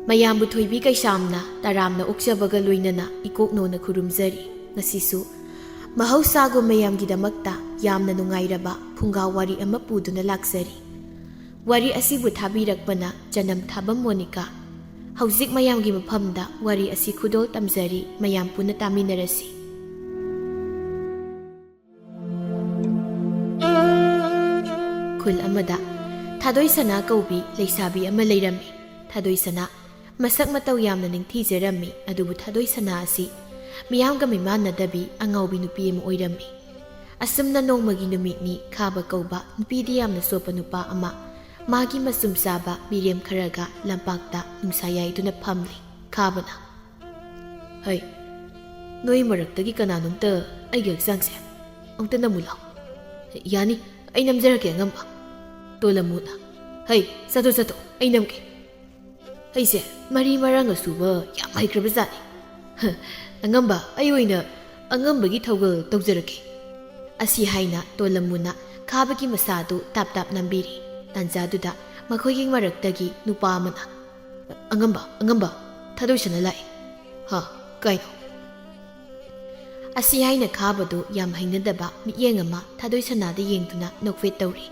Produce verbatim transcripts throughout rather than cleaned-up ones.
ꯃꯌꯥꯝꯕꯨ ꯊꯣꯏꯕꯤ ꯀꯩꯁꯥꯝꯅ ꯇꯔꯥꯝꯅ ꯑꯣꯛꯆꯕꯒ ꯂꯣꯏꯅꯅ ꯏꯀꯣꯛꯅꯧꯅ ꯈꯨꯔꯨꯝꯖꯔꯤ꯫ ꯉꯁꯤꯁꯨ ꯃꯍꯧꯁꯥꯒꯨꯝ ꯃꯌꯥꯝꯒꯤꯗꯃꯛꯇ ꯌꯥꯝꯅ ꯅꯨꯡꯉꯥꯏꯔꯕ ꯐꯨꯡꯒꯥ ꯋꯥꯔꯤ ꯑꯃ ꯄꯨꯗꯨꯅ ꯂꯥꯛꯆꯔꯤ꯫ ꯋꯥꯔꯤ ꯑꯁꯤꯕꯨ ꯊꯥꯕꯤꯔꯛꯄꯅ ꯆꯅꯝ ꯊꯥꯕꯝ ꯃꯣꯅꯤꯀꯥ꯫ ꯍꯧꯖꯤꯛ ꯃꯌꯥꯝꯒꯤ ꯃꯐꯝꯗ ꯋꯥꯔꯤ ꯑꯁꯤ ꯈꯨꯗꯣꯜ ꯇꯝꯖꯔꯤ, ꯃꯌꯥꯝ ꯄꯨꯟꯅ ꯇꯥꯃꯤꯟꯅꯔꯁꯤ꯫ ꯈꯨꯜ ꯑꯃꯗ ꯊꯥꯗꯣꯏ ꯁꯅꯥ ꯀꯧꯕꯤ ꯂꯩꯁꯥꯕꯤ ꯑꯃ ꯂꯩꯔꯝꯃꯤ꯫ ꯊꯥꯗꯣꯏ ꯁꯅꯥ ꯃꯁꯛ ꯃꯇꯧ ꯌꯥꯝꯅ ꯅꯤꯡꯊꯤꯖꯔꯝꯃꯤ, ꯑꯗꯨꯕꯨ ꯊꯥꯗꯣꯏ ꯁꯅꯥ ꯑꯁꯤ ꯃꯤꯌꯥꯝꯒ ꯃꯤꯃꯥꯟꯅꯗꯕꯤ ꯑꯉꯥꯎꯕꯤ ꯅꯨꯄꯤ ꯑꯃ ꯑꯣꯏꯔꯝꯃꯤ꯫ ꯑꯁꯨꯝꯅ ꯅꯣꯡꯃꯒꯤ ꯅꯨꯃꯤꯠꯅꯤ ꯈꯥꯕ ꯀꯧꯕ ꯅꯨꯄꯤꯗꯤ ꯌꯥꯝꯅ ꯆꯣꯞꯄ ꯅꯨꯄꯥ ꯑꯃ ꯃꯥꯒꯤ ꯃꯆꯨꯝ ꯆꯥꯕ ꯃꯤꯔꯦꯝ ꯈꯔꯒ ꯂꯝꯄꯥꯛꯇ ꯅꯨꯡꯁꯥ ꯌꯥꯏꯗꯨꯅ ꯐꯝꯂꯤ꯫ ꯈꯥꯕꯅ, "ꯍꯩ, ꯅꯣꯏ ꯃꯔꯛꯇꯒꯤ ꯀꯅꯥꯅꯣꯝꯇ ꯑꯩꯒꯤ ꯍꯛꯆꯥꯡꯁꯦ ꯑꯃꯨꯛꯇ ꯅꯝꯃꯨ ꯂꯥꯎ꯫" "ꯌꯥꯅꯤ, ꯑꯩ ꯅꯝꯖꯔꯛꯀꯦ ꯑꯉꯝꯕ꯫" ꯇꯣꯂꯝꯃꯨꯅ, "ꯍꯩ, ꯆꯠꯊꯣ ꯆꯠꯊꯣ, ꯑꯩ ꯅꯝꯒꯦ꯫ ꯑꯩꯁꯦ ꯃꯔꯤ ꯃꯔꯥꯡ ꯑꯁꯨꯕ ꯌꯥꯝ ꯍꯩꯈ꯭ꯔꯕ ꯖꯥꯠꯅꯤ꯫ ꯑꯉꯝꯕ, ꯑꯩ ꯑꯣꯏꯅ ꯑꯉꯝꯕꯒꯤ ꯊꯧꯒꯜ ꯇꯧꯖꯔꯛꯀꯦ꯫" ꯑꯁꯤ ꯍꯥꯏꯅ ꯇꯣꯂꯝꯃꯨꯅ ꯈꯥꯕꯒꯤ ꯃꯁꯥꯗꯨ ꯇꯥꯞ ꯇꯥꯞ ꯅꯝꯕꯤꯔꯤ꯫ ꯇꯥꯟꯖꯥꯗꯨꯗ ꯃꯈꯣꯏꯒꯤ ꯃꯔꯛꯇꯒꯤ ꯅꯨꯄꯥ ꯑꯃꯅ, "ꯑꯉꯝꯕ, ꯑꯉꯝꯕ, ꯊꯥꯗꯣꯏ ꯁꯅꯥ ꯂꯥꯛꯑꯦ꯫" "ꯍꯥ, ꯀꯥꯏꯅꯣ?" ꯑꯁꯤ ꯍꯥꯏꯅ ꯈꯥꯕꯗꯨ ꯌꯥꯝ ꯍꯩꯅꯗꯕ ꯃꯤꯠꯌꯦꯡ ꯑꯃ ꯊꯥꯗꯣꯏ ꯁꯅꯥꯗ ꯌꯦꯡꯗꯨꯅ ꯅꯣꯛꯐꯦꯠ ꯇꯧꯔꯤ꯫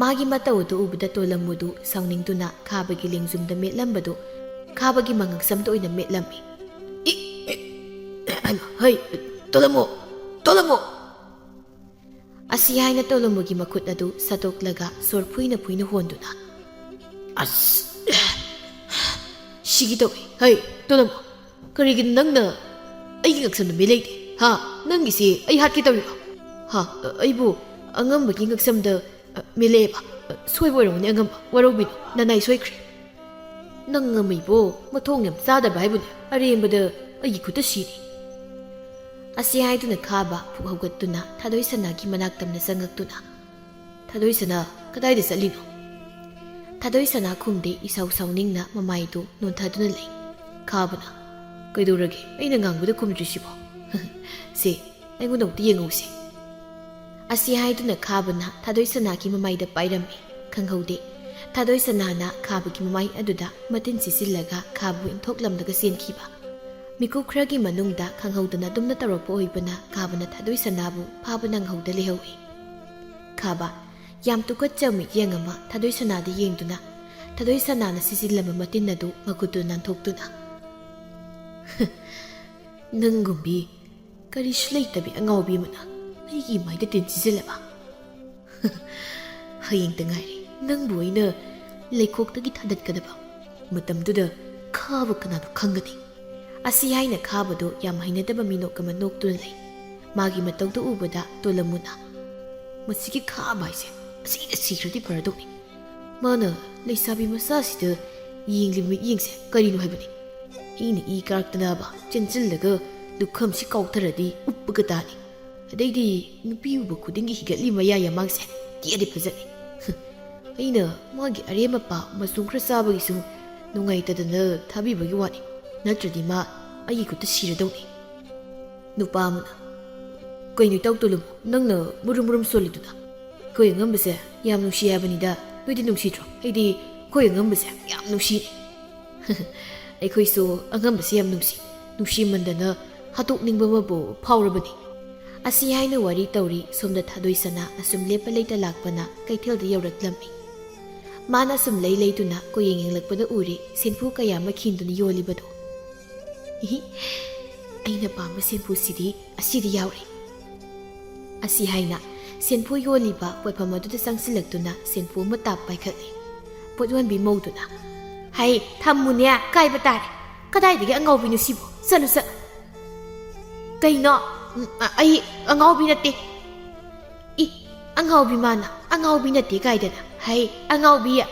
ꯃꯥꯒꯤ ꯃꯇꯧ ꯑꯗꯨ ꯎꯕꯗ ꯇꯣꯂꯝꯃꯨꯗꯨ ꯁꯥꯎꯅꯤꯡꯗꯨꯅ ꯈꯥꯕꯒꯤ ꯂꯦꯡꯖꯨꯝꯗ ꯃꯦꯠꯂꯝꯕꯗꯨ ꯈꯥꯕꯒꯤ ꯃꯉꯛꯁꯝꯗ ꯑꯣꯏꯅ ꯃꯦꯠꯂꯝꯃꯤ꯫ "ꯏ, ꯏ, ꯍꯩꯃꯥ, ꯍꯩ, ꯇꯣꯂꯝꯃꯨ, ꯇꯣꯂꯝꯃꯨ!" ꯑꯁꯤ ꯍꯥꯏꯅ ꯇꯣꯂꯝꯃꯨꯒꯤ ꯃꯈꯨꯠ ꯑꯗꯨ ꯁꯠꯇꯣꯛꯂꯒ ꯁꯣꯔ ꯐꯨꯏꯅ ꯐꯨꯏꯅ ꯍꯣꯟꯗꯨꯅ, "ꯑꯁ, ꯁꯤꯒꯤ ꯇꯧꯏ꯫ ꯍꯩ, ꯇꯣꯂꯝꯃꯨ, ꯀꯔꯤꯒꯤꯅꯣ ꯅꯪꯅ ꯑꯩꯒꯤ ꯉꯛꯁꯝꯗ ꯃꯦꯠꯂꯛꯏꯗꯤ? ꯍꯥ? ꯅꯪꯒꯤꯁꯤ ꯑꯩ ꯍꯥꯠꯀꯦ ꯇꯧꯔꯤꯔꯣ? ꯍꯥ? ꯑꯩꯕꯨ ꯑꯉꯝꯕꯒꯤ ꯉꯛꯁꯝꯗ, ꯑ, ꯃꯦꯠꯂꯛꯑꯦꯕ? ꯑ, ꯁꯣꯏꯕ ꯑꯣꯏꯔꯝꯒꯅꯤ ꯑꯉꯝꯕ, ꯋꯥꯔꯧꯕꯤꯅꯨ, ꯅꯅꯥꯏ ꯁꯣꯏꯈ꯭ꯔꯦ꯫ ꯅꯪ ꯉꯝꯃꯤꯕꯣ, ꯃꯊꯣꯡ ꯌꯥꯝ ꯆꯥꯗꯕ ꯍꯥꯏꯕꯨꯅꯦ, ꯑꯔꯦꯝꯕꯗ ꯑꯩꯒꯤ ꯈꯨꯠꯇ ꯁꯤꯔꯦ꯫" ꯑꯁꯤ ꯍꯥꯏꯗꯨꯅ ꯈꯥꯕ ꯐꯨꯛ ꯍꯧꯒꯠꯇꯨꯅ ꯊꯥꯗꯣꯏ ꯁꯅꯥꯒꯤ ꯃꯅꯥꯛ ꯇꯝꯅ ꯆꯪꯉꯛꯇꯨꯅ, "ꯊꯥꯗꯣꯏ ꯁꯅꯥ, ꯀꯗꯥꯏꯗ ꯆꯠꯂꯤꯅꯣ?" ꯊꯥꯗꯣꯏ ꯁꯅꯥ ꯈꯨꯝꯗꯦ, ꯏꯁꯥꯎ ꯁꯥꯎꯅꯤꯡꯅ ꯃꯃꯥꯏꯗꯨ ꯅꯣꯟꯊꯗꯨꯅ ꯂꯩ꯫ ꯈꯥꯕꯅ, "ꯀꯩꯗꯧꯔꯒꯦ? ꯑꯩꯅ ꯉꯥꯡꯕꯗ ꯈꯨꯝꯗ꯭ꯔꯤꯁꯤꯕꯣ?" "ꯁꯦ, ꯑꯩꯉꯣꯟꯗ ꯑꯃꯨꯛꯇ ꯌꯦꯡꯍꯧꯁꯦ꯫" ꯑꯁꯤ ꯍꯥꯏꯗꯨꯅ ꯈꯥꯕꯅ ꯊꯥꯗꯣꯏ ꯁꯅꯥꯒꯤ ꯃꯃꯥꯏꯗ ꯄꯥꯏꯔꯝꯃꯤ꯫ ꯈꯪꯍꯧꯗꯦ, ꯊꯥꯗꯣꯏ ꯁꯅꯥꯅ ꯈꯥꯕꯒꯤ ꯃꯃꯥꯏ ꯑꯗꯨꯗ ꯃꯇꯤꯟ ꯁꯤꯆꯤꯜꯂꯒ ꯈꯥꯕꯕꯨ ꯏꯟꯊꯣꯛꯂꯝꯂꯒ ꯆꯦꯟꯈꯤꯕ꯫ ꯃꯤꯀꯨꯞ ꯈꯔꯒꯤ ꯃꯅꯨꯡꯗ ꯈꯪꯍꯧꯗꯅ ꯗꯨꯝꯅ ꯇꯧꯔꯛꯄ ꯑꯣꯏꯕꯅ ꯈꯥꯕꯅ ꯊꯥꯗꯣꯏ ꯁꯅꯥꯕꯨ ꯐꯥꯕ ꯅꯪꯍꯧꯗ ꯂꯩꯍꯧꯏ꯫ ꯈꯥꯕ, ꯌꯥꯝ ꯇꯨꯀꯠꯆꯕ ꯃꯤꯠꯌꯦꯡ ꯑꯃ ꯊꯥꯗꯣꯏ ꯁꯅꯥꯗ ꯌꯦꯡꯗꯨꯅ, ꯊꯥꯗꯣꯏ ꯁꯅꯥꯅ ꯁꯤꯆꯤꯜꯂꯝꯕ ꯃꯇꯤꯟ ꯑꯗꯨ ꯃꯈꯨꯠꯇꯨ ꯅꯥꯟꯊꯣꯛꯇꯨꯅ, "ꯅꯪꯒꯨꯝꯕꯤ ꯀꯔꯤꯁꯨ ꯂꯩꯇꯕꯤ ꯑꯉꯥꯎꯕꯤ ꯑꯃꯅ ꯑꯩꯒꯤ ꯃꯥꯏꯗ ꯇꯤꯟ ꯁꯤꯖꯤꯜꯂꯕ? ꯍꯌꯦꯡꯇ ꯉꯥꯏꯔꯦ ꯅꯪꯕꯨ ꯑꯩꯅ ꯂꯩꯈꯣꯛꯇꯒꯤ ꯊꯥꯗꯠꯀꯗꯕ꯫ ꯃꯇꯝꯗꯨꯗ ꯈꯥꯕ ꯀꯅꯥꯅꯣ ꯈꯪꯒꯅꯤ?" ꯑꯁꯤ ꯍꯥꯏꯅ ꯈꯥꯕꯗꯨ ꯌꯥꯝ ꯍꯩꯅꯗꯕ ꯃꯤꯅꯣꯛ ꯑꯃ ꯅꯣꯛꯇꯨꯅ ꯂꯩ꯫ ꯃꯥꯒꯤ ꯃꯇꯧꯗꯨ ꯎꯕꯗ ꯇꯣꯂꯝꯃꯨꯅ, "ꯃꯁꯤꯒꯤ ꯈꯥꯕ ꯍꯥꯏꯁꯦ ꯑꯁꯤꯗ ꯁꯤꯈ꯭ꯔꯗꯤ ꯐꯔꯗꯧꯅꯤ꯫ ꯃꯥꯅ ꯂꯩꯁꯥꯕꯤ ꯃꯆꯥꯁꯤꯗ ꯌꯦꯡꯂꯤꯕ ꯃꯤꯠꯌꯦꯡꯁꯦ ꯀꯔꯤꯅꯣ ꯍꯥꯏꯕꯅꯤ? ꯑꯩꯅ ꯏ ꯀꯥꯔꯛꯇꯅꯕ ꯆꯦꯟꯁꯤꯜꯂꯒ ꯂꯨꯈꯝꯁꯤ ꯀꯥꯎꯊꯔꯗꯤ ꯎꯞꯄꯒ ꯇꯥꯅꯤ꯫ ꯑꯗꯩꯗꯤ ꯅꯨꯄꯤ ꯎꯕ ꯈꯨꯗꯤꯡꯒꯤ ꯍꯤꯒꯠꯂꯤ ꯃꯌꯥ ꯌꯥꯝꯃꯥꯡꯁꯦ ꯇꯤꯌꯥꯗꯤ ꯐꯖꯅꯤ꯫ ꯑꯩꯅ ꯃꯥꯒꯤ ꯑꯔꯦꯝ ꯑꯄꯥ ꯃꯆꯨꯝ ꯈꯔ ꯆꯥꯕꯒꯤꯁꯨ ꯅꯨꯡꯉꯥꯏꯇꯗꯅ ꯊꯥꯕꯤꯕꯒꯤ ꯋꯥꯅꯤ, ꯅꯠꯇ꯭ꯔꯗꯤ ꯃꯥ ꯑꯩꯒꯤ ꯈꯨꯠꯇ ꯁꯤꯔꯗꯧꯅꯤ"꯫ ꯅꯨꯄꯥ ꯑꯃꯅ, "ꯀꯩꯅꯣ ꯏꯇꯥꯎ ꯇꯣꯂꯨꯝ, ꯅꯪꯅ ꯃꯨꯔꯨꯝ ꯃꯨꯔꯨꯝ ꯁꯣꯜꯂꯤꯗꯨꯅ? ꯑꯩꯈꯣꯏ ꯑꯉꯝꯕꯁꯦ ꯌꯥꯝ ꯅꯨꯡꯁꯤ ꯍꯥꯏꯕꯅꯤꯗ, ꯅꯣꯏꯗꯤ ꯅꯨꯡꯁꯤꯗ꯭ꯔꯣ? ꯑꯩꯗꯤ ꯑꯩꯈꯣꯏ ꯑꯉꯝꯕꯁꯦ ꯌꯥꯝ ꯅꯨꯡꯁꯤꯅꯦ"꯫ "ꯑꯩꯈꯣꯏꯁꯨ ꯑꯉꯝꯕꯁꯦ ꯌꯥꯝ ꯅꯨꯡꯁꯤ, ꯅꯨꯡꯁꯤꯃꯟꯗꯅ ꯍꯥꯠꯇꯣꯛꯅꯤꯡꯕ ꯑꯃꯕꯨ ꯐꯥꯎꯔꯕꯅꯤ"꯫ ꯑꯁꯤ ꯍꯥꯏꯅ ꯋꯥꯔꯤ ꯇꯧꯔꯤ꯫ ꯁꯣꯝꯗ ꯊꯥꯗꯣꯏ ꯁꯅꯥ ꯑꯁꯨꯝ ꯂꯦꯞꯄ ꯂꯩꯇ ꯂꯥꯛꯄꯅ ꯀꯩꯊꯦꯜꯗ ꯌꯧꯔꯛꯂꯝꯃꯤ꯫ ꯃꯥꯅ ꯁꯨꯝ ꯂꯩ ꯂꯩꯗꯨꯅ ꯀꯣꯌꯦꯡ ꯌꯦꯡꯂꯛꯄꯗ ꯎꯔꯦ ꯁꯦꯟꯐꯨ ꯀꯌꯥ ꯑꯃ ꯈꯤꯟꯗꯨꯅ ꯌꯣꯜꯂꯤꯕꯗꯨ꯫ "ꯏꯍꯤ, ꯑꯩꯅ ꯄꯥꯝꯕ ꯁꯦꯟꯐꯨꯁꯤꯗꯤ ꯑꯁꯤꯗ ꯌꯥꯎꯔꯦ"꯫ ꯑꯁꯤ ꯍꯥꯏꯅ ꯁꯦꯟꯐꯨ ꯌꯣꯜꯂꯤꯕ ꯄꯣꯠꯐꯝ ꯑꯗꯨꯗ ꯆꯪꯁꯤꯜꯂꯛꯇꯨꯅ ꯁꯦꯟꯐꯨ ꯑꯃ ꯇꯥꯞ ꯄꯥꯏꯈꯠꯂꯤ꯫ ꯄꯣꯠ ꯌꯣꯟꯕꯤ ꯃꯧꯗꯨꯅ, "ꯍꯩ, ꯊꯝꯃꯨꯅꯦ, ꯀꯥꯏꯕ ꯇꯥꯔꯦ꯫ ꯀꯗꯥꯏꯗꯒꯤ ꯑꯉꯥꯎꯕꯤꯅꯣ ꯁꯤꯕꯣ? ꯆꯠꯂꯨ, ꯆꯠꯂꯨ"꯫ "ꯀꯩꯅꯣ? ꯎꯝ, ꯑ-, ꯑꯩ ꯑꯉꯥꯎꯕꯤ ꯅꯠꯇꯦ"꯫ "ꯏ, ꯑꯉꯥꯎꯕꯤ ꯃꯥꯅ ꯑꯉꯥꯎꯕꯤ ꯅꯠꯇꯦ ꯀꯥꯏꯗꯅ? ꯍꯩ, ꯑꯉꯥꯎꯕꯤ,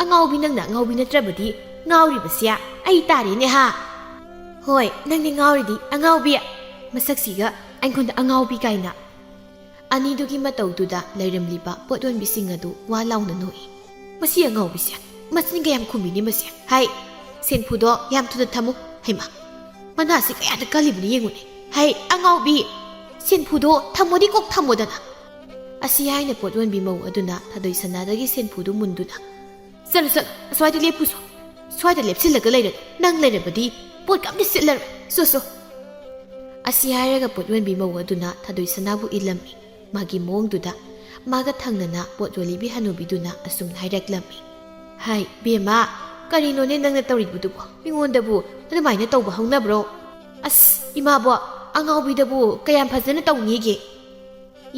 ꯑꯉꯥꯎꯕꯤ ꯅꯪꯅ ꯑꯉꯥꯎꯕꯤ ꯅꯠꯇ꯭ꯔꯕꯗꯤ ꯉꯥꯎꯔꯤꯕꯁꯦ ꯑꯩ ꯇꯥꯔꯦꯅꯦ ꯍꯥ? ꯍꯣꯏ, ꯅꯪꯗꯤ ꯉꯥꯎꯔꯤꯗꯤ ꯑꯉꯥꯎꯕꯤ꯫ ꯃꯁꯛꯁꯤꯒ ꯑꯩꯉꯣꯟꯗ ꯑꯉꯥꯎꯕꯤ ꯀꯥꯏꯅ"꯫ ꯑꯅꯤꯗꯨꯒꯤ ꯃꯇꯧꯗꯨꯗ ꯂꯩꯔꯝꯂꯤꯕ ꯄꯣꯠ ꯌꯣꯟꯕꯤꯁꯤꯡ ꯑꯗꯨ ꯋꯥ ꯂꯥꯎꯅ ꯅꯣꯛꯏ꯫ "ꯃꯁꯤ ꯑꯉꯥꯎꯕꯤꯁꯦ ꯃꯆꯤꯟꯒ ꯌꯥꯝ ꯈꯨꯝꯕꯤꯅꯦ ꯃꯁꯦ꯫ ꯍꯥꯏ, ꯁꯦꯟꯐꯨꯗꯣ ꯌꯥꯝ ꯊꯨꯅ ꯊꯝꯃꯨ꯫ ꯍꯩꯃꯥ, ꯃꯅꯥꯁꯤ ꯀꯌꯥꯗ ꯀꯜꯂꯤꯕꯅꯣ ꯌꯦꯡꯉꯨꯅꯦ꯫ ꯍꯩ, ꯑꯉꯥꯎꯕꯤ, ꯁꯦꯟꯐꯨꯗꯣ ꯊꯝꯃꯣꯗꯤ ꯀꯣꯛ ꯊꯝꯃꯣꯗꯅ"꯫ ꯑꯁꯤ ꯍꯥꯏꯅ ꯄꯣꯠ ꯌꯣꯟꯕꯤ ꯃꯧ ꯑꯗꯨꯅ ꯊꯥꯗꯣꯏ ꯁꯅꯥꯗꯒꯤ ꯁꯦꯟꯐꯨꯗꯨ ꯃꯨꯟꯗꯨꯅ, "ꯆꯠꯂꯨ, ꯆꯠꯂꯨ, ꯑꯁ꯭ꯋꯥꯏꯗ ꯂꯦꯞꯄꯨꯁꯣ꯫ ꯁ꯭ꯋꯥꯏꯗ ꯂꯦꯞꯁꯤꯜꯂꯒ ꯂꯩꯔꯅꯨ꯫ ꯅꯪ ꯂꯩꯔꯕꯗꯤ ꯄꯣꯠꯀ ꯑꯝꯇ ꯁꯤꯠꯂꯔꯣꯏ꯫ ꯁꯣ, ꯁꯣ꯫" ꯑꯁꯤ ꯍꯥꯏꯔꯒ ꯄꯣꯠ ꯌꯣꯟꯕꯤ ꯃꯧ ꯑꯗꯨꯅ ꯊꯥꯗꯣꯏ ꯁꯅꯥꯕꯨ ꯏꯜꯂꯝꯃꯤ꯫ ꯃꯥꯒꯤ ꯃꯑꯣꯡꯗꯨꯗ ꯃꯥꯒ ꯊꯪꯅꯅ ꯄꯣꯠ ꯌꯣꯜꯂꯤꯕꯤ ꯍꯅꯨꯕꯤꯗꯨꯅ ꯑꯁꯨꯝꯅ ꯍꯥꯏꯔꯛꯂꯝꯃꯤ, "ꯍꯥꯏ, ꯕꯦꯝꯃ, ꯀꯔꯤꯅꯣꯅꯦ ꯅꯪꯅ ꯇꯧꯔꯤꯕꯗꯨꯕꯣ? ꯃꯤꯉꯣꯟꯗꯕꯨ ꯑꯗꯨꯃꯥꯏꯅ ꯇꯧꯕ ꯍꯧꯅꯕ꯭ꯔꯣ? ꯑꯁ, ꯏꯃꯥꯕꯣ, ꯑꯉꯥꯎꯕꯤꯗꯕꯨ ꯀꯌꯥꯝ ꯐꯖꯅ ꯇꯧꯅꯤꯒꯦ?"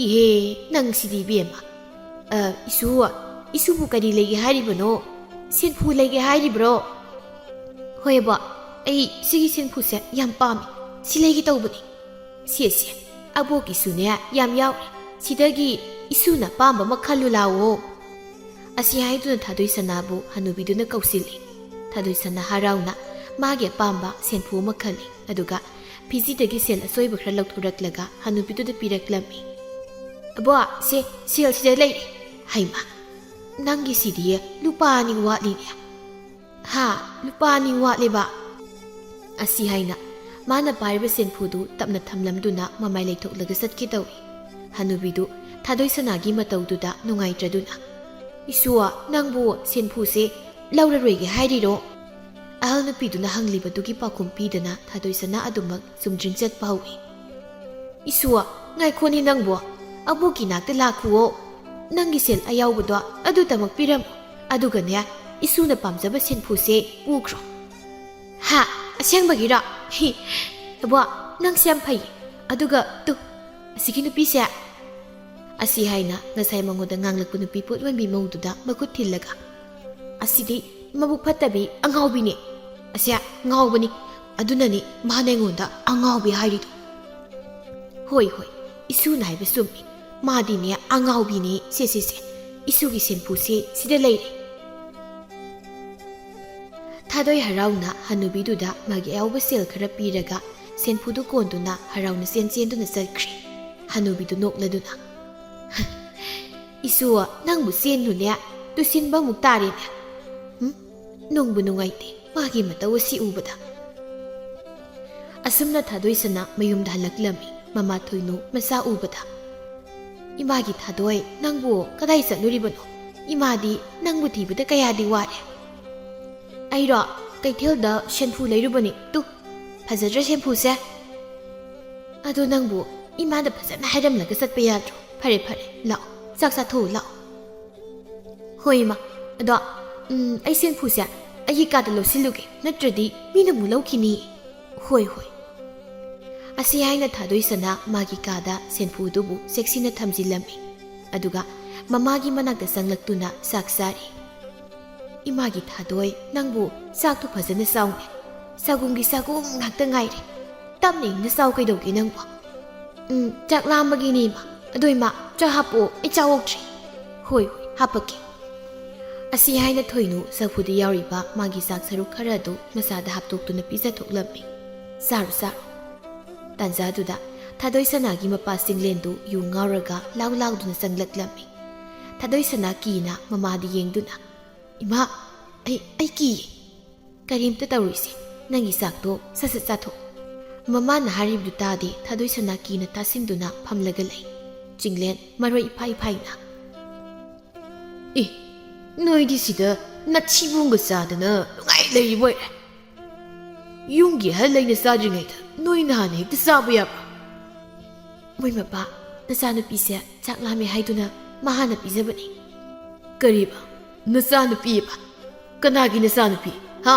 "ꯏꯍꯦ, ꯅꯪ ꯁꯤꯗꯤ ꯏꯕꯦꯝꯃ꯫ ꯑ, ꯏꯁꯨ, ꯏꯁꯨꯕꯨ ꯀꯔꯤ ꯂꯩꯒꯦ ꯍꯥꯏꯔꯤꯕꯅꯣ? ꯁꯦꯟꯐꯨ ꯂꯩꯒꯦ ꯍꯥꯏꯔꯤꯕ꯭ꯔꯣ?" "ꯍꯣꯏ ꯑꯕꯣ, ꯑꯩ ꯁꯤꯒꯤ ꯁꯦꯟꯐꯨꯁꯦ ꯌꯥꯝ ꯄꯥꯝꯃꯤ꯫ ꯁꯤ ꯂꯩꯒꯦ ꯇꯧꯕꯅꯤ꯫ ꯁꯦ, ꯁꯦ, ꯑꯕꯣꯛꯀꯤꯁꯨꯅꯦ ꯌꯥꯝ ꯌꯥꯎꯔꯤ꯫ ꯁꯤꯗꯒꯤ ꯏꯁꯨꯅ ꯑꯄꯥꯝꯕ ꯑꯃ ꯈꯜꯂꯨ ꯂꯥꯛꯑꯣ꯫" ꯑꯁꯤ ꯍꯥꯏꯗꯨꯅ ꯊꯥꯗꯣꯏ ꯁꯅꯥꯕꯨ ꯍꯅꯨꯕꯤꯗꯨꯅ ꯀꯧꯁꯤꯜꯂꯤ꯫ ꯊꯥꯗꯣꯏ ꯁꯅꯥ ꯍꯔꯥꯎꯅ ꯃꯥꯒꯤ ꯑꯄꯥꯝꯕ ꯁꯦꯟꯐꯨ ꯑꯃ ꯈꯜꯂꯤ꯫ ꯑꯗꯨꯒ ꯐꯤꯖꯤꯗꯒꯤ ꯁꯦꯜ ꯑꯆꯣꯏꯕ ꯈꯔ ꯂꯧꯊꯣꯔꯛꯂꯒ ꯍꯅꯨꯕꯤꯗꯨꯗ ꯄꯤꯔꯛꯂꯝꯃꯤ꯫ "ꯑꯕꯣ, ꯁꯦ, ꯁꯦꯜꯁꯤꯗ ꯂꯩꯔꯦ꯫ ꯍꯩꯃꯥ, ꯅꯪꯒꯤꯁꯤꯗꯤ ꯂꯨꯄꯥ ꯑꯅꯤ ꯋꯥꯠꯂꯤꯅꯦ꯫" "ꯍꯥ? ꯂꯨꯄꯥ ꯑꯅꯤ ꯋꯥꯠꯂꯦꯕ?" ꯑꯁꯤ ꯍꯥꯏꯅ ꯃꯥꯅ ꯄꯥꯏꯔꯤꯕ ꯁꯦꯟꯐꯨꯗꯨ ꯇꯞꯅ ꯊꯝꯂꯝꯗꯨꯅ ꯃꯃꯥꯏ ꯂꯩꯊꯣꯛꯂꯒ ꯆꯠꯀꯦ ꯇꯧꯏ꯫ ꯍꯅꯨꯕꯤꯗꯨ ꯊꯥꯗꯣꯏ ꯁꯅꯥꯒꯤ ꯃꯇꯧꯗꯨꯗ ꯅꯨꯡꯉꯥꯏꯇ꯭ꯔꯗꯨꯅ, "ꯏꯁꯨ, ꯅꯪꯕꯨ ꯁꯦꯟꯐꯨꯁꯦ ꯂꯧꯔꯔꯣꯏꯒꯦ ꯍꯥꯏꯔꯤꯔꯣ?" ꯑꯍꯜ ꯅꯨꯄꯤꯗꯨꯅ ꯍꯪꯂꯤꯕꯗꯨꯒꯤ ꯄꯥꯎꯈꯨꯝ ꯄꯤꯗꯅ ꯊꯥꯗꯣꯏ ꯁꯅꯥ ꯑꯗꯨꯃꯛ ꯆꯨꯝꯗ꯭ꯔꯤꯡ ꯆꯠꯄ ꯍꯧꯏ꯫ "ꯏꯁꯨ, ꯉꯥꯏꯈꯣꯅꯦ ꯅꯪꯕꯨ꯫ ꯑꯕꯣꯛꯀꯤ ꯅꯥꯛꯇ ꯂꯥꯛꯈꯨꯑꯣ꯫ ꯅꯪꯒꯤ ꯁꯦꯜ ꯑꯌꯥꯎꯕꯗꯣ ꯑꯗꯨꯗꯃꯛ ꯄꯤꯔꯝꯃꯨ꯫ ꯑꯗꯨꯒꯅꯦ, ꯏꯁꯨꯅ ꯄꯥꯝꯖꯕ ꯁꯦꯟꯐꯨꯁꯦ ꯄꯨꯈ꯭ꯔꯣ꯫" "ꯍꯥ? ꯑꯁꯦꯡꯕꯒꯤꯔꯣ? ꯍꯤ, ꯑꯕꯣ, ꯅꯪꯁꯦ ꯌꯥꯝ ꯐꯩꯌꯦ꯫ ꯑꯗꯨꯒ ꯇꯨ, ꯑꯁꯤꯒꯤ ꯅꯨꯄꯤꯁꯦ꯫" ꯑꯁꯤ ꯍꯥꯏꯅ ꯉꯁꯥꯏ ꯃꯉꯣꯟꯗ ꯉꯥꯡꯂꯛꯄ ꯅꯨꯄꯤ ꯄꯣꯠ ꯌꯣꯟꯕꯤ ꯃꯧꯗꯨꯗ ꯃꯈꯨꯠ ꯊꯤꯜꯂꯒ, "ꯑꯁꯤꯗꯤ ꯃꯕꯨꯛ ꯐꯠꯇꯕꯤ ꯑꯉꯥꯎꯕꯤꯅꯦ꯫ ꯑꯁꯦ ꯉꯥꯎꯕꯅꯤ꯫ ꯑꯗꯨꯅꯅꯤ ꯃꯥꯅ ꯑꯩꯉꯣꯟꯗ ꯑꯉꯥꯎꯕꯤ ꯍꯥꯏꯔꯤꯗꯣ꯫" "ꯍꯣꯏ, ꯍꯣꯏ, ꯏꯁꯨꯅ ꯍꯥꯏꯕ ꯆꯨꯝꯃꯤ꯫ ꯃꯥꯗꯤꯅꯦ ꯑꯉꯥꯎꯕꯤꯅꯦ꯫ ꯁꯦ, ꯁꯦ, ꯁꯦ, ꯏꯁꯨꯒꯤ ꯁꯦꯟꯐꯨꯁꯦ ꯁꯤꯗ ꯂꯩꯔꯦ꯫" ꯊꯥꯗꯣꯏ ꯍꯔꯥꯎꯅ ꯍꯅꯨꯕꯤꯗꯨꯗ ꯃꯥꯒꯤ ꯑꯌꯥꯎꯕ ꯁꯦꯜ ꯈꯔ ꯄꯤꯔꯒ ꯁꯦꯟꯐꯨꯗꯨ ꯀꯣꯟꯗꯨꯅ ꯍꯔꯥꯎꯅ ꯆꯦꯟ ꯆꯦꯟꯗꯨꯅ ꯆꯠꯈ꯭ꯔꯦ꯫ ꯍꯅꯨꯕꯤꯗꯨ ꯅꯣꯛꯂꯗꯨꯅ, "ꯏꯁꯨ, ꯅꯪꯕꯨ ꯆꯦꯟꯂꯨꯅꯦ, ꯇꯨꯁꯤꯟꯕ ꯑꯃꯨꯛ ꯇꯥꯔꯦꯅꯦ꯫ ꯎꯝ, ꯅꯨꯡꯕꯨ ꯅꯨꯡꯉꯥꯏꯇꯦ ꯃꯥꯒꯤ ꯃꯇꯧ ꯑꯁꯤ ꯎꯕꯗ꯫" ꯑꯁꯨꯝꯅ ꯊꯥꯗꯣꯏ ꯁꯅꯥ ꯃꯌꯨꯝꯗ ꯍꯜꯂꯛꯂꯝꯃꯤ꯫ ꯃꯃꯥ ꯊꯣꯏꯅꯨ ꯃꯆꯥ ꯎꯕꯗ, "ꯏꯃꯥꯒꯤ ꯊꯥꯗꯣꯏ, ꯅꯪꯕꯨ ꯀꯗꯥꯏ ꯆꯠꯂꯨꯔꯤꯕꯅꯣ? ꯏꯃꯥꯗꯤ ꯅꯪꯕꯨ ꯊꯤꯕꯗ ꯀꯌꯥꯗꯤ ꯋꯥꯔꯦ꯫ ꯑꯩꯔꯣ? ꯀꯩꯊꯦꯜꯗ ꯁꯦꯟꯐꯨ ꯂꯩꯔꯨꯕꯅꯤ꯫ ꯇꯨ, ꯐꯖꯗ꯭ꯔ ꯁꯦꯟꯐꯨꯁꯦ? ꯑꯗꯣ ꯅꯪꯕꯨ ꯏꯃꯥꯗ ꯐꯖꯅ ꯍꯥꯏꯔꯝꯂꯒ ꯆꯠꯄ ꯌꯥꯗ꯭ꯔꯣ? ꯐꯔꯦ, ꯐꯔꯦ, ꯂꯥꯛꯑꯣ, ꯆꯥꯛ ꯆꯥꯊꯣꯛꯎ ꯂꯥꯛꯑꯣ꯫ ꯍꯣꯏ, ꯏꯃꯥ꯫ ꯑꯗꯣ, ꯎꯝ, ꯑꯩ ꯁꯦꯟꯐꯨꯁꯦ ꯑꯩꯒꯤ ꯀꯥꯗ ꯂꯧꯁꯤꯜꯂꯨꯒꯦ, ꯅꯠꯇ꯭ꯔꯗꯤ ꯃꯤꯅ ꯑꯃꯨꯛ ꯂꯧꯈꯤꯅꯤ꯫ ꯍꯣꯏ, ꯍꯣꯏ꯫ ꯑꯁꯤ ꯍꯥꯏꯅ ꯊꯥꯗꯣꯏꯁꯅꯥ ꯃꯥꯒꯤ ꯀꯥꯗ ꯁꯦꯟꯐꯨꯗꯨꯕꯨ ꯆꯦꯛꯁꯤꯟꯅ ꯊꯝꯖꯤꯜꯂꯝꯃꯤ꯫ ꯑꯗꯨꯒ ꯃꯃꯥꯒꯤ ꯃꯅꯥꯛꯇ ꯆꯪꯂꯛꯇꯨꯅ ꯆꯥꯛ ꯆꯥꯔꯤ꯫ ꯏꯃꯥꯒꯤ ꯊꯥꯗꯣꯏ, ꯅꯪꯕꯨ ꯆꯥꯛꯇꯨ ꯐꯖꯅ ꯆꯥꯎꯅꯦ꯫ ꯆꯥꯛꯈꯨꯝꯒꯤ ꯆꯥꯛꯈꯨꯝ ꯉꯥꯛꯇ ꯉꯥꯏꯔꯦ꯫ ꯇꯞꯅ ꯏꯪꯅ ꯆꯥꯎ ꯀꯩꯗꯧꯒꯦ ꯅꯪꯕꯨ? ꯎꯝ, ꯆꯥꯛ ꯂꯥꯝꯕꯒꯤꯅꯦ, ꯏꯃꯥ꯫ ꯑꯗꯣ, ꯏꯃꯥ, ꯆꯥꯛ ꯍꯥꯞꯄꯛꯑꯣ, ꯑꯩ ꯆꯥ ꯑꯣꯛꯇ꯭ꯔꯤ꯫ ꯍꯣꯏ, ꯍꯣꯏ, ꯍꯥꯞꯄꯛꯀꯦ꯫ ꯑꯁꯤ ꯍꯥꯏꯅ ꯊꯣꯏꯅꯨ ꯆꯐꯨꯗ ꯌꯥꯎꯔꯤꯕ ꯃꯥꯒꯤ ꯆꯥꯛ ꯁꯔꯨꯛ ꯈꯔ ꯑꯗꯨ ꯃꯆꯥꯗ ꯍꯥꯞꯇꯣꯛꯇꯨꯅ ꯄꯤꯖꯊꯣꯛꯂꯝꯃꯤ꯫ "ꯆꯥꯔꯣ, ꯆꯥꯔꯣ꯫" ꯇꯥꯟꯖꯥꯗꯨꯗ ꯊꯥꯗꯣꯏ ꯁꯅꯥꯒꯤ ꯃꯄꯥ ꯆꯤꯡꯂꯦꯟꯗꯨ ꯌꯨ ꯉꯥꯎꯔꯒ ꯂꯥꯎ ꯂꯥꯎꯗꯨꯅ ꯆꯪꯂꯛꯂꯝꯃꯤ꯫ ꯊꯥꯗꯣꯏ ꯁꯅꯥ ꯀꯤꯅ ꯃꯃꯥꯗ ꯌꯦꯡꯗꯨꯅ, "ꯏꯃꯥ, ꯑꯩ, ꯑꯩ ꯀꯤꯌꯦ꯫" "ꯀꯔꯤꯝꯇ ꯇꯧꯔꯣꯏꯁꯦ, ꯅꯪꯒꯤ ꯆꯥꯛꯇꯣ ꯁꯠ ꯁꯠ ꯆꯥꯊꯣꯛ꯫" ꯃꯃꯥꯅ ꯍꯥꯏꯔꯤꯕꯗꯨ ꯇꯥꯗꯦ ꯊꯥꯗꯣꯏ ꯁꯅꯥ ꯀꯤꯅ ꯇꯥꯁꯤꯟꯗꯨꯅ ꯐꯝꯂꯒ ꯂꯩ꯫ ꯆꯤꯡꯂꯦꯟ ꯃꯔꯣꯏ ꯏꯐꯥꯏ ꯐꯥꯏꯅ꯫ "ꯑꯦ, ꯅꯣꯏꯗꯤ ꯁꯤꯗ ꯅꯊꯤꯕꯣꯡꯒ ꯆꯥꯗꯅ ꯅꯨꯡꯉꯥꯏ ꯂꯩꯔꯤꯕ ꯑꯣꯏꯔꯦ꯫ ꯌꯨꯝꯒꯤ ꯑꯍꯜ ꯑꯩꯅ ꯆꯥꯗ꯭ꯔꯤꯉꯩꯗ ꯅꯣꯏꯅ ꯍꯥꯟꯅ ꯍꯦꯛꯇ ꯆꯥꯕ ꯌꯥꯕ꯭ꯔꯥ?" "ꯃꯣꯏ ꯃꯄꯥ, ꯅꯆꯥꯅꯨꯄꯤꯁꯦ ꯆꯥꯛ ꯂꯥꯝꯃꯦ ꯍꯥꯏꯗꯨꯅ ꯃꯥ ꯍꯥꯟꯅ ꯄꯤꯖꯕꯅꯤ꯫" "ꯀꯔꯤꯕ? ꯅꯆꯥꯅꯨꯄꯤꯕ? ꯀꯅꯥꯒꯤ ꯅꯆꯥꯅꯨꯄꯤ? ꯍꯥ?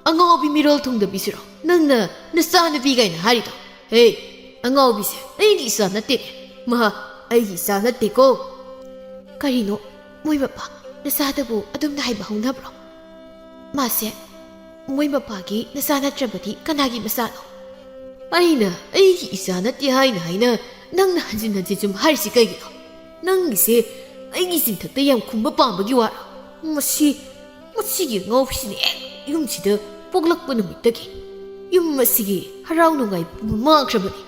ꯑꯉꯥꯎꯕꯤ ꯃꯤꯔꯣꯜ ꯊꯨꯡꯗꯕꯤꯁꯤꯔꯣ ꯅꯪꯅ ꯅꯆꯥꯅꯨꯄꯤ ꯀꯥꯏꯅ ꯍꯥꯏꯔꯤꯗꯣ? ꯍꯦ, ꯑꯉꯥꯎꯕꯤꯁꯦ ꯑꯩꯒꯤ ꯏꯆꯥ ꯅꯠꯇꯦ꯫ ꯃꯍꯥꯛ ꯑꯩꯒꯤ ꯏꯆꯥ ꯅꯠꯇꯦꯀꯣ꯫" "ꯀꯔꯤꯅꯣ? ꯃꯣꯏ ꯃꯄꯥ, ꯅꯆꯥꯗꯕꯨ ꯑꯗꯨꯝꯅ ꯍꯥꯏꯕ ꯍꯧꯅꯕ꯭ꯔꯣ? ꯃꯥꯁꯦ ꯃꯣꯏ ꯃꯄꯥꯒꯤ ꯅꯆꯥ ꯅꯠꯇ꯭ꯔꯕꯗꯤ ꯀꯅꯥꯒꯤ ꯃꯆꯥꯅꯣ?" "ꯑꯩꯅ ꯑꯩꯒꯤ ꯏꯆꯥ ꯅꯠꯇꯦ ꯍꯥꯏꯅ ꯍꯥꯏꯅ ꯅꯪꯅ ꯍꯟꯖꯤꯟ ꯍꯟꯖꯤꯟ ꯁꯨꯝ ꯍꯥꯏꯔꯤꯁꯤ ꯀꯩꯒꯤꯅꯣ? ꯅꯪꯒꯤꯁꯦ ꯑꯩꯒꯤ ꯆꯤꯟꯊꯛꯇ ꯌꯥꯝ ꯈꯨꯝꯕ ꯄꯥꯝꯕꯒꯤ ꯋꯥꯔꯣ? ꯃꯁꯤ, ꯃꯁꯤꯒꯤ ꯑꯉꯥꯎꯕꯤꯁꯤꯅ ꯍꯦꯛ ꯌꯨꯝꯁꯤꯗ ꯄꯣꯛꯂꯛꯄ ꯅꯨꯃꯤꯠꯇꯒꯤ ꯌꯨꯝ ꯑꯁꯤꯒꯤ ꯍꯔꯥꯎ ꯅꯨꯡꯉꯥꯏ ꯄꯨꯝꯕ ꯃꯥꯡꯈ꯭ꯔꯕꯅꯤ꯫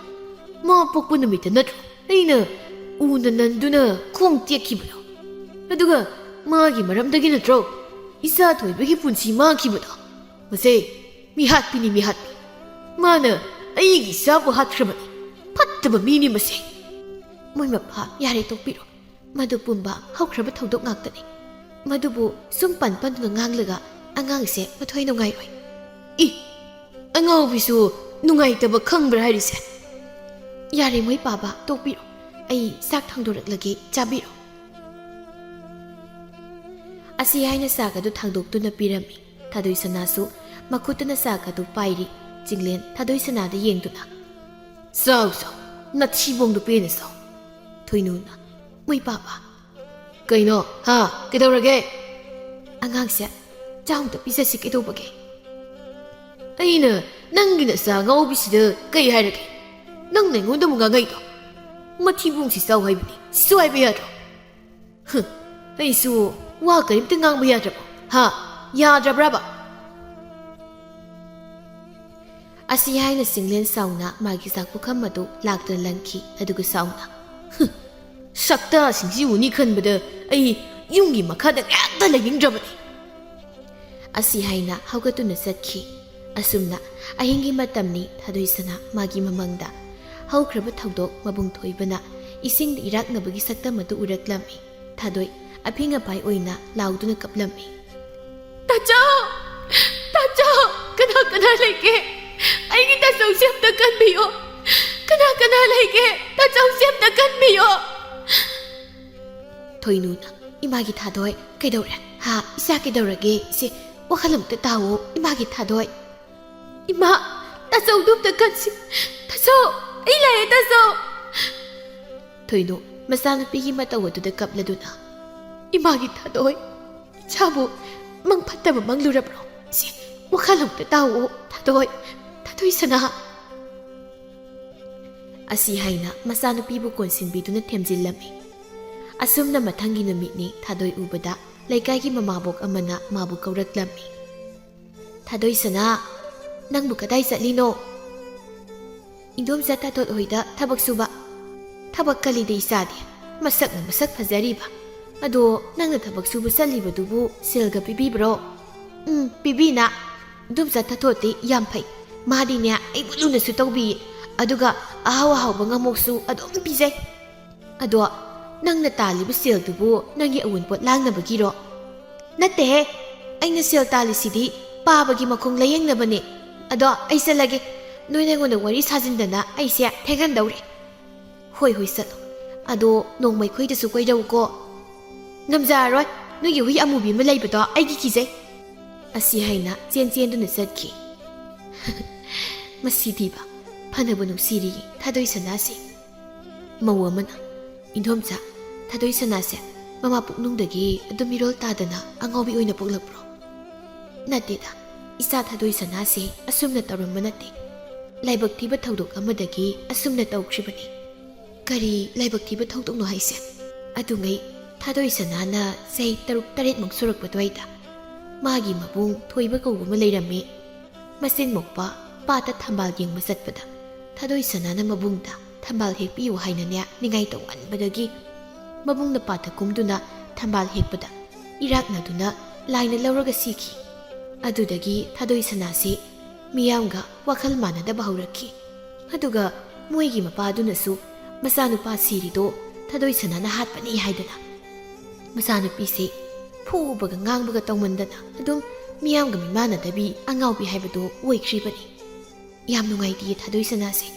ꯃꯥ ꯄꯣꯛꯄ ꯅꯨꯃꯤꯠꯇ ꯅꯠꯇ꯭ꯔꯣ ꯑꯩꯅ ꯎꯅ ꯅꯟꯗꯨꯅ ꯈꯣꯡ ꯇꯦꯛꯈꯤꯕꯗꯣ? ꯑꯗꯨꯒ ꯃꯥꯒꯤ ꯃꯔꯝꯗꯒꯤ ꯅꯠꯇ꯭ꯔꯣ ꯏꯆꯥ ꯊꯣꯏꯕꯒꯤ ꯄꯨꯟꯁꯤ ꯃꯥꯡꯈꯤꯕꯗꯣ? ꯃꯁꯦ ꯃꯤꯍꯥꯠꯄꯤꯅꯤ, ꯃꯤꯍꯥꯠꯄꯤ꯫ ꯃꯥꯅ ꯑꯩꯒꯤ ꯏꯆꯥꯕꯨ ꯍꯥꯠꯈ꯭ꯔꯕꯅꯤ꯫ ꯐꯠꯇꯕ ꯃꯤꯅꯤ ꯃꯁꯦ꯫" "ꯃꯣꯏ ꯃꯄꯥ, ꯌꯥꯔꯦ, ꯇꯣꯛꯄꯤꯔꯣ꯫ ꯃꯗꯨ ꯄꯨꯝꯕ ꯍꯧꯈ꯭ꯔꯕ ꯊꯧꯗꯣꯛ ꯉꯥꯛꯇꯅꯤ꯫ ꯃꯗꯨꯕꯨ ꯁꯨꯝ ꯄꯟ ꯄꯟꯗꯨꯅ ꯉꯥꯡꯂꯒ ꯑꯉꯥꯡꯁꯦ ꯃꯊ꯭ꯋꯥꯏ ꯅꯨꯡꯉꯥꯏꯔꯣꯏ꯫ ꯏ! ꯑꯉꯥꯎꯕꯤꯁꯨ ꯅꯨꯡꯉꯥꯏꯇꯕ ꯈꯪꯕ꯭ꯔꯥ ꯍꯥꯏꯔꯤꯁꯦ? ꯌꯥꯔꯦ ꯃꯣꯏ ꯄꯥꯕ, ꯇꯣꯛꯄꯤꯔꯣ꯫ ꯑꯩ ꯆꯥꯛ ꯊꯥꯡꯗꯣꯔꯛꯂꯒꯦ, ꯆꯥꯕꯤꯔꯣ꯫ ꯑꯁꯤ ꯍꯥꯏꯅ ꯆꯥꯛ ꯑꯗꯨ ꯊꯥꯡꯗꯣꯛꯇꯨꯅ ꯄꯤꯔꯝꯃꯤ꯫ ꯊꯥꯗꯣꯏ ꯁꯅꯥꯁꯨ ꯃꯈꯨꯠꯇꯨꯅ ꯆꯥꯛ ꯑꯗꯨ ꯄꯥꯏꯔꯤ꯫ ꯆꯤꯡꯂꯦꯟ ꯊꯥꯗꯣꯏ ꯁꯅꯥꯗ ꯌꯦꯡꯗꯨꯅ, "ꯆꯥꯎ ꯆꯥꯎ, ꯅꯊꯤꯕꯣꯡꯗꯨ ꯄꯦꯟꯅ ꯆꯥꯎ꯫" ꯊꯣꯏꯅꯨꯅ, "ꯃꯣꯏ ꯄꯥꯕ꯫" "ꯀꯩꯅꯣ? ꯍꯥ? ꯀꯩꯗꯧꯔꯒꯦ?" "ꯑꯉꯥꯡꯁꯦ ꯆꯥꯎꯗ ꯄꯤꯖꯁꯤ ꯀꯩꯗꯧꯕꯒꯦ?" "ꯑꯩꯅ ꯅꯪꯒꯤ ꯅꯆꯥ ꯉꯥꯎꯕꯤꯁꯤꯗ ꯀꯩ ꯍꯥꯏꯔꯒꯦ? ꯅꯪꯅ ꯑꯩꯉꯣꯟꯗ ꯑꯃꯨꯛ ꯉꯥꯡꯉꯛꯏꯗꯣ? ꯃꯊꯤꯕꯣꯡꯁꯤ ꯆꯥꯎ ꯍꯥꯏꯕꯅꯤ, ꯁꯤꯁꯨ ꯍꯥꯏꯕ ꯌꯥꯗ꯭ꯔꯣ?" "ꯍꯨꯝ, ꯑꯩꯁꯨ ꯋꯥ ꯀꯔꯤꯝꯇ ꯉꯥꯡꯕ ꯌꯥꯗ꯭ꯔꯕꯣ? ꯍꯥ? ꯌꯥꯗ꯭ꯔꯕ꯭ꯔꯕ?" ꯑꯁꯤ ꯍꯥꯏꯅ ꯆꯤꯡꯂꯦꯟ ꯁꯥꯎꯅ ꯃꯥꯒꯤ ꯆꯥꯛ ꯄꯨꯈꯝ ꯑꯗꯨ ꯂꯥꯛꯇꯨꯅ ꯂꯪꯈꯤ, ꯑꯗꯨꯒ ꯁꯥꯎꯅ, "ꯍꯨꯝ, ꯁꯛꯇꯥꯁꯤꯡꯁꯤ ꯎꯅꯤ ꯈꯟꯕꯗ ꯑꯩ ꯌꯨꯝꯒꯤ ꯃꯈꯥꯗ ꯀꯩꯝꯇ ꯂꯩꯅꯤꯡꯗ꯭ꯔꯕꯅꯤ꯫" ꯑꯁꯤ ꯍꯥꯏꯅ ꯍꯧꯒꯠꯇꯨꯅ ꯆꯠꯈꯤ꯫ ꯑꯁꯨꯝꯅ ꯑꯍꯤꯡꯒꯤ ꯃꯇꯝꯅꯤ꯫ ꯊꯥꯗꯣꯏ ꯁꯅꯥ ꯃꯥꯒꯤ ꯃꯃꯪꯗ ꯍꯧꯈ꯭ꯔꯕ ꯊꯧꯗꯣꯛ ꯃꯕꯨꯡ ꯊꯣꯏꯕꯅ ꯏꯁꯤꯡꯗ ꯏꯔꯥꯛꯅꯕꯒꯤ ꯁꯛꯇꯝ ꯑꯗꯨ ꯎꯔꯛꯂꯝꯃꯤ꯫ ꯊꯥꯗꯣꯏ ꯑꯐꯤꯡ ꯑꯐꯥꯏ ꯑꯣꯏꯅ ꯂꯥꯎꯗꯨꯅ ꯀꯞꯂꯝꯃꯤ꯫ "ꯇꯥꯆꯧ! ꯇꯥꯆꯧ! ꯀꯅꯥ ꯀꯅꯥ ꯂꯩꯒꯦ? ꯑꯩꯒꯤ ꯇꯥꯆꯧꯁꯦ ꯑꯝꯇ ꯀꯟꯕꯤꯌꯣ꯫ ꯀꯅꯥ ꯀꯅꯥ ꯂꯩꯒꯦ? ꯇꯥꯆꯧꯁꯦ ꯑꯝꯇ ꯀꯟꯕꯤꯌꯣ꯫" ꯊꯣꯏꯅꯨꯅ, "ꯏꯃꯥꯒꯤ ꯊꯥꯗꯣꯏ, ꯀꯩꯗꯧꯔꯦ? ꯍꯥ? ꯏꯆꯥ ꯀꯩꯗꯧꯔꯒꯦ? ꯏꯆꯦ, ꯋꯥꯈꯜ ꯑꯝꯇ ꯇꯥꯎꯑꯣ, ꯏꯃꯥꯒꯤ ꯊꯥꯗꯣꯏ꯫" "ꯏꯃꯥ, ꯇꯥꯆꯧꯗꯨ ꯑꯝꯇ ꯀꯟꯁꯤ꯫ ꯇꯥꯆꯧ, ꯑꯩ ꯂꯥꯛꯑꯦ, ꯇꯥꯆꯧ꯫" ꯊꯣꯏꯅꯨ ꯃꯆꯥꯅꯨꯄꯤꯒꯤ ꯃꯇꯧ ꯑꯗꯨꯗ ꯀꯞꯂꯗꯨꯅ, "ꯏꯃꯥꯒꯤ ꯊꯥꯗꯣꯏ, ꯏꯆꯥꯕꯨ ꯃꯪ ꯐꯠꯇꯕ ꯃꯪꯂꯨꯔꯕ꯭ꯔꯣ? ꯁꯤ ꯋꯥꯈꯜ ꯑꯃꯨꯛꯇ ꯇꯥꯎꯑꯣ, ꯊꯥꯗꯣꯏ, ꯊꯥꯗꯣꯏ ꯁꯅꯥ꯫" ꯑꯁꯤ ꯍꯥꯏꯅ ꯃꯆꯥꯅꯨꯄꯤꯕꯨ ꯀꯣꯟꯁꯤꯟꯕꯤꯗꯨꯅ ꯊꯦꯝꯖꯤꯜꯂꯝꯃꯤ꯫ ꯑꯁꯨꯝꯅ ꯃꯊꯪꯒꯤ ꯅꯨꯃꯤꯠꯅꯤ꯫ ꯊꯥꯗꯣꯏ ꯎꯕꯗ ꯂꯩꯀꯥꯏꯒꯤ ꯃꯃꯥꯕꯣꯛ ꯑꯃꯅ ꯃꯥꯕꯨ ꯀꯧꯔꯛꯂꯝꯃꯤ꯫ "ꯊꯥꯗꯣꯏ ꯁꯅꯥ, ꯅꯪꯕꯨ ꯀꯗꯥꯏ ꯆꯠꯂꯤꯅꯣ?" "ꯏꯟꯗꯣꯝꯆꯥ ꯇꯥꯊꯣꯠ ꯍꯣꯏꯗ ꯊꯕꯛ ꯁꯨꯕ꯫" "ꯊꯕꯛ ꯀꯜꯂꯤꯗ ꯏꯆꯥꯗꯤ, ꯃꯁꯛꯅ ꯃꯁꯛ ꯐꯖꯔꯤꯕ꯫ ꯑꯗꯣ ꯅꯪꯅ ꯊꯕꯛ ꯁꯨꯕ ꯆꯠꯂꯤꯕꯗꯨꯕꯨ ꯁꯦꯜꯒ ꯄꯤꯕꯤꯕ꯭ꯔꯣ?" "ꯎꯝ, ꯄꯤꯕꯤꯅ꯫ ꯏꯟꯗꯣꯝꯆꯥ ꯇꯥꯊꯣꯠꯇꯤ ꯌꯥꯝ ꯐꯩ꯫ ꯃꯥꯗꯤꯅꯦ ꯑꯩꯕꯨ ꯂꯨꯅꯁꯨ ꯇꯧꯕꯤꯌꯦ꯫ ꯑꯗꯨꯒ ꯑꯍꯥꯎ ꯑꯍꯥꯎꯕ ꯉꯥꯃꯣꯛꯁꯨ ꯑꯗꯨꯝ ꯄꯤꯖꯩ꯫ ꯑꯗꯣ "ꯅꯪꯅ ꯇꯥꯜꯂꯤꯕ ꯁꯦꯜꯗꯨꯕꯨ ꯅꯪꯒꯤ ꯑꯋꯨꯟꯄꯣꯠ ꯂꯥꯡꯅꯕꯒꯤꯔꯣ?" "ꯅꯠꯇꯦꯍꯦ, ꯑꯩꯅ ꯁꯦꯜ ꯇꯥꯜꯂꯤꯁꯤꯗꯤ ꯄꯥꯕꯒꯤ ꯃꯈꯣꯡ ꯂꯥꯌꯦꯡꯅꯕꯅꯦ꯫ ꯑꯗꯣ ꯑꯩ ꯆꯠꯂꯒꯦ, ꯅꯣꯏꯅ ꯑꯩꯉꯣꯟꯗ ꯋꯥꯔꯤ ꯁꯥꯖꯤꯟꯗꯅ ꯑꯩꯁꯦ ꯊꯦꯡꯍꯟꯗꯧꯔꯦ꯫" "ꯍꯣꯏ ꯍꯣꯏ, ꯆꯠꯂꯣ꯫ ꯑꯗꯣ ꯅꯣꯡꯃ ꯑꯩꯈꯣꯏꯗꯁꯨ ꯀꯣꯏꯔꯛꯎꯀꯣ꯫" "ꯉꯝꯖꯔꯔꯣꯏ, ꯅꯣꯏꯒꯤ ꯍꯨꯏ ꯑꯃꯨꯕꯤ ꯑꯃ ꯂꯩꯕꯗꯣ ꯑꯩꯒꯤ ꯀꯤꯖꯩ꯫" ꯑꯁꯤ ꯍꯥꯏꯅ ꯆꯦꯟ ꯆꯦꯟꯗꯨꯅ ꯆꯠꯈꯤ꯫ ꯃꯁꯤꯗꯤꯕ, ꯐꯅꯕꯨ ꯅꯨꯡꯁꯤꯔꯤꯌꯦ ꯊꯥꯗꯣꯏ ꯁꯅꯥꯁꯦ꯫ ꯃꯧ ꯑꯃꯅ, "ꯏꯟꯗꯣꯝꯆꯥ, ꯊꯥꯗꯣꯏ ꯁꯅꯥꯁꯦ ꯃꯃꯥ ꯄꯨꯛꯅꯨꯡꯗꯒꯤ ꯑꯗꯨꯝ ꯃꯤꯔꯣꯜ ꯇꯥꯗꯅ ꯑꯉꯥꯎꯕꯤ ꯑꯣꯏꯅ ꯄꯣꯛꯂꯛꯄ꯭ꯔꯣ?" "ꯅꯠꯇꯦꯗ, ꯏꯆꯥ ꯊꯥꯗꯣꯏ ꯁꯅꯥꯁꯦ ꯑꯁꯨꯝꯅ ꯇꯧꯔꯝꯕ ꯅꯠꯇꯦ꯫ ꯂꯥꯏꯕꯛ ꯊꯤꯕ ꯊꯧꯗꯣꯛ ꯑꯃꯗꯒꯤ ꯑꯁꯨꯝꯅ ꯇꯧꯈ꯭ꯔꯤꯕꯅꯤ꯫" "ꯀꯔꯤ ꯂꯥꯏꯕꯛ ꯊꯤꯕ ꯊꯧꯗꯣꯛꯅꯣ ꯍꯥꯏꯁꯦ?" "ꯑꯗꯨꯉꯩ ꯊꯥꯗꯣꯏ ꯁꯅꯥꯅ ꯆꯍꯤ ꯇꯔꯨꯛ ꯇꯔꯦꯠꯃꯨꯛ ꯁꯨꯔꯛꯄ ꯑꯗꯨꯋꯥꯏꯗ ꯃꯥꯒꯤ ꯃꯕꯨꯡ ꯊꯣꯏꯕ ꯀꯧꯕ ꯑꯃ ꯂꯩꯔꯝꯃꯤ꯫ ꯃꯆꯤꯟ ꯃꯣꯛꯄ ꯄꯥꯠꯇ ꯊꯝꯕꯥꯜ ꯌꯦꯡꯕ ꯆꯠꯄꯗ ꯊꯥꯗꯣꯏ ꯁꯅꯥꯅ ꯃꯕꯨꯡꯗ ꯊꯝꯕꯥꯜ ꯍꯦꯛꯄꯤꯌꯨ ꯍꯥꯏꯅꯅꯦ ꯅꯤꯡꯉꯥꯏ ꯇꯧꯃꯟꯕꯗꯒꯤ ꯃꯕꯨꯡꯅ ꯄꯥꯠꯇ ꯀꯨꯝꯗꯨꯅ ꯊꯝꯕꯥꯜ ꯍꯦꯛꯄꯗ ꯏꯔꯥꯛꯅꯗꯨꯅ ꯂꯥꯏꯅ ꯂꯧꯔꯒ ꯁꯤꯈꯤ꯫ ꯑꯗꯨꯗꯒꯤ ꯊꯥꯗꯣꯏ ꯁꯅꯥꯁꯤ ꯃꯤꯌꯥꯝꯒ ꯋꯥꯈꯜ ꯃꯥꯟꯅꯗꯕ ꯍꯧꯔꯛꯈꯤ꯫ ꯑꯗꯨꯒ ꯃꯣꯏꯒꯤ ꯃꯄꯥꯗꯨꯅꯁꯨ ꯃꯆꯥꯅꯨꯄꯥ ꯁꯤꯔꯤꯗꯣ ꯊꯥꯗꯣꯏ ꯁꯅꯥꯅ ꯍꯥꯠꯄꯅꯤ ꯍꯥꯏꯗꯅ ꯃꯆꯥꯅꯨꯄꯤꯁꯤ ꯐꯨꯕꯒ ꯉꯥꯡꯕꯒ ꯇꯧꯃꯟꯗꯅ ꯑꯗꯨꯝ ꯃꯤꯌꯥꯝꯒ ꯃꯤꯃꯥꯟꯅꯗꯕꯤ ꯑꯉꯥꯎꯕꯤ ꯍꯥꯏꯕꯗꯨ ꯑꯣꯏꯈ꯭ꯔꯤꯕꯅꯤ꯫ ꯌꯥꯝ ꯅꯨꯡꯉꯥꯏꯇꯤꯌꯦ ꯊꯥꯗꯣꯏ ꯁꯅꯥꯁꯦ꯫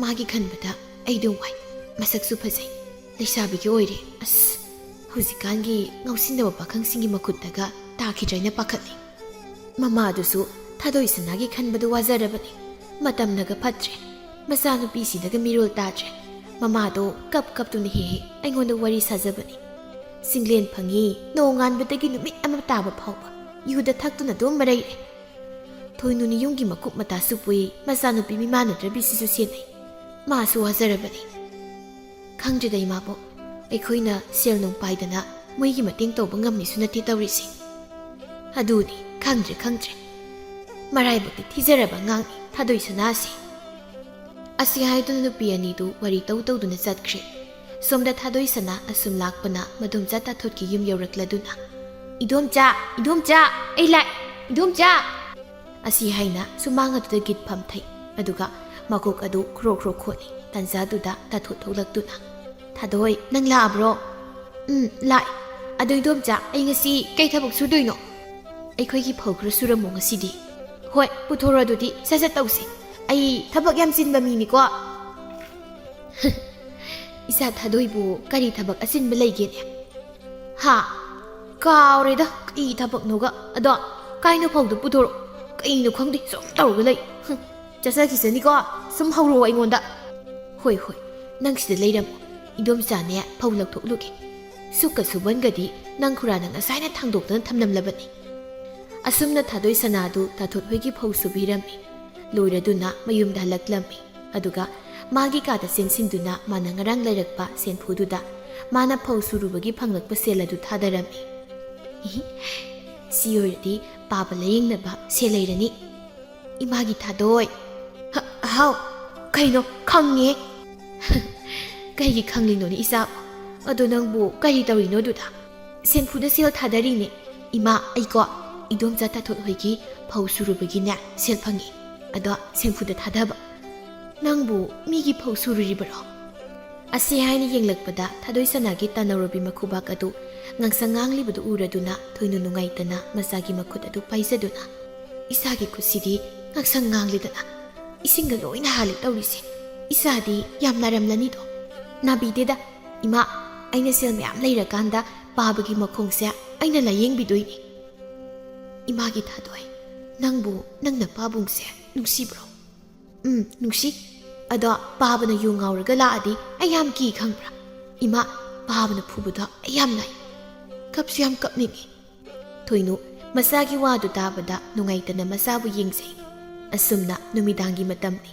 ꯃꯥꯒꯤ ꯈꯟꯕꯗ ꯑꯩꯗꯨ ꯋꯥꯏ꯫ ꯃꯁꯛꯁꯨ ꯐꯖꯩ꯫ ꯂꯩꯁꯥꯕꯤꯒ ꯑꯣꯏꯔꯦ꯫ ꯑꯁ, ꯍꯧꯖꯤꯛꯀꯥꯟꯒꯤ ꯉꯥꯎꯁꯤꯟꯅꯕ ꯄꯥꯈꯪꯁꯤꯡꯒꯤ ꯃꯈꯨꯠꯇꯒ ꯇꯥꯈꯤꯗ꯭ꯔꯥ ꯍꯥꯏꯅ ꯄꯥꯈꯠꯂꯤ꯫" ꯃꯃꯥꯗꯨꯁꯨ ꯊꯥꯗꯣꯏ ꯁꯅꯥꯒꯤ ꯈꯟꯕꯗꯨ ꯋꯥꯖꯔꯕꯅꯤ꯫ ꯃꯇꯝꯅꯒ ꯐꯠꯇ꯭ꯔꯦ꯫ ꯃꯆꯥꯅꯨꯄꯤꯁꯤꯗꯒ ꯃꯤꯔꯣꯜ ꯇꯥꯗ꯭ꯔꯦ꯫ ꯃꯃꯥꯗꯣ ꯀꯞ ꯀꯞꯇꯨꯅ ꯍꯦꯛ ꯍꯦꯛ ꯑꯩꯉꯣꯟꯗ ꯋꯥꯔꯤ ꯁꯥꯖꯕꯅꯤ꯫ ꯆꯤꯡꯂꯦꯟ ꯐꯪꯉꯤ, ꯅꯣꯡꯉꯥꯟꯕꯗꯒꯤ ꯅꯨꯃꯤꯠ ꯑꯃ ꯇꯥꯕ ꯐꯥꯎꯕ ꯌꯨꯗ ꯊꯛꯇꯨꯅ ꯑꯗꯨꯝ ꯃꯔꯩꯔꯦ꯫ ꯊꯣꯏꯅꯨꯅ ꯌꯨꯝꯒꯤ ꯃꯀꯨꯞ ꯃꯇꯥꯁꯨ ꯄꯨꯏ, ꯃꯆꯥꯅꯨꯄꯤ ꯃꯤꯃꯥꯟꯅꯗ꯭ꯔꯕꯤꯁꯤꯁꯨ ꯁꯦꯟꯅꯩ꯫ ꯃꯥꯁꯨ ꯋꯥꯖꯔꯕꯅꯤ꯫ ꯈꯪꯗ꯭ꯔꯦꯗ ꯏꯃꯥꯕꯣꯛ, ꯑꯩꯈꯣꯏꯅ ꯁꯦꯜ ꯅꯨꯡ ꯄꯥꯏꯗꯅ ꯃꯣꯏꯒꯤ ꯃꯇꯦꯡ ꯇꯧꯕ ꯉꯝꯃꯤꯁꯨ ꯅꯠꯇꯦ ꯇꯧꯔꯤꯁꯦ꯫ ꯑꯗꯨꯅꯤ, ꯈꯪꯗ꯭ꯔꯦ, ꯈꯪꯗ꯭ꯔꯦ꯫ ꯃꯔꯥꯏꯕꯛꯇꯤ ꯊꯤꯖꯔꯕ ꯑꯉꯥꯡꯅꯤ ꯊꯥꯗꯣꯏ ꯁꯅꯥꯁꯦ꯫ ꯑꯁꯤ ꯍꯥꯏꯗꯨꯅ ꯅꯨꯄꯤ ꯑꯅꯤꯗꯨ ꯋꯥꯔꯤ ꯇꯧ ꯇꯧꯗꯨꯅ ꯆꯠꯈ꯭ꯔꯦ꯫ ꯁꯣꯝꯗ ꯊꯥꯗꯣꯏ ꯁꯅꯥ ꯑꯁꯨꯝ ꯂꯥꯛꯄꯅ ꯃꯗꯣꯝꯆꯥ ꯇꯥꯊꯣꯠꯀꯤ ꯌꯨꯝ ꯌꯧꯔꯛꯂꯗꯨꯅ, "ꯏꯗꯣꯝꯆꯥ, ꯏꯗꯣꯝꯆꯥ, ꯑꯩ ꯂꯥꯛ, ꯏꯗꯣꯝꯆꯥ!" ꯑꯁꯤ ꯍꯥꯏꯅ ꯁꯨꯃꯥꯡ ꯑꯗꯨꯗ ꯒꯤꯠ ꯐꯝꯊꯩ꯫ ꯑꯗꯨꯒ ꯃꯀꯣꯛ ꯑꯗꯨ ꯈ꯭ꯔꯣ ꯈ꯭ꯔꯣ ꯈꯣꯠꯂꯤ꯫ ꯇꯥꯟꯖꯥꯗꯨꯗ ꯇꯥꯊꯣꯠ ꯊꯣꯛꯂꯛꯇꯨꯅ, "ꯊꯥꯗꯣꯏ, ꯅꯪ ꯂꯥꯛꯑꯕ꯭ꯔꯣ?" "ꯎꯝ, ꯂꯥꯛꯑꯦ꯫ ꯑꯗꯣ ꯏꯗꯣꯝꯆꯥ, ꯑꯩ ꯉꯁꯤ ꯀꯩ ꯊꯕꯛ ꯁꯨꯗꯣꯏꯅꯣ?" "ꯑꯩꯈꯣꯏꯒꯤ ꯐꯧ ꯈꯔ ꯁꯨꯔꯝꯃꯣ ꯉꯁꯤꯗꯤ꯫" "ꯍꯣꯏ, ꯄꯨꯊꯣꯔꯣ ꯑꯗꯨꯗꯤ, ꯁꯠ ꯁꯠ ꯇꯧꯁꯤ꯫ ꯑꯩ ꯊꯕꯛ ꯌꯥꯝ ꯆꯤꯟꯕ ꯃꯤꯅꯤꯀꯣ꯫" "ꯏꯆꯥ ꯊꯥꯗꯣꯏꯕꯨ ꯀꯔꯤ ꯊꯕꯛ ꯑꯆꯤꯟꯕ ꯂꯩꯒꯦꯅꯦ?" "ꯍꯥ? ꯀꯥꯎꯔꯦꯗ, ꯀꯩ ꯊꯕꯛꯅꯣꯒ꯫ ꯑꯗꯣ ꯀꯥꯏꯅꯣ ꯐꯧꯗꯣ ꯄꯨꯊꯣꯔꯛꯑꯣ꯫ ꯀꯩꯅꯣ ꯈꯪꯗꯦ, ꯁꯨꯝ ꯇꯧꯔꯒ ꯂꯩ꯫ ꯍꯨꯝ, ꯆꯠꯆꯈꯤꯁꯅꯤꯀꯣ, ꯁꯨꯝ ꯍꯧꯔꯛꯑꯣ ꯑꯩꯉꯣꯟꯗ꯫" "ꯍꯣꯏ, ꯍꯣꯏ, ꯅꯪ ꯁꯤꯗ ꯂꯩꯔꯝꯃꯣ꯫ ꯏꯗꯣꯝꯆꯥꯅꯦ ꯐꯧ ꯂꯧꯊꯣꯛꯂꯨꯒꯦ꯫ ꯁꯨꯛꯀ ꯁꯨꯕꯟꯒꯗꯤ ꯅꯪ ꯈꯨꯔꯥꯅ ꯉꯁꯥꯏꯅ ꯊꯥꯡꯗꯣꯛꯇꯅ ꯊꯝꯂꯝꯂꯕꯅꯤ꯫" ꯑꯁꯨꯝꯅ ꯊꯥꯗꯣꯏ ꯁꯅꯥꯗꯨ ꯊꯥꯊꯣꯠ ꯍꯣꯏꯒꯤ ꯐꯧ ꯁꯨꯕꯤꯔꯝꯃꯤ꯫ ꯂꯣꯏꯔꯗꯨꯅ ꯃꯌꯨꯝꯗ ꯍꯜꯂꯛꯂꯝꯃꯤ꯫ ꯑꯗꯨꯒ ꯃꯥꯒꯤ ꯀꯥꯗ ꯆꯦꯟꯁꯤꯟꯗꯨꯅ ꯃꯥꯅ ꯉꯔꯥꯡ ꯂꯩꯔꯛꯄ ꯁꯦꯟꯐꯨꯗꯨꯗ ꯃꯥꯅ ꯐꯧ ꯁꯨꯔꯨꯕꯒꯤ ꯐꯪꯂꯛꯄ ꯁꯦꯜ ꯑꯗꯨ ꯊꯥꯗꯔꯝꯃꯤ꯫ "ꯁꯤ ꯑꯣꯏꯔꯗꯤ ꯄꯥꯕ ꯂꯥꯌꯦꯡꯅꯕ ꯁꯦꯜ ꯂꯩꯔꯅꯤ꯫" "ꯏꯃꯥꯒꯤ ꯊꯥꯗꯣꯏ꯫" "ꯍ-, ꯍꯥꯎ, ꯀꯩꯅꯣ, ꯈꯪꯉꯦ꯫" "ꯀꯩꯒꯤ ꯈꯪꯂꯤꯅꯣꯅꯦ ꯏꯆꯥ? ꯑꯗꯣ ꯅꯪꯕꯨ ꯀꯔꯤ ꯇꯧꯔꯤꯅꯣ ꯑꯗꯨꯗ?" "ꯁꯦꯟꯐꯨꯗ ꯁꯦꯜ ꯊꯥꯗꯔꯤꯅꯦ ꯏꯃꯥ꯫ ꯑꯩꯀꯣ ꯏꯗꯣꯝꯆꯥ ꯊꯥꯊꯣꯠ ꯍꯣꯏꯒꯤ ꯐꯧ ꯁꯨꯔꯨꯕꯒꯤꯅꯦ ꯁꯦꯜ ꯐꯪꯉꯤ꯫ ꯑꯗꯣ ꯁꯦꯟꯐꯨꯗ ꯊꯥꯗꯕ꯫" "ꯅꯪꯕꯨ ꯃꯤꯒꯤ ꯐꯧ ꯁꯨꯔꯨꯔꯤꯕꯔꯣ?" ꯑꯁꯤ ꯍꯥꯏꯅ ꯌꯦꯡꯂꯛꯄꯗ ꯊꯥꯗꯣꯏ ꯁꯅꯥꯒꯤ ꯇꯥꯅꯧꯔꯕꯤ ꯃꯈꯨꯕꯥꯛ ꯑꯗꯨ ꯉꯥꯡꯁꯪ ꯉꯥꯡꯂꯤꯕꯗꯨ ꯎꯔꯗꯨꯅ ꯊꯣꯏꯅꯨ ꯅꯨꯡꯉꯥꯏꯇꯅ ꯃꯆꯥꯒꯤ ꯃꯈꯨꯠ ꯑꯗꯨ ꯄꯥꯏꯖꯗꯨꯅ, "ꯏꯆꯥꯒꯤ ꯈꯨꯠꯁꯤꯗꯤ ꯉꯥꯡꯁꯪ ꯉꯥꯡꯂꯤꯗꯅ, ꯏꯁꯤꯡꯒ ꯂꯣꯏꯅ ꯍꯥꯜꯂꯦ ꯇꯧꯔꯤꯁꯦ꯫ ꯏꯆꯥꯗꯤ ꯌꯥꯝ ꯅꯥꯔꯝꯂꯅꯤꯗꯣ?" "ꯅꯥꯕꯤꯗꯦꯗ ꯏꯃꯥ, ꯑꯩꯅ ꯁꯦꯜ ꯃꯌꯥꯝ ꯂꯩꯔꯀꯥꯟꯗ ꯄꯥꯕꯒꯤ ꯃꯈꯣꯡꯁꯦ ꯑꯩꯅ ꯂꯥꯌꯦꯡꯕꯤꯗꯣꯏꯅꯤ꯫" "ꯏꯃꯥꯒꯤ ꯊꯥꯗꯣꯏ, ꯅꯪꯕꯨ ꯅꯪ ꯅꯄꯥꯕꯨꯡꯁꯦ ꯅꯨꯡꯁꯤꯕ꯭ꯔꯣ?" "ꯎꯝ, ꯅꯨꯡꯁꯤ꯫ ꯑꯗꯣ ꯄꯥꯕꯅ ꯌꯨ ꯉꯥꯎꯔꯒ ꯂꯥꯛꯑꯗꯤ ꯑꯩ ꯌꯥꯝ ꯀꯤ ꯈꯪꯕ꯭ꯔꯥ? ꯏꯃꯥ, ꯄꯥꯕꯅ ꯐꯨꯕꯗꯣ ꯑꯩ ꯌꯥꯝ ꯅꯥꯏ꯫ ꯀꯞꯁꯨ ꯌꯥꯝ ꯀꯞꯅꯤꯡꯉꯤ꯫" ꯊꯣꯏꯅꯨ ꯃꯆꯥꯒꯤ ꯋꯥꯗꯨ ꯇꯥꯕꯗ ꯅꯨꯡꯉꯥꯏꯇꯅ ꯃꯆꯥꯕꯨ ꯌꯦꯡꯖꯩ꯫ ꯑꯁꯨꯝꯅ ꯅꯨꯃꯤꯗꯥꯡꯒꯤ ꯃꯇꯝꯅꯤ꯫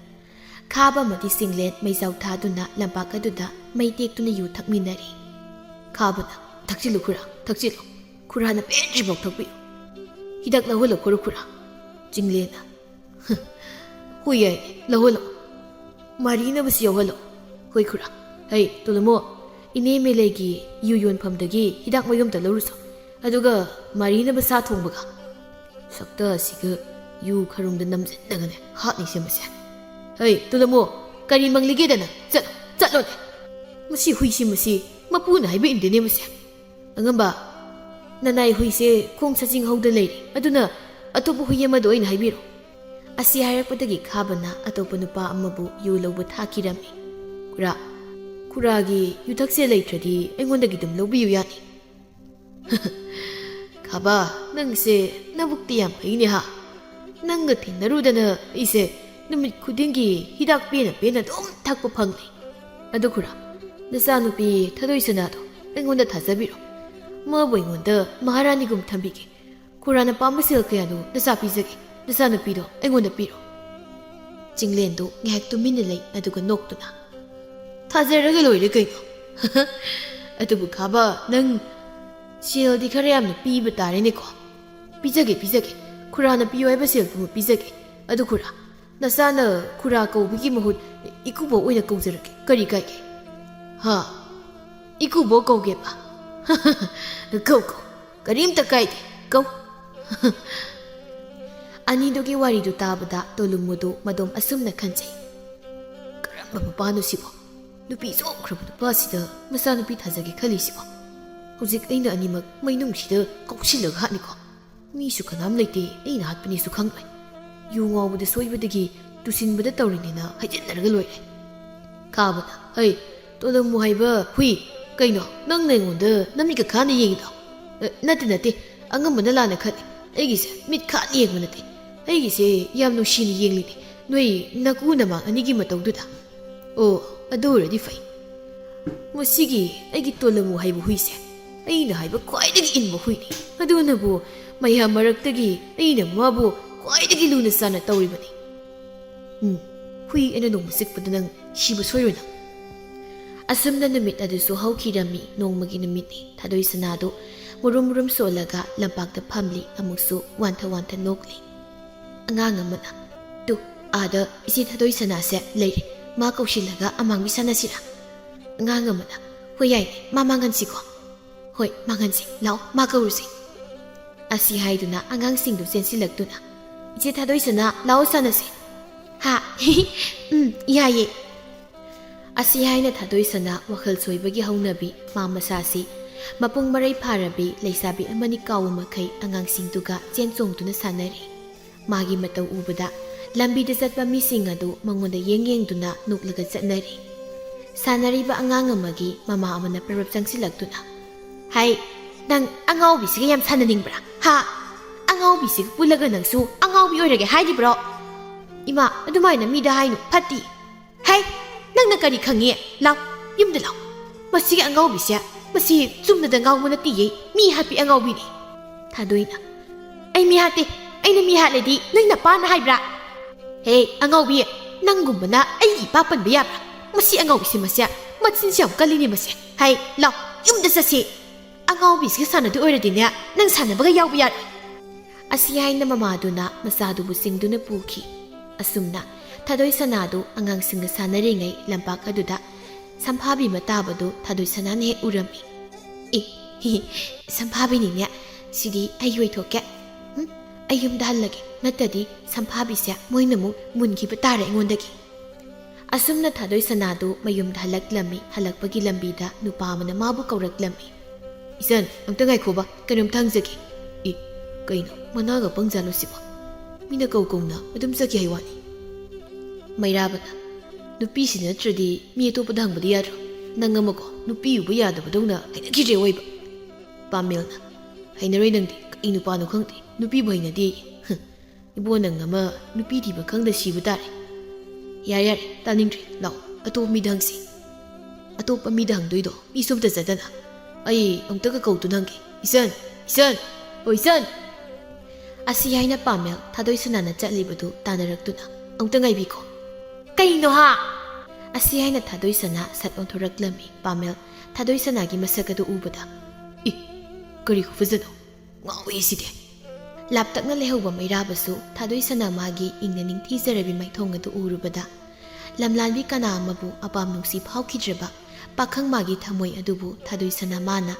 ꯈꯥꯕ ꯑꯃꯗꯤ ꯆꯤꯡꯂꯦꯟ ꯃꯩꯖꯥꯎ ꯊꯥꯗꯨꯅ ꯂꯝꯄꯥꯛ ꯑꯗꯨꯗ ꯃꯩ ꯇꯦꯛꯇꯨꯅ ꯌꯨ ꯊꯛꯃꯤꯟꯅꯔꯤ꯫ ꯈꯥꯕꯅ, "ꯊꯛꯆꯤꯜꯂꯨ ꯈꯨꯔꯥ, ꯊꯛꯆꯤꯜꯂꯨ꯫ ꯈꯨꯔꯥꯅ ꯄꯦꯟꯗ꯭ꯔꯤꯐꯥꯎ ꯊꯛꯄꯤꯌꯨ꯫ ꯍꯤꯗꯥꯛ ꯂꯧꯍꯜꯂꯛꯈꯣꯔꯣ ꯈꯨꯔꯥ꯫" ꯆꯤꯡꯂꯦꯟꯅ, "ꯍꯣꯏ ꯌꯥꯏ, ꯂꯧꯍꯜꯂꯣ꯫ ꯃꯥꯔꯤꯅꯕꯁꯨ ꯌꯥꯎꯍꯜꯂꯣ꯫" "ꯍꯣꯏ ꯈꯨꯔꯥ꯫ ꯍꯩ, ꯇꯣꯂꯃꯣ, ꯏꯅꯦ ꯃꯦꯂꯩꯒꯤ ꯌꯨ ꯌꯣꯟꯐꯝꯗꯒꯤ ꯍꯤꯗꯥꯛ ꯃꯌꯨꯝꯇ ꯂꯧꯔꯨꯁꯣ꯫ ꯑꯗꯨꯒ ꯃꯥꯔꯤꯅꯕ ꯁꯥ ꯊꯣꯡꯕꯒ꯫" ꯁꯛꯇ ꯑꯁꯤꯒ ꯌꯨ ꯈꯔꯨꯡꯗ ꯅꯝꯖꯤꯟꯅꯒꯅꯦ ꯍꯥꯠꯅꯤꯁꯦ ꯃꯁꯦ꯫ "ꯍꯩ, ꯇꯣꯂꯃꯣ, ꯀꯔꯤ ꯃꯪꯂꯤꯒꯦꯗꯅ? ꯆꯠꯂꯣ, ꯆꯠꯂꯣꯅꯦ꯫" "ꯃꯁꯤ ꯍꯨꯏꯁꯤ, ꯃꯁꯤ ꯃꯄꯨꯅ ꯍꯥꯏꯕ ꯏꯟꯗꯦꯅꯦ ꯃꯁꯦ꯫ ꯑꯉꯝꯕ, ꯅꯅꯥꯏ ꯍꯨꯏꯁꯦ ꯈꯣꯡ ꯁꯖꯤꯡ ꯍꯧꯗ ꯂꯩꯔꯦ, ꯑꯗꯨꯅ ꯑꯇꯣꯞꯄ ꯍꯨꯏ ꯑꯃꯗ ꯑꯣꯏꯅ ꯍꯥꯏꯕꯤꯔꯣ"꯫ ꯑꯁꯤ ꯍꯥꯏꯔꯛꯄꯗꯒꯤ ꯈꯥꯕꯅ ꯑꯇꯣꯞꯄ ꯅꯨꯄꯥ ꯑꯃꯕꯨ ꯌꯨ ꯂꯧꯕ ꯊꯥꯈꯤꯔꯝꯃꯤ꯫ "ꯈꯨꯔꯥ, ꯈꯨꯔꯥꯒꯤ ꯌꯨꯊꯛꯁꯦ ꯂꯩꯇ꯭ꯔꯗꯤ ꯑꯩꯉꯣꯟꯗꯒꯤ ꯑꯗꯨꯝ ꯂꯧꯕꯤꯌꯨ ꯌꯥꯅꯤ"꯫ "ꯈꯥꯕ, ꯅꯪꯁꯦ ꯅꯕꯨꯛꯇꯤ ꯌꯥꯝ ꯐꯩꯅꯦ ꯍꯥ꯫ ꯅꯪꯒ ꯊꯦꯡꯅꯔꯨꯗꯅ ꯑꯩꯁꯦ ꯅꯨꯃꯤꯠ ꯈꯨꯗꯤꯡꯒꯤ ꯍꯤꯗꯥꯛ ꯄꯦꯟꯅ ꯄꯦꯟꯅ ꯑꯗꯨꯝ ꯊꯛꯄ ꯐꯪꯂꯦ꯫ ꯑꯗꯨ ꯈꯨꯔꯥ, ꯅꯆꯥꯅꯨꯄꯤ ꯊꯥꯗꯣꯏ ꯁꯅꯥꯗꯣ ꯑꯩꯉꯣꯟꯗ ꯊꯥꯖꯕꯤꯔꯣ꯫ ꯃꯥꯕꯨ ꯑꯩꯉꯣꯟꯗ ꯃꯍꯥꯔꯥꯅꯤꯒꯨꯝ ꯊꯝꯕꯤꯒꯦ꯫ ꯈꯨꯔꯥꯅ ꯄꯥꯝꯕ ꯁꯦꯜ ꯀꯌꯥꯗꯨ ꯅꯆꯥ ꯄꯤꯖꯒꯦ꯫ ꯅꯆꯥꯅꯨꯄꯤꯗꯣ ꯑꯩꯉꯣꯟꯗ ꯄꯤꯔꯣ"꯫ ꯆꯤꯡꯂꯦꯟꯗꯨ ꯉꯥꯏꯍꯥꯛ ꯇꯨꯃꯤꯟꯅ ꯂꯩ, ꯑꯗꯨꯒ ꯅꯣꯛꯇꯨꯅ, "ꯊꯥꯖꯔꯒ ꯂꯣꯏꯔꯦ ꯀꯩꯅꯣ"꯫ "ꯑꯗꯨꯕꯨ ꯈꯥꯕ, ꯅꯪ ꯁꯦꯜꯗꯤ ꯈꯔ ꯌꯥꯝꯅ ꯄꯤꯕ ꯇꯥꯔꯦꯅꯦꯀꯣ"꯫ "ꯄꯤꯖꯒꯦ, ꯄꯤꯖꯒꯦ꯫ ꯈꯨꯔꯥꯅ ꯄꯤꯌꯣ ꯍꯥꯏꯕ ꯁꯦꯜ ꯄꯨꯝꯕ ꯄꯤꯖꯒꯦ꯫ ꯑꯗꯨ ꯈꯨꯔꯥ, ꯅꯆꯥꯅ ꯈꯨꯔꯥ ꯀꯧꯕꯒꯤ ꯃꯍꯨꯠ ꯏꯀꯨꯕꯣꯛ ꯑꯣꯏꯅ ꯀꯧꯖꯔꯛꯀꯦ꯫ ꯀꯔꯤ ꯀꯥꯏꯒꯦ?" "ꯍꯥ? ꯏꯀꯨꯕꯣꯛ ꯀꯧꯒꯦꯕ?" "ꯀꯧ, ꯀꯧ꯫ ꯀꯔꯤꯝꯇ ꯀꯥꯏꯗꯦ꯫ ꯀꯧ"꯫ ꯑꯅꯤꯗꯨꯒꯤ ꯋꯥꯔꯤꯗꯨ ꯇꯥꯕꯗ ꯇꯣꯂꯨꯃꯨꯗꯨ ꯃꯗꯣꯝ ꯑꯁꯨꯝꯅ ꯈꯟꯖꯩ, "ꯀꯔꯝꯕ ꯃꯄꯥꯅꯣ ꯁꯤꯕꯣ? ꯅꯨꯄꯤ ꯆꯣꯞꯈ꯭ꯔꯕ ꯅꯨꯄꯥꯁꯤꯗ ꯃꯆꯥꯅꯨꯄꯤ ꯊꯥꯖꯒꯦ ꯈꯜꯂꯤꯁꯤꯕꯣ? ꯍꯧꯖꯤꯛ ꯑꯩꯅ ꯑꯅꯤꯃꯛ ꯃꯩꯅꯨꯡꯁꯤꯗ ꯀꯧꯁꯤꯜꯂꯒ ꯍꯥꯠꯅꯤꯀꯣ꯫ ꯃꯤꯁꯨ ꯀꯅꯥꯝ ꯂꯩꯇꯦ, ꯑꯩꯅ ꯍꯥꯠꯄꯅꯦꯁꯨ ꯈꯪꯂꯣꯏ꯫ ꯌꯨ ꯉꯥꯎꯕꯗ ꯁꯣꯏꯕꯗꯒꯤ ꯇꯨꯁꯤꯟꯕꯗ ꯇꯧꯔꯤꯅꯦꯅ ꯍꯥꯏꯖꯤꯟꯅꯔꯒ ꯂꯣꯏꯔꯦ"꯫ ꯈꯥꯕꯅ, "ꯍꯩ, ꯇꯣꯂꯝꯃꯨ ꯍꯥꯏꯕ ꯍꯨꯏ, ꯀꯩꯅꯣ ꯅꯪꯅ ꯑꯩꯉꯣꯟꯗ ꯅꯃꯤꯠꯀ ꯈꯥꯅ ꯌꯦꯡꯉꯤꯗꯣ?" "ꯑ, ꯅꯠꯇꯦ, ꯅꯠꯇꯦ, ꯑꯉꯝꯕꯅ ꯂꯥꯟꯅ ꯈꯜꯂꯤ꯫ ꯑꯩꯒꯤꯁꯦ ꯃꯤꯠ ꯈꯥꯅ ꯌꯦꯡꯕ ꯅꯠꯇꯦ꯫ ꯑꯩꯒꯤꯁꯦ ꯌꯥꯝ ꯅꯨꯡꯁꯤꯅ ꯌꯦꯡꯂꯤꯅꯦ, ꯅꯣꯏ ꯅꯀꯨ ꯅꯃꯥꯡ ꯑꯅꯤꯒꯤ ꯃꯇꯧꯗꯨꯗ"꯫ "ꯑꯣ, ꯑꯗꯨ ꯑꯣꯏꯔꯗꯤ ꯐꯩ꯫ ꯃꯁꯤꯒꯤ ꯑꯩꯒꯤ ꯇꯣꯂꯝꯃꯨ ꯍꯥꯏꯕ ꯍꯨꯏꯁꯦ ꯑꯩꯅ ꯍꯥꯏꯕ ꯈ꯭ꯋꯥꯏꯗꯒꯤ ꯏꯟꯕ ꯍꯨꯏꯅꯤ꯫ ꯑꯗꯨꯅꯕꯨ ꯃꯌꯥꯝ ꯃꯔꯛꯇꯒꯤ ꯑꯩꯅ ꯃꯥꯕꯨ ꯈ꯭ꯋꯥꯏꯗꯒꯤ ꯂꯨꯅ ꯆꯥꯟꯅ ꯇꯧꯔꯤꯕꯅꯤ꯫ ꯎꯝ, ꯍꯨꯏ ꯑꯩꯅ ꯅꯣꯡꯃ ꯆꯤꯛꯄꯗ ꯅꯪ ꯁꯤꯕ ꯁꯣꯏꯔꯣꯏ ꯅꯪ"꯫ ꯑꯁꯨꯝꯅ ꯅꯨꯃꯤꯠ ꯑꯗꯨꯁꯨ ꯍꯧꯈꯤꯔꯝꯃꯤ꯫ ꯅꯣꯡꯃꯒꯤ ꯅꯨꯃꯤꯠꯅꯤ꯫ ꯊꯥꯗꯣꯏ ꯁꯅꯥꯗꯨ ꯃꯨꯔꯨꯝ ꯃꯨꯔꯨꯝ ꯁꯣꯜꯂꯒ ꯂꯝꯄꯥꯛꯇ ꯐꯝꯂꯤ, ꯑꯃꯨꯛꯁꯨ ꯋꯥꯟꯊ ꯋꯥꯟꯊ ꯅꯣꯛꯂꯤ꯫ ꯑꯉꯥꯡ ꯑꯃꯅ, "ꯇꯨ, ꯑꯥꯗ ꯏꯆꯦ ꯊꯥꯗꯣꯏ ꯁꯅꯥꯁꯦ ꯂꯩꯔꯦ, ꯃꯥ ꯀꯧꯁꯤꯜꯂꯒ ꯑꯃꯥꯡꯕꯤ ꯁꯥꯟꯅꯁꯤꯔꯥ?" ꯑꯉꯥꯡ ꯑꯃꯅ, "ꯍꯣꯏ ꯌꯥꯏꯅꯦ, ꯃꯥ ꯃꯥꯡꯍꯟꯁꯤꯀꯣ"꯫ "ꯍꯣꯏ, ꯃꯥꯡꯍꯟꯁꯤ, ꯂꯥꯛꯑꯣ, ꯃꯥ ꯀꯧꯔꯨꯁꯤ"꯫ ꯑꯁꯤ ꯍꯥꯏꯗꯨꯅ ꯑꯉꯥꯡꯁꯤꯡꯗꯨ ꯆꯦꯟꯁꯤꯜꯂꯛꯇꯨꯅ, "ꯏꯆꯦ ꯊꯥꯗꯣꯏ ꯁꯅꯥ, ꯂꯥꯛꯑꯣ ꯁꯥꯟꯅꯁꯤ"꯫ "ꯍꯥ? ꯎꯝ, ꯌꯥꯏꯌꯦ"꯫ ꯑꯁꯤ ꯍꯥꯏꯅ ꯊꯥꯗꯣꯏ ꯁꯅꯥ ꯋꯥꯈꯜ ꯁꯣꯏꯕꯒꯤ ꯍꯧꯅꯕꯤ ꯃꯥ ꯃꯁꯥꯁꯤ ꯃꯄꯨꯡ ꯃꯔꯩ ꯐꯥꯔꯕꯤ ꯂꯩꯁꯥꯕꯤ ꯑꯃꯅꯤ ꯀꯥꯎꯕ ꯃꯈꯩ ꯑꯉꯥꯡꯁꯤꯡꯗꯨꯒ ꯆꯦꯟ ꯆꯣꯡꯗꯨꯅ ꯁꯥꯟꯅꯔꯤ꯫ ꯃꯥꯒꯤ ꯃꯇꯧ ꯎꯕꯗ ꯂꯝꯕꯤꯗ ꯆꯠꯄ ꯃꯤꯁꯤꯡ ꯑꯗꯨ ꯃꯉꯣꯟꯗ ꯌꯦꯡ ꯌꯦꯡꯗꯨꯅ ꯅꯣꯛꯂꯒ ꯆꯠꯅꯔꯤ꯫ ꯁꯥꯟꯅꯔꯤꯕ ꯑꯉꯥꯡ ꯑꯃꯒꯤ ꯃꯃꯥ ꯑꯃꯅ ꯄꯔꯞ ꯆꯪꯁꯤꯜꯂꯛꯇꯨꯅ, "ꯍꯩ, ꯅꯪ ꯑꯉꯥꯎꯕꯤꯁꯤꯒ ꯌꯥꯝ ꯁꯥꯟꯅꯅꯤꯡꯕ꯭ꯔꯥ? ꯍꯥ? ꯑꯉꯥꯎꯕꯤꯁꯤꯒ ꯄꯨꯜꯂꯒ ꯅꯪꯁꯨ ꯑꯉꯥꯎꯕꯤ ꯑꯣꯏꯔꯒꯦ ꯍꯥꯏꯔꯤꯕ꯭ꯔꯣ? ꯏꯃꯥ, ꯑꯗꯨꯃꯥꯏꯅ ꯃꯤꯗ ꯍꯥꯏꯅꯨ, ꯐꯠꯇꯦ꯫ ꯍꯩ, ꯅꯪꯅ ꯀꯔꯤ ꯈꯪꯉꯤ? ꯂꯥꯎ, ꯌꯨꯝꯗ ꯂꯥꯎ꯫ ꯃꯁꯤꯒꯤ ꯑꯉꯥꯎꯕꯤꯁꯦ, ꯃꯁꯤ ꯆꯨꯝꯅꯗ ꯉꯥꯎꯕ ꯅꯠꯇꯤꯌꯦ, ꯃꯤ ꯍꯥꯠꯄꯤ ꯑꯉꯥꯎꯕꯤꯅꯤ꯫" ꯊꯥꯗꯣꯏꯅ, "ꯑꯩ ꯃꯤ ꯍꯥꯠꯇꯦ, ꯑꯩꯅ ꯃꯤ ꯍꯥꯠꯂꯗꯤ ꯅꯣꯏ ꯅꯄꯥꯅ ꯍꯥꯏꯕ꯭ꯔꯥ? ꯍꯦ, ꯑꯉꯥꯎꯕꯤ, ꯅꯪꯒꯨꯝꯕꯅ ꯑꯩꯒꯤ ꯏꯄꯥ ꯄꯟꯕ ꯌꯥꯕ꯭ꯔꯥ? ꯃꯁꯤ ꯑꯉꯥꯎꯕꯤꯁꯦ, ꯃꯁꯦ ꯃꯆꯤꯟꯁꯦ ꯌꯥꯝ ꯀꯜꯂꯤꯅꯦ ꯃꯁꯦ꯫ ꯍꯩ, ꯂꯥꯎ, ꯌꯨꯝꯗ ꯆꯠꯁꯤ꯫ ꯑꯉꯥꯎꯕꯤꯁꯤꯒ ꯁꯥꯟꯅꯗꯣꯏ ꯑꯣꯏꯔꯗꯤꯅꯦ, ꯅꯪ ꯁꯥꯟꯅꯕꯒ ꯌꯥꯎꯕ ꯌꯥꯔꯣꯏ꯫" ꯑꯁꯤ ꯍꯥꯏꯅ ꯃꯃꯥꯗꯨꯅ ꯃꯆꯥꯗꯨꯕꯨ ꯆꯤꯡꯗꯨꯅ ꯄꯨꯈꯤ꯫ ꯑꯁꯨꯝꯅ ꯊꯥꯗꯣꯏ ꯁꯅꯥꯗꯨ ꯑꯉꯥꯡꯁꯤꯡꯒ ꯁꯥꯟꯅꯔꯤꯉꯩ ꯂꯝꯄꯥꯛ ꯑꯗꯨꯗ ꯁꯝꯐꯥꯕꯤ ꯑꯃ ꯇꯥꯕꯗꯨ ꯊꯥꯗꯣꯏ ꯁꯅꯥꯅ ꯍꯦꯛ ꯎꯔꯝꯃꯤ꯫ "ꯑꯦ, ꯍꯤ, ꯍꯤ, ꯁꯝꯐꯥꯕꯤꯅꯤꯅꯦ꯫ ꯁꯤꯗꯤ ꯑꯩ ꯑꯣꯏꯊꯣꯛꯀꯦ꯫ ꯎꯝ, ꯑꯩ ꯌꯨꯝꯗ ꯍꯜꯂꯒꯦ, ꯅꯠꯇ꯭ꯔꯗꯤ ꯁꯝꯐꯥꯕꯤꯁꯦ ꯃꯣꯏꯅ ꯑꯃꯨꯛ ꯃꯨꯟꯈꯤꯕ ꯇꯥꯔꯦ ꯑꯩꯉꯣꯟꯗꯒꯤ꯫" ꯑꯁꯨꯝꯅ ꯊꯥꯗꯣꯏ ꯁꯅꯥꯗꯨ ꯃꯌꯨꯝꯗ ꯍꯜꯂꯛꯂꯝꯃꯤ꯫ ꯍꯜꯂꯛꯄꯒꯤ ꯂꯝꯕꯤꯗ ꯅꯨꯄꯥ ꯑꯃꯅ ꯃꯥꯕꯨ ꯀꯧꯔꯛꯂꯝꯃꯤ꯫ "ꯏꯆꯟ, ꯑꯝꯇ ꯉꯥꯏꯈꯣꯕ, ꯀꯩꯅꯣꯝꯇ ꯍꯪꯖꯒꯦ꯫" "ꯏ, ꯀꯩꯅꯣ, ꯃꯅꯥꯒ ꯄꯪꯖꯥꯠꯂꯣ ꯁꯤꯕꯣ? ꯃꯤꯅ ꯀꯧ ꯀꯧꯅ ꯑꯗꯨꯝ ꯆꯠꯈꯤ ꯍꯥꯏ ꯋꯥꯅꯤ꯫" ꯃꯩꯔꯥꯕꯅ, "ꯅꯨꯄꯤꯁꯤꯅ ꯅꯠꯇ꯭ꯔꯗꯤ ꯃꯤ ꯑꯇꯣꯞꯄꯗ ꯍꯪꯕꯗꯤ ꯌꯥꯗ꯭ꯔꯣ? ꯅꯪ ꯑꯃꯀꯣ, ꯅꯨꯄꯤ ꯎꯕ ꯌꯥꯗꯕꯗꯧꯅ ꯍꯩꯅꯈꯤꯗ꯭ꯔꯦ ꯑꯣꯏꯕ꯫" ꯄꯥꯃꯦꯜꯅ, "ꯍꯩꯅꯔꯣꯏ ꯅꯪꯗꯤ, ꯀꯩ ꯅꯨꯄꯥꯅꯣ ꯈꯪꯗꯦ, ꯅꯨꯄꯤꯕꯨ ꯍꯩꯅꯗꯦꯌꯦ꯫ ꯍꯨꯝ, ꯏꯕꯣ ꯅꯪ ꯑꯃ ꯅꯨꯄꯤ ꯊꯤꯕ ꯈꯪꯗ ꯁꯤꯕ ꯇꯥꯔꯦ꯫" "ꯌꯥꯔꯦ, ꯌꯥꯔꯦ, ꯇꯥꯅꯤꯡꯗ꯭ꯔꯦ, ꯂꯥꯛꯑꯣ, ꯑꯇꯣꯞꯄ ꯃꯤꯗ ꯍꯪꯁꯤ꯫" "ꯑꯇꯣꯞꯄ ꯃꯤꯗ ꯍꯪꯗꯣꯏꯗꯣ ꯃꯤ ꯁꯣꯝꯇ ꯆꯠꯇꯅ꯫ ꯑꯩ ꯑꯃꯨꯛꯇꯒ ꯀꯧꯗꯨꯅ ꯍꯪꯒꯦ꯫ ꯏꯆꯟ, ꯏꯆꯟ, ꯑꯣ ꯏꯆꯟ!" ꯑꯁꯤ ꯍꯥꯏꯅ ꯄꯥꯃꯦꯜ ꯊꯥꯗꯣꯏ ꯁꯅꯥꯅ ꯆꯠꯂꯤꯕꯗꯨ ꯇꯥꯅꯔꯛꯇꯨꯅ, "ꯑꯃꯨꯛꯇ ꯉꯥꯏꯕꯤꯈꯣ꯫" "ꯀꯩꯅꯣ ꯍꯥ?" ꯑꯁꯤ ꯍꯥꯏꯅ ꯊꯥꯗꯣꯏ ꯁꯅꯥ ꯁꯠ ꯑꯣꯟꯊꯣꯔꯛꯂꯝꯃꯤ꯫ ꯄꯥꯃꯦꯜ ꯊꯥꯗꯣꯏ ꯁꯅꯥꯒꯤ ꯃꯁꯛ ꯑꯗꯨ ꯎꯕꯗ, "ꯏ, ꯀꯔꯤ ꯈꯨꯐꯖꯅꯣ? ꯉꯥꯎꯏ ꯁꯤꯗꯤ!" ꯂꯥꯞꯇꯛꯅ ꯂꯩꯍꯧꯕ ꯃꯩꯔꯥꯕꯁꯨ ꯊꯥꯗꯣꯏ ꯁꯅꯥ ꯃꯥꯒꯤ ꯏꯪꯅ ꯅꯤꯡꯊꯤꯖꯔꯕꯤ ꯃꯥꯏꯊꯣꯡ ꯑꯗꯨ ꯎꯔꯨꯕꯗ, ꯂꯝꯂꯥꯟꯕꯤ ꯀꯅꯥ ꯑꯃꯕꯨ ꯑꯄꯥꯝ ꯅꯨꯡꯁꯤ ꯐꯥꯎꯈꯤꯗ꯭ꯔꯕ ꯄꯥꯈꯪ ꯃꯥꯒꯤ ꯊꯃꯣꯏ ꯑꯗꯨꯕꯨ ꯊꯥꯗꯣꯏ ꯁꯅꯥ ꯃꯥꯅ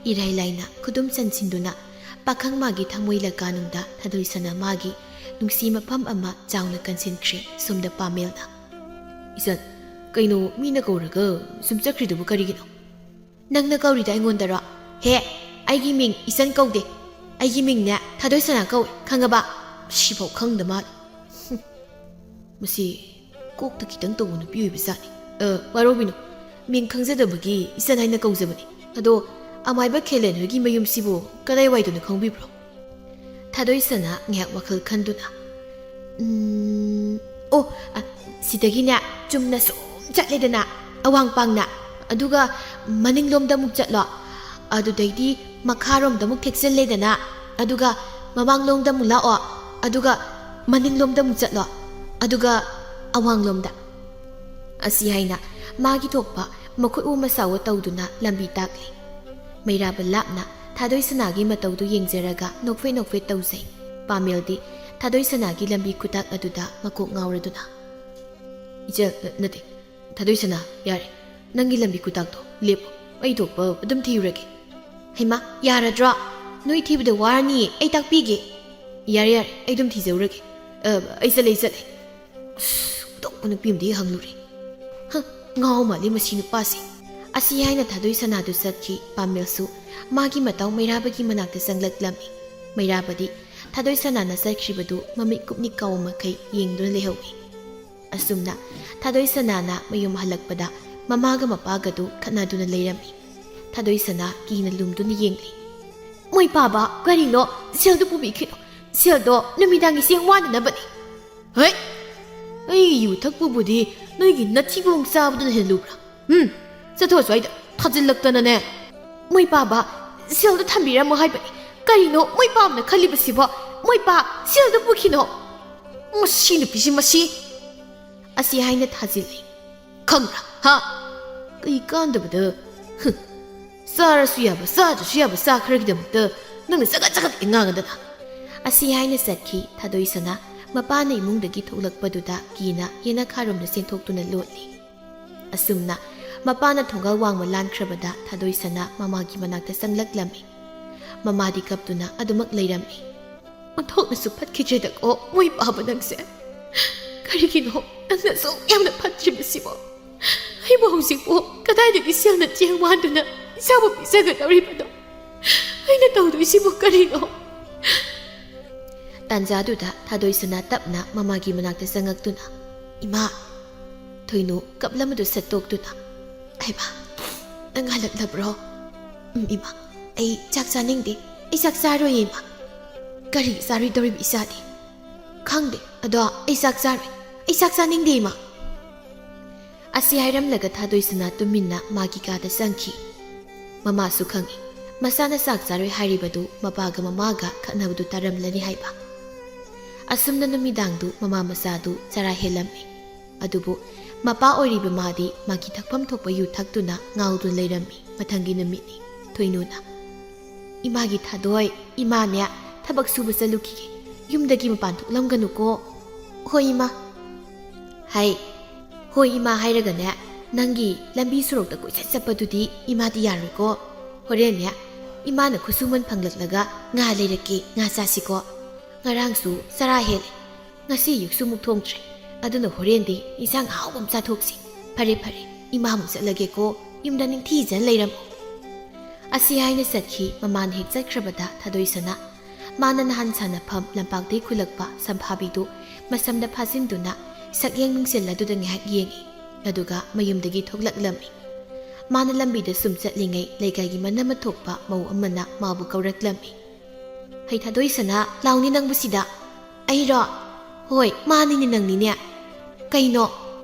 ꯏꯔꯥꯏ ꯂꯥꯏꯅ ꯈꯨꯗꯨꯝ ꯆꯟꯁꯤꯟꯗꯨꯅ, ꯄꯥꯈꯪ ꯃꯥꯒꯤ ꯊꯃꯣꯏ ꯂꯀꯥꯅꯨꯡꯗ ꯊꯥꯗꯣꯏ ꯁꯅꯥ ꯃꯥꯒꯤ ꯅꯨꯡꯁꯤ ꯃꯐꯝ ꯑꯃ ꯆꯥꯎꯅ ꯀꯟꯁꯤꯟꯈ꯭ꯔꯦ꯫ ꯁꯣꯝꯗ ꯄꯥꯃꯦꯜꯅ, "ꯏꯆꯟ, "ꯀꯩꯅꯣ, ꯃꯤꯅ ꯀꯧꯔꯒ ꯁꯨꯝ ꯆꯠꯈ꯭ꯔꯤꯗꯨꯕꯨ ꯀꯔꯤꯒꯤꯅꯣ?" "ꯅꯪꯅ ꯀꯧꯔꯤꯗꯣ ꯑꯩꯉꯣꯟꯗꯔꯣ? ꯍꯦ, ꯑꯩꯒꯤ ꯃꯤꯡ ꯏꯆꯟ ꯀꯧꯗꯦ꯫ ꯑꯩꯒꯤ ꯃꯤꯡꯅꯦ ꯊꯥꯗꯣꯏ ꯁꯅꯥ ꯀꯧꯏ, ꯈꯪꯉꯕ? ꯁꯤꯐꯥꯎ ꯈꯪꯗ ꯃꯥꯜꯂꯦ꯫ ꯍꯨꯝ, ꯃꯁꯤ ꯀꯣꯛꯇ ꯈꯤꯇꯪ ꯇꯧꯕ ꯅꯨꯄꯤ ꯑꯣꯏꯕ ꯖꯥꯠꯅꯤ꯫ ꯑ, ꯋꯥꯔꯧꯕꯤꯅꯨ, ꯃꯤꯡ ꯈꯪꯖꯗꯕꯒꯤ ꯏꯆꯟ ꯍꯥꯏꯅ ꯀꯧꯖꯕꯅꯤ꯫ ꯑꯗꯣ ꯑꯃꯥꯏꯕ ꯈꯦꯂꯦꯟ ꯍꯣꯏꯒꯤ ꯃꯌꯨꯝꯁꯤꯕꯨ ꯀꯗꯥꯏꯋꯥꯏꯗꯅꯣ ꯈꯪꯕꯤꯕ꯭ꯔꯣ?" ꯊꯥꯗꯣꯏ ꯁꯅꯥ ꯉꯥꯏꯍꯥꯛ ꯋꯥꯈꯜ ꯈꯟꯗꯨꯅ, "ꯎꯝ, ꯑꯣ, ꯑ, ꯁꯤꯗꯒꯤꯅꯦ ꯆꯨꯝꯅ ꯁꯨꯝ ꯆꯠꯂꯦꯗꯅ, ꯑꯋꯥꯡ ꯄꯥꯡꯅ, ꯑꯗꯨꯒ ꯃꯅꯤꯡꯂꯣꯝꯗ ꯑꯃꯨꯛ ꯆꯠꯂꯣ, ꯑꯗꯨꯗꯩꯗꯤ ꯃꯈꯥꯔꯣꯝꯗ ꯑꯃꯨꯛ ꯊꯦꯛꯆꯜꯂꯦꯗꯅ, ꯑꯗꯨꯒ ꯃꯃꯥꯡꯂꯣꯝꯗ ꯑꯃꯨꯛ ꯂꯥꯛꯑꯣ, ꯑꯗꯨꯒ ꯃꯅꯤꯡꯂꯣꯝꯗ ꯑꯃꯨꯛ ꯆꯠꯂꯣ, ꯑꯗꯨꯒ ꯑꯋꯥꯡꯂꯣꯝꯗ"꯫ ꯑꯁꯤ ꯍꯥꯏꯅ ꯃꯥꯒꯤ ꯊꯣꯛꯄ ꯃꯈꯨꯠ ꯑꯣ ꯃꯁꯥ ꯑꯣ ꯇꯧꯗꯨꯅ ꯂꯝꯕꯤ ꯇꯥꯛꯂꯤ꯫ ꯃꯩꯔꯥꯕ ꯂꯥꯞꯅ ꯊꯥꯗꯣꯏ ꯁꯅꯥꯒꯤ ꯃꯇꯧꯗꯨ ꯌꯦꯡꯖꯔꯒ ꯅꯣꯛꯐꯦꯠ ꯅꯣꯛꯐꯦꯠ ꯇꯧꯖꯩ꯫ ꯄꯥꯃꯦꯜꯗꯤ ꯊꯥꯗꯣꯏ ꯁꯅꯥꯒꯤ ꯂꯝꯕꯤ ꯈꯨꯇꯥꯛ ꯑꯗꯨꯗ ꯃꯀꯣꯛ ꯉꯥꯎꯔꯗꯨꯅ, "ꯏꯆꯦ, ꯅ-, ꯅꯠꯇꯦ, ꯊꯥꯗꯣꯏ ꯁꯅꯥ, ꯌꯥꯔꯦ꯫ ꯅꯪꯒꯤ ꯂꯝꯕꯤ ꯈꯨꯇꯥꯛꯇꯣ ꯂꯦꯞꯄꯣ꯫ ꯑꯩ ꯊꯣꯛꯄ ꯑꯗꯨꯝ ꯊꯤꯔꯨꯔꯒꯦ"꯫ "ꯍꯩꯃꯥ, ꯌꯥꯔꯗ꯭ꯔꯣ? ꯅꯣꯏ ꯊꯤꯕꯗ ꯋꯥꯔꯅꯤꯌꯦ, ꯑꯩ ꯇꯥꯛꯄꯤꯒꯦ"꯫ "ꯌꯥꯔꯦ, ꯌꯥꯔꯦ, ꯑꯩ ꯑꯗꯨꯝ ꯊꯤꯖꯔꯨꯔꯒꯦ꯫ ꯑ, ꯑꯩ ꯆꯠꯂꯦ, ꯑꯩ ꯆꯠꯂꯦ"꯫ ꯑꯁ, ꯑꯇꯣꯞꯄ ꯅꯨꯄꯤ ꯑꯃꯗ ꯍꯦꯛ ꯍꯪꯂꯨꯔꯦ꯫ ꯍ, ꯉꯥꯎ ꯃꯥꯜꯂꯤ ꯃꯁꯤ ꯅꯨꯄꯥꯁꯦ꯫ ꯑꯁꯤ ꯍꯥꯏꯅ ꯊꯥꯗꯣꯏ ꯁꯅꯥꯗꯨ ꯆꯠꯈꯤ꯫ ꯄꯥꯃꯦꯜꯁꯨ ꯃꯥꯒꯤ ꯃꯇꯥꯎ ꯃꯩꯔꯥꯕꯒꯤ ꯃꯅꯥꯛꯇ ꯆꯪꯂꯛꯂꯝꯃꯤ꯫ ꯃꯩꯔꯥꯕꯗꯤ ꯊꯥꯗꯣꯏ ꯁꯅꯥꯅ ꯆꯠꯈ꯭ꯔꯤꯕꯗꯨ ꯃꯃꯤꯠ ꯀꯨꯞꯅꯤꯛ ꯀꯥꯎꯕ ꯃꯈꯩ ꯌꯦꯡꯗꯨꯅ ꯂꯩꯍꯧꯏ꯫ ꯑꯁꯨꯝꯅ ꯊꯥꯗꯣꯏ ꯁꯅꯥꯅ ꯃꯌꯨꯝ ꯍꯜꯂꯛꯄꯗ ꯃꯃꯥꯒ ꯃꯄꯥꯒꯗꯨ ꯈꯠꯅꯗꯨꯅ ꯂꯩꯔꯝꯃꯤ꯫ ꯊꯥꯗꯣꯏ ꯁꯅꯥ ꯀꯤꯅ ꯂꯨꯝꯗꯨꯅ ꯌꯦꯡꯂꯤ꯫ "ꯃꯣꯏ ꯄꯥꯕ, ꯀꯔꯤꯅꯣ? ꯁꯦꯜꯗꯨ ꯄꯨꯕꯤꯈꯤꯅꯣ꯫ ꯁꯦꯜꯗꯣ ꯅꯨꯃꯤꯗꯥꯡꯒꯤ ꯆꯦꯡ ꯋꯥꯅꯅꯕꯅꯤ"꯫ "ꯍꯩ! ꯑꯩꯒꯤ ꯌꯨ ꯊꯛꯄꯕꯨꯗꯤ ꯅꯣꯏꯒꯤ ꯅꯊꯤꯕꯣꯡ ꯆꯥꯕꯗꯨꯅ ꯍꯦꯜꯂꯨꯕ꯭ꯔꯥ? ꯎꯝ, ꯆꯠꯊꯣꯛꯑꯣ ꯁ꯭ꯋꯥꯏꯗ, ꯊꯥꯖꯤꯜꯂꯛꯇꯅꯅꯦ"꯫ "ꯃꯣꯏ ꯄꯥꯕ, ꯁꯦꯜꯗꯣ ꯊꯝꯕꯤꯔꯝꯃꯣ ꯍꯥꯏꯕꯅꯤ꯫ ꯀꯔꯤꯅꯣ ꯃꯣꯏ ꯄꯥꯕꯅ ꯈꯜꯂꯤꯕꯁꯤꯕꯣ? ꯃꯣꯏ ꯄꯥ, ꯁꯦꯜꯗꯣ ꯄꯨꯈꯤꯅꯣ"꯫ "ꯃꯁꯤ ꯅꯨꯄꯤꯁꯤ, ꯃꯁꯤ!" ꯑꯁꯤ ꯍꯥꯏꯅ ꯊꯥꯖꯤꯜꯂꯤ꯫ "ꯈꯪꯕ꯭ꯔꯥ? ꯍꯥ? ꯀꯩ ꯀꯥꯟꯗꯕꯗ꯫ ꯍꯨꯝ꯫ ꯆꯥꯔꯁꯨ ꯌꯥꯕ, ꯆꯥꯗ꯭ꯔꯁꯨ ꯌꯥꯕ ꯆꯥ ꯈꯔꯒꯤꯗꯃꯛꯇ ꯅꯪꯅ ꯆꯒꯠ ꯆꯒꯠ ꯉꯥꯡꯉꯗꯅ"꯫ ꯑꯁꯤ ꯍꯥꯏꯅ ꯆꯠꯈꯤ ꯊꯥꯗꯣꯏ ꯁꯅꯥ꯫ ꯃꯄꯥꯅ ꯏꯃꯨꯡꯗꯒꯤ ꯊꯣꯛꯂꯛꯄꯗꯨꯗ ꯀꯤꯅ ꯌꯦꯅꯈꯥꯔꯣꯝꯗ ꯆꯦꯟꯊꯣꯛꯇꯨꯅ ꯂꯣꯠꯂꯤ꯫ ꯑꯁꯨꯝꯅ ꯃꯄꯥꯅ ꯊꯣꯡꯒꯥꯜ ꯋꯥꯡꯃ ꯂꯥꯟꯈ꯭ꯔꯕꯗ ꯊꯥꯗꯣꯏ ꯁꯅꯥ ꯃꯃꯥꯒꯤ ꯃꯅꯥꯛꯇ ꯆꯪꯂꯛꯂꯝꯃꯤ꯫ ꯃꯃꯥꯗꯤ ꯀꯞꯇꯨꯅ ꯑꯗꯨꯃꯛ ꯂꯩꯔꯝꯃꯤ꯫ "ꯑꯣꯟꯊꯣꯛꯅꯁꯨ ꯐꯠꯈꯤꯗ꯭ꯔꯦꯗꯀꯣ ꯃꯣꯏ ꯄꯥꯕ ꯅꯪꯁꯦ꯫ ꯀꯔꯤꯒꯤꯅꯣ ꯅꯪꯅ ꯑꯁꯨꯛ ꯌꯥꯝꯅ ꯐꯠꯇ꯭ꯔꯤꯕꯁꯤꯕꯣ?" ꯑꯩꯕꯨ ꯍꯧꯖꯤꯛꯄꯨ ꯀꯗꯥꯏꯗꯒꯤ ꯁꯦꯜꯅ ꯆꯦꯡ ꯋꯥꯟꯗꯨꯅ ꯏꯆꯥꯕꯨ ꯄꯤꯖꯒꯗꯧꯔꯤꯕꯅꯣ? ꯑꯩꯅ ꯇꯧꯗꯣꯏꯁꯤꯕꯨ ꯀꯔꯤꯅꯣ? ꯇꯥꯟꯖꯥꯗꯨꯗ ꯊꯥꯗꯣꯏꯁꯅꯥ ꯇꯞꯅ ꯃꯃꯥꯒꯤ ꯃꯅꯥꯛꯇ ꯆꯪꯉꯛꯇꯨꯅ, "ꯏꯃꯥ!" ꯊꯣꯏꯅꯨ ꯀꯞꯂꯝꯕꯗꯨ ꯁꯠꯇꯣꯛꯇꯨꯅ, "ꯍꯩꯃꯥ, ꯅꯪ ꯍꯜꯂꯛꯂꯕ꯭ꯔꯣ?" "ꯎꯝ, ꯏꯃꯥ, ꯑꯩ ꯆꯥꯛ ꯆꯥꯅꯤꯡꯗꯦ꯫ ꯑꯩ ꯆꯥꯛ ꯆꯥꯔꯣꯏꯌꯦ, ꯏꯃꯥ꯫ ꯀꯔꯤ ꯆꯥꯔꯣꯏꯗꯧꯔꯤꯕ ꯏꯆꯥꯗꯤ? ꯈꯪꯗꯦ, ꯑꯗꯣ ꯑꯩ ꯆꯥꯛ ꯆꯥꯔꯣꯏ꯫ ꯑꯩ ꯆꯥꯛ ꯆꯥꯅꯤꯡꯗꯦ, ꯏꯃꯥ꯫" ꯑꯁꯤ ꯍꯥꯏꯔꯝꯂꯒ ꯊꯥꯗꯣꯏꯁꯅꯥ ꯇꯨꯃꯤꯟꯅ ꯃꯥꯒꯤ ꯀꯥꯗ ꯆꯪꯈꯤ꯫ ꯃꯃꯥꯁꯨ ꯈꯪꯏ, ꯃꯆꯥꯅ ꯆꯥꯛ ꯆꯥꯔꯣꯏ ꯍꯥꯏꯔꯤꯕꯗꯨ ꯃꯄꯥꯒ ꯃꯃꯥꯒ ꯈꯠꯅꯕꯗꯨ ꯇꯥꯔꯝꯂꯅꯤ ꯍꯥꯏꯕ꯫ ꯑꯁꯨꯝꯅ ꯅꯨꯃꯤꯗꯥꯡꯗꯨ ꯃꯃꯥ ꯃꯆꯥꯗꯨ ꯆꯔꯥ ꯍꯦꯜꯂꯝꯃꯤ꯫ ꯑꯗꯨꯕꯨ ꯃꯄꯥ ꯑꯣꯏꯔꯤꯕ ꯃꯥꯗꯤ ꯃꯥꯒꯤ ꯊꯛꯐꯝ ꯊꯣꯛꯄ ꯌꯨ ꯊꯛꯇꯨꯅ ꯉꯥꯎꯗꯨꯅ ꯂꯩꯔꯝꯃꯤ꯫ ꯃꯊꯪꯒꯤ ꯅꯨꯃꯤꯠꯅꯤ꯫ ꯊꯣꯏꯅꯨꯅ, "ꯏꯃꯥꯒꯤ ꯊꯥꯗꯣꯏ, ꯏꯃꯥꯅꯦ ꯊꯕꯛ ꯁꯨꯕ ꯆꯠꯂꯨꯈꯤꯒꯦ꯫ ꯌꯨꯝꯗꯒꯤ ꯃꯄꯥꯟ ꯊꯣꯛꯂꯝꯒꯅꯨꯀꯣ꯫" "ꯍꯣꯏ, ꯏꯃꯥ꯫" "ꯍꯥꯏ, ꯍꯣꯏ, ꯏꯃꯥ ꯍꯥꯏꯔꯒꯅꯦ, ꯅꯪꯒꯤ ꯂꯝꯕꯤ ꯁꯣꯔꯣꯛꯇ ꯀꯣꯏꯆꯠ ꯆꯠꯄꯗꯨꯗꯤ ꯏꯃꯥꯗꯤ ꯌꯥꯔꯣꯏꯀꯣ꯫ ꯍꯣꯔꯦꯟꯅꯦ, ꯏꯃꯥꯅ ꯈꯨꯠꯁꯨꯃꯟ ꯐꯪꯂꯛꯂꯒ ꯉꯥ ꯂꯩꯔꯛꯀꯦ, ꯉꯥ ꯆꯥꯁꯤꯀꯣ꯫ ꯉꯔꯥꯡꯁꯨ ꯆꯔꯥ ꯍꯦꯜꯂꯦ꯫ ꯉꯁꯤ ꯑꯌꯨꯛꯁꯨ ꯑꯃꯨꯛ ꯊꯣꯡꯗ꯭ꯔꯦ꯫ ꯑꯗꯨꯅ ꯍꯣꯔꯦꯟꯗꯤ ꯏꯟꯁꯥꯡ ꯑꯍꯥꯎꯕ ꯑꯃ ꯆꯥꯊꯣꯛꯁꯤ꯫ ꯐꯔꯦ, ꯐꯔꯦ, ꯏꯃꯥ ꯑꯃꯨꯛ ꯆꯠꯂꯒꯦꯀꯣ꯫ ꯌꯨꯝꯗ ꯅꯤꯡꯊꯤꯖꯅ ꯂꯩꯔꯝꯃꯨ꯫" ꯑꯁꯤ ꯍꯥꯏꯅ ꯆꯠꯈꯤ꯫ ꯃꯃꯥꯅ ꯍꯦꯛ ꯆꯠꯈ꯭ꯔꯕꯗ ꯊꯥꯗꯣꯏꯁꯅꯥ, ꯃꯥꯅ ꯅꯍꯥꯟ ꯁꯥꯟꯅꯐꯝ ꯂꯝꯄꯥꯛꯇꯒꯤ ꯈꯨꯜꯂꯛꯄ ꯁꯝꯐꯥꯕꯤꯗꯨ ꯃꯁꯝꯗ ꯐꯥꯖꯤꯟꯗꯨꯅ ꯁꯛꯌꯦꯡ ꯃꯤꯡꯁꯤꯜ ꯑꯗꯨꯗ ꯉꯥꯏꯍꯥꯛ ꯌꯦꯡꯉꯤ꯫ ꯑꯗꯨꯒ ꯃꯌꯨꯝꯗꯒꯤ ꯊꯣꯛꯂꯛꯂꯝꯃꯤ꯫ ꯃꯥꯅ ꯂꯝꯕꯤꯗ ꯁꯨꯝ ꯆꯠꯂꯤꯉꯩ ꯂꯩꯀꯥꯏꯒꯤ ꯃꯅꯥꯃ ꯊꯣꯛꯄ ꯃꯧ ꯑꯃꯅ ꯃꯥꯕꯨ ꯀꯧꯔꯛꯂꯝꯃꯤ꯫ "ꯍꯩ ꯊꯥꯗꯣꯏꯁꯅꯥ, ꯂꯥꯎꯅꯦ ꯅꯪꯕꯨ ꯁꯤꯗ꯫" "ꯑꯩꯔꯣ? ꯍꯣꯏ, ꯃꯥꯅꯤꯅꯦ, ꯅꯪꯅꯤꯅꯦ꯫ ꯀꯩꯅꯣ?"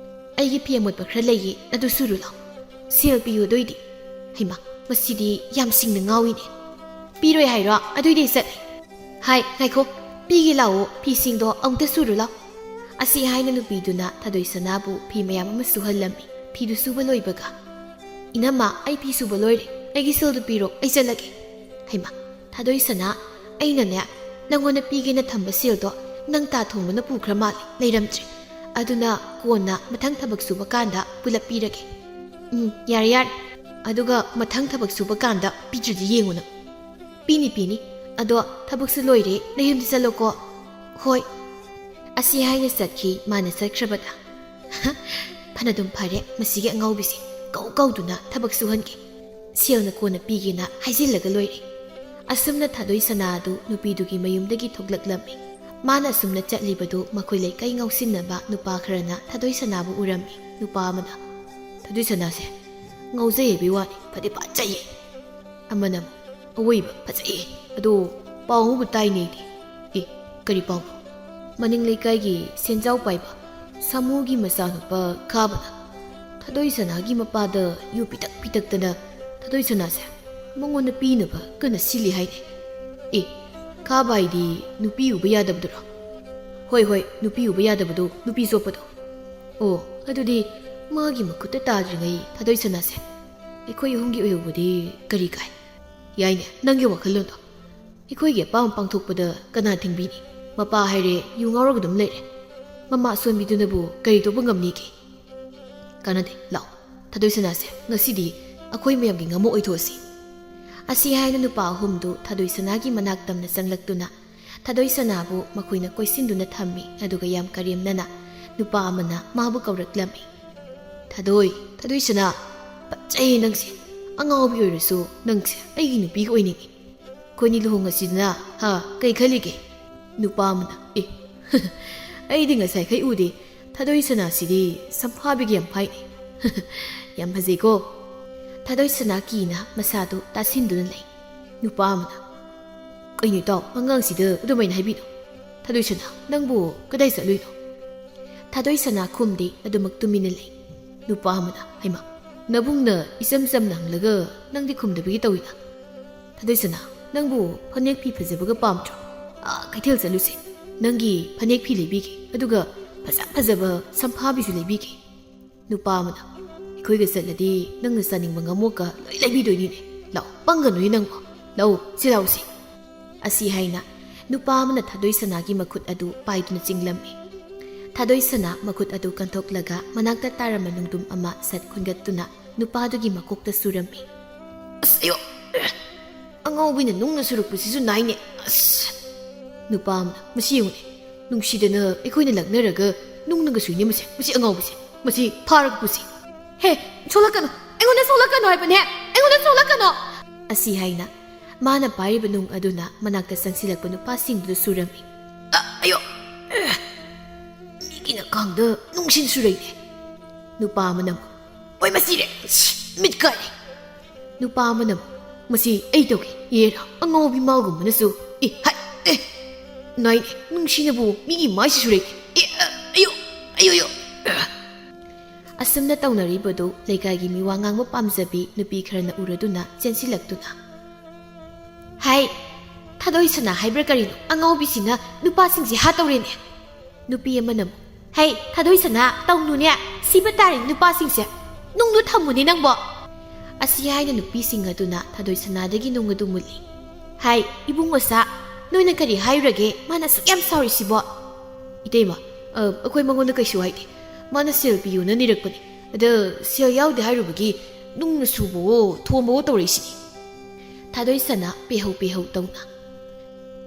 "ꯑꯩꯒꯤ ꯐꯤ ꯑꯃꯣꯠꯄ ꯈꯔ ꯂꯩꯌꯦ, ꯑꯗꯨ ꯁꯨꯔꯨ ꯂꯥꯎ꯫" "ꯁꯦꯜ ꯄꯤꯌꯨ ꯑꯗꯨꯏꯗꯤ꯫" "ꯍꯩꯃꯥ, ꯃꯁꯤꯗꯤ ꯌꯥꯝ ꯁꯤꯡꯅ ꯉꯥꯎꯏꯅꯦ꯫ ꯄꯤꯔꯣꯏ ꯍꯥꯏꯔꯣ? ꯑꯗꯨꯏꯗꯤ ꯑꯩ ꯆꯠꯂꯦ꯫" "ꯍꯥꯏ, ꯉꯥꯏꯈꯣ, ꯄꯤꯒꯦ ꯂꯥꯛꯑꯣ, ꯐꯤꯁꯤꯡꯗꯣ ꯑꯃꯨꯛꯇ ꯁꯨꯔꯨ ꯂꯥꯎ꯫" ꯑꯁꯤ ꯍꯥꯏꯅ ꯅꯨꯄꯤꯗꯨꯅ ꯊꯥꯗꯣꯏꯁꯅꯥꯕꯨ ꯐꯤ ꯃꯌꯥꯝ ꯑꯃ ꯁꯨꯍꯜꯂꯝꯃꯤ꯫ ꯐꯤꯗꯨ ꯁꯨꯕ ꯂꯣꯏꯕꯒ, "ꯏꯅꯝꯃ, ꯑꯩ ꯐꯤ ꯁꯨꯕ ꯂꯣꯏꯔꯦ, ꯑꯩꯒꯤ ꯁꯦꯜꯗꯨ ꯄꯤꯔꯣ, ꯑꯩ ꯆꯠꯂꯒꯦ꯫" "ꯍꯩꯃꯥ, ꯊꯥꯗꯣꯏꯁꯅꯥ, ꯑꯩꯅꯅꯦ, ꯅꯪꯉꯣꯟꯗ ꯄꯤꯒꯦꯅ ꯊꯝꯕ ꯁꯦꯜꯗꯣ ꯅꯪ ꯇꯥ ꯊꯣꯡꯕꯅ ꯄꯨꯈ꯭ꯔ ꯃꯥꯜꯂꯦ, ꯂꯩꯔꯝꯗ꯭ꯔꯦ꯫ ꯑꯗꯨꯅ ꯀꯣꯟꯅ ꯃꯊꯪ ꯊꯕꯛ ꯁꯨꯕ ꯀꯥꯟꯗ ꯄꯨꯂꯞ ꯄꯤꯔꯒꯦ꯫" "ꯎꯝ, ꯌꯥꯔꯦ, ꯌꯥꯔꯦ꯫ ꯑꯗꯨꯒ ꯃꯊꯪ ꯊꯕꯛ ꯁꯨꯕ ꯀꯥꯟꯗ ꯄꯤꯗ꯭ꯔꯗꯤ ꯌꯦꯡꯉꯨ ꯅꯪ꯫" "ꯄꯤꯅꯤ, ꯄꯤꯅꯤ꯫ ꯑꯗꯣ ꯊꯕꯛꯁꯨ ꯂꯣꯏꯔꯦ, ꯅꯌꯨꯝꯗ ꯆꯠꯂꯣꯀꯣ꯫" "ꯍꯣꯏ꯫" ꯑꯁꯤ ꯍꯥꯏꯅ ꯆꯠꯈꯤ꯫ ꯃꯥꯅ ꯆꯠꯈ꯭ꯔꯕꯗ, "ꯐꯅꯗꯨꯝ ꯐꯔꯦ, ꯃꯁꯤꯒꯤ ꯑꯉꯥꯎꯕꯤꯁꯦ ꯀꯧ ꯀꯧꯗꯨꯅ ꯊꯕꯛ ꯁꯨꯍꯟꯒꯦ꯫ ꯁꯦꯜꯅ ꯀꯣꯟꯅ ꯄꯤꯒꯦꯅ ꯍꯥꯏꯖꯤꯜꯂꯒ ꯂꯣꯏꯔꯦ"꯫ ꯑꯁꯨꯝꯅ ꯊꯥꯗꯣꯏ ꯁꯅꯥ ꯑꯗꯨ ꯅꯨꯄꯤꯗꯨꯒꯤ ꯃꯌꯨꯝꯗꯒꯤ ꯊꯣꯛꯂꯛꯂꯝꯃꯤ꯫ ꯃꯥꯅ ꯑꯁꯨꯝꯅ ꯆꯠꯂꯤꯕꯗꯨ ꯃꯈꯣꯏ ꯂꯩꯀꯥꯏ ꯉꯥꯎꯁꯤꯟꯅꯕ ꯅꯨꯄꯥ ꯈꯔꯅ ꯊꯥꯗꯣꯏ ꯁꯅꯥꯕꯨ ꯎꯔꯝꯃꯤ꯫ ꯅꯨꯄꯥ ꯑꯃꯅ, "ꯊꯥꯗꯣꯏ ꯁꯅꯥꯁꯦ ꯉꯥꯎꯖꯩ ꯍꯥꯏꯕꯒꯤ ꯋꯥꯅꯤ, ꯐꯗꯤ ꯐꯖꯩꯌꯦ"꯫ ꯑꯃꯅ ꯑꯃꯨꯛ, "ꯑꯋꯣꯏꯕ ꯐꯖꯩꯌꯦ, ꯑꯗꯣ ꯄꯥꯎ ꯑꯃꯕꯨ ꯇꯥꯏꯅꯦ ꯑꯩꯗꯤ"꯫ "ꯑꯦ, ꯀꯔꯤ ꯄꯥꯎꯅꯣ?" "ꯃꯅꯤꯡ ꯂꯩꯀꯥꯏꯒꯤ ꯁꯦꯟꯖꯥꯎ ꯄꯥꯏꯕ ꯁꯥꯃꯨꯒꯤ ꯃꯆꯥꯅꯨꯄꯥ ꯈꯥꯕꯅ ꯊꯥꯗꯣꯏ ꯁꯅꯥꯒꯤ ꯃꯄꯥꯗ ꯌꯨ ꯄꯤꯇꯛ ꯄꯤꯇꯛꯇꯅ ꯊꯥꯗꯣꯏ ꯁꯅꯥꯁꯦ ꯃꯉꯣꯟꯗ ꯄꯤꯅꯕ ꯀꯟꯅ ꯁꯤꯜꯂꯤ ꯍꯥꯏꯅꯦ"꯫ "ꯑꯦ, ꯈꯥꯕ ꯍꯥꯏꯗꯤ ꯅꯨꯄꯤ ꯎꯕ ꯌꯥꯗꯕꯗꯨꯔꯣ?" "ꯍꯣꯏ, ꯍꯣꯏ, ꯅꯨꯄꯤ ꯎꯕ ꯌꯥꯗꯕꯗꯣ, ꯅꯨꯄꯤ ꯆꯣꯞꯄꯗꯣ"꯫ "ꯑꯣ, ꯑꯗꯨꯗꯤ ꯃꯥꯒꯤ ꯃꯈꯨꯠꯇ ꯇꯥꯗ꯭ꯔꯤꯉꯩ ꯊꯥꯗꯣꯏ ꯁꯅꯥꯁꯦ ꯑꯩꯈꯣꯏ ꯑꯍꯨꯝꯒꯤ ꯑꯣꯏꯍꯧꯕꯗꯤ ꯀꯔꯤ ꯀꯥꯏ?" "ꯌꯥꯏꯅꯦ, ꯅꯪꯒꯤ ꯋꯥꯈꯜꯂꯣꯟꯗꯣ꯫ ꯑꯩꯈꯣꯏꯒꯤ ꯑꯄꯥꯝꯕ ꯄꯥꯡꯊꯣꯛꯄꯗ ꯀꯅꯥ ꯊꯤꯡꯕꯤꯅꯤ? ꯃꯄꯥ ꯍꯥꯏꯔꯦ ꯌꯨ ꯉꯥꯎꯔꯒ ꯑꯗꯨꯝ ꯂꯩꯔꯦ꯫ ꯃꯃꯥ ꯑꯁꯣꯟꯕꯤꯗꯨꯅꯕꯨ ꯀꯔꯤ ꯇꯧꯕ ꯉꯝꯅꯤꯒꯦ?" "ꯀꯥꯟꯅꯗꯦ, ꯂꯥꯛꯑꯣ, ꯊꯥꯗꯣꯏ ꯁꯅꯥꯁꯦ ꯉꯁꯤꯗꯤ ꯑꯩꯈꯣꯏ ꯃꯌꯥꯝꯒꯤ ꯉꯝꯃꯨ ꯑꯣꯏꯊꯣꯛꯑꯁꯤ"꯫ ꯑꯁꯤ ꯍꯥꯏꯅ ꯅꯨꯄꯥ ꯑꯍꯨꯝꯗꯨ ꯊꯥꯗꯣꯏ ꯁꯅꯥꯒꯤ ꯃꯅꯥꯛ ꯇꯝꯅ ꯆꯪꯂꯛꯇꯨꯅ ꯊꯥꯗꯣꯏ ꯁꯅꯥꯕꯨ ꯃꯈꯣꯏꯅ ꯀꯣꯏꯁꯤꯟꯗꯨꯅ ꯊꯝꯃꯤ꯫ ꯑꯗꯨꯒ ꯌꯥꯝ ꯀꯔꯦꯝꯅꯅ ꯅꯨꯄꯥ ꯑꯃꯅ ꯃꯥꯕꯨ ꯀꯧꯔꯛꯂꯝꯃꯤ꯫ "ꯊꯥꯗꯣꯏ, ꯊꯥꯗꯣꯏ ꯁꯅꯥ, ꯐꯖꯩ ꯅꯪꯁꯦ꯫ ꯑꯉꯥꯎꯕꯤ ꯑꯣꯏꯔꯁꯨ ꯅꯪꯁꯦ ꯑꯩꯒꯤ ꯅꯨꯄꯤꯒ ꯑꯣꯏꯅꯤꯡꯉꯤ꯫ ꯑꯩꯈꯣꯏꯅꯤ ꯂꯨꯍꯣꯡꯉꯁꯤꯗꯅ, ꯍꯥ? ꯀꯩ ꯈꯜꯂꯤꯒꯦ?" ꯅꯨꯄꯥ ꯑꯃꯅ, "ꯑꯦ, ꯑꯩꯗꯤ ꯉꯁꯥꯏꯈꯩ ꯎꯗꯦ꯫ ꯊꯥꯗꯣꯏ ꯁꯅꯥꯁꯤꯗꯤ ꯁꯝꯐꯥꯕꯤꯒ ꯌꯥꯝ ꯐꯥꯏꯅꯦ꯫ ꯌꯥꯝ ꯐꯖꯩꯀꯣ?" ꯊꯥꯗꯣꯏ ꯁꯅꯥ ꯀꯤꯅ ꯃꯁꯥꯗꯨ ꯇꯥꯁꯤꯟꯗꯨꯅ ꯂꯩ꯫ ꯅꯨꯄꯥ ꯑꯃꯅ, "ꯀꯩꯅꯣ ꯏꯇꯥꯎ, ꯑꯉꯥꯡꯁꯤꯗ ꯑꯗꯨꯃꯥꯏꯅ ꯍꯥꯏꯕꯤꯅꯣ꯫ ꯊꯥꯗꯣꯏ ꯁꯅꯥ, ꯅꯪꯕꯨ ꯀꯗꯥꯏ ꯆꯠꯂꯨꯏꯅꯣ?" ꯊꯥꯗꯣꯏ ꯁꯅꯥ ꯈꯨꯝꯗꯦ, ꯑꯗꯨꯃꯛ ꯇꯨꯃꯤꯟꯅ ꯂꯩ꯫ ꯅꯨꯄꯥ ꯑꯃꯅ, "ꯍꯩꯃꯥ, ꯅꯕꯨꯡꯅ ꯏꯆꯝ ꯆꯝꯅ ꯍꯪꯂꯒ ꯅꯪꯗꯤ ꯈꯨꯝꯗꯕꯒꯤ ꯇꯧꯏꯅ꯫ ꯊꯥꯗꯣꯏ ꯁꯅꯥ, ꯅꯪꯕꯨ ꯐꯅꯦꯛ ꯐꯤ ꯐꯖꯕꯒ ꯄꯥꯝꯗ꯭ꯔꯣ? ꯑꯥ, ꯀꯩꯊꯦꯜ ꯆꯠꯂꯨꯁꯦ꯫ ꯅꯪꯒꯤ ꯐꯅꯦꯛ ꯐꯤ ꯂꯩꯕꯤꯒꯦ, ꯑꯗꯨꯒ ꯐꯖ ꯐꯖꯕ ꯁꯝꯐꯥꯕꯤꯁꯨ ꯂꯩꯕꯤꯒꯦ"꯫ ꯅꯨꯄꯥ ꯑꯃꯅ, "ꯑꯩꯈꯣꯏꯒ ꯆꯠꯂꯗꯤ ꯅꯪꯅ ꯆꯥꯅꯤꯡꯕ ꯉꯝꯃꯣꯛꯀ ꯂꯣꯏ ꯂꯩꯕꯤꯗꯣꯏꯅꯤꯅꯦ꯫ ꯂꯥꯛꯑꯣ, ꯄꯪꯒꯅꯨꯅꯦ ꯅꯪꯕꯣ꯫ ꯂꯥꯛꯑꯣ, ꯁꯤ ꯂꯥꯛꯑꯣꯁꯦ"꯫ ꯑꯁꯤ ꯍꯥꯏꯅ ꯅꯨꯄꯥ ꯑꯃꯅ ꯊꯥꯗꯣꯏ ꯁꯅꯥꯒꯤ ꯃꯈꯨꯠ ꯑꯗꯨ ꯄꯥꯏꯗꯨꯅ ꯆꯤꯡꯂꯝꯃꯤ꯫ ꯊꯥꯗꯣꯏ ꯁꯅꯥ ꯃꯈꯨꯠ ꯑꯗꯨ ꯀꯟꯊꯣꯛꯂꯒ ꯃꯅꯥꯛꯇ ꯇꯥꯔꯝꯕ ꯅꯨꯡꯗꯨꯝ ꯑꯃ ꯁꯠ ꯈꯨꯟꯒꯠꯇꯨꯅ ꯅꯨꯄꯥꯗꯨꯒꯤ ꯃꯀꯣꯛꯇ ꯁꯨꯔꯝꯃꯤ꯫ "ꯑꯁ, ꯑꯌꯣ! ꯑꯉꯥꯎꯕꯤꯅ ꯅꯨꯡꯅ ꯁꯨꯔꯛꯄꯁꯤꯁꯨ ꯅꯥꯏꯅꯦ꯫ ꯑꯁ!" ꯅꯨꯄꯥ ꯑꯃꯅ, "ꯃꯁꯤ ꯌꯦꯡꯉꯨꯅꯦ, ꯅꯨꯡꯁꯤꯗꯅ ꯑꯩꯈꯣꯏꯅ ꯂꯛꯅꯔꯒ ꯅꯨꯡꯅꯒ ꯁꯨꯏꯅꯦ ꯃꯁꯦ, ꯃꯁꯤ ꯑꯉꯥꯎꯕꯁꯦ"꯫ ꯃꯁꯤ ꯐꯥꯔꯒ ꯄꯨꯁꯤ꯫ ꯍꯦ, ꯁꯣꯛꯂꯛꯀꯅꯨ! ꯑꯩꯉꯣꯟꯗ ꯁꯣꯛꯂꯛꯀꯅꯨ ꯍꯥꯏꯕꯅꯦ! ꯑꯩꯉꯣꯟꯗ ꯁꯣꯛꯂꯛꯀꯅꯨ!" ꯑꯁꯤ ꯍꯥꯏꯅ ꯃꯥꯅ ꯄꯥꯏꯔꯤꯕ ꯅꯨꯡ ꯑꯗꯨꯅ ꯃꯅꯥꯛꯇ ꯆꯪꯁꯤꯜꯂꯛꯄ ꯅꯨꯄꯥꯁꯤꯡꯗꯨꯗ ꯁꯨꯔꯝꯃꯤ꯫ "ꯑ, ꯑꯌꯣ! ꯑꯦ, ꯃꯤꯒꯤ ꯅꯀꯥꯡꯗ ꯅꯨꯡꯁꯤꯅ ꯁꯨꯔꯛꯏꯅꯦ!" ꯅꯨꯄꯥ ꯑꯃꯅ ꯑꯃꯨꯛ, "ꯑꯣꯏ, ꯃꯁꯤꯔꯦ! ꯁꯤ, ꯃꯤꯠ ꯀꯥꯏꯔꯦ!" ꯅꯨꯄꯥ ꯑꯃꯅ ꯑꯃꯨꯛ, "ꯃꯁꯤ ꯑꯩ ꯇꯧꯒꯦ, ꯌꯦꯔꯥ, ꯑꯉꯥꯎꯕꯤ ꯃꯥꯜꯒꯨꯝꯕꯅꯁꯨ꯫ ꯑꯦ, ꯍꯥꯏ, ꯑꯦ, ꯅꯥꯏꯅꯦ, ꯅꯨꯡꯁꯤꯅꯕꯨ ꯃꯤꯒꯤ ꯃꯥꯏꯁꯤ ꯁꯨꯔꯛꯏꯅꯦ! ꯑꯦ, ꯑ, ꯑꯌꯣ! ꯑꯌꯣ, ꯑꯌꯣ!" ꯑꯁꯨꯝꯅ ꯇꯧꯅꯔꯤꯕꯗꯨ ꯂꯩꯀꯥꯏꯒꯤ ꯃꯤꯋꯥ ꯉꯥꯡꯕ ꯄꯥꯝꯖꯕꯤ ꯅꯨꯄꯤ ꯈꯔꯅ ꯎꯔꯗꯨꯅ ꯆꯦꯟꯁꯤꯜꯂꯛꯇꯨꯅ, "ꯍꯥꯏ, ꯊꯥꯗꯣꯏ ꯁꯅꯥ ꯍꯥꯏꯕ꯭ꯔꯥ ꯀꯔꯤꯅꯣ, ꯑꯉꯥꯎꯕꯤꯁꯤꯅ ꯅꯨꯄꯥꯁꯤꯡꯁꯦ ꯍꯥꯠꯇꯧꯔꯦꯅꯦ!" ꯅꯨꯄꯤ ꯑꯃꯅ ꯑꯃꯨꯛ, "ꯍꯩ, ꯊꯥꯗꯣꯏ ꯁꯅꯥ, ꯇꯧꯅꯨꯅꯦ, ꯁꯤꯕ ꯇꯥꯔꯦ ꯅꯨꯄꯥꯁꯤꯡꯁꯦ, ꯅꯨꯡꯗꯨ ꯊꯝꯃꯨꯅꯦ ꯅꯪꯕꯣ!" ꯑꯁꯤ ꯍꯥꯏꯅ ꯅꯨꯄꯤꯁꯤꯡ ꯑꯗꯨꯅ ꯊꯥꯗꯣꯏ ꯁꯅꯥꯗꯒꯤ ꯅꯨꯡ ꯑꯗꯨ ꯃꯨꯜꯂꯤ꯫ "ꯍꯥꯏ, ꯏꯕꯨꯡ ꯃꯆꯥ, ꯅꯣꯏꯅ ꯀꯔꯤ ꯍꯥꯏꯔꯨꯔꯒꯦ? ꯃꯥꯅ ꯑꯁꯨꯛ ꯌꯥꯝ ꯁꯥꯎꯔꯤꯁꯤꯕꯣ?" "ꯏꯇꯩꯃ, ꯑ, ꯑꯩꯈꯣꯏ ꯃꯉꯣꯟꯗ ꯀꯩꯁꯨ ꯍꯥꯏꯗꯦ꯫ ꯃꯥꯅ ꯁꯦꯜ ꯄꯤꯌꯨꯅ ꯅꯤꯔꯛꯄꯅꯤ꯫ ꯑꯗ ꯁꯦꯜ ꯌꯥꯎꯗꯦ ꯍꯥꯏꯔꯨꯕꯒꯤ ꯅꯨꯡꯅ ꯁꯨꯕꯋꯣ, ꯊꯣꯝꯕꯋꯣ ꯇꯧꯔꯛꯏꯁꯤꯅꯤ꯫" ꯊꯥꯗꯣꯏ ꯁꯅꯥ ꯄꯦꯍꯧ ꯄꯦꯍꯧ ꯇꯧꯅ,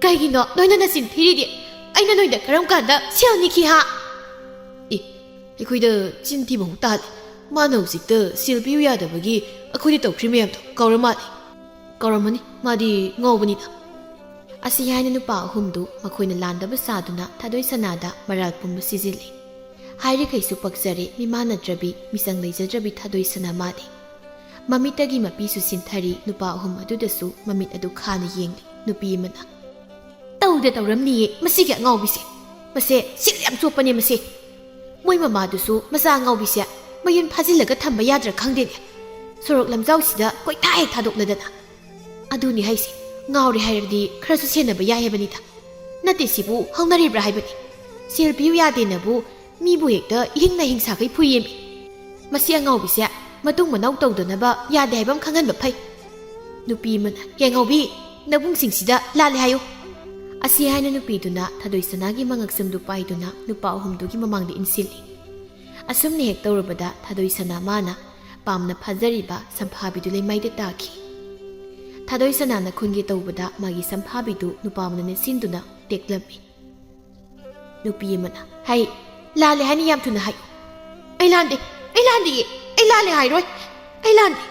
"ꯀꯩꯒꯤꯅꯣ ꯅꯣꯏꯅ ꯅꯆꯤꯟ ꯊꯤꯔꯤꯗꯤ? ꯑꯩꯅ ꯅꯣꯏꯗ ꯀꯔꯝ ꯀꯥꯟꯗ ꯁꯦꯜ ꯅꯤꯈꯤ, ꯍꯥ?" "ꯑꯦ, ꯑꯩꯈꯣꯏꯗ ꯆꯤꯟ ꯊꯤꯕ ꯑꯃꯨꯛ ꯇꯥꯍꯜꯂꯦ꯫ ꯃꯥꯅ ꯍꯧꯖꯤꯛꯇ ꯁꯦꯜ ꯄꯤꯌꯨ ꯌꯥꯗꯕꯒꯤ ꯑꯩꯈꯣꯏꯗ ꯇꯧꯈ꯭ꯔꯤ ꯃꯌꯥꯝꯗꯣ ꯀꯥꯎꯔ ꯃꯥꯜꯂꯦ꯫" "ꯀꯥꯎꯔꯝꯃꯅꯤ, ꯃꯥꯗꯤ ꯉꯥꯎꯕꯅꯤꯅ꯫" ꯑꯁꯤ ꯍꯥꯏꯅ ꯅꯨꯄꯥ ꯑꯍꯨꯝꯗꯨ ꯃꯈꯣꯏꯅ ꯂꯥꯟꯗꯕ ꯁꯥꯗꯨꯅ ꯊꯥꯗꯣꯏ ꯁꯅꯥꯗ ꯃꯔꯥꯜ ꯄꯨꯝꯕ ꯁꯤꯖꯤꯜꯂꯤ꯫ ꯍꯥꯏꯔꯤꯈꯩꯁꯨ ꯄꯛꯆꯔꯦ ꯃꯤꯃꯥꯟꯅꯗ꯭ꯔꯕꯤ, ꯃꯤꯆꯪ ꯂꯩꯖꯗ꯭ꯔꯕꯤ ꯊꯥꯗꯣꯏ ꯁꯅꯥ ꯃꯥꯗꯤ꯫ ꯃꯃꯤꯠꯇꯒꯤ ꯃꯄꯤꯁꯨ ꯁꯤꯟꯊꯔꯤ, ꯅꯨꯄꯥ ꯑꯍꯨꯝ ꯑꯗꯨꯗꯁꯨ ꯃꯃꯤꯠ ꯑꯗꯨ ꯈꯥꯅ ꯌꯦꯡꯂꯤ꯫ ꯅꯨꯄꯤ ꯑꯃꯅ, "ꯇꯧꯗ ꯇꯧꯔꯝꯅꯤꯌꯦ ꯃꯁꯤꯒꯤ ꯑꯉꯥꯎꯕꯤꯁꯦ꯫ ꯃꯁꯦ ꯁꯤꯜ ꯌꯥꯝ ꯆꯣꯞꯄꯅꯦ ꯃꯁꯦ꯫ ꯃꯣꯏ ꯃꯃꯥꯗꯨꯁꯨ ꯃꯆꯥ ꯑꯉꯥꯎꯕꯤꯁꯦ ꯃꯌꯨꯝ ꯐꯥꯖꯤꯜꯂꯒ ꯊꯝꯕ ꯌꯥꯗ꯭ꯔꯥ ꯈꯪꯗꯦꯅꯦ꯫ ꯁꯣꯔꯣꯛ ꯂꯝꯖꯥꯎꯁꯤꯗ ꯀꯣꯏꯊꯥ ꯍꯦꯛ ꯊꯥꯗꯣꯛꯂꯗꯅ꯫ ꯑꯗꯨꯅꯤ ꯍꯥꯏꯁꯦ, ꯉꯥꯎꯔꯦ ꯍꯥꯏꯔꯗꯤ ꯈꯔꯁꯨ ꯁꯦꯟꯅꯕ ꯌꯥꯏ ꯍꯥꯏꯕꯅꯤꯗ꯫ ꯅꯠꯇꯦ, ꯁꯤꯕꯨ ꯍꯧꯅꯔꯤꯕ꯭ꯔꯥ ꯍꯥꯏꯕꯅꯤ꯫ ꯁꯦꯜ ꯄꯤꯌꯨ ꯌꯥꯗꯦꯅꯕꯨ ꯃꯤꯕꯨ ꯍꯦꯛꯇ ꯏꯍꯤꯡꯅ ꯍꯤꯡꯁꯥꯈꯩ ꯐꯨꯏꯌꯦꯃꯤ꯫ ꯃꯁꯤ ꯑꯉꯥꯎꯕꯤꯁꯦ ꯃꯇꯨꯡ ꯃꯅꯥꯎ ꯇꯧꯗꯅꯕ ꯌꯥꯗꯦ ꯍꯥꯏꯕ ꯑꯃ ꯈꯪꯍꯟꯕ ꯐꯩ꯫" ꯅꯨꯄꯤ ꯑꯃꯅ, "ꯍꯦ ꯑꯉꯥꯎꯕꯤ, ꯅꯕꯨꯡꯁꯤꯡꯁꯤꯗ ꯂꯥꯜꯂꯦ ꯍꯥꯏꯌꯨ꯫" ꯑꯁꯤ ꯍꯥꯏꯅ ꯅꯨꯄꯤꯗꯨꯅ ꯊꯥꯗꯣꯏ ꯁꯅꯥꯒꯤ ꯃꯉꯛꯁꯝꯗꯨ ꯄꯥꯏꯗꯨꯅ ꯅꯨꯄꯥ ꯑꯍꯨꯝꯗꯨꯒꯤ ꯃꯃꯥꯡꯗ ꯏꯟꯁꯤꯜꯂꯤ꯫ ꯑꯁꯨꯝꯅ ꯍꯦꯛ ꯇꯧꯔꯕꯗ ꯊꯥꯗꯣꯏ ꯁꯅꯥ ꯃꯥꯅ ꯄꯥꯝꯅ ꯐꯥꯖꯔꯤꯕ ꯁꯝꯐꯥꯕꯤꯗꯨ ꯂꯩꯃꯥꯏꯗ ꯇꯥꯈꯤ꯫ ꯊꯥꯗꯣꯏ ꯁꯅꯥꯅ ꯈꯨꯟꯒꯦ ꯇꯧꯕꯗ ꯃꯥꯒꯤ ꯁꯝꯐꯥꯕꯤꯗꯨ ꯅꯨꯄꯥ ꯑꯃꯅ ꯅꯦꯠꯁꯤꯟꯗꯨꯅ ꯇꯦꯛꯂꯝꯃꯤ꯫ ꯅꯨꯄꯤ ꯑꯃꯅ, "ꯍꯩ, ꯂꯥꯜꯂꯦ ꯍꯥꯏꯅ ꯌꯥꯝ ꯊꯨꯅ ꯍꯥꯏꯌꯨ꯫" ꯑꯩ ꯂꯥꯟꯗꯦ, ꯑꯩ ꯂꯥꯟꯗꯤꯌꯦ, ꯑꯩ ꯂꯥꯜꯂꯦ ꯍꯥꯏꯔꯣꯏ, ꯑꯩ ꯂꯥꯟꯗꯦ꯫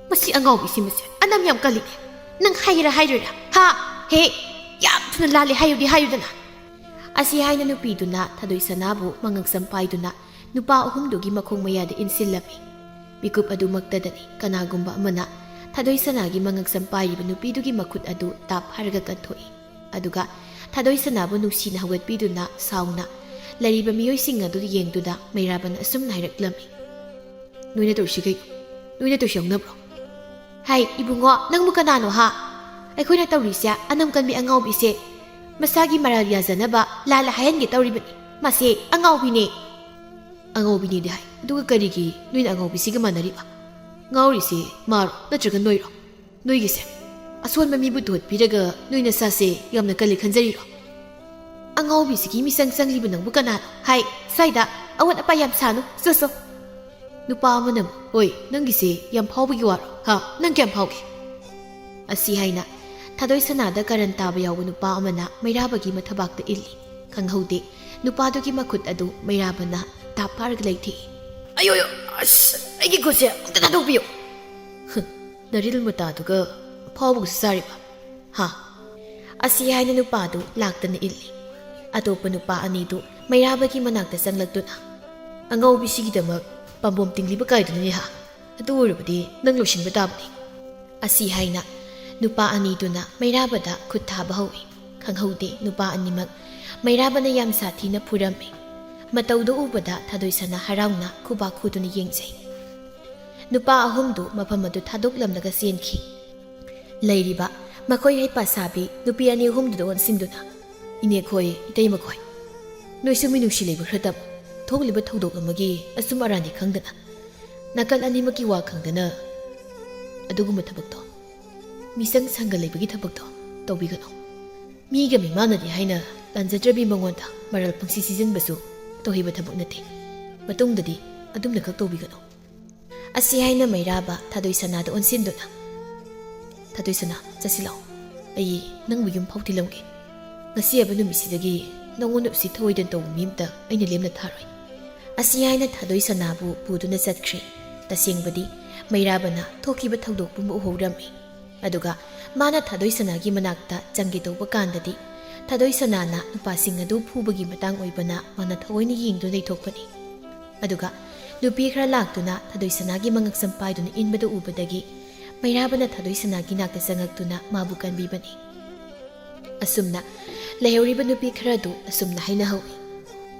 ꯃꯁꯤ ꯑꯉꯥꯎꯕꯤꯁꯤ ꯃꯁꯦ ꯑꯅꯝ ꯌꯥꯝ ꯀꯜꯂꯤꯅꯦ꯫ ꯅꯪ ꯍꯥꯏꯒꯦꯔꯥ ꯍꯥꯏꯔꯣꯏꯔꯥ? ꯍꯥ? ꯍꯦ, ꯌꯥꯝ ꯊꯨꯅ ꯂꯥꯜꯂꯦ ꯍꯥꯏꯌꯨꯗꯤ ꯍꯥꯏꯌꯨꯗꯅ꯫ ꯑꯁꯤ ꯍꯥꯏꯅ ꯅꯨꯄꯤꯗꯨꯅ ꯊꯥꯗꯣꯏ ꯁꯅꯥꯕꯨ ꯃꯉꯛꯁꯝ ꯄꯥꯏꯗꯨꯅ ꯅꯨꯄꯥ ꯑꯍꯨꯝꯗꯨꯒꯤ ꯃꯈꯣꯡ ꯃꯌꯥꯗ ꯏꯟꯁꯤꯜꯂꯝꯃꯤ꯫ ꯃꯤꯀꯨꯞ ꯑꯗꯨꯃꯛꯇꯗꯅꯤ ꯀꯅꯥꯒꯨꯝꯕ ꯑꯃꯅ ꯊꯥꯗꯣꯏ ꯁꯅꯥꯒꯤ ꯃꯉꯛꯁꯝ ꯄꯥꯏꯔꯤꯕ ꯅꯨꯄꯤꯗꯨꯒꯤ ꯃꯈꯨꯠ ꯑꯗꯨ ꯇꯥꯞ ꯍꯥꯏꯔꯒ ꯀꯟꯊꯣꯛꯏ꯫ ꯑꯗꯨꯒ ꯊꯥꯗꯣꯏ ꯁꯅꯥꯕꯨ ꯅꯨꯡꯁꯤꯅ ꯍꯧꯒꯠꯄꯤꯗꯨꯅ ꯁꯥꯎꯅ ꯂꯩꯔꯤꯕ ꯃꯤꯑꯣꯏꯁꯤꯡ ꯑꯗꯨ ꯌꯦꯡꯗꯨꯅ ꯃꯩꯔꯥꯕꯅ ꯑꯁꯨꯝꯅ ꯍꯥꯏꯔꯛꯂꯝꯃꯤ꯫ "ꯅꯣꯏꯅ ꯇꯧꯔꯤꯁꯤ ꯀꯩꯅꯣ? ꯅꯣꯏꯅ ꯇꯧꯔꯤꯁꯤ ꯌꯥꯎꯅꯕ꯭ꯔꯣ?" "ꯍꯥꯏ, ꯏꯕꯨꯡꯉꯣ, ꯅꯪꯕꯨ ꯀꯅꯥꯅꯣ ꯍꯥ? ꯑꯩꯈꯣꯏꯅ ꯇꯧꯔꯤꯁꯦ ꯑꯅꯝ ꯀꯟꯕꯤ ꯑꯉꯥꯎꯕꯤꯁꯦ ꯃꯁꯥꯒꯤ ꯃꯔꯥꯜ ꯌꯥꯖꯅꯕ ꯂꯥꯜꯂꯦ ꯍꯥꯏꯍꯟꯒꯦ ꯇꯧꯔꯤꯕꯅꯤ꯫ ꯃꯥꯁꯦ ꯑꯉꯥꯎꯕꯤꯅꯦ꯫" "ꯑꯉꯥꯎꯕꯤꯅꯦꯗꯤ ꯍꯥꯏ, ꯑꯗꯨꯒ ꯀꯔꯤꯒꯤ ꯅꯣꯏꯅ ꯑꯉꯥꯎꯕꯤꯁꯤꯒ ꯃꯥꯟꯅꯔꯤꯕ? ꯉꯥꯎꯔꯤꯁꯦ ꯃꯥꯔꯣ ꯅꯠꯇ꯭ꯔꯒ ꯅꯣꯏꯔꯣ? ꯅꯣꯏꯒꯤꯁꯦ ꯑꯁꯣꯟꯕ ꯃꯤꯕꯨ ꯇꯣꯠꯄꯤꯔꯒ ꯅꯣꯏ ꯅꯁꯥꯁꯦ ꯌꯥꯝꯅ ꯀꯜꯂꯤ ꯈꯟꯖꯔꯤꯔꯣ?" "ꯑꯉꯥꯎꯕꯤꯁꯤꯒꯤ ꯃꯤꯆꯪ ꯆꯪꯂꯤꯕ ꯅꯪꯕꯨ ꯀꯅꯥꯅꯣ? ꯍꯥꯏ, ꯁ꯭ꯋꯥꯏꯗ ꯑꯋꯥꯠ ꯑꯄꯥ ꯌꯥꯝ ꯁꯥꯅꯨ, ꯆꯣ ꯆꯣ꯫" ꯅꯨꯄꯥ ꯑꯃꯅ, "ꯍꯣꯏ, ꯅꯪꯒꯤꯁꯦ ꯌꯥꯝ ꯐꯥꯎꯕꯒꯤ ꯋꯥꯔꯣ? ꯍꯥ, ꯅꯪ ꯀꯌꯥꯝ ꯐꯥꯎꯒꯦ?" ꯑꯁꯤ ꯍꯥꯏꯅ ꯊꯥꯗꯣꯏ ꯁꯅꯥꯗ ꯀꯔꯟ ꯇꯥꯕ ꯌꯥꯎꯕ ꯅꯨꯄꯥ ꯑꯃꯅ ꯃꯩꯔꯥꯕꯒꯤ ꯃꯊꯕꯥꯛꯇ ꯏꯜꯂꯤ꯫ ꯈꯪꯍꯧꯗꯦ, ꯅꯨꯄꯥꯗꯨꯒꯤ ꯃꯈꯨꯠ ꯑꯗꯨ ꯃꯩꯔꯥꯕꯅ ꯇꯥꯞ ꯐꯥꯔꯒ ꯂꯩꯊꯦꯛꯏ꯫ "ꯑꯌꯣ, ꯑꯌꯣ, ꯑꯁ, ꯑꯩꯒꯤ ꯈꯨꯠꯁꯦ ꯑꯝꯇ ꯊꯥꯗꯣꯛꯄꯤꯌꯨ꯫" "ꯍ, ꯅꯔꯤꯜ ꯃꯇꯥꯗꯨꯒ ꯑꯐꯥꯎꯕꯒꯁꯨ ꯆꯥꯔꯤꯕ? ꯍꯥ?" ꯑꯁꯤ ꯍꯥꯏꯅ ꯅꯨꯄꯥꯗꯨ ꯂꯥꯛꯇꯅ ꯏꯜꯂꯤ꯫ ꯑꯇꯣꯞꯄ ꯅꯨꯄꯥ ꯑꯅꯤꯗꯨ ꯃꯩꯔꯥꯕꯒꯤ ꯃꯅꯥꯛꯇ ꯆꯪꯂꯛꯇꯨꯅ, "ꯑꯉꯥꯎꯕꯤꯁꯤꯒꯤꯗꯃꯛ ꯄꯥꯝꯕꯣꯝ ꯇꯤꯡꯂꯤꯕ ꯀꯥꯏꯗꯨꯅꯤꯅꯦ ꯍꯥ? ꯑꯗꯨ ꯑꯣꯏꯔꯕꯗꯤ ꯅꯪ ꯂꯣꯏꯁꯤꯟꯕ ꯇꯥꯕꯅꯤ꯫" ꯑꯁꯤ ꯍꯥꯏꯅ ꯅꯨꯄꯥ ꯑꯅꯤꯗꯨꯅ ꯃꯩꯔꯥꯕꯗ ꯈꯨꯠ ꯊꯥꯕ ꯍꯧꯏ꯫ ꯈꯪꯍꯧꯗꯦ, ꯅꯨꯄꯥ ꯑꯅꯤꯃꯛ ꯃꯩꯔꯥꯕꯅ ꯌꯥꯝ ꯁꯥꯊꯤꯅ ꯐꯨꯔꯝꯃꯤ꯫ ꯃꯇꯧꯗꯨ ꯎꯕꯗ ꯊꯥꯗꯣꯏꯁꯅꯥ ꯍꯔꯥꯎꯅ ꯈꯨꯕꯥꯛ ꯈꯨꯗꯨꯅ ꯌꯦꯡꯖꯩ꯫ ꯅꯨꯄꯥ ꯑꯍꯨꯝꯗꯨ ꯃꯐꯝ ꯑꯗꯨ ꯊꯥꯗꯣꯛꯂꯝꯂꯒ ꯆꯦꯟꯈꯤ꯫ ꯂꯩꯔꯤꯕ ꯃꯈꯣꯏ ꯍꯩꯄꯥ ꯁꯥꯕꯤ ꯅꯨꯄꯤ ꯑꯅꯤ ꯑꯍꯨꯝꯗꯨꯗ ꯑꯣꯟꯁꯤꯟꯗꯨꯅ, "ꯏꯅꯦꯈꯣꯏ, ꯏꯇꯩꯃꯈꯣꯏ, ꯅꯣꯏꯁꯨ ꯃꯤꯅꯨꯡꯁꯤ ꯂꯩꯕ ꯈꯔ ꯇꯝꯃꯨ꯫ ꯊꯣꯛꯂꯤꯕ ꯊꯧꯗꯣꯛ ꯑꯃꯒꯤ ꯑꯆꯨꯝ ꯑꯔꯥꯟꯗꯤ ꯈꯪꯗꯅ, ꯅꯥꯀꯜ ꯑꯅꯤꯃꯛꯀꯤ ꯋꯥ ꯈꯪꯗꯅ ꯑꯗꯨꯒꯨꯝꯕ ꯊꯕꯛꯇꯣ, ꯃꯤꯆꯪ ꯁꯪꯒ ꯂꯩꯕꯒꯤ ꯊꯕꯛꯇꯣ ꯇꯧꯕꯤꯒꯅꯨ꯫ ꯃꯤꯒ ꯃꯤꯃꯥꯟꯅꯗꯦ ꯍꯥꯏꯅ ꯂꯥꯟꯖꯗ꯭ꯔꯕꯤ ꯃꯉꯣꯟꯗ ꯃꯔꯜ ꯄꯪꯁꯤ ꯁꯤꯖꯤꯟꯕꯁꯨ ꯇꯧꯍꯩꯕ ꯊꯕꯛ ꯅꯠꯇꯦ꯫ ꯃꯇꯨꯡꯗꯗꯤ ꯑꯗꯨꯝꯅꯈꯛ ꯇꯧꯕꯤꯒꯅꯨ꯫" ꯑꯁꯤ ꯍꯥꯏꯅ ꯃꯩꯔꯥꯕ ꯊꯥꯗꯣꯏ ꯁꯅꯥꯗ ꯑꯣꯟꯁꯤꯟꯗꯨꯅ, "ꯊꯥꯗꯣꯏ ꯁꯅꯥ, ꯆꯠꯁꯤ ꯂꯥꯛꯑꯣ꯫ ꯑꯩ ꯅꯪꯕꯨ ꯌꯨꯝ ꯐꯥꯎ ꯊꯤꯜꯂꯝꯒꯦ꯫ ꯉꯁꯤ ꯍꯥꯏꯕ ꯅꯨꯃꯤꯠꯁꯤꯗꯒꯤ ꯅꯪꯉꯣꯟꯗ ꯎꯁꯤꯠ ꯊꯑꯣꯏꯗꯅ ꯇꯧꯕ ꯃꯤ ꯑꯝꯇ ꯑꯩꯅ ꯂꯦꯝꯅ ꯊꯥꯔꯣꯏ꯫ ꯑꯁꯤ ꯍꯥꯏꯅ ꯊꯥꯗꯣꯏ ꯁꯅꯥꯕꯨ ꯄꯨꯗꯨꯅ ꯆꯠꯈ꯭ꯔꯦ꯫ ꯇꯁꯦꯡꯕꯗꯤ ꯃꯩꯔꯥꯕꯅ ꯊꯣꯛꯈꯤꯕ ꯊꯧꯗꯣꯛ ꯄꯨꯝꯕ ꯎꯍꯧꯔꯝꯃꯤ꯫ ꯑꯗꯨꯒ ꯃꯥꯅ ꯊꯥꯗꯣꯏ ꯁꯅꯥꯒꯤ ꯃꯅꯥꯛꯇ ꯆꯪꯒꯦ ꯇꯧꯕ ꯀꯥꯟꯗꯗꯤ, ꯊꯥꯗꯣꯏ ꯁꯅꯥꯅ ꯅꯨꯄꯥꯁꯤꯡ ꯑꯗꯨ ꯐꯨꯕꯒꯤ ꯃꯇꯥꯡ ꯑꯣꯏꯕꯅ ꯃꯥꯅ ꯊꯑꯣꯏꯅ ꯌꯦꯡꯗꯨꯅ ꯂꯩꯊꯣꯛꯄꯅꯤ꯫ ꯑꯗꯨꯒ ꯅꯨꯄꯤ ꯈꯔ ꯂꯥꯛꯇꯨꯅ ꯊꯥꯗꯣꯏ ꯁꯅꯥꯒꯤ ꯃꯉꯛꯁꯝ ꯄꯥꯏꯗꯨꯅ ꯏꯟꯕꯗꯨ ꯎꯕꯗꯒꯤ, ꯃꯩꯔꯥꯕꯅ ꯊꯥꯗꯣꯏ ꯁꯅꯥꯒꯤ ꯅꯥꯛꯇ ꯆꯪꯉꯛꯇꯨꯅ ꯃꯥꯕꯨ ꯀꯟꯕꯤꯕꯅꯤ꯫ ꯑꯁꯨꯝꯅ ꯂꯩꯍꯧꯔꯤꯕ ꯅꯨꯄꯤ ꯈꯔꯗꯨ ꯑꯁꯨꯝꯅ ꯍꯥꯏꯅꯍꯧꯏ,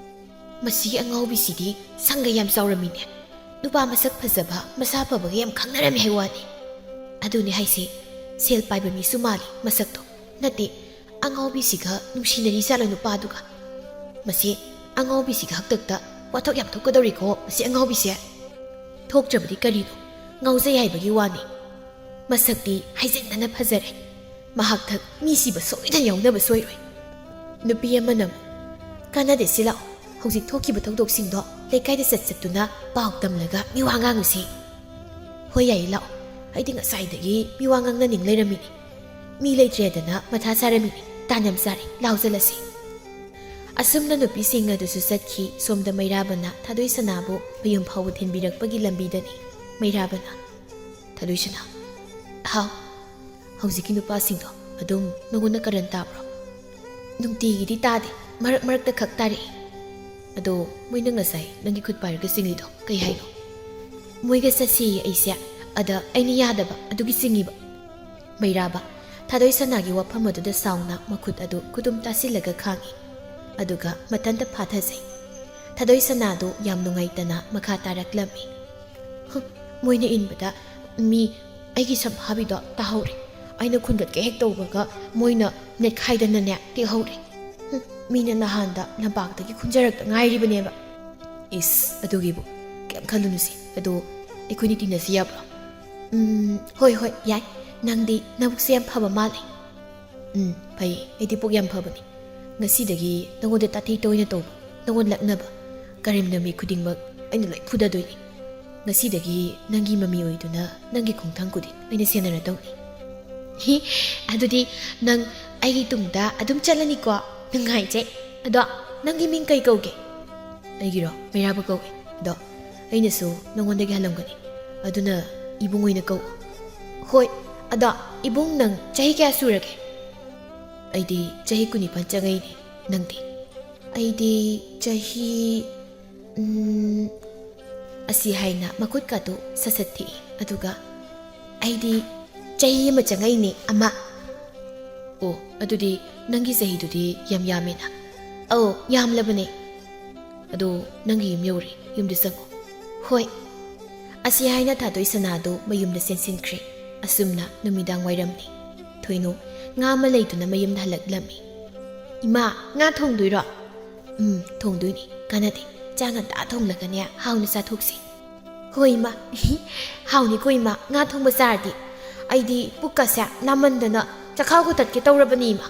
"ꯃꯁꯤꯒꯤ ꯑꯉꯥꯎꯕꯤꯁꯤꯗꯤ ꯁꯪꯒ ꯌꯥꯝ ꯆꯥꯎꯔꯝꯃꯤꯅꯦ꯫ ꯅꯨꯄꯥ ꯃꯁꯛ ꯐꯖꯕ, ꯃꯁꯥ ꯐꯕꯒ ꯌꯥꯝ ꯈꯪꯅꯔꯝꯃꯤ ꯍꯥꯏ ꯋꯥꯅꯤ꯫ ꯑꯗꯨꯅꯤ ꯍꯥꯏꯁꯦ, ꯁꯦꯜ ꯄꯥꯏꯕ ꯃꯤꯁꯨ ꯃꯥꯜꯂꯤ ꯃꯁꯛꯇꯣ꯫ ꯅꯠꯇꯦ, ꯑꯉꯥꯎꯕꯤꯁꯤꯒ ꯅꯨꯡꯁꯤꯅꯔꯤ ꯖꯥꯠꯂꯣ ꯅꯨꯄꯥꯗꯨꯒ? ꯃꯁꯤ ꯑꯉꯥꯎꯕꯤꯁꯤꯒ ꯍꯥꯛꯇꯛꯇ ꯋꯥꯊꯣꯛ ꯌꯥꯝ ꯊꯣꯛꯀꯗꯧꯔꯤꯀꯣ, ꯃꯁꯤ ꯑꯉꯥꯎꯕꯤꯁꯦ꯫ ꯊꯣꯛꯇ꯭ꯔꯕꯗꯤ ꯀꯔꯤꯅꯣ? ꯉꯥꯎꯖꯩ ꯍꯥꯏꯕꯒꯤ ꯋꯥꯅꯤ꯫ ꯃꯁꯛꯇꯤ ꯍꯥꯏꯖꯤꯟꯗꯅ ꯐꯖꯔꯦ꯫ ꯃꯍꯥꯛꯊꯛ ꯃꯤ ꯁꯤꯕ ꯁꯣꯏꯗꯅ ꯌꯥꯎꯅꯕ ꯁꯣꯏꯔꯣꯏ"꯫ ꯅꯨꯄꯤ ꯑꯃꯅ ꯑꯃꯨꯛ, "ꯀꯥꯟꯅꯗꯦ, ꯁꯤ ꯂꯥꯛꯑꯣ, ꯍꯧꯖꯤꯛ ꯊꯣꯛꯈꯤꯕ ꯊꯧꯗꯣꯛꯁꯤꯡꯗꯣ ꯂꯩꯀꯥꯏꯗ ꯆꯠ ꯆꯠꯇꯨꯅ ꯄꯥꯎ ꯇꯝꯂꯒ ꯃꯤ ꯋꯥ ꯉꯥꯡꯉꯨꯁꯤ"꯫ "ꯍꯣꯏ, ꯌꯥꯏꯌꯦ, ꯂꯥꯛꯑꯣ꯫ ꯑꯩꯗꯤ ꯉꯁꯥꯏꯗꯒꯤ ꯃꯤ ꯋꯥ ꯉꯥꯡꯅꯅꯤꯡ ꯂꯩꯔꯝꯃꯤꯅꯤ꯫ ꯃꯤ ꯂꯩꯇ꯭ꯔꯦꯗꯅ ꯃꯊꯥ ꯁꯥꯔꯝꯃꯤꯅꯤ꯫ ꯇꯥꯟ ꯌꯥꯝ ꯆꯥꯔꯦ, ꯂꯥꯎ ꯆꯠꯂꯁꯤ"꯫ ꯑꯁꯨꯝꯅ ꯅꯨꯄꯤꯁꯤꯡ ꯑꯗꯨꯁꯨ ꯆꯠꯈꯤ꯫ ꯁꯣꯝꯗ ꯃꯩꯔꯥꯕꯅ ꯊꯥꯗꯣꯏ ꯁꯅꯥꯕꯨ ꯃꯌꯨꯝ ꯐꯥꯎꯕ ꯊꯤꯟꯕꯤꯔꯛꯄꯒꯤ ꯂꯝꯕꯤꯗꯅꯤ꯫ ꯃꯩꯔꯥꯕꯅ, "ꯊꯥꯗꯣꯏ ꯁꯅꯥ"꯫ "ꯍꯥꯎ"꯫ "ꯍꯧꯖꯤꯛꯀꯤ ꯅꯨꯄꯥꯁꯤꯡꯗꯣ ꯑꯗꯨꯝ ꯅꯉꯣꯟꯗ ꯀꯔꯟ ꯇꯥꯕ꯭ꯔꯣ?" "ꯅꯨꯡꯇꯤꯒꯤꯗꯤ ꯇꯥꯗꯦ, ꯃꯔꯛ ꯃꯔꯛꯇ ꯈꯛ ꯇꯥꯔꯛꯏ"꯫ "ꯑꯗꯣ ꯃꯣꯏꯅ ꯉꯁꯥꯏ ꯅꯪꯒꯤ ꯈꯨꯠ ꯄꯥꯏꯔꯒ ꯆꯤꯡꯂꯤꯗꯣ ꯀꯩ ꯍꯥꯏꯅꯣ?" "ꯃꯣꯏꯒ ꯆꯠꯁꯤꯌꯦ ꯑꯩꯁꯦ, ꯑꯗ ꯑꯩꯅ ꯌꯥꯗꯕ ꯑꯗꯨꯒꯤ ꯆꯤꯡꯉꯤꯕ"꯫ ꯃꯩꯔꯥꯕ ꯊꯥꯗꯣꯏ ꯁꯅꯥꯒꯤ ꯋꯥꯐꯝ ꯑꯗꯨꯗ ꯁꯥꯎꯅ ꯃꯈꯨꯠ ꯑꯗꯨ ꯈꯨꯗꯨꯝ ꯇꯥꯁꯤꯜꯂꯒ ꯈꯥꯡꯉꯤ꯫ ꯑꯗꯨꯒ ꯃꯊꯟꯇ ꯐꯥꯊꯖꯩ꯫ ꯊꯥꯗꯣꯏ ꯁꯅꯥꯗꯨ ꯌꯥꯝ ꯅꯨꯡꯉꯥꯏꯇꯅ ꯃꯈꯥ ꯇꯥꯔꯛꯂꯝꯃꯤ꯫ "ꯍꯨꯝ, ꯃꯣꯏꯅ ꯏꯟꯕꯗ ꯃꯤ ꯑꯩꯒꯤ ꯁꯝꯐꯥꯕꯤꯗꯣ ꯇꯥꯍꯧꯔꯦ꯫ ꯑꯩꯅ ꯈꯨꯟꯒꯠꯀꯦ ꯍꯦꯛ ꯇꯧꯕꯒ ꯃꯣꯏꯅ ꯅꯦꯠꯈꯥꯏꯗꯅꯅꯦ ꯇꯦꯛꯍꯧꯔꯦ꯫ ꯍꯨꯝ, ꯃꯤꯅ ꯅꯍꯥꯟꯗ ꯂꯝꯄꯥꯛꯇꯒꯤ ꯈꯨꯟꯖꯔꯛꯇ ꯉꯥꯏꯔꯤꯕꯅꯦꯕ"꯫ "ꯏꯁ, ꯑꯗꯨꯒꯤꯕꯨ ꯀꯩꯝ ꯈꯜꯂꯨꯅꯨꯁꯦ꯫ ꯑꯗꯣ ꯑꯩꯈꯣꯏꯅꯤ ꯇꯤꯟꯅꯁꯤ ꯌꯥꯕ꯭ꯔꯣ?" "ꯎꯝ, ꯍꯣꯏ, ꯍꯣꯏ, ꯌꯥꯏ꯫ ꯅꯪꯗꯤ ꯅꯕꯨꯛꯁꯦ ꯌꯥꯝ ꯐꯕ ꯃꯥꯜꯂꯦ"꯫ "ꯎꯝ, ꯐꯩ꯫ ꯑꯩꯗꯤ ꯄꯨꯛ ꯌꯥꯝ ꯐꯕꯅꯤ꯫ ꯉꯁꯤꯗꯒꯤ ꯅꯉꯣꯟꯗ ꯇꯥꯊꯤ ꯇꯣꯏꯅ ꯇꯧꯕ, ꯅꯉꯣꯟ ꯂꯛꯅꯕ, ꯀꯔꯦꯝꯅꯕ ꯃꯤ ꯈꯨꯗꯤꯡꯃꯛ ꯑꯩꯅ ꯂꯣꯏ ꯐꯨꯗꯗꯣꯏꯅꯤ꯫ ꯉꯁꯤꯗꯒꯤ ꯅꯪꯒꯤ ꯃꯃꯤ ꯑꯣꯏꯗꯨꯅ ꯅꯪꯒꯤ ꯈꯣꯡꯊꯥꯡ ꯈꯨꯗꯤꯡ ꯑꯩꯅ ꯁꯦꯟꯅꯔꯗꯧꯅꯤ"꯫ "ꯍꯤ, ꯑꯗꯨꯗꯤ ꯅꯪ ꯑꯩꯒꯤ ꯇꯨꯡꯗ ꯑꯗꯨꯝ ꯆꯠꯂꯅꯤꯀꯣ? ꯅꯨꯡꯉꯥꯏꯖꯩ꯫ ꯑꯗꯣ ꯅꯪꯒꯤ ꯃꯤꯡ ꯀꯩ ꯀꯧꯒꯦ?" ꯑꯩꯒꯤꯔꯣ? ꯃꯩꯔꯥꯕ ꯀꯧꯏ꯫ ꯑꯗꯣ ꯑꯩꯅꯁꯨ ꯅꯉꯣꯟꯗꯒꯤ ꯍꯜꯂꯝꯒꯅꯤ, ꯑꯗꯨꯅ ꯏꯕꯨꯡ ꯑꯣꯏꯅ ꯀꯧ꯫ ꯍꯣꯏ꯫ ꯑꯗꯣ ꯏꯕꯨꯡ, ꯅꯪ ꯆꯍꯤ ꯀꯌꯥ ꯁꯨꯔꯒꯦ? ꯑꯩꯗꯤ ꯆꯍꯤ ꯀꯨꯟꯅꯤꯄꯥꯟ ꯆꯪꯉꯛꯏꯅꯦ꯫ ꯅꯪꯗꯤ? ꯑꯩꯗꯤ ꯆꯍꯤ, ꯎꯝ, ꯑꯁꯤ ꯍꯥꯏꯅ ꯃꯈꯨꯠꯀꯥꯗꯨ ꯁꯠ ꯁꯠ ꯊꯦꯛꯏ꯫ ꯑꯗꯨꯒ, "ꯑꯩꯗꯤ ꯆꯍꯤ ꯑꯃ ꯆꯪꯉꯛꯏꯅꯦ, ꯑꯃ"꯫ "ꯑꯣ, ꯑꯗꯨꯗꯤ ꯅꯪꯒꯤ ꯆꯍꯤꯗꯨꯗꯤ ꯌꯥꯝ ꯌꯥꯝꯃꯦꯅ"꯫ "ꯑꯧ, ꯌꯥꯝꯂꯕꯅꯦ"꯫ "ꯑꯗꯣ ꯅꯪꯒꯤ ꯌꯨꯝ ꯌꯧꯔꯦ, ꯌꯨꯝꯗ ꯆꯪꯉꯣ"꯫ "ꯍꯣꯏ"꯫ ꯑꯁꯤ ꯍꯥꯏꯅ ꯊꯥꯗꯣꯏ ꯁꯅꯥꯗꯨ ꯃꯌꯨꯝꯗ ꯆꯦꯟꯁꯤꯟꯈ꯭ꯔꯦ꯫ ꯑꯁꯨꯝꯅ ꯅꯨꯃꯤꯗꯥꯡ ꯋꯥꯏꯔꯝꯅꯤ꯫ ꯊꯣꯏꯅꯨ ꯉꯥ ꯑꯃ ꯂꯩꯗꯨꯅ ꯃꯌꯨꯝꯗ ꯍꯜꯂꯛꯂꯝꯃꯤ꯫ "ꯏꯃꯥ, ꯉꯥ ꯊꯣꯡꯗꯣꯏꯔꯣ?" "ꯎꯝ, ꯊꯣꯡꯗꯣꯏꯅꯤ꯫ ꯀꯥꯟꯅꯗꯦ, ꯆꯥꯛ ꯉꯟꯇꯥ ꯊꯣꯡꯂꯒꯅꯦ, ꯍꯥꯎꯅ ꯆꯥꯊꯣꯛꯁꯤ"꯫ "ꯍꯣꯏ, ꯏꯃꯥ"꯫ "ꯍꯥꯎꯅꯤꯀꯣ, ꯏꯃꯥ, ꯉꯥ ꯊꯣꯡꯕ ꯆꯥꯔꯗꯤ꯫ ꯑꯩꯗꯤ ꯄꯨꯛꯀꯁꯦ ꯅꯥꯃꯟꯗꯅ ꯆꯈꯥꯎꯒ ꯇꯠꯀꯦ ꯇꯧꯔꯕꯅꯤ, ꯏꯃꯥ"꯫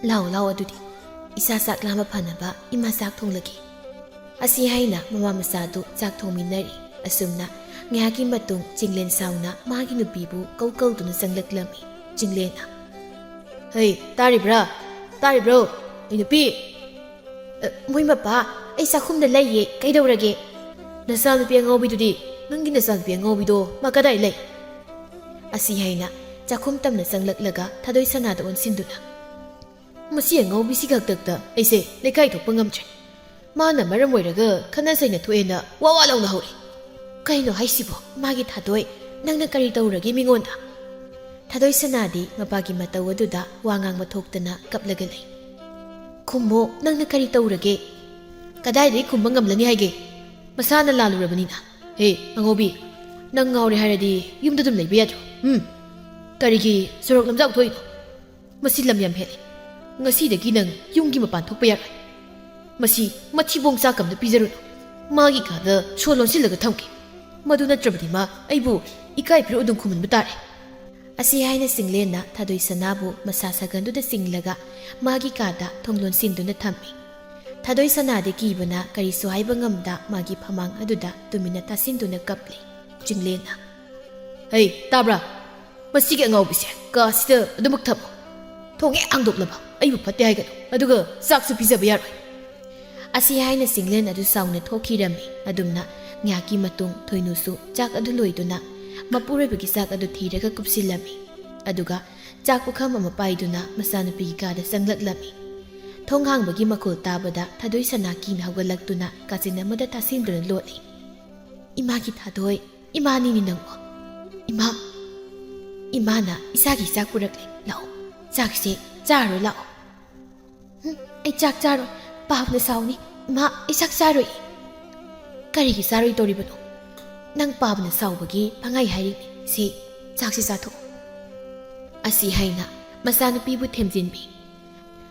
"ꯂꯥꯎ, ꯂꯥꯎ, ꯑꯗꯨꯗꯤ ꯏꯁꯥ ꯆꯥꯛ ꯂꯥꯝꯕ ꯐꯅꯕ ꯏꯃꯥ ꯆꯥꯛ ꯊꯣꯡꯂꯒꯦ"꯫ ꯑꯁꯤ ꯍꯥꯏꯅ ꯃꯃꯥ ꯃꯆꯥꯗꯨ ꯆꯥꯛ ꯊꯣꯡꯃꯤꯟꯅꯔꯤ꯫ ꯑꯁꯨꯝꯅ ꯉꯥꯏꯍꯥꯛꯀꯤ ꯃꯇꯨꯡ ꯆꯤꯡꯂꯦꯟ ꯁꯥꯎꯅ ꯃꯥꯒꯤ ꯅꯨꯄꯤꯕꯨ ꯀꯧ ꯀꯧꯗꯨꯅ ꯆꯪꯂꯛꯂꯝꯃꯤ꯫ ꯆꯤꯡꯂꯦꯟꯅ, "ꯍꯩ, ꯇꯥꯔꯤꯕ꯭ꯔꯥ? ꯇꯥꯔꯤꯕ꯭ꯔꯣ? ꯑꯩ ꯅꯨꯄꯤ!" "ꯑ, ꯃꯣꯏ ꯃꯄꯥ, ꯑꯩ ꯆꯥꯛꯈꯨꯝꯗ ꯂꯩꯌꯦ, ꯀꯩꯗꯧꯔꯒꯦ?" "ꯅꯆꯥꯅꯨꯄꯤ ꯑꯉꯥꯎꯕꯤꯗꯨꯗꯤ? ꯅꯪꯒꯤ ꯅꯆꯥꯅꯨꯄꯤ ꯑꯉꯥꯎꯕꯤꯗꯣ ꯃꯥ ꯀꯗꯥꯏ ꯂꯩ?" ꯑꯁꯤ ꯍꯥꯏꯅ ꯆꯥꯛꯈꯨꯝ ꯇꯝꯅ ꯆꯪꯂꯛꯂꯒ ꯊꯥꯗꯣꯏ ꯁꯅꯥꯗ ꯑꯣꯟꯁꯤꯟꯗꯨꯅ, "ꯃꯁꯤ ꯑꯉꯥꯎꯕꯤꯁꯤꯒꯤ ꯍꯥꯛꯇꯛꯇ ꯑꯩꯁꯦ ꯂꯩꯀꯥꯏ ꯊꯣꯛꯄ ꯉꯝꯗ꯭ꯔꯦ꯫ ꯃꯥꯅ ꯃꯔꯝ ꯑꯣꯏꯔꯒ ꯈꯠꯅ ꯆꯩꯅ ꯊꯣꯛꯑꯦꯅ ꯋꯥ ꯋꯥ ꯂꯥꯎꯅ ꯍꯧꯔꯦ꯫ ꯀꯩꯅꯣ ꯍꯥꯏꯁꯤꯕꯣ? ꯃꯥꯒꯤ ꯊꯥꯗꯣꯏ, ꯅꯪꯅ ꯀꯔꯤ ꯇꯧꯔꯒꯦ ꯃꯤꯉꯣꯟꯗ?" ꯊꯥꯗꯣꯏ ꯁꯅꯥꯗꯤ ꯃꯄꯥꯒꯤ ꯃꯇꯧ ꯑꯗꯨꯗ ꯋꯥ ꯉꯥꯡꯕ ꯊꯣꯛꯇꯅ ꯀꯞꯂꯒ ꯂꯩ꯫ "ꯈꯨꯝꯃꯣ, ꯅꯪꯅ ꯀꯔꯤ ꯇꯧꯔꯒꯦ?" "ꯀꯗꯥꯏꯗꯒꯤ ꯈꯨꯝꯕ ꯉꯝꯂꯅꯤ ꯍꯥꯏꯒꯦ? ꯃꯁꯥꯅ ꯂꯥꯜꯂꯨꯔꯕꯅꯤꯅ꯫ ꯍꯦ, ꯑꯉꯧꯕꯤ, ꯅꯪ ꯉꯥꯎꯔꯦ ꯍꯥꯏꯔꯗꯤ ꯌꯨꯝꯗ ꯑꯗꯨꯝ ꯂꯩꯕ ꯌꯥꯗ꯭ꯔꯣ? ꯎꯝ? ꯀꯔꯤꯒꯤ ꯁꯣꯔꯣꯛ ꯂꯝꯖꯥꯎ ꯊꯣꯛꯏꯅꯣ? ꯃꯁꯤ ꯂꯝ ꯌꯥꯝ ꯍꯦꯜꯂꯦ꯫ ꯉꯁꯤꯗꯒꯤ ꯅꯪ ꯌꯨꯝꯒꯤ ꯃꯄꯥꯟ ꯊꯣꯛꯄ ꯌꯥꯔꯣꯏ꯫ ꯃꯁꯤ ꯃꯊꯤꯕꯣꯡ ꯆꯥꯛ ꯑꯝꯗ ꯄꯤꯖꯔꯨꯅꯨ꯫ ꯃꯥꯒꯤ ꯀꯥꯗ ꯁꯣ ꯂꯣꯟꯁꯤꯜꯂꯒ ꯊꯝꯒꯦ꯫ ꯃꯗꯨ ꯅꯠꯇ꯭ꯔꯕꯗꯤ ꯃꯥ ꯑꯩꯕꯨ ꯏꯀꯥꯏ ꯐꯤꯔꯣ ꯑꯗꯨꯝ ꯈꯨꯝꯍꯟꯕ ꯇꯥꯔꯦ"꯫ ꯑꯁꯤ ꯍꯥꯏꯅ ꯆꯤꯡꯂꯦꯟꯅ ꯊꯥꯗꯣꯏ ꯁꯅꯥꯕꯨ ꯃꯁꯥ ꯁꯥꯒꯟꯗꯨꯗ ꯆꯤꯡꯂꯒ ꯃꯥꯒꯤ ꯀꯥꯗ ꯊꯣꯡ ꯂꯣꯟꯁꯤꯟꯗꯨꯅ ꯊꯝꯃꯤ꯫ ꯊꯥꯗꯣꯏ ꯁꯅꯥꯗꯤ ꯀꯤꯕꯅ ꯀꯔꯤꯁꯨ ꯍꯥꯏꯕ ꯉꯝꯗ ꯃꯥꯒꯤ ꯐꯃꯥꯡ ꯑꯗꯨꯗ ꯇꯨꯃꯤꯟꯅ ꯇꯥꯁꯤꯟꯗꯨꯅ ꯀꯞꯂꯤ꯫ ꯆꯤꯡꯂꯦꯟꯅ, "ꯍꯩ, ꯇꯥꯕ꯭ꯔꯥ? ꯃꯁꯤꯒꯤ ꯑꯉꯥꯎꯕꯤꯁꯦ ꯀꯥꯁꯤꯗ ꯑꯗꯨꯃꯛ ꯊꯝꯃꯣ꯫ ꯊꯣꯡ ꯍꯦꯛ ꯍꯥꯡꯗꯣꯛꯂꯕ ꯑꯩꯕꯨ ꯐꯠꯇꯦ ꯍꯥꯏꯒꯅꯨ, ꯑꯗꯨꯒ ꯆꯥꯛꯁꯨ ꯄꯤꯖꯕ ꯌꯥꯔꯣꯏ"꯫ ꯑꯁꯤ ꯍꯥꯏꯅ ꯆꯤꯡꯂꯦꯟ ꯑꯗꯨ ꯁꯥꯎꯅ ꯊꯣꯛꯈꯤꯔꯝꯃꯤ꯫ ꯑꯗꯨꯝꯅ ꯉꯥꯏꯍꯥꯛꯀꯤ ꯃꯇꯨꯡ ꯊꯣꯏꯅꯨꯁꯨ ꯆꯥꯛ ꯑꯗꯨ ꯂꯣꯏꯗꯨꯅ ꯃꯄꯨꯔꯣꯏꯕꯒꯤ ꯆꯥꯛ ꯑꯗꯨ ꯊꯤꯔꯒ ꯀꯨꯞꯁꯤꯜꯂꯝꯃꯤ꯫ ꯑꯗꯨꯒ ꯆꯥꯛ ꯄꯨꯈꯝ ꯑꯃ ꯄꯥꯏꯗꯨꯅ ꯃꯆꯥꯅꯨꯄꯤꯒꯤ ꯀꯥꯗ ꯆꯪꯂꯛꯂꯝꯃꯤ꯫ ꯊꯣꯡ ꯍꯥꯡꯕꯒꯤ ꯃꯈꯣꯜ ꯇꯥꯕꯗ ꯊꯥꯗꯣꯏ ꯁꯅꯥ ꯀꯤꯅ ꯍꯧꯒꯠꯂꯛꯇꯨꯅ ꯀꯥꯆꯤꯟ ꯑꯃꯗ ꯇꯥꯁꯤꯟꯗꯨꯅ ꯂꯣꯠꯂꯤ꯫ "ꯏꯃꯥꯒꯤ ꯊꯥꯗꯣꯏ, ꯏꯃꯥꯅꯤꯅꯦ ꯅꯪꯕꯣ꯫ ꯏꯃꯥ, ꯏꯃꯥꯅ ꯏꯆꯥꯒꯤ ꯆꯥꯛ ꯄꯨꯔꯛꯂꯦ꯫ ꯂꯥꯛꯑꯣ, ꯆꯥꯛꯁꯦ ꯆꯥꯔꯣ ꯂꯥꯛꯑꯣ꯫" "ꯍꯨꯝ, ꯑꯩ ꯆꯥꯛ ꯆꯥꯔꯣꯏ꯫ ꯄꯥꯕꯅ ꯁꯥꯎꯅꯤ꯫ ꯏꯃꯥ, ꯑꯩ ꯆꯥꯛ ꯆꯥꯔꯣꯏ꯫" "ꯀꯔꯤꯒꯤ ꯆꯥꯔꯣꯏꯗꯧꯔꯤꯕꯅꯣ? ꯅꯪ ꯄꯥꯕꯅ ꯁꯥꯎꯕꯒꯤ ꯄꯪꯍꯥꯏ ꯍꯥꯏꯔꯤꯕꯅꯤ꯫ ꯁꯤ, ꯆꯥꯛꯁꯤ ꯆꯥꯊꯣꯛꯑꯣ꯫" ꯑꯁꯤ ꯍꯥꯏꯅ ꯃꯆꯥꯅꯨꯄꯤꯕꯨ ꯊꯦꯝꯖꯤꯟꯕꯤ꯫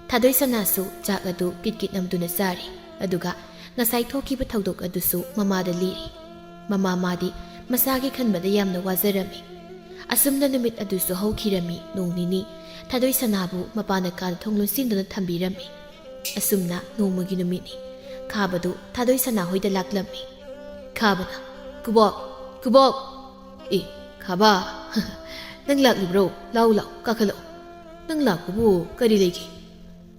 ꯊꯥꯗꯣꯏ ꯁꯅꯥꯁꯨ ꯆꯥꯛ ꯑꯗꯨ ꯀꯤꯠ ꯀꯤꯠ ꯅꯝꯗꯨꯅ ꯆꯥꯔꯤ꯫ ꯑꯗꯨꯒ ꯉꯁꯥꯏ ꯊꯣꯛꯈꯤꯕ ꯊꯧꯗꯣꯛ ꯑꯗꯨꯁꯨ ꯃꯃꯥꯗ ꯂꯤꯔꯤ꯫ ꯃꯃꯥ ꯃꯥꯗꯤ ꯃꯆꯥꯒꯤ ꯈꯟꯕꯗ ꯌꯥꯝꯅ ꯋꯥꯖꯔꯝꯃꯤ꯫ ꯑꯁꯨꯝꯅ ꯅꯨꯃꯤꯠ ꯑꯗꯨꯁꯨ ꯍꯧꯈꯤꯔꯝꯃꯤ꯫ ꯅꯣꯡ ꯅꯤꯅꯤ ꯊꯥꯗꯣꯏ ꯁꯅꯥꯕꯨ ꯃꯄꯥꯅ ꯀꯥꯗ ꯊꯣꯡ ꯂꯣꯟꯁꯤꯟꯗꯨꯅ ꯊꯝꯕꯤꯔꯝꯃꯤ꯫ ꯑꯁꯨꯝꯅ ꯅꯣꯡꯃꯒꯤ ꯅꯨꯃꯤꯠꯅꯤ꯫ ꯈꯥꯕꯗꯨ ꯊꯥꯗꯣꯏ ꯁꯅꯥ ꯍꯣꯏꯗ ꯂꯥꯛꯂꯝꯃꯤ꯫ ꯈꯥꯕꯅ, "ꯀꯨꯕꯣꯛ, ꯀꯨꯕꯣꯛ!" "ꯑꯦ, ꯈꯥꯕ, ꯅꯪ ꯂꯥꯛꯂꯤꯕ꯭ꯔꯣ? ꯂꯥꯎ, ꯂꯥꯎ, ꯀꯥꯈꯠꯂꯛꯑꯣ꯫ ꯅꯪ ꯂꯥꯛꯄꯕꯨ ꯀꯔꯤ ꯂꯩꯒꯦ?"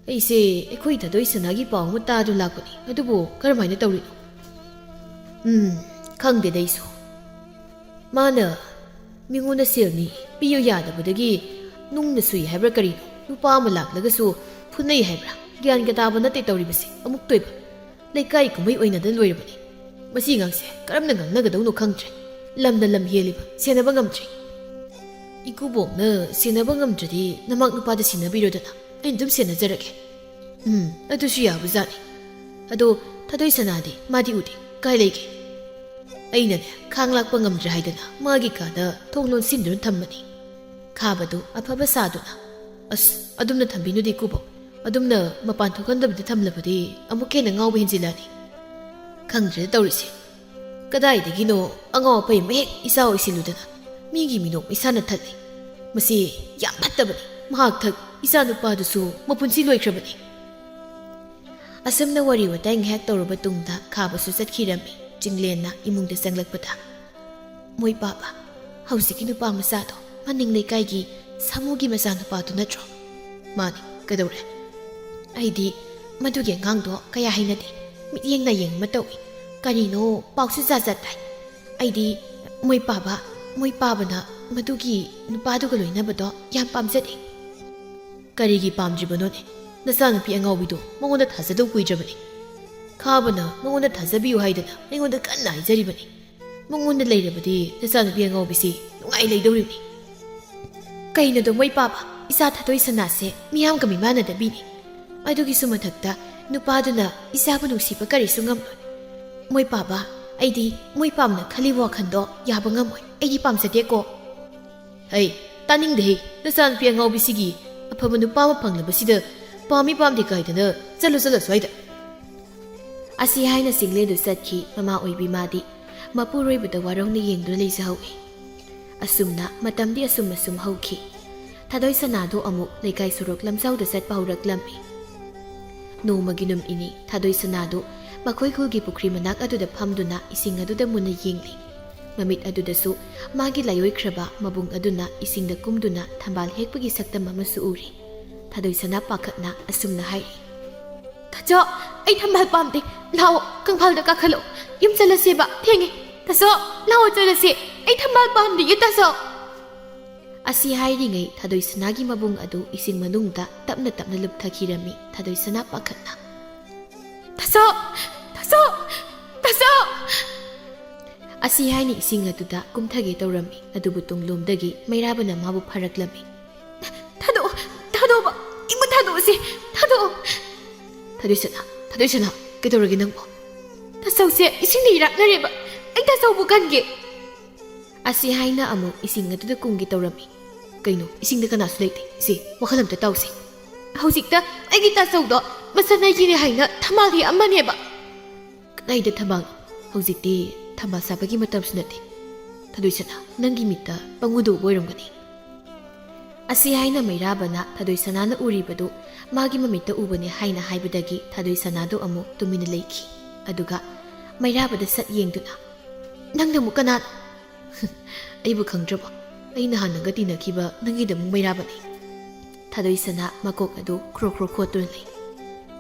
"ꯑꯩꯁꯦ ꯑꯩꯈꯣꯏ ꯊꯥꯗꯣꯏ ꯁꯅꯥꯒꯤ ꯄꯥꯎ ꯑꯃ ꯇꯥꯗꯨꯅ ꯂꯥꯛꯄꯅꯤ꯫ ꯑꯗꯨꯕꯨ ꯀꯔꯝꯍꯥꯏꯅ ꯇꯧꯔꯤꯅꯣ?" "ꯎꯝ, ꯈꯪꯗꯦꯗ ꯑꯩꯁꯨ꯫ ꯃꯥꯅ ꯃꯤꯉꯣꯟꯗ ꯁꯦꯜ ꯅꯤ ꯄꯤꯌꯨ ꯌꯥꯗꯕꯗꯒꯤ ꯅꯨꯡꯅ ꯁꯨꯏ ꯍꯥꯏꯕ꯭ꯔꯥ ꯀꯔꯤꯅꯣ, ꯅꯨꯄꯥ ꯑꯃ ꯂꯥꯛꯂꯒꯁꯨ ꯐꯨꯅꯩ ꯍꯥꯏꯕ꯭ꯔꯥ, ꯒ꯭ꯌꯥꯟꯒ ꯇꯥꯕ ꯅꯠꯇꯦ ꯇꯧꯔꯤꯕꯁꯦ꯫ ꯑꯃꯨꯛꯇꯣꯏꯕ ꯂꯩꯀꯥꯏ ꯀꯨꯝꯍꯩ ꯑꯣꯏꯅꯗꯅ ꯂꯣꯏꯔꯕꯅꯤ꯫ ꯃꯁꯤ ꯑꯉꯥꯡꯁꯦ ꯀꯔꯝꯅ ꯉꯥꯡꯅꯒꯗꯧꯅꯣ ꯈꯪꯗ꯭ꯔꯦ꯫ ꯂꯝꯅ ꯂꯝ ꯍꯦꯜꯂꯤꯕ, ꯁꯦꯟꯅꯕ ꯉꯝꯗ꯭ꯔꯦ꯫" "ꯏꯀꯨꯕꯣꯛꯅ ꯁꯦꯟꯅꯕ ꯉꯝꯗ꯭ꯔꯗꯤ ꯅꯃꯥꯛ ꯅꯨꯄꯥꯗ ꯁꯤꯟꯅꯕꯤꯔꯣꯗꯅ, ꯑꯩꯅ ꯑꯗꯨꯝ ꯁꯦꯟꯅꯖꯔꯒꯦ꯫" "ꯎꯝ, ꯑꯗꯨꯁꯨ ꯌꯥꯕꯖꯥꯠꯅꯤ꯫ ꯑꯗꯣ ꯊꯥꯗꯣꯏ ꯁꯅꯥꯗꯤ? ꯃꯥꯗꯤ ꯎꯗꯦ꯫ ꯀꯥꯏ ꯂꯩꯒꯦ?" "ꯑꯩꯅꯅꯦ ꯈꯥꯡ ꯂꯥꯛꯄ ꯉꯝꯗ꯭ꯔꯦ ꯍꯥꯏꯗꯅ ꯃꯥꯒꯤ ꯀꯥꯗ ꯊꯣꯡ ꯂꯣꯟꯁꯤꯟꯗꯨꯅ ꯊꯝꯕꯅꯤ꯫" ꯈꯥꯕꯗꯨ ꯑꯐꯕ ꯁꯥꯗꯨꯅ, "ꯑꯁ, ꯑꯗꯨꯝꯅ ꯊꯝꯕꯤꯅꯨꯗ ꯏꯀꯨꯕꯣꯛ꯫ ꯑꯗꯨꯝꯅ ꯃꯄꯥꯟ ꯊꯣꯛꯍꯟꯗꯕꯤꯗ ꯊꯝꯂꯕꯗꯤ ꯑꯃꯨꯛꯀ ꯍꯦꯟꯅ ꯉꯥꯎꯕ ꯍꯦꯟꯖꯤꯜꯂꯛꯑꯅꯤ꯫ ꯈꯪꯗ꯭ꯔꯦꯗ ꯇꯧꯔꯤꯁꯦ꯫ ꯀꯗꯥꯏꯗꯒꯤꯅꯣ ꯑꯉꯥꯎ ꯑꯐꯩ ꯑꯃ ꯍꯦꯛ ꯏꯆꯥ ꯑꯣꯏꯁꯤꯜꯂꯨꯗꯅ ꯃꯤꯒꯤ ꯃꯤꯅꯣꯛ ꯃꯩꯁꯥꯅ ꯊꯜꯂꯤ꯫ ꯃꯁꯤ ꯌꯥꯝ ꯐꯠꯇꯕꯅꯤ꯫ ꯃꯍꯥꯛ ꯊꯛ ꯏꯆꯥ ꯅꯨꯄꯥꯗꯨꯁꯨ ꯃꯄꯨꯟꯁꯤ ꯂꯣꯏꯈ꯭ꯔꯕꯅꯤ꯫" ꯑꯁꯨꯝꯅ ꯋꯥꯔꯤ ꯋꯥꯇꯥꯏ ꯉꯥꯏꯍꯥꯛ ꯇꯧꯔꯕ ꯇꯨꯡꯗ ꯈꯥꯕꯁꯨ ꯆꯠꯈꯤꯔꯝꯃꯤ꯫ ꯆꯤꯡꯂꯦꯟꯅ ꯏꯃꯨꯡꯗ ꯆꯪꯂꯛꯄꯗ, "ꯃꯣꯏ ꯄꯥꯕ, ꯍꯧꯖꯤꯛꯀꯤ ꯅꯨꯄꯥ ꯃꯆꯥꯗꯣ ꯃꯅꯤꯡ ꯂꯩꯀꯥꯏꯒꯤ ꯁꯥꯃꯨꯒꯤ ꯃꯆꯥꯅꯨꯄꯥꯗꯨ ꯅꯠꯇ꯭ꯔꯣ?" "ꯃꯥꯅꯤ, ꯀꯩꯗꯧꯔꯦ?" "ꯑꯩꯗꯤ ꯃꯗꯨꯒꯤ ꯑꯉꯥꯡꯗꯣ ꯀꯌꯥ ꯍꯩꯅꯗꯦ꯫ ꯃꯤꯠꯌꯦꯡ ꯅꯥꯌꯦꯡ ꯑꯃ ꯇꯧꯏ꯫ ꯀꯔꯤꯅꯣ ꯄꯥꯎꯁꯨ ꯖꯥꯠ ꯖꯥꯠ ꯇꯥꯏ꯫ ꯑꯩꯗꯤ ꯃꯣꯏ ꯄꯥꯕ, ꯃꯣꯏ ꯄꯥꯕꯅ ꯃꯗꯨꯒꯤ ꯅꯨꯄꯥꯗꯨꯒ ꯂꯣꯏꯅꯕꯗꯣ ꯌꯥꯝ ꯄꯥꯝꯖꯗꯦ꯫ ꯀꯔꯤꯒꯤ ꯄꯥꯝꯗ꯭ꯔꯤꯕꯅꯣꯅꯦ? ꯅꯆꯥꯅꯨꯄꯤ ꯑꯉꯥꯎꯕꯤꯗꯣ ꯃꯉꯣꯟꯗ ꯊꯥꯖꯗꯧ ꯀꯨꯏꯗ꯭ꯔꯕꯅꯤ꯫ ꯈꯥꯕꯅ ꯃꯉꯣꯟꯗ ꯊꯥꯖꯕꯤꯌꯨ ꯍꯥꯏꯗꯅ ꯑꯩꯉꯣꯟꯗ ꯀꯟꯅ ꯍꯥꯏꯖꯔꯤꯕꯅꯤ꯫ ꯃꯉꯣꯟꯗ ꯂꯩꯔꯕꯗꯤ ꯅꯆꯥꯅꯨꯄꯤ ꯑꯉꯥꯎꯕꯤꯁꯤ ꯅꯨꯡꯉꯥꯏ ꯂꯩꯗꯧꯔꯤꯕꯅꯤ꯫ ꯀꯩꯅꯣꯗꯣ ꯃꯣꯏ ꯄꯥꯕ, ꯏꯆꯥ ꯊꯥꯗꯣꯏ ꯁꯅꯥꯁꯦ ꯃꯤꯌꯥꯝꯒ ꯃꯤꯃꯥꯟꯅꯗꯕꯤꯅꯤ꯫ ꯑꯗꯨꯒꯤꯁꯨ ꯃꯊꯛꯇ ꯅꯨꯄꯥꯗꯨꯅ ꯏꯆꯥꯕꯨ ꯅꯨꯡꯁꯤꯕ ꯀꯔꯤꯁꯨ ꯉꯝꯂꯣꯏ꯫ ꯃꯣꯏ ꯄꯥꯕ, ꯑꯩꯗꯤ ꯃꯣꯏ ꯄꯥꯝꯅ ꯈꯜꯂꯤꯕ ꯋꯥꯈꯜꯗꯣ ꯌꯥꯕ ꯉꯝꯃꯣꯏ꯫ ꯑꯩꯗꯤ ꯄꯥꯝꯖꯗꯦꯀꯣ꯫ ꯍꯩ, ꯇꯥꯅꯤꯡꯗꯦꯍꯦ, ꯅꯆꯥꯅꯨꯄꯤ ꯑꯉꯥꯎꯕꯤꯁꯤꯒꯤ ꯑꯐꯕ ꯅꯨꯄꯥ ꯑꯃ ꯐꯪꯂꯕꯁꯤꯗ ꯄꯥꯝꯃꯤ ꯄꯥꯝꯗꯦ ꯀꯥꯏꯗꯅ ꯆꯠꯂꯣ, ꯆꯠꯂꯣ ꯁ꯭ꯋꯥꯏꯗ꯫ ꯑꯁꯤ ꯍꯥꯏꯅ ꯆꯤꯡꯂꯦꯟꯗꯨ ꯆꯠꯈꯤ꯫ ꯃꯃꯥ ꯑꯣꯏꯕꯤ ꯃꯥꯗꯤ ꯃꯄꯨꯔꯣꯏꯕꯗ ꯋꯥꯔꯧꯅ ꯌꯦꯡꯗꯨꯅ ꯂꯩꯖꯍꯧꯏ꯫ ꯑꯁꯨꯝꯅ ꯃꯇꯝꯗꯤ ꯑꯁꯨꯝ ꯑꯁꯨꯝ ꯍꯧꯈꯤ꯫ ꯊꯥꯗꯣꯏ ꯁꯅꯥꯗꯨ ꯑꯃꯨꯛ ꯂꯩꯀꯥꯏ ꯁꯣꯔꯣꯛ ꯂꯝꯖꯥꯎꯗ ꯆꯠꯄ ꯍꯧꯔꯛꯂꯝꯃꯤ꯫ ꯅꯣꯡꯃꯒꯤ ꯅꯨꯃꯤꯠꯅꯤ ꯊꯥꯗꯣꯏ ꯁꯅꯥꯗꯨ ꯃꯈꯣꯏ ꯈꯨꯜꯒꯤ ꯄꯨꯈ꯭ꯔꯤ ꯃꯅꯥꯛ ꯑꯗꯨꯗ ꯐꯝꯗꯨꯅ ꯏꯁꯤꯡ ꯑꯗꯨꯗ ꯃꯨꯟꯅ ꯌꯦꯡꯂꯤ꯫ ꯃꯃꯤꯠ ꯑꯗꯨꯗꯁꯨ ꯃꯥꯒꯤ ꯂꯥꯏꯑꯣꯏꯈ꯭ꯔꯕ ꯃꯕꯨꯡ ꯑꯗꯨꯅ ꯏꯁꯤꯡꯗ ꯀꯨꯝꯗꯨꯅ ꯊꯝꯕꯥꯜ ꯍꯦꯛꯄꯒꯤ ꯁꯛꯇꯝ ꯑꯃꯁꯨ ꯎꯔꯤ꯫ ꯊꯥꯗꯣꯏ ꯁꯅꯥ ꯄꯥꯈꯠꯅ ꯑꯁꯨꯝꯅ ꯍꯥꯏꯔꯤ, "ꯇꯥꯆꯧ, ꯑꯩ ꯊꯝꯕꯥꯜ ꯄꯥꯝꯗꯦ꯫ ꯂꯥꯛꯑꯣ, ꯀꯪꯐꯥꯜꯗ ꯀꯥꯈꯠꯂꯛꯑꯣ꯫ ꯌꯨꯝ ꯆꯠꯂꯁꯦꯕ꯫ ꯊꯦꯡꯉꯦ꯫ ꯇꯥꯆꯧ, ꯂꯥꯛꯑꯣ ꯆꯠꯂꯁꯦ꯫ ꯑꯩ ꯊꯝꯕꯥꯜ ꯄꯥꯝꯗꯤꯌꯦ, ꯇꯥꯆꯧ꯫" ꯑꯁꯤ ꯍꯥꯏꯔꯤꯉꯩ ꯊꯥꯗꯣꯏ ꯁꯅꯥꯒꯤ ꯃꯕꯨꯡ ꯑꯗꯨ ꯏꯁꯤꯡ ꯃꯅꯨꯡꯗ ꯇꯞꯅ ꯇꯞꯅ ꯂꯨꯞꯊꯈꯤꯔꯝꯃꯤ꯫ ꯊꯥꯗꯣꯏ ꯁꯅꯥ ꯄꯥꯈꯠꯅ, "ꯇꯥꯆꯧ! ꯇꯥꯆꯧ! ꯇꯥꯆꯧ!" ꯑꯁꯤ ꯍꯥꯏꯅ ꯏꯁꯤꯡ ꯑꯗꯨꯗ ꯀꯨꯝꯊꯒꯦ ꯇꯧꯔꯝꯃꯤ, ꯑꯗꯨꯕꯨ ꯇꯨꯡꯂꯣꯝꯗꯒꯤ ꯃꯩꯔꯥꯕꯅ ꯃꯥꯕꯨ ꯐꯥꯔꯛꯂꯝꯃꯤ꯫ "ꯊꯥꯗꯣꯛꯑꯣ, ꯊꯥꯗꯣꯛꯑꯣꯕ, ꯏꯕꯨ ꯊꯥꯗꯣꯛꯑꯁꯤ, ꯊꯥꯗꯣꯛꯑꯣ꯫" "ꯊꯥꯗꯣꯏꯁꯅꯥ, ꯊꯥꯗꯣꯏꯁꯅꯥ, ꯀꯩꯗꯧꯔꯒꯦ ꯅꯪꯕꯣ?" "ꯇꯥꯆꯧꯁꯦ ꯏꯁꯤꯡꯗ ꯏꯔꯥꯛꯅꯔꯦꯕ, ꯑꯩ ꯇꯥꯆꯧꯕꯨ ꯀꯟꯒꯦ꯫" ꯑꯁꯤ ꯍꯥꯏꯅ ꯑꯃꯨꯛ ꯏꯁꯤꯡ ꯑꯗꯨꯗ ꯀꯨꯝꯒꯦ ꯇꯧꯔꯝꯃꯤ꯫ "ꯀꯩꯅꯣ, ꯏꯁꯤꯡꯗ ꯀꯅꯥꯁꯨ ꯂꯩꯇꯦ꯫ ꯁꯦ, ꯋꯥꯈꯜ ꯑꯝꯇ ꯇꯥꯎꯁꯦ꯫ ꯍꯧꯖꯤꯛꯇ ꯑꯩꯒꯤ ꯇꯥꯆꯧꯗꯣ ꯃꯁꯥ ꯅꯥꯏꯈꯤꯔꯦ ꯍꯥꯏꯅ ꯊꯝꯕꯥꯜ ꯍꯦꯛꯑꯝꯕꯅꯦꯕ꯫" "ꯀꯗꯥꯏꯗ ꯊꯝꯕꯥꯜꯅꯣ? ꯍꯧꯖꯤꯛꯇꯤ ꯊꯝꯕꯥꯜ ꯁꯥꯠꯄꯒꯤ ꯃꯇꯝꯁꯨ ꯅꯠꯇꯦ꯫ ꯊꯥꯗꯣꯏꯁꯅꯥ, ꯅꯪꯒꯤ ꯃꯤꯠꯇ ꯄꯪꯎꯗ ꯎꯕ ꯑꯣꯏꯔꯝꯒꯅꯤ꯫" ꯑꯁꯤ ꯍꯥꯏꯅ ꯃꯩꯔꯥꯕꯅ ꯊꯥꯗꯣꯏ ꯁꯅꯥꯅ ꯎꯔꯤꯕꯗꯨ ꯃꯥꯒꯤ ꯃꯃꯤꯠꯇ ꯎꯕꯅꯤ ꯍꯥꯏꯅ ꯍꯥꯏꯕꯗꯒꯤ ꯊꯥꯗꯣꯏ ꯁꯅꯥꯗꯨ ꯑꯃꯨꯛ ꯇꯨꯃꯤꯟꯅ ꯂꯩꯈꯤ꯫ ꯑꯗꯨꯒ ꯃꯩꯔꯥꯕꯗ ꯁꯠ ꯌꯦꯡꯗꯨꯅ, "ꯅꯪꯅ ꯑꯃꯨꯛ ꯀꯅꯥꯅꯣ?" "ꯑꯩꯕꯨ ꯈꯪꯗ꯭ꯔꯕꯣ? ꯑꯩ ꯅꯍꯥꯟ ꯅꯪꯒ ꯇꯤꯟꯅꯈꯤꯕ ꯅꯪꯒꯤꯗꯃꯛ ꯃꯩꯔꯥꯕꯅꯤ꯫" ꯊꯥꯗꯣꯏ ꯁꯅꯥ ꯃꯀꯣꯛ ꯑꯗꯨ ꯈ꯭ꯔꯣ ꯈ꯭ꯔꯣ ꯈꯣꯠꯇꯨꯅ ꯂꯩ꯫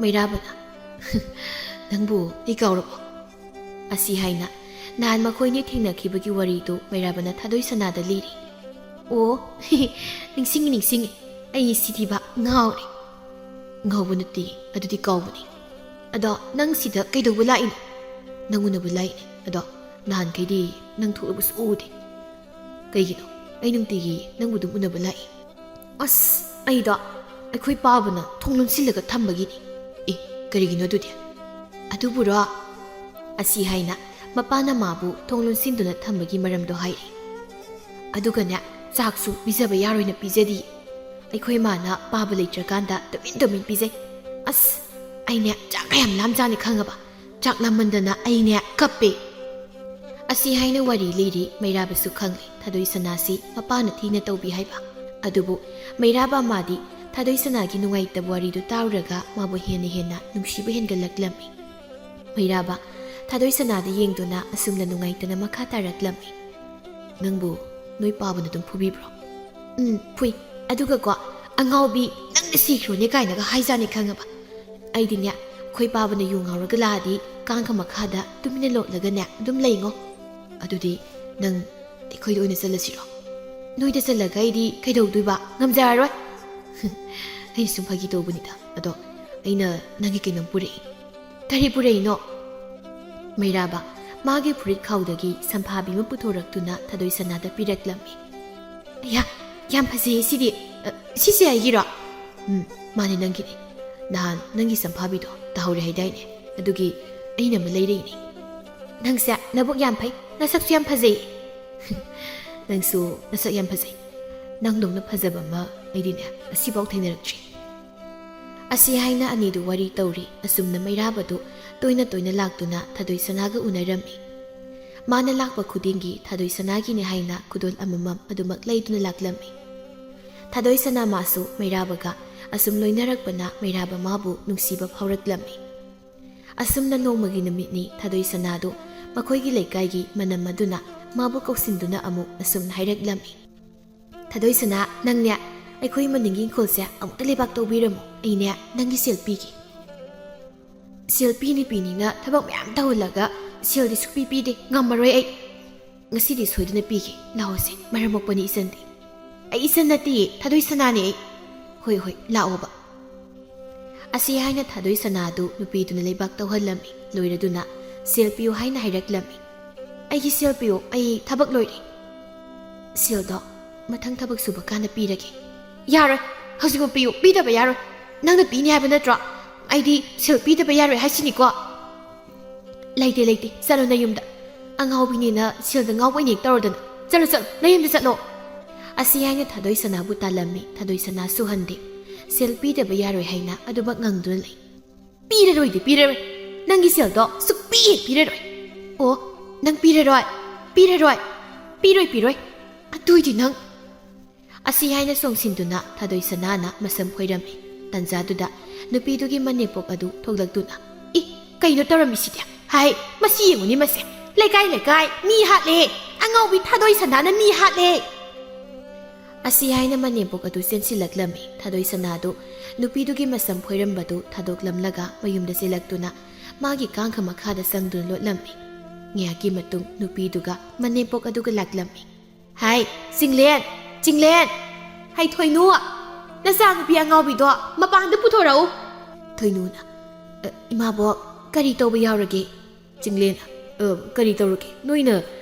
ꯃꯩꯔꯥꯕꯅ, "ꯅꯪꯕꯨ ꯑꯩ ꯀꯥꯎꯔꯕꯣ?" ꯑꯁꯤ ꯍꯥꯏꯅ ꯅꯍꯥꯟ ꯃꯈꯣꯏꯅꯤ ꯊꯦꯡꯅꯈꯤꯕꯒꯤ ꯋꯥꯔꯤꯗꯨ ꯃꯩꯔꯥꯕꯅ ꯊꯥꯗꯣꯏ ꯁꯅꯥꯗ ꯂꯤꯔꯤ꯫ "ꯑꯣ, ꯅꯤꯡꯁꯤꯡꯉꯤ, ꯅꯤꯡꯁꯤꯡꯉꯤ꯫ ꯑꯩ ꯁꯤꯗꯤꯕ ꯉꯥꯎꯔꯦ꯫" "ꯉꯥꯎꯕ ꯅꯠꯇꯦ, ꯑꯗꯨꯗꯤ ꯀꯥꯎꯕꯅꯤ꯫ ꯑꯗꯣ ꯅꯪ ꯁꯤꯗ ꯀꯩꯗꯧꯕ ꯂꯥꯛꯏꯅꯣ?" "ꯅꯪ ꯎꯅꯕ ꯂꯥꯛꯏꯅꯦ꯫ ꯑꯗꯣ ꯅꯍꯥꯟꯈꯩꯗꯤ ꯅꯪ ꯊꯣꯛꯂꯛꯄꯁꯨ ꯎꯗꯦ꯫ ꯀꯩꯒꯤꯅꯣ? ꯑꯩ ꯅꯨꯡꯇꯤꯒꯤ ꯅꯪꯕꯨ ꯑꯗꯨꯝ ꯎꯅꯕ ꯂꯥꯛꯏ꯫" "ꯑꯁ, ꯑꯩꯗꯣ ꯑꯩꯈꯣꯏ ꯄꯥꯕꯅ ꯊꯣꯡ ꯂꯣꯟꯁꯤꯜꯂꯒ ꯊꯝꯕꯒꯤꯅꯤ꯫" "ꯑꯦ, ꯀꯔꯤꯒꯤꯅꯣ ꯑꯗꯨꯗꯤ?" "ꯑꯗꯨꯕꯨꯔꯣ?" ꯑꯁꯤ ꯍꯥꯏꯅ ꯃꯄꯥꯅ ꯃꯥꯕꯨ ꯊꯣꯡ ꯂꯣꯟꯁꯤꯟꯗꯨꯅ ꯊꯝꯕꯒꯤ ꯃꯔꯝꯗꯣ ꯍꯥꯏꯔꯤ꯫ "ꯑꯗꯨꯒꯅꯦ, ꯆꯥꯛꯁꯨ ꯄꯤꯖꯕ ꯌꯥꯔꯣꯏꯅ ꯄꯤꯖꯗꯤ꯫ ꯑꯩꯈꯣꯏ ꯃꯥꯅ ꯄꯥꯕ ꯂꯩꯇ꯭ꯔꯀꯥꯟꯗ ꯇꯨꯃꯤꯟ ꯇꯨꯃꯤꯟ ꯄꯤꯖꯩ꯫ ꯑꯁ, ꯑꯩꯅꯦ ꯆꯥꯛ ꯀꯌꯥꯝ ꯂꯥꯝꯖꯥꯅꯤ ꯈꯪꯉꯕ? ꯆꯥꯛ ꯂꯥꯝꯃꯟꯗꯅ ꯑꯩꯅꯦ ꯀꯞꯄꯦ꯫" ꯑꯁꯤ ꯍꯥꯏꯅ ꯋꯥꯔꯤ ꯂꯤꯔꯤ꯫ ꯃꯩꯔꯥꯕꯁꯨ ꯈꯪꯂꯦ ꯊꯥꯗꯣꯏ ꯁꯅꯥꯁꯤ ꯃꯄꯥꯅ ꯊꯤꯅ ꯇꯧꯕꯤ ꯍꯥꯏꯕ꯫ ꯑꯗꯨꯕꯨ ꯃꯩꯔꯥꯕ ꯃꯥꯗꯤ ꯊꯥꯗꯣꯏ ꯁꯅꯥꯒꯤ ꯅꯨꯡꯉꯥꯏꯇꯕ ꯋꯥꯔꯤꯗꯨ ꯇꯥꯔꯨꯔꯒ ꯃꯥꯕꯨ ꯍꯦꯟꯅ ꯍꯦꯟꯅ ꯅꯨꯡꯁꯤꯕ ꯍꯦꯟꯒꯠꯂꯛꯂꯝꯃꯤ꯫ ꯃꯩꯔꯥꯕ ꯊꯥꯗꯣꯏ ꯁꯅꯥꯗ ꯌꯦꯡꯗꯨꯅ ꯑꯁꯨꯝꯅ ꯅꯨꯡꯉꯥꯏꯇꯅ ꯃꯈꯥ ꯇꯥꯔꯛꯂꯝꯃꯤ꯫ "ꯅꯪꯕꯨ ꯅꯣꯏ ꯄꯥꯕꯅ ꯑꯗꯨꯝ ꯐꯨꯕꯤꯕ꯭ꯔꯣ?" "ꯎꯝ, ꯐꯨꯏ꯫ ꯑꯗꯨꯒꯀꯣ, ꯑꯉꯥꯎꯕꯤ, ꯅꯪꯅ ꯁꯤꯈ꯭ꯔꯣꯅꯦ ꯀꯥꯏꯅꯒ ꯍꯥꯏꯖꯥꯅꯤ ꯈꯪꯉꯕ? ꯑꯩꯗꯤꯅꯦ, ꯑꯩꯈꯣꯏ ꯄꯥꯕꯅ ꯌꯨ ꯉꯥꯎꯔꯒ ꯂꯥꯛꯑꯗꯤ ꯀꯥꯡꯈ ꯃꯈꯥꯗ ꯇꯨꯃꯤꯟꯅ ꯂꯣꯠꯂꯒꯅꯦ ꯑꯗꯨꯝ ꯂꯩꯉꯣ꯫ ꯑꯗꯨꯗꯤ ꯅꯪ ꯑꯩꯈꯣꯏꯗ ꯑꯣꯏꯅ ꯆꯠꯂꯁꯤꯔꯣ?" "ꯅꯣꯏꯗ ꯆꯠꯂꯒ ꯑꯩꯗꯤ ꯀꯩꯗꯧꯗꯣꯏꯕ? ꯉꯝꯖꯔꯔꯣꯏ꯫" "ꯑꯩ ꯁꯨꯝ ꯐꯥꯒꯤ ꯇꯧꯕꯅꯤꯗ꯫ ꯑꯗꯣ ꯑꯩꯅ ꯅꯪꯒꯤ ꯀꯩꯅꯣꯝ ꯄꯨꯔꯛꯏ꯫" "ꯀꯔꯤ ꯄꯨꯔꯛꯏꯅꯣ?" ꯃꯩꯔꯥꯕ ꯃꯥꯒꯤ ꯐꯨꯔꯤꯠ ꯈꯥꯎꯗꯒꯤ ꯁꯝꯐꯥꯕꯤ ꯑꯃ ꯄꯨꯊꯣꯔꯛꯇꯨꯅ ꯊꯥꯗꯣꯏ ꯁꯅꯥꯗ ꯄꯤꯔꯛꯂꯝꯃꯤ꯫ "ꯑꯌꯥ, ꯌꯥꯝ ꯐꯖꯩꯌꯦ ꯁꯤꯗꯤ꯫ ꯑ, ꯁꯤꯁꯦ ꯑꯩꯒꯤꯔꯣ?" "ꯎꯝ, ꯃꯥꯅꯦ, ꯅꯪꯒꯤꯅꯦ꯫ ꯅꯍꯥꯟ ꯅꯪꯒꯤ ꯁꯝꯐꯥꯕꯤꯗꯣ ꯇꯥꯍꯧꯔꯦ ꯍꯥꯏꯗꯥꯏꯅꯦ? ꯑꯗꯨꯒꯤ ꯑꯩꯅ ꯑꯃ ꯂꯩꯔꯛꯏꯅꯦ꯫" "ꯅꯪꯁꯦ ꯅꯕꯨꯛ ꯌꯥꯝ ꯐꯩ, ꯅꯁꯛꯁꯨ ꯌꯥꯝ ꯐꯖꯩ꯫" "ꯅꯪꯁꯨ ꯅꯁꯛ ꯌꯥꯝ ꯐꯖꯩ꯫ ꯅꯪꯗꯧꯅ ꯐꯖꯕ ꯑꯃ ꯑꯩꯗꯤꯅꯦ ꯉꯁꯤꯐꯥꯎ ꯊꯦꯡꯅꯔꯛꯇ꯭ꯔꯤ꯫" ꯑꯁꯤ ꯍꯥꯏꯅ ꯑꯅꯤꯗꯨ ꯋꯥꯔꯤ ꯇꯧꯔꯤ꯫ ꯑꯁꯨꯝꯅ ꯃꯩꯔꯥꯕꯗꯨ ꯇꯣꯏꯅ ꯇꯣꯏꯅ ꯂꯥꯛꯇꯨꯅ ꯊꯥꯗꯣꯏ ꯁꯅꯥꯒ ꯎꯅꯔꯝꯃꯤ꯫ ꯃꯥꯅ ꯂꯥꯛꯄ ꯈꯨꯗꯤꯡꯒꯤ ꯊꯥꯗꯣꯏ ꯁꯅꯥꯒꯤꯅꯤ ꯍꯥꯏꯅ ꯈꯨꯗꯣꯜ ꯑꯃꯃꯝ ꯑꯗꯨꯃꯛ ꯂꯩꯗꯨꯅ ꯂꯥꯛꯂꯝꯃꯤ꯫ ꯊꯥꯗꯣꯏ ꯁꯅꯥ ꯃꯥꯁꯨ ꯃꯩꯔꯥꯕꯒ ꯑꯁꯨꯝ ꯂꯣꯏꯅꯔꯛꯄꯅ ꯃꯩꯔꯥꯕ ꯃꯥꯕꯨ ꯅꯨꯡꯁꯤꯕ ꯐꯥꯎꯔꯛꯂꯝꯃꯤ꯫ ꯑꯁꯨꯝꯅ ꯅꯣꯡꯃꯒꯤ ꯅꯨꯃꯤꯠꯅꯤ꯫ ꯊꯥꯗꯣꯏ ꯁꯅꯥꯗꯨ ꯃꯈꯣꯏꯒꯤ ꯂꯩꯀꯥꯏꯒꯤ ꯃꯅꯝ ꯑꯗꯨꯅ ꯃꯥꯕꯨ ꯀꯧꯁꯤꯟꯗꯨꯅ ꯑꯃꯨꯛ ꯑꯁꯨꯝꯅ ꯍꯥꯏꯔꯛꯂꯝꯃꯤ꯫ "ꯊꯥꯗꯣꯏ ꯁꯅꯥ, ꯅꯪꯅꯦ ꯑꯩꯈꯣꯏ ꯃꯅꯤꯡꯒꯤ ꯏꯪꯈꯣꯜꯁꯦ ꯑꯃꯨꯛꯇ ꯂꯩꯕꯥꯛ ꯇꯧꯕꯤꯔꯝꯃꯣ, ꯑꯩꯅꯦ ꯅꯪꯒꯤ ꯁꯦꯜ ꯄꯤꯒꯦ꯫" ꯁꯦꯜ ꯄꯤꯅꯤ ꯄꯤꯅꯤꯅ ꯊꯕꯛ ꯃꯌꯥꯝ ꯇꯧꯍꯜꯂꯒ ꯁꯦꯜꯗꯤ ꯁꯨꯛꯄꯤ ꯄꯤꯗꯦ꯫ ꯉꯝꯃꯔꯣꯏ ꯑꯩ꯫ ꯉꯁꯤꯗꯤ ꯁꯣꯏꯗꯅ ꯄꯤꯒꯦ꯫ ꯂꯥꯛꯑꯣꯁꯦ, ꯃꯔꯝ ꯃꯣꯛꯄꯅꯤ ꯏꯆꯟꯗꯤ꯫ ꯑꯩ ꯏꯆꯟ ꯅꯠꯇꯤꯌꯦ, ꯊꯥꯗꯣꯏ ꯁꯅꯥꯅꯦ ꯑꯩ꯫ ꯍꯣꯏ ꯍꯣꯏ, ꯂꯥꯛꯑꯣꯕ꯫ ꯑꯁꯤ ꯍꯥꯏꯅ ꯊꯥꯗꯣꯏ ꯁꯅꯥꯗꯨ ꯅꯨꯄꯤꯗꯨꯅ ꯂꯩꯕꯥꯛ ꯇꯧꯍꯜꯂꯝꯃꯤ꯫ ꯂꯣꯏꯔꯗꯨꯅ ꯁꯦꯜ ꯄꯤꯌꯨ ꯍꯥꯏꯅ ꯍꯥꯏꯔꯛꯂꯝꯃꯤ꯫ ꯑꯩꯒꯤ ꯁꯦꯜ ꯄꯤꯌꯨ, ꯑꯩ ꯊꯕꯛ ꯂꯣꯏꯔꯦ꯫ ꯁꯦꯜꯗꯣ ꯃꯊꯪ ꯊꯕꯛ ꯁꯨꯕ ꯀꯥꯟꯗ ꯄꯤꯔꯒꯦ꯫ ꯌꯥꯔꯣꯏ, ꯍꯧꯖꯤꯛꯃꯛ ꯄꯤꯌꯨ, ꯄꯤꯗꯕ ꯌꯥꯔꯣꯏ꯫ ꯅꯪꯅ ꯄꯤꯅꯤ ꯍꯥꯏꯕ ꯅꯠꯇ꯭ꯔꯣ? ꯑꯩꯗꯤ ꯁꯦꯜ ꯄꯤꯗꯕ ꯌꯥꯔꯣꯏ ꯍꯥꯏꯁꯤꯅꯤꯀꯣ꯫ ꯂꯩꯇꯦ, ꯂꯩꯇꯦ, ꯆꯠꯂꯣ ꯅꯌꯨꯝꯗ꯫ ꯑꯉꯥꯎꯕꯤꯅꯦꯅ ꯁꯦꯜꯗ ꯉꯥꯎꯕ ꯏꯅꯦꯛ ꯇꯧꯔꯗꯅ꯫ ꯆꯠꯂꯣ, ꯆꯠꯂꯣ, ꯅꯌꯨꯝꯗ ꯆꯠꯂꯣ꯫ ꯑꯁꯤ ꯍꯥꯏꯅ ꯊꯥꯗꯣꯏ ꯁꯅꯥꯕꯨ ꯇꯥꯜꯂꯝꯃꯤ꯫ ꯊꯥꯗꯣꯏ ꯁꯅꯥ ꯁꯨꯍꯟꯗꯦ꯫ ꯁꯦꯜ ꯄꯤꯗꯕ ꯌꯥꯔꯣꯏ ꯍꯥꯏꯅ ꯑꯗꯨꯃꯛ ꯉꯪꯗꯨꯅ ꯂꯩ꯫ ꯄꯤꯔꯔꯣꯏꯗꯤ ꯄꯤꯔꯔꯣꯏ꯫ ꯅꯪꯒꯤ ꯁꯦꯜꯗꯣ ꯁꯨꯛꯄꯤ ꯍꯦꯛ ꯄꯤꯔꯔꯣꯏ꯫ ꯑꯣ, ꯅꯪ ꯄꯤꯔꯔꯣꯏ? ꯄꯤꯔꯔꯣꯏ? ꯄꯤꯔꯣꯏ, ꯄꯤꯔꯣꯏ꯫ ꯑꯗꯨꯏꯗꯤ ꯅꯪ꯫ ꯑꯁꯤ ꯍꯥꯏꯅ ꯆꯣꯡꯁꯤꯟꯗꯨꯅ ꯊꯥꯗꯣꯏ ꯁꯅꯥꯅ ꯃꯁꯝ ꯈꯣꯏꯔꯝꯃꯤ꯫ ꯇꯟꯖꯥꯗꯨꯗ ꯅꯨꯄꯤꯗꯨꯒꯤ ꯃꯅꯦꯝꯄꯣꯛ ꯑꯗꯨ ꯊꯣꯛꯂꯛꯇꯨꯅ, "ꯏ, ꯀꯩꯅꯣ ꯇꯧꯔꯝꯃꯤꯁꯤꯗꯤ? ꯍꯥꯏ, ꯃꯁꯤ ꯌꯦꯡꯉꯨꯅꯦ ꯃꯁꯦ꯫ ꯂꯩꯀꯥꯏ ꯂꯩꯀꯥꯏ ꯃꯤ ꯍꯥꯠꯂꯦ꯫ ꯑꯉꯥꯎꯕꯤ ꯊꯥꯗꯣꯏ ꯁꯅꯥꯅ ꯃꯤ ꯍꯥꯠꯂꯦ!" ꯑꯁꯤ ꯍꯥꯏꯅ ꯃꯅꯦꯝꯄꯣꯛ ꯑꯗꯨ ꯆꯦꯟꯁꯤꯜꯂꯛꯂꯝꯃꯤ꯫ ꯊꯥꯗꯣꯏ ꯁꯅꯥꯗꯨ ꯅꯨꯄꯤꯗꯨꯒꯤ ꯃꯁꯝ ꯈꯣꯏꯔꯝꯕꯗꯨ ꯊꯥꯗꯣꯛꯂꯝꯂꯒ ꯃꯌꯨꯝꯗ ꯆꯦꯜꯂꯛꯇꯨꯅ ꯃꯥꯒꯤ ꯀꯥꯡꯈ ꯃꯈꯥꯗ ꯆꯪꯗꯨꯅ ꯂꯣꯠꯂꯝꯃꯤ꯫ ꯉꯥꯏꯍꯥꯛꯀꯤ ꯃꯇꯨꯡ ꯅꯨꯄꯤꯗꯨꯒ ꯃꯅꯦꯝꯄꯣꯛ ꯑꯗꯨꯒ ꯂꯥꯛꯂꯝꯃꯤ꯫ "ꯍꯥꯏ, ꯆꯤꯡꯂꯦꯟ, ꯆꯤꯡꯂꯦꯟ! ꯍꯥꯏ, ꯊꯣꯏꯅꯨ, ꯅꯆꯥꯅꯨꯄꯤ ꯑꯉꯥꯎꯕꯤꯗꯣ ꯃꯄꯥꯟꯗ ꯄꯨꯊꯣꯔꯛꯎ!" ꯊꯣꯏꯅꯨꯅ, "ꯑ, ꯏꯃꯥꯕꯣꯛ, ꯀꯔꯤ ꯇꯧꯕ ꯌꯥꯎꯔꯒꯦ?" ꯆꯤꯡꯂꯦꯟ, "ꯑ, ꯀꯔꯤ ꯇꯧꯔꯒꯦ? ꯅꯣꯏꯅ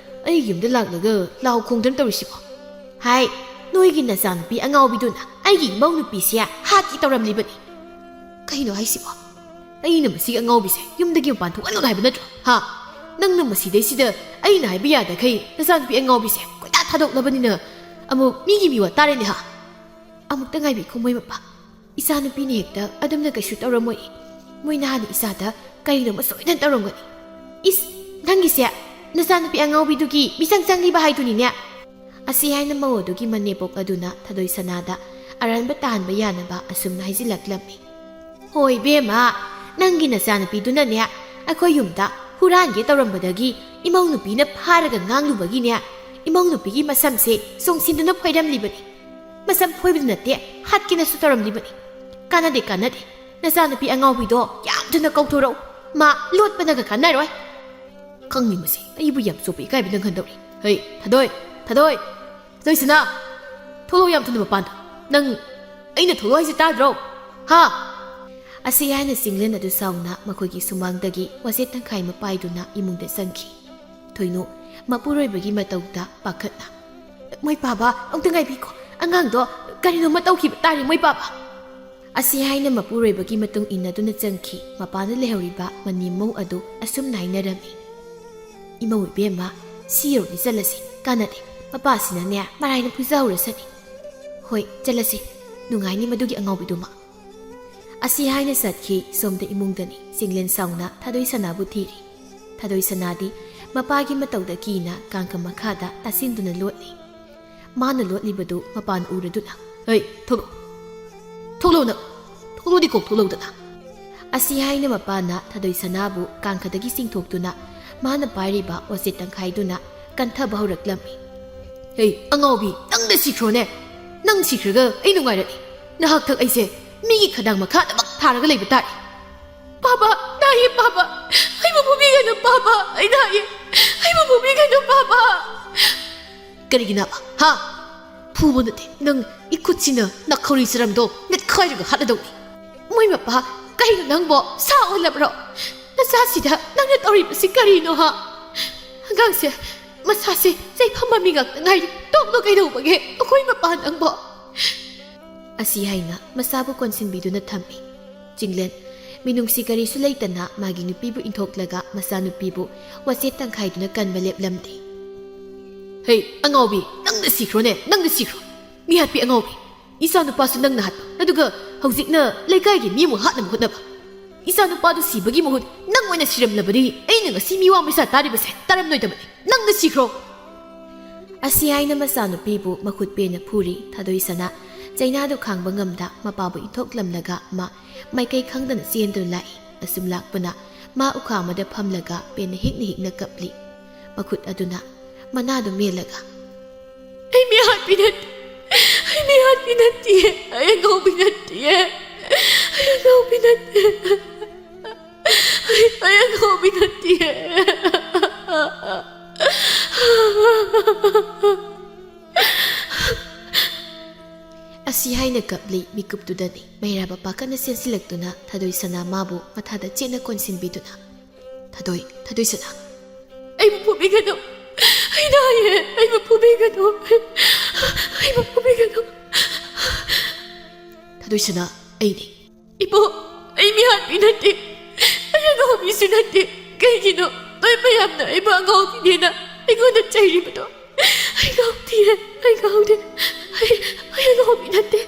ꯑꯩꯒꯤ ꯌꯨꯝꯗ ꯂꯥꯛꯂꯒ ꯂꯥꯎ ꯈꯣꯡꯗꯅ ꯇꯧꯔꯤꯁꯤꯕꯣ? ꯍꯥꯏ, ꯅꯣꯏꯒꯤ ꯅꯆꯥꯅꯨꯄꯤ ꯑꯉꯥꯎꯕꯤꯗꯨꯅ ꯑꯩꯒꯤ ꯏꯃꯧ ꯅꯨꯄꯤꯁꯦ ꯍꯥꯠꯀꯦ ꯇꯧꯔꯝꯂꯤꯕꯅꯤ꯫ ꯀꯩꯅꯣ ꯍꯥꯏꯁꯤꯕꯣ? ꯑꯩꯅ ꯃꯁꯤꯒꯤ ꯑꯉꯥꯎꯕꯤꯁꯦ ꯌꯨꯝꯗꯒꯤ ꯃꯄꯥꯟ ꯊꯣꯛꯍꯟꯒꯅꯨ ꯍꯥꯏꯕ ꯅꯠꯇ꯭ꯔꯣ? ꯍꯥ? ꯅꯪꯅ ꯃꯁꯤꯗꯩꯁꯤꯗ ꯑꯩꯅ ꯍꯥꯏꯕ ꯌꯥꯗꯈꯩ ꯅꯆꯥꯅꯨꯄꯤ ꯑꯉꯥꯎꯕꯤꯁꯦ ꯀꯣꯏꯇꯥ ꯊꯥꯗꯣꯛꯂꯕꯅꯤꯅ ꯑꯃꯨꯛ ꯃꯤꯒꯤ ꯃꯤꯋꯥ ꯇꯥꯔꯦꯅꯦ, ꯍꯥ?" "ꯑꯃꯨꯛꯇ ꯉꯥꯏꯕꯤꯈꯣ, ꯃꯣꯏ ꯃꯄꯥ꯫ ꯏꯆꯥꯅꯨꯄꯤꯅ ꯍꯦꯛꯇ ꯑꯗꯨꯝꯅ ꯀꯩꯁꯨ ꯇꯧꯔꯝꯃꯣꯏ꯫ ꯃꯣꯏ ꯅꯍꯥꯟ ꯏꯆꯥꯗ ꯀꯔꯤꯅꯣꯃ ꯁꯣꯏꯗꯅ ꯇꯧꯔꯝꯒꯅꯤ꯫ ꯏꯁ, ꯅꯪꯒꯤꯁꯦ ꯅꯆꯥꯅꯨꯄꯤ ꯑꯉꯥꯎꯕꯤꯗꯨꯒꯤ ꯃꯤꯆꯪ ꯆꯪꯂꯤꯕ ꯍꯥꯏꯗꯨꯅꯤꯅꯦ?" ꯑꯁꯤ ꯍꯥꯏꯅ ꯃꯧ ꯑꯗꯨꯒꯤ ꯃꯅꯦꯝꯄꯣꯛ ꯑꯗꯨꯅ ꯊꯥꯗꯣꯏ ꯁꯅꯥꯗ ꯑꯔꯥꯟꯕ ꯇꯥꯍꯟꯕ ꯌꯥꯅꯕ ꯑꯁꯨꯝꯅ ꯍꯥꯏꯖꯤꯜꯂꯛꯂꯝꯃꯤ꯫ "ꯍꯣꯏ ꯏꯕꯦꯝꯃ, ꯅꯪꯒꯤ ꯅꯆꯥꯅꯨꯄꯤꯗꯨꯅꯅꯦ ꯑꯩꯈꯣꯏ ꯌꯨꯝꯗ ꯍꯨꯔꯥꯟꯒꯦ ꯇꯧꯔꯝꯕꯗꯒꯤ ꯏꯃꯧ ꯅꯨꯄꯤꯅ ꯐꯥꯔꯒ ꯉꯥꯡꯂꯨꯕꯒꯤꯅꯦ, ꯏꯃꯧ ꯅꯨꯄꯤꯒꯤ ꯃꯁꯝꯁꯦ ꯆꯣꯡꯁꯤꯟꯗꯨꯅ ꯐꯣꯏꯔꯝꯂꯤꯕꯅꯤ꯫ ꯃꯁꯝ ꯐꯣꯏꯕꯗ ꯅꯠꯇꯦ, ꯍꯥꯠꯀꯦꯅꯁꯨ ꯇꯧꯔꯝꯂꯤꯕꯅꯤ꯫ ꯀꯥꯟꯅꯗꯦ, ꯀꯥꯟꯅꯗꯦ꯫ ꯅꯆꯥꯅꯨꯄꯤ ꯑꯉꯥꯎꯕꯤꯗꯣ ꯌꯥꯝ ꯊꯨꯅ ꯀꯧꯊꯣꯔꯛꯎ꯫ ꯃꯥ ꯂꯣꯠꯄꯅꯒ ꯀꯥꯟꯅꯔꯣꯏ꯫ ꯈꯪꯅꯤ ꯃꯁꯤ ꯑꯩꯕꯨ ꯌꯥꯝ ꯆꯣꯞꯄ ꯏꯀꯥꯏꯕ ꯅꯪꯍꯟꯗꯧꯔꯤ꯫ ꯍꯩ, ꯊꯥꯗꯣꯏ, ꯊꯥꯗꯣꯏ! ꯊꯥꯗꯣꯏ ꯁꯅꯥ! ꯊꯣꯛꯂꯛꯑꯣ ꯌꯥꯝ ꯊꯨꯅ ꯃꯄꯥꯟꯗ꯫ ꯅꯪ ꯑꯩꯅ ꯊꯣꯛꯂꯛꯑꯣ ꯍꯥꯏꯁꯦ ꯇꯥꯗ꯭ꯔꯣ? ꯍꯥ? ꯑꯁꯤ ꯍꯥꯏꯅ ꯆꯤꯡꯂꯦꯟ ꯑꯗꯨ ꯁꯥꯎꯅ ꯃꯈꯣꯏꯒꯤ ꯁꯨꯃꯥꯡꯗꯒꯤ ꯋꯥꯆꯦꯠ ꯇꯪꯈꯥꯏ ꯑꯃ ꯄꯥꯏꯗꯨꯅ ꯏꯃꯨꯡꯗ ꯆꯪꯈꯤ꯫ ꯊꯣꯏꯅꯨ ꯃꯄꯨꯔꯣꯏꯕꯒꯤ ꯃꯇꯧꯗ ꯄꯥꯈꯠꯅ, "ꯃꯣꯏ ꯄꯥꯕ, ꯑꯃꯨꯛꯇ ꯉꯥꯏꯕꯤꯈꯣ꯫ ꯑꯉꯥꯡꯗꯣ ꯀꯔꯤꯅꯣꯃ ꯇꯧꯈꯤꯕ ꯇꯥꯔꯦ, ꯃꯣꯏ ꯄꯥꯕ!" ꯑꯁꯤ ꯍꯥꯏꯅ ꯃꯄꯨꯔꯣꯏꯕꯒꯤ ꯃꯇꯨꯡ ꯏꯟꯅꯗꯨꯅ ꯆꯪꯈꯤ꯫ ꯃꯄꯥꯟꯗ ꯂꯩꯍꯧꯔꯤꯕ ꯃꯅꯦꯝꯃꯧ ꯑꯗꯨ ꯑꯁꯨꯝꯅ ꯍꯥꯏꯅꯔꯝꯃꯤ, "ꯏꯃꯧ ꯏꯕꯦꯝꯃ, ꯁꯤ ꯌꯧꯔꯗꯤ ꯆꯠꯂꯁꯤ꯫ ꯀꯥꯟꯅꯗꯦ꯫ ꯃꯄꯥꯁꯤꯅꯅꯦ ꯃꯔꯥꯏꯅ ꯐꯨꯖꯍꯧꯔꯁꯅꯤ꯫ ꯍꯣꯏ, ꯆꯠꯂꯁꯤ꯫ ꯅꯨꯡꯉꯥꯏꯅꯤ ꯃꯗꯨꯒꯤ ꯑꯉꯥꯎꯕꯤꯗꯨꯃ꯫" ꯑꯁꯤ ꯍꯥꯏꯅ ꯆꯠꯈꯤ꯫ ꯁꯣꯝꯗ ꯏꯃꯨꯡꯗꯅꯤ꯫ ꯆꯤꯡꯂꯦꯟ ꯁꯥꯎꯅ ꯊꯥꯗꯣꯏ ꯁꯅꯥꯕꯨ ꯊꯤꯔꯤ꯫ ꯊꯥꯗꯣꯏ ꯁꯅꯥꯗꯤ ꯃꯄꯥꯒꯤ ꯃꯇꯧꯗ ꯀꯤꯅ ꯀꯥꯡꯈ ꯃꯈꯥꯗ ꯇꯥꯁꯤꯟꯗꯨꯅ ꯂꯣꯠꯂꯤ꯫ ꯃꯥꯅ ꯂꯣꯠꯂꯤꯕꯗꯨ ꯃꯄꯥꯟ ꯎꯔꯗꯨꯅ, "ꯍꯩ, ꯊꯣꯛꯂꯛꯑꯣ꯫ ꯊꯣꯛꯂꯛꯑꯣ ꯅꯪ꯫ ꯊꯣꯛꯂꯛꯑꯣꯗꯤ ꯀꯣꯛ ꯊꯣꯛꯂꯛꯎꯗꯅ꯫" ꯑꯁꯤ ꯍꯥꯏꯅ ꯃꯄꯥꯅ ꯊꯥꯗꯣꯏ ꯁꯅꯥꯕꯨ ꯀꯥꯡꯈꯗꯒꯤ ꯆꯤꯡꯊꯣꯛꯇꯨꯅ ꯃꯥꯅ ꯄꯥꯏꯔꯤꯕ ꯋꯥꯆꯦꯠ ꯇꯪꯈꯥꯏꯗꯨꯅ ꯀꯟꯊꯕ ꯍꯧꯔꯛꯂꯝꯃꯤ꯫ "ꯍꯩ, ꯑꯉꯥꯎꯕꯤ, ꯅꯪꯅ ꯁꯤꯈ꯭ꯔꯣꯅꯦ꯫ ꯅꯪ ꯁꯤꯈ꯭ꯔꯒ ꯑꯩ ꯅꯨꯡꯉꯥꯏꯔꯅꯤ꯫ ꯅꯍꯥꯛꯊꯛ ꯑꯩꯁꯦ ꯃꯤꯒꯤ ꯈꯗꯥꯡ ꯃꯈꯥꯗꯃꯛ ꯊꯥꯔꯒ ꯂꯩꯕ ꯇꯥꯔꯦ꯫" "ꯄꯥꯕ, ꯅꯥꯏꯌꯦ ꯄꯥꯕ꯫ ꯑꯩꯕꯨ ꯐꯨꯕꯤꯒꯅꯨ ꯄꯥꯕ꯫ ꯑꯩ ꯅꯥꯏꯌꯦ꯫ ꯑꯩꯕꯨ ꯐꯨꯕꯤꯒꯅꯨ ꯄꯥꯕ꯫" "ꯀꯔꯤꯒꯤ ꯅꯥꯕ? ꯍꯥ? ꯐꯨꯕ ꯅꯠꯇꯦ꯫ ꯅꯪ ꯏꯈꯨꯠꯁꯤꯅ ꯅꯥꯈꯧꯔꯤ ꯆꯔꯝꯗꯣ ꯅꯦꯠꯈꯥꯏꯔꯒ ꯍꯥꯠꯂꯗꯧꯅꯤ꯫" "ꯃꯣꯏ ꯃꯄꯥ, ꯀꯩꯅꯣ ꯅꯪꯕꯣ? ꯁꯥ ꯑꯣꯜꯂꯕ꯭ꯔꯣ? ꯅꯆꯥꯁꯤꯗ ꯅꯪꯅ ꯇꯧꯔꯤꯕꯁꯤ ꯀꯔꯤꯅꯣ, ꯍꯥ? ꯑꯉꯥꯡꯁꯦ ꯃꯁꯥꯁꯦ ꯆꯩꯐꯝ ꯃꯃꯤ ꯉꯥꯛꯇ ꯉꯥꯏꯔꯤ꯫ ꯇꯣꯛꯂꯣ ꯀꯩꯗꯧꯕꯒꯦ? ꯑꯩꯈꯣꯏ ꯃꯄꯥ ꯅꯪꯕꯣ?" ꯑꯁꯤ ꯍꯥꯏꯅ ꯃꯁꯥꯕꯨ ꯀꯣꯟꯁꯤꯟꯕꯤꯗꯨꯅ ꯊꯝꯃꯤ꯫ ꯆꯤꯡꯂꯦꯟ ꯃꯤꯅꯨꯡꯁꯤ ꯀꯔꯤꯁꯨ ꯂꯩꯇꯅ ꯃꯥꯒꯤ ꯅꯨꯄꯤꯕꯨ ꯏꯟꯊꯣꯛꯂꯒ ꯃꯆꯥꯅꯨꯄꯤꯕꯨ ꯋꯥꯆꯦꯠ ꯇꯪꯈꯥꯏꯗꯨꯅ ꯀꯟꯕ ꯂꯦꯞꯂꯝꯗꯦ꯫ "ꯍꯩ, ꯑꯉꯥꯎꯕꯤ, ꯅꯪꯅ ꯁꯤꯈ꯭ꯔꯣꯅꯦ, ꯅꯪꯅ ꯁꯤꯈ꯭ꯔꯣ꯫ ꯃꯤꯍꯥꯠꯄꯤ ꯑꯉꯥꯎꯕꯤ, ꯏꯆꯥ ꯅꯨꯄꯥꯁꯨ ꯅꯪꯅ ꯍꯥꯠꯄ, ꯑꯗꯨꯒ ꯍꯧꯖꯤꯛꯅ ꯂꯩꯀꯥꯏꯒꯤ ꯃꯤ ꯑꯃꯨꯛ ꯍꯥꯠꯅꯕ ꯍꯣꯠꯅꯕ꯫ ꯏꯆꯥ ꯅꯨꯄꯥꯗꯨ ꯁꯤꯕꯒꯤ ꯃꯍꯨꯠ ꯅꯪ ꯑꯣꯏꯅ ꯁꯤꯔꯝꯂꯕꯗꯤ ꯑꯩꯅ ꯉꯁꯤ ꯃꯤꯋꯥ ꯃꯩꯁꯥ ꯇꯥꯔꯤꯕꯁꯦ ꯇꯥꯔꯝꯂꯣꯏꯗꯕꯅꯤ꯫ ꯅꯪꯅ ꯁꯤꯈ꯭ꯔꯣ!" ꯑꯁꯤ ꯍꯥꯏꯅ ꯃꯆꯥꯅꯨꯄꯤꯕꯨ ꯃꯈꯨꯠ ꯄꯦꯟꯅ ꯐꯨꯔꯤ꯫ ꯊꯥꯗꯣꯏ ꯁꯅꯥ ꯆꯩꯅꯥꯗꯨ ꯈꯥꯡꯕ ꯉꯝꯗ ꯃꯄꯥꯕꯨ ꯏꯟꯊꯣꯛꯂꯝꯂꯒ ꯃꯥ ꯃꯥꯏꯀꯩ ꯈꯪꯗꯅ ꯆꯦꯟꯗꯨꯅ ꯂꯥꯛꯏ꯫ ꯑꯁꯨꯝ ꯂꯥꯛꯄꯅ ꯃꯥ ꯎꯈꯥ ꯑꯃꯗ ꯐꯝꯂꯒ ꯄꯦꯟꯅ ꯍꯤꯛꯅ ꯍꯤꯛꯅ ꯀꯞꯂꯤ꯫ ꯃꯈꯨꯠ ꯑꯗꯨꯅ ꯃꯅꯥꯗꯨ ꯃꯦꯜꯂꯒ, "ꯑꯩ ꯃꯤꯍꯥꯠꯄꯤ ꯅꯠꯇꯦ꯫ ꯑꯩ ꯃꯤꯍꯥꯠꯄꯤ ꯅꯠꯇꯤꯌꯦ꯫ ꯑꯩ ꯑꯉꯥꯎꯕꯤ ꯅꯠꯇꯤꯌꯦ꯫ ꯑꯩ ꯑꯉꯥꯎꯕꯤ ꯅꯠꯇꯦ꯫" ꯑꯉꯥꯎꯕꯤ ꯅꯠꯇꯤꯌꯦ꯫ ꯑꯁꯤ ꯍꯥꯏꯅ ꯀꯞꯂꯤ ꯃꯤꯀꯨꯞꯇꯨꯗꯅꯤ ꯃꯩꯔꯥꯕ ꯄꯥꯈꯠꯅ ꯆꯦꯟꯁꯤꯜꯂꯛꯇꯨꯅ ꯊꯥꯗꯣꯏ ꯁꯅꯥ ꯃꯥꯕꯨ ꯃꯊꯥꯗ ꯆꯦꯠꯅ ꯀꯣꯟꯁꯤꯟꯕꯤꯗꯨꯅ, "ꯊꯥꯗꯣꯏ, ꯊꯥꯗꯣꯏ ꯁꯅꯥ, ꯑꯩꯕꯨ ꯐꯨꯕꯤꯒꯅꯨ꯫ ꯑꯩ ꯅꯥꯏꯌꯦ꯫ ꯑꯩꯕꯨ ꯐꯨꯕꯤꯒꯅꯨ꯫ ꯑꯩꯕꯨ ꯐꯨꯕꯤꯒꯅꯨ꯫ ꯊꯥꯗꯣꯏ ꯁꯅꯥ, ꯑꯩꯅꯤ꯫" "ꯏꯕꯣ, ꯑꯩ ꯃꯤꯍꯥꯠꯄꯤ ꯅꯠꯇꯦ꯫ ꯑꯩ ꯑꯉꯥꯎꯕꯤꯁꯨ ꯅꯠꯇꯦ꯫ ꯀꯩꯒꯤꯅꯣ ꯅꯣꯏ ꯃꯌꯥꯝꯅ ꯑꯩꯕꯨ ꯑꯉꯥꯎꯕꯤꯅꯦꯅ ꯑꯩꯉꯣꯟꯗ ꯆꯩꯔꯤꯕꯗꯣ? ꯑꯩ ꯉꯥꯎꯗꯤꯌꯦ, ꯑꯩ ꯉꯥꯎꯗꯦ꯫ ꯑꯩ, ꯑꯩ ꯑꯉꯥꯎꯕꯤ ꯅꯠꯇꯦ꯫"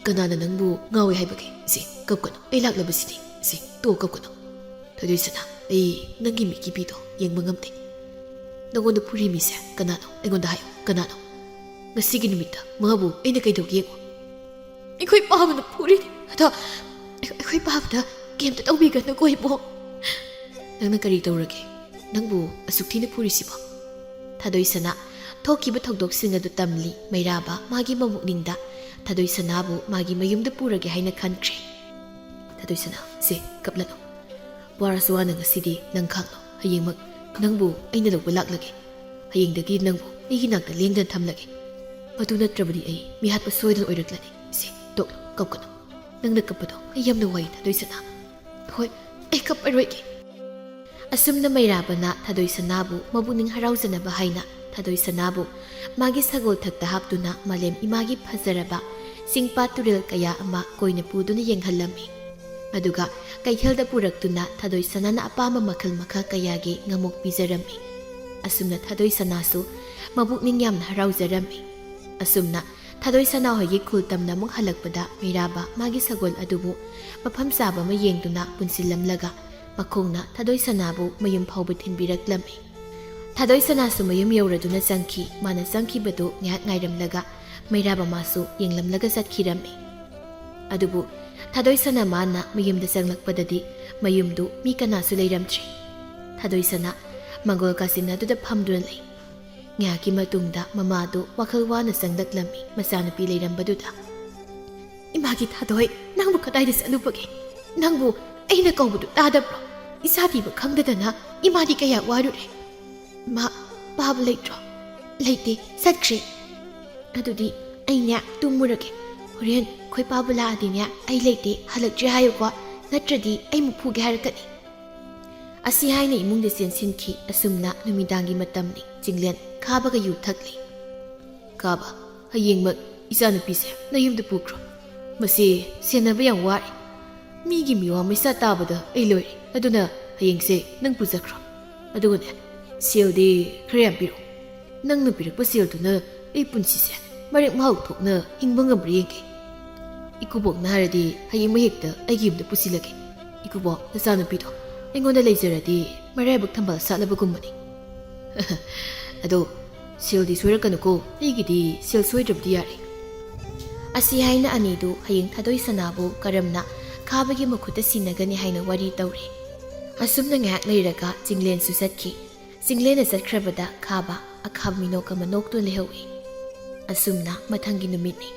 "ꯀꯅꯥꯅ ꯅꯪꯕꯨ ꯉꯥꯎꯏ ꯍꯥꯏꯕꯒꯦ? ꯁꯤ, ꯀꯞꯀꯅꯨ꯫ ꯑꯩ ꯂꯥꯛꯂꯕꯁꯤꯗꯤ꯫ ꯁꯤ, ꯇꯣꯛ, ꯀꯞꯀꯅꯨ꯫" "ꯊꯣꯏꯗꯣꯏꯁꯅꯥ, ꯑꯩ ꯅꯪꯒꯤ ꯃꯤꯠꯀꯤ ꯄꯤꯗꯣ ꯌꯦꯡꯕ ꯉꯝꯗꯦ꯫ ꯅꯉꯣꯟꯗ ꯐꯨꯔꯤꯃꯤꯁꯦ ꯀꯅꯥꯅꯣ? ꯑꯩꯉꯣꯟꯗ ꯍꯥꯏꯌꯨ, ꯀꯅꯥꯅꯣ? ꯉꯁꯤꯒꯤ ꯅꯨꯃꯤꯠꯇ ꯃꯥꯕꯨ ꯑꯩꯅ ꯀꯩꯗꯧꯒꯦ ꯌꯦꯡꯉꯨ꯫" "ꯑꯩꯈꯣꯏ ꯄꯥꯕꯅ ꯐꯨꯔꯤꯅꯤ꯫ ꯑꯗꯣ ꯑꯩ-, ꯑꯩꯈꯣꯏ ꯄꯥꯕꯗ ꯀꯩꯝꯇ ꯇꯧꯕꯤꯒꯅꯨꯀꯣ, ꯏꯕꯣ꯫" "ꯅꯪꯅ ꯀꯔꯤ ꯇꯧꯔꯒꯦ? ꯅꯪꯕꯨ ꯑꯁꯨꯛ ꯊꯤꯅ ꯐꯨꯔꯤꯁꯤꯕꯣ?" ꯊꯥꯗꯣꯏꯁꯅꯥ ꯊꯣꯛꯈꯤꯕ ꯊꯧꯗꯣꯛꯁꯤꯡ ꯑꯗꯨ ꯇꯝꯂꯤ ꯃꯩꯔꯥꯕ ꯃꯥꯒꯤ ꯃꯕꯨꯛꯅꯤꯡꯗ꯫ ꯊꯥꯗꯣꯏꯁꯅꯥꯕꯨ ꯃꯥꯒꯤ ꯃꯌꯨꯝꯗ ꯄꯨꯔꯒꯦ ꯍꯥꯏꯅ ꯈꯟꯈ꯭ꯔꯦ꯫ "ꯊꯥꯗꯣꯏꯁꯅꯥ, ꯁꯦ, ꯀꯞꯂꯅꯨ꯫ ꯋꯥꯔꯁꯨ ꯋꯥꯅ ꯉꯁꯤꯗꯤ ꯅꯪ ꯈꯥꯡꯂꯣ꯫ ꯍꯌꯦꯡꯃꯛ ꯅꯪꯕꯨ ꯑꯩꯅ ꯂꯧꯕ ꯂꯥꯛꯂꯒꯦ꯫ ꯍꯌꯦꯡꯗꯒꯤ ꯅꯪꯕꯨ ꯑꯩꯒꯤ ꯅꯥꯛꯇ ꯂꯦꯡꯗꯅ ꯊꯝꯂꯒꯦ꯫ ꯃꯗꯨ ꯅꯠꯇ꯭ꯔꯕꯗꯤ ꯑꯩ ꯃꯤꯍꯥꯠꯄ ꯁꯣꯏꯗꯅ ꯑꯣꯏꯔꯛꯂꯅꯤ꯫ ꯁꯦ, ꯇꯣꯛꯂꯣ, ꯀꯞꯀꯅꯨ꯫ ꯅꯪꯅ ꯀꯞꯄꯗꯣ ꯑꯩ ꯌꯥꯝꯅ ꯋꯥꯏ, ꯊꯥꯗꯣꯏꯁꯅꯥ꯫" "ꯍꯣꯏ, ꯑꯩ ꯀꯞꯄꯔꯣꯏꯒꯦ꯫" ꯑꯁꯨꯝꯅ ꯃꯩꯔꯥꯕꯅ ꯊꯥꯗꯣꯏꯁꯅꯥꯕꯨ ꯃꯕꯨꯛꯅꯤꯡ ꯍꯔꯥꯎꯖꯅꯕ ꯍꯥꯏꯅ ꯊꯥꯗꯣꯏꯁꯅꯥꯕꯨ ꯃꯥꯒꯤ ꯁꯒꯣꯜ ꯊꯛꯇ ꯍꯥꯞꯇꯨꯅ ꯃꯥꯂꯦꯝ ꯏꯃꯥꯒꯤ ꯐꯖꯔꯕ ꯆꯤꯡ ꯄꯥꯠ ꯇꯨꯔꯦꯜ ꯀꯌꯥ ꯑꯃ ꯀꯣꯏꯅ ꯄꯨꯗꯨꯅ ꯌꯦꯡꯍꯜꯂꯝꯃꯤ꯫ ꯑꯗꯨꯒ ꯀꯩꯊꯦꯜꯗ ꯄꯨꯔꯛꯇꯨꯅ ꯊꯥꯗꯣꯏꯁꯅꯥꯅ ꯑꯄꯥꯝꯕ ꯃꯈꯜ ꯃꯈꯥ ꯀꯌꯥꯒꯤ ꯉꯥꯃꯣꯛ ꯄꯤꯖꯔꯝꯃꯤ꯫ ꯑꯁꯨꯝꯅ ꯊꯥꯗꯣꯏꯁꯅꯥꯁꯨ ꯃꯕꯨꯛꯅꯤꯡ ꯌꯥꯝꯅ ꯍꯔꯥꯎꯖꯔꯝꯃꯤ꯫ ꯑꯁꯨꯝꯅ ꯊꯥꯗꯣꯏꯁꯅꯥ ꯍꯣꯏꯒꯤ ꯈꯨꯜ ꯇꯝꯅ ꯑꯃꯨꯛ ꯍꯜꯂꯛꯄꯗ ꯃꯩꯔꯥꯕ ꯃꯥꯒꯤ ꯁꯒꯣꯜ ꯑꯗꯨꯕꯨ ꯃꯐꯝ ꯆꯥꯕ ꯑꯃ ꯌꯦꯡꯗꯨꯅ ꯄꯨꯟꯁꯤꯜꯂꯝꯂꯒ ꯃꯈꯣꯡꯅ ꯊꯥꯗꯣꯏꯁꯅꯥꯕꯨ ꯃꯌꯨꯝ ꯐꯥꯎꯕ ꯊꯤꯟꯕꯤꯔꯛꯂꯝꯃꯤ꯫ ꯊꯥꯗꯣꯏꯁꯅꯥꯁꯨ ꯃꯌꯨꯝ ꯌꯧꯔꯗꯨꯅ ꯆꯪꯈꯤ꯫ ꯃꯥꯅ ꯆꯪꯈꯤꯕꯗꯨ ꯉꯥꯏꯍꯥꯛ ꯉꯥꯏꯔꯝꯂꯒ ꯃꯩꯔꯥꯕ ꯃꯥꯁꯨ ꯌꯦꯡꯂꯝꯂꯒ ꯆꯠꯈꯤꯔꯝꯃꯤ꯫ ꯑꯗꯨꯕꯨ ꯊꯥꯗꯣꯏꯁꯅꯥ ꯃꯥꯅ ꯃꯌꯨꯝꯗ ꯆꯪꯂꯛꯄꯗꯗꯤ ꯃꯌꯨꯝꯗꯨ ꯃꯤ ꯀꯅꯥꯁꯨ ꯂꯩꯔꯝꯗ꯭ꯔꯦ꯫ ꯊꯥꯗꯣꯏꯁꯅꯥ ꯃꯪꯒꯣꯜ ꯀꯥꯆꯤꯟ ꯑꯗꯨꯗ ꯐꯝꯗꯨꯅ ꯂꯩ꯫ ꯉꯥꯏꯍꯥꯛꯀꯤ ꯃꯇꯨꯡꯗ ꯃꯃꯥꯗꯨ ꯋꯥꯈꯜ ꯋꯥꯅ ꯆꯪꯂꯛꯂꯝꯃꯤ ꯃꯆꯥꯅꯨꯄꯤ ꯂꯩꯔꯝꯕꯗꯨꯗ꯫ "ꯏꯃꯥꯒꯤ ꯊꯥꯗꯣꯏ, ꯅꯪꯕꯨ ꯀꯗꯥꯏꯗ ꯆꯠꯂꯨꯕꯒꯦ? ꯅꯪꯕꯨ ꯑꯩꯅ ꯀꯧꯕꯗꯨ ꯇꯥꯗꯕ꯭ꯔꯣ? ꯏꯆꯥ ꯊꯤꯕ ꯈꯪꯗꯗꯅ ꯏꯃꯥꯗꯤ ꯀꯌꯥ ꯋꯥꯔꯨꯔꯦ꯫ ꯃꯥ ꯄꯥꯕ ꯂꯩꯇ꯭ꯔꯣ? ꯂꯩꯇꯦ, ꯆꯠꯈ꯭ꯔꯦ꯫ ꯑꯗꯨꯗꯤ ꯑꯩꯅꯦ ꯇꯨꯝꯃꯨꯔꯒꯦ꯫ ꯍꯣꯔꯦꯟ ꯑꯩꯈꯣꯏ ꯄꯥꯕ ꯂꯥꯛꯑꯗꯤꯅꯦ ꯑꯩ ꯂꯩꯇꯦ, ꯍꯜꯂꯛꯇ꯭ꯔꯦ ꯍꯥꯏꯌꯨꯀꯣ, ꯅꯠꯇ꯭ꯔꯗꯤ ꯑꯩ ꯑꯃꯨꯛ ꯐꯨꯒꯦ ꯍꯥꯏꯔꯛꯀꯅꯤ꯫ ꯑꯁꯤ ꯍꯥꯏꯅ ꯏꯃꯨꯡꯗ ꯆꯦꯟꯁꯤꯟꯈꯤ꯫ ꯑꯁꯨꯝꯅ ꯅꯨꯃꯤꯗꯥꯡꯒꯤ ꯃꯇꯝꯅꯤ꯫ ꯆꯤꯡꯂꯦꯟ ꯈꯥꯕꯒ ꯌꯨ ꯊꯛꯂꯤ꯫ ꯀꯥꯕ, ꯍꯌꯦꯡꯃꯛ ꯏꯆꯥꯅꯨꯄꯤꯁꯦ ꯅꯌꯨꯝꯗ ꯄꯨꯈ꯭ꯔꯣ꯫ ꯃꯁꯤ ꯁꯦꯟꯅꯕ ꯌꯥꯝ ꯋꯥꯔꯦ꯫ ꯃꯤꯒꯤ ꯃꯤꯋꯥ ꯃꯩꯁꯥ ꯇꯥꯕꯗ ꯑꯩ ꯂꯣꯏꯔꯦ꯫ ꯑꯗꯨꯅ ꯍꯌꯦꯡꯁꯦ ꯅꯪ ꯄꯨꯖꯈ꯭ꯔꯣ꯫ ꯑꯗꯨꯒꯅꯦ, ꯁꯦꯜꯗꯤ ꯈꯔ ꯌꯥꯝ ꯄꯤꯔꯛꯑꯣ꯫ ꯅꯪꯅ ꯄꯤꯔꯛꯄ ꯁꯦꯜꯗꯨꯅ ꯑꯩ ꯄꯨꯟꯁꯤꯁꯦ ꯃꯔꯦꯛ ꯃꯍꯥꯎ ꯊꯣꯛꯅ ꯍꯤꯡꯕ ꯉꯝꯕ꯭ꯔꯥ ꯌꯦꯡꯒꯦ꯫ ꯏꯀꯨꯕꯣꯛꯅ ꯍꯥꯏꯔꯗꯤ ꯍꯌꯦꯡꯃꯛ ꯍꯦꯛꯇ ꯑꯩꯒꯤ ꯌꯨꯝꯗ ꯄꯨꯁꯤꯜꯂꯒꯦ꯫ ꯏꯀꯨꯕꯣꯛ, ꯅꯆꯥꯅꯨꯄꯤꯗꯣ ꯑꯩꯉꯣꯟꯗ ꯂꯩꯖꯔꯗꯤ ꯃꯔꯥꯏꯕꯛ ꯊꯝꯕꯥꯜ ꯁꯥꯠꯂꯕꯒꯨꯝꯕꯅꯤ꯫ ꯑꯗꯣ ꯁꯦꯜꯗꯤ ꯁꯣꯏꯔꯛꯀꯅꯨꯀꯣ, ꯑꯩꯒꯤꯗꯤ ꯁꯦꯜ ꯁꯣꯏꯗ꯭ꯔꯕꯗꯤ ꯌꯥꯔꯦ꯫ ꯑꯁꯤ ꯍꯥꯏꯅ ꯑꯅꯤꯗꯨ ꯍꯌꯦꯡ ꯊꯥꯗꯣꯏ ꯁꯅꯥꯕꯨ ꯀꯔꯝꯅ ꯈꯥꯕꯒꯤ ꯃꯈꯨꯠꯇ ꯁꯤꯟꯅꯒꯅꯤ ꯍꯥꯏꯅ ꯋꯥꯔꯤ ꯇꯧꯔꯦ꯫ ꯑꯁꯨꯝꯅ ꯉꯥꯏꯍꯥꯛ ꯂꯩꯔꯒ ꯆꯤꯡꯂꯦꯟꯁꯨ ꯆꯠꯈꯤ꯫ ꯆꯤꯡꯂꯦꯟꯅ ꯆꯠꯈ꯭ꯔꯕꯗ ꯈꯥꯕ ꯑꯈꯥꯕ ꯃꯤꯅꯣꯛ ꯑꯃ ꯅꯣꯛꯇꯨꯅ ꯂꯩꯍꯧꯏ꯫ ꯑꯁꯨꯝꯅ ꯃꯊꯪꯒꯤ ꯅꯨꯃꯤꯠꯅꯤ꯫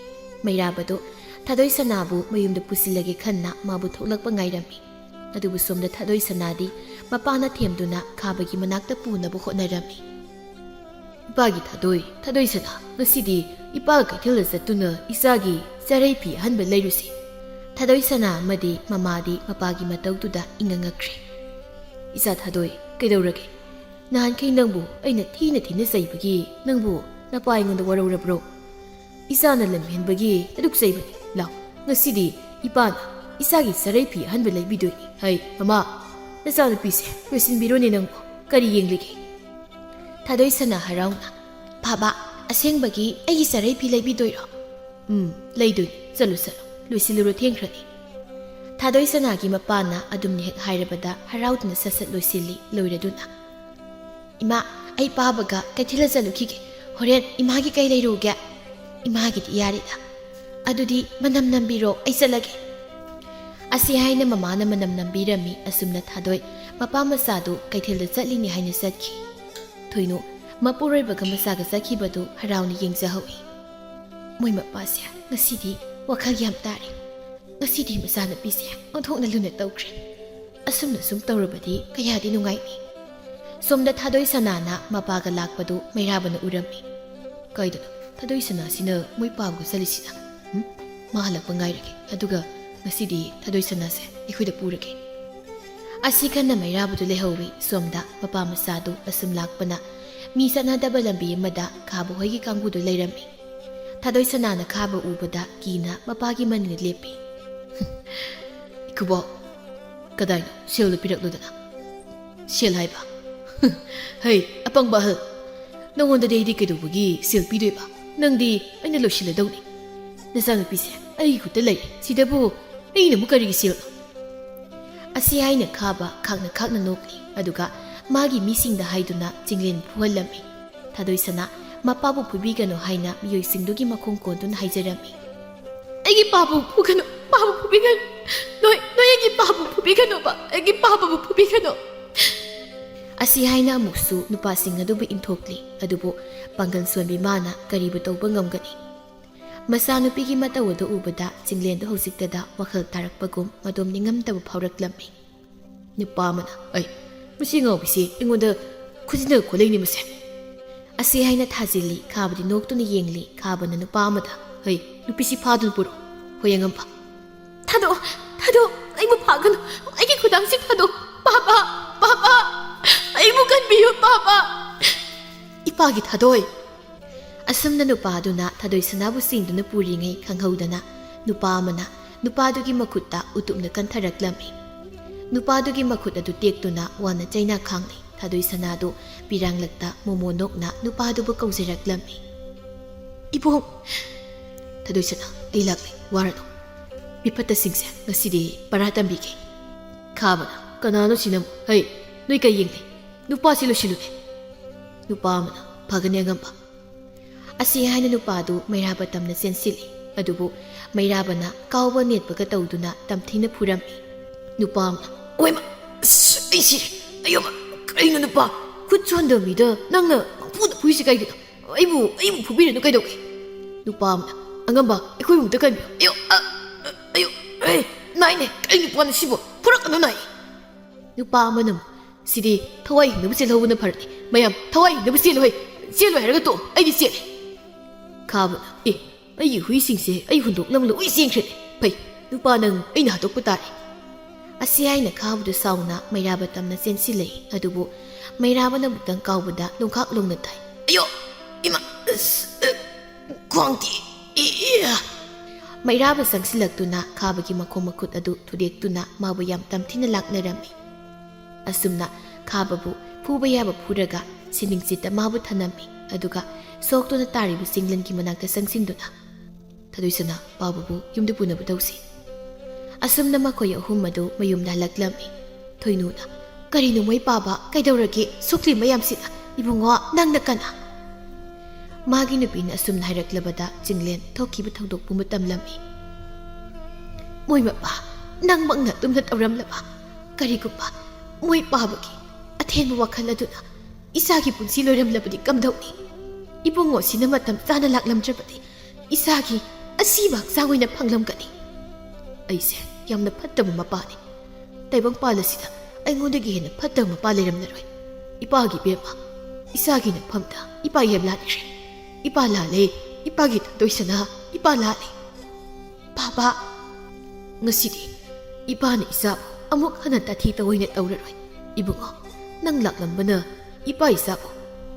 ꯃꯩꯔꯥꯕꯗꯨ ꯊꯥꯗꯣꯏ ꯁꯅꯥꯕꯨ ꯃꯌꯨꯝꯗ ꯄꯨꯁꯤꯜꯂꯒꯦ ꯈꯟꯅ ꯃꯥꯕꯨ ꯊꯣꯛꯂꯛꯄ ꯉꯥꯏꯔꯝꯃꯤ꯫ ꯑꯗꯨꯕꯨ ꯁꯣꯝꯗ ꯊꯥꯗꯣꯏ ꯁꯅꯥꯗꯤ ꯃꯄꯥꯅ ꯊꯦꯝꯗꯨꯅ ꯈꯥꯕꯒꯤ ꯃꯅꯥꯛꯇ ꯄꯨꯅꯕ ꯍꯣꯠꯅꯔꯝꯃꯤ꯫ "ꯏꯄꯥꯒꯤ ꯊꯥꯗꯣꯏ, ꯊꯥꯗꯣꯏ ꯁꯅꯥ, ꯉꯁꯤꯗꯤ ꯏꯄꯥꯒ ꯀꯩꯊꯦꯜꯗ ꯆꯠꯇꯨꯅ ꯏꯆꯥꯒꯤ ꯆꯥꯔꯩ ꯐꯤ ꯑꯍꯟꯕ ꯂꯩꯔꯨꯁꯤ꯫" ꯊꯥꯗꯣꯏ ꯁꯅꯥ ꯑꯃꯗꯤ ꯃꯃꯥꯗꯤ ꯃꯄꯥꯒꯤ ꯃꯇꯧꯗꯨꯗ ꯏꯉꯛ ꯉꯛꯈ꯭ꯔꯦ꯫ "ꯏꯆꯥ ꯊꯥꯗꯣꯏ, ꯀꯩꯗꯧꯔꯒꯦ? ꯅꯍꯥꯟꯈꯩ ꯅꯪꯕꯨ ꯑꯩꯅ ꯊꯤꯅ ꯊꯤꯅ ꯆꯩꯕꯒꯤ ꯅꯪꯕꯨ ꯅꯄꯥ ꯑꯩꯉꯣꯟꯗ ꯋꯥꯔꯧꯔꯕ꯭ꯔꯣ? ꯏꯆꯥꯅ ꯂꯝꯍꯦꯟꯕꯒꯤ ꯑꯗꯨꯛ ꯆꯩꯕꯅꯤ꯫ ꯂꯥꯎ, ꯉꯁꯤꯗꯤ ꯏꯄꯥꯅ ꯏꯆꯥꯒꯤ ꯆꯥꯔꯩ ꯐꯤ ꯑꯍꯟꯕ ꯂꯩꯕꯤꯗꯣꯏꯅꯤ꯫" "ꯍꯩ, ꯃꯃꯥ, ꯅꯆꯥꯅꯨꯄꯤꯁꯦ ꯂꯣꯏꯁꯤꯟꯕꯤꯔꯣꯅꯦ ꯅꯪꯕꯨ꯫ ꯀꯔꯤ ꯌꯦꯡꯂꯤꯒꯦ?" ꯊꯥꯗꯣꯏ ꯁꯅꯥ ꯍꯔꯥꯎꯅ, "ꯕꯥꯕꯥ, ꯑꯁꯦꯡꯕꯒꯤ ꯑꯩꯒꯤ ꯆꯥꯔꯩ ꯐꯤ ꯂꯩꯕꯤꯗꯣꯏꯔꯣ?" "ꯎꯝ, ꯂꯩꯗꯣꯏꯅꯤ꯫ ꯆꯠꯂꯨ, ꯆꯠꯂꯨ꯫ ꯂꯣꯏꯁꯤꯜꯂꯨꯔꯣ, ꯊꯦꯡꯈ꯭ꯔꯅꯤ꯫" ꯊꯥꯗꯣꯏ ꯁꯅꯥꯒꯤ ꯃꯄꯥꯅ ꯑꯗꯨꯝꯅ ꯍꯦꯛ ꯍꯥꯏꯔꯕꯗ ꯍꯔꯥꯎꯗꯨꯅ ꯁꯠ ꯁꯠ ꯂꯣꯏꯁꯤꯜꯂꯤ꯫ ꯂꯣꯏꯔꯗꯨꯅ, "ꯏꯃꯥ, ꯑꯩ ꯄꯥꯕꯒ ꯀꯩꯊꯦꯜꯗ ꯆꯠꯂꯨꯈꯤꯒꯦ꯫ ꯍꯣꯔꯦꯟ ꯏꯃꯥꯒꯤ ꯀꯩ ꯂꯩꯔꯨꯒꯦ?" "ꯏꯃꯥꯒꯤꯗꯤ ꯌꯥꯔꯦꯗ꯫ ꯑꯗꯨꯗꯤ ꯃꯅꯝ ꯅꯝꯕꯤꯔꯣ, ꯑꯩ ꯆꯠꯂꯒꯦ꯫" ꯑꯁꯤ ꯍꯥꯏꯅ ꯃꯃꯥꯅ ꯃꯅꯝ ꯅꯝꯕꯤꯔꯝꯃꯤ꯫ ꯑꯁꯨꯝꯅ ꯊꯥꯗꯣꯏ ꯃꯄꯥ ꯃꯆꯥꯗꯨ ꯀꯩꯊꯦꯜꯗ ꯆꯠꯂꯤꯅꯤ ꯍꯥꯏꯅ ꯆꯠꯈꯤ꯫ ꯊꯣꯏꯅꯨ ꯃꯄꯨꯔꯣꯏꯕꯒ ꯃꯆꯥꯒ ꯆꯠꯈꯤꯕꯗꯨ ꯍꯔꯥꯎꯅ ꯌꯦꯡꯖꯍꯧꯏ꯫ "ꯃꯣꯏ ꯃꯄꯥꯁꯦ ꯉꯁꯤꯗꯤ ꯋꯥꯈꯜ ꯌꯥꯝ ꯇꯥꯔꯦ꯫ ꯉꯁꯤꯗꯤ ꯃꯆꯥꯅꯨꯄꯤꯁꯦ ꯑꯣꯟꯊꯣꯛꯅ ꯂꯨꯅ ꯇꯧꯈ꯭ꯔꯦ꯫ ꯑꯁꯨꯝꯅ ꯁꯨꯝ ꯇꯧꯔꯕꯗꯤ ꯀꯌꯥꯗꯤ ꯅꯨꯡꯉꯥꯏꯅꯤ꯫ ꯁꯣꯝꯗ ꯊꯥꯗꯣꯏ ꯁꯅꯥꯅ ꯃꯄꯥꯒ ꯂꯥꯛꯄꯗꯨ ꯃꯩꯔꯥꯕꯅ ꯎꯔꯝꯃꯤ꯫ "ꯀꯩꯗꯅꯣ ꯊꯥꯗꯣꯏ ꯁꯅꯥꯁꯤꯅ ꯃꯣꯏ ꯄꯥꯕꯒ ꯆꯠꯂꯤꯁꯤꯅ? ꯎꯝ? ꯃꯥ ꯍꯜꯂꯛꯄ ꯉꯥꯏꯔꯒꯦ, ꯑꯗꯨꯒ ꯉꯁꯤꯗꯤ ꯊꯥꯗꯣꯏ ꯁꯅꯥꯁꯦ ꯑꯩꯈꯣꯏꯗ ꯄꯨꯔꯒꯦ"꯫ ꯑꯁꯤ ꯈꯟꯅ ꯃꯩꯔꯥꯕꯗꯨ ꯂꯩꯍꯧꯔꯤ꯫ ꯁꯣꯝꯗ ꯃꯄꯥ ꯃꯆꯥꯗꯨ ꯑꯁꯨꯝ ꯂꯥꯛꯄꯅ ꯃꯤ ꯆꯠꯅꯗꯕ ꯂꯝꯕꯤ ꯑꯃꯗ ꯈꯥꯕ ꯍꯣꯏꯒꯤ ꯀꯥꯡꯕꯨꯗꯨ ꯂꯩꯔꯝꯃꯤ꯫ ꯊꯥꯗꯣꯏ ꯁꯅꯥꯅ ꯈꯥꯕ ꯎꯕꯗ ꯀꯤꯅ ꯃꯄꯥꯒꯤ ꯃꯅꯤꯡꯗ ꯂꯦꯞꯄꯤ꯫ "ꯏꯀꯨꯕꯣꯛ, ꯀꯗꯥꯏꯅꯣ? ꯁꯦꯜꯗꯨ ꯄꯤꯔꯛꯂꯨꯗꯅ"꯫ "ꯁꯦꯜ ꯍꯥꯏꯕ? ꯍꯩ, ꯑꯄꯪꯕ ꯑꯍꯜ! ꯅꯉꯣꯟꯗꯗꯤ ꯑꯩꯗꯤ ꯀꯩꯗꯧꯕꯒꯤ ꯁꯦꯜ ꯄꯤꯗꯣꯏꯕ? ꯅꯪꯗꯤ ꯑꯩꯅ ꯂꯣꯏꯁꯤꯜꯂꯗꯧꯅꯤ꯫ ꯅꯆꯥꯅꯨꯄꯤꯁꯦ ꯑꯩꯒꯤ ꯈꯨꯠꯇ ꯂꯩꯔꯦ꯫ ꯁꯤꯗꯕꯨ ꯑꯩꯅ ꯑꯃꯨꯛ ꯀꯔꯤꯒꯤ ꯁꯦꯜꯅꯣ?" ꯑꯁꯤ ꯍꯥꯏꯅ ꯈꯥꯕ ꯈꯥꯛꯅ ꯈꯥꯛꯅ ꯅꯣꯛꯂꯤ꯫ ꯑꯗꯨꯒ ꯃꯥꯒꯤ ꯃꯤꯁꯤꯡꯗ ꯍꯥꯏꯗꯨꯅ ꯆꯤꯡꯂꯦꯟ ꯐꯨꯍꯜꯂꯝꯃꯤ꯫ ꯊꯥꯗꯣꯏ ꯁꯅꯥ ꯃꯄꯥꯕꯨ ꯐꯨꯕꯤꯒꯅꯨ ꯍꯥꯏꯅ ꯃꯤꯑꯣꯏꯁꯤꯡꯗꯨꯒꯤ ꯃꯈꯣꯡ ꯀꯣꯟꯗꯨꯅ ꯍꯥꯏꯖꯔꯝꯃꯤ꯫ "ꯑꯩꯒꯤ ꯄꯥꯕꯨ ꯐꯨꯒꯅꯨ, ꯄꯥꯕꯨ ꯐꯨꯕꯤꯒꯅꯨ꯫ ꯅꯣꯏ, ꯅꯣꯏ ꯑꯩꯒꯤ ꯄꯥꯕꯨ ꯐꯨꯕꯤꯒꯅꯨꯕ, ꯑꯩꯒꯤ ꯄꯥꯕꯕꯨ ꯐꯨꯕꯤꯒꯅꯨ"꯫ ꯑꯁꯤ ꯍꯥꯏꯅ ꯑꯃꯨꯛꯁꯨ ꯅꯨꯄꯥꯁꯤꯡ ꯑꯗꯨꯕꯨ ꯏꯟꯊꯣꯛꯂꯤ꯫ ꯑꯗꯨꯕꯨ ꯄꯥꯡꯒꯜ ꯁꯣꯟꯕꯤ ꯃꯥꯅ ꯀꯔꯤꯕꯨ ꯇꯧꯕ ꯉꯝꯒꯅꯤ? ꯃꯆꯥꯅꯨꯄꯤꯒꯤ ꯃꯇꯧ ꯑꯗꯨ ꯎꯕꯗ ꯆꯤꯡꯂꯦꯟꯗꯨ ꯍꯧꯖꯤꯛꯇꯗ ꯋꯥꯈꯜ ꯇꯥꯔꯛꯄꯒꯨꯝ ꯃꯗꯣꯝ ꯅꯤꯡꯉꯝꯗꯕ ꯐꯥꯎꯔꯛꯂꯝꯃꯤ꯫ ꯅꯨꯄꯥ ꯑꯃꯅ, "ꯑꯩ, ꯃꯁꯤ ꯑꯉꯥꯎꯕꯤꯁꯤ ꯑꯩꯉꯣꯟꯗ ꯈꯨꯖꯤꯟꯅ ꯈꯣꯠꯂꯛꯏꯅꯦ ꯃꯁꯦ"꯫ ꯑꯁꯤ ꯍꯥꯏꯅ ꯊꯥꯖꯤꯜꯂꯤ꯫ ꯈꯥꯕꯗꯤ ꯅꯣꯛꯇꯨꯅ ꯌꯦꯡꯂꯤ꯫ ꯈꯥꯕꯅ ꯅꯨꯄꯥ ꯑꯃꯗ, "ꯍꯩ, ꯅꯨꯄꯤꯁꯤ ꯐꯥꯗꯨꯅ ꯄꯨꯔꯛꯑꯣ, ꯍꯣꯏ ꯑꯉꯝꯕ"꯫ "ꯊꯥꯗꯣꯛꯑꯣ, ꯊꯥꯗꯣꯛꯑꯣ, ꯑꯩꯕꯨ ꯐꯥꯒꯅꯨ, ꯑꯩꯒꯤ ꯈꯨꯗꯥꯡꯁꯤ ꯊꯥꯗꯣꯛꯑꯣ, ꯄꯥꯕ, ꯄꯥꯕ, ꯑꯩꯕꯨ ꯀꯟꯕꯤꯌꯨ, ꯄꯥꯕ"꯫ "ꯏꯄꯥꯒꯤ ꯊꯥꯗꯣꯏ"꯫ ꯑꯁꯨꯝꯅ ꯅꯨꯄꯥꯗꯨꯅ ꯊꯥꯗꯣꯏ ꯁꯅꯥꯕꯨ ꯆꯤꯡꯗꯨꯅ ꯄꯨꯔꯤꯉꯩ ꯈꯪꯍꯧꯗꯅ ꯅꯨꯄꯥ ꯑꯃꯅ ꯅꯨꯄꯥꯗꯨꯒꯤ ꯃꯈꯨꯠꯇ ꯎꯇꯨꯞꯅ ꯀꯟꯊꯔꯛꯂꯝꯃꯤ꯫ ꯅꯨꯄꯥꯗꯨꯒꯤ ꯃꯈꯨꯠ ꯑꯗꯨ ꯇꯦꯛꯇꯨꯅ ꯋꯥꯅ ꯆꯩꯅꯥ ꯈꯥꯡꯂꯤ꯫ ꯊꯥꯗꯣꯏ ꯁꯅꯥꯗꯨ ꯄꯤꯔꯥꯡꯂꯛꯇ ꯃꯣꯃꯣ ꯅꯣꯛꯅ ꯅꯨꯄꯥꯗꯨꯕꯨ ꯀꯧꯖꯔꯛꯂꯝꯃꯤ꯫ "ꯏꯕꯨꯡ!" "ꯊꯥꯗꯣꯏ ꯁꯅꯥ, ꯑꯩ ꯂꯥꯛꯂꯦ, ꯋꯥꯔꯅꯨ꯫ ꯃꯤꯐꯠꯇꯁꯤꯡꯁꯦ ꯉꯁꯤꯗꯤ ꯄꯔꯥ ꯇꯝꯕꯤꯒꯦ"꯫ ꯈꯥꯕꯅ, "ꯀꯅꯥꯅꯣ ꯁꯤꯅ? ꯍꯩ, ꯅꯣꯏ ꯀꯩ ꯌꯦꯡꯂꯤ? ꯅꯨꯄꯥꯁꯤ ꯂꯣꯏꯁꯤꯜꯂꯨꯅꯦ"꯫ ꯅꯨꯄꯥ ꯑꯃꯅ, "ꯐꯒꯅꯤ ꯑꯉꯝꯕ"꯫ ꯑꯁꯤ ꯍꯥꯏꯅ ꯅꯨꯄꯥꯗꯨ ꯃꯩꯔꯥꯕ ꯇꯝꯅ ꯆꯦꯟꯁꯤꯜꯂꯤ꯫ ꯑꯗꯨꯕꯨ ꯃꯩꯔꯥꯕꯅ ꯀꯥꯎꯕ ꯅꯦꯠꯄꯒ ꯇꯧꯗꯨꯅ ꯇꯝꯊꯤꯅ ꯐꯨꯔꯝꯃꯤ꯫ ꯅꯨꯄꯥ ꯑꯃꯅ, "ꯑꯣꯏꯃ! ꯑꯁ, ꯑꯩ ꯁꯤꯔꯦ! ꯑꯌꯣꯃ! ꯀꯩꯅꯣ ꯅꯨꯄꯥ? ꯈꯨꯠ ꯁꯣꯟꯗꯕ ꯃꯤꯗ ꯅꯪꯅ ꯄꯪꯐꯨꯗ ꯐꯨꯏꯁꯤ ꯀꯩꯒꯤꯅꯣ? ꯑꯩꯕꯨ, ꯑꯩꯕꯨ ꯐꯨꯕꯤꯔꯅꯨ ꯀꯩꯗꯧꯒꯦ?" ꯅꯨꯄꯥ ꯑꯃꯅ, "ꯑꯉꯝꯕ, ꯑꯩꯈꯣꯏꯕꯨ ꯑꯝꯇ ꯀꯟꯕꯤꯌꯨ꯫ ꯑꯌꯣ! ꯑ! ꯑ! ꯑꯌꯣ!" ꯑꯦ, ꯅꯥꯏꯅꯦ, ꯀꯩ ꯅꯨꯄꯥꯅꯣ ꯁꯤꯕꯣ? ꯐꯨꯔꯛꯀꯅꯨ ꯅꯥꯏ꯫ ꯅꯨꯄꯥ ꯑꯃꯅ ꯑꯃꯨꯛ, "ꯁꯤꯗꯤ ꯊꯋꯥꯏ ꯍꯤꯡꯅꯕ ꯆꯦꯜꯍꯧꯕꯅ ꯐꯔꯅꯤ꯫ ꯃꯌꯥꯝ ꯊꯋꯥꯏ ꯍꯤꯡꯅꯕ ꯆꯦꯜꯂꯨ ꯍꯩ꯫ ꯆꯦꯜꯂꯣꯏ ꯍꯥꯏꯔꯒ ꯇꯣꯛꯑꯣ, ꯑꯩꯗꯤ ꯆꯦꯜꯂꯦ꯫" ꯈꯥꯕꯅ, "ꯑꯦ, ꯑꯩꯒꯤ ꯍꯨꯏꯁꯤꯡꯁꯦ ꯑꯩ ꯍꯨꯟꯗꯣꯛꯅꯕ ꯂꯣꯏ ꯆꯦꯟꯈ꯭ꯔꯦꯅꯦ꯫ ꯐꯩ, ꯅꯨꯄꯥ ꯅꯪ ꯑꯩꯅ ꯍꯥꯠꯇꯣꯛꯄ ꯇꯥꯔꯦ꯫" ꯑꯁꯤ ꯍꯥꯏꯅ ꯈꯥꯕꯗꯨ ꯁꯥꯎꯅ ꯃꯩꯔꯥꯕ ꯇꯝꯅ ꯆꯦꯟꯁꯤꯜꯂꯛꯏ꯫ ꯑꯗꯨꯕꯨ ꯃꯩꯔꯥꯕꯅ ꯑꯃꯨꯛꯇꯪ ꯀꯥꯎꯕꯗ ꯂꯣꯡꯈꯥꯛ ꯂꯣꯡꯅ ꯇꯥꯏ꯫ "ꯑꯌꯣ! ꯏꯃꯥ! ꯑꯁ! ꯑ! ꯈ꯭ꯋꯥꯡꯗꯤ! ꯏ! ꯏ!" ꯃꯩꯔꯥꯕ ꯆꯪꯁꯤꯜꯂꯛꯇꯨꯅ ꯈꯥꯕꯒꯤ ꯃꯈꯣꯡ ꯃꯈꯨꯠ ꯑꯗꯨ ꯊꯨꯗꯦꯛꯇꯨꯅ ꯃꯥꯕꯨ ꯌꯥꯝ ꯇꯝꯊꯤꯅ ꯂꯥꯛꯅꯔꯝꯃꯤ꯫ ꯑꯁꯨꯝꯅ ꯈꯥꯕꯕꯨ ꯐꯨꯕ ꯌꯥꯕ ꯐꯨꯔꯒ ꯁꯤꯅꯤꯡꯆꯤꯠꯇ ꯃꯥꯕꯨ ꯊꯅꯝꯃꯤ꯫ ꯑꯗꯨꯒ ꯁꯣꯛꯇꯨꯅ ꯇꯥꯔꯤꯕ ꯆꯤꯡꯂꯦꯟꯒꯤ ꯃꯅꯥꯛꯇ ꯆꯪꯁꯤꯟꯗꯨꯅ, "ꯊꯥꯗꯣꯏꯁꯅꯥ, ꯄꯥꯕꯕꯨ ꯌꯨꯝꯗ ꯄꯨꯅꯕ ꯇꯧꯁꯤ꯫" ꯑꯁꯨꯝꯅ ꯃꯈꯣꯏ ꯑꯍꯨꯝ ꯑꯗꯨ ꯃꯌꯨꯝꯗ ꯍꯜꯂꯛꯂꯝꯃꯤ꯫ ꯊꯣꯏꯅꯨꯅ, "ꯀꯔꯤꯅꯣ ꯃꯣꯏ ꯄꯥꯕ? ꯀꯩꯗꯧꯔꯒꯦ? ꯁꯣꯛꯂꯤ ꯃꯌꯥꯝꯁꯤꯅ? ꯏꯕꯨꯡꯉꯣ, ꯅꯪꯅ ꯀꯅꯥ?" ꯃꯥꯒꯤ ꯅꯨꯄꯤꯅ ꯑꯁꯨꯝꯅ ꯍꯥꯏꯔꯛꯂꯕꯗ ꯆꯤꯡꯂꯦꯟ ꯊꯣꯛꯈꯤꯕ ꯊꯧꯗꯣꯛ ꯄꯨꯝꯕ ꯇꯝꯂꯝꯃꯤ꯫ "ꯃꯣꯏ ꯃꯄꯥ, ꯅꯪꯃꯛꯅ ꯑꯗꯨꯝꯅ ꯇꯧꯔꯝꯂꯕ? ꯀꯔꯤꯒꯨꯝꯕ ꯃꯣꯏ ꯄꯥꯕꯒꯤ ꯑꯊꯦꯟꯕ ꯋꯥꯈꯜ ꯑꯗꯨꯅ ꯏꯆꯥꯒꯤ ꯄꯨꯟꯁꯤ ꯂꯣꯏꯔꯝꯂꯕꯗꯤ ꯀꯝꯗꯧꯅꯤ? ꯏꯕꯨꯡꯉꯣ ꯁꯤꯅ ꯃꯇꯝ ꯆꯥꯅ ꯂꯥꯛꯂꯝꯗ꯭ꯔꯕꯗꯤ ꯏꯆꯥꯒꯤ ꯑꯁꯤꯕ ꯍꯛꯆꯥꯡ ꯑꯣꯏꯅ ꯐꯪꯂꯝꯒꯅꯤ꯫ ꯑꯩꯁꯦ ꯌꯥꯝꯅ ꯐꯠꯇꯕ ꯃꯄꯥꯅꯤ꯫ ꯇꯥꯏꯕꯪꯄꯥꯜ ꯑꯁꯤꯗ ꯑꯩꯉꯣꯟꯗꯒꯤ ꯍꯦꯟꯅ ꯐꯠꯇꯕ ꯃꯄꯥ ꯂꯩꯔꯝꯂꯔꯣꯏ꯫ ꯏꯄꯥꯒꯤ ꯏꯕꯦꯝꯃ, ꯏꯆꯥꯒꯤ ꯅꯐꯝꯗ ꯏꯄꯥ ꯌꯥꯝ ꯂꯥꯜꯂꯤꯔꯦ꯫ ꯏꯄꯥ ꯂꯥꯜꯂꯦ, ꯏꯄꯥꯒꯤ ꯊꯥꯗꯣꯏ ꯁꯅꯥ, ꯏꯄꯥ ꯂꯥꯜꯂꯦ꯫ ꯄꯥꯕ, ꯉꯁꯤꯗꯤ ꯏꯄꯥꯅ ꯏꯆꯥꯕꯨ ꯑꯃꯨꯛ ꯍꯟꯅ ꯇꯥꯊꯤ ꯇꯑꯣꯏꯅ ꯇꯧꯔꯔꯣꯏ꯫ ꯏꯕꯨꯡꯉꯣ, ꯅꯪ ꯂꯥꯛꯂꯝꯕꯅ ꯏꯄꯥ ꯏꯆꯥꯕꯨ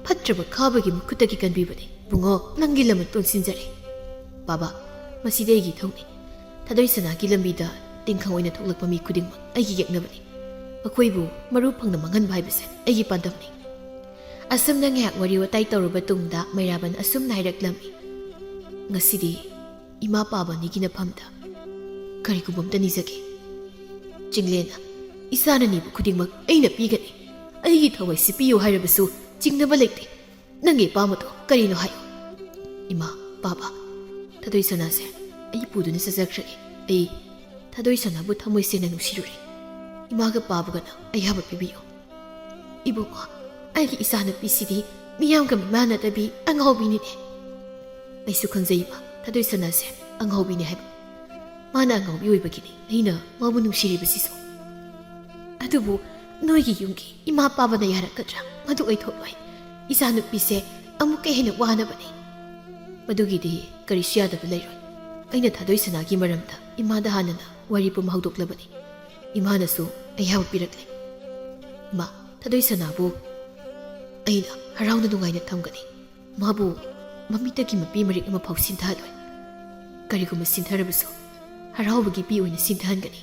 ꯐꯠꯇ꯭ꯔꯕ ꯈꯥꯕꯒꯤ ꯃꯈꯨꯠꯇꯒꯤ ꯀꯟꯕꯤꯕꯅꯤ꯫ ꯏꯕꯨꯡꯉꯣ, ꯅꯪꯒꯤ ꯂꯃꯟ ꯇꯣꯟꯁꯤꯟꯖꯔꯦ꯫" ꯄꯥꯕ, ꯃꯁꯤꯗꯤ ꯑꯩꯒꯤ ꯏꯊꯧꯅꯤ꯫ ꯊꯥꯗꯣꯏ ꯁꯅꯥꯒꯤ ꯂꯝꯕꯤꯗ ꯇꯤꯟꯈꯪ ꯑꯣꯏꯅ ꯊꯣꯛꯂꯛꯄ ꯃꯤ ꯈꯨꯗꯤꯡꯃꯛ ꯑꯩꯒꯤ ꯌꯦꯛꯅꯕꯅꯤ꯫ ꯃꯈꯣꯏꯕꯨ ꯃꯔꯨ ꯐꯪꯅ ꯃꯥꯡꯍꯟꯕ ꯍꯥꯏꯕꯁꯦ ꯑꯩꯒꯤ ꯄꯥꯟꯗꯝꯅꯤ꯫ ꯑꯁꯨꯝꯅ ꯉꯥꯏꯍꯥꯛ ꯋꯥꯔꯤ ꯋꯥꯇꯥꯏ ꯇꯧꯔꯕ ꯇꯨꯡꯗ ꯃꯩꯔꯥꯕꯟ ꯑꯁꯨꯝꯅ ꯍꯥꯏꯔꯛꯂꯝꯃꯤ, "ꯉꯁꯤꯗꯤ ꯏꯃꯥ ꯄꯥꯕ ꯑꯅꯤꯒꯤ ꯅꯐꯝꯗ ꯀꯔꯤꯒꯨꯝꯕ ꯑꯝꯇ ꯅꯤꯖꯒꯦ꯫" ꯆꯤꯡꯂꯦꯟꯅ, "ꯏꯆꯥꯅ ꯅꯤꯕ ꯈꯨꯗꯤꯡꯃꯛ ꯑꯩꯅ ꯄꯤꯒꯅꯤ꯫ ꯑꯩꯒꯤ ꯊꯋꯥꯏꯁꯤ ꯄꯤꯌꯨ ꯍꯥꯏꯔꯕꯁꯨ ꯆꯤꯡꯅꯕ ꯂꯩꯇꯦ꯫ ꯅꯪꯒꯤ ꯑꯄꯥꯝꯕꯗꯣ ꯀꯔꯤꯅꯣ ꯍꯥꯏꯌꯨ꯫" "ꯏꯃꯥ, ꯄꯥꯕ, ꯊꯥꯗꯣꯏ ꯁꯅꯥꯁꯦ ꯑꯩ ꯄꯨꯗꯨꯅ ꯆꯠꯆꯈ꯭ꯔꯒꯦ꯫ ꯑꯩ ꯊꯥꯗꯣꯏ ꯁꯅꯥꯕꯨ ꯊꯃꯣꯏ ꯁꯦꯡꯅ ꯅꯨꯡꯁꯤꯔꯨꯔꯦ꯫ ꯏꯃꯥꯒ ꯄꯥꯕꯒꯅ ꯑꯌꯥꯕ ꯄꯤꯕꯤꯌꯨ꯫" "ꯏꯕꯨꯡꯉꯣ, ꯑꯩꯒꯤ ꯏꯆꯥꯅꯨꯄꯤꯁꯤꯗꯤ ꯃꯤꯌꯥꯝꯒ ꯃꯤꯃꯥꯟꯅꯗꯕꯤ ꯑꯉꯥꯎꯕꯤꯅꯤꯅꯦ꯫" "ꯑꯩꯁꯨ ꯈꯪꯖꯩ ꯏꯃꯥ, ꯊꯥꯗꯣꯏ ꯁꯅꯥꯁꯦ ꯑꯉꯥꯎꯕꯤꯅꯤ ꯍꯥꯏꯕ꯫ ꯃꯥꯅ ꯑꯉꯥꯎꯕꯤ ꯑꯣꯏꯕꯒꯤꯅꯤ ꯑꯩꯅ ꯃꯥꯕꯨ ꯅꯨꯡꯁꯤꯔꯤꯕꯁꯤꯁꯨ꯫ ꯑꯗꯨꯕꯨ ꯅꯣꯏꯒꯤ ꯌꯨꯝꯒꯤ ꯏꯃꯥ ꯄꯥꯕꯅ ꯌꯥꯔꯛꯀꯗ꯭ꯔꯥ? ꯃꯗꯨ ꯑꯣꯏꯊꯣꯛꯂꯣꯏ꯫ ꯏꯆꯥꯅꯨꯄꯤꯁꯦ ꯑꯃꯨꯛꯀ ꯍꯦꯟꯅ ꯋꯥꯅꯕꯅꯤ꯫ ꯃꯗꯨꯒꯤꯗꯤ ꯀꯔꯤꯁꯨ ꯌꯥꯗꯕ ꯂꯩꯔꯣꯏ꯫ ꯑꯩꯅ ꯊꯥꯗꯣꯏ ꯁꯅꯥꯒꯤ ꯃꯔꯝꯗ ꯏꯃꯥꯗ ꯍꯥꯟꯅꯅ ꯋꯥꯔꯤ ꯄꯨꯝ ꯍꯧꯗꯣꯛꯂꯕꯅꯤ꯫ ꯏꯃꯥꯅꯁꯨ ꯑꯌꯥꯕ ꯄꯤꯔꯛꯂꯦ꯫ ꯏꯃꯥ, ꯊꯥꯗꯣꯏ ꯁꯅꯥꯕꯨ ꯑꯩꯅ ꯍꯔꯥꯎꯅ ꯅꯨꯡꯉꯥꯏꯅ ꯊꯝꯒꯅꯤ꯫ ꯃꯥꯕꯨ ꯃꯃꯤꯠꯇꯒꯤ ꯃꯄꯤ ꯃꯔꯤꯛ ꯑꯃꯐꯥꯎ ꯁꯤꯟꯊꯍꯜꯂꯣꯏ꯫ ꯀꯔꯤꯒꯨꯝꯕ ꯁꯤꯟꯊꯔꯕꯁꯨ ꯍꯔꯥꯎꯕꯒꯤ ꯄꯤ ꯑꯣꯏꯅ ꯁꯤꯟꯊꯍꯟꯒꯅꯤ꯫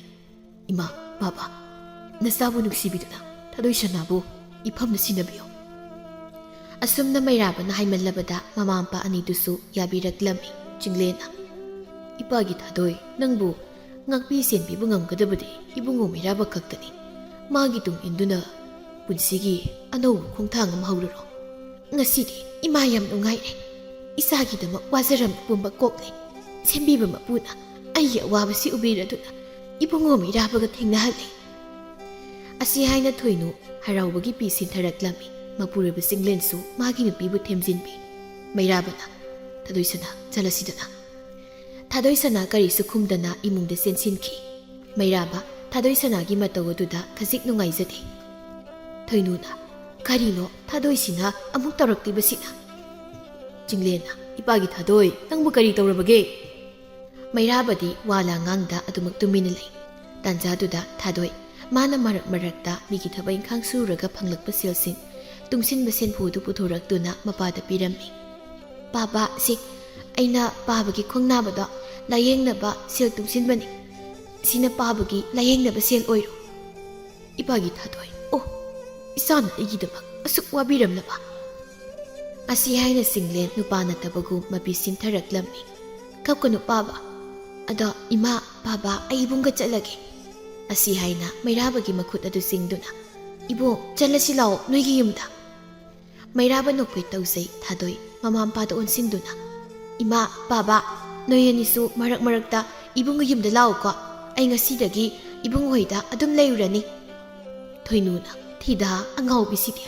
ꯏꯃꯥ, ꯕꯥꯕꯥ, ꯅꯆꯥꯕꯨ ꯅꯨꯡꯁꯤꯕꯤꯗꯨꯅ ꯊꯥꯗꯣꯏ ꯁꯅꯥꯕꯨ ꯏꯐꯝꯗ ꯁꯤꯟꯅꯕꯤꯌꯨ꯫ ꯑꯁꯨꯝꯅ ꯃꯩꯔꯥꯕꯅ ꯍꯥꯏꯃꯜꯂꯕꯗ ꯃꯃꯥ ꯃꯄꯥ ꯑꯅꯤꯗꯨꯁꯨ ꯌꯥꯕꯤꯔꯛꯂꯝꯃꯤ꯫ ꯆꯤꯡꯂꯦꯟꯅ, "ꯏꯄꯥꯒꯤ ꯊꯥꯗꯣꯏ, ꯅꯪꯕꯨ ꯉꯥꯛꯄꯤ ꯁꯦꯟꯕꯤꯕ ꯉꯝꯒꯗꯕꯗꯤ ꯏꯕꯨꯡꯉꯣ ꯃꯩꯔꯥꯕ ꯈꯛꯇꯅꯤ꯫ ꯃꯥꯒꯤ ꯇꯨꯡ ꯏꯟꯗꯨꯅ ꯄꯨꯟꯁꯤꯒꯤ ꯑꯅꯧꯕ ꯈꯣꯡꯊꯥꯡ ꯑꯃ ꯍꯧꯔꯨꯔꯣ꯫ ꯉꯁꯤꯗꯤ ꯏꯃꯥ ꯌꯥꯝ ꯅꯨꯡꯉꯥꯏꯔꯦ꯫ ꯏꯆꯥꯒꯤꯗꯃꯛ ꯋꯥꯖꯔꯝꯕ ꯄꯨꯝꯕ ꯀꯣꯛꯂꯦ꯫ ꯁꯦꯝꯕꯤꯕ ꯃꯄꯨꯅ ꯑꯩꯒꯤ ꯑꯋꯥꯕꯁꯤ ꯎꯕꯤꯔꯗꯨꯅ ꯏꯕꯨꯡꯉꯣ ꯃꯩꯔꯥꯕꯒ ꯊꯦꯡꯅꯍꯜꯂꯦ"꯫ ꯑꯁꯤ ꯍꯥꯏꯅ ꯊꯣꯏꯅꯨ ꯍꯔꯥꯎꯕꯒꯤ ꯄꯤ ꯁꯤꯟꯊꯔꯛꯂꯝꯃꯤ꯫ ꯃꯄꯨꯔꯣꯏꯕ ꯆꯤꯡꯂꯦꯟꯁꯨ ꯃꯥꯒꯤ ꯅꯨꯄꯤꯕꯨ ꯊꯦꯝꯖꯤꯟꯕꯤ꯫ ꯃꯩꯔꯥꯕꯅ, "ꯊꯥꯗꯣꯏ ꯁꯅꯥ, ꯆꯠꯂꯁꯤꯗꯅ"꯫ ꯊꯥꯗꯣꯏ ꯁꯅꯥ ꯀꯔꯤꯁꯨ ꯈꯨꯝꯗꯅ ꯏꯃꯨꯡꯗ ꯆꯦꯟꯁꯤꯟꯈꯤ꯫ ꯃꯩꯔꯥꯕ ꯊꯥꯗꯣꯏ ꯁꯅꯥꯒꯤ ꯃꯇꯧ ꯑꯗꯨꯗ ꯈꯖꯤꯛ ꯅꯨꯡꯉꯥꯏꯖꯗꯦ꯫ ꯊꯣꯏꯅꯨꯅ, "ꯀꯔꯤꯅꯣ ꯊꯥꯗꯣꯏꯁꯤꯅ ꯑꯃꯨꯛ ꯇꯧꯔꯛꯂꯤꯕꯁꯤꯅ?" ꯆꯤꯡꯂꯦꯟꯅ, "ꯏꯄꯥꯒꯤ ꯊꯥꯗꯣꯏ, ꯅꯪꯕꯨ ꯀꯔꯤ ꯇꯧꯔꯕꯒꯦ?" ꯃꯩꯔꯥꯕꯗꯤ ꯋꯥ ꯂꯥ ꯉꯥꯡꯗ ꯑꯗꯨꯃꯛ ꯇꯨꯃꯤꯟꯅ ꯂꯩ꯫ ꯇꯥꯟꯖꯥꯗꯨꯗ ꯊꯥꯗꯣꯏ ꯃꯥꯅ ꯃꯔꯛ ꯃꯔꯛꯇ ꯃꯤꯒꯤ ꯊꯕꯛ ꯏꯪꯈꯥꯡ ꯁꯨꯔꯒ ꯐꯪꯂꯛꯄ ꯁꯦꯜꯁꯤꯡ ꯇꯨꯡꯁꯤꯟꯕ ꯁꯦꯟꯐꯨꯗꯨ ꯄꯨꯊꯣꯔꯛꯇꯨꯅ ꯃꯄꯥꯗ ꯄꯤꯔꯝꯃꯤ꯫ "ꯄꯥꯕ, ꯁꯤ ꯑꯩꯅ ꯄꯥꯕꯒꯤ ꯈꯣꯡ ꯅꯥꯕꯗꯣ ꯂꯥꯌꯦꯡꯅꯕ ꯁꯦꯜ ꯇꯨꯡꯁꯤꯟꯕꯅꯤ꯫ ꯁꯤꯅ ꯄꯥꯕꯒꯤ ꯂꯥꯌꯦꯡꯅꯕ ꯁꯦꯜ ꯑꯣꯏꯔꯣ"꯫ "ꯏꯄꯥꯒꯤ ꯊꯥꯗꯣꯏ, ꯑꯣ, ꯏꯆꯥꯅ ꯑꯩꯒꯤꯗꯃꯛ ꯑꯁꯨꯛ ꯋꯥꯕꯤꯔꯝꯂꯕ"꯫ ꯑꯁꯤ ꯍꯥꯏꯅ ꯆꯤꯡꯂꯦꯟ ꯅꯨꯄꯥ ꯅꯠꯇꯕꯒꯨꯝ ꯃꯄꯤ ꯁꯤꯟꯊꯔꯛꯂꯝꯃꯤ꯫ "ꯀꯞꯀꯅꯨ ꯄꯥꯕ꯫ ꯑꯗꯣ ꯏꯃꯥ, ꯄꯥꯕ, ꯑꯩ ꯏꯕꯨꯡꯒ ꯆꯠꯂꯒꯦ"꯫ ꯑꯁꯤ ꯍꯥꯏꯅ ꯃꯩꯔꯥꯕꯒꯤ ꯃꯈꯨꯠ ꯑꯗꯨ ꯆꯤꯡꯗꯨꯅ, "ꯏꯕꯨꯡ, ꯆꯠꯂꯁꯤ ꯂꯥꯛꯑꯣ ꯅꯣꯏꯒꯤ ꯌꯨꯝꯗ"꯫ ꯃꯩꯔꯥꯕ ꯅꯣꯛꯐꯦꯠ ꯇꯧꯖꯩ ꯊꯥꯗꯣꯏ ꯃꯃꯥ ꯃꯄꯥꯗ ꯑꯣꯟꯁꯤꯟꯗꯨꯅ, "ꯏꯃꯥ, ꯄꯥꯕ, ꯅꯣꯏ ꯑꯅꯤꯁꯨ ꯃꯔꯛ ꯃꯔꯛꯇ ꯏꯕꯨꯡꯒꯤ ꯌꯨꯝꯗ ꯂꯥꯛꯎꯀꯣ꯫ ꯑꯩ ꯉꯁꯤꯗꯒꯤ ꯏꯕꯨꯡ ꯍꯣꯏꯗ ꯑꯗꯨꯝ ꯂꯩꯔꯨꯔꯅꯤ"꯫ ꯊꯣꯏꯅꯨꯅ, "ꯊꯤꯗꯥ ꯑꯉꯥꯎꯕꯤꯁꯤꯗꯤ꯫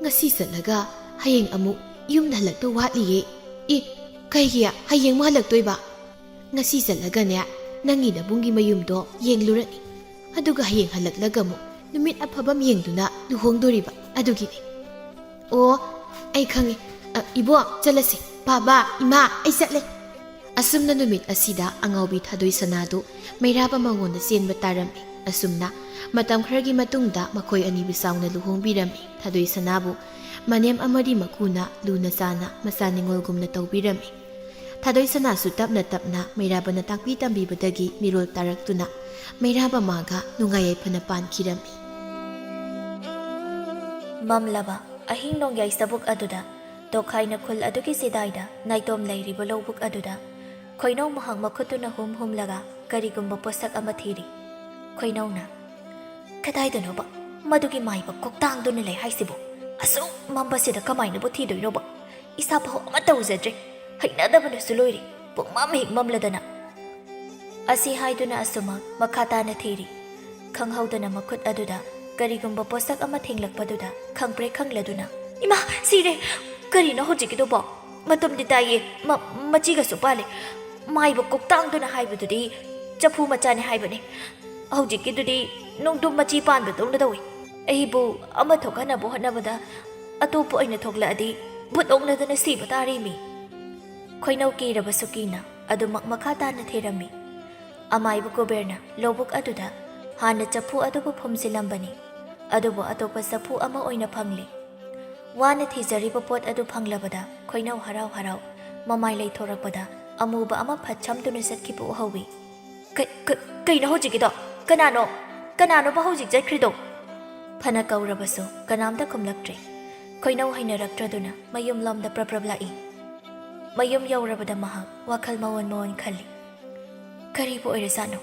ꯉꯁꯤ ꯆꯠꯂꯒ ꯍꯌꯦꯡ ꯑꯃꯨꯛ ꯌꯨꯝꯗ ꯍꯜꯂꯛꯇꯧ ꯋꯥꯠꯂꯤꯌꯦ꯫ ꯏ, ꯀꯩꯒꯤ ꯍꯌꯦꯡ ꯑꯃꯨꯛ ꯍꯜꯂꯛꯇꯣꯏꯕ? ꯉꯁꯤ ꯆꯠꯂꯒꯅꯦ, "ꯅꯪꯒꯤ ꯅꯕꯨꯡꯒꯤ ꯃꯌꯨꯝꯗꯣ ꯌꯦꯡꯂꯨꯔꯅꯤ, ꯑꯗꯨꯒ ꯍꯌꯦꯡ ꯍꯜꯂꯛꯂꯒ ꯑꯃꯨꯛ ꯅꯨꯃꯤꯠ ꯑꯐꯕ ꯑꯃ ꯌꯦꯡꯗꯨꯅ ꯂꯨꯍꯣꯡꯗꯣꯔꯤꯕ ꯑꯗꯨꯒꯤꯅꯤ꯫" "ꯑꯣ, ꯑꯩ ꯈꯪꯉꯤ꯫ ꯑ, ꯏꯕꯣꯛ, ꯆꯠꯂꯁꯤ꯫ ꯕꯥꯕꯥ, ꯏꯃꯥ, ꯑꯩ ꯆꯠꯂꯦ꯫" ꯑꯁꯨꯝꯅ ꯅꯨꯃꯤꯠ ꯑꯁꯤꯗ ꯑꯉꯥꯎꯕꯤ ꯊꯥꯗꯣꯏ ꯁꯅꯥꯗꯨ ꯃꯩꯔꯥꯕ ꯃꯉꯣꯟꯗ ꯆꯦꯟꯕ ꯇꯥꯔꯝꯃꯤ꯫ ꯑꯁꯨꯝꯅ ꯃꯇꯝ ꯈꯔꯒꯤ ꯃꯇꯨꯡꯗ ꯃꯈꯣꯏ ꯑꯅꯤꯕꯨ ꯆꯥꯎꯅ ꯂꯨꯍꯣꯡꯕꯤꯔꯝꯃꯤ꯫ ꯊꯥꯗꯣꯏ ꯁꯅꯥꯕꯨ ꯃꯅꯦꯝ ꯑꯃꯗꯤ ꯃꯀꯨꯅ ꯂꯨꯅ ꯆꯥꯅ ꯃꯆꯥ ꯅꯤꯉꯣꯜꯒꯨꯝꯅ ꯇꯧꯕꯤꯔꯝꯃꯤ꯫ ꯊꯥꯗꯣꯏ ꯁꯅꯥꯁꯨ ꯇꯞꯅ ꯇꯞꯅ ꯃꯩꯔꯥꯕꯅ ꯇꯥꯛꯄꯤ ꯇꯝꯕꯤꯕꯗꯒꯤ ꯃꯤꯔꯣꯜ ꯇꯥꯔꯛꯇꯨꯅ ꯃꯩꯔꯥꯕ ꯃꯥꯒ ꯅꯨꯡꯉꯥꯏ ꯌꯥꯏꯐꯅ ꯄꯥꯟꯈꯤꯔꯝꯃꯤ꯫ ꯃꯝꯂꯕ ꯑꯍꯤꯡ ꯅꯣꯡꯌꯥꯏ ꯆꯕꯨꯛ ꯑꯗꯨꯗ ꯇꯣꯈꯥꯏꯅ ꯈꯨꯜ ꯑꯗꯨꯒꯤ ꯆꯤꯗꯥꯏꯗ ꯅꯥꯏꯇꯣꯝ ꯂꯩꯔꯤꯕ ꯂꯧꯕꯨꯛ ꯑꯗꯨꯗ ꯈꯣꯏꯅꯧ ꯃꯍꯥꯛ ꯃꯈꯨꯠꯇꯨꯅ ꯍꯨꯝ ꯍꯨꯝꯂꯒ ꯀꯔꯤꯒꯨꯝꯕ ꯄꯣꯠꯁꯛ ꯑꯃ ꯊꯤꯔꯤ꯫ ꯈꯣꯏꯅꯧꯅ, "ꯀꯗꯥꯏꯗꯅꯣꯕ ꯃꯗꯨꯒꯤ ꯃꯥꯏꯕ ꯀꯣꯛꯇꯥꯡꯗꯨꯅ ꯂꯩ ꯍꯥꯏꯁꯤꯕꯣ? ꯑꯁꯨꯛ ꯃꯝꯕꯁꯤꯗ ꯀꯃꯥꯏꯅꯕꯨ ꯊꯤꯗꯣꯏꯅꯣꯕ? ꯏꯁꯥ ꯐꯥꯎ ꯑꯃꯠꯇ ꯎꯖꯗ꯭ꯔꯦ꯫ ꯍꯩꯅꯗꯕꯅꯁꯨ ꯂꯣꯏꯔꯦ꯫ ꯄꯨꯡꯃꯝ ꯍꯦꯛ ꯃꯝꯂꯗꯅ꯫" ꯑꯁꯤ ꯍꯥꯏꯗꯨꯅ ꯑꯁꯨꯃꯛ ꯃꯈꯥ ꯇꯥꯅ ꯊꯤꯔꯤ꯫ ꯈꯪꯍꯧꯗꯅ ꯃꯈꯨꯠ ꯑꯗꯨꯗ ꯀꯔꯤꯒꯨꯝꯕ ꯄꯣꯠꯁꯛ ꯑꯃ ꯊꯦꯡꯂꯛꯄꯗꯨꯗ ꯈꯪꯄ꯭ꯔꯦꯛ ꯈꯪꯂꯗꯨꯅ, "ꯏꯃꯥ, ꯁꯤꯔꯦ! ꯀꯔꯤꯅꯣ ꯍꯧꯖꯤꯛꯀꯤꯗꯨꯕꯣ? ꯃꯇꯨꯝꯗꯤ ꯇꯥꯏꯌꯦ, ꯃ-, ꯃꯆꯤꯒꯁꯨ ꯄꯥꯜꯂꯦ꯫ ꯃꯥꯏꯕ ꯀꯣꯛꯇꯥꯡꯗꯨꯅ ꯍꯥꯏꯕꯗꯨꯗꯤ ꯆꯐꯨ ꯃꯆꯥꯅꯤ ꯍꯥꯏꯕꯅꯦ꯫ ꯍꯧꯖꯤꯛꯀꯤꯗꯨꯗꯤ ꯅꯨꯡꯗꯨꯝ ꯃꯆꯤ ꯄꯥꯟꯕꯗꯧꯅ ꯇꯧꯏ꯫ ꯑꯩꯕꯨ ꯑꯃ ꯊꯣꯛꯍꯟꯅꯕ ꯍꯣꯠꯅꯕꯗ ꯑꯇꯣꯞꯄ ꯑꯣꯏꯅ ꯊꯣꯛꯂꯛꯑꯗꯤ ꯚꯨꯠ ꯑꯣꯛꯅꯗꯅ ꯁꯤꯕ ꯇꯥꯔꯦꯃꯤ꯫" ꯈꯣꯏꯅꯧ ꯀꯤꯔꯕꯁꯨ ꯀꯤꯅ ꯑꯗꯨꯃꯛ ꯃꯈꯥ ꯇꯥꯅ ꯊꯤꯔꯝꯃꯤ꯫ ꯑꯃꯥꯏꯕ ꯀꯨꯕꯦꯔꯅ ꯂꯧꯕꯨꯛ ꯑꯗꯨꯗ ꯍꯥꯟꯅ ꯆꯐꯨ ꯑꯗꯨꯕꯨ ꯐꯨꯝꯖꯤꯜꯂꯝꯕꯅꯤ, ꯑꯗꯨꯕꯨ ꯑꯇꯣꯞꯄ ꯆꯐꯨ ꯑꯃ ꯑꯣꯏꯅ ꯐꯪꯂꯦ꯫ ꯋꯥꯅ ꯊꯤꯖꯔꯤꯕ ꯄꯣꯠ ꯑꯗꯨ ꯐꯪꯂꯕꯗ ꯈꯣꯏꯅꯧ ꯍꯔꯥꯎ ꯍꯔꯥꯎ ꯃꯃꯥꯏ ꯂꯩꯊꯣꯔꯛꯄꯗ ꯑꯃꯨꯕ ꯑꯃ ꯐꯠ ꯁꯝꯗꯨꯅ ꯆꯠꯈꯤꯕ ꯎꯍꯧꯏ꯫ "ꯀ-, ꯀ-, ꯀꯩꯅꯣ ꯍꯧꯖꯤꯛꯀꯤꯗꯣ? ꯀꯅꯥꯅꯣ? ꯀꯅꯥꯅꯣꯕ ꯍꯧꯖꯤꯛ ꯆꯠꯈ꯭ꯔꯤꯗꯣ?" ꯐꯅ ꯀꯧꯔꯕꯁꯨ ꯀꯅꯥꯝꯇ ꯈꯨꯝꯂꯛꯇ꯭ꯔꯦ꯫ ꯈꯣꯏꯅꯧ ꯍꯩꯅꯔꯛꯇ꯭ꯔꯗꯨꯅ ꯃꯌꯨꯝꯂꯣꯝꯗ ꯄ꯭ꯔꯞ ꯄ꯭ꯔꯞ ꯂꯥꯛꯏ꯫ ꯃꯌꯨꯝ ꯌꯧꯔꯕꯗ ꯃꯍꯥꯛ ꯋꯥꯈꯜ ꯃꯑꯣꯟ ꯃꯑꯣꯟ ꯈꯜꯂꯤ꯫ "ꯀꯔꯤꯕꯨ ꯑꯣꯏꯔꯖꯥꯠꯅꯣ?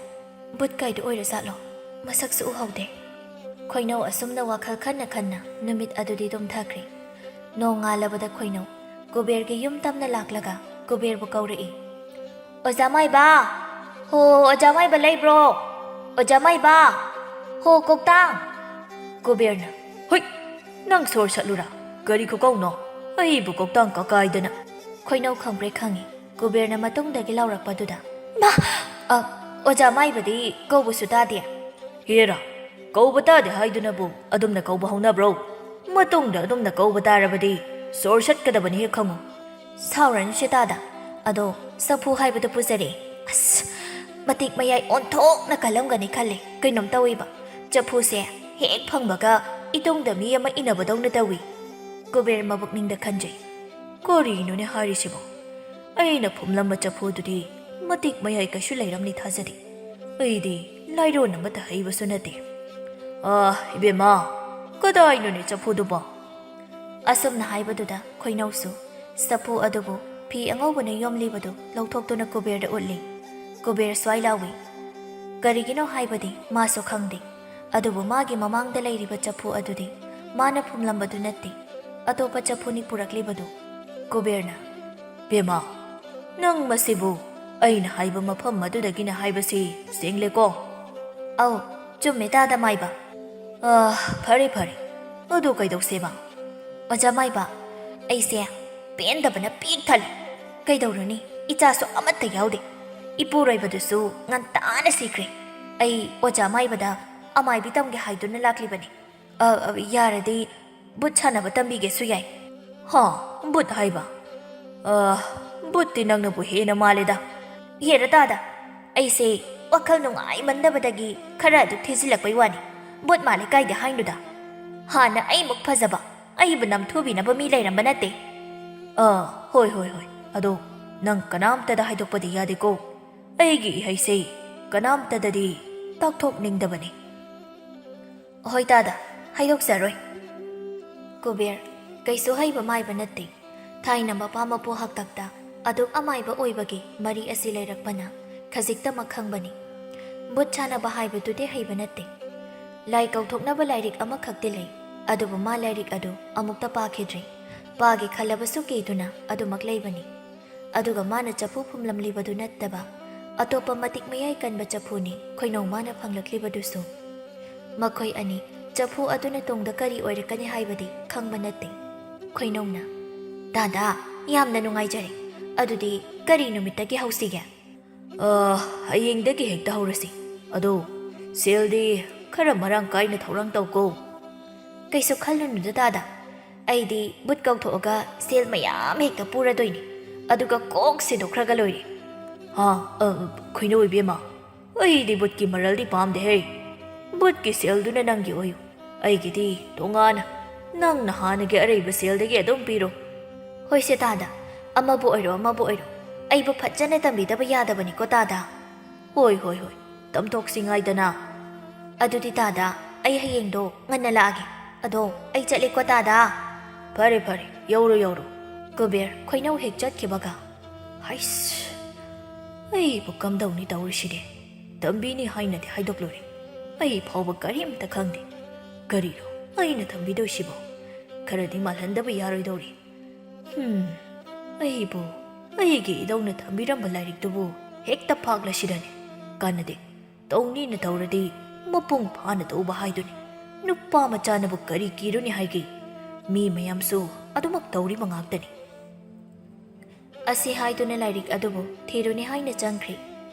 ꯚꯨꯠ ꯀꯥꯏꯗꯨ ꯑꯣꯏꯔꯖꯥꯠꯂꯣ? ꯃꯁꯛꯁꯨ ꯎꯍꯧꯗꯦ꯫" ꯈꯣꯏꯅꯧ ꯑꯁꯨꯝꯅ ꯋꯥꯈꯜ ꯈꯟꯅ ꯈꯟꯅ ꯅꯨꯃꯤꯠ ꯑꯗꯨꯗꯤ ꯇꯨꯝꯊꯈ꯭ꯔꯦ꯫ ꯅꯣꯡꯉꯥꯜꯂꯕꯗ ꯈꯣꯏꯅꯧ ꯀꯨꯕꯦꯔꯒꯤ ꯌꯨꯝ ꯇꯝꯅ ꯂꯥꯛꯂꯒ ꯀꯨꯕꯦꯔꯕꯨ ꯀꯧꯔꯛꯏ꯫ "ꯑꯣꯖꯥ ꯃꯥꯏꯕ! ꯍꯣ, ꯑꯣꯖꯥ ꯃꯥꯏꯕ ꯂꯩꯕ꯭ꯔꯣ? ꯑꯣꯖꯥ ꯃꯥꯏꯕ! ꯍꯣ, ꯀꯣꯛꯇꯥꯡ!" ꯀꯨꯕꯦꯔꯅ, "ꯍꯨꯏ! ꯅꯪ ꯁꯣꯔ ꯁꯠꯂꯨꯔꯥ? ꯀꯔꯤ ꯈꯨꯀꯧꯅꯣ? ꯑꯩꯕꯨ ꯀꯣꯛꯇꯥꯡ ꯀꯀꯥꯏꯗꯅ!" ꯈꯣꯏꯅꯧ ꯈꯪꯄ꯭ꯔꯦꯛ ꯈꯪꯉꯤ꯫ ꯀꯨꯕꯦꯔꯅ ꯃꯇꯨꯡꯗꯒꯤ ꯂꯥꯎꯔꯛꯄꯗꯨꯗ, "ꯏꯃꯥ! ꯑ, ꯑꯣꯖꯥ ꯃꯥꯏꯕꯗꯤ ꯀꯧꯕꯁꯨ ꯇꯥꯗꯦ꯫ ꯍꯦꯔꯥ, ꯀꯧꯕ ꯇꯥꯗꯦ ꯍꯥꯏꯗꯨꯅꯕꯨ ꯑꯗꯨꯝꯅ ꯀꯧꯕ ꯍꯧꯅꯕ꯭ꯔꯣ? ꯃꯇꯨꯡꯗ ꯑꯗꯨꯝꯅ ꯀꯧꯕ ꯇꯥꯔꯕꯗꯤ ꯁꯣꯔ ꯁꯠꯀꯗꯕꯅꯤ ꯍꯦꯛ ꯈꯪꯉꯨ꯫ ꯁꯥꯎꯔꯅꯨꯁꯦ ꯇꯥꯗ꯫ ꯑꯗꯣ ꯆꯐꯨ ꯍꯥꯏꯕꯗꯨ ꯄꯨꯖꯔꯛꯑꯦ꯫ ꯑꯁ, ꯃꯇꯤꯛ ꯃꯌꯥꯏ ꯑꯣꯟꯊꯣꯛꯅ ꯀꯜꯂꯝꯒꯅꯤ ꯈꯜꯂꯦ꯫ ꯀꯩꯅꯣꯝ ꯇꯧꯏꯕ꯫ ꯆꯐꯨꯁꯦ ꯍꯦꯛ ꯐꯪꯕꯒ ꯏꯇꯨꯡꯗ ꯃꯤ ꯑꯃ ꯏꯟꯅꯕꯗꯧꯅ ꯇꯧꯏ꯫ ꯀꯨꯕꯦꯔ ꯃꯕꯨꯛꯅꯤꯡꯗ ꯈꯟꯖꯩ꯫ ꯀꯔꯤꯅꯣꯅꯦ ꯍꯥꯏꯔꯤꯁꯤꯕꯣ? ꯑꯩꯅ ꯐꯨꯝꯂꯝꯕ ꯆꯐꯨꯗꯨꯗꯤ ꯃꯇꯤꯛ ꯃꯌꯥꯏ ꯀꯩꯁꯨ ꯂꯩꯔꯝꯅꯤ ꯊꯥꯖꯗꯦ꯫ ꯑꯩꯗꯤ ꯂꯥꯏꯔꯣꯟ ꯑꯃꯠꯇ ꯍꯩꯕꯁꯨ ꯅꯠꯇꯦ꯫ ꯑꯥ, ꯏꯕꯦꯝꯃ, ꯀꯗꯥꯏꯅꯣꯅꯦ ꯆꯐꯨꯗꯨꯕꯣ? ꯑꯁꯨꯝꯅ ꯍꯥꯏꯕꯗꯨꯗ ꯈꯣꯏꯅꯧꯁꯨ ꯆꯐꯨ ꯑꯗꯨꯕꯨ ꯐꯤ ꯑꯉꯧꯕꯅ ꯌꯣꯝꯂꯤꯕꯗꯨ ꯂꯧꯊꯣꯛꯇꯨꯅ ꯀꯨꯕꯦꯔꯗ ꯎꯠꯂꯤ꯫ ꯀꯨꯕꯦꯔ ꯁ꯭ꯋꯥꯏ ꯂꯥꯎꯏ꯫ ꯀꯔꯤꯒꯤꯅꯣ ꯍꯥꯏꯕꯗꯤ ꯃꯥꯁꯨ ꯈꯪꯗꯦ꯫ ꯑꯗꯨꯕꯨ ꯃꯥꯒꯤ ꯃꯃꯥꯡꯗ ꯂꯩꯔꯤꯕ ꯆꯐꯨ ꯑꯗꯨꯗꯤ ꯃꯥꯅ ꯐꯨꯝꯂꯝꯕꯗꯨ ꯅꯠꯇꯦ, ꯑꯇꯣꯞꯄ ꯆꯐꯨꯅꯤ ꯄꯨꯔꯛꯂꯤꯕꯗꯨ꯫ ꯀꯨꯕꯦꯔꯅ, "ꯕꯦꯝꯃ, ꯅꯪ ꯃꯁꯤꯕꯨ ꯑꯩꯅ ꯍꯥꯏꯕ ꯃꯐꯝ ꯑꯗꯨꯗꯒꯤꯅ ꯍꯥꯏꯕꯁꯤ ꯁꯦꯡꯂꯦꯀꯣ?" "ꯑꯧ, ꯆꯨꯝꯃꯦ ꯇꯥꯗ ꯃꯥꯏꯕ꯫" "ꯑꯥ, ꯐꯔꯦ ꯐꯔꯦ, ꯑꯗꯨ ꯀꯩꯗꯧꯁꯦꯕ?" "ꯑꯣꯖꯥ ꯃꯥꯏꯕ, ꯑꯩꯁꯦ ꯄꯦꯟꯗꯕꯅ ꯄꯤꯛ ꯊꯜꯂꯦ꯫ ꯀꯩꯗꯧꯔꯨꯅꯤ, ꯏꯆꯥꯁꯨ ꯑꯃꯠꯇ ꯌꯥꯎꯗꯦ꯫ ꯏꯄꯨꯔꯣꯏꯕꯗꯨꯁꯨ ꯉꯟꯇꯥꯅ ꯁꯤꯈ꯭ꯔꯦ꯫ ꯑꯩ ꯑꯣꯖꯥ ꯃꯥꯏꯕꯗ ꯑꯃꯥꯏꯕꯤ ꯇꯝꯒꯦ ꯍꯥꯏꯗꯨꯅ ꯂꯥꯛꯂꯤꯕꯅꯤ꯫ ꯑ, ꯑ, ꯌꯥꯔꯗꯤ ꯕꯨꯠ ꯁꯥꯟꯅꯕ ꯇꯝꯕꯤꯒꯦꯁꯨ ꯌꯥꯏ꯫" "ꯍꯥ? ꯕꯨꯠ ꯍꯥꯏꯕ? ꯑ, ꯕꯨꯠꯇꯤ ꯅꯪꯅꯕꯨ ꯍꯦꯟꯅ ꯃꯥꯜꯂꯦꯗ꯫" "ꯍꯦꯔ ꯇꯥꯗ, ꯑꯩꯁꯦ ꯋꯥꯈꯜ ꯅꯨꯡꯉꯥꯏꯃꯟꯗꯕꯗꯒꯤ ꯈꯔ ꯑꯗꯨꯛ ꯊꯤꯖꯤꯜꯂꯛꯄꯩ ꯋꯥꯅꯤ꯫ ꯕꯨꯠ ꯃꯥꯜꯂꯦ ꯀꯥꯏꯗ ꯍꯥꯏꯅꯣꯗ? ꯍꯥꯟꯅ ꯑꯩꯃꯨꯛ ꯐꯖꯕ, ꯑꯩꯕꯨ ꯅꯝꯊꯨꯕꯤꯅꯕ ꯃꯤ ꯂꯩꯔꯝꯕ ꯅꯠꯇꯦ꯫" "ꯑꯥ, ꯍꯣꯏ, ꯍꯣꯏ, ꯍꯣꯏ꯫ ꯑꯗꯣ ꯅꯪ ꯀꯅꯥꯝꯇꯗ ꯍꯥꯏꯗꯣꯛꯄꯗꯤ ꯌꯥꯗꯦꯀꯣ꯫ ꯑꯩꯒꯤ ꯏꯍꯩꯁꯦ ꯀꯅꯥꯝꯇꯗꯗꯤ ꯇꯥꯛꯊꯣꯛꯅꯤꯡꯗꯕꯅꯤ꯫" "ꯍꯣꯏ ꯇꯥꯗ, ꯍꯥꯏꯗꯣꯛꯆꯔꯣꯏ꯫" ꯀꯨꯕꯦꯔ ꯀꯩꯁꯨ ꯍꯩꯕ ꯃꯥꯏꯕ ꯅꯠꯇꯦ꯫ ꯊꯥꯏꯅ ꯃꯄꯥ ꯃꯄꯨ ꯍꯥꯛꯇꯛꯇ ꯑꯗꯨꯛ ꯑꯃꯥꯏꯕ ꯑꯣꯏꯕꯒꯤ ꯃꯔꯤ ꯑꯁꯤ ꯂꯩꯔꯛꯄꯅ ꯈꯖꯤꯛꯇꯃꯛ ꯈꯪꯕꯅꯤ꯫ ꯕꯨꯠ ꯁꯥꯟꯅꯕ ꯍꯥꯏꯕꯗꯨꯗꯤ ꯍꯩꯕ ꯅꯠꯇꯦ꯫ ꯂꯥꯏ ꯀꯧꯊꯣꯛꯅꯕ ꯂꯥꯏꯔꯤꯛ ꯑꯃꯈꯛꯇꯤ ꯂꯩ, ꯑꯗꯨꯕꯨ ꯃꯥ ꯂꯥꯏꯔꯤꯛ ꯑꯗꯨ ꯑꯃꯨꯛꯇ ꯄꯥꯈꯤꯗ꯭ꯔꯤ꯫ ꯄꯥꯒꯦ ꯈꯜꯂꯕꯁꯨ ꯀꯤꯗꯨꯅ ꯑꯗꯨꯃꯛ ꯂꯩꯕꯅꯤ꯫ ꯑꯗꯨꯒ ꯃꯥꯅ ꯆꯐꯨ ꯐꯨꯝꯂꯝꯂꯤꯕꯗꯨ ꯅꯠꯇꯕ ꯑꯇꯣꯞꯄ ꯃꯇꯤꯛ ꯃꯌꯥꯏ ꯀꯟꯕ ꯆꯐꯨꯅꯤ ꯈꯣꯏꯅꯧ ꯃꯥꯅ ꯐꯪꯂꯛꯂꯤꯕꯗꯨꯁꯨ꯫ ꯃꯈꯣꯏ ꯑꯅꯤ ꯆꯐꯨ ꯑꯗꯨꯅ ꯇꯨꯡꯗ ꯀꯔꯤ ꯑꯣꯏꯔꯛꯀꯅꯤ ꯍꯥꯏꯕꯗꯤ ꯈꯪꯕ ꯅꯠꯇꯦ꯫ ꯈꯣꯏꯅꯧꯅ, "ꯇꯥꯗꯥ, ꯌꯥꯝꯅ ꯅꯨꯡꯉꯥꯏꯖꯔꯦ꯫ ꯑꯗꯨꯗꯤ ꯀꯔꯤ ꯅꯨꯃꯤꯠꯇꯒꯤ ꯍꯧꯁꯤꯒꯦ?" ꯑ, ꯍꯌꯦꯡꯗꯒꯤ ꯍꯦꯛꯇ ꯍꯧꯔꯁꯤ꯫ ꯑꯗꯣ ꯁꯦꯜꯗꯤ ꯈꯔ ꯃꯔꯥꯡ ꯀꯥꯏꯅ ꯊꯧꯔꯥꯡ ꯇꯧꯀꯣ꯫ ꯀꯩꯁꯨ ꯈꯜꯂꯨꯅꯨꯗ ꯇꯥꯗ, ꯑꯩꯗꯤ ꯕꯨꯠ ꯀꯧꯊꯣꯛꯑꯒ ꯁꯦꯜ ꯃꯌꯥꯝ ꯍꯦꯛꯇ ꯄꯨꯔꯗꯣꯏꯅꯤ, ꯑꯗꯨꯒ ꯀꯣꯛ ꯁꯤꯟꯗꯣꯛꯈ꯭ꯔꯒ ꯂꯣꯏꯔꯦ꯫ ꯍꯥ? ꯑ, ꯈꯣꯏꯅꯧ ꯏꯕꯦꯝꯃ, ꯑꯩꯗꯤ ꯕꯨꯠꯀꯤ ꯃꯔꯜꯗꯤ ꯄꯥꯝꯗꯦꯍꯦ꯫ ꯕꯨꯠꯀꯤ ꯁꯦꯜꯗꯨꯅ ꯅꯪꯒꯤ ꯑꯣꯏꯌꯨ, ꯑꯩꯒꯤꯗꯤ ꯇꯣꯉꯥꯟꯅ꯫ ꯅꯪꯅ ꯍꯥꯟꯅꯒꯤ ꯑꯔꯩꯕ ꯁꯦꯜꯗꯒꯤ ꯑꯗꯨꯝ ꯄꯤꯔꯣ꯫ ꯍꯣꯏꯁꯦ ꯇꯥꯗ, ꯑꯃꯕꯨ ꯑꯣꯏꯔꯣ ꯑꯃꯕꯨ ꯑꯣꯏꯔꯣ, ꯑꯩꯕꯨ ꯐꯖꯅ ꯇꯝꯕꯤꯗꯕ ꯌꯥꯗꯕꯅꯤꯀꯣ ꯇꯥꯗ꯫ ꯍꯣꯏ ꯍꯣꯏ ꯍꯣꯏ, ꯇꯝꯊꯣꯛꯁꯤ ꯉꯥꯏꯗꯅ꯫ ꯑꯗꯨꯗꯤ ꯇꯥꯗ, ꯑꯩ ꯍꯌꯦꯡꯗꯣ ꯉꯟꯅ ꯂꯥꯛꯑꯒꯦ꯫ ꯑꯗꯣ ꯑꯩ ꯆꯠꯂꯦꯀꯣ ꯇꯥꯗ꯫ ꯐꯔꯦ ꯐꯔꯦ, ꯌꯧꯔꯣ ꯌꯧꯔꯣ꯫ ꯀꯨꯕꯦꯔ ꯈꯣꯏꯅꯧ ꯍꯦꯛ ꯆꯠꯈꯤꯕꯒ, ꯍꯩꯁ, ꯑꯩꯕꯨ ꯀꯝꯗꯧꯅꯤ ꯇꯧꯔꯤꯁꯤꯗꯤ? ꯇꯝꯕꯤꯅꯤ ꯍꯥꯏꯅꯗꯤ ꯍꯥꯏꯗꯣꯛꯂꯨꯔꯦ, ꯑꯩ ꯐꯥꯎꯕ ꯀꯔꯤꯝꯇ ꯈꯪꯗꯦ꯫ ꯀꯔꯤꯅꯣ ꯑꯩꯅ ꯇꯝꯕꯤꯗꯣꯏꯁꯤꯕꯣ? ꯈꯔꯗꯤ ꯃꯥꯜꯍꯟꯗꯕ ꯌꯥꯔꯣꯏꯗꯧꯔꯤ꯫ ꯍꯝ, ꯑꯩꯕꯨ ꯑꯩꯒꯤ ꯏꯙꯧꯅ ꯊꯝꯕꯤꯔꯝꯕ ꯂꯥꯏꯔꯤꯛꯇꯨꯕꯨ ꯍꯦꯛꯇ ꯐꯥꯛꯂꯁꯤꯔꯅꯦ? ꯀꯥꯟꯅꯗꯦ, ꯇꯧꯅꯤꯅ ꯇꯧꯔꯗꯤ ꯃꯄꯨꯡ ꯐꯥꯅ ꯇꯧꯕ ꯍꯥꯏꯗꯨꯅꯤ꯫ ꯅꯨꯄꯥ ꯃꯆꯥꯅꯕꯨ ꯀꯔꯤ ꯀꯤꯔꯨꯅꯤ ꯍꯥꯏꯒꯦ? ꯃꯤ ꯃꯌꯥꯝꯁꯨ ꯑꯗꯨꯃꯛ ꯇꯧꯔꯤꯕ ꯉꯥꯛꯇꯅꯤ꯫ ꯑꯁꯤ ꯍꯥꯏꯗꯨꯅ ꯂꯥꯏꯔꯤꯛ ꯑꯗꯨꯕꯨ ꯊꯤꯔꯨꯅꯤ ꯍꯥꯏꯅ ꯆꯪꯈ꯭ꯔꯦ꯫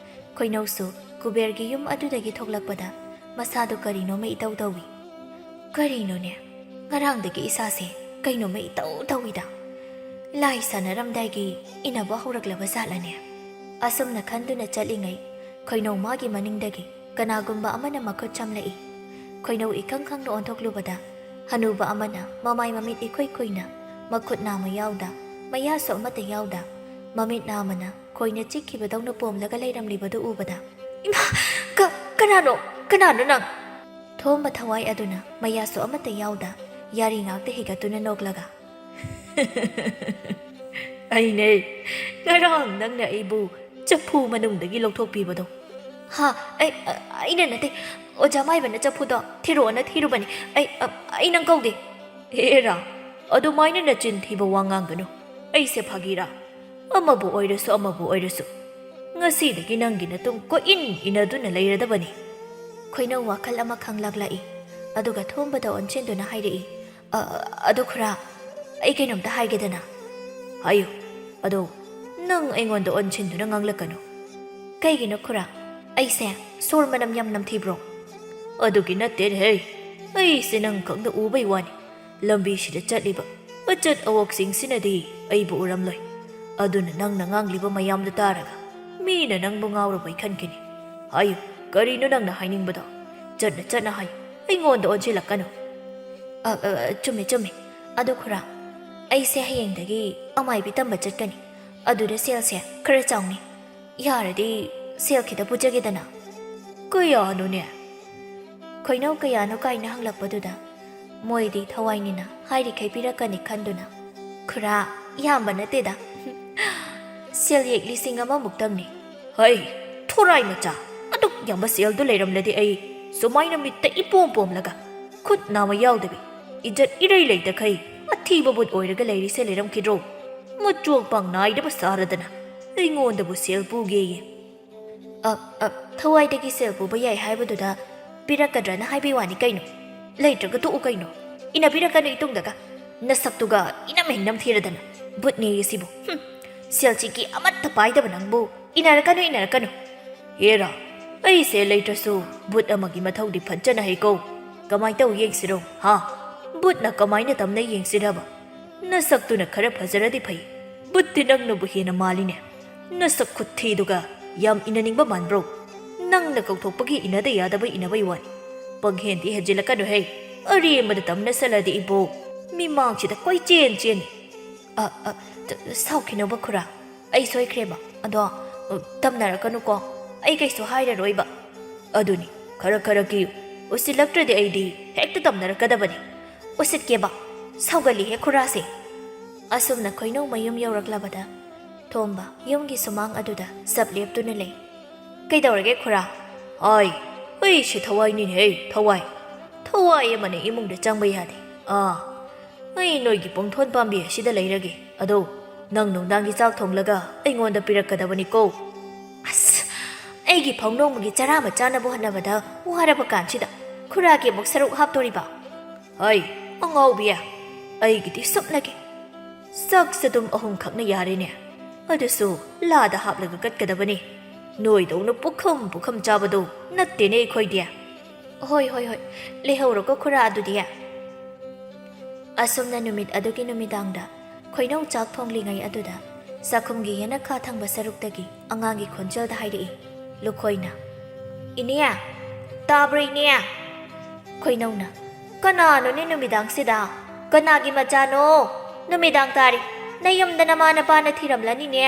ꯈꯣꯏꯅꯧꯁꯨ ꯀꯨꯕꯦꯔꯒꯤ ꯌꯨꯝ ꯑꯗꯨꯗꯒꯤ ꯊꯣꯛꯂꯛꯄꯗ ꯃꯁꯥꯗꯨ ꯀꯔꯤꯅꯣꯃ ꯏꯇꯧ ꯇꯧꯏ꯫ ꯀꯔꯤꯅꯣꯅꯦ, ꯉꯔꯥꯡꯗꯒꯤ ꯏꯁꯥꯁꯦ ꯀꯩꯅꯣꯃ ꯏꯇꯧ ꯇꯧꯏꯗ꯫ ꯂꯥꯏ ꯁꯥꯟꯅꯔꯝꯗꯥꯏꯒꯤ ꯏꯟꯅꯕ ꯍꯧꯔꯛꯂꯕ ꯖꯥꯠꯂꯅꯦ? ꯑꯁꯨꯝꯅ ꯈꯟꯗꯨꯅ ꯆꯠꯂꯤꯉꯩ, ꯈꯣꯏꯅꯧ ꯃꯥꯒꯤ ꯃꯅꯤꯡꯗꯒꯤ ꯀꯅꯥꯒꯨꯝꯕ ꯑꯃꯅ ꯃꯈꯨꯠ ꯆꯝꯂꯛꯏ꯫ ꯈꯣꯏꯅꯧ ꯏꯈꯪ ꯈꯪꯅ ꯑꯣꯟꯊꯣꯛꯂꯨꯕꯗ, ꯍꯅꯨꯕ ꯑꯃꯅ ꯃꯃꯥꯏ ꯃꯃꯤꯠ ꯏꯈꯨꯏ ꯈꯨꯏꯅ, ꯃꯈꯨꯠ ꯅꯥꯝꯃ ꯌꯥꯎꯗ, ꯃꯌꯥꯁꯨ ꯑꯃꯠꯇ ꯌꯥꯎꯗ, ꯃꯃꯤꯠ ꯅꯥꯝꯃꯅ ꯈꯣꯏꯅ ꯆꯤꯛꯈꯤꯕꯗꯧꯅ ꯄꯣꯝꯂꯒ ꯂꯩꯔꯝꯂꯤꯕꯗꯨ ꯎꯕꯗ, "ꯏꯃꯥ! ꯀ-, ꯀꯅꯥꯅꯣ? ꯀꯅꯥꯅꯣ ꯅꯪ?" ꯊꯣꯝꯕ ꯊꯋꯥꯏ ꯑꯗꯨꯅ ꯃꯌꯥꯁꯨ ꯑꯃꯠꯇ ꯌꯥꯎꯗ, ꯌꯥꯔꯤ ꯉꯥꯛꯇ ꯍꯤꯒꯠꯇꯨꯅ ꯅꯣꯛꯂꯒ, "ꯑꯩꯅꯦ, ꯉꯔꯥꯡ ꯅꯪꯅ ꯑꯩꯕꯨ ꯆꯐꯨ ꯃꯅꯨꯡꯗꯒꯤ ꯂꯧꯊꯣꯛꯄꯤꯕꯗꯣ꯫" "ꯍꯥ? ꯑꯩ, ꯑ-, ꯑꯩꯅ ꯅꯠꯇꯦ꯫ ꯑꯣꯖꯥ ꯃꯥꯏꯕꯅ ꯆꯐꯨꯗꯣ ꯊꯤꯔꯛꯑꯣꯅ ꯊꯤꯔꯨꯕꯅꯦ꯫ ꯑꯩ, ꯑ, ꯑꯩ ꯅꯪ ꯀꯧꯗꯦ꯫" "ꯍꯦꯔꯥ, ꯑꯗꯨꯃꯥꯏꯅ ꯅꯆꯤꯟ ꯊꯤꯕ ꯋꯥ ꯉꯥꯡꯒꯅꯨ꯫ ꯑꯩꯁꯦ ꯐꯥꯒꯤꯔꯥ? ꯑꯃꯕꯨ ꯑꯣꯏꯔꯁꯨ, ꯑꯃꯕꯨ ꯑꯣꯏꯔꯁꯨ, ꯉꯁꯤꯗꯒꯤ ꯅꯪꯒꯤ ꯅꯇꯨꯡ ꯀꯣꯏꯏꯟ ꯏꯟꯅꯗꯨꯅ ꯂꯩꯔꯗꯕꯅꯤ꯫" ꯈꯣꯏꯅꯧ ꯋꯥꯈꯜ ꯑꯃ ꯈꯪꯂꯛꯂꯛꯏ꯫ ꯑꯗꯨꯒ ꯊꯣꯝꯕꯗ ꯑꯣꯟꯁꯤꯟꯗꯨꯅ ꯍꯥꯏꯔꯛꯏ, "ꯑ, ꯑꯗꯣ ꯈꯨꯔꯥ, ꯑꯩ ꯀꯩꯅꯣꯝꯇ ꯍꯥꯏꯒꯦꯗꯅ꯫" "ꯍꯥꯏꯌꯨ꯫ ꯑꯗꯣ ꯅꯪ ꯑꯩꯉꯣꯟꯗ ꯑꯣꯟꯁꯤꯟꯗꯨꯅ ꯉꯥꯡꯂꯛꯀꯅꯨ꯫" "ꯀꯩꯒꯤꯅꯣ ꯈꯨꯔꯥ? ꯑꯩꯁꯦ ꯁꯣꯔ ꯃꯅꯝ ꯌꯥꯝ ꯅꯝꯊꯤꯕ꯭ꯔꯣ?" "ꯑꯗꯨꯒꯤ ꯅꯠꯇꯦꯅꯦꯍꯦ, ꯑꯩꯁꯦ ꯅꯪ ꯈꯛꯇ ꯎꯕꯩ ꯋꯥꯅꯤ꯫ ꯂꯝꯕꯤꯁꯤꯗ ꯆꯠꯂꯤꯕ ꯑꯆꯠ ꯑꯋꯣꯛꯁꯤꯡꯁꯤꯅꯗꯤ ꯑꯩꯕꯨ ꯎꯔꯝꯂꯣꯏ꯫ ꯑꯗꯨꯅ ꯅꯪꯅ ꯉꯥꯡꯂꯤꯕ ꯃꯌꯥꯝꯗꯨ ꯇꯥꯔꯒ ꯃꯤꯅ ꯅꯪꯕꯨ ꯉꯥꯎꯔꯕꯣꯏ ꯈꯟꯈꯤꯅꯤ꯫ ꯍꯥꯏꯌꯨ, ꯀꯔꯤꯅꯣ ꯅꯪꯅ ꯍꯥꯏꯅꯤꯡꯕꯗꯣ? ꯆꯠꯅ ꯆꯠꯅ ꯍꯥꯏꯌꯨ, ꯑꯩꯉꯣꯟꯗ ꯑꯣꯟꯁꯤꯜꯂꯛꯀꯅꯨ꯫" "ꯑ, ꯑ, ꯆꯨꯝꯃꯦ, ꯆꯨꯝꯃꯦ꯫ ꯑꯗꯣ ꯈꯨꯔꯥ, ꯑꯩꯁꯦ ꯍꯌꯦꯡꯗꯒꯤ ꯑꯃꯥꯏꯕꯤ ꯇꯝꯕ ꯆꯠꯀꯅꯤ꯫ ꯑꯗꯨꯗ ꯁꯦꯜꯁꯦ ꯈꯔ ꯆꯥꯎꯅꯤ꯫ ꯌꯥꯔꯗꯤ ꯁꯦꯜ ꯈꯤꯇ ꯄꯨꯖꯒꯦꯗꯅ꯫" "ꯀꯌꯥꯅꯣꯅꯦ?" ꯈꯣꯏꯅꯧ ꯀꯌꯥꯅꯣ ꯀꯥꯏꯅ ꯍꯪꯂꯛꯄꯗꯨꯗ ꯃꯣꯏꯗꯤ ꯊꯋꯥꯏꯅꯤꯅ ꯍꯥꯏꯔꯤꯈꯩ ꯄꯤꯔꯛꯀꯅꯤ ꯈꯟꯗꯨꯅ, "ꯈꯨꯔꯥ, ꯌꯥꯝꯕ ꯅꯠꯇꯦꯗ, ꯁꯦꯜ ꯌꯦꯛ ꯂꯤꯁꯤꯡ ꯑꯃꯃꯨꯛꯇꯪꯅꯤ꯫" "ꯍꯩ, ꯊꯨꯔꯥꯏ ꯃꯆꯥ, ꯑꯗꯨꯛ ꯌꯥꯝꯕ ꯁꯦꯜꯗꯨ ꯂꯩꯔꯝꯂꯗꯤ ꯑꯩ ꯁꯨꯃꯥꯏꯅ ꯃꯤꯠꯇ ꯏꯄꯣꯝ ꯄꯣꯝꯂꯒ, ꯈꯨꯠ ꯅꯥꯝꯃ ꯌꯥꯎꯗꯕꯤ, ꯏꯖꯠ ꯏꯔꯩ ꯂꯩꯇꯈꯩ ꯑꯊꯤꯕ ꯕꯨꯠ ꯑꯣꯏꯔꯒ ꯂꯩꯔꯤꯁꯦ ꯂꯩꯔꯝꯈꯤꯗ꯭ꯔꯣ? ꯃꯆꯣꯡ ꯄꯥꯡ ꯅꯥꯏꯗꯕ ꯁꯥꯔꯗꯅ ꯑꯩꯉꯣꯟꯗꯕꯨ ꯁꯦꯜ ꯄꯨꯒꯦꯌꯦ꯫" "ꯑ, ꯑ, ꯊꯋꯥꯏꯗꯒꯤ ꯁꯦꯜ ꯄꯨꯕ ꯌꯥꯏ ꯍꯥꯏꯕꯗꯨꯗ ꯄꯤꯔꯛꯀꯗ꯭ꯔꯅ ꯍꯥꯏꯕꯩ ꯋꯥꯅꯤ ꯀꯩꯅꯣ꯫ ꯂꯩꯇ꯭ꯔꯒ ꯇꯣꯛꯎ ꯀꯩꯅꯣ꯫ ꯏꯟꯅꯕꯤꯔꯛꯀꯅꯨ ꯏꯇꯨꯡꯗꯒ꯫ ꯅꯁꯛꯇꯨꯒ ꯏꯅꯝ ꯍꯦꯛ ꯅꯝꯊꯤꯔꯗꯅ꯫ ꯕꯨꯠꯅꯦꯌꯦ ꯁꯤꯕꯨ꯫ ꯍꯨꯝ, ꯁꯦꯜ ꯆꯤꯛꯀꯤ ꯑꯃꯠꯇ ꯄꯥꯏꯗꯕ ꯅꯪꯕꯨ ꯏꯟꯅꯔꯛꯀꯅꯨ, ꯏꯟꯅꯔꯛꯀꯅꯨ꯫" "ꯍꯦꯔꯥ, ꯑꯩꯁꯦ ꯂꯩꯇ꯭ꯔꯁꯨ ꯕꯨꯠ ꯑꯃꯒꯤ ꯃꯊꯧꯗꯤ ꯐꯖꯅ ꯍꯩꯀꯣ꯫ ꯀꯃꯥꯏ ꯇꯧ ꯌꯦꯡꯁꯤꯔꯣ, ꯍꯥ? ꯕꯨꯠꯅ ꯀꯃꯥꯏꯅ ꯇꯝꯅ ꯌꯦꯡꯁꯤꯔꯕ? ꯅꯁꯛꯇꯨꯅ ꯈꯔ ꯐꯖꯔꯗꯤ ꯐꯩ꯫ ꯕꯨꯠꯇꯤ ꯅꯪꯅꯕꯨ ꯍꯦꯟꯅ ꯃꯥꯜꯂꯤꯅꯦ꯫ ꯅꯁꯛ ꯈꯨꯠꯊꯤꯗꯨꯒ ꯌꯥꯝ ꯏꯟꯅꯅꯤꯡꯕ ꯃꯥꯟꯕ꯭ꯔꯣ? ꯅꯪꯅ ꯀꯧꯊꯣꯛꯄꯒꯤ ꯏꯟꯅꯗ ꯌꯥꯗꯕ ꯏꯟꯅꯕꯩ ꯋꯥꯅꯤ꯫ ꯄꯪꯍꯦꯟꯗꯤ ꯍꯦꯟꯖꯤꯜꯂꯛꯀꯅꯨꯍꯦ꯫ ꯑꯔꯦꯝꯕꯗ ꯇꯝꯅ ꯁꯜꯂꯗꯤ ꯏꯕꯣ, ꯃꯤꯃꯥꯡꯁꯤꯗ ꯀꯣꯏꯆꯦꯟ ꯆꯦꯟꯅꯤ꯫" "ꯑ, ꯑ, ꯁꯥꯎꯈꯤꯅꯣꯕ ꯈꯨꯔꯥ, ꯑꯩ ꯁꯣꯏꯈ꯭ꯔꯦꯕ꯫ ꯑꯗꯣ, ꯑ, ꯇꯝꯅꯔꯛꯀꯅꯨꯀꯣ, ꯑꯩ ꯀꯩꯁꯨ ꯍꯥꯏꯔꯔꯣꯏꯕ꯫" "ꯑꯗꯨꯅꯤ, ꯈꯔ ꯈꯔ ꯀꯤꯌꯨ꯫ ꯎꯁꯤꯜꯂꯛꯇ꯭ꯔꯗꯤ ꯑꯩꯗꯤ ꯍꯦꯛꯇ ꯇꯝꯅꯔꯛꯀꯗꯕꯅꯤ꯫" "ꯎꯁꯤꯠꯀꯦꯕ, ꯁꯥꯎꯒꯜꯂꯤꯍꯦ ꯈꯨꯔꯥꯁꯦ꯫" ꯑꯁꯨꯝꯅ ꯈꯣꯏꯅꯧ ꯃꯌꯨꯝ ꯌꯧꯔꯛꯂꯕꯗ ꯊꯣꯝꯕ ꯌꯨꯝꯒꯤ ꯁꯨꯃꯥꯡ ꯑꯗꯨꯗ ꯆꯞ ꯂꯦꯞꯇꯨꯅ ꯂꯩ꯫ "ꯀꯩꯗꯧꯔꯒꯦ ꯈꯨꯔꯥ?" "ꯑꯥꯏ, ꯑꯩꯁꯦ ꯊꯋꯥꯏꯅꯤꯅꯦꯍꯦ, ꯊꯋꯥꯏ꯫ ꯊꯋꯥꯏ ꯑꯃꯅ ꯏꯃꯨꯡꯗ ꯆꯪꯕ ꯌꯥꯗꯦ꯫ ꯑꯥ, ꯑꯩ ꯅꯣꯏꯒꯤ ꯄꯨꯡꯊꯣꯟ ꯄꯥꯝꯕꯤ ꯑꯁꯤꯗ ꯂꯩꯔꯒꯦ꯫ ꯑꯗꯣ ꯅꯪ ꯅꯨꯡꯗꯥꯡꯒꯤ ꯆꯥꯛ ꯊꯣꯡꯂꯒ ꯑꯩꯉꯣꯟꯗ ꯄꯤꯔꯛꯀꯗꯕꯅꯤꯀꯣ꯫" "ꯑꯁ, ꯑꯩꯒꯤ ꯐꯥꯎ ꯅꯣꯡꯃꯒꯤ ꯆꯔꯥ ꯑꯃ ꯆꯥꯅꯕ ꯍꯣꯠꯅꯕꯗ ꯋꯥꯔꯕ ꯀꯥꯟꯁꯤꯗ ꯈꯨꯔꯥꯒꯤ ꯑꯃꯨꯛ ꯁꯔꯨꯛ ꯍꯥꯞꯇꯣꯔꯤꯕ?" "ꯍꯩ, ꯑꯉꯥꯎꯕꯤ, ꯑꯩꯒꯤꯗꯤ ꯁꯨꯞꯅꯒꯤ ꯆꯥꯛ ꯆꯗꯨꯝ ꯑꯍꯨꯝꯈꯛꯅ ꯌꯥꯔꯦꯅꯦ꯫ ꯑꯗꯨꯁꯨ ꯂꯥꯗ ꯍꯥꯞꯂꯒ ꯀꯠꯀꯗꯕꯅꯤ꯫ ꯅꯣꯏꯗꯧꯅ ꯄꯨꯈꯝ ꯄꯨꯈꯝ ꯆꯥꯕꯗꯣ ꯅꯠꯇꯦꯅꯦ ꯑꯩꯈꯣꯏꯗꯤ꯫ "ꯍꯣꯏ, ꯍꯣꯏ, ꯍꯣꯏ, ꯂꯩꯍꯧꯔꯣꯀꯣ ꯈꯨꯔꯥ ꯑꯗꯨꯗꯤ"꯫ ꯑꯁꯨꯝꯅ ꯅꯨꯃꯤꯠ ꯑꯗꯨꯒꯤ ꯅꯨꯃꯤꯗꯥꯡꯗ ꯈꯣꯏꯅꯧ ꯆꯥꯛ ꯊꯣꯡꯂꯤꯉꯩ ꯑꯗꯨꯗ ꯆꯥꯛꯈꯨꯝꯒꯤ ꯌꯦꯅꯈꯥ ꯊꯪꯕ ꯁꯔꯨꯛꯇꯒꯤ ꯑꯉꯥꯡꯒꯤ ꯈꯣꯟꯖꯦꯜꯗ ꯍꯥꯏꯔꯛꯏ ꯂꯨꯈꯣꯏꯅ, "ꯏꯅꯦ, ꯇꯥꯕ꯭ꯔꯣ ꯏꯅꯦ?" ꯈꯣꯏꯅꯧꯅ, "ꯀꯅꯥꯅꯣꯅꯦ ꯅꯨꯃꯤꯗꯥꯡꯁꯤꯗ? ꯀꯅꯥꯒꯤ ꯃꯆꯥꯅꯣ? ꯅꯨꯃꯤꯗꯥꯡ ꯇꯥꯔꯦ꯫ ꯅꯌꯨꯝꯗ ꯅꯃꯥ ꯅꯄꯥꯅ ꯊꯤꯔꯝꯂꯅꯤꯅꯦ꯫"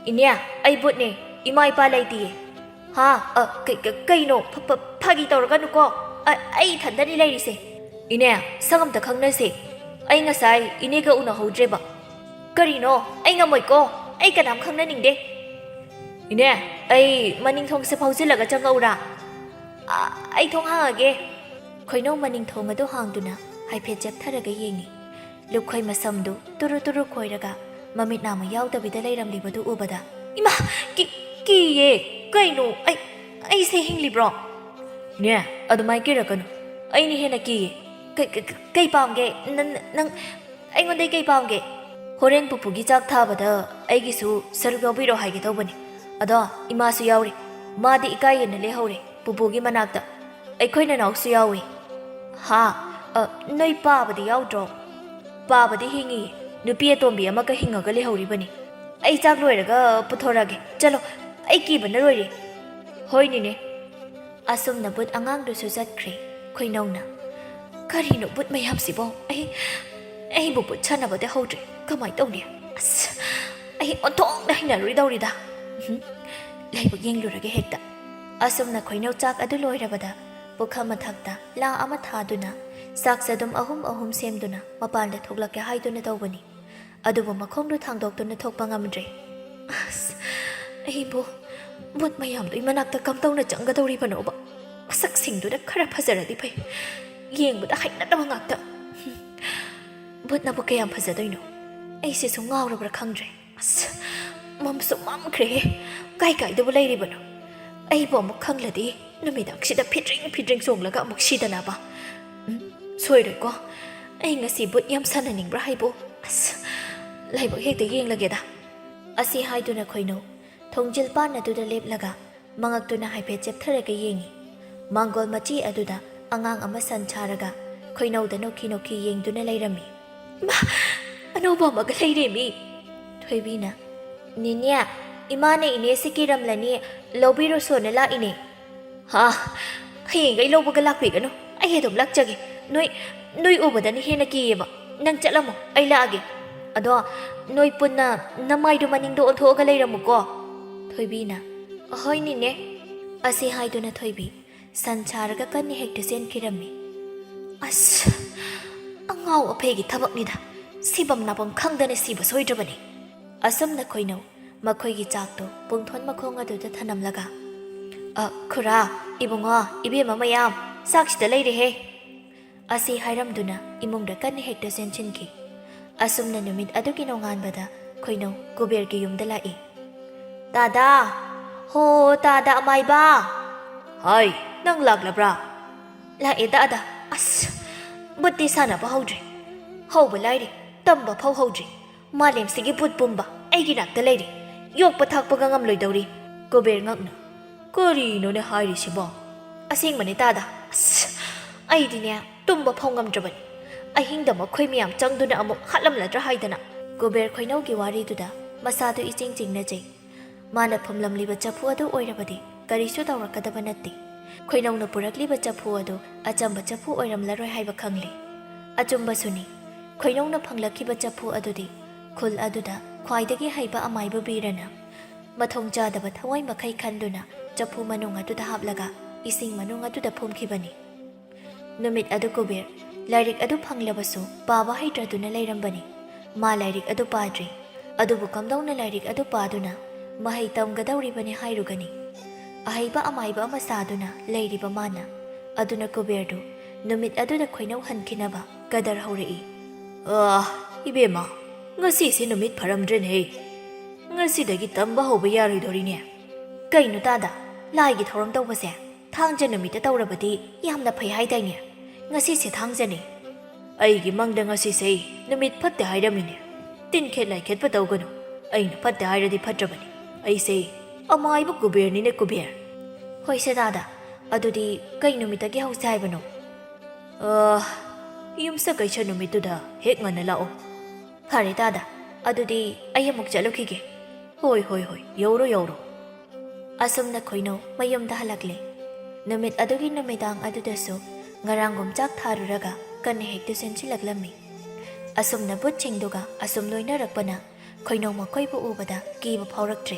"ꯏꯅꯦ, ꯑꯩ ꯕꯨꯠꯅꯦ꯫ ꯏꯃꯥ ꯏꯄꯥ ꯂꯩꯇꯤꯌꯦ꯫" "ꯍꯥ? ꯑ, ꯀ-, ꯀ-, ꯀꯩꯅꯣ? ꯐ-, ꯐ-, ꯐꯥꯒꯤ ꯇꯧꯔꯒꯅꯨꯀꯣ꯫ ꯑ-, ꯑꯩ ꯏꯊꯟꯗꯅꯤ ꯂꯩꯔꯤꯁꯦ꯫" "ꯏꯅꯦ, ꯁꯛ ꯑꯝꯇ ꯈꯪꯅꯁꯦ꯫ ꯑꯩ ꯉꯁꯥꯏ ꯏꯅꯦꯒ ꯎꯅꯍꯧꯗ꯭ꯔꯦꯕ꯫" "ꯀꯔꯤꯅꯣ? ꯑꯩ ꯉꯝꯃꯣꯏꯀꯣ꯫ ꯑꯩ ꯀꯅꯥꯝ ꯈꯪꯅꯅꯤꯡꯗꯦ꯫" "ꯏꯅꯦ, ꯑꯩ ꯃꯅꯤꯡ ꯊꯣꯡꯁꯦ ꯐꯥꯎꯖꯤꯜꯂꯒ ꯆꯪꯉꯛꯎꯔꯥ?" "ꯑ, ꯑꯩ ꯊꯣꯡ ꯍꯥꯡꯉꯒꯦ꯫" ꯈꯣꯏꯅꯧ ꯃꯅꯤꯡ ꯊꯣꯡ ꯑꯗꯨ ꯍꯥꯡꯗꯨꯅ ꯍꯥꯏꯐꯦꯠ ꯆꯦꯞꯊꯔꯒ ꯌꯦꯡꯉꯤ꯫ ꯂꯨꯈꯣꯏ ꯃꯁꯝꯗꯨ ꯇꯨꯔꯨ ꯇꯨꯔꯨ ꯈꯣꯏꯔꯒ ꯃꯃꯤꯠ ꯅꯥꯝꯃ ꯌꯥꯎꯗꯕꯤꯗ ꯂꯩꯔꯝꯂꯤꯕꯗꯨ ꯎꯕꯗ, "ꯏꯃꯥ! ꯀꯤ-, ꯀꯤꯌꯦ! ꯀꯩꯅꯣ? ꯑꯩ, ꯑꯩꯁꯦ ꯍꯤꯡꯂꯤꯕ꯭ꯔꯣ?" "ꯅꯦ, ꯑꯗꯨꯃꯥꯏ ꯀꯤꯔꯛꯀꯅꯨ꯫ ꯑꯩꯅ ꯍꯦꯟꯅ ꯀꯤꯌꯦ꯫ ꯀ-, ꯀ-, ꯀ-, ꯀꯩ ꯄꯥꯝꯒꯦ? ꯅ-, ꯅ-, ꯅꯪ ꯑꯩꯉꯣꯟꯗꯩ ꯀꯩ ꯄꯥꯝꯒꯦ?" "ꯍꯣꯔꯦꯟ ꯄꯨꯄꯨꯒꯤ ꯆꯥꯛ ꯊꯥꯕꯗ ꯑꯩꯒꯤꯁꯨ ꯁꯔꯨꯛ ꯌꯥꯎꯕꯤꯔꯣ ꯍꯥꯏꯒꯦ ꯇꯧꯕꯅꯤ꯫ ꯑꯗꯣ ꯏꯃꯥꯁꯨ ꯌꯥꯎꯔꯤ꯫ ꯃꯥꯗꯤ ꯏꯀꯥꯏꯌꯦꯅ ꯂꯩꯍꯧꯔꯦ ꯄꯨꯄꯨꯒꯤ ꯃꯅꯥꯛꯇ꯫ ꯑꯩꯈꯣꯏ ꯅꯅꯥꯎꯁꯨ ꯌꯥꯎꯏ꯫" "ꯍꯥ? ꯑ, ꯅꯣꯏ ꯄꯥꯕꯗꯤ ꯌꯥꯎꯗ꯭ꯔꯣ?" "ꯄꯥꯕꯗꯤ ꯍꯤꯡꯉꯤ꯫ ꯅꯨꯄꯤ ꯑꯇꯣꯝꯕꯤ ꯑꯃꯒ ꯍꯤꯡꯉꯒ ꯂꯩꯍꯧꯔꯤꯕꯅꯤ꯫ ꯑꯩ ꯆꯥꯛ ꯂꯣꯏꯔꯒ ꯄꯨꯊꯣꯔꯛꯑꯒꯦ꯫ ꯆꯠꯂꯣ, ꯑꯩ ꯀꯤꯕꯅ ꯂꯣꯏꯔꯦ꯫" "ꯍꯣꯏ ꯅꯦꯅꯦ꯫" ꯑꯁꯨꯝꯅ ꯕꯨꯠ ꯑꯉꯥꯡꯗꯨꯁꯨ ꯆꯠꯈ꯭ꯔꯦ꯫ ꯈꯣꯏꯅꯧꯅ, "ꯀꯔꯤꯅꯣ ꯕꯨꯠ ꯃꯌꯥꯝꯁꯤꯕꯣ? ꯑꯩ, ꯑꯩꯕꯨ ꯕꯨꯠ ꯁꯥꯟꯅꯕꯗꯤ ꯍꯧꯗ꯭ꯔꯤ꯫ ꯀꯃꯥꯏ ꯇꯧꯅꯤ? ꯑꯁ, ꯑꯩ ꯑꯣꯟꯊꯣꯛꯅ ꯍꯩꯅꯔꯣꯏꯗꯧꯔꯤꯗ꯫ ꯎꯝ, ꯂꯥꯏꯕꯛ ꯌꯦꯡꯂꯨꯔꯒꯦ ꯍꯦꯛꯇ꯫" ꯑꯁꯨꯝꯅ ꯈꯣꯏꯅꯧ ꯆꯥꯛ ꯑꯗꯨ ꯂꯣꯏꯔꯕꯗ ꯄꯨꯈꯝ ꯃꯊꯛꯇ ꯂꯥ ꯑꯃ ꯊꯥꯗꯨꯅ ꯆꯥꯛ ꯆꯗꯨꯝ ꯑꯍꯨꯝ ꯑꯍꯨꯝ ꯁꯦꯝꯗꯨꯅ ꯃꯄꯥꯟꯗ ꯊꯣꯛꯂꯛꯀꯦ ꯍꯥꯏꯗꯨꯅ ꯇꯧꯕꯅꯤ꯫ ꯑꯗꯨꯕꯨ ꯃꯈꯣꯡꯗꯨ ꯊꯥꯡꯗꯣꯛꯇꯨꯅ ꯊꯣꯛꯄ ꯉꯝꯗ꯭ꯔꯦ꯫ "ꯑꯁ, ꯑꯩꯕꯨ ꯕꯨꯠ ꯃꯌꯥꯝꯗꯨꯒꯤ ꯃꯅꯥꯛꯇ ꯀꯝꯗꯧꯅ ꯆꯪꯒꯗꯧꯔꯤꯕꯅꯣꯕ? ꯃꯁꯛꯁꯤꯡꯗꯨꯅ ꯈꯔ ꯐꯖꯔꯗꯤ ꯐꯩ꯫ ꯌꯦꯡꯕꯗ ꯍꯩꯅꯗꯕ ꯉꯥꯛꯇ꯫ ꯕꯨꯠꯅꯕꯨ ꯀꯌꯥꯝ ꯐꯖꯗꯣꯏꯅꯣ? ꯑꯩꯁꯤꯁꯨ ꯉꯥꯎꯔꯕ꯭ꯔꯥ ꯈꯪꯗ꯭ꯔꯦ꯫ ꯑꯁ, ꯃꯝꯁꯨ ꯃꯝꯈ꯭ꯔꯦꯍꯦ꯫ ꯀꯥꯏ ꯀꯥꯏꯗꯕꯨ ꯂꯩꯔꯤꯕꯅꯣ? ꯑꯩꯕꯨ ꯑꯃꯨꯛ ꯈꯪꯂꯗꯤ ꯅꯨꯃꯤꯗꯥꯡꯁꯤꯗ ꯐꯤꯗ꯭ꯔꯤꯡ ꯐꯤꯗ꯭ꯔꯤꯡ ꯆꯣꯡꯂꯒ ꯑꯃꯨꯛ ꯁꯤꯗꯅꯕ꯫ ꯎꯝ, ꯁꯣꯏꯔꯣꯏꯀꯣ꯫ ꯑꯩ ꯉꯁꯤ ꯕꯨꯠ ꯌꯥꯝ ꯁꯥꯟꯅꯅꯤꯡꯕ꯭ꯔꯥ ꯍꯥꯏꯕꯨ? ꯑꯁ, ꯂꯥꯏꯕꯛ ꯍꯦꯛꯇ ꯌꯦꯡꯂꯒꯦꯗ꯫" ꯑꯁꯤ ꯍꯥꯏꯗꯨꯅ ꯈꯣꯏꯅꯧ ꯊꯣꯡꯖꯤꯜ ꯄꯥꯟ ꯑꯗꯨꯗ ꯂꯦꯞꯂꯒ ꯃꯉꯛꯇꯨꯅ ꯍꯥꯏꯐꯦꯠ ꯆꯦꯞꯊꯔꯒ ꯌꯦꯡꯉꯤ꯫ ꯃꯥꯡꯒꯣꯜ ꯃꯆꯤ ꯑꯗꯨꯗ ꯑꯉꯥꯡ ꯑꯃ ꯁꯟ ꯁꯥꯔꯒ ꯈꯣꯏꯅꯧꯗ ꯅꯣꯛꯈꯤ ꯅꯣꯛꯈꯤ ꯌꯦꯡꯗꯨꯅ ꯂꯩꯔꯝꯃꯤ꯫ "ꯃꯥ! ꯑꯅꯧꯕ ꯑꯃꯒ ꯂꯩꯔꯦꯃꯤ!" ꯊꯣꯏꯕꯤꯅ, "ꯅꯦꯅꯦ, ꯏꯃꯥꯅ ꯏꯅꯦꯁꯤ ꯀꯤꯔꯝꯂꯅꯤ, ꯂꯧꯕꯤꯔꯨꯁꯣꯅ ꯂꯥꯛꯏꯅꯦ꯫" "ꯍꯥ? ꯍꯌꯦꯡꯈꯩ ꯂꯧꯕꯒ ꯂꯥꯛꯄꯤꯒꯅꯨ, ꯑꯩ ꯑꯗꯨꯝ ꯂꯥꯛꯆꯒꯦ꯫ ꯅꯣꯏ, ꯅꯣꯏ ꯎꯕꯗꯅ ꯍꯦꯟꯅ ꯀꯤꯌꯦꯕ꯫ ꯅꯪ ꯆꯠꯂꯝꯃꯣ, ꯑꯩ ꯂꯥꯛꯑꯒꯦ꯫ ꯑꯗꯣ ꯅꯣꯏ ꯄꯨꯟꯅ ꯅꯃꯥꯏꯗꯣ ꯃꯅꯤꯡꯗ ꯑꯣꯟꯊꯣꯛꯑꯒ ꯂꯩꯔꯝꯃꯨꯀꯣ꯫" ꯊꯣꯏꯕꯤꯅ, "ꯑꯍꯣꯏ ꯅꯦꯅꯦ꯫" ꯑꯁꯤ ꯍꯥꯏꯗꯨꯅ ꯊꯣꯏꯕꯤ ꯁꯟ ꯁꯥꯔꯒ ꯀꯟꯅ ꯍꯦꯛꯇ ꯆꯦꯟꯈꯤꯔꯝꯃꯤ꯫ ꯑꯁ, ꯑꯉꯥꯎ ꯑꯐꯩꯒꯤ ꯊꯕꯛꯅꯤꯗ꯫ ꯁꯤꯐꯝ ꯅꯥꯐꯝ ꯈꯪꯗꯅ ꯁꯤꯕ ꯁꯣꯏꯗ꯭ꯔꯕꯅꯤ꯫ ꯑꯁꯨꯝꯅ ꯈꯣꯏꯅꯧ ꯃꯈꯣꯏꯒꯤ ꯆꯥꯛꯇꯣ ꯄꯨꯡꯊꯣꯟ ꯃꯈꯣꯡ ꯑꯗꯨꯗ ꯊꯅꯝꯂꯒ, "ꯑ, ꯈꯨꯔꯥ, ꯏꯕꯨꯡꯉꯣ, ꯏꯕꯦꯝꯃ ꯃꯌꯥꯝ, ꯆꯥꯛꯁꯤꯗ ꯂꯩꯔꯦꯍꯦ!" ꯑꯁꯤ ꯍꯥꯏꯔꯝꯗꯨꯅ ꯏꯃꯨꯡꯗ ꯀꯟꯅ ꯍꯦꯛꯇ ꯆꯦꯟꯁꯤꯟꯈꯤ꯫ ꯑꯁꯨꯝꯅ ꯅꯨꯃꯤꯠ ꯑꯗꯨꯒꯤ ꯅꯣꯡꯉꯥꯟꯕꯗ ꯈꯣꯏꯅꯧ ꯀꯨꯕꯦꯔꯒꯤ ꯌꯨꯝꯗ ꯂꯥꯛꯏ꯫ "ꯇꯥꯗꯥ! ꯍꯣ, ꯇꯥꯗꯥ ꯑꯃꯥꯏꯕ!" "ꯍꯥꯏ, ꯅꯪ ꯂꯥꯛꯂꯕ꯭ꯔꯥ?" "ꯂꯥꯛꯑꯦ ꯇꯥꯗꯥ꯫ ꯑꯁ, ꯕꯨꯠꯇꯤ ꯁꯥꯟꯅꯕ ꯍꯧꯗ꯭ꯔꯤ꯫ ꯍꯧꯕ ꯂꯥꯏꯔꯤ, ꯇꯝꯕ ꯐꯥꯎ ꯍꯧꯗ꯭ꯔꯤ꯫ ꯃꯥꯂꯦꯝꯁꯤꯒꯤ ꯕꯨꯠ ꯄꯨꯝꯕ ꯑꯩꯒꯤ ꯅꯥꯛꯇ ꯂꯩꯔꯤ꯫ ꯌꯣꯛꯄ ꯊꯥꯛꯄꯒ ꯉꯝꯂꯣꯏꯗꯧꯔꯤ꯫" ꯀꯨꯕꯦꯔ ꯉꯛꯅ, "ꯀꯔꯤꯅꯣꯅꯦ ꯍꯥꯏꯔꯤꯁꯤꯕꯣ?" "ꯑꯁꯦꯡꯕꯅꯦ ꯇꯥꯗꯥ꯫ ꯑꯁ, ꯑꯩꯗꯤꯅꯦ, ꯇꯨꯝꯕ ꯐꯥꯎ ꯉꯝꯗ꯭ꯔꯕꯅꯤ꯫ ꯑꯍꯤꯡꯗ ꯃꯈꯣꯏ ꯃꯌꯥꯝ ꯆꯪꯗꯨꯅ ꯑꯃꯨꯛ ꯍꯥꯠꯂꯝꯂꯗ꯭ꯔꯥ ꯍꯥꯏꯗꯅ꯫" ꯀꯨꯕꯦꯔ ꯈꯣꯏꯅꯧꯒꯤ ꯋꯥꯔꯤꯗꯨꯗ ꯃꯁꯥꯗꯨ ꯏꯆꯤꯡ ꯆꯤꯡꯅꯖꯩ꯫ ꯃꯥꯅ ꯐꯨꯝꯂꯝꯂꯤꯕ ꯆꯐꯨ ꯑꯗꯨ ꯑꯣꯏꯔꯕꯗꯤ ꯀꯔꯤꯁꯨ ꯇꯧꯔꯛꯀꯗꯕ ꯅꯠꯇꯦ꯫ ꯈꯣꯏꯅꯧꯅ ꯄꯨꯔꯛꯂꯤꯕ ꯆꯐꯨ ꯑꯗꯨ ꯑꯆꯝꯕ ꯆꯐꯨ ꯑꯣꯏꯔꯝꯂꯔꯣꯏ ꯍꯥꯏꯕ ꯈꯪꯂꯤ꯫ ꯑꯆꯨꯝꯕꯁꯨꯅꯤ꯫ ꯈꯣꯏꯅꯧꯅ ꯐꯪꯂꯛꯈꯤꯕ ꯆꯐꯨ ꯑꯗꯨꯗꯤ ꯈꯨꯜ ꯑꯗꯨꯗ ꯈ꯭ꯋꯥꯏꯗꯒꯤ ꯍꯩꯕ ꯑꯃꯥꯏꯕ ꯕꯤꯔꯅ ꯃꯊꯣꯡ ꯆꯥꯗꯕ ꯊꯋꯥꯏ ꯃꯈꯩ ꯈꯟꯗꯨꯅ ꯆꯐꯨ ꯃꯅꯨꯡ ꯑꯗꯨꯗ ꯍꯥꯞꯂꯒ ꯏꯁꯤꯡ ꯃꯅꯨꯡ ꯑꯗꯨꯗ ꯐꯨꯝꯈꯤꯕꯅꯤ꯫ ꯅꯨꯃꯤꯠ ꯑꯗꯨ ꯀꯨꯕꯦꯔ ꯂꯥꯏꯔꯤꯛ ꯑꯗꯨ ꯐꯪꯂꯕꯁꯨ ꯄꯥꯕ ꯍꯩꯇ꯭ꯔꯗꯨꯅ ꯂꯩꯔꯝꯕꯅꯤ꯫ ꯃꯥ ꯂꯥꯏꯔꯤꯛ ꯑꯗꯨ ꯄꯥꯗ꯭ꯔꯤ꯫ ꯑꯗꯨꯕꯨ ꯀꯝꯗꯧꯅ ꯂꯥꯏꯔꯤꯛ ꯑꯗꯨ ꯄꯥꯗꯨꯅ ꯃꯍꯩ ꯇꯝꯒꯗꯧꯔꯤꯕꯅꯤ ꯍꯥꯏꯔꯨꯒꯅꯤ? ꯑꯍꯩꯕ ꯑꯃꯥꯏꯕ ꯑꯃ ꯁꯥꯗꯨꯅ ꯂꯩꯔꯤꯕ ꯃꯥꯅ꯫ ꯑꯗꯨꯅ ꯀꯨꯕꯦꯔꯗꯨ ꯅꯨꯃꯤꯠ ꯑꯗꯨꯗ ꯈꯣꯏꯅꯧ ꯍꯟꯈꯤꯅꯕ ꯀꯗꯔ ꯍꯧꯔꯛꯏ꯫ "ꯑꯥ, ꯏꯕꯦꯝꯃ, ꯉꯁꯤꯁꯦ ꯅꯨꯃꯤꯠ ꯐꯔꯝꯗ꯭ꯔꯦꯅꯦ꯫ ꯉꯁꯤꯗꯒꯤ ꯇꯝꯕ ꯍꯧꯕ ꯌꯥꯔꯣꯏꯗꯧꯔꯤꯅꯦ꯫" "ꯀꯩꯅꯣ ꯇꯥꯗ, ꯂꯥꯏꯒꯤ ꯊꯧꯔꯝ ꯇꯧꯕꯁꯦ ꯊꯥꯡꯖ ꯅꯨꯃꯤꯠꯇ ꯇꯧꯔꯕꯗꯤ ꯌꯥꯝꯅ ꯐꯩ ꯍꯥꯏꯗꯥꯏꯅꯦ? ꯉꯁꯤꯁꯦ ꯊꯥꯡꯖꯅꯦ꯫" "ꯑꯩꯒꯤ ꯃꯪꯗ ꯉꯁꯤꯁꯦ ꯅꯨꯃꯤꯠ ꯐꯠꯇꯦ ꯍꯥꯏꯔꯝꯃꯤꯅꯦ꯫ ꯇꯤꯟꯈꯦꯠ ꯂꯥꯏꯈꯦꯠꯄ ꯇꯧꯒꯅꯨ꯫ ꯑꯩꯅ ꯐꯠꯇꯦ ꯍꯥꯏꯔꯗꯤ ꯐꯠꯇ꯭ꯔꯕꯅꯤ꯫ ꯑꯩꯁꯦ ꯑꯃꯥꯏꯕ ꯀꯨꯕꯦꯔꯅꯤꯅꯦ, ꯀꯨꯕꯦꯔ꯫ ꯍꯣꯏ ꯁꯦ ꯗꯥꯗꯥ, ꯑꯗꯨꯗꯤ ꯀꯩ ꯅꯨꯃꯤꯠꯇꯒꯤ ꯍꯧꯁꯦ ꯍꯥꯏꯕꯅꯣ? ꯑ, ꯌꯨꯝꯁꯀꯩꯁ ꯅꯨꯃꯤꯠꯇꯨꯗ ꯍꯦꯛ ꯉꯟꯅ ꯂꯥꯛꯑꯣ꯫ ꯐꯔꯦ ꯗꯥꯗꯥ, ꯑꯗꯨꯗꯤ ꯑꯩ ꯑꯃꯨꯛ ꯆꯠꯂꯨꯈꯤꯒꯦ꯫ ꯍꯣꯏ, ꯍꯣꯏ, ꯍꯣꯏ, ꯌꯧꯔꯣ, ꯌꯧꯔꯣ꯫ ꯑꯁꯨꯝꯅ ꯈꯣꯏꯅꯧ ꯃꯌꯨꯝꯗ ꯍꯜꯂꯛꯂꯦ꯫ ꯅꯨꯃꯤꯠ ꯑꯗꯨꯒꯤ ꯅꯨꯃꯤꯗꯥꯡ ꯑꯗꯨꯗꯁꯨ ꯉꯔꯥꯡꯒꯨꯝ ꯆꯥꯛ ꯊꯥꯔꯨꯔꯒ ꯀꯟꯅ ꯍꯦꯛꯇ ꯆꯦꯟꯁꯤꯜꯂꯛꯂꯝꯃꯤ꯫ ꯑꯁꯨꯝꯅ ꯕꯨꯠꯁꯤꯡꯗꯨꯒ ꯑꯁꯨꯝ ꯂꯣꯏꯅꯔꯛꯄꯅ ꯈꯣꯏꯅꯧ ꯃꯈꯣꯏꯕꯨ ꯎꯕꯗ ꯀꯤꯕ ꯐꯥꯎꯔꯛꯇ꯭ꯔꯦ꯫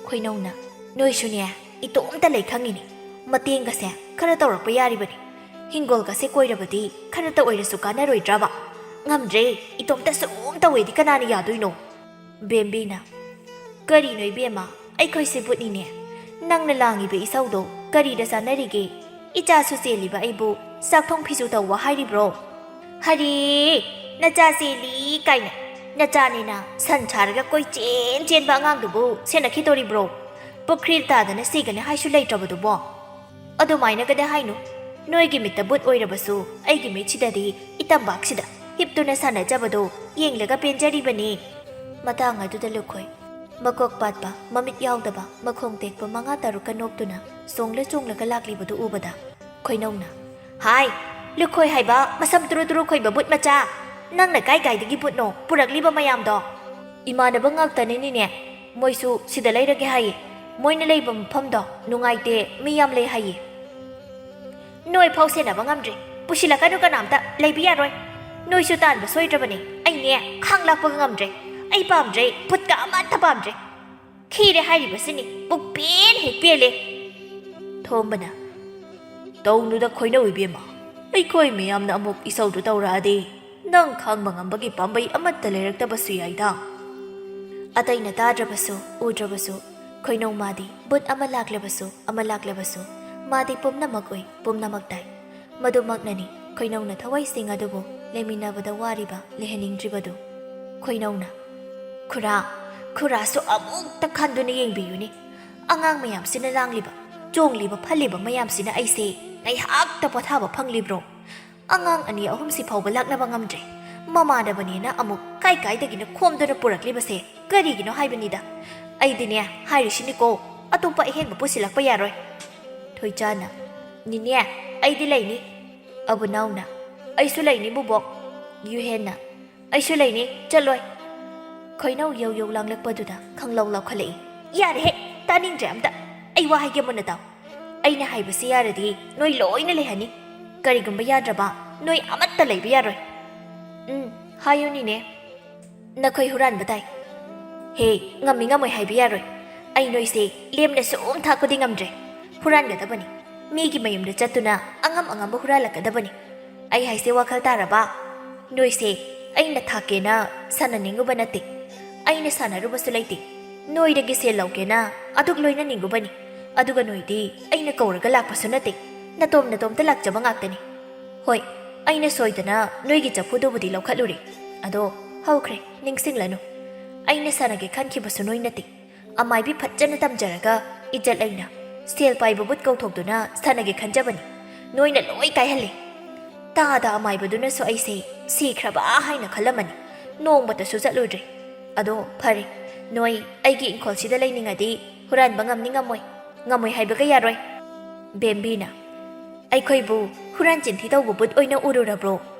ꯈꯣꯏꯅꯧꯅ, "ꯅꯣꯏꯁꯨꯅꯦ, ꯏꯇꯣꯝꯇ ꯂꯩ ꯈꯪꯉꯤꯅꯦ, ꯃꯇꯦꯡꯒꯁꯦ ꯈꯔ ꯇꯧꯔꯛꯄ ꯌꯥꯔꯤꯕꯅꯤ꯫ ꯍꯤꯡꯒꯣꯜꯒꯁꯦ ꯀꯣꯏꯔꯕꯗꯤ ꯈꯔꯇ ꯑꯣꯏꯔꯁꯨ ꯀꯥꯟꯅꯔꯣꯏꯗ꯭ꯔꯕ? ꯉꯝꯗ꯭ꯔꯦ, ꯏꯇꯣꯝꯇ ꯁꯨꯝ ꯇꯧꯋꯦꯗꯤ ꯀꯅꯥꯅ ꯌꯥꯗꯣꯏꯅꯣ?" ꯕꯦꯝꯕꯤꯅ, "ꯀꯔꯤꯅꯣ ꯏꯕꯦꯝꯃ, ꯑꯩꯈꯣꯏꯁꯦ ꯕꯨꯠꯅꯤꯅꯦ꯫ ꯅꯪꯅ ꯂꯥꯡꯉꯤꯕ ꯏꯁꯧꯗꯣ ꯀꯔꯤꯗ ꯆꯥꯟꯅꯔꯤꯒꯦ? ꯏꯆꯥꯁꯨ ꯆꯦꯜꯂꯤꯕ ꯑꯩꯕꯨ ꯆꯥꯛꯊꯣꯡ ꯐꯤꯁꯨ ꯇꯧꯋꯣ ꯍꯥꯏꯔꯤꯕ꯭ꯔꯣ? ꯍꯔꯦ, ꯅꯆꯥ ꯆꯦꯜꯂꯤ ꯀꯥꯏꯅ꯫ ꯅꯆꯥꯅꯦꯅ ꯁꯟ ꯁꯥꯔꯒ ꯀꯣꯏ ꯆꯦꯟ ꯆꯦꯟꯕ ꯑꯉꯥꯡꯗꯨꯕꯨ ꯁꯦꯟꯅꯈꯤꯗꯣꯔꯤꯕ꯭ꯔꯣ? ꯄꯨꯈ꯭ꯔꯤ ꯇꯥꯗꯅ ꯁꯤꯒꯅꯤ ꯍꯥꯏꯁꯨ ꯂꯩꯇ꯭ꯔꯕꯗꯨꯕꯣ?" "ꯑꯗꯨꯃꯥꯏꯅꯒꯗꯤ ꯍꯥꯏꯅꯨ꯫ ꯅꯣꯏꯒꯤ ꯃꯤꯠꯇ ꯕꯨꯠ ꯑꯣꯏꯔꯕꯁꯨ ꯑꯩꯒꯤ ꯃꯤꯠꯁꯤꯗꯗꯤ ꯏꯇꯝꯕꯥꯛꯁꯤꯗ ꯍꯤꯞꯇꯨꯅ ꯁꯥꯟꯅꯖꯕꯗꯣ ꯌꯦꯡꯂꯒ ꯄꯦꯟꯖꯔꯤꯕꯅꯤ꯫" ꯃꯇꯥꯡ ꯑꯗꯨꯗ ꯂꯨꯈꯣꯏ ꯃꯀꯣꯛ ꯄꯥꯠꯄ, ꯃꯃꯤꯠ ꯌꯥꯎꯗꯕ, ꯃꯈꯣꯡ ꯇꯦꯛꯄ ꯃꯉꯥ ꯇꯔꯨꯛꯀ ꯅꯣꯛꯇꯨꯅ ꯆꯣꯡꯂ ꯆꯣꯡꯂꯒ ꯂꯥꯛꯂꯤꯕꯗꯨ ꯎꯕꯗ ꯈꯣꯏꯅꯧꯅ, "ꯍꯥꯏ, ꯂꯨꯈꯣꯏ ꯍꯥꯏꯕ ꯃꯁꯝ ꯇꯨꯔꯨ ꯇꯨꯔꯨ ꯈꯣꯏꯕ ꯕꯨꯠ ꯃꯆꯥ, ꯅꯪꯅ ꯀꯥꯏ ꯀꯥꯏꯗꯒꯤ ꯕꯨꯠꯅꯣ ꯄꯨꯔꯛꯂꯤꯕ ꯃꯌꯥꯝꯗꯣ?" "ꯏꯃꯥꯟꯅꯕ ꯉꯥꯛꯇꯅꯤꯅꯤꯅꯦ, ꯃꯣꯏꯁꯨ ꯁꯤꯗ ꯂꯩꯔꯒꯦ ꯍꯥꯏꯌꯦ꯫ ꯃꯣꯏꯅ ꯂꯩꯕ ꯃꯐꯝꯗꯣ ꯅꯨꯡꯉꯥꯏꯇꯦ, ꯃꯤ ꯌꯥꯝ ꯂꯩ ꯍꯥꯏꯌꯦ꯫" "ꯅꯣꯏ ꯐꯥꯎ ꯁꯦꯟꯅꯕ ꯉꯝꯗ꯭ꯔꯦ, ꯄꯨꯁꯤꯜꯂꯛꯀꯅꯨ ꯀꯅꯥꯝꯇ, ꯂꯩꯕ ꯌꯥꯔꯣꯏ꯫ ꯅꯣꯏꯁꯨ ꯇꯥꯟꯕ ꯁꯣꯏꯗ꯭ꯔꯕꯅꯦ꯫ ꯑꯩꯅꯦ ꯈꯥꯡ ꯂꯥꯛꯄꯒ ꯉꯝꯗ꯭ꯔꯦ꯫ ꯑꯩ ꯄꯥꯝꯗ꯭ꯔꯦ, ꯐꯨꯠꯀ ꯑꯃꯠꯇ ꯄꯥꯝꯗ꯭ꯔꯦ꯫ ꯈꯤꯔꯦ ꯍꯥꯏꯔꯤꯕꯁꯤꯅꯤ, ꯄꯨꯛꯄꯦꯟ ꯍꯦꯛ ꯄꯦꯜꯂꯦ꯫" ꯊꯣꯝꯕꯅ, "ꯇꯧꯅꯨꯗ ꯈꯣꯏꯅꯧ ꯏꯕꯦꯝꯃ, ꯑꯩꯈꯣꯏ ꯃꯌꯥꯝꯅ ꯑꯃꯨꯛ ꯏꯁꯧꯗꯨ ꯇꯧꯔꯛꯑꯗꯤ ꯅꯪ ꯈꯥꯡꯕ ꯉꯝꯕꯒꯤ ꯄꯥꯝꯕꯩ ꯑꯃꯠꯇ ꯂꯩꯔꯛꯇꯕꯁꯨ ꯌꯥꯏꯗ꯫" ꯑꯇꯩꯅ ꯇꯥꯗ꯭ꯔꯕꯁꯨ ꯎꯗ꯭ꯔꯕꯁꯨ, ꯈꯣꯏꯅꯧ ꯃꯥꯗꯤ ꯕꯨꯠ ꯑꯃ ꯂꯥꯛꯂꯕꯁꯨ ꯑꯃ ꯂꯥꯛꯂꯕꯁꯨ ꯃꯥꯗꯤ ꯄꯨꯝꯅꯃꯛ ꯎꯏ, ꯄꯨꯝꯅꯃꯛ ꯇꯥꯏ꯫ ꯃꯗꯨꯃꯛꯅꯅꯤ ꯈꯣꯏꯅꯧꯅ ꯊꯋꯥꯏꯁꯤꯡ ꯑꯗꯨꯕꯨ ꯂꯩꯃꯤꯟꯅꯕꯗ ꯋꯥꯔꯤꯕ, ꯂꯩꯍꯟꯅꯤꯡꯗ꯭ꯔꯤꯕꯗꯨ꯫ ꯈꯣꯏꯅꯧꯅ, "ꯈꯨꯔꯥ, ꯈꯨꯔꯥꯁꯨ ꯑꯃꯨꯛꯇ ꯈꯟꯗꯨꯅ ꯌꯦꯡꯕꯤꯌꯨꯅꯦ꯫ ꯑꯉꯥꯡ ꯃꯌꯥꯝꯁꯤꯅ ꯂꯥꯡꯂꯤꯕ, ꯆꯣꯡꯂꯤꯕ, ꯐꯜꯂꯤꯕ ꯃꯌꯥꯝꯁꯤꯅ ꯑꯩꯁꯦ ꯉꯥꯏꯍꯥꯛꯇ ꯄꯣꯊꯥꯕ ꯐꯪꯂꯤꯕ꯭ꯔꯣ? ꯑꯉꯥꯡ ꯑꯅꯤ ꯑꯍꯨꯝꯁꯤ ꯐꯥꯎꯕ ꯂꯥꯛꯅꯕ ꯉꯝꯗ꯭ꯔꯦ꯫ ꯃꯃꯥꯟꯅꯕꯅꯦꯅ ꯑꯃꯨꯛ ꯀꯥꯏ ꯀꯥꯏꯗꯒꯤꯅꯣ ꯈꯣꯝꯗꯨꯅ ꯄꯨꯔꯛꯂꯤꯕꯁꯦ ꯀꯔꯤꯒꯤꯅꯣ ꯍꯥꯏꯕꯅꯤꯗ꯫ "ꯑꯩꯗꯤꯅꯦ ꯍꯥꯏꯔꯤꯁꯤꯅꯤꯀꯣ, ꯑꯇꯣꯞꯄ ꯑꯍꯦꯟꯕ ꯄꯨꯁꯤꯜꯂꯛꯄ ꯌꯥꯔꯣꯏ꯫" ꯊꯣꯏꯆꯥꯅ, "ꯅꯤꯅꯦ, ꯑꯩꯗꯤ ꯂꯩꯅꯤ꯫" ꯑꯕꯨꯅꯥꯎꯅ, "ꯑꯩꯁꯨ ꯂꯩꯅꯤ ꯕꯨꯕꯣꯛ꯫" ꯌꯨꯍꯦꯟꯅ, "ꯑꯩꯁꯨ ꯂꯩꯅꯤ, ꯆꯠꯂꯣꯏ꯫" ꯈꯣꯏꯅꯧ ꯌꯧ ꯌꯧ ꯂꯥꯡꯂꯛꯄꯗꯨꯗ ꯈꯪꯂꯧ ꯂꯥꯎꯈꯠꯂꯛꯏ꯫ "ꯌꯥꯔꯦꯍꯦ, ꯇꯥꯅꯤꯡꯗ꯭ꯔꯦ ꯑꯝꯇ꯫ ꯑꯩ ꯋꯥ ꯍꯥꯏꯒꯦ ꯃꯨꯟꯅ ꯇꯥꯎ꯫ ꯑꯩꯅ ꯍꯥꯏꯕꯁꯤ ꯌꯥꯔꯗꯤ ꯅꯣꯏ ꯂꯣꯏꯅ ꯂꯩꯍꯟꯅꯤ꯫ ꯀꯔꯤꯒꯨꯝꯕ ꯌꯥꯗ꯭ꯔꯕ ꯅꯣꯏ ꯑꯃꯠꯇ ꯂꯩꯕ ꯌꯥꯔꯣꯏ꯫" "ꯎꯝ, ꯍꯥꯏꯌꯨ ꯅꯤꯅꯦ꯫" "ꯅꯈꯣꯏ ꯍꯨꯔꯥꯟꯕ ꯇꯥꯏ꯫" "ꯍꯦ, ꯉꯝꯃꯤ ꯉꯝꯃꯣꯏ ꯍꯥꯏꯕ ꯌꯥꯔꯣꯏ꯫ ꯑꯩ ꯅꯣꯏꯁꯦ ꯂꯦꯝꯅ ꯁꯨꯝ ꯊꯥꯛꯄꯗꯤ ꯉꯝꯗ꯭ꯔꯦ꯫ ꯍꯨꯔꯥꯟꯒꯗꯕꯅꯤ꯫ ꯃꯤꯒꯤ ꯃꯌꯨꯝꯗ ꯆꯠꯇꯨꯅ ꯑꯉꯝ ꯑꯉꯝꯕ ꯍꯨꯔꯥꯜꯂꯛꯀꯗꯕꯅꯤ꯫ ꯑꯩ ꯍꯥꯏꯁꯦ ꯋꯥꯈꯜ ꯇꯥꯔꯕ? ꯅꯣꯏꯁꯦ ꯑꯩꯅ ꯊꯥꯛꯀꯦꯅ ꯁꯥꯟꯅꯅꯤꯡꯉꯨꯕ ꯅꯠꯇꯦ꯫ ꯑꯩꯅ ꯁꯥꯟꯅꯔꯨꯕꯁꯨ ꯂꯩꯇꯦ꯫ ꯅꯣꯏꯗꯒꯤ ꯁꯦꯜ ꯂꯧꯒꯦꯅ ꯑꯗꯨꯛ ꯂꯣꯏꯅꯅꯤꯡꯉꯨꯕꯅꯤ꯫ ꯑꯗꯨꯒ ꯅꯣꯏꯗꯤ ꯑꯩꯅ ꯀꯧꯔꯒ ꯂꯥꯛꯄꯁꯨ ꯅꯠꯇꯦ꯫ ꯅꯇꯣꯝ ꯅꯇꯣꯝꯇ ꯂꯥꯛꯆꯕ ꯉꯥꯛꯇꯅꯤ꯫ ꯍꯣꯏ, ꯑꯩꯅ ꯁꯣꯏꯗꯅ ꯅꯣꯏꯒꯤ ꯆꯐꯨꯗꯨꯕꯨꯗꯤ ꯂꯧꯈꯠꯂꯨꯔꯦ꯫ ꯑꯗꯣ ꯍꯧꯈ꯭ꯔꯦ, ꯅꯤꯡꯁꯤꯡꯂꯅꯨ꯫ ꯑꯩꯅ ꯁꯥꯟꯅꯒꯦ ꯈꯟꯈꯤꯕꯁꯨ ꯅꯣꯏ ꯅꯠꯇꯦ꯫ ꯑꯃꯥꯏꯕꯤ ꯐꯖꯅ ꯇꯝꯖꯔꯒ ꯏꯖꯠ ꯂꯩꯅ ꯁꯦꯜ ꯄꯥꯏꯕ ꯕꯨꯠ ꯀꯧꯊꯣꯛꯇꯨꯅ ꯁꯥꯟꯅꯒꯦ ꯈꯟꯖꯕꯅꯤ꯫ ꯅꯣꯏꯅ ꯂꯣꯏ ꯀꯥꯏꯍꯜꯂꯦ꯫ ꯇꯥꯗ ꯑꯃꯥꯏꯕꯗꯨꯅꯁꯨ ꯑꯩꯁꯦ ꯁꯤꯈ꯭ꯔꯕ ꯍꯥꯏꯅ ꯈꯜꯂꯝꯃꯅꯤ꯫ ꯅꯣꯡꯃꯇꯁꯨ ꯆꯠꯂꯨꯗ꯭ꯔꯦ꯫ ꯑꯗꯣ ꯐꯔꯦ, ꯅꯣꯏ ꯑꯩꯒꯤ ꯏꯪꯈꯣꯜꯁꯤꯗ ꯂꯩꯅꯤꯡꯉꯗꯤ ꯍꯨꯔꯥꯟꯕ ꯉꯝꯅꯤ ꯉꯝꯃꯣꯏ? ꯉꯝꯃꯣꯏ ꯍꯥꯏꯕꯒ ꯌꯥꯔꯣꯏ꯫" ꯕꯦꯝꯕꯤꯅ, "ꯑꯩꯈꯣꯏꯕꯨ ꯍꯨꯔꯥꯟ ꯆꯤꯟꯊꯤ ꯇꯧꯕ ꯕꯨꯠ ꯑꯣꯏꯅ ꯎꯔꯨꯔꯕ꯭ꯔꯣ?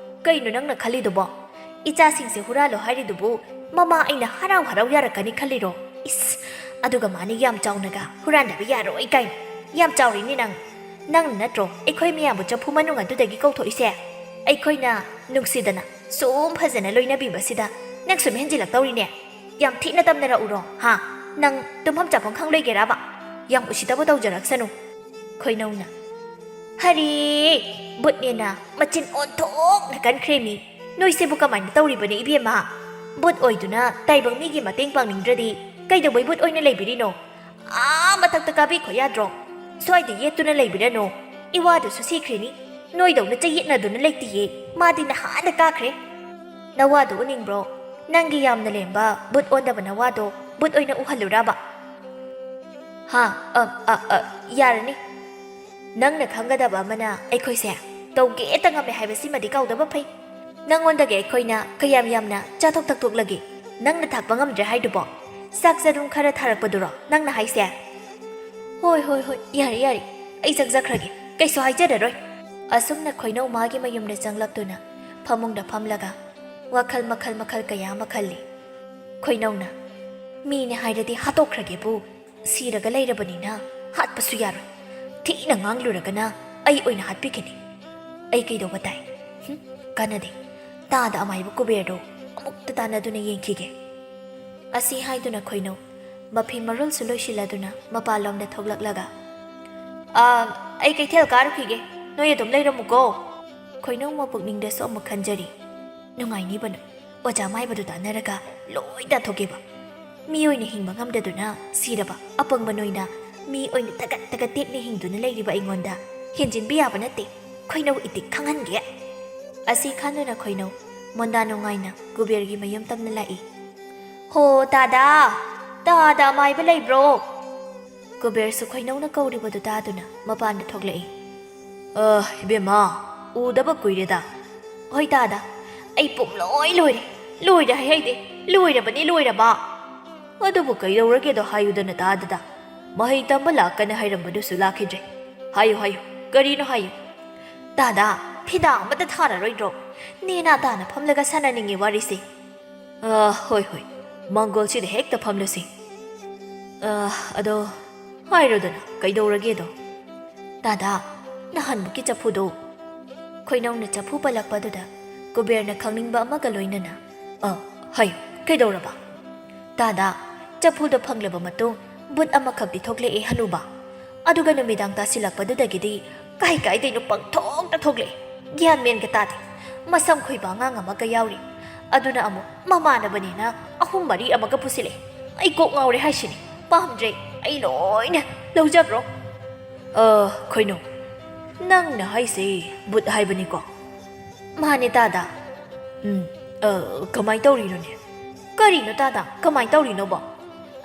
ꯀꯩꯅꯣ ꯅꯪꯅ ꯈꯜꯂꯤꯗꯨꯕꯣ? ꯏꯆꯥꯁꯤꯡꯁꯦ ꯍꯨꯔꯥꯜꯂꯣ ꯍꯥꯏꯔꯤꯗꯨꯕꯨ ꯃꯃꯥ ꯑꯩꯅ ꯍꯔꯥꯎ ꯍꯔꯥꯎ ꯌꯥꯔꯛꯀꯅꯤ ꯈꯜꯂꯤꯔꯣ? ꯏꯁ! ꯑꯗꯨꯒ ꯃꯥꯅ ꯌꯥꯝ ꯆꯥꯎꯅꯒ ꯍꯨꯔꯥꯟꯗꯕ ꯌꯥꯔꯣꯏ ꯀꯥꯏꯅ꯫ ꯌꯥꯝ ꯆꯥꯎꯔꯤꯅꯤ ꯅꯪ꯫ ꯅꯪꯅ ꯅꯠꯇ꯭ꯔꯣ ꯑꯩꯈꯣꯏ ꯃꯌꯥꯝꯕꯨ ꯆꯐꯨ ꯃꯅꯨꯡ ꯑꯗꯨꯗꯒꯤ ꯀꯧꯊꯣꯛꯏꯁꯦ? ꯑꯩꯈꯣꯏꯅ ꯅꯨꯡꯁꯤꯗꯅ ꯁꯨꯝ ꯐꯖꯅ ꯂꯣꯏꯅꯕꯤꯕꯁꯤꯗ ꯅꯪ ꯁꯨꯝ ꯍꯦꯟꯖꯤꯜꯂꯛꯇꯧꯔꯤꯅꯦ꯫ ꯌꯥꯝ ꯊꯤꯅ ꯇꯝꯅꯔꯛꯎꯔꯣ, ꯍꯥ? ꯅꯪ ꯇꯨꯝꯐꯝ ꯆꯥꯐꯝ ꯈꯪꯂꯣꯏꯒꯦꯔꯕ? ꯌꯥꯝ ꯎꯁꯤꯠꯇꯕ ꯇꯧꯖꯔꯛꯁꯅꯨ꯫" ꯈꯣꯏꯅꯧꯅ, "ꯍꯔꯦ! ꯕꯨꯠꯅꯦꯅ ꯃꯆꯤꯟ ꯑꯣꯟꯊꯣꯛꯅ ꯀꯟꯈ꯭ꯔꯦꯃꯤ꯫ ꯅꯣꯏꯁꯤꯕꯨ ꯀꯃꯥꯏꯅ ꯇꯧꯔꯤꯕꯅꯣ ꯏꯕꯦꯝꯃ? ꯕꯨꯠ ꯑꯣꯏꯗꯨꯅ ꯇꯥꯏꯕꯪ ꯃꯤꯒꯤ ꯃꯇꯦꯡ ꯄꯥꯡꯅꯤꯡꯗ꯭ꯔꯗꯤ ꯀꯩꯗꯧꯕꯩ ꯕꯨꯠ ꯑꯣꯏꯅ ꯂꯩꯕꯤꯔꯤꯅꯣ? ꯑꯥ ꯃꯊꯛꯇ ꯀꯥꯕꯤꯈꯣ ꯌꯥꯗ꯭ꯔꯣ? ꯁ꯭ꯋꯥꯏꯗ ꯌꯦꯠꯇꯨꯅ ꯂꯩꯕꯤꯔꯅꯨ꯫ ꯏꯋꯥꯗꯨꯁꯨ ꯁꯤꯈ꯭ꯔꯤꯅꯤ꯫ ꯅꯣꯏꯗꯧꯅ ꯆꯌꯦꯠꯅꯗꯨꯅ ꯂꯩꯇꯤꯌꯦ꯫ ꯃꯥꯗꯤ ꯅꯍꯥꯟꯅ ꯀꯥꯈ꯭ꯔꯦ꯫" "ꯅꯋꯥꯗꯣ ꯎꯅꯤꯡꯕ꯭ꯔꯣ? ꯅꯪꯒꯤ ꯌꯥꯝꯅ ꯂꯦꯝꯕ ꯕꯨꯠ ꯑꯣꯟꯗꯕ ꯅꯋꯥꯗꯣ ꯕꯨꯠ ꯑꯣꯏꯅ ꯎꯍꯜꯂꯨꯔꯕ?" "ꯍꯥ, ꯑ, ꯑ, ꯑ, ꯌꯥꯔꯅꯤ꯫ ꯅꯪꯅ ꯈꯪꯒꯗꯕ ꯑꯃꯅ ꯑꯩꯈꯣꯏꯁꯦ ꯇꯧꯒꯦꯇ ꯉꯝꯃꯦ ꯍꯥꯏꯕꯁꯤꯃꯗꯤ ꯀꯥꯎꯗꯕ ꯐꯩ꯫ ꯅꯪꯉꯣꯟꯗꯒꯤ ꯑꯩꯈꯣꯏꯅ ꯀꯌꯥꯝ ꯌꯥꯝꯅ ꯆꯥꯊꯣꯛ ꯊꯛꯇꯣꯛꯂꯒꯦ? ꯅꯪꯅ ꯊꯥꯛꯄ ꯉꯝꯗ꯭ꯔꯦ ꯍꯥꯏꯗꯨꯕꯣ? ꯆꯥꯛ ꯆꯗꯨꯝ ꯈꯔ ꯊꯥꯔꯛꯄꯗꯨꯔꯣ ꯅꯪꯅ ꯍꯥꯏꯁꯦ? ꯍꯣꯏ, ꯍꯣꯏ, ꯍꯣꯏ, ꯌꯥꯔꯦ, ꯌꯥꯔꯦ, ꯑꯩ ꯆꯪꯖꯈ꯭ꯔꯒꯦ, ꯀꯩꯁꯨ ꯍꯥꯏꯖꯔꯔꯣꯏ꯫ ꯑꯁꯨꯝꯅ ꯈꯣꯏꯅꯧ ꯃꯥꯒꯤ ꯃꯌꯨꯝꯗ ꯆꯪꯂꯛꯇꯨꯅ ꯐꯃꯨꯡꯗ ꯐꯝꯂꯒ ꯋꯥꯈꯜ ꯃꯈꯜ ꯃꯈꯜ ꯀꯌꯥ ꯑꯃ ꯈꯜꯂꯤ꯫ ꯈꯣꯏꯅꯧꯅ, "ꯃꯤꯅꯦ ꯍꯥꯏꯔꯗꯤ ꯍꯥꯠꯇꯣꯛꯈ꯭ꯔꯒꯦꯕꯨ, ꯁꯤꯔꯒ ꯂꯩꯔꯕꯅꯤꯅ ꯍꯥꯠꯄꯁꯨ ꯌꯥꯔꯣꯏ꯫ ꯊꯤꯅ ꯉꯥꯡꯂꯨꯔꯒꯅ ꯑꯩ ꯑꯣꯏꯅ ꯍꯥꯠꯄꯤꯒꯅꯤ꯫ ꯑꯩ ꯀꯩꯗꯧꯕ ꯇꯥꯏ? ꯍꯨꯝ, ꯀꯥꯟꯅꯗꯦ꯫ ꯇꯥꯗ ꯑꯃꯥꯏꯕ ꯀꯨꯕꯦꯔꯗꯣ ꯑꯃꯨꯛꯇ ꯇꯥꯟꯅꯗꯨꯅ ꯌꯦꯡꯈꯤꯒꯦ"꯫ ꯑꯁꯤ ꯍꯥꯏꯗꯨꯅ ꯈꯣꯏꯅꯧ ꯃꯐꯤ ꯃꯔꯣꯜꯁꯨ ꯂꯣꯏꯁꯤꯜꯂꯗꯨꯅ ꯃꯄꯥꯟꯂꯣꯝꯗ ꯊꯣꯛꯂꯛꯂꯒ, "ꯑꯥ, ꯑꯩ ꯀꯩꯊꯦꯜ ꯀꯥꯔꯨꯈꯤꯒꯦ, ꯅꯣꯏ ꯑꯗꯨꯝ ꯂꯩꯔꯝꯃꯨꯀꯣ"꯫ ꯈꯣꯏꯅꯧ ꯃꯄꯨꯛꯅꯤꯡꯗꯁꯨ ꯑꯃꯨꯛ ꯈꯟꯖꯔꯤ, "ꯅꯨꯡꯉꯥꯏꯅꯤꯕꯅ ꯑꯣꯖꯥ ꯃꯥꯏꯕꯗꯨ ꯇꯥꯟꯅꯔꯒ ꯂꯣꯏ ꯇꯥꯊꯣꯛꯀꯦꯕ꯫ ꯃꯤ ꯑꯣꯏꯅ ꯍꯤꯡꯕ ꯉꯝꯗꯗꯨꯅ ꯁꯤꯔꯕ ꯑꯄꯪꯕ ꯅꯣꯏꯅ ꯃꯤ ꯑꯣꯏꯅ ꯇꯒꯠ ꯇꯒꯠ ꯇꯦꯛꯅ ꯍꯤꯡꯗꯨꯅ ꯂꯩꯔꯤꯕ ꯑꯩꯉꯣꯟꯗ ꯍꯦꯟꯖꯤꯟꯕ ꯌꯥꯕ ꯅꯠꯇꯦ꯫ ꯈꯣꯏꯅꯧ ꯏꯇꯤꯛ ꯈꯪꯍꯟꯒꯦ"꯫ ꯑꯁꯤ ꯈꯟꯗꯨꯅ ꯈꯣꯏꯅꯧ ꯃꯣꯟꯗꯥ ꯅꯨꯡꯉꯥꯏꯅ ꯀꯨꯕꯦꯔꯒꯤ ꯃꯌꯨꯝ ꯇꯝꯅ ꯂꯥꯛꯏ꯫ "ꯍꯣ ꯇꯥꯗꯥ, ꯇꯥꯗ ꯑꯃꯥꯏꯕ ꯂꯩꯕ꯭ꯔꯣ?" ꯀꯨꯕꯦꯔꯁꯨ ꯈꯣꯏꯅꯧꯅ ꯀꯧꯔꯤꯕꯗꯨ ꯇꯥꯗꯨꯅ ꯃꯄꯥꯟꯗ ꯊꯣꯛꯂꯛꯏ꯫ "ꯑ, ꯏꯕꯦꯝꯃ, ꯎꯗꯕ ꯀꯨꯏꯔꯦꯗ"꯫ "ꯍꯣꯏ ꯇꯥꯗ, ꯑꯩ ꯄꯨꯝꯂꯣꯏ ꯂꯣꯏꯔꯦ꯫ ꯂꯣꯏꯔꯦ ꯍꯥꯏꯍꯩꯗꯦ, ꯂꯣꯏꯔꯕꯅꯤ ꯂꯣꯏꯔꯕ"꯫ "ꯑꯗꯨꯕꯨ ꯀꯩꯗꯧꯔꯒꯦꯗꯣ ꯍꯥꯏꯌꯨꯗꯅ ꯇꯥꯗꯗ꯫ ꯃꯍꯩ ꯇꯝꯕ ꯂꯥꯛꯀꯅꯤ ꯍꯥꯏꯔꯝꯕꯗꯨꯁꯨ ꯂꯥꯛꯈꯤꯗ꯭ꯔꯦ꯫ ꯍꯥꯏꯌꯨ ꯍꯥꯏꯌꯨ, ꯀꯔꯤꯅꯣ ꯍꯥꯏꯌꯨ"꯫ "ꯇꯥꯗ, ꯐꯤꯗꯥ ꯑꯃꯇ ꯊꯥꯔꯔꯣꯏꯗ꯭ꯔꯣ? ꯅꯦꯅꯥ ꯇꯥꯅ ꯐꯝꯂꯒ ꯁꯥꯟꯅꯅꯤꯡꯉꯤ ꯋꯥꯔꯤꯁꯦ"꯫ "ꯑ, ꯍꯣꯏ ꯍꯣꯏ, ꯃꯥꯡꯒꯣꯜꯁꯤꯗ ꯍꯦꯛꯇ ꯐꯝꯂꯁꯤ꯫ ꯑ, ꯑꯗꯣ ꯍꯥꯏꯔꯣꯗꯅ, ꯀꯩꯗꯧꯔꯒꯦꯗꯣ?" "ꯇꯥꯗ, ꯅꯍꯥꯟꯃꯨꯛꯀꯤ ꯆꯐꯨꯗꯣ"꯫ ꯈꯣꯏꯅꯧꯅ ꯆꯐꯨ ꯄꯜꯂꯛꯄꯗꯨꯗ ꯀꯨꯕꯦꯔꯅ ꯈꯪꯅꯤꯡꯕ ꯑꯃꯒ ꯂꯣꯏꯅꯅ, "ꯑ, ꯍꯥꯏꯌꯨ, ꯀꯩꯗꯧꯔꯕ?" "ꯇꯥꯗ, ꯆꯐꯨꯗꯣ ꯐꯪꯂꯕ ꯃꯇꯨꯡ ꯕꯨꯠ ꯑꯃꯈꯛꯇꯤ ꯊꯣꯛꯂꯛꯑꯦ ꯍꯅꯨꯕ꯫ ꯑꯗꯨꯒ ꯅꯨꯃꯤꯗꯥꯡ ꯇꯥꯁꯤꯜꯂꯛꯄꯗꯨꯗꯒꯤꯗꯤ ꯀꯥꯏ ꯀꯥꯏꯗꯩꯅꯣ ꯄꯪꯊꯣꯛꯇ ꯊꯣꯛꯂꯛꯑꯦ꯫ ꯒ꯭ꯌꯥꯟ ꯃꯦꯟꯒ ꯇꯥꯗꯦ꯫ ꯃꯁꯝ ꯈꯣꯏꯕ ꯑꯉꯥꯡ ꯑꯃꯒ ꯌꯥꯎꯔꯤ꯫ ꯑꯗꯨꯅ ꯑꯃꯨꯛ ꯃꯃꯥꯟꯅꯕꯅꯦꯅ ꯑꯍꯨꯝ ꯃꯔꯤ ꯑꯃꯒ ꯄꯨꯁꯤꯜꯂꯛꯑꯦ꯫ ꯑꯩ ꯀꯣꯛ ꯉꯥꯎꯔꯦ ꯍꯥꯏꯁꯤꯅꯤ꯫ ꯄꯥꯝꯗ꯭ꯔꯦ꯫ ꯑꯩ ꯂꯣꯏꯅ ꯂꯧꯖꯈ꯭ꯔꯣ"꯫ "ꯑ, ꯈꯣꯏꯅꯧ, ꯅꯪꯅ ꯍꯥꯏꯁꯦ ꯕꯨꯠ ꯍꯥꯏꯕꯅꯤꯀꯣ?" "ꯃꯥꯅꯦ ꯇꯥꯗ"꯫ "ꯎꯝ, ꯑ, ꯀꯃꯥꯏ ꯇꯧꯔꯤꯅꯣꯅꯦ?" "ꯀꯔꯤꯅꯣ ꯇꯥꯗ, ꯀꯃꯥꯏ ꯇꯧꯔꯤꯅꯣꯕꯣ?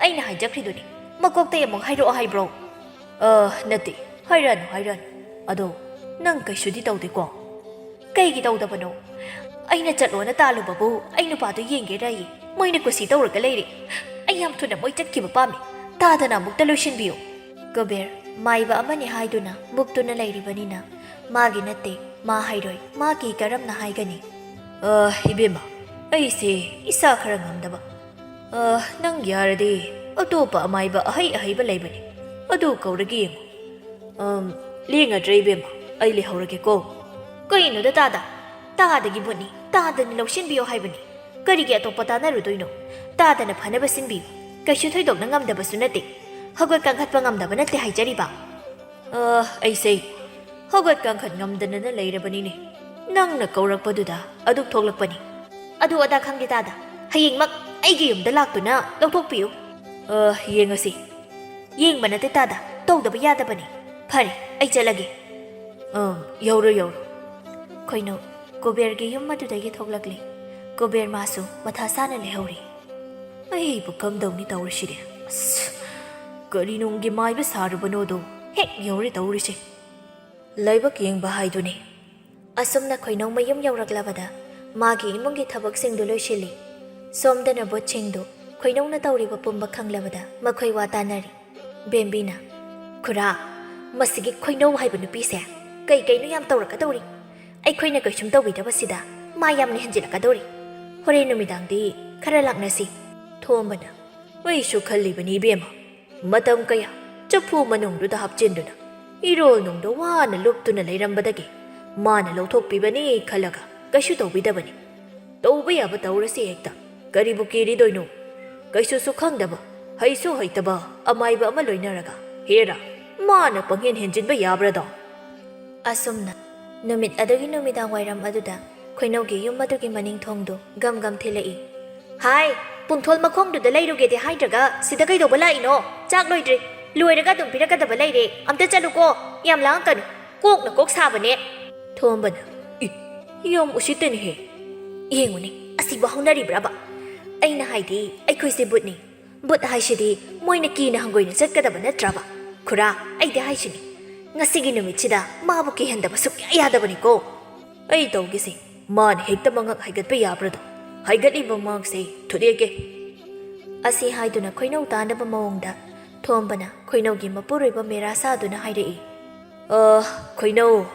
ꯑꯩꯅ ꯍꯥꯏꯖꯈ꯭ꯔꯤꯗꯨꯅꯤ, ꯃꯀꯣꯛꯇꯩ ꯑꯃꯨꯛ ꯍꯥꯏꯔꯛꯑꯣ ꯍꯥꯏꯕ꯭ꯔꯣ?" "ꯑ, ꯅꯠꯇꯦ, ꯍꯥꯏꯔꯛꯑꯅꯨ, ꯍꯥꯏꯔꯛꯑꯅꯨ꯫ ꯑꯗꯣ ꯅꯪ ꯀꯩꯁꯨꯗꯤ ꯇꯧꯗꯦꯀꯣ?" "ꯀꯩꯒꯤ ꯇꯧꯗꯕꯅꯣ? ꯑꯩꯅ ꯆꯠꯂꯣꯅ ꯇꯥꯜꯂꯨꯕꯕꯨ ꯑꯩ ꯅꯨꯄꯥꯗꯣ ꯌꯦꯡꯒꯦꯔꯌꯦ꯫ ꯃꯣꯏꯅ ꯀꯨꯁꯤ ꯇꯧꯔꯒ ꯂꯩꯔꯦ꯫ ꯑꯩ ꯌꯥꯝ ꯊꯨꯅ ꯃꯣꯏ ꯆꯠꯈꯤꯕ ꯄꯥꯝꯃꯤ꯫ ꯇꯥꯗꯅ ꯑꯃꯨꯛꯇ ꯂꯣꯏꯁꯤꯟꯕꯤꯌꯨ꯫ ꯀꯨꯕꯦꯔ ꯃꯥꯏꯕ ꯑꯃꯅꯤ ꯍꯥꯏꯗꯨꯅ ꯃꯨꯛꯇꯨꯅ ꯂꯩꯔꯤꯕꯅꯤꯅ ꯃꯥꯒꯤ ꯅꯠꯇꯦ, ꯃꯥ ꯍꯩꯔꯣꯏ, ꯃꯥꯒꯤ ꯀꯔꯝꯅ ꯍꯥꯏꯒꯅꯤ? ꯑ, ꯏꯕꯦꯝꯃ, ꯑꯩꯁꯦ ꯏꯁꯥ ꯈꯔ ꯉꯝꯗꯕ꯫ ꯑ, ꯅꯪ ꯌꯥꯔꯗꯤ ꯑꯇꯣꯞꯄ ꯑꯃꯥꯏꯕ ꯑꯍꯩ ꯑꯍꯩꯕ ꯂꯩꯕꯅꯤ, ꯑꯗꯨ ꯀꯧꯔꯒ ꯌꯦꯡꯉꯨ꯫ ꯑꯝ, ꯂꯦꯡꯉꯗ꯭ꯔꯦ ꯏꯕꯦꯝꯃ, ꯑꯩ ꯂꯩꯍꯧꯔꯒꯦꯀꯣ꯫ ꯀꯩꯅꯣꯗ ꯇꯥꯗ? ꯇꯥꯗꯒꯤ ꯃꯨꯠꯅꯤ, ꯇꯥꯗꯅ ꯂꯧꯁꯤꯟꯕꯤꯌꯣ ꯍꯥꯏꯕꯅꯤ꯫ ꯀꯔꯤꯒꯤ ꯑꯇꯣꯞꯄ ꯇꯥꯟꯅꯔꯨꯗꯣꯏꯅꯣ? ꯇꯥꯗꯅ ꯐꯅꯕ ꯁꯤꯟꯕꯤꯌꯨ꯫ ꯀꯩꯁꯨ ꯊꯣꯏꯗꯣꯛꯅ ꯉꯝꯗꯕꯁꯨ ꯅꯠꯇꯦ꯫ ꯍꯧꯒꯠ ꯀꯥꯡꯈꯠꯄ ꯉꯝꯗꯕ ꯅꯠꯇꯦ ꯍꯥꯏꯖꯔꯤꯕ꯫ ꯑ, ꯑꯩꯁꯦ ꯍꯧꯒꯠ ꯀꯥꯡꯈꯠ ꯉꯝꯗꯅꯅ ꯂꯩꯔꯕꯅꯤꯅꯦ꯫ ꯅꯪꯅ ꯀꯧꯔꯛꯄꯗꯨꯗ ꯑꯗꯨꯛ ꯊꯣꯛꯂꯛꯄꯅꯤ꯫ ꯑꯗꯨ ꯑꯗꯥ ꯈꯪꯗꯦ ꯇꯥꯗ꯫ ꯍꯌꯦꯡꯃꯛ ꯑꯩꯒꯤ ꯌꯨꯝꯗ ꯂꯥꯛꯇꯨꯅ ꯂꯧꯊꯣꯛꯄꯤꯌꯨ꯫ ꯑ, ꯌꯦꯡꯉꯁꯤ꯫ ꯌꯦꯡꯕ ꯅꯠꯇꯦ ꯇꯥꯗ, ꯇꯧꯗꯕ ꯌꯥꯗꯕꯅꯤ꯫ ꯐꯔꯦ, ꯑꯩ ꯆꯠꯂꯒꯦ꯫ ꯑ, ꯌꯧꯔꯣ, ꯌꯧꯔꯣ꯫ ꯈꯣꯏꯅꯧ ꯀꯨꯕꯦꯔꯒꯤ ꯌꯨꯝ ꯑꯗꯨꯗꯒꯤ ꯊꯣꯛꯂꯛꯂꯤ꯫ ꯀꯨꯕꯦꯔ ꯃꯥꯁꯨ ꯃꯊꯥ ꯁꯥꯅ ꯂꯩꯍꯧꯔꯤ꯫ ꯑꯩꯕꯨ ꯀꯝꯗꯧꯅꯤ ꯇꯧꯔꯤꯁꯤꯗꯤ? ꯑꯁ, ꯀꯔꯤ ꯅꯨꯡꯒꯤ ꯃꯥꯏꯕ ꯁꯥꯔꯨꯕꯅꯣꯗꯣ? ꯍꯦꯛ ꯌꯧꯔꯦ ꯇꯧꯔꯤꯁꯦ꯫ ꯂꯥꯏꯕꯛ ꯌꯦꯡꯕ ꯍꯥꯏꯗꯨꯅꯤ꯫ ꯑꯁꯨꯝꯅ ꯈꯣꯏꯅꯧ ꯃꯌꯨꯝ ꯌꯧꯔꯛꯂꯕꯗ ꯃꯥꯒꯤ ꯏꯃꯨꯡꯒꯤ ꯊꯕꯛꯁꯤꯡꯗꯨ ꯂꯣꯏꯁꯤꯜꯂꯤ꯫ ꯁꯣꯝꯗꯅ ꯚꯨꯠꯁꯤꯡꯗꯨ ꯈꯣꯏꯅꯧꯅ ꯇꯧꯔꯤꯕ ꯄꯨꯝꯕ ꯈꯪꯂꯕꯗ ꯃꯈꯣꯏ ꯋꯥ ꯇꯥꯅꯔꯤ꯫ ꯕꯦꯝꯕꯤꯅ, "ꯈꯨꯔꯥ, ꯃꯁꯤꯒꯤ ꯈꯣꯏꯅꯧ ꯍꯥꯏꯕ ꯅꯨꯄꯤꯁꯦ ꯀꯩ ꯀꯩꯅꯣ ꯌꯥꯝ ꯇꯧꯔꯛꯀꯗꯧꯔꯤ꯫ ꯑꯩꯈꯣꯏꯅ ꯀꯩꯁꯨꯝ ꯇꯧꯕꯤꯗꯕꯁꯤꯗ ꯃꯥ ꯌꯥꯝꯅ ꯍꯦꯟꯖꯤꯜꯂꯛꯀꯗꯧꯔꯤ꯫ ꯍꯣꯔꯦꯟ ꯅꯨꯃꯤꯗꯥꯡꯗꯤ ꯈꯔ ꯂꯥꯛꯅꯁꯤ꯫" ꯊꯣꯝꯕꯅ, "ꯑꯩꯁꯨ ꯈꯜꯂꯤꯕꯅꯤ ꯏꯕꯦꯝꯃ, ꯃꯇꯝ ꯀꯌꯥ ꯆꯐꯨ ꯃꯅꯨꯡꯗꯨꯗ ꯍꯥꯞꯆꯤꯟꯗꯨꯅ ꯏꯔꯣꯜ ꯅꯨꯡꯗ ꯋꯥꯅ ꯂꯨꯞꯇꯨꯅ ꯂꯩꯔꯝꯕꯗꯒꯤ ꯃꯥꯅ ꯂꯧꯊꯣꯛꯄꯤꯕꯅꯤ ꯈꯜꯂꯒ ꯀꯩꯁꯨ ꯇꯧꯕꯤꯗꯕꯅꯤ꯫ ꯇꯧꯕ ꯌꯥꯕ ꯇꯧꯔꯁꯤ ꯍꯦꯛꯇ꯫ ꯀꯔꯤꯕꯨ ꯀꯤꯔꯤꯗꯣꯏꯅꯣ? ꯀꯩꯁꯨꯁꯨ ꯈꯪꯗꯕ, ꯍꯩꯁꯨ ꯍꯩꯇꯕ ꯑꯃꯥꯏꯕ ꯑꯃ ꯂꯣꯏꯅꯔꯒ ꯍꯦꯔꯥ ꯃꯥꯅ ꯄꯪꯍꯦꯟ ꯍꯦꯟꯖꯤꯟꯕ ꯌꯥꯕ꯭ꯔꯗꯣ?" ꯑꯁꯨꯝꯅ ꯅꯨꯃꯤꯠ ꯑꯗꯨꯒꯤ ꯅꯨꯃꯤꯗꯥꯡ ꯋꯥꯏꯔꯝ ꯑꯗꯨꯗ ꯈꯣꯏꯅꯧꯒꯤ ꯌꯨꯝ ꯑꯗꯨꯒꯤ ꯃꯅꯤꯡ ꯊꯣꯡꯗꯨ ꯒꯝ ꯒꯝ ꯊꯤꯜꯂꯛꯏ꯫ "ꯍꯥꯏ, ꯄꯨꯡꯊꯣꯜ ꯃꯈꯣꯡꯗꯨꯗ ꯂꯩꯔꯨꯒꯦꯗꯤ ꯍꯥꯏꯗ꯭ꯔꯒ ꯁꯤꯗ ꯀꯩꯗꯧꯕ ꯂꯥꯛꯏꯅꯣ? ꯆꯥꯛ ꯂꯣꯏꯗ꯭ꯔꯦ꯫ ꯂꯣꯏꯔꯒ ꯑꯗꯨꯝ ꯄꯤꯔꯛꯀꯗꯕ ꯂꯩꯔꯦ꯫ ꯑꯝꯇ ꯆꯠꯂꯨꯀꯣ꯫ ꯌꯥꯝ ꯂꯥꯡꯉꯛꯀꯅꯨ꯫ ꯀꯣꯛꯅ ꯀꯣꯛ ꯁꯥꯕꯅꯦ꯫" ꯊꯣꯝꯕꯅ, "ꯏ, ꯌꯥꯝ ꯎꯁꯤꯠꯇꯅꯤꯍꯦ꯫" "ꯌꯦꯡꯉꯨꯅꯦ, ꯑꯁꯤꯕꯨ ꯍꯧꯅꯔꯤꯕ꯭ꯔꯕ? ꯑꯩꯅ ꯍꯥꯏꯗꯤ ꯑꯩꯈꯣꯏꯁꯦ ꯕꯨꯠꯅꯤ꯫ ꯕꯨꯠ ꯍꯥꯏꯁꯤꯗꯤ ꯃꯣꯏꯅ ꯀꯤꯅ ꯍꯪꯒꯣꯏꯅ ꯆꯠꯀꯗꯕ ꯅꯠꯇ꯭ꯔꯕ? ꯈꯨꯔꯥ, ꯑꯩꯗꯤ ꯍꯥꯏꯁꯤꯅꯤ, ꯉꯁꯤꯒꯤ ꯅꯨꯃꯤꯠꯁꯤꯗ ꯃꯥꯕꯨ ꯀꯤꯍꯟꯗꯕ ꯁꯨꯛꯌꯥ ꯌꯥꯗꯕꯅꯤꯀꯣ꯫" "ꯑꯩ ꯇꯧꯒꯦꯁꯦ, ꯃꯥꯅ ꯍꯦꯛꯇ ꯃꯉꯛ ꯍꯥꯏꯒꯠꯄ ꯌꯥꯕ꯭ꯔꯗꯣ? ꯍꯥꯏꯒꯠꯂꯤꯕ ꯃꯉꯛꯁꯦ ꯊꯨꯗꯦꯛꯀꯦ꯫" ꯑꯁꯤ ꯍꯥꯏꯗꯨꯅ ꯈꯣꯏꯅꯧ ꯇꯥꯅꯕ ꯃꯑꯣꯡꯗ ꯊꯣꯝꯕꯅ ꯈꯣꯏꯅꯧꯒꯤ ꯃꯄꯨꯔꯣꯏꯕ ꯃꯦꯔꯥ ꯁꯥꯗꯨꯅ ꯍꯥꯏꯔꯛꯏ꯫ "ꯑ, ꯈꯣꯏꯅꯧ,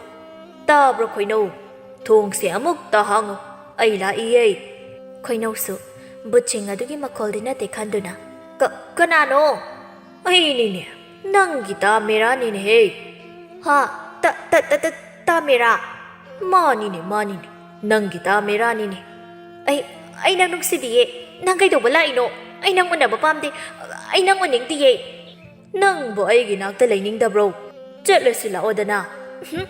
ꯇꯥꯕ꯭ꯔꯣ ꯈꯣꯏꯅꯧ? ꯊꯣꯡꯁꯦ ꯑꯃꯨꯛꯇ ꯍꯥꯡꯉꯨ, ꯑꯩ ꯂꯥꯛꯏꯌꯦ!" ꯈꯣꯏꯅꯧꯁꯨ ꯕꯨꯠꯁꯤꯡ ꯑꯗꯨꯒꯤ ꯃꯈꯣꯜꯗꯤ ꯅꯠꯇꯦ ꯈꯟꯗꯨꯅ, "ꯀ-, ꯀꯅꯥꯅꯣ?" "ꯑꯩꯅꯤꯅꯦ, ꯅꯪꯒꯤ ꯇꯥ ꯃꯦꯔꯥꯅꯤꯅꯦꯍꯦ!" "ꯍꯥ? ꯇ-, ꯇ-, ꯇ-, ꯇ-, ꯇꯥ ꯃꯦꯔꯥ?" "ꯃꯥꯅꯤꯅꯦ, ꯃꯥꯅꯤꯅꯦ, ꯅꯪꯒꯤ ꯇꯥ ꯃꯦꯔꯥꯅꯤꯅꯦ!" "ꯑꯩ, ꯑꯩ ꯅꯪ ꯅꯨꯡꯁꯤꯗꯤꯌꯦ꯫ ꯅꯪ ꯀꯩꯗꯧꯕ ꯂꯥꯛꯏꯅꯣ? ꯑꯩ ꯅꯪ ꯎꯅꯕ ꯄꯥꯝꯗꯦ꯫ ꯑꯩ ꯅꯪ ꯎꯅꯤꯡꯗꯤꯌꯦ!" "ꯅꯪꯕꯨ ꯑꯩꯒꯤ ꯅꯥꯛꯇ ꯂꯩꯅꯤꯡꯗꯕ꯭ꯔꯣ? ꯆꯠꯂꯁꯤ ꯂꯥꯛꯑꯣꯗꯅ!" "ꯎꯝ,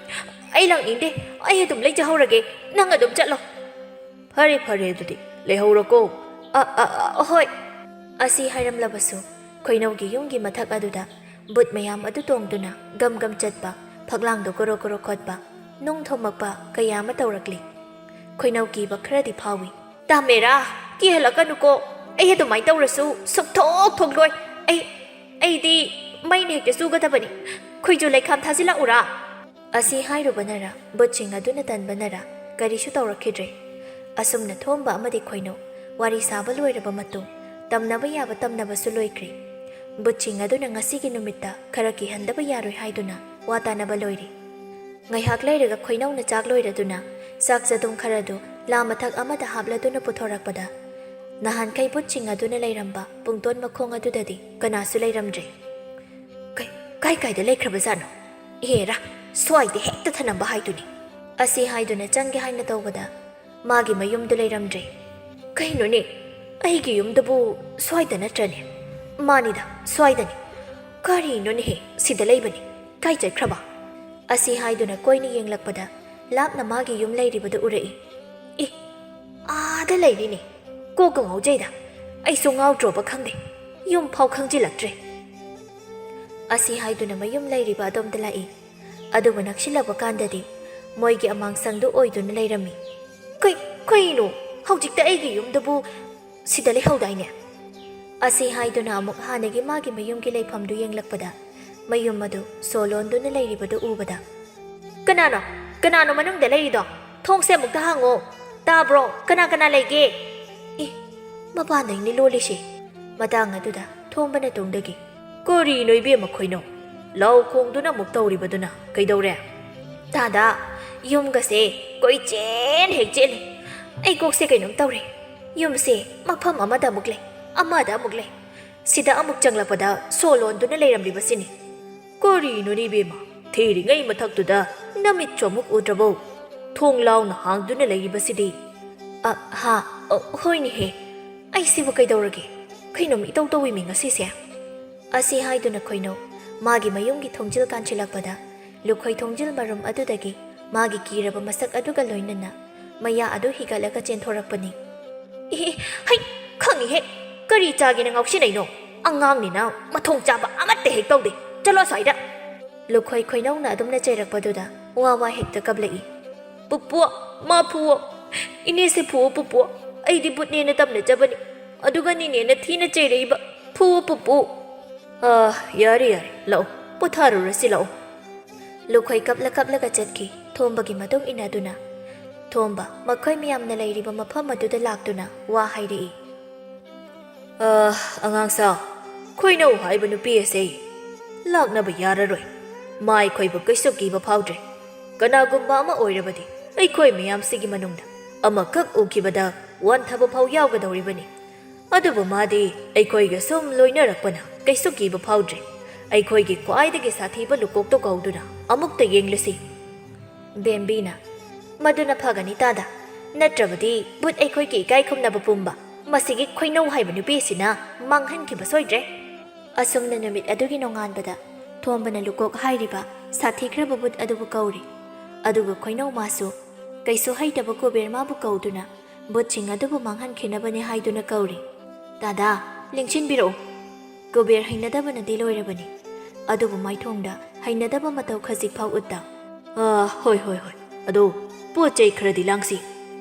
ꯑꯩ ꯂꯥꯛꯅꯤꯡꯗꯦ꯫ ꯑꯩ ꯑꯗꯨꯝ ꯂꯩꯖꯍꯧꯔꯒꯦ꯫ ꯅꯪ ꯑꯗꯨꯝ ꯆꯠꯂꯣ꯫" "ꯐꯔꯦ, ꯐꯔꯦ, ꯑꯗꯨꯗꯤ ꯂꯩꯍꯧꯔꯣꯀꯣ꯫" "ꯑ, ꯑ, ꯑ, ꯍꯣꯏ꯫" ꯑꯁꯤ ꯍꯥꯏꯔꯝꯂꯕꯁꯨ ꯈꯣꯏꯅꯧꯒꯤ ꯌꯨꯝꯒꯤ ꯃꯊꯛ ꯑꯗꯨꯗ ꯕꯨꯠ ꯃꯌꯥꯝ ꯑꯗꯨ ꯇꯣꯡꯗꯨꯅ ꯒꯝ ꯒꯝ ꯆꯠꯄ, ꯐꯛꯂꯥꯡꯗ ꯀꯣꯔꯣ ꯀꯣꯔꯣ ꯈꯣꯠꯄ, ꯅꯨꯡ ꯊꯣꯝꯃꯛꯄ ꯀꯌꯥ ꯑꯃ ꯇꯧꯔꯛꯂꯤ꯫ ꯈꯣꯏꯅꯧ ꯀꯤꯕ ꯈꯔꯗꯤ ꯐꯥꯎꯏ꯫ "ꯇꯥ ꯃꯦꯔꯥ, ꯀꯤꯍꯜꯂꯛꯀꯅꯨꯀꯣ꯫ ꯑꯩ ꯑꯗꯨꯃꯥꯏꯅ ꯇꯧꯔꯁꯨ ꯁꯨꯛꯊꯣꯛ ꯊꯣꯛꯂꯣꯏ꯫ ꯑꯩ, ꯑꯩꯗꯤ ꯃꯩꯅ ꯍꯦꯛꯇ ꯆꯨꯒꯗꯕꯅꯤ꯫ ꯈꯣꯏꯖꯨ ꯂꯩꯈꯥꯝ ꯊꯥꯖꯤꯜꯂꯛꯎꯔꯥ?" ꯑꯁꯤ ꯍꯥꯏꯔꯨꯕꯅꯔ, ꯕꯨꯠꯁꯤꯡ ꯑꯗꯨꯅ ꯇꯟꯕꯅꯔ, ꯀꯔꯤꯁꯨ ꯇꯧꯔꯛꯈꯤꯗ꯭ꯔꯦ꯫ ꯑꯁꯨꯝꯅ ꯊꯣꯝꯕ ꯑꯃꯗꯤ ꯈꯣꯏꯅꯧ ꯋꯥꯔꯤ ꯁꯥꯕ ꯂꯣꯏꯔꯕ ꯃꯇꯨꯡ, ꯇꯝꯅꯕ ꯌꯥꯕ ꯇꯝꯅꯕꯁꯨ ꯂꯣꯏꯈ꯭ꯔꯦ꯫ ꯕꯨꯠꯁꯤꯡ ꯑꯗꯨꯅ ꯉꯁꯤꯒꯤ ꯅꯨꯃꯤꯠꯇ ꯈꯔ ꯀꯤꯍꯟꯗꯕ ꯌꯥꯔꯣꯏ ꯍꯥꯏꯗꯨꯅ ꯋꯥ ꯇꯥꯅꯕ ꯂꯣꯏꯔꯦ꯫ ꯉꯥꯏꯍꯥꯛ ꯂꯩꯔꯒ ꯈꯣꯏꯅꯧꯅ ꯆꯥꯛ ꯂꯣꯏꯔꯗꯨꯅ ꯆꯥꯛ ꯆꯗꯨꯝ ꯈꯔꯗꯨ ꯂꯥ ꯃꯊꯛ ꯑꯃꯗ ꯍꯥꯞꯂꯗꯨꯅ ꯄꯨꯊꯣꯔꯛꯄꯗ, ꯅꯍꯥꯟꯈꯩ ꯕꯨꯠꯁꯤꯡ ꯑꯗꯨꯅ ꯂꯩꯔꯝꯕ ꯄꯨꯡꯇꯣꯟ ꯃꯈꯣꯡ ꯑꯗꯨꯗꯗꯤ ꯀꯅꯥꯁꯨ ꯂꯩꯔꯝꯗ꯭ꯔꯦ꯫ "ꯀꯩ-, ꯀꯥꯏ ꯀꯥꯏꯗ ꯂꯩꯈ꯭ꯔꯕꯖꯥꯠꯅꯣ? ꯍꯦꯔꯥ, ꯁ꯭ꯋꯥꯏꯗ ꯍꯦꯛꯇ ꯊꯅꯝꯕ ꯍꯥꯏꯗꯨꯅꯤ!" ꯑꯁꯤ ꯍꯥꯏꯗꯨꯅ ꯆꯪꯒꯦ ꯍꯥꯏꯅ ꯇꯧꯕꯗ, ꯃꯥꯒꯤ ꯃꯌꯨꯝꯗꯨ ꯂꯩꯔꯝꯗ꯭ꯔꯦ꯫ "ꯀꯩꯅꯣꯅꯦ, ꯑꯩꯒꯤ ꯌꯨꯝꯗꯨꯕꯨ ꯁ꯭ꯋꯥꯏꯗ ꯅꯠꯇ꯭ꯔꯅꯦ? ꯃꯥꯅꯤꯗ, ꯁ꯭ꯋꯥꯏꯗꯅꯤ꯫ ꯀꯔꯤꯅꯣꯅꯦꯍꯦ, ꯁꯤꯗ ꯂꯩꯕꯅꯤ꯫ ꯀꯥꯏ ꯆꯠꯈ꯭ꯔꯕ?" ꯑꯁꯤ ꯍꯥꯏꯗꯨꯅ ꯀꯣꯏꯅ ꯌꯦꯡꯂꯛꯄꯗ ꯂꯥꯞꯅ ꯃꯥꯒꯤ ꯌꯨꯝ ꯂꯩꯔꯤꯕꯗꯨ ꯎꯔꯛꯏ꯫ "ꯑꯦ, ꯑꯥꯗ ꯂꯩꯔꯤꯅꯦ꯫ ꯀꯣꯛꯀ ꯉꯥꯎꯖꯩꯗ꯫ ꯑꯩꯁꯨ ꯉꯥꯎꯗ꯭ꯔꯣꯕ ꯈꯪꯗꯦ꯫ ꯌꯨꯝ ꯐꯥꯎ ꯈꯪꯖꯤꯜꯂꯛꯇ꯭ꯔꯦ꯫" ꯑꯁꯤ ꯍꯥꯏꯗꯨꯅ ꯃꯌꯨꯝ ꯂꯩꯔꯤꯕ ꯑꯗꯣꯝꯗ ꯂꯥꯛꯏ꯫ ꯑꯗꯨꯕꯨ ꯅꯛꯁꯤꯜꯂꯛꯄ ꯀꯥꯟꯗꯗꯤ ꯃꯣꯏꯒꯤ ꯑꯃꯥꯡꯁꯪꯗꯨ ꯑꯣꯏꯗꯨꯅ ꯂꯩꯔꯝꯃꯤ꯫ "ꯀꯩ-, ꯀꯩꯅꯣ? ꯍꯧꯖꯤꯛꯇ ꯑꯩꯒꯤ ꯌꯨꯝꯗꯨꯕꯨ ꯁꯤꯗ ꯂꯩꯍꯧꯗꯥꯏꯅꯦ?" ꯑꯁꯤ ꯍꯥꯏꯗꯨꯅ ꯑꯃꯨꯛ ꯍꯥꯟꯅꯒꯤ ꯃꯥꯒꯤ ꯃꯌꯨꯝꯒꯤ ꯂꯩꯐꯝꯗꯨ ꯌꯦꯡꯂꯛꯄꯗ, ꯃꯌꯨꯝ ꯑꯗꯨ ꯁꯣ ꯂꯣꯟꯗꯨꯅ ꯂꯩꯔꯤꯕꯗꯨ ꯎꯕꯗ, "ꯀꯅꯥꯅꯣ? ꯀꯅꯥꯅꯣ ꯃꯅꯨꯡꯗ ꯂꯩꯔꯤꯗꯣ? ꯊꯣꯡꯁꯦ ꯑꯃꯨꯛꯇ ꯍꯥꯡꯉꯣ꯫ ꯇꯥꯕ꯭ꯔꯣ? ꯀꯅꯥ ꯀꯅꯥ ꯂꯩꯒꯦ?" "ꯑꯦ, ꯃꯄꯥꯟꯗꯩꯅꯦ ꯂꯣꯜꯂꯤꯁꯦ꯫ ꯃꯇꯥꯡ ꯑꯗꯨꯗ ꯊꯣꯝꯕꯅ ꯇꯨꯡꯗꯒꯤ, "ꯀꯔꯤꯅꯣ ꯏꯕꯦꯝꯃ ꯈꯣꯏꯅꯧ? ꯂꯥꯎ ꯈꯣꯡꯗꯨꯅ ꯑꯃꯨꯛ ꯇꯧꯔꯤꯕꯗꯨꯅ ꯀꯩꯗꯧꯔꯦ?" "ꯇꯥꯗ, ꯌꯨꯝꯒꯁꯦ ꯀꯣꯏꯆꯦꯟ ꯍꯦꯛ ꯆꯦꯜꯂꯤ꯫ ꯑꯩ ꯀꯣꯛꯁꯦ ꯀꯩꯅꯣꯝ ꯇꯧꯔꯦ꯫ ꯌꯨꯝꯁꯦ ꯃꯐꯝ ꯑꯃꯗ ꯑꯃꯨꯛ ꯂꯩ, ꯑꯃꯗ ꯑꯃꯨꯛ ꯂꯩ꯫ ꯁꯤꯗ ꯑꯃꯨꯛ ꯆꯪꯂꯛꯄꯗ ꯁꯣ ꯂꯣꯟꯗꯨꯅ ꯂꯩꯔꯝꯂꯤꯕꯁꯤꯅꯤ꯫ ꯀꯔꯤꯅꯣꯅꯦ ꯏꯕꯦꯝꯃ, ꯊꯤꯔꯤꯉꯩ ꯃꯊꯛꯇꯨꯗ ꯅꯃꯤꯠꯁꯨ ꯑꯃꯨꯛ ꯎꯗ꯭ꯔꯕꯣ? ꯊꯣꯡ ꯂꯥꯎꯅ ꯍꯥꯡꯗꯨꯅ ꯂꯩꯔꯤꯕꯁꯤꯗꯤ?" "ꯑ, ꯍꯥ, ꯑ, ꯍꯣꯏꯅꯦꯍꯦ꯫ ꯑꯩꯁꯤꯕꯨ ꯀꯩꯗꯧꯔꯒꯦ? ꯀꯩꯅꯣꯝ ꯏꯇꯧ ꯇꯧꯏꯃꯤ ꯉꯁꯤꯁꯦ?" ꯑꯁꯤ ꯍꯥꯏꯗꯨꯅ ꯈꯣꯏꯅꯧ ꯃꯥꯒꯤ ꯃꯌꯨꯝꯒꯤ ꯊꯣꯡꯖꯤꯜ ꯀꯥꯟꯁꯤꯜꯂꯛꯄꯗ, ꯂꯨꯈꯣꯏ ꯊꯣꯡꯖꯤꯜ ꯃꯔꯨꯝ ꯑꯗꯨꯗꯒꯤ ꯃꯥꯒꯤ ꯀꯤꯔꯕ ꯃꯁꯛ ꯑꯗꯨꯒ ꯂꯣꯏꯅꯅ ꯃꯌꯥ ꯑꯗꯨ ꯍꯤꯒꯠꯂꯒ ꯆꯦꯟꯊꯣꯔꯛꯄꯅꯤ꯫ "ꯑꯦ, ꯍꯩ, ꯈꯪꯉꯤꯍꯦ꯫ ꯀꯔꯤ ꯆꯥꯒꯦꯅ ꯉꯥꯎꯁꯤꯟꯅꯩꯅꯣ? ꯑꯉꯥꯡꯅꯤꯅ ꯃꯊꯣꯡ ꯆꯥꯕ ꯑꯃꯠꯇ ꯍꯦꯛ ꯇꯧꯗꯦ꯫ ꯆꯠꯂꯣ ꯑꯁ꯭ꯋꯥꯏꯗ!" ꯂꯨꯈꯣꯏ ꯈꯣꯏꯅꯧꯅ ꯑꯗꯨꯝꯅ ꯆꯩꯔꯛꯄꯗꯨꯗ ꯋꯥ ꯋꯥ ꯍꯦꯛꯇ ꯀꯞꯂꯛꯏ꯫ "ꯄꯨꯄꯨ, ꯃꯥ ꯐꯨꯋꯣ꯫ ꯏꯅꯦꯁꯦ ꯐꯨꯋꯣ ꯄꯨꯄꯨ꯫ ꯑꯩꯗꯤ ꯕꯨꯠꯅꯦꯅ ꯇꯝꯅꯖꯕꯅꯤ꯫ ꯑꯗꯨꯒ ꯅꯤꯅꯦꯅ ꯊꯤꯅ ꯆꯩꯔꯛꯏꯕ꯫ ꯐꯨꯋꯣ ꯄꯨꯄꯨ!" "ꯑ, ꯌꯥꯔꯦ, ꯌꯥꯔꯦ, ꯂꯥꯛꯑꯣ, ꯄꯣꯊꯥꯔꯨꯔꯁꯤ, ꯂꯥꯛꯑꯣ꯫" ꯂꯨꯈꯣꯏ ꯀꯞꯂ ꯀꯞꯂꯒ ꯆꯠꯈꯤ, ꯊꯣꯝꯕꯒꯤ ꯃꯇꯨꯡ ꯏꯟꯅꯗꯨꯅ꯫ ꯊꯣꯝꯕ ꯃꯈꯣꯏ ꯃꯌꯥꯝꯅ ꯂꯩꯔꯤꯕ ꯃꯐꯝ ꯑꯗꯨꯗ ꯂꯥꯛꯇꯨꯅ ꯋꯥ ꯍꯥꯏꯔꯛꯏ꯫ "ꯑ, ꯑꯉꯥꯡ ꯁꯥ, ꯈꯣꯏꯅꯧ ꯍꯥꯏꯕ ꯅꯨꯄꯤ ꯑꯁꯦ ꯂꯥꯛꯅꯕ ꯌꯥꯔꯔꯣꯏ꯫ ꯃꯥ ꯑꯩꯈꯣꯏꯕꯨ ꯀꯩꯁꯨ ꯀꯤꯕ ꯐꯥꯎꯗ꯭ꯔꯦ꯫ ꯀꯅꯥꯒꯨꯝꯕ ꯑꯃ ꯑꯣꯏꯔꯕꯗꯤ ꯑꯩꯈꯣꯏ ꯃꯌꯥꯝꯁꯤꯒꯤ ꯃꯅꯨꯡꯗ ꯑꯃꯈꯛ ꯎꯈꯤꯕꯗ ꯋꯥꯟꯊꯕ ꯐꯥꯎ ꯌꯥꯎꯒꯗꯧꯔꯤꯕꯅꯤ꯫ ꯑꯗꯨꯕꯨ ꯃꯥꯗꯤ ꯑꯩꯈꯣꯏꯒ ꯁꯨꯝ ꯂꯣꯏꯅꯔꯛꯄꯅ ꯀꯩꯁꯨ ꯀꯤꯕ ꯐꯥꯎꯗ꯭ꯔꯦ꯫ ꯑꯩꯈꯣꯏꯒꯤ ꯈ꯭ꯋꯥꯏꯗꯒꯤ ꯁꯥꯊꯤꯕ ꯂꯨꯀꯣꯛꯇꯣ ꯀꯧꯗꯨꯅ ꯑꯃꯨꯛꯇ ꯌꯦꯡꯂꯁꯤ꯫" ꯕꯦꯝꯕꯤꯅ, "ꯃꯗꯨꯅ ꯐꯒꯅꯤ ꯇꯥꯗ꯫ ꯅꯠꯇ꯭ꯔꯕꯗꯤ ꯕꯨꯠ ꯑꯩꯈꯣꯏꯒꯤ ꯏꯀꯥꯏ ꯈꯨꯝꯅꯕ ꯄꯨꯝꯕ ꯃꯁꯤꯒꯤ ꯈꯣꯏꯅꯧ ꯍꯥꯏꯕ ꯅꯨꯄꯤ ꯑꯁꯤꯅ ꯃꯥꯡꯍꯟꯈꯤꯕ ꯁꯣꯏꯗ꯭ꯔꯦ꯫" ꯑꯁꯨꯝꯅ ꯅꯨꯃꯤꯠ ꯑꯗꯨꯒꯤ ꯅꯣꯡꯉꯥꯟꯕꯗ ꯊꯣꯝꯕꯅ ꯂꯨꯀꯣꯛ ꯍꯥꯏꯔꯤꯕ ꯁꯥꯊꯤꯈ꯭ꯔꯕ ꯕꯨꯠ ꯑꯗꯨꯕꯨ ꯀꯧꯔꯤ꯫ ꯑꯗꯨꯒ ꯈꯣꯏꯅꯧ ꯃꯥꯁꯨ ꯀꯩꯁꯨ ꯍꯩꯇꯕ ꯀꯨꯕꯦꯔ ꯃꯥꯕꯨ ꯀꯧꯗꯨꯅ ꯕꯨꯠꯁꯤꯡ ꯑꯗꯨꯕꯨ ꯃꯥꯡꯍꯟꯈꯤꯅꯕꯅꯤ ꯍꯥꯏꯗꯨꯅ ꯀꯧꯔꯤ꯫ "ꯇꯥꯗꯥ, ꯂꯦꯡꯁꯤꯟꯕꯤꯔꯛꯎ꯫" ꯀꯨꯕꯦꯔ ꯍꯩꯅꯗꯕꯅꯗꯤ ꯂꯣꯏꯔꯕꯅꯤ, ꯑꯗꯨꯕꯨ ꯃꯥꯏꯊꯣꯡꯗ ꯍꯩꯅꯗꯕ ꯃꯇꯧ ꯈꯖꯤꯛ ꯐꯥꯎ ꯎꯠꯇ꯫ "ꯑ, ꯍꯣꯏ, ꯍꯣꯏ, ꯍꯣꯏ꯫ ꯑꯗꯣ ꯄꯣꯠ ꯆꯩ ꯈꯔꯗꯤ ꯂꯥꯡꯁꯤ꯫"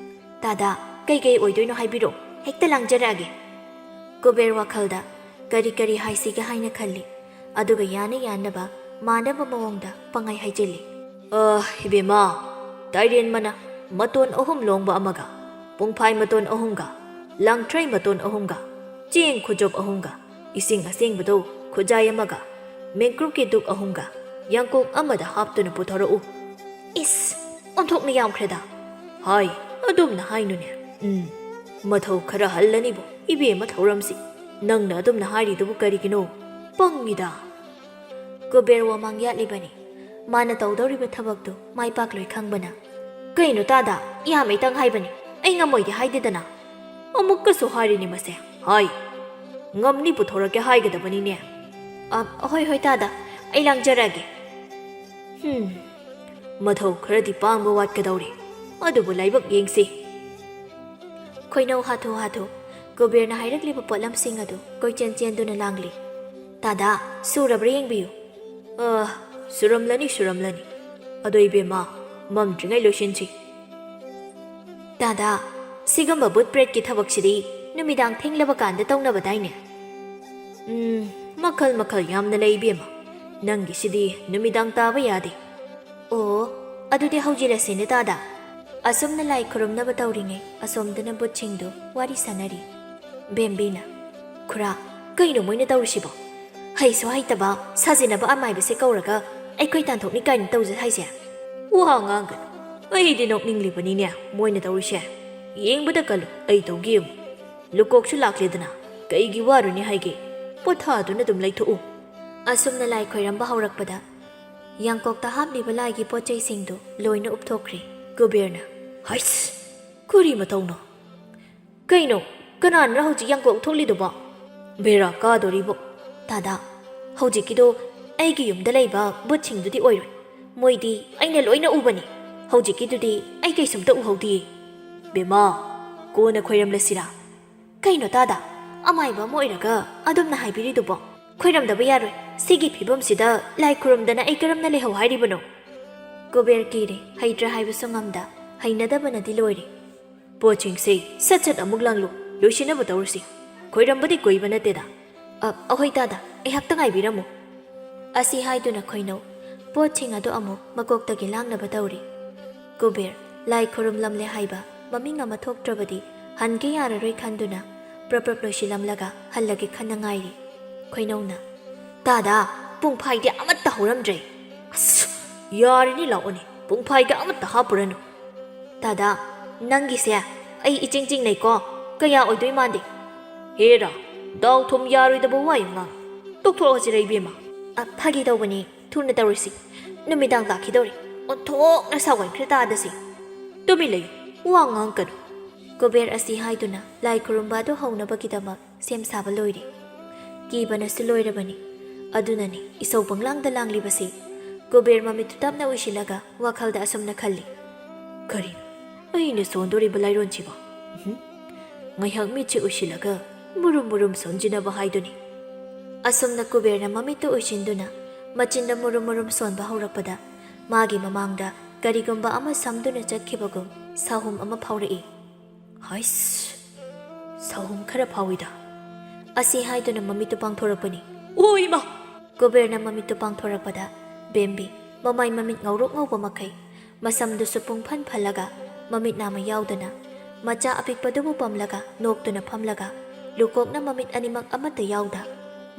"ꯇꯥꯗꯥ, ꯀꯩꯀꯩ ꯑꯣꯏꯗꯣꯏꯅꯣ ꯍꯥꯏꯕꯤꯔꯛꯑꯣ, ꯍꯦꯛꯇ ꯂꯥꯡꯖꯔꯛꯑꯒꯦ꯫" ꯀꯨꯕꯦꯔ ꯋꯥꯈꯜꯗ ꯀꯔꯤ ꯀꯔꯤ ꯍꯥꯏꯁꯤꯒꯦ ꯍꯥꯏꯅ ꯈꯜꯂꯤ, ꯑꯗꯨꯒ ꯌꯥꯅ ꯌꯥꯅꯕ ꯃꯥꯟꯅꯕ ꯃꯑꯣꯡꯗ ꯄꯪꯍꯥꯏ ꯍꯥꯏꯖꯤꯜꯂꯤ꯫ "ꯑ, ꯏꯕꯦꯝꯃ, ꯇꯥꯏꯔꯦꯟ ꯃꯅꯥ ꯃꯇꯣꯟ ꯑꯍꯨꯝ ꯂꯣꯡꯕ ꯑꯃꯒ, ꯄꯨꯡꯐꯥꯏ ꯃꯇꯣꯟ ꯑꯍꯨꯝꯒ, ꯂꯥꯡꯊ꯭ꯔꯩ ꯃꯇꯣꯟ ꯑꯍꯨꯝꯒ, ꯆꯦꯡ ꯈꯨꯖꯣꯞ ꯑꯍꯨꯝꯒ, ꯏꯁꯤꯡ ꯑꯁꯦꯡꯕꯗꯣ ꯈꯨꯖꯥꯏ ꯑꯃꯒ, ꯃꯦꯡꯀ꯭ꯔꯨꯞꯀꯤ ꯗꯨꯛ ꯑꯍꯨꯝꯒ ꯌꯥꯡꯀꯣꯛ ꯑꯃꯗ ꯍꯥꯞꯇꯨꯅ ꯄꯨꯊꯣꯔꯛꯎ꯫ ꯏꯁ, ꯑꯣꯟꯊꯣꯛꯅ ꯌꯥꯝꯈ꯭ꯔꯦꯗ꯫ ꯍꯥꯏ, ꯑꯗꯨꯝꯅ ꯍꯥꯏꯅꯨꯅꯦ꯫ ꯎꯝ, ꯃꯊꯧ ꯈꯔ ꯍꯜꯂꯅꯤꯕꯨ, ꯏꯕꯦꯝꯃ ꯊꯧꯔꯝꯁꯤ꯫ ꯅꯪꯅ ꯑꯗꯨꯝꯅ ꯍꯥꯏꯔꯤꯗꯨꯕꯨ ꯀꯔꯤꯒꯤꯅꯣ? ꯄꯪꯉꯤꯗ꯫ ꯀꯨꯕꯦꯔ ꯋꯥꯃꯥꯡ ꯌꯥꯠꯂꯤꯕꯅꯤ꯫ ꯃꯥꯅ ꯇꯧꯗꯧꯔꯤꯕ ꯊꯕꯛꯇꯨ ꯃꯥꯏ ꯄꯥꯛꯂꯣꯏ ꯈꯪꯕꯅ꯫ ꯀꯩꯅꯣ ꯇꯥꯗ? ꯏꯌꯥꯝꯃꯩꯇꯪ ꯍꯥꯏꯕꯅꯤ꯫ ꯑꯩ ꯉꯝꯃꯣꯏꯗꯤ ꯍꯥꯏꯗꯦꯗꯅ꯫ ꯑꯃꯨꯛꯀꯁꯨ ꯍꯥꯏꯔꯤꯅꯤ ꯃꯁꯦ꯫ ꯍꯥꯏ꯫ ꯉꯝꯅꯤ ꯄꯨꯊꯣꯔꯛꯀꯦ ꯍꯥꯏꯒꯗꯕꯅꯤꯅꯦ꯫ ꯑ, ꯍꯣꯏ, ꯍꯣꯏ, ꯇꯥꯗ꯫ ꯑꯩ ꯂꯥꯡꯖꯔꯒꯦ꯫ ꯍꯨꯝ꯫ ꯃꯊꯧ ꯈꯔꯗꯤ ꯄꯥꯡꯕ ꯋꯥꯠꯀꯗꯧꯔꯤ꯫ ꯑꯗꯨꯕꯨ ꯂꯥꯏꯕꯛ ꯌꯦꯡꯁꯤ꯫ ꯈꯣꯏꯅꯧ ꯍꯥꯊꯨ ꯍꯥꯊꯨ ꯀꯨꯕꯦꯔꯅ ꯍꯥꯏꯔꯛꯂꯤꯕ ꯄꯣꯠꯂꯝꯁꯤꯡ ꯑꯗꯨ ꯀꯣꯏꯆꯦꯟ ꯆꯦꯟꯗꯨꯅ ꯂꯥꯡꯂꯤ꯫ ꯇꯥꯗꯥ, ꯁꯨꯔꯕ꯭ꯔꯥ ꯌꯦꯡꯕꯤꯌꯨ꯫ ꯑ, ꯁꯨꯔꯝꯂꯅꯤ, ꯁꯨꯔꯝꯂꯅꯤ꯫ ꯑꯗꯣ ꯏꯕꯦꯝꯃ, ꯃꯝꯗ꯭ꯔꯤꯉꯩ ꯂꯣꯏꯁꯤꯟꯁꯤ꯫ ꯇꯥꯗꯥ, ꯁꯤꯒꯨꯝꯕ ꯚꯨꯠ ꯄ꯭ꯔꯦꯠꯀꯤ ꯊꯕꯛꯁꯤꯗꯤ ꯅꯨꯃꯤꯗꯥꯡ ꯊꯦꯡꯂꯕ ꯀꯥꯟꯗ ꯇꯧꯅꯕꯗꯥꯏꯅꯦ? ꯎꯝ, ꯃꯈꯜ ꯃꯈꯜ ꯌꯥꯝꯅ ꯂꯩ ꯏꯕꯦꯝꯃ꯫ ꯅꯪꯒꯤꯁꯤꯗꯤ ꯅꯨꯃꯤꯗꯥꯡ ꯇꯥꯕ ꯌꯥꯗꯦ꯫ ꯑꯣ, ꯑꯗꯨꯗꯤ ꯍꯧꯖꯤꯜꯂꯁꯤꯅꯦ ꯇꯥꯗ꯫ ꯑꯁꯨꯝꯅ ꯂꯥꯏ ꯈꯨꯔꯨꯝꯅꯕ ꯇꯧꯔꯤꯉꯩ ꯑꯁꯣꯝꯗꯅ ꯚꯨꯠꯁꯤꯡꯗꯨ ꯋꯥꯔꯤ ꯁꯥꯟꯅꯔꯤ꯫ ꯕꯦꯝꯕꯤꯅ, "ꯈꯨꯔꯥ, ꯀꯩꯅꯣ ꯃꯣꯏꯅ ꯇꯧꯔꯤꯁꯤꯕꯣ? ꯍꯩꯁꯨ ꯍꯩꯇꯕ ꯁꯥꯖꯤꯟꯅꯕ ꯑꯃꯥꯏꯕꯁꯦ ꯀꯧꯔꯒ ꯑꯩꯈꯣꯏ ꯇꯥꯟꯊꯣꯛꯅꯤ ꯀꯥꯏꯅ ꯇꯧꯖ ꯍꯥꯏꯁꯦ?" ꯋꯥ ꯉꯥꯡꯒꯅꯨ꯫ ꯑꯩꯗꯤ ꯅꯣꯛꯅꯤꯡꯂꯤꯕꯅꯤꯅꯦ ꯃꯣꯏꯅ ꯇꯧꯔꯤꯁꯦ꯫ ꯌꯦꯡꯕꯗ ꯀꯜꯂꯨ, ꯑꯩ ꯇꯧꯒꯦ ꯌꯦꯡꯉꯨ꯫ ꯂꯨꯀꯣꯛꯁꯨ ꯂꯥꯛꯂꯦꯗꯅ, ꯀꯩꯒꯤ ꯋꯥꯔꯨꯅꯤ ꯍꯥꯏꯒꯦ? ꯄꯣꯊꯥꯗꯨꯅ ꯑꯗꯨꯝ ꯂꯩꯊꯣꯛꯎ꯫ ꯑꯁꯨꯝꯅ ꯂꯥꯏ ꯈꯣꯏꯔꯝꯕ ꯍꯧꯔꯛꯄꯗ ꯌꯥꯡꯀꯣꯛꯇ ꯍꯥꯞꯂꯤꯕ ꯂꯥꯏꯒꯤ ꯄꯣꯠ ꯆꯩꯁꯤꯡꯗꯨ ꯂꯣꯏꯅ ꯎꯞꯊꯣꯛꯈ꯭ꯔꯦ꯫ ꯀꯨꯕꯦꯔꯅ, "ꯍꯩꯁ! ꯀꯔꯤ ꯃꯇꯧꯅꯣ? ꯀꯩꯅꯣ, ꯀꯅꯥꯅꯣ ꯍꯧꯖꯤꯛ ꯌꯥꯡꯀꯣꯛ ꯊꯣꯛꯂꯤꯗꯨꯕꯣ? ꯕꯦꯔꯥ ꯀꯥꯗꯣꯔꯤꯕꯣ?" "ꯇꯥꯗꯥ, ꯍꯧꯖꯤꯛꯀꯤꯗꯣ ꯑꯩꯒꯤ ꯌꯨꯝꯗ ꯂꯩꯕ ꯚꯨꯠꯁꯤꯡꯗꯨꯗꯤ ꯑꯣꯏꯔꯣꯏ꯫ ꯃꯣꯏꯗꯤ ꯑꯩꯅ ꯂꯣꯏꯅ ꯎꯕꯅꯤ꯫ ꯍꯧꯖꯤꯛꯀꯤꯗꯨꯗꯤ ꯑꯩ ꯀꯩꯁꯨꯝꯇ ꯎꯍꯧꯗꯤꯌꯦ꯫" "ꯕꯦꯝꯃ, ꯀꯣꯟꯅ ꯈꯣꯏꯔꯝꯂꯁꯤꯔꯥ?" "ꯀꯩꯅꯣ ꯇꯥꯗ? ꯑꯃꯥꯏꯕ ꯑꯃ ꯑꯣꯏꯔꯒ ꯑꯗꯨꯝꯅ ꯍꯥꯏꯕꯤꯔꯤꯗꯨꯕꯣ? ꯈꯣꯏꯔꯝꯗꯕ ꯌꯥꯔꯣꯏ꯫ ꯁꯤꯒꯤ ꯐꯤꯕꯝꯁꯤꯗ ꯂꯥꯏ ꯈꯨꯔꯨꯝꯗꯅ ꯑꯩ ꯀꯔꯝꯅ ꯂꯩꯍꯧ ꯍꯥꯏꯔꯤꯕꯅꯣ?" ꯀꯨꯕꯦꯔ ꯀꯤꯔꯦ, ꯍꯩꯇ꯭ꯔꯦ ꯍꯥꯏꯕꯁꯨ ꯉꯝꯗ, ꯍꯩꯅꯗꯕꯅꯗꯤ ꯂꯣꯏꯔꯦ꯫ "ꯄꯣꯠꯁꯤꯡꯁꯦ ꯁꯠ ꯁꯠ ꯑꯃꯨꯛ ꯂꯥꯡꯂꯨ, ꯂꯣꯏꯁꯤꯟꯅꯕ ꯇꯧꯔꯁꯤ꯫ ꯈꯣꯏꯔꯝꯕꯗꯤ ꯀꯨꯏꯕ ꯅꯠꯇꯦꯗ꯫" "ꯑ, ꯑꯍꯣꯏ ꯇꯥꯗ, ꯑꯩꯍꯥꯛꯇ ꯉꯥꯏꯕꯤꯔꯝꯃꯨ꯫" ꯑꯁꯤ ꯍꯥꯏꯗꯨꯅ ꯈꯣꯏꯅꯧ ꯄꯣꯠꯁꯤꯡ ꯑꯗꯨ ꯑꯃꯨꯛ ꯃꯀꯣꯛꯇꯒꯤ ꯂꯥꯡꯅꯕ ꯇꯧꯔꯤ꯫ ꯀꯨꯕꯦꯔ, ꯂꯥꯏ ꯈꯨꯔꯨꯝꯂꯝꯂꯦ ꯍꯥꯏꯕ ꯃꯃꯤꯡ ꯑꯃ ꯊꯣꯛꯇ꯭ꯔꯕꯗꯤ ꯍꯟꯒꯦ ꯌꯥꯔꯔꯣꯏ ꯈꯟꯗꯨꯅ ꯄ꯭ꯔꯞ ꯄ꯭ꯔꯞ ꯂꯣꯏꯁꯤꯜꯂꯝꯂꯒ ꯍꯜꯂꯒꯦ ꯈꯟꯅ ꯉꯥꯏꯔꯤ꯫ ꯈꯣꯏꯅꯧꯅ, "ꯇꯥꯗꯥ, ꯄꯨꯡꯐꯥꯏꯗꯤ ꯑꯃꯠꯇ ꯍꯧꯔꯝꯗ꯭ꯔꯦ꯫ ꯑꯁ, ꯌꯥꯔꯤꯅꯤ, ꯂꯥꯛꯑꯣꯅꯦ, ꯄꯨꯡꯐꯥꯏꯗ ꯑꯃꯠꯇ ꯍꯥꯞꯄꯨꯔꯅꯨ꯫ ꯇꯥꯗꯥ, ꯅꯪꯒꯤꯁꯦ ꯑꯩ ꯏꯆꯤꯡ ꯆꯤꯡꯅꯩꯀꯣ, ꯀꯌꯥ ꯑꯣꯏꯗꯣꯏ ꯃꯥꯟꯗꯦ꯫ ꯍꯦꯔꯥ, ꯗꯥꯎ ꯊꯨꯝ ꯌꯥꯔꯣꯏꯗꯕ ꯋꯥ ꯌꯥꯝ ꯉꯥꯡ꯫ ꯇꯣꯛꯊꯣꯛꯑꯁꯤꯔ, ꯏꯕꯦꯝꯃ?" "ꯑ, ꯐꯥꯒꯤ ꯇꯧꯕꯅꯤ, ꯊꯨꯅ ꯇꯧꯔꯁꯤ꯫ ꯅꯨꯃꯤꯗꯥꯡ ꯂꯥꯛꯈꯤꯗꯧꯔꯦ꯫ ꯑꯣꯟꯊꯣꯛꯅ ꯁꯥꯎꯒꯟꯈ꯭ꯔꯦ ꯇꯥꯗꯁꯤ꯫ ꯇꯨꯃꯤꯟ ꯂꯩꯌꯨ, ꯋꯥ ꯉꯥꯡꯒꯅꯨ꯫" ꯀꯨꯕꯦꯔ ꯑꯁꯤ ꯍꯥꯏꯗꯨꯅ ꯂꯥꯏ ꯈꯨꯔꯨꯝꯕ ꯑꯗꯨ ꯍꯧꯅꯕꯒꯤꯗꯃꯛ ꯁꯦꯝ ꯁꯥꯕ ꯂꯣꯏꯔꯦ꯫ ꯀꯤꯕꯅꯁꯨ ꯂꯣꯏꯔꯕꯅꯤ꯫ ꯑꯗꯨꯅꯅꯤ ꯏꯁꯧ ꯄꯪꯂꯥꯡꯗ ꯂꯥꯡꯂꯤꯕꯁꯤ꯫ ꯀꯨꯕꯦꯔ ꯃꯃꯤꯠꯇꯨ ꯇꯞꯅ ꯎꯏꯁꯤꯜꯂꯒ ꯋꯥꯈꯜꯗ ꯑꯁꯨꯝꯅ ꯈꯜꯂꯤ, "ꯀꯔꯤꯅꯣ ꯑꯩꯅ ꯁꯣꯟꯗꯣꯔꯤꯕ ꯂꯥꯏꯔꯣꯟꯁꯤꯕꯣ? ꯎꯝꯍꯨꯝ꯫ ꯉꯥꯏꯍꯥꯛ ꯃꯤꯠꯁꯤ ꯎꯏꯁꯤꯜꯂꯒ ꯃꯨꯔꯨꯝ ꯃꯨꯔꯨꯝ ꯁꯣꯟꯖꯤꯟꯅꯕ ꯍꯥꯏꯗꯨꯅꯤ꯫" ꯑꯁꯨꯝꯅ ꯀꯨꯕꯦꯔꯅ ꯃꯃꯤꯠꯇꯨ ꯎꯏꯁꯤꯟꯗꯨꯅ ꯃꯆꯤꯟꯗ ꯃꯨꯔꯨꯝ ꯃꯨꯔꯨꯝ ꯁꯣꯟꯕ ꯍꯧꯔꯛꯄꯗ, ꯃꯥꯒꯤ ꯃꯃꯥꯡꯗ ꯀꯔꯤꯒꯨꯝꯕ ꯑꯃ ꯁꯝꯗꯨꯅ ꯆꯠꯈꯤꯕꯒꯨꯝ ꯁꯥꯍꯨꯝ ꯑꯃ ꯐꯥꯎꯔꯛꯏ꯫ "ꯍꯩꯁ! ꯁꯥꯍꯨꯝ ꯈꯔ ꯐꯥꯎꯏꯗ꯫" ꯑꯁꯤ ꯍꯥꯏꯗꯨꯅ ꯃꯃꯤꯠꯇꯨ ꯄꯥꯡꯊꯣꯔꯛꯄꯅꯤ꯫ "ꯑꯣ ꯏꯃꯥ!" ꯀꯨꯕꯦꯔꯅ ꯃꯃꯤꯠꯇꯨ ꯄꯥꯡꯊꯣꯔꯛꯄꯗ, ꯕꯦꯝꯕꯤ, ꯃꯃꯥꯏ ꯃꯃꯤꯠ ꯉꯧꯔꯣꯛ ꯉꯧꯕ ꯃꯈꯩ, ꯃꯁꯝꯗꯨꯁꯨ ꯄꯨꯡꯐꯟ ꯐꯜꯂꯒ, ꯃꯃꯤꯠ ꯅꯥꯃ ꯌꯥꯎꯗꯅ, ꯃꯆꯥ ꯑꯄꯤꯛꯄꯗꯨꯕꯨ ꯄꯝꯂꯒ ꯅꯣꯛꯇꯨꯅ ꯐꯝꯂꯒ, ꯂꯨꯀꯣꯛꯅ ꯃꯃꯤꯠ ꯑꯅꯤꯃꯛ ꯑꯃꯠꯇ ꯌꯥꯎꯗ,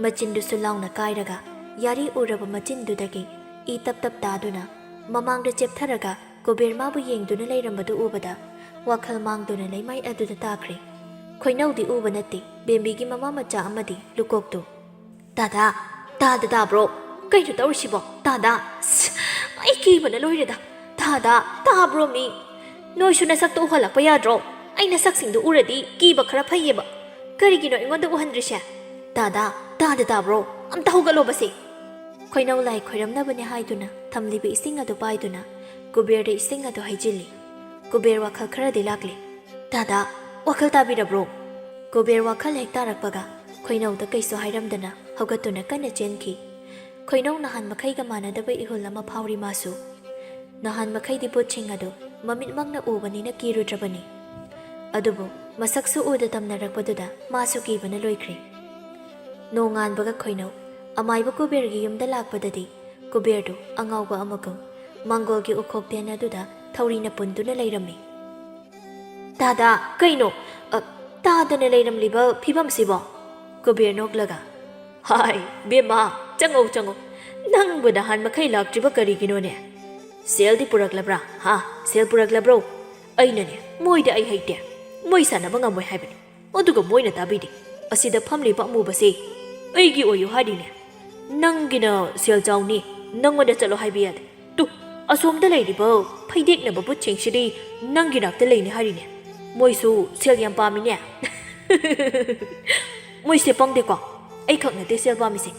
ꯃꯆꯤꯟꯗꯨꯁꯨ ꯂꯥꯎꯅ ꯀꯥꯏꯔꯒ, ꯌꯥꯔꯤ ꯎꯔꯕ ꯃꯆꯤꯟꯗꯨꯗꯒꯤ ꯏ ꯇꯞ ꯇꯞ ꯇꯥꯗꯨꯅ, ꯃꯃꯥꯡꯗ ꯆꯦꯞꯊꯔꯒ ꯀꯨꯕꯦꯔ ꯃꯥꯕꯨ ꯌꯦꯡꯗꯨꯅ ꯂꯩꯔꯝꯕꯗꯨ ꯎꯕꯗ, ꯋꯥꯈꯜ ꯃꯥꯡꯗꯨꯅ ꯂꯩꯃꯥꯏ ꯑꯗꯨꯗ ꯇꯥꯈ꯭ꯔꯦ꯫ ꯈꯣꯏꯅꯧꯗꯤ ꯎꯕ ꯅꯠꯇꯦ, ꯕꯦꯝꯕꯤꯒꯤ ꯃꯃꯥ ꯃꯆꯥ ꯑꯃꯗꯤ ꯂꯨꯀꯣꯛꯇꯨ꯫ "ꯇꯥꯗꯥ, ꯇꯥꯗ ꯇꯥꯕ꯭ꯔꯣ? ꯀꯩꯅꯣ ꯇꯧꯔꯤꯁꯤꯕꯣ? ꯇꯥꯗꯥ! ꯑꯁ, ꯑꯩ ꯀꯤꯕꯅ ꯂꯣꯏꯔꯦꯗ꯫ ꯇꯥꯗꯥ, ꯇꯥꯕ꯭ꯔꯣ ꯃꯤ? ꯅꯣꯏꯁꯨ ꯅꯁꯛꯇꯣ ꯎꯍꯜꯂꯛꯄ ꯌꯥꯗ꯭ꯔꯣ? ꯑꯩ ꯅꯁꯛꯁꯤꯡꯗꯣ ꯎꯔꯗꯤ ꯀꯤꯕ ꯈꯔ ꯐꯩꯌꯦꯕ꯫ ꯀꯔꯤꯒꯤꯅꯣ ꯑꯩꯉꯣꯟꯗ ꯎꯍꯟꯗ꯭ꯔꯤꯁꯦ? ꯇꯥꯗꯥ, ꯇꯥꯗ ꯇꯥꯕ꯭ꯔꯣ? ꯑꯝꯇ ꯍꯧꯒꯠꯂꯣꯕꯁꯦ!" ꯈꯣꯏꯅꯧ ꯂꯥꯏ ꯈꯣꯏꯔꯝꯅꯕꯅꯦ ꯍꯥꯏꯗꯨꯅ ꯊꯝꯂꯤꯕ ꯏꯁꯤꯡ ꯑꯗꯨ ꯄꯥꯏꯗꯨꯅ ꯀꯨꯕꯦꯔꯗ ꯏꯁꯤꯡ ꯑꯗꯨ ꯍꯩꯖꯤꯜꯂꯤ꯫ ꯀꯨꯕꯦꯔ ꯋꯥꯈꯜ ꯈꯔꯗꯤ ꯂꯥꯛꯂꯤ꯫ "ꯇꯥꯗꯥ, ꯋꯥꯈꯜ ꯇꯥꯕꯤꯔꯕ꯭ꯔꯣ?" ꯀꯨꯕꯦꯔ ꯋꯥꯈꯜ ꯍꯦꯛ ꯇꯥꯔꯛꯄꯒ ꯈꯣꯏꯅꯧꯗ ꯀꯩꯁꯨ ꯍꯥꯏꯔꯝꯗꯅ ꯍꯧꯒꯠꯇꯨꯅ ꯀꯟꯅ ꯆꯦꯟꯈꯤ꯫ ꯈꯣꯏꯅꯧ ꯅꯍꯥꯟ ꯃꯈꯩꯒ ꯃꯥꯟꯅꯗꯕ ꯏꯍꯨꯜ ꯑꯃ ꯐꯥꯎꯔꯤ ꯃꯥꯁꯨ꯫ ꯅꯍꯥꯟ ꯃꯈꯩꯗꯤ ꯚꯨꯠꯁꯤꯡ ꯑꯗꯨ ꯃꯃꯤꯠꯃꯛꯅ ꯎꯕꯅꯤꯅ ꯀꯤꯔꯨꯗ꯭ꯔꯕꯅꯤ꯫ ꯑꯗꯨꯕꯨ ꯃꯁꯛꯁꯨ ꯎꯗ ꯇꯝꯅꯔꯛꯄꯗꯨꯗ ꯃꯥꯁꯨ ꯀꯤꯕꯅ ꯂꯣꯏꯈ꯭ꯔꯦ꯫ ꯅꯣꯡꯉꯥꯟꯕꯒ ꯈꯣꯏꯅꯧ ꯑꯃꯥꯏꯕ ꯀꯨꯕꯦꯔꯒꯤ ꯌꯨꯝꯗ ꯂꯥꯛꯄꯗꯗꯤ ꯀꯨꯕꯦꯔꯗꯨ ꯑꯉꯥꯎꯕ ꯑꯃꯒꯨꯝ ꯃꯪꯒꯣꯜꯒꯤ ꯎꯈꯣꯛꯇꯦꯟ ꯑꯗꯨꯗ ꯊꯧꯔꯤꯅ ꯄꯨꯟꯗꯨꯅ ꯂꯩꯔꯝꯃꯤ꯫ "ꯇꯥꯗꯥ, ꯀꯩꯅꯣ? ꯑ, ꯇꯥꯗꯥ!" ꯇꯅ ꯂꯩꯔꯝꯂꯤꯕ ꯐꯤꯕꯝꯁꯤꯕꯣ?" ꯀꯨꯕꯦꯔ ꯅꯣꯛꯂꯒ, "ꯍꯥꯏ, ꯕꯦꯝꯃ, ꯆꯪꯉꯣ, ꯆꯪꯉꯣ꯫ ꯅꯪꯕꯨ ꯅꯍꯥꯟ ꯃꯈꯩ ꯂꯥꯛꯇ꯭ꯔꯤꯕ ꯀꯔꯤꯒꯤꯅꯣꯅꯦ? ꯁꯦꯜꯗꯤ ꯄꯨꯔꯛꯂꯕ꯭ꯔꯥ? ꯍꯥ? ꯁꯦꯜ ꯄꯨꯔꯛꯂꯕ꯭ꯔꯣ? ꯑꯩꯅꯅꯦ, ꯃꯣꯏꯗ ꯑꯩ ꯍꯩꯇꯦ꯫ ꯃꯣꯏ ꯁꯥꯟꯅꯕ ꯉꯝꯃꯣꯏ ꯍꯥꯏꯕꯅꯤ꯫ ꯑꯗꯨꯒ ꯃꯣꯏꯅ ꯇꯥꯕꯤꯗꯦ꯫ ꯑꯁꯤꯗ ꯐꯝꯂꯤꯕ ꯑꯃꯨꯕꯁꯦ ꯑꯩꯒꯤ ꯑꯣꯏꯌꯨ ꯍꯥꯏꯔꯤꯅꯦ꯫ ꯅꯪꯒꯤꯅ ꯁꯦꯜ ꯆꯥꯎꯅꯤ, ꯅꯪꯉꯣꯟꯗ ꯆꯠꯂꯣ ꯍꯥꯏꯕ ꯌꯥꯗꯦ꯫ ꯇꯨ, ꯑꯁꯣꯝꯗ ꯂꯩꯔꯤꯕ ꯐꯩꯗꯦꯛꯅꯕ ꯕꯨꯠꯁꯤꯡꯁꯤꯗꯤ ꯅꯪꯒꯤ ꯅꯥꯛꯇ ꯂꯩꯅꯤ ꯍꯥꯏꯔꯤꯅꯦ꯫ ꯃꯣꯏꯁꯨ ꯁꯦꯜ ꯌꯥꯝ ꯄꯥꯝꯃꯤꯅꯦ꯫" "ꯃꯣꯏꯁꯦ ꯄꯪꯗꯦꯀꯣ꯫ ꯑꯩꯈꯛ ꯅꯠꯇꯦ ꯁꯦꯜ ꯄꯥꯝꯃꯤꯁꯦ꯫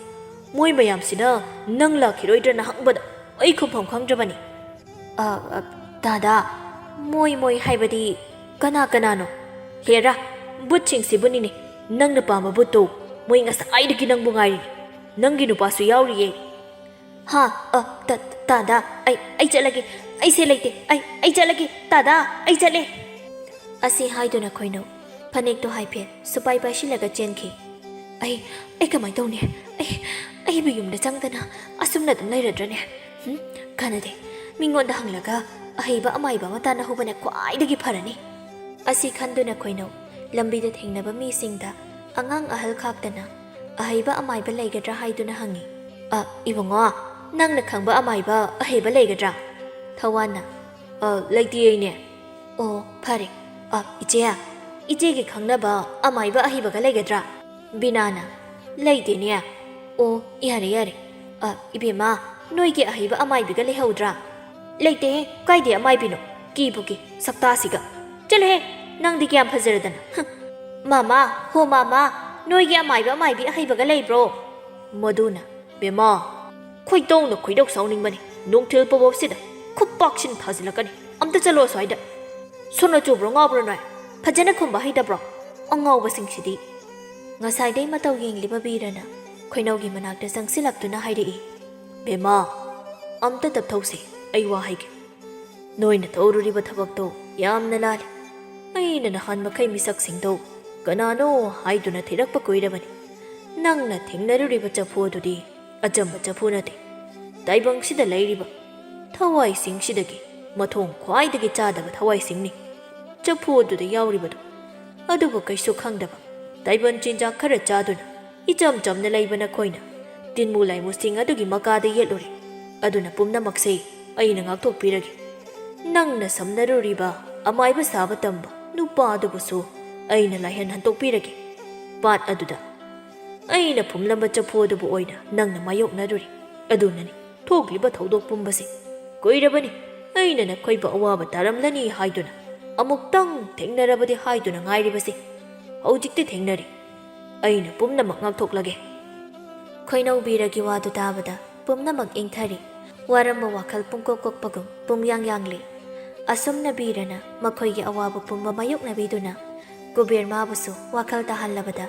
ꯃꯣꯏ ꯃꯌꯥꯝꯁꯤꯅ ꯅꯪ ꯂꯥꯛꯈꯤꯔꯣꯏꯗ꯭ꯔꯅ ꯍꯪꯕꯗ ꯑꯩ ꯈꯨꯝꯐꯝ ꯈꯪꯗ꯭ꯔꯕꯅꯤ꯫" "ꯑ, ꯑ, ꯇꯥꯗꯥ, ꯃꯣꯏ ꯃꯣꯏ ꯍꯥꯏꯕꯗꯤ ꯀꯅꯥ ꯀꯅꯥꯅꯣ?" "ꯍꯦꯔꯥ, ꯕꯨꯠꯁꯤꯡꯁꯤꯕꯨꯅꯤꯅꯦ꯫ ꯅꯪꯅ ꯄꯥꯝꯕ ꯕꯨꯠꯇꯣ꯫ ꯃꯣꯏ ꯉꯁꯥꯏꯗꯒꯤ ꯅꯪꯕꯨ ꯉꯥꯏꯔꯤꯅꯤ꯫ ꯅꯪꯒꯤ ꯅꯨꯄꯥꯁꯨ ꯌꯥꯎꯔꯤꯌꯦ꯫" "ꯍꯥ? ꯑ, ꯇ-, ꯇꯥꯗꯥ, ꯑꯩ, ꯑꯩ ꯆꯠꯂꯒꯦ꯫ ꯑꯩꯁꯦ ꯂꯩꯇꯦ꯫ ꯑꯩ, ꯑꯩ ꯆꯠꯂꯒꯦ꯫ ꯇꯥꯗꯥ, ꯑꯩ ꯆꯠꯂꯦ꯫" ꯑꯁꯤ ꯍꯥꯏꯗꯨꯅ ꯈꯣꯏꯅꯧ ꯐꯅꯦꯛꯇꯣ ꯍꯥꯏꯐꯦꯠ ꯁꯨꯄꯥꯏ ꯄꯥꯏꯁꯤꯜꯂꯒ ꯆꯦꯟꯈꯤ꯫ "ꯑꯩ, ꯑꯩ ꯀꯃꯥꯏ ꯇꯧꯅꯤ? ꯑꯩ, ꯑꯩꯕꯨ ꯌꯨꯝꯗ ꯆꯪꯗꯅ ꯑꯁꯨꯝꯅ ꯑꯗꯨꯝ ꯂꯩꯔꯗ꯭ꯔꯅꯦ? ꯍꯨꯝ? ꯀꯥꯟꯅꯗꯦ꯫ ꯃꯤꯉꯣꯟꯗ ꯍꯪꯂꯒ ꯑꯍꯩꯕ ꯑꯃꯥꯏꯕ ꯑꯃ ꯇꯥꯟꯅꯍꯧꯕꯅ ꯈ꯭ꯋꯥꯏꯗꯒꯤ ꯐꯔꯅꯤ꯫" ꯑꯁꯤ ꯈꯟꯗꯨꯅ ꯈꯣꯏꯅꯧ ꯂꯝꯕꯤꯗ ꯊꯦꯡꯅꯕ ꯃꯤꯁꯤꯡꯗ ꯑꯉꯥꯡ ꯑꯍꯜ ꯈꯥꯛꯇꯅ ꯑꯍꯩꯕ ꯑꯃꯥꯏꯕ ꯂꯩꯒꯗ꯭ꯔꯥ ꯍꯥꯏꯗꯨꯅ ꯍꯪꯉꯤ꯫ "ꯑ, ꯏꯕꯨꯡꯉꯣ, ꯅꯪꯅ ꯈꯪꯕ ꯑꯃꯥꯏꯕ ꯑꯍꯩꯕ ꯂꯩꯒꯗ꯭ꯔꯥ?" ꯊꯋꯥꯟꯅ, "ꯑ, ꯂꯩꯇꯦ ꯑꯩꯅꯦ꯫" "ꯑꯣ, ꯐꯔꯦ꯫ ꯑ, ꯏꯆꯦ, ꯏꯆꯦꯒꯤ ꯈꯪꯅꯕ ꯑꯃꯥꯏꯕ ꯑꯍꯩꯕꯒ ꯂꯩꯒꯗ꯭ꯔꯥ?" ꯕꯤꯅꯥꯅ, "ꯂꯩꯇꯦꯅꯦ꯫" "ꯑꯣ, ꯌꯥꯔꯦ, ꯌꯥꯔꯦ꯫ ꯑ, ꯏꯕꯦꯝꯃ, ꯅꯣꯏꯒꯤ ꯑꯍꯩꯕ ꯑꯃꯥꯏꯕꯤꯒ ꯂꯩꯍꯧꯗ꯭ꯔꯥ?" "ꯂꯩꯇꯦꯍꯦ, ꯀꯥꯏꯗꯩ ꯑꯃꯥꯏꯕꯤꯅꯣ? ꯀꯤꯕꯨ ꯀꯤ, ꯁꯛꯇꯥꯁꯤꯒ꯫ ꯆꯠꯂꯨꯍꯦ, ꯅꯪꯗꯤ ꯀꯌꯥꯝ ꯐꯖꯔꯗꯅ꯫ ꯍꯨꯝ꯫ ꯃꯃꯥ, ꯍꯣ ꯃꯃꯥ, ꯅꯣꯏꯒꯤ ꯑꯃꯥꯏꯕ ꯑꯃꯥꯏꯕꯤ ꯑꯍꯩꯕꯒ ꯂꯩꯕ꯭ꯔꯣ?" ꯃꯗꯨꯅ, "ꯕꯦꯝꯃ, ꯈꯣꯏꯗꯧꯅ ꯈꯣꯏꯗꯧ ꯁꯥꯎꯅꯤꯡꯕꯅꯤ꯫ ꯅꯨꯡꯊꯤꯜ ꯄꯣꯕꯣꯞꯁꯤꯗ ꯈꯨꯄꯥꯛꯁꯤꯅ ꯊꯥꯖꯤꯜꯂꯛꯀꯅꯤ꯫ ꯑꯝꯇ ꯆꯠꯂꯣ ꯑꯁ꯭ꯋꯥꯏꯗ꯫ ꯁꯣꯅꯣ ꯆꯨꯕ꯭ꯔꯣ ꯉꯥꯎꯕ꯭ꯔꯣ ꯅꯣꯏ? ꯐꯖꯅ ꯈꯨꯝꯕ ꯍꯩꯇꯕ꯭ꯔꯣ? ꯑꯉꯥꯎꯕꯁꯤꯡꯁꯤꯗꯤ꯫" ꯉꯁꯥꯏꯗꯩ ꯃꯇꯧ ꯌꯦꯡꯂꯤꯕ ꯕꯤꯔꯅ ꯈꯣꯏꯅꯧꯒꯤ ꯃꯅꯥꯛꯇ ꯆꯪꯁꯤꯜꯂꯛꯇꯨꯅ ꯍꯥꯏꯔꯛꯏ, "ꯕꯦꯝꯃ, ꯑꯝꯇ ꯇꯞꯊꯧꯁꯦ, ꯑꯩ ꯋꯥ ꯍꯥꯏꯒꯦ꯫ ꯅꯣꯏꯅ ꯇꯧꯔꯨꯔꯤꯕ ꯊꯕꯛꯇꯣ ꯌꯥꯝꯅ ꯂꯥꯜꯂꯤ꯫ ꯑꯩꯅ ꯅꯍꯥꯟ ꯃꯈꯩ ꯃꯤꯁꯛꯁꯤꯡꯗꯣ ꯀꯅꯥꯅꯣ ꯍꯥꯏꯗꯨꯅ ꯊꯤꯔꯛꯄ ꯀꯨꯏꯔꯕꯅꯤ꯫ ꯅꯪꯅ ꯊꯦꯡꯅꯔꯨꯔꯤꯕ ꯆꯐꯨ ꯑꯗꯨꯗꯤ ꯑꯆꯝꯕ ꯆꯐꯨ ꯅꯠꯇꯦ꯫ ꯇꯥꯏꯕꯪꯁꯤꯗ ꯂꯩꯔꯤꯕ ꯊꯋꯥꯏꯁꯤꯡꯁꯤꯗꯒꯤ ꯃꯊꯣꯡ ꯈ꯭ꯋꯥꯏꯗꯒꯤ ꯆꯥꯗꯕ ꯊꯋꯥꯏꯁꯤꯡꯅꯤ ꯆꯐꯨ ꯑꯗꯨꯗ ꯌꯥꯎꯔꯤꯕꯗꯨ꯫ ꯑꯗꯨꯕꯨ ꯀꯩꯁꯨ ꯈꯪꯗꯕ, ꯇꯥꯏꯕꯪ ꯆꯤꯟꯖꯥꯛ ꯈꯔ ꯆꯥꯗꯨꯅ ꯏꯆꯝ ꯆꯝꯅ ꯂꯩꯕ ꯅꯈꯣꯏꯅ ꯇꯤꯟꯃꯨ ꯂꯥꯏꯃꯨꯁꯤꯡ ꯑꯗꯨꯒꯤ ꯃꯀꯥꯗ ꯌꯦꯠꯂꯨꯔꯦ꯫ ꯑꯗꯨꯅ ꯄꯨꯝꯅꯃꯛꯁꯦ ꯑꯩꯅ ꯉꯥꯛꯊꯣꯛꯄꯤꯔꯒꯦ꯫ ꯅꯪꯅ ꯁꯝꯅꯔꯨꯔꯤꯕ ꯑꯃꯥꯏꯕ ꯁꯥꯕ ꯇꯝꯕ ꯅꯨꯄꯥ ꯑꯗꯨꯕꯨꯁꯨ ꯑꯩꯅ ꯂꯥꯏꯍꯟ ꯍꯟꯗꯣꯛꯄꯤꯔꯒꯦ꯫ ꯄꯥꯠ ꯑꯗꯨꯗ ꯑꯩꯅ ꯐꯨꯝꯂꯝꯕ ꯆꯐꯨ ꯑꯗꯨꯕꯨ ꯑꯣꯏꯅ ꯅꯪꯅ ꯃꯥꯌꯣꯛꯅꯔꯨꯔꯦ꯫ ꯑꯗꯨꯅꯅꯤ ꯊꯣꯛꯂꯤꯕ ꯊꯧꯗꯣꯛ ꯄꯨꯝꯕꯁꯦ꯫ ꯀꯨꯏꯔꯕꯅꯤ ꯑꯩꯅ ꯅꯈꯣꯏꯕꯨ ꯑꯋꯥꯕ ꯇꯥꯔꯝꯂꯅꯤ ꯍꯥꯏꯗꯨꯅ, ꯑꯃꯨꯛꯇꯪ ꯊꯦꯡꯅꯔꯕꯗꯤ ꯍꯥꯏꯗꯨꯅ ꯉꯥꯏꯔꯤꯕꯁꯦ꯫ ꯍꯧꯖꯤꯛꯇꯤ ꯊꯦꯡꯅꯔꯦ꯫ ꯑꯩꯅ ꯄꯨꯝꯅꯃꯛ ꯉꯥꯛꯊꯣꯛꯂꯒꯦ꯫ ꯈꯣꯏꯅꯧꯕꯤꯔꯒꯤ ꯋꯥꯗꯨ ꯇꯥꯕꯗ ꯄꯨꯝꯅꯃꯛ ꯏꯪꯊꯔꯦ꯫ ꯋꯥꯔꯝꯕ ꯋꯥꯈꯜ ꯄꯨꯡꯀꯣꯛ ꯀꯣꯛꯄꯒꯨꯝ ꯄꯨꯡꯌꯥꯡ ꯌꯥꯡꯂꯦ꯫ ꯑꯁꯨꯝꯅ ꯕꯤꯔꯅ ꯃꯈꯣꯏꯒꯤ ꯑꯋꯥꯕ ꯄꯨꯝꯕ ꯃꯥꯌꯣꯛꯅꯕꯤꯗꯨꯅ ꯀꯨꯕꯦꯔ ꯃꯥꯕꯨꯁꯨ ꯋꯥꯈꯜ ꯇꯥꯍꯜꯂꯕꯗ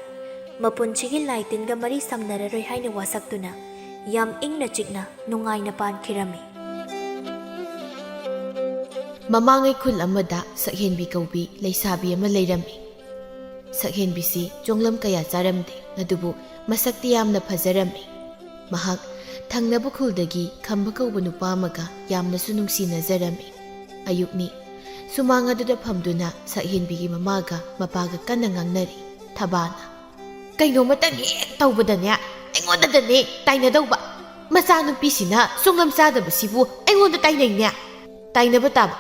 ꯃꯄꯨꯟꯁꯤꯒꯤ ꯂꯥꯏ ꯇꯤꯟꯒ ꯃꯔꯤ ꯁꯝꯅꯔꯔꯣꯏ ꯍꯥꯏꯅ ꯋꯥꯁꯛꯇꯨꯅ ꯌꯥꯝ ꯏꯪꯅ ꯆꯤꯛꯅ ꯅꯨꯡꯉꯥꯏꯅ ꯄꯥꯟꯈꯤꯔꯝꯃꯤ꯫ ꯃꯃꯥꯡꯉꯩ ꯈꯨꯜ ꯑꯃꯗ ꯁꯛꯍꯦꯟꯕꯤ ꯀꯧꯕꯤ ꯂꯩꯁꯥꯕꯤ ꯑꯃ ꯂꯩꯔꯝꯃꯤ꯫ ꯁꯛꯍꯦꯟꯕꯤꯁꯤ ꯆꯣꯡꯂꯝ ꯀꯌꯥ ꯆꯥꯔꯝꯗꯦ, ꯑꯗꯨꯕꯨ ꯃꯁꯛꯇꯤ ꯌꯥꯝꯅ ꯐꯖꯔꯝꯃꯤ꯫ ꯃꯍꯥꯛ ꯊꯪꯅꯕ ꯈꯨꯜꯗꯒꯤ ꯈꯝꯕ ꯀꯧꯕ ꯅꯨꯄꯥ ꯑꯃꯒ ꯌꯥꯝꯅꯁꯨ ꯅꯨꯡꯁꯤꯅꯖꯔꯝꯃꯤ꯫ ꯑꯌꯨꯛꯅꯤ꯫ ꯁꯨꯃꯥꯡ ꯑꯗꯨꯗ ꯐꯝꯗꯨꯅ ꯁꯛꯍꯦꯟꯕꯤꯒꯤ ꯃꯃꯥꯒ ꯃꯄꯥꯒ ꯀꯟꯅ ꯉꯥꯡꯅꯔꯤ꯫ ꯊꯕꯥꯅ, "ꯀꯩꯅꯣꯃꯇꯪ ꯍꯦꯛ ꯇꯧꯕꯗꯅꯦ, ꯑꯩꯉꯣꯟꯗꯗꯅꯦ ꯇꯥꯏꯅꯗꯧꯕ꯫ ꯃꯆꯥꯅꯨꯄꯤꯁꯤꯅ ꯁꯨꯡꯂꯝ ꯆꯥꯗꯕꯁꯤꯕꯨ ꯑꯩꯉꯣꯟꯗ ꯇꯥꯏꯅꯩꯅꯦ꯫ ꯇꯥꯏꯅꯕ ꯇꯥꯕ꯫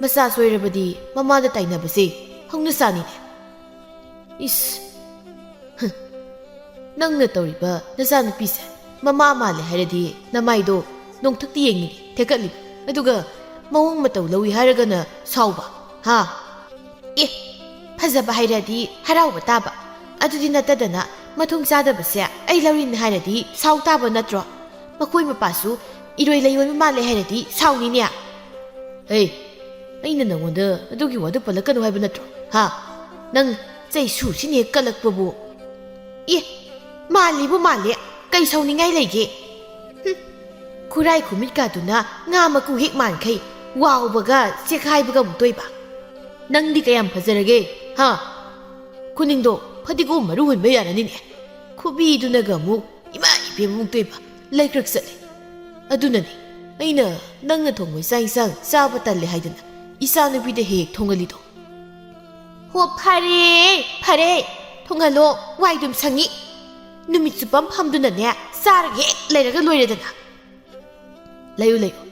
ꯃꯆꯥ ꯁꯣꯏꯔꯕꯗꯤ ꯃꯃꯥꯗ ꯇꯥꯏꯅꯕꯁꯦ ꯍꯧꯅꯁꯥꯅꯤꯅꯦ꯫ ꯏꯁ, ꯍ, ꯅꯪꯅ ꯇꯧꯔꯤꯕ ꯅꯆꯥꯅꯨꯄꯤꯁꯦ ꯃꯃꯥ ꯃꯥꯜꯂꯦ ꯍꯥꯏꯔꯗꯤ ꯅꯃꯥꯏꯗꯣ ꯅꯣꯡꯊꯛꯇ ꯌꯦꯡꯉꯤꯅꯦ ꯊꯦꯛꯀꯠꯂꯤꯕ꯫ ꯑꯗꯨꯒ ꯃꯑꯣꯡ ꯃꯇꯧ ꯂꯧꯏ ꯍꯥꯏꯔꯒꯅ ꯁꯥꯎꯕ, ꯍꯥ?" "ꯑꯦ, ꯐꯖꯕ ꯍꯥꯏꯔꯗꯤ ꯍꯔꯥꯎꯕ ꯇꯥꯕ꯫ ꯑꯗꯨꯗꯤ ꯅꯠꯇꯗꯅ ꯃꯊꯣꯡ ꯆꯥꯗꯕꯁꯦ ꯑꯩ ꯂꯧꯔꯤꯅꯦ ꯍꯥꯏꯔꯗꯤ ꯁꯥꯎ ꯇꯥꯕ ꯅꯠꯇ꯭ꯔꯣ? ꯃꯈꯣꯏ ꯃꯄꯥꯁꯨ ꯏꯔꯣꯏ ꯂꯩꯔꯣꯏꯕ ꯃꯥꯜꯂꯦ ꯍꯥꯏꯔꯗꯤ ꯁꯥꯎꯅꯤꯅꯦ꯫ ꯍꯦ, ꯑꯩꯅ ꯅꯪꯉꯣꯟꯗ ꯑꯗꯨꯒꯤ ꯋꯥꯗꯨ ꯄꯜꯂꯛꯀꯅꯨ ꯍꯥꯏꯕ ꯅꯠꯇ꯭ꯔꯣ? ꯍꯥ? ꯅꯪ ꯆꯩꯁꯨꯁꯤꯅ ꯍꯦꯛ ꯀꯜꯂꯛꯄꯕꯨ꯫ ꯑꯦ, ꯃꯥꯜꯂꯤꯕꯨ ꯃꯥꯜꯂꯦ, ꯀꯩ ꯁꯥꯎꯅꯤꯡꯉꯥꯏ ꯂꯩꯒꯦ? ꯍꯨꯝ, ꯈꯨꯔꯥꯏ ꯈꯨꯃꯤꯠꯀꯥꯗꯨꯅ ꯉꯥ ꯃꯀꯨ ꯍꯦꯛ ꯃꯥꯟꯈꯩ ꯋꯥꯎꯕꯒ ꯆꯦꯈꯥꯏꯕꯒ ꯑꯃꯨꯛ ꯇꯣꯏꯕ꯫ ꯅꯪꯗꯤ ꯀꯌꯥꯝ ꯐꯖꯔꯒꯦ, ꯍꯥ? ꯈꯨꯅꯤꯡꯗꯣ ꯐꯗꯤꯒꯣꯝ ꯃꯔꯨ ꯍꯨꯟꯕ ꯌꯥꯔꯅꯤꯅꯦ꯫ ꯈꯨꯕꯤꯗꯨꯅꯒ ꯑꯃꯨꯛ ꯏꯃꯥ ꯏꯕꯦꯝꯃ ꯑꯃꯨꯛ ꯇꯣꯏꯕ, ꯂꯩꯀ꯭ꯔꯛ ꯆꯠꯂꯦ꯫ ꯑꯗꯨꯅꯅꯦ ꯑꯩꯅ ꯅꯪꯅ ꯊꯣꯡꯕ ꯆꯥꯛ ꯏꯟꯁꯥꯡ ꯆꯥꯕ ꯇꯜꯂꯦ ꯍꯥꯏꯗꯅ ꯏꯆꯥꯅꯨꯄꯤꯗ ꯍꯦꯛ ꯍꯦꯛ ꯊꯣꯡꯍꯜꯂꯤꯗꯣ꯫ ꯍꯣ, ꯐꯔꯦ, ꯐꯔꯦ, ꯊꯣꯡꯍꯜꯂꯣ, ꯋꯥꯏꯗꯨꯝ ꯁꯪꯉꯤ꯫ ꯅꯨꯃꯤꯠ ꯆꯨꯞꯄ ꯐꯝꯗꯨꯅꯅꯦ, ꯆꯥꯔꯒ ꯍꯦꯛ ꯂꯩꯔꯒ ꯂꯣꯏꯔꯦꯗꯅ꯫ ꯂꯩꯌꯨ, ꯂꯩꯌꯨ꯫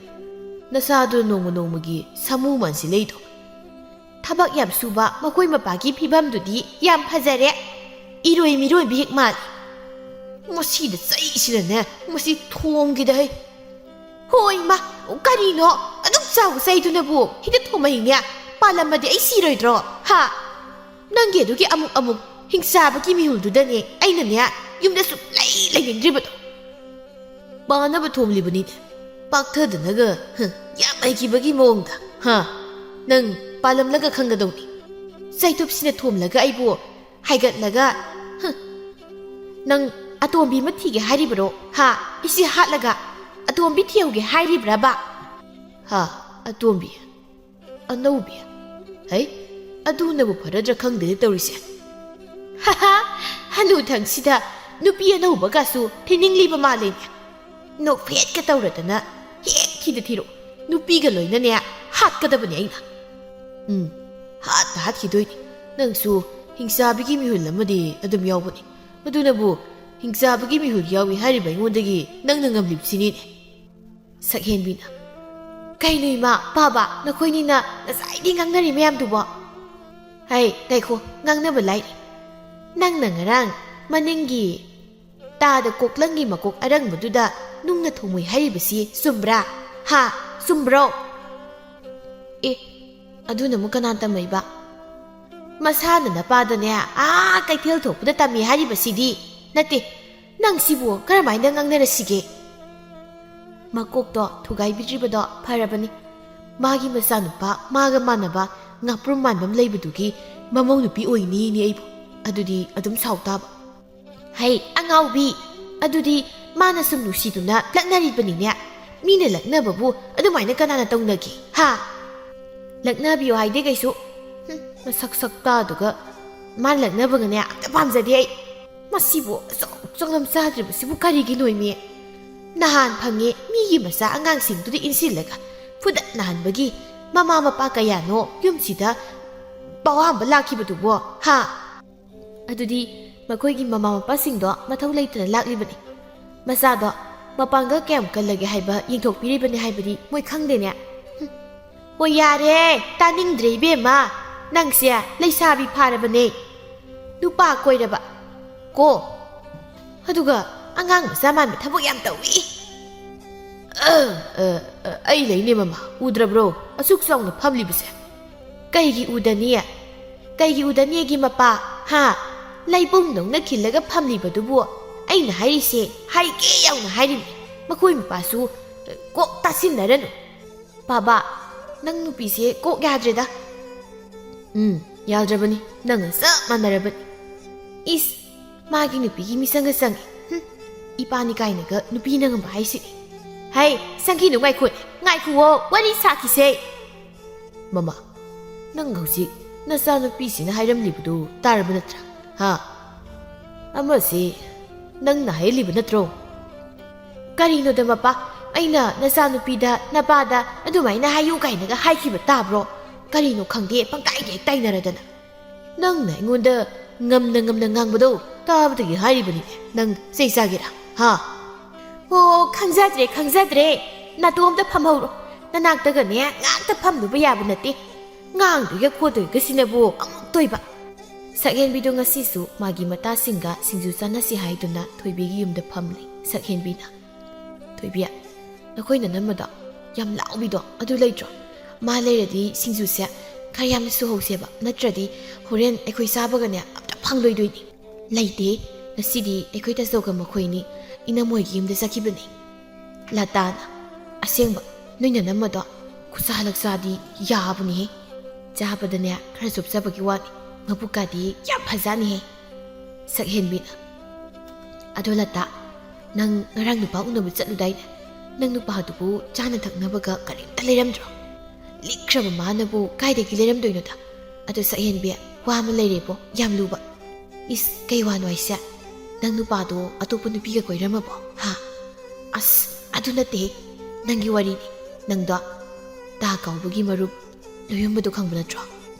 ꯅꯁꯥꯗꯨ ꯅꯣꯡꯃ ꯅꯣꯡꯃꯒꯤ ꯁꯥꯃꯨ ꯃꯥꯟꯁꯤꯜꯂꯛꯏꯗꯣ꯫ ꯊꯕꯛ ꯌꯥꯝ ꯁꯨꯕ ꯃꯈꯣꯏ ꯃꯄꯥꯒꯤ ꯐꯤꯕꯝꯗꯨꯗꯤ ꯌꯥꯝ ꯐꯖꯔꯦ꯫ ꯏꯔꯣꯏ ꯃꯤꯔꯣꯏꯕꯤ ꯍꯦꯛ ꯃꯥꯜꯂꯦ꯫ ꯃꯁꯤꯗ ꯆꯩꯁꯤꯅꯅꯦ, ꯃꯁꯤ ꯊꯣꯝꯒꯦꯗ ꯍꯩ꯫ ꯍꯣꯏ ꯏꯃꯥ, ꯀꯔꯤꯅꯣ ꯑꯗꯨꯛ ꯆꯥꯎꯕ ꯆꯩꯗꯨꯅꯕꯨ? ꯍꯦꯛꯇ ꯊꯣꯝꯃꯛꯏꯅꯦ꯫ ꯄꯥꯜꯂꯝꯃꯗꯤ ꯑꯩ ꯁꯤꯔꯣꯏꯗ꯭ꯔꯣ? ꯍꯥ? ꯅꯪꯒꯤ ꯑꯗꯨꯒꯤ ꯑꯃꯨꯛ ꯑꯃꯨꯛ ꯍꯤꯡꯆꯥꯕꯒꯤ ꯃꯤꯍꯨꯜꯗꯨꯗꯅꯦ ꯑꯩꯅꯅꯦ ꯌꯨꯝꯗ ꯁꯨꯛꯂꯩ ꯂꯩꯅꯤꯡꯗ꯭ꯔꯤꯕꯗꯣ꯫ ꯄꯥꯅꯕ ꯊꯣꯝꯂꯤꯕꯅꯤꯅꯦ꯫ ꯄꯥꯛꯊꯗꯅꯒ, ꯍ, ꯌꯥꯝ ꯍꯩꯈꯤꯕꯒꯤ ꯃꯑꯣꯡꯗ꯫ ꯍ, ꯅꯪ ꯄꯥꯜꯂꯝꯂꯒ ꯈꯪꯒꯗꯧꯅꯤ꯫ ꯆꯩꯇꯨꯞꯁꯤꯅ ꯊꯣꯝꯂꯒ ꯑꯩꯕꯨ ꯍꯥꯏꯒꯠꯂꯒ, ꯍ, ꯅꯪ ꯑꯇꯣꯝꯕꯤ ꯑꯃ ꯊꯤꯒꯦ ꯍꯥꯏꯔꯤꯕꯔꯣ? ꯍꯥ? ꯏꯁꯤ ꯍꯥꯠꯂꯒ ꯑꯇꯣꯝꯕꯤ ꯊꯤꯍꯧꯒꯦ ꯍꯥꯏꯔꯤꯕ꯭ꯔꯕ? ꯍꯥ? ꯑꯇꯣꯝꯕꯤ? ꯑꯅꯧꯕꯤ? ꯍꯩ, ꯑꯗꯨꯅꯕꯨ ꯐꯔꯗ꯭ꯔꯥ ꯈꯪꯗꯦꯅꯦ ꯇꯧꯔꯤꯁꯦ꯫ ꯍꯥꯍꯥ, ꯍꯅꯨꯊꯪꯁꯤꯗ ꯅꯨꯄꯤ ꯑꯅꯧꯕꯒꯁꯨ ꯊꯤꯅꯤꯡꯂꯤꯕ ꯃꯥꯜꯂꯦꯅꯦ꯫ ꯅꯣꯛꯐꯦꯠꯀ ꯇꯧꯔꯗꯅ ꯍꯦꯛ ꯊꯤꯗ ꯊꯤꯔꯣ꯫ ꯅꯨꯄꯤꯒ ꯂꯣꯏꯅꯅꯦ ꯍꯥꯠꯀꯗꯕꯅꯦ ꯑꯩꯅ꯫ ꯎꯝ, ꯍꯥꯠꯇ ꯍꯥꯠꯈꯤꯗꯣꯏꯅꯤ꯫ ꯅꯪꯁꯨ ꯍꯤꯡꯆꯥꯕꯤꯒꯤ ꯃꯤꯍꯨꯜ ꯑꯃꯗꯤ ꯑꯗꯨꯝ ꯌꯥꯎꯕꯅꯤ꯫ ꯑꯗꯨꯅꯕꯨ ꯍꯤꯡꯆꯥꯕꯤꯒꯤ ꯃꯤꯍꯨꯜ ꯌꯥꯎꯏ ꯍꯥꯏꯔꯤꯕ ꯑꯩꯉꯣꯟꯗꯒꯤ ꯅꯪꯅ ꯉꯝꯂꯤꯕꯁꯤꯅꯤꯅꯦ꯫ ꯁꯛꯍꯦꯟꯕꯤꯅ, "ꯀꯩꯅꯣ ꯏꯃꯥ, ꯄꯥꯕ, ꯅꯈꯣꯏꯅꯤꯅ ꯉꯁꯥꯏꯗꯤ ꯉꯥꯡꯅꯔꯤ ꯃꯌꯥꯝꯗꯨꯕꯣ?" "ꯍꯩ, ꯉꯥꯏꯈꯣ, ꯉꯥꯡꯅꯕ ꯂꯥꯏꯔꯤ꯫ ꯅꯪꯅ ꯉꯔꯥꯡ ꯃꯅꯤꯡꯒꯤ ꯇꯥꯗ ꯀꯣꯛꯂꯪꯒꯤ ꯃꯀꯣꯛ ꯑꯔꯪꯕꯗꯨꯗ ꯅꯨꯡꯅ ꯊꯣꯡꯉꯨꯏ ꯍꯥꯏꯔꯤꯕꯁꯤ ꯆꯨꯝꯕ꯭ꯔꯥ? ꯍꯥ, ꯆꯨꯝꯕ꯭ꯔꯣ?" "ꯑꯦ, ꯑꯗꯨꯅ ꯑꯃꯨꯛ ꯀꯅꯥ ꯇꯝꯃꯛꯏꯕ?" "ꯃꯁꯥꯅ ꯅꯄꯥꯗꯅꯦ, ꯑꯥ ꯀꯩꯊꯦꯜ ꯊꯣꯛꯄꯗ ꯇꯝꯃꯤ ꯍꯥꯏꯔꯤꯕꯁꯤꯗꯤ꯫ ꯅꯠꯇꯦ, ꯅꯪ ꯁꯤꯕꯨ ꯀꯔꯝꯍꯥꯏꯅ ꯉꯥꯡꯅꯔꯁꯤꯒꯦ?" ꯃꯀꯣꯛꯇꯣ ꯊꯨꯒꯥꯏꯕꯤꯗ꯭ꯔꯤꯕꯗꯣ ꯐꯔꯕꯅꯤ꯫ ꯃꯥꯒꯤ ꯃꯆꯥꯅꯨꯄꯥ ꯃꯥꯒ ꯃꯥꯟꯅꯕ ꯉꯥꯄ꯭ꯔꯨꯝ ꯃꯥꯟꯕ ꯑꯃ ꯂꯩꯕꯗꯨꯒꯤ ꯃꯃꯧ ꯅꯨꯄꯤ ꯑꯣꯏꯅꯤꯅꯦ ꯑꯩꯕꯨ꯫ ꯑꯗꯨꯗꯤ ꯑꯗꯨꯝ ꯁꯥꯎ ꯇꯥꯕ꯫ "ꯍꯩ, ꯑꯉꯥꯎꯕꯤ! ꯑꯗꯨꯗꯤ ꯃꯥꯅ ꯁꯨꯝ ꯅꯨꯡꯁꯤꯗꯨꯅ ꯂꯛꯅꯔꯤꯕꯅꯤꯅꯦ꯫ ꯃꯤꯅ ꯂꯛꯅꯕꯕꯨ ꯑꯗꯨꯃꯥꯏꯅ ꯀꯅꯥꯅ ꯇꯧꯅꯒꯦ, ꯍꯥ?" "ꯂꯛꯅꯕꯤꯌꯨ ꯍꯥꯏꯗꯦ ꯀꯩꯁꯨ꯫ ꯍꯨꯝ, ꯃꯁꯛ ꯁꯛꯇꯥꯗꯨꯒ꯫ ꯃꯥꯅ ꯂꯛꯅꯕꯒꯅꯦ ꯑꯝꯇ ꯄꯥꯝꯖꯗꯦ ꯑꯩ꯫ ꯃꯁꯤꯕꯨ ꯑꯆꯧ ꯑꯆꯧ ꯂꯝ ꯆꯥꯗ꯭ꯔꯤꯕꯁꯤꯕꯨ ꯀꯔꯤꯒꯤꯅꯣ ꯏꯃꯤ? ꯅꯍꯥꯟ ꯐꯪꯉꯦ ꯃꯤꯒꯤ ꯃꯆꯥ ꯑꯉꯥꯡꯁꯤꯡꯗꯨꯗ ꯏꯟꯁꯤꯜꯂꯒ ꯐꯨꯗꯠꯅꯍꯟꯕꯒꯤ ꯃꯃꯥ ꯃꯄꯥ ꯀꯌꯥꯅꯣ ꯌꯨꯝꯁꯤꯗ ꯄꯋꯥ ꯑꯃ ꯂꯥꯛꯈꯤꯕꯗꯨꯕꯣ? ꯍꯥ? ꯑꯗꯨꯗꯤ ꯃꯈꯣꯏꯒꯤ ꯃꯃꯥ ꯃꯄꯥꯁꯤꯡꯗꯣ ꯃꯊꯧ ꯂꯩꯇꯅ ꯂꯥꯛꯂꯤꯕꯅꯤ꯫ ꯃꯆꯥꯗꯣ ꯃꯄꯥꯡꯒꯜ ꯀꯌꯥꯝ ꯀꯜꯂꯒꯦ ꯍꯥꯏꯕ ꯌꯦꯡꯊꯣꯛꯄꯤꯔꯤꯕꯅꯤ ꯍꯥꯏꯕꯗꯤ ꯃꯣꯏ ꯈꯪꯗꯦꯅꯦ꯫ ꯍꯨꯝ꯫ ꯍꯣꯏ, ꯌꯥꯔꯦ, ꯇꯥꯅꯤꯡꯗ꯭ꯔꯦ ꯏꯕꯦꯝꯃ꯫ ꯅꯪꯁꯦ ꯂꯩꯁꯥꯕꯤ ꯐꯥꯔꯕꯅꯦ꯫ ꯅꯨꯄꯥ ꯀꯣꯏꯔꯕ ꯀꯣ꯫ ꯑꯗꯨꯒ ꯑꯉꯥꯡ ꯃꯆꯥ ꯃꯥꯟꯕ ꯊꯕꯛ ꯌꯥꯝ ꯇꯧꯏ꯫ ꯑ, ꯑ, ꯑ, ꯑꯩ ꯂꯩꯅꯦ ꯃꯃꯥ, ꯎꯗ꯭ꯔꯕ꯭ꯔꯣ? ꯑꯁꯨꯛ ꯆꯥꯎꯅ ꯐꯝꯂꯤꯕꯁꯦ꯫ ꯀꯩꯒꯤ ꯎꯗꯅꯤ? ꯀꯩꯒꯤ ꯎꯗꯅꯤꯒꯤ ꯃꯄꯥ? ꯍꯥ? ꯂꯩꯕꯨꯡꯗꯧꯅ ꯈꯤꯜꯂꯒ ꯐꯝꯂꯤꯕꯗꯨꯕꯨ ꯑꯩꯅ ꯍꯥꯏꯔꯤꯁꯦ ꯍꯥꯏꯒꯦ ꯌꯥꯎꯅ ꯍꯥꯏꯔꯤꯕꯅꯤ꯫ ꯃꯈꯣꯏ ꯃꯄꯥꯁꯨ, ꯑ, ꯀꯣꯛ ꯇꯥꯁꯤꯟꯅꯔꯅꯨ꯫ ꯕꯥꯕꯥ, ꯅꯪ ꯅꯨꯄꯤꯁꯦ ꯀꯣꯛ ꯌꯥꯗ꯭ꯔꯦꯗ꯫ ꯎꯝ, ꯌꯥꯗ꯭ꯔꯕꯅꯤ꯫ ꯅꯪꯒ ꯆꯞ ꯃꯥꯟꯅꯔꯕꯅꯤ꯫ ꯏꯁ, ꯃꯥꯒꯤ ꯅꯨꯄꯤꯒꯤ ꯃꯤꯆꯪꯒ ꯆꯪꯉꯤ꯫ ꯍꯨꯝ, ꯏꯄꯥꯅꯤ ꯀꯥꯏꯅꯒ ꯅꯨꯄꯤ ꯅꯪꯉꯝꯕ ꯍꯥꯏꯁꯤꯅꯤ꯫ ꯍꯩ, ꯆꯪꯈꯤꯅꯨ, ꯉꯥꯏꯈꯣꯅꯦ, ꯉꯥꯏꯈꯨꯋꯣ, ꯋꯥꯔꯤ ꯁꯥꯈꯤꯁꯦ꯫ ꯃꯃꯥ, ꯅꯪ ꯍꯧꯖꯤꯛ ꯅꯆꯥꯅꯨꯄꯤꯁꯤꯅ ꯍꯥꯏꯔꯝꯂꯤꯕꯗꯨ ꯇꯥꯔꯕ ꯅꯠꯇ꯭ꯔꯥ? ꯍꯥ? ꯑꯃꯁꯤ ꯅꯪꯅ ꯍꯥꯏꯍꯜꯂꯤꯕ ꯅꯠꯇ꯭ꯔꯣ? ꯀꯔꯤꯅꯣꯗ ꯃꯄꯥ, ꯑꯩꯅ ꯅꯆꯥꯅꯨꯄꯤꯗ, ꯅꯄꯥꯗ ꯑꯗꯨꯃꯥꯏꯅ ꯍꯥꯏꯌꯨ ꯀꯥꯏꯅꯒ ꯍꯥꯏꯈꯤꯕ ꯇꯥꯕ꯭ꯔꯣ? ꯀꯔꯤꯅꯣ ꯈꯪꯗꯦ, ꯄꯪꯇꯥꯏꯒ ꯍꯦꯛ ꯇꯥꯏꯅꯔꯗꯅ꯫ ꯅꯪꯅ ꯑꯩꯉꯣꯟꯗ ꯉꯝꯅ ꯉꯝꯅ ꯉꯥꯡꯕꯗꯣ ꯇꯥꯕꯗꯒꯤ ꯍꯥꯏꯔꯤꯕꯅꯤꯅꯦ, ꯅꯪ ꯆꯩ ꯆꯥꯒꯦꯔꯥ? ꯍꯥ? ꯑꯣ, ꯈꯪꯖꯗ꯭ꯔꯦ, ꯈꯪꯖꯗ꯭ꯔꯦ꯫ ꯅꯇꯣꯝꯇ ꯐꯝꯍꯧꯔꯣ꯫ ꯅꯅꯥꯛꯇꯒꯅꯦ ꯉꯥꯛꯇ ꯐꯝꯂꯨꯕ ꯌꯥꯕ ꯅꯠꯇꯦ꯫ ꯉꯥꯡꯗꯣꯏꯒ ꯈꯣꯠꯇꯣꯏꯒꯁꯤꯅꯕꯨ ꯑꯃꯨꯛꯇꯣꯏꯕ꯫ ꯁꯛꯍꯦꯟꯕꯤꯗꯨ ꯉꯁꯤꯁꯨ ꯃꯥꯒꯤ ꯃꯇꯥꯁꯤꯡꯒ ꯁꯤꯡꯖꯨ ꯆꯥꯅꯁꯤ ꯍꯥꯏꯗꯨꯅ ꯊꯣꯏꯕꯤꯒꯤ ꯌꯨꯝꯗ ꯐꯝꯂꯤ꯫ ꯁꯛꯍꯦꯟꯕꯤꯅ, "ꯊꯣꯏꯕꯤ, ꯅꯈꯣꯏ ꯅꯅꯝꯃꯗꯣ, ꯌꯥꯝ ꯂꯥꯎꯕꯤꯗꯣ, ꯑꯗꯨ ꯂꯩꯇ꯭ꯔꯣ? ꯃꯥ ꯂꯩꯔꯗꯤ ꯁꯤꯡꯖꯨꯁꯦ ꯈꯔ ꯌꯥꯝꯅ ꯁꯨꯍꯧꯁꯦꯕ, ꯅꯠꯇ꯭ꯔꯗꯤ ꯍꯣꯔꯦꯟ ꯑꯩꯈꯣꯏ ꯆꯥꯕꯒꯅꯦ ꯑꯝꯇ ꯐꯪꯂꯣꯏꯗꯣꯏꯅꯤ꯫" "ꯂꯩꯇꯦ, ꯉꯁꯤꯗꯤ ꯑꯩꯈꯣꯏ ꯇꯥꯆꯧꯒ ꯃꯈꯣꯏꯅꯤ ꯏꯅꯝꯃꯣꯏꯒꯤ ꯌꯨꯝꯗ ꯆꯠꯈꯤꯕꯅꯤ꯫" ꯂꯇꯥꯅ, "ꯑꯁꯦꯡꯕ, ꯅꯣꯏ ꯅꯅꯝꯃꯗꯣ ꯈꯨꯠꯁꯥ ꯂꯛꯁꯥꯗꯤ ꯌꯥꯕꯅꯤꯍꯦ꯫ ꯆꯥꯕꯗꯅꯦ ꯈꯔ ꯆꯣꯞꯆꯕꯒꯤ ꯋꯥꯅꯤ, ꯃꯕꯨꯛꯀꯥꯗꯤ ꯌꯥꯝ ꯐꯖꯥꯅꯤꯍꯦ꯫" ꯁꯛꯍꯦꯟꯕꯤꯅ, "ꯑꯗꯣ ꯂꯇꯥ, ꯅꯪ ꯉꯔꯥꯡ ꯅꯨꯄꯥ ꯎꯅꯕ ꯆꯠꯂꯨꯗꯥꯏꯅꯦ? ꯅꯪ ꯅꯨꯄꯥꯗꯨꯕꯨ ꯆꯥꯅ ꯊꯛꯅꯕꯒ ꯀꯔꯤꯝꯇ ꯂꯩꯔꯝꯗ꯭ꯔꯣ? ꯂꯤꯛꯈ꯭ꯔꯕ ꯃꯥꯅꯕꯨ ꯀꯥꯏꯗꯒꯤ ꯂꯩꯔꯝꯗꯣꯏꯅꯣꯗ? ꯑꯗꯣ ꯁꯛꯍꯦꯟꯕꯤ, ꯋꯥ ꯑꯃ ꯂꯩꯔꯦꯕꯣ, ꯌꯥꯝ ꯂꯨꯕ꯫" "ꯏꯁ, ꯀꯩ ꯋꯥꯅꯣ ꯍꯥꯏꯁꯦ? ꯅꯪ ꯅꯨꯄꯥꯗꯣ ꯑꯇꯣꯞꯄ ꯅꯨꯄꯤꯒ ꯀꯣꯏꯔꯝꯃꯕꯣ? ꯍꯥ?" "ꯑꯁ, ꯑꯗꯨ ꯅꯠꯇꯦꯍꯦ, ꯅꯪꯒꯤ ꯋꯥꯔꯤꯅꯤ꯫ ꯅꯪꯗꯣ ꯇꯥ ꯀꯥꯎꯕꯒꯤ ꯃꯔꯨꯞ ꯂꯣꯏꯌꯣꯟꯕꯗꯣ ꯈꯪꯕ ꯅꯠꯇ꯭ꯔꯣ?"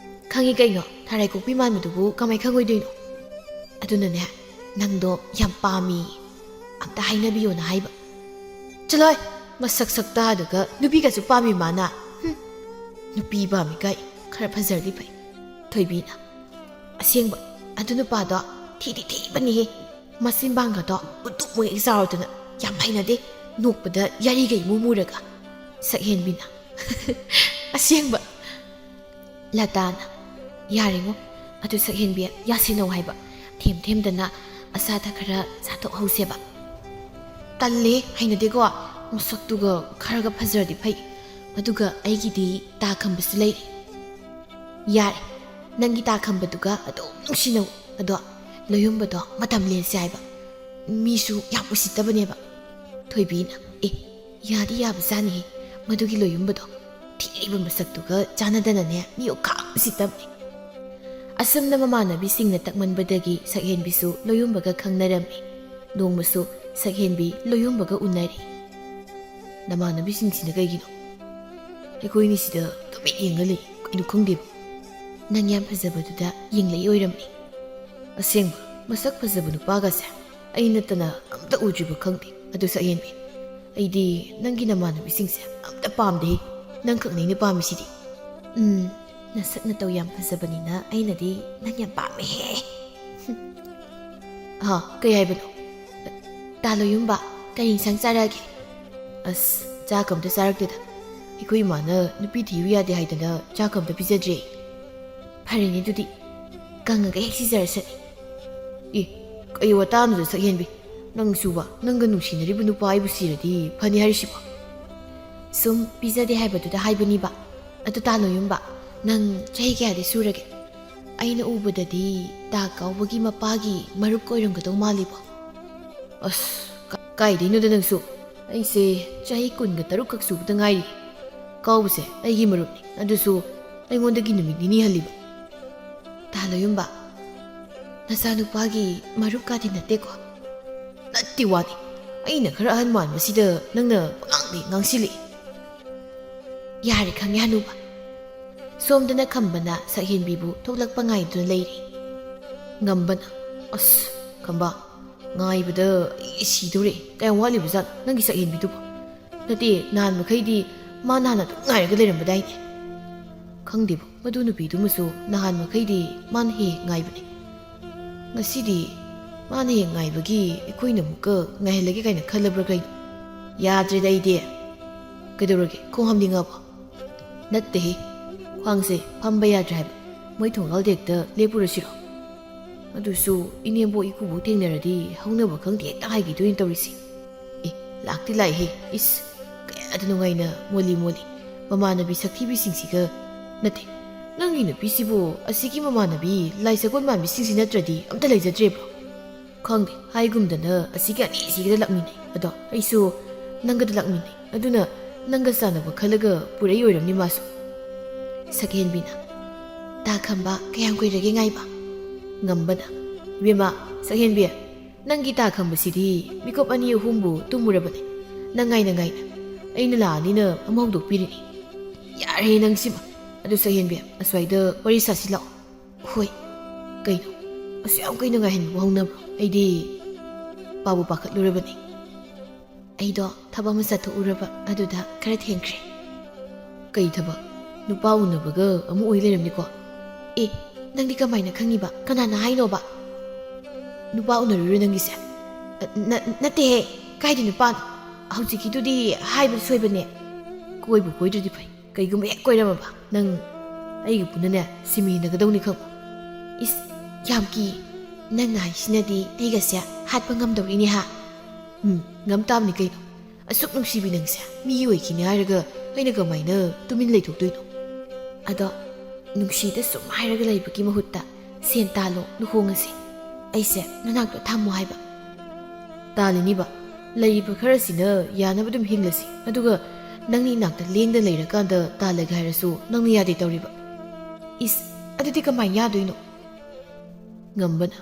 "ꯈꯪꯉꯤ ꯀꯩꯅꯣ, ꯊꯥꯔꯥꯏ ꯀꯣꯛꯄꯤ ꯃꯥꯟꯕꯗꯨꯕꯨ ꯀꯃꯥꯏ ꯈꯪꯉꯣꯏꯗꯣꯏꯅꯣ? ꯑꯗꯨꯅꯅꯦ, ꯅꯪꯗꯣ ꯌꯥꯝ ꯄꯥꯝꯃꯤ, ꯑꯝꯇ ꯍꯥꯏꯅꯕꯤꯌꯣꯅ ꯍꯥꯏꯕ꯫" "ꯆꯠꯂꯣꯏ, ꯃꯁꯛ ꯁꯛꯇꯥꯗꯨꯒ ꯅꯨꯄꯤꯒꯁꯨ ꯄꯥꯝꯃꯤ ꯃꯥꯅ꯫ ꯍꯨꯝ, ꯅꯨꯄꯤ ꯄꯥꯝꯃꯤ ꯀꯥꯏ, ꯈꯔ ꯐꯖꯔꯗꯤ ꯐꯩ꯫" ꯊꯣꯏꯕꯤꯅ, "ꯑꯁꯦꯡꯕ, ꯑꯗꯨ ꯅꯨꯄꯥꯗꯣ ꯊꯤꯗꯤ ꯊꯤꯕꯅꯤꯍꯦ꯫ ꯃꯆꯤꯟꯕꯥꯡꯒꯗꯣ ꯎꯇꯨꯞ ꯃꯨꯛ ꯍꯦꯛ ꯆꯥꯎꯔꯗꯅ, ꯌꯥꯝ ꯍꯩꯅꯗꯦ, ꯅꯣꯛꯄꯗ ꯌꯥꯔꯤꯒꯩ ꯃꯨ ꯃꯨꯔꯒ꯫" ꯁꯛꯍꯦꯟꯕꯤꯅ, "ꯑꯁꯦꯡꯕ?" ꯂꯇꯥꯅ, "ꯌꯥꯔꯦꯉꯣ, ꯑꯗꯨ ꯁꯛꯍꯦꯟꯕꯤ, ꯌꯥꯁꯤꯟꯅꯧ ꯍꯥꯏꯕ, ꯊꯦꯝ ꯊꯦꯝꯗꯅ ꯑꯆꯥ ꯑꯊꯛ ꯈꯔ ꯆꯥꯊꯣꯛꯍꯧꯁꯦꯕ꯫" "ꯇꯜꯂꯦ, ꯍꯩꯅꯗꯦꯀꯣ, ꯃꯁꯛꯇꯨꯒ ꯈꯔꯒ ꯐꯖꯔꯗꯤ ꯐꯩ꯫ ꯑꯗꯨꯒ ꯑꯩꯒꯤꯗꯤ ꯇꯥ ꯈꯝꯕꯁꯨ ꯂꯩꯔꯦ꯫" "ꯌꯥꯔꯦ, ꯅꯪꯒꯤ ꯇꯥ ꯈꯝꯕꯗꯨꯒ ꯑꯗꯨꯝ ꯅꯨꯡꯁꯤꯅꯧ꯫ ꯑꯗꯣ ꯂꯣꯌꯨꯝꯕꯗꯣ ꯃꯇꯝ ꯂꯦꯟꯁꯦ ꯍꯥꯏꯕ, ꯃꯤꯁꯨ ꯌꯥꯝ ꯎꯁꯤꯠꯇꯕꯅꯦꯕ꯫" ꯊꯣꯏꯕꯤꯅ, "ꯑꯦ, ꯌꯥꯗꯤ ꯌꯥꯕꯖꯥꯠꯅꯤꯍꯦ, ꯃꯗꯨꯒꯤ ꯂꯣꯌꯨꯝꯕꯗꯣ ꯊꯤꯔꯤꯕ ꯃꯁꯛꯇꯨꯒ ꯆꯥꯟꯅꯗꯅꯅꯦ, ꯃꯤ ꯈꯥꯡ ꯎꯁꯤꯠꯇꯕꯅꯦ꯫" ꯑꯁꯨꯝꯅ ꯃꯃꯥꯟꯅꯕꯤꯁꯤꯡꯅ ꯇꯛꯃꯟꯕꯗꯒꯤ ꯁꯛꯍꯦꯟꯕꯤꯁꯨ ꯂꯣꯌꯨꯝꯕꯒ ꯈꯪꯅꯔꯝꯃꯤ꯫ ꯅꯣꯡꯃꯁꯨ ꯁꯛꯍꯦꯟꯕꯤ ꯂꯣꯌꯨꯝꯕꯒ ꯎꯅꯔꯤ꯫ "ꯅꯃꯥꯟꯅꯕꯤꯁꯤꯡꯁꯤꯅ ꯀꯩꯒꯤꯅꯣ ꯑꯩꯈꯣꯏꯅꯤ ꯁꯤꯗ ꯇꯨꯃꯤꯟ ꯌꯦꯡꯉ ꯂꯩ? ꯀꯩꯅꯣ ꯈꯪꯗꯦꯕ꯫ ꯅꯪ ꯌꯥꯝ ꯐꯖꯕꯗꯨꯗ ꯌꯦꯡꯂꯛꯏ ꯑꯣꯏꯔꯝꯅꯤ꯫" "ꯑꯁꯦꯡꯕ, ꯃꯁꯛ ꯐꯖꯕ ꯅꯨꯄꯥꯒꯁꯦ ꯑꯩ ꯅꯠꯇꯅ ꯑꯝꯇ ꯎꯗ꯭ꯔꯤꯕ ꯈꯪꯗꯦ꯫ ꯑꯗꯨ ꯁꯛꯍꯦꯟꯕꯤ, ꯑꯩꯗꯤ ꯅꯪꯒꯤ ꯅꯃꯥꯟꯅꯕꯤꯁꯤꯡꯁꯦ ꯑꯝꯇ ꯄꯥꯝꯗꯦ꯫ ꯅꯪꯈꯛꯅꯦ ꯑꯩꯅ ꯄꯥꯝꯃꯤꯁꯤꯗꯤ꯫" "ꯎꯝ, ꯅꯁꯛ ꯅꯇꯧ ꯌꯥꯝ ꯐꯖꯕꯅꯤꯅ ꯑꯩꯅꯗꯤ ꯅꯪ ꯌꯥꯝ ꯄꯥꯝꯃꯦꯍꯦ꯫" "ꯍꯥ, ꯀꯩ ꯍꯥꯏꯕꯅꯣ? ꯇꯥ ꯂꯣꯌꯨꯝꯕ, ꯀꯔꯤ ꯏꯟꯁꯥꯡ ꯆꯥꯔꯛꯑꯒꯦ?" "ꯑꯁ, ꯆꯥꯛ ꯑꯝꯇ ꯆꯥꯔꯛꯇꯦꯗ꯫ ꯑꯩꯈꯣꯏ ꯏꯃꯥꯅ ꯅꯨꯄꯤ ꯊꯤꯌꯨ ꯌꯥꯗꯦ ꯍꯥꯏꯗꯅ ꯆꯥꯛ ꯑꯝꯇ ꯄꯤꯖꯗ꯭ꯔꯦ꯫" "ꯐꯔꯦꯅꯦ ꯑꯗꯨꯗꯤ, ꯀꯪꯉꯒ ꯍꯦꯛ ꯁꯤꯖꯔꯁꯅꯤ꯫" "ꯑꯦ, ꯀꯩ ꯋꯥꯇꯥꯅꯣꯗ ꯁꯛꯍꯦꯟꯕꯤ? ꯅꯪꯁꯨꯕ, ꯅꯪꯒ ꯅꯨꯡꯁꯤꯅꯔꯤꯕ ꯅꯨꯄꯥ ꯑꯩꯕꯨ ꯁꯤꯔꯗꯤ ꯐꯅꯤ ꯍꯥꯏꯔꯤꯁꯤꯕꯣ?" "ꯁꯨꯝ ꯄꯤꯖꯗꯦ ꯍꯥꯏꯕꯗꯨꯗ ꯍꯥꯏꯕꯅꯤꯕ꯫ ꯑꯗꯨ ꯇꯥ ꯂꯣꯌꯨꯝꯕ, ꯅꯪ ꯆꯍꯤ ꯀꯌꯥꯗꯤ ꯁꯨꯔꯒꯦ? ꯑꯩꯅ ꯎꯕꯗꯗꯤ ꯇꯥ ꯀꯥꯎꯕꯒꯤ ꯃꯄꯥꯒꯤ ꯃꯔꯨꯞꯀ ꯑꯣꯏꯔꯝꯒꯗꯧ ꯃꯥꯜꯂꯤꯕꯣ꯫" "ꯑꯁ, ꯀ-, ꯀꯥꯏꯗꯩꯅꯣꯗ ꯅꯪꯁꯨ? ꯑꯩꯁꯦ ꯆꯍꯤ ꯀꯨꯟꯒ ꯇꯔꯨꯛ ꯈꯛ ꯁꯨꯕꯗ ꯉꯥꯏꯔꯤ꯫ ꯀꯥꯎꯕꯁꯦ ꯑꯩꯒꯤ ꯃꯔꯨꯞꯅꯤ, ꯑꯗꯨꯁꯨ ꯑꯩꯉꯣꯟꯗꯒꯤ ꯅꯨꯃꯤꯠ ꯅꯤꯅꯤ ꯍꯜꯂꯤꯕ꯫" "ꯇꯥ ꯂꯣꯌꯨꯝꯕ, ꯅꯆꯥꯅꯨꯄꯥꯒꯤ ꯃꯔꯨꯞꯀꯥꯗꯤ ꯅꯠꯇꯦꯀꯣ?" "ꯅꯠꯇꯦ ꯋꯥꯅꯤ, ꯑꯩꯅ ꯈꯔ ꯑꯍꯟ ꯃꯥꯟꯕꯁꯤꯗ ꯅꯪꯅ ꯄꯉꯥꯡꯗ ꯉꯥꯡꯁꯤꯜꯂꯛꯏ꯫" "ꯌꯥꯔꯦ, ꯈꯪꯉꯦ ꯍꯅꯨꯕ꯫ ꯁꯣꯝꯗꯅ ꯈꯝꯕꯅ ꯁꯛꯍꯦꯟꯕꯤꯕꯨ ꯊꯣꯛꯂꯛꯄ ꯉꯥꯏꯗꯨꯅ ꯂꯩꯔꯤ꯫ ꯉꯝꯕꯅ, "ꯑꯁ, ꯈꯝꯕ, ꯉꯥꯏꯕꯗ ꯑꯩ ꯁꯤꯗꯧꯔꯦ꯫ ꯀꯌꯥꯝ ꯋꯥꯠꯂꯤꯕꯖꯥꯠꯅꯣ ꯅꯪꯒꯤ ꯁꯛꯍꯦꯟꯕꯤꯗꯨꯕꯣ? ꯅꯠꯇꯦ, ꯅꯍꯥꯟ ꯃꯈꯩꯗꯤ ꯃꯥ ꯅꯍꯥꯟ ꯑꯗꯨꯝ ꯉꯥꯏꯔꯒ ꯂꯩꯔꯝꯕꯗꯥꯏꯅꯦ?" "ꯈꯪꯗꯦꯕꯣ, ꯃꯗꯨ ꯅꯨꯄꯤꯗꯨꯃꯁꯨ ꯅꯍꯥꯟ ꯃꯈꯩꯗꯤ ꯃꯥꯅ ꯍꯦꯛ ꯍꯦꯛ ꯉꯥꯏꯕꯅꯦ꯫ ꯉꯁꯤꯗꯤ ꯃꯥꯅ ꯍꯦꯛ ꯉꯥꯏꯕꯒꯤ ꯑꯩꯈꯣꯏꯅ ꯑꯃꯨꯛꯀ ꯉꯥꯏꯍꯜꯂꯒꯦ ꯀꯥꯏꯅ ꯈꯜꯂꯕ꯭ꯔꯥ ꯀꯩꯅꯣ? ꯌꯥꯗ꯭ꯔꯦꯗ ꯑꯩꯗꯤ꯫ ꯀꯩꯗꯧꯔꯒꯦ, ꯈꯣꯡ ꯍꯥꯝꯅꯤꯡꯉꯕꯣ?" "ꯅꯠꯇꯦꯍꯦ, ꯈ꯭ꯋꯥꯡꯁꯦ ꯐꯝꯕ ꯌꯥꯗ꯭ꯔꯦ ꯍꯥꯏꯕ꯫ ꯃꯣꯏ ꯊꯣꯡꯒꯥꯜꯗ ꯍꯦꯛꯇ ꯂꯦꯞꯄꯨꯔꯁꯤꯔꯣ? ꯑꯗꯨꯁꯨ ꯏꯅꯦꯝꯕꯣꯛ ꯏꯀꯨꯕꯣꯛ ꯊꯦꯡꯅꯔꯗꯤ ꯍꯧꯅꯕ ꯈꯪꯗꯦ ꯍꯦꯛꯇ ꯍꯥꯏꯈꯤꯗꯣꯏꯅꯤ ꯇꯧꯔꯤꯁꯦ꯫ ꯑꯦ, ꯂꯥꯛꯇꯤ ꯂꯥꯛꯏꯍꯦ꯫ ꯏꯁ, ꯀꯌꯥꯗ ꯅꯨꯡꯉꯥꯏꯅ ꯃꯣꯜꯂꯤ ꯃꯣꯜꯂꯤ꯫ ꯃꯃꯥꯟꯅꯕꯤ ꯁꯛꯊꯤꯕꯤꯁꯤꯡꯁꯤꯒ, ꯅꯠꯇꯦ, ꯅꯪꯒꯤ ꯅꯨꯄꯤꯁꯤꯕꯨ ꯑꯁꯤꯒꯤ ꯃꯃꯥꯟꯅꯕꯤ ꯂꯥꯏ ꯁꯒꯣꯜ ꯃꯥꯟꯕꯤꯁꯤꯡꯁꯤ ꯅꯠꯇ꯭ꯔꯗꯤ ꯑꯝꯇ ꯂꯩꯖꯗ꯭ꯔꯦꯕ꯭ꯔꯣ? ꯈꯪꯗꯦ, ꯍꯥꯏꯒꯨꯝꯗꯅ ꯑꯁꯤꯒꯤ ꯑꯅꯤꯁꯤꯒꯗ ꯂꯥꯛꯃꯤꯟꯅꯩ꯫ ꯑꯗꯣ ꯑꯩꯁꯨ ꯅꯪꯒꯗ ꯂꯥꯛꯃꯤꯟꯅꯩ꯫ ꯑꯗꯨꯅ ꯅꯪꯒ ꯆꯥꯟꯅꯕ ꯈꯜꯂꯒ ꯄꯨꯔꯛꯏ ꯑꯣꯏꯔꯝꯅꯤ ꯃꯥꯁꯨ꯫" ꯁꯛꯍꯦꯟꯕꯤꯅ, "ꯇꯥ ꯈꯝꯕ, ꯀꯌꯥꯝ ꯀꯨꯏꯔꯒꯦ ꯉꯥꯏꯕ?" ꯉꯝꯕꯅ, "ꯏꯕꯦꯝꯃ, ꯁꯛꯍꯦꯟꯕꯤ, ꯅꯪꯒꯤ ꯇꯥ ꯈꯝꯕꯁꯤꯗꯤ ꯃꯤꯀꯨꯞ ꯑꯅꯤ ꯑꯍꯨꯝꯕꯨ ꯇꯨꯝꯃꯨꯔꯕꯅꯦ꯫ ꯅꯪ ꯉꯥꯏꯅ ꯉꯥꯏꯅ ꯑꯩꯅ ꯂꯥꯛꯑꯅꯤꯅ ꯑꯃ ꯍꯧꯗꯣꯛꯄꯤꯔꯤꯅꯤ꯫" "ꯌꯥꯔꯦ ꯅꯪꯁꯤꯃ꯫ ꯑꯗꯨ ꯁꯛꯍꯦꯟꯕꯤ, ꯑꯁ꯭ꯋꯥꯏꯗ ꯋꯥꯔꯤ ꯁꯥꯁꯤ ꯂꯥꯛꯑꯣ꯫" "ꯍꯣꯏ꯫ ꯀꯩꯅꯣ? ꯑꯁꯨꯛ ꯌꯥꯝ ꯀꯨꯏꯅ ꯉꯥꯏꯍꯟꯕꯕꯨ ꯍꯧꯅꯕ꯭ꯔꯣ? ꯑꯩꯗꯤ ꯄꯥꯕꯨ ꯄꯥꯈꯠꯂꯨꯔꯕꯅꯤ꯫" "ꯑꯩꯗꯣ ꯊꯕꯛ ꯑꯃ ꯆꯠꯊꯣꯛꯎꯔꯕ, ꯑꯗꯨꯗ ꯈꯔ ꯊꯦꯡꯈ꯭ꯔꯦ꯫" "ꯀꯩ ꯊꯕꯛ? ꯅꯨꯄꯥ ꯎꯅꯕꯒ ꯑꯃꯨꯛ ꯑꯣꯏ ꯂꯩꯔꯝꯅꯤꯀꯣ?" "ꯑꯦ, ꯅꯪꯗꯤ ꯀꯃꯥꯏꯅ ꯈꯪꯉꯤꯕ? ꯀꯅꯥꯅ ꯍꯥꯏꯅꯣꯕ?" "ꯅꯨꯄꯥ ꯎꯅꯔꯨꯏꯔꯣ ꯅꯪꯒꯤꯁꯦ?" "ꯑ, ꯅ-, ꯅꯠꯇꯦꯍꯦ, ꯀꯥꯏꯗ ꯅꯨꯄꯥꯅꯣ? ꯍꯧꯖꯤꯛꯀꯤꯗꯨꯗꯤ ꯍꯥꯏꯕ ꯁꯣꯏꯕꯅꯦ꯫" "ꯀꯣꯏꯕꯨ ꯀꯣꯏꯗ꯭ꯔꯗꯤ ꯐꯩ꯫ ꯀꯩꯒꯨꯝꯕ ꯍꯦꯛ ꯀꯣꯏꯔꯝꯃꯕ, ꯅꯪ ꯑꯩꯒ ꯄꯨꯟꯅꯅꯦ ꯁꯤꯃꯤ ꯏꯟꯅꯒꯗꯧꯅꯤ ꯈꯪꯉꯨ꯫" "ꯏꯁ, ꯌꯥꯝ ꯀꯤ꯫ ꯅꯪꯅ ꯍꯥꯏꯁꯤꯅꯗꯤ ꯑꯩꯒꯁꯦ ꯍꯥꯠꯄ ꯉꯝꯗꯧꯔꯤꯅꯦ ꯍꯥ?" "ꯎꯝ, ꯉꯝ ꯇꯥꯕꯅꯤ ꯀꯩꯅꯣ꯫ ꯑꯁꯨꯛ ꯅꯨꯡꯁꯤꯕꯤ ꯅꯪꯁꯦ ꯃꯤꯒꯤ ꯑꯣꯏꯈꯤꯅꯤ ꯍꯥꯏꯔꯒ ꯑꯩꯅ ꯀꯃꯥꯏꯅ ꯇꯨꯃꯤꯟ ꯂꯩꯊꯣꯛꯇꯣꯏꯅꯣ?" "ꯑꯗꯣ ꯅꯨꯡꯁꯤꯗ ꯁꯨꯝ ꯍꯥꯏꯔꯒ ꯂꯩꯕꯒꯤ ꯃꯍꯨꯠꯇ ꯁꯦꯟ ꯇꯥꯜꯂꯣ, ꯂꯨꯍꯣꯡꯉꯁꯦ꯫ ꯑꯩꯁꯦ ꯅꯅꯥꯛꯇ ꯊꯝꯃꯣ ꯍꯥꯏꯕ꯫" "ꯇꯥꯜꯂꯤꯅꯤꯕ, ꯂꯩꯔꯤꯕ ꯈꯔꯁꯤꯅ ꯌꯥꯅꯕ ꯑꯗꯨꯝ ꯍꯤꯡꯂꯁꯤ꯫ ꯑꯗꯨꯒ ꯅꯪꯅ ꯏꯅꯥꯛꯇ ꯂꯦꯡꯗ ꯂꯩꯔꯀꯥꯟꯗ ꯇꯥꯜꯂꯒꯦ ꯍꯥꯏꯔꯁꯨ ꯅꯪꯅ ꯌꯥꯗꯦ ꯇꯧꯔꯤꯕ꯫" "ꯏꯁ, ꯑꯗꯨꯗꯤ ꯀꯃꯥꯏꯅ ꯌꯥꯗꯣꯏꯅꯣ?" ꯉꯝꯕꯅ,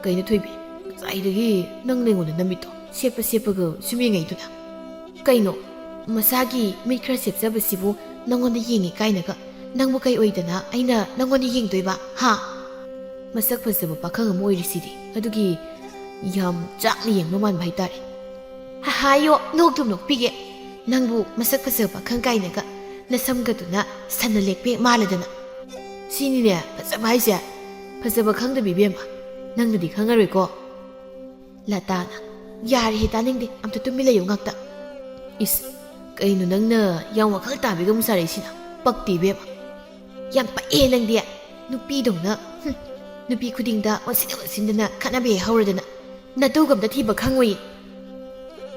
"ꯀꯩꯅꯣ ꯊꯣꯏꯕꯤ, ꯉꯁꯥꯏꯗꯒꯤ ꯅꯪꯅ ꯑꯩꯉꯣꯟꯗ ꯅꯃꯤꯠꯇꯣ ꯁꯦꯞꯄ ꯁꯦꯞꯄꯒ ꯁꯨꯝ ꯌꯦꯡꯉꯛꯏꯗꯨꯅ? ꯀꯩꯅꯣ, ꯃꯁꯥꯒꯤ ꯃꯤꯠ ꯈꯔ ꯁꯦꯞꯆꯕꯁꯤꯕꯨ ꯅꯪꯉꯣꯟꯗ ꯌꯦꯡꯉꯤ ꯀꯥꯏꯅꯒ ꯅꯪꯕꯨ ꯀꯩ ꯑꯣꯏꯗꯅ ꯑꯩꯅ ꯅꯪꯉꯣꯟꯗ ꯌꯦꯡꯗꯣꯏꯕ, ꯍꯥ? ꯃꯁꯛ ꯐꯖꯕ ꯄꯥꯈꯪ ꯑꯃ ꯑꯣꯏꯔꯤꯁꯤꯗꯤ, ꯑꯗꯨꯒꯤ ꯌꯥꯝ ꯆꯥꯛꯅ ꯌꯦꯡꯕ ꯃꯥꯟꯕ ꯍꯥꯏꯇꯥꯔꯦ꯫ ꯍꯥꯏꯌꯣ, ꯅꯣꯛꯇꯨꯝ ꯅꯣꯛꯄꯤꯒꯦ꯫ ꯅꯪꯕꯨ ꯃꯁꯛ ꯐꯖꯕ ꯄꯥꯈꯪ ꯀꯥꯏꯅꯒ, ꯅꯁꯝꯒꯗꯨꯅ ꯁꯟꯅ ꯂꯦꯛꯄ ꯍꯦꯛ ꯃꯥꯜꯂꯗꯅ꯫ ꯁꯤꯅꯤꯅꯦ ꯐꯖꯕ ꯍꯥꯏꯁꯦ꯫ ꯐꯖꯕ ꯈꯪꯗꯕꯤ ꯏꯕꯦꯝꯃ, ꯅꯪꯅꯗꯤ ꯈꯪꯉꯔꯣꯏꯀꯣ꯫ ꯂꯇꯥꯅ, "ꯌꯥꯔꯦꯍꯦ, ꯇꯥꯅꯤꯡꯗꯦ, ꯑꯝꯇ ꯇꯨꯃꯤꯟ ꯂꯩꯌꯨ ꯉꯥꯛꯇ꯫" ꯏꯁ, ꯀꯩꯅꯣ ꯅꯪꯅ ꯌꯥꯝ ꯋꯥꯈꯜ ꯇꯥꯕꯤꯒ ꯑꯃꯨꯛ ꯁꯥꯔꯛꯏꯁꯤꯅ? ꯄꯛꯇꯦ ꯏꯕꯦꯝꯃ꯫ ꯌꯥꯝ ꯄꯛꯑꯦ ꯅꯪꯗꯤ꯫ ꯅꯨꯄꯤꯗꯧꯅ, ꯍꯨꯝ, ꯅꯨꯄꯤ ꯈꯨꯗꯤꯡꯗ ꯑꯣꯟꯁꯤꯟ ꯑꯣꯟꯁꯤꯟꯗꯅ ꯈꯠꯅꯕ ꯍꯦꯛ ꯍꯧꯔꯗꯅ꯫ ꯅꯇꯨꯒ ꯑꯝꯇ ꯊꯤꯕ ꯈꯪꯉꯣꯏꯌꯦ꯫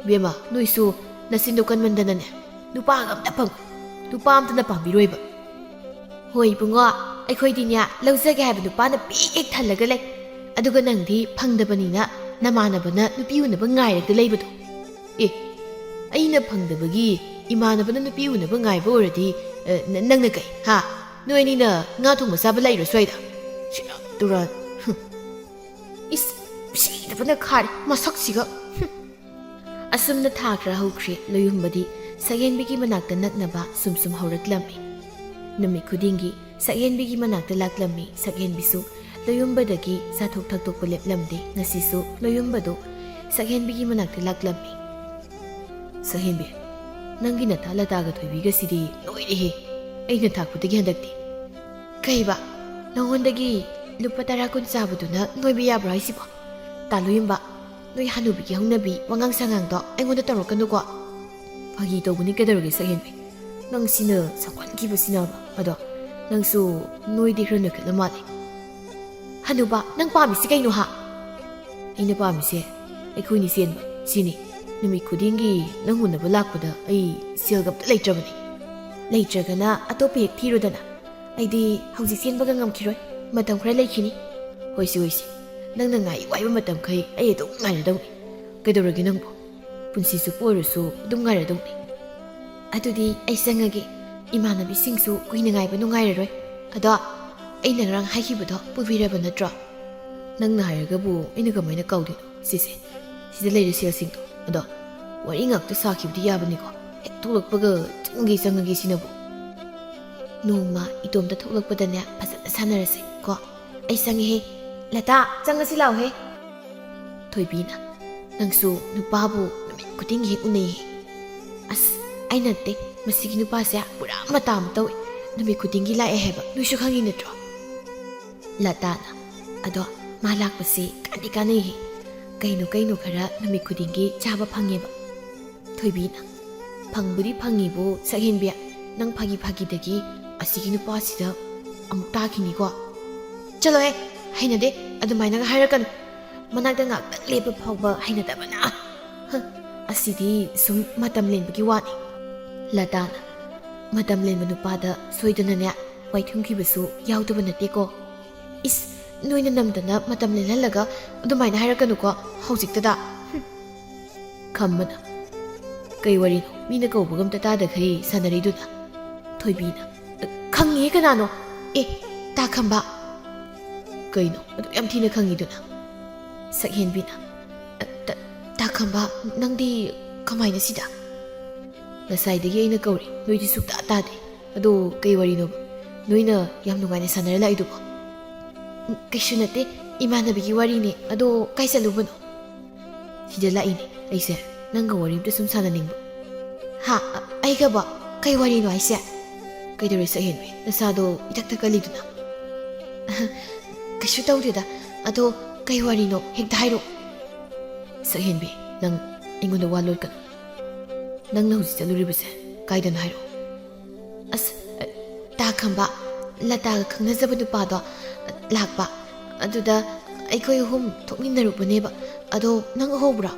ꯏꯕꯦꯝꯃ, ꯅꯣꯏꯁꯨ ꯅꯆꯤꯟꯗꯣ ꯀꯟꯃꯟꯗꯅꯅꯦ, ꯅꯨꯄꯥꯒ ꯑꯝꯇ ꯐꯪꯉꯣꯏ꯫ ꯅꯨꯄꯥ ꯑꯝꯇꯅ ꯄꯥꯝꯕꯤꯔꯣꯏꯕ꯫ ꯍꯣꯏ ꯏꯕꯨꯡꯉꯣ, ꯑꯩꯈꯣꯏꯗꯤꯅꯦ, ꯂꯧꯖꯒꯦ ꯍꯥꯏꯕ ꯅꯨꯄꯥꯅ ꯄꯤꯛ ꯍꯦꯛ ꯊꯜꯂꯒ ꯂꯩ꯫ ꯑꯗꯨꯒ ꯅꯪꯗꯤ ꯐꯪꯗꯕꯅꯤꯅ ꯅꯃꯥꯟꯅꯕꯅ ꯅꯨꯄꯤ ꯎꯅꯕ ꯉꯥꯏꯔꯒ ꯂꯩꯕꯗꯣ꯫ ꯑꯦ, ꯑꯩꯅ ꯐꯪꯗꯕꯒꯤ ꯏꯃꯥꯟꯅꯕꯅ ꯅꯨꯄꯤ ꯎꯅꯕ ꯉꯥꯏꯕ ꯑꯣꯏꯔꯗꯤ, ꯑ, ꯅ-, ꯅꯪꯅ ꯀꯩ, ꯍꯥ? ꯅꯣꯏ ꯑꯅꯤꯅ ꯉꯥ ꯊꯣꯡꯕ ꯆꯥꯕ ꯂꯩꯔꯣ ꯁ꯭ꯋꯥꯏꯗ? ꯁꯤꯔꯥꯟ ꯇꯨꯔꯥꯟ꯫ ꯍꯨꯝ꯫ ꯏꯁ, ꯁꯤꯗꯕꯅ ꯈꯥꯔꯦ ꯃꯁꯛꯁꯤꯒ꯫ ꯍꯨꯝ꯫ ꯑꯁꯨꯝꯅ ꯊꯥ ꯈꯔ ꯍꯧꯈ꯭ꯔꯦ꯫ ꯂꯣꯌꯨꯝꯕꯗꯤ ꯁꯛꯍꯦꯟꯕꯤꯒꯤ ꯃꯅꯥꯛꯇ ꯅꯛꯅꯕ ꯁꯨꯝ ꯁꯨꯝ ꯍꯧꯔꯛꯂꯝꯃꯤ꯫ ꯅꯨꯃꯤꯠ ꯈꯨꯗꯤꯡꯒꯤ ꯁꯛꯍꯦꯟꯕꯤꯒꯤ ꯃꯅꯥꯛꯇ ꯂꯥꯛꯂꯝꯃꯤ꯫ ꯁꯛꯍꯦꯟꯕꯤꯁꯨ ꯂꯣꯌꯨꯝꯕꯗꯒꯤ ꯆꯥꯊꯣꯛ ꯊꯛꯇꯣꯛꯄ ꯂꯦꯞꯂꯝꯗꯦ꯫ ꯉꯁꯤꯁꯨ ꯂꯣꯌꯨꯝꯕꯗꯨ ꯁꯛꯍꯦꯟꯕꯤꯒꯤ ꯃꯅꯥꯛꯇ ꯂꯥꯛꯂꯝꯃꯤ꯫ "ꯁꯛꯍꯦꯟꯕꯤ, ꯅꯪꯒꯤ ꯅꯇꯥ ꯂꯇꯥꯒ ꯊꯣꯏꯕꯤꯒꯁꯤꯗꯤ ꯂꯣꯏꯔꯦꯍꯦ꯫ ꯑꯩꯅ ꯊꯥꯛꯄꯗꯒꯤ ꯍꯟꯗꯛꯇꯤ꯫" "ꯀꯩꯕ? ꯅꯉꯣꯟꯗꯒꯤ ꯂꯨꯄꯥ ꯇꯔꯥ ꯀꯨꯟ ꯆꯥꯕꯗꯨꯅ ꯅꯣꯏꯕ ꯌꯥꯕ꯭ꯔꯣ ꯍꯥꯏꯁꯤꯕꯣ? ꯇꯥ ꯂꯣꯌꯨꯝꯕ, ꯅꯣꯏ ꯍꯅꯨꯕꯤꯒꯤ ꯍꯧꯅꯕꯤ ꯋꯥꯉꯥꯡ ꯁꯉꯥꯡꯗꯣ ꯑꯩꯉꯣꯟꯗ ꯇꯧꯔꯛꯀꯅꯨꯀꯣ꯫" "ꯐꯥꯒꯤ ꯇꯧꯕꯅꯤ, ꯀꯩꯗꯧꯔꯒꯦ ꯁꯛꯍꯦꯟꯕꯤ? ꯅꯪꯁꯤꯅ ꯁꯛꯍꯟꯈꯤꯕꯁꯤꯅꯕ꯫ ꯑꯗꯣ ꯅꯪꯁꯨ ꯅꯣꯏꯗꯤ ꯈꯔ ꯅꯣꯏꯈꯠꯂ ꯃꯥꯜꯂꯦ꯫" "ꯍꯅꯨꯕ, ꯅꯪ ꯄꯥꯝꯃꯤꯁꯤ ꯀꯩꯅꯣ, ꯍꯥ?" "ꯑꯩꯅ ꯄꯥꯝꯃꯤꯁꯦ ꯑꯩꯈꯣꯏꯅꯤ ꯆꯦꯟꯕ, ꯁꯤꯅꯤ꯫ ꯅꯨꯃꯤꯠ ꯈꯨꯗꯤꯡꯒꯤ ꯅꯪ ꯎꯅꯕ ꯂꯥꯛꯄꯗ ꯑꯩ ꯁꯦꯜꯒ ꯑꯝꯇ ꯂꯩꯇ꯭ꯔꯕꯅꯤ꯫ ꯂꯩꯇ꯭ꯔꯒꯅ ꯑꯇꯣꯞꯄ ꯍꯦꯛ ꯊꯤꯔꯣꯗꯅ꯫ ꯑꯩꯗꯤ ꯍꯧꯖꯤꯛ ꯆꯦꯟꯕꯒ ꯉꯝꯈꯤꯔꯣꯏ꯫ ꯃꯇꯝ ꯈꯔ ꯂꯩꯈꯤꯅꯤ꯫" "ꯍꯣꯏꯁꯦ, ꯍꯣꯏꯁꯦ꯫ ꯅꯪꯅ ꯉꯥꯏ ꯋꯥꯏꯕ ꯃꯇꯝꯈꯩ ꯑꯩ ꯑꯗꯨꯝ ꯉꯥꯏꯔꯗꯧꯅꯤ꯫ ꯀꯩꯗꯧꯔꯒꯦ ꯅꯪꯕꯨ? ꯄꯨꯟꯁꯤ ꯆꯨꯞꯄ ꯑꯣꯏꯔꯁꯨ ꯑꯗꯨꯝ ꯉꯥꯏꯔꯗꯧꯅꯤ꯫" "ꯑꯗꯨꯗꯤ ꯑꯩ ꯆꯪꯉꯒꯦ꯫ ꯏꯃꯥꯟꯅꯕꯤꯁꯤꯡꯁꯨ ꯀꯨꯏꯅ ꯉꯥꯏꯕ ꯅꯨꯡꯉꯥꯏꯔꯔꯣꯏ꯫ ꯑꯗꯣ ꯑꯩꯅ ꯉꯔꯥꯡ ꯍꯥꯏꯈꯤꯕꯗꯣ ꯄꯨꯕꯤꯔꯕ ꯅꯠꯇ꯭ꯔꯣ?" "ꯅꯪꯅ ꯍꯥꯏꯔꯒꯕꯨ ꯑꯩꯅ ꯀꯃꯥꯏꯅ ꯀꯥꯎꯗꯣꯏꯅꯣ? ꯁꯤꯁꯦ, ꯁꯤꯗ ꯂꯩꯔꯦ ꯁꯦꯜꯁꯤꯡꯗꯣ꯫ ꯑꯗꯣ ꯋꯥꯔꯤ ꯉꯥꯛꯇ ꯁꯥꯈꯤꯕꯗꯤ ꯌꯥꯕꯅꯤꯀꯣ꯫ ꯍꯦꯛ ꯊꯣꯛꯂꯛꯄꯒ ꯆꯪꯉꯒꯦ, ꯆꯪꯉꯒꯦ ꯁꯤꯅꯕꯨ꯫" ꯅꯣꯡꯃ ꯏꯇꯣꯝꯇ ꯊꯣꯛꯂꯛꯄꯗꯅꯦ ꯐꯖꯅ ꯁꯥꯟꯅꯔꯁꯦ ꯀꯣ꯫ ꯑꯩ ꯆꯪꯉꯦꯍꯦ꯫ ꯂꯇꯥ, ꯆꯪꯉꯁꯤ ꯂꯥꯎꯍꯦ꯫ ꯊꯣꯏꯕꯤꯅ, "ꯅꯪꯁꯨ ꯅꯨꯄꯥꯕꯨ ꯅꯨꯃꯤꯠ ꯈꯨꯗꯤꯡꯒꯤ ꯍꯦꯛ ꯎꯅꯩꯍꯦ꯫" "ꯑꯁ, ꯑꯩ ꯅꯠꯇꯦ, ꯃꯁꯤꯒꯤ ꯅꯨꯄꯥꯁꯦ ꯄꯨꯔꯥ ꯃꯇꯥ ꯑꯃ ꯇꯧꯏ꯫ ꯅꯨꯃꯤꯠ ꯈꯨꯗꯤꯡꯒꯤ ꯂꯥꯛꯑꯦ ꯍꯥꯏꯕ ꯅꯣꯏꯁꯨ ꯈꯪꯉꯤ ꯅꯠꯇ꯭ꯔꯣ?" ꯂꯇꯥꯅ, "ꯑꯗꯣ ꯃꯥ ꯂꯥꯛꯄꯁꯤ ꯀꯥꯟꯗꯤ ꯀꯥꯟꯅꯩꯍꯦ꯫ ꯀꯩꯅꯣ ꯀꯩꯅꯣ ꯈꯔ ꯅꯨꯃꯤꯠ ꯈꯨꯗꯤꯡꯒꯤ ꯆꯥꯕ ꯐꯪꯉꯦꯕ꯫" ꯊꯣꯏꯕꯤꯅ, "ꯐꯪꯕꯨꯗꯤ ꯐꯪꯉꯤꯕꯨ ꯁꯛꯍꯦꯟꯕꯤ, ꯅꯪ ꯐꯥꯒꯤ ꯐꯥꯒꯤꯗꯒꯤ ꯑꯁꯤꯒꯤ ꯅꯨꯄꯥꯁꯤꯗ ꯑꯃꯨꯛ ꯇꯥꯈꯤꯅꯤꯀꯣ꯫" "ꯆꯠꯂꯣꯍꯦ, ꯍꯩꯅꯗꯦ, ꯑꯗꯨꯃꯥꯏꯅꯒ ꯍꯥꯏꯔꯛꯀꯅꯨ꯫ ꯃꯅꯥꯛꯇ ꯉꯥꯛꯇꯪ ꯂꯦꯞꯄ ꯐꯥꯎꯕ ꯍꯩꯅꯗꯕꯅ꯫ ꯍ, ꯑꯁꯤꯗꯤ ꯁꯨꯝ ꯃꯇꯝ ꯂꯦꯟꯕꯒꯤ ꯋꯥꯅꯤ꯫" ꯂꯇꯥꯅ, "ꯃꯇꯝ ꯂꯦꯟꯕ ꯅꯨꯄꯥꯗ ꯁꯣꯏꯗꯅꯅꯦ ꯋꯥꯏꯊꯨꯝꯈꯤꯕꯁꯨ ꯌꯥꯎꯗꯕ ꯅꯠꯇꯦꯀꯣ꯫ ꯏꯁ, ꯅꯣꯏꯅ ꯅꯝꯗꯅ ꯃꯇꯝ ꯂꯦꯜꯍꯜꯂꯒ ꯑꯗꯨꯃꯥꯏꯅ ꯍꯥꯏꯔꯛꯀꯅꯨꯀꯣ ꯍꯧꯖꯤꯛꯇꯗ꯫" ꯍꯨꯝ꯫ ꯈꯝꯕꯅ, "ꯀꯩ ꯋꯥꯔꯤꯅꯣ? ꯃꯤꯅ ꯀꯧꯕꯒ ꯑꯝꯇ ꯇꯥꯗꯈꯩ ꯁꯥꯟꯅꯔꯤꯗꯨꯅ?" ꯊꯣꯏꯕꯤꯅ, "ꯈꯪꯉꯤꯍꯦ, ꯀꯅꯥꯅꯣ? ꯑꯦ, ꯇꯥ ꯈꯝꯕ!" "ꯀꯩꯅꯣ ꯑꯗꯨꯛ ꯌꯥꯝ ꯊꯤꯅ ꯈꯪꯉꯤꯗꯨꯅ?" ꯁꯛꯍꯦꯟꯕꯤꯅ, "ꯇ-, ꯇꯥ ꯈꯝꯕ, ꯅꯪꯗꯤ ꯀꯃꯥꯏꯅ ꯁꯤꯗ?" "ꯉꯁꯥꯏꯗꯒꯤ ꯑꯩꯅ ꯀꯧꯔꯤ, ꯅꯣꯏꯗꯤ ꯁꯨꯛꯇꯥ ꯇꯥꯗꯦ꯫ ꯑꯗꯣ ꯀꯩ ꯋꯥꯔꯤꯅꯣꯕ ꯅꯣꯏꯅ ꯌꯥꯝ ꯅꯨꯡꯉꯥꯏꯅ ꯁꯥꯟꯅꯔ ꯂꯥꯛꯏꯗꯨꯕꯣ?" "ꯎꯝ, ꯀꯩꯁꯨ ꯅꯠꯇꯦ, ꯏꯃꯥꯟꯅꯕꯤꯒꯤ ꯋꯥꯔꯤꯅꯦ꯫ ꯑꯗꯣ ꯀꯥꯏ ꯆꯠꯂꯨꯕꯅꯣ?" "ꯁꯤꯗ ꯂꯥꯛꯏꯅꯦ ꯑꯩꯁꯦ, ꯅꯪꯒ ꯋꯥꯔꯤ ꯑꯝꯇ ꯁꯨꯝ ꯁꯥꯟꯅꯅꯤꯡꯕ꯫" "ꯍꯥ? ꯑ-, ꯑꯩꯒꯕꯣ? ꯀꯩ ꯋꯥꯔꯤꯅꯣ ꯍꯥꯏꯁꯦ?" "ꯀꯩꯗꯧꯔꯦ ꯁꯛꯍꯦꯟꯕꯤ? ꯅꯁꯥꯗꯣ ꯏꯊꯛ ꯊꯛꯀꯠꯂꯤꯗꯨꯅ?" "ꯀꯩꯁꯨ ꯇꯧꯗꯦꯗ꯫ ꯑꯗꯣ ꯀꯩ ꯋꯥꯔꯤꯅꯣ? ꯍꯦꯛꯇ ꯍꯥꯏꯔꯛꯑꯣ꯫" "ꯁꯛꯍꯦꯟꯕꯤ, ꯅꯪ ꯑꯩꯉꯣꯟꯗ ꯋꯥ ꯂꯣꯠꯀꯅꯨ꯫ ꯅꯪꯅ ꯍꯧꯖꯤꯛ ꯆꯠꯂꯨꯔꯤꯕꯁꯦ ꯀꯥꯏꯗꯅꯣ ꯍꯥꯏꯔꯛꯑꯣ꯫" "ꯑꯁ, ꯇꯥ ꯈꯝꯕ, ꯂꯇꯥꯒ ꯈꯪꯅꯖꯕ ꯅꯨꯄꯥꯗꯣ ꯂꯥꯛꯄ꯫ ꯑꯗꯨꯗ ꯑꯩꯈꯣꯏ ꯑꯍꯨꯝ ꯊꯣꯛꯃꯤꯟꯅꯔꯨꯕꯅꯦꯕ꯫ ꯑꯗꯣ ꯅꯪ ꯎꯍꯧꯕ꯭ꯔꯥ?"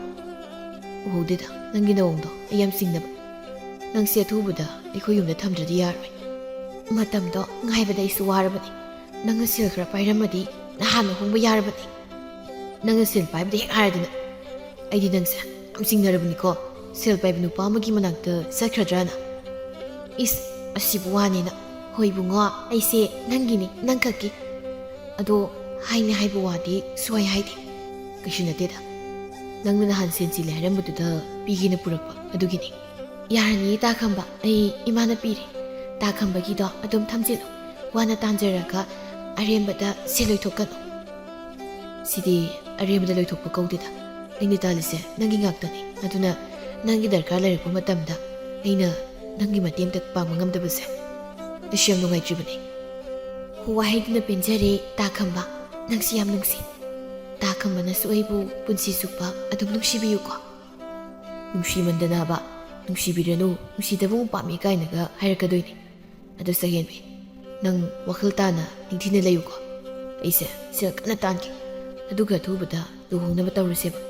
"ꯎꯍꯧꯗꯦꯗ, ꯅꯪꯒꯤ ꯅꯑꯣꯡꯗꯣ ꯑꯩ ꯌꯥꯝ ꯆꯤꯡꯅꯕ꯫ ꯅꯪꯁꯦ ꯑꯊꯨꯕꯗ ꯑꯩꯈꯣꯏ ꯌꯨꯝꯗ ꯊꯝꯗ꯭ꯔꯗꯤ ꯌꯥꯔꯣꯏ꯫ ꯃꯇꯝꯗꯣ ꯉꯥꯏꯕꯗ ꯑꯩꯁꯨ ꯋꯥꯔꯕꯅꯤ꯫ ꯅꯪꯅ ꯁꯦꯜ ꯈꯔ ꯄꯥꯏꯔꯝꯃꯗꯤ ꯅꯍꯥꯟꯅ ꯍꯣꯡꯕ ꯌꯥꯔꯕꯅꯤ꯫ ꯅꯪꯅ ꯁꯦꯜ ꯄꯥꯏꯕꯗ ꯍꯦꯛ ꯍꯥꯏꯔꯗꯅ꯫ ꯑꯩꯗꯤ ꯅꯪꯁꯦ ꯌꯥꯝ ꯆꯤꯡꯅꯔꯕꯅꯤꯀꯣ, ꯁꯦꯜ ꯄꯥꯏꯕ ꯅꯨꯄꯥ ꯑꯃꯒꯤ ꯃꯅꯥꯛꯇ ꯆꯠꯈ꯭ꯔꯗ꯭ꯔꯥꯅ꯫" "ꯏꯁ, ꯑꯁꯤꯕꯨ ꯋꯥꯅꯦꯅ꯫ ꯍꯣꯏ ꯏꯕꯨꯡꯉꯣ, ꯑꯩꯁꯦ ꯅꯪꯒꯤꯅꯤ, ꯅꯪꯈꯛꯀꯤ꯫ ꯑꯗꯣ ꯍꯥꯏꯅꯤ ꯍꯥꯏꯕ ꯋꯥꯗꯤ ꯁꯨꯍꯥꯏ ꯍꯥꯏꯗꯦ꯫ ꯀꯩꯁꯨ ꯅꯠꯇꯦꯗ, ꯅꯪꯅ ꯅꯍꯥꯟ ꯁꯦꯟ ꯆꯤꯜꯂꯦ ꯍꯥꯏꯔꯝꯕꯗꯨꯗ ꯄꯤꯒꯦꯅ ꯄꯨꯔꯛꯄ ꯑꯗꯨꯒꯤꯅꯤ꯫" "ꯌꯥꯔꯅꯤꯌꯦ ꯇꯥ ꯈꯝꯕ, ꯑꯩ ꯏꯃꯥꯅ ꯄꯤꯔꯦ꯫ ꯇꯥ ꯈꯝꯕꯒꯤꯗꯣ ꯑꯗꯨꯝ ꯊꯝꯖꯤꯜꯂꯨ꯫ ꯋꯥꯅ ꯇꯥꯟꯖꯔꯒ ꯑꯔꯦꯝꯕꯗ ꯁꯦꯜ ꯂꯣꯏꯊꯣꯛꯀꯅꯨ꯫ ꯁꯤꯗꯤ ꯑꯔꯦꯝꯕꯗ ꯂꯣꯏꯊꯣꯛꯄ ꯀꯧꯗꯦꯗ꯫ ꯑꯩꯅ ꯇꯥꯜꯂꯤꯁꯦ ꯅꯪꯒꯤ ꯉꯥꯛꯇꯅꯤ꯫ ꯑꯗꯨꯅ ꯅꯪꯒꯤ ꯗꯔꯀꯥꯔ ꯂꯩꯔꯛꯄ ꯃꯇꯝꯗ ꯑꯩꯅ ꯅꯪꯒꯤ ꯃꯇꯦꯡ ꯑꯝꯇ ꯄꯥꯡꯕ ꯉꯝꯗꯕꯁꯦ ꯑꯩꯁꯨ ꯌꯥꯝ ꯅꯨꯡꯉꯥꯏꯇ꯭ꯔꯤꯕꯅꯤ꯫ ꯋꯥꯍꯩꯗꯨꯅ ꯄꯦꯟꯖꯔꯦ ꯇꯥ ꯈꯝꯕ꯫ ꯅꯪꯁꯤ ꯌꯥꯝ ꯅꯨꯡꯁꯤ꯫ ꯇꯥ ꯈꯝꯕꯅꯁꯨ ꯑꯩꯕꯨ ꯄꯨꯟꯁꯤ ꯆꯨꯞꯄ ꯑꯗꯨꯝ ꯅꯨꯡꯁꯤꯕꯤꯌꯨꯀꯣ꯫ ꯅꯨꯡꯁꯤꯃꯟꯗꯅꯕ, ꯅꯨꯡꯁꯤꯕꯤꯔꯅꯨ, ꯅꯨꯡꯁꯤꯗꯕ ꯑꯃꯨꯛ ꯄꯥꯝꯃꯤ ꯀꯥꯏꯅꯒ ꯍꯥꯏꯔꯛꯀꯗꯣꯏꯅꯤ꯫ ꯑꯗꯨ ꯁꯛꯍꯦꯟꯕꯤ, ꯅꯪ ꯋꯥꯈꯜ ꯇꯥꯅ ꯅꯤꯡꯊꯤꯅ ꯂꯩꯌꯨꯀꯣ꯫ ꯑꯩꯁꯦ ꯁꯦꯜ ꯀꯟꯅ ꯇꯥꯟꯒꯦ, ꯑꯗꯨꯒ ꯑꯊꯨꯕꯗ ꯂꯨꯍꯣꯡꯅꯕ ꯇꯧꯔꯁꯦꯕ꯫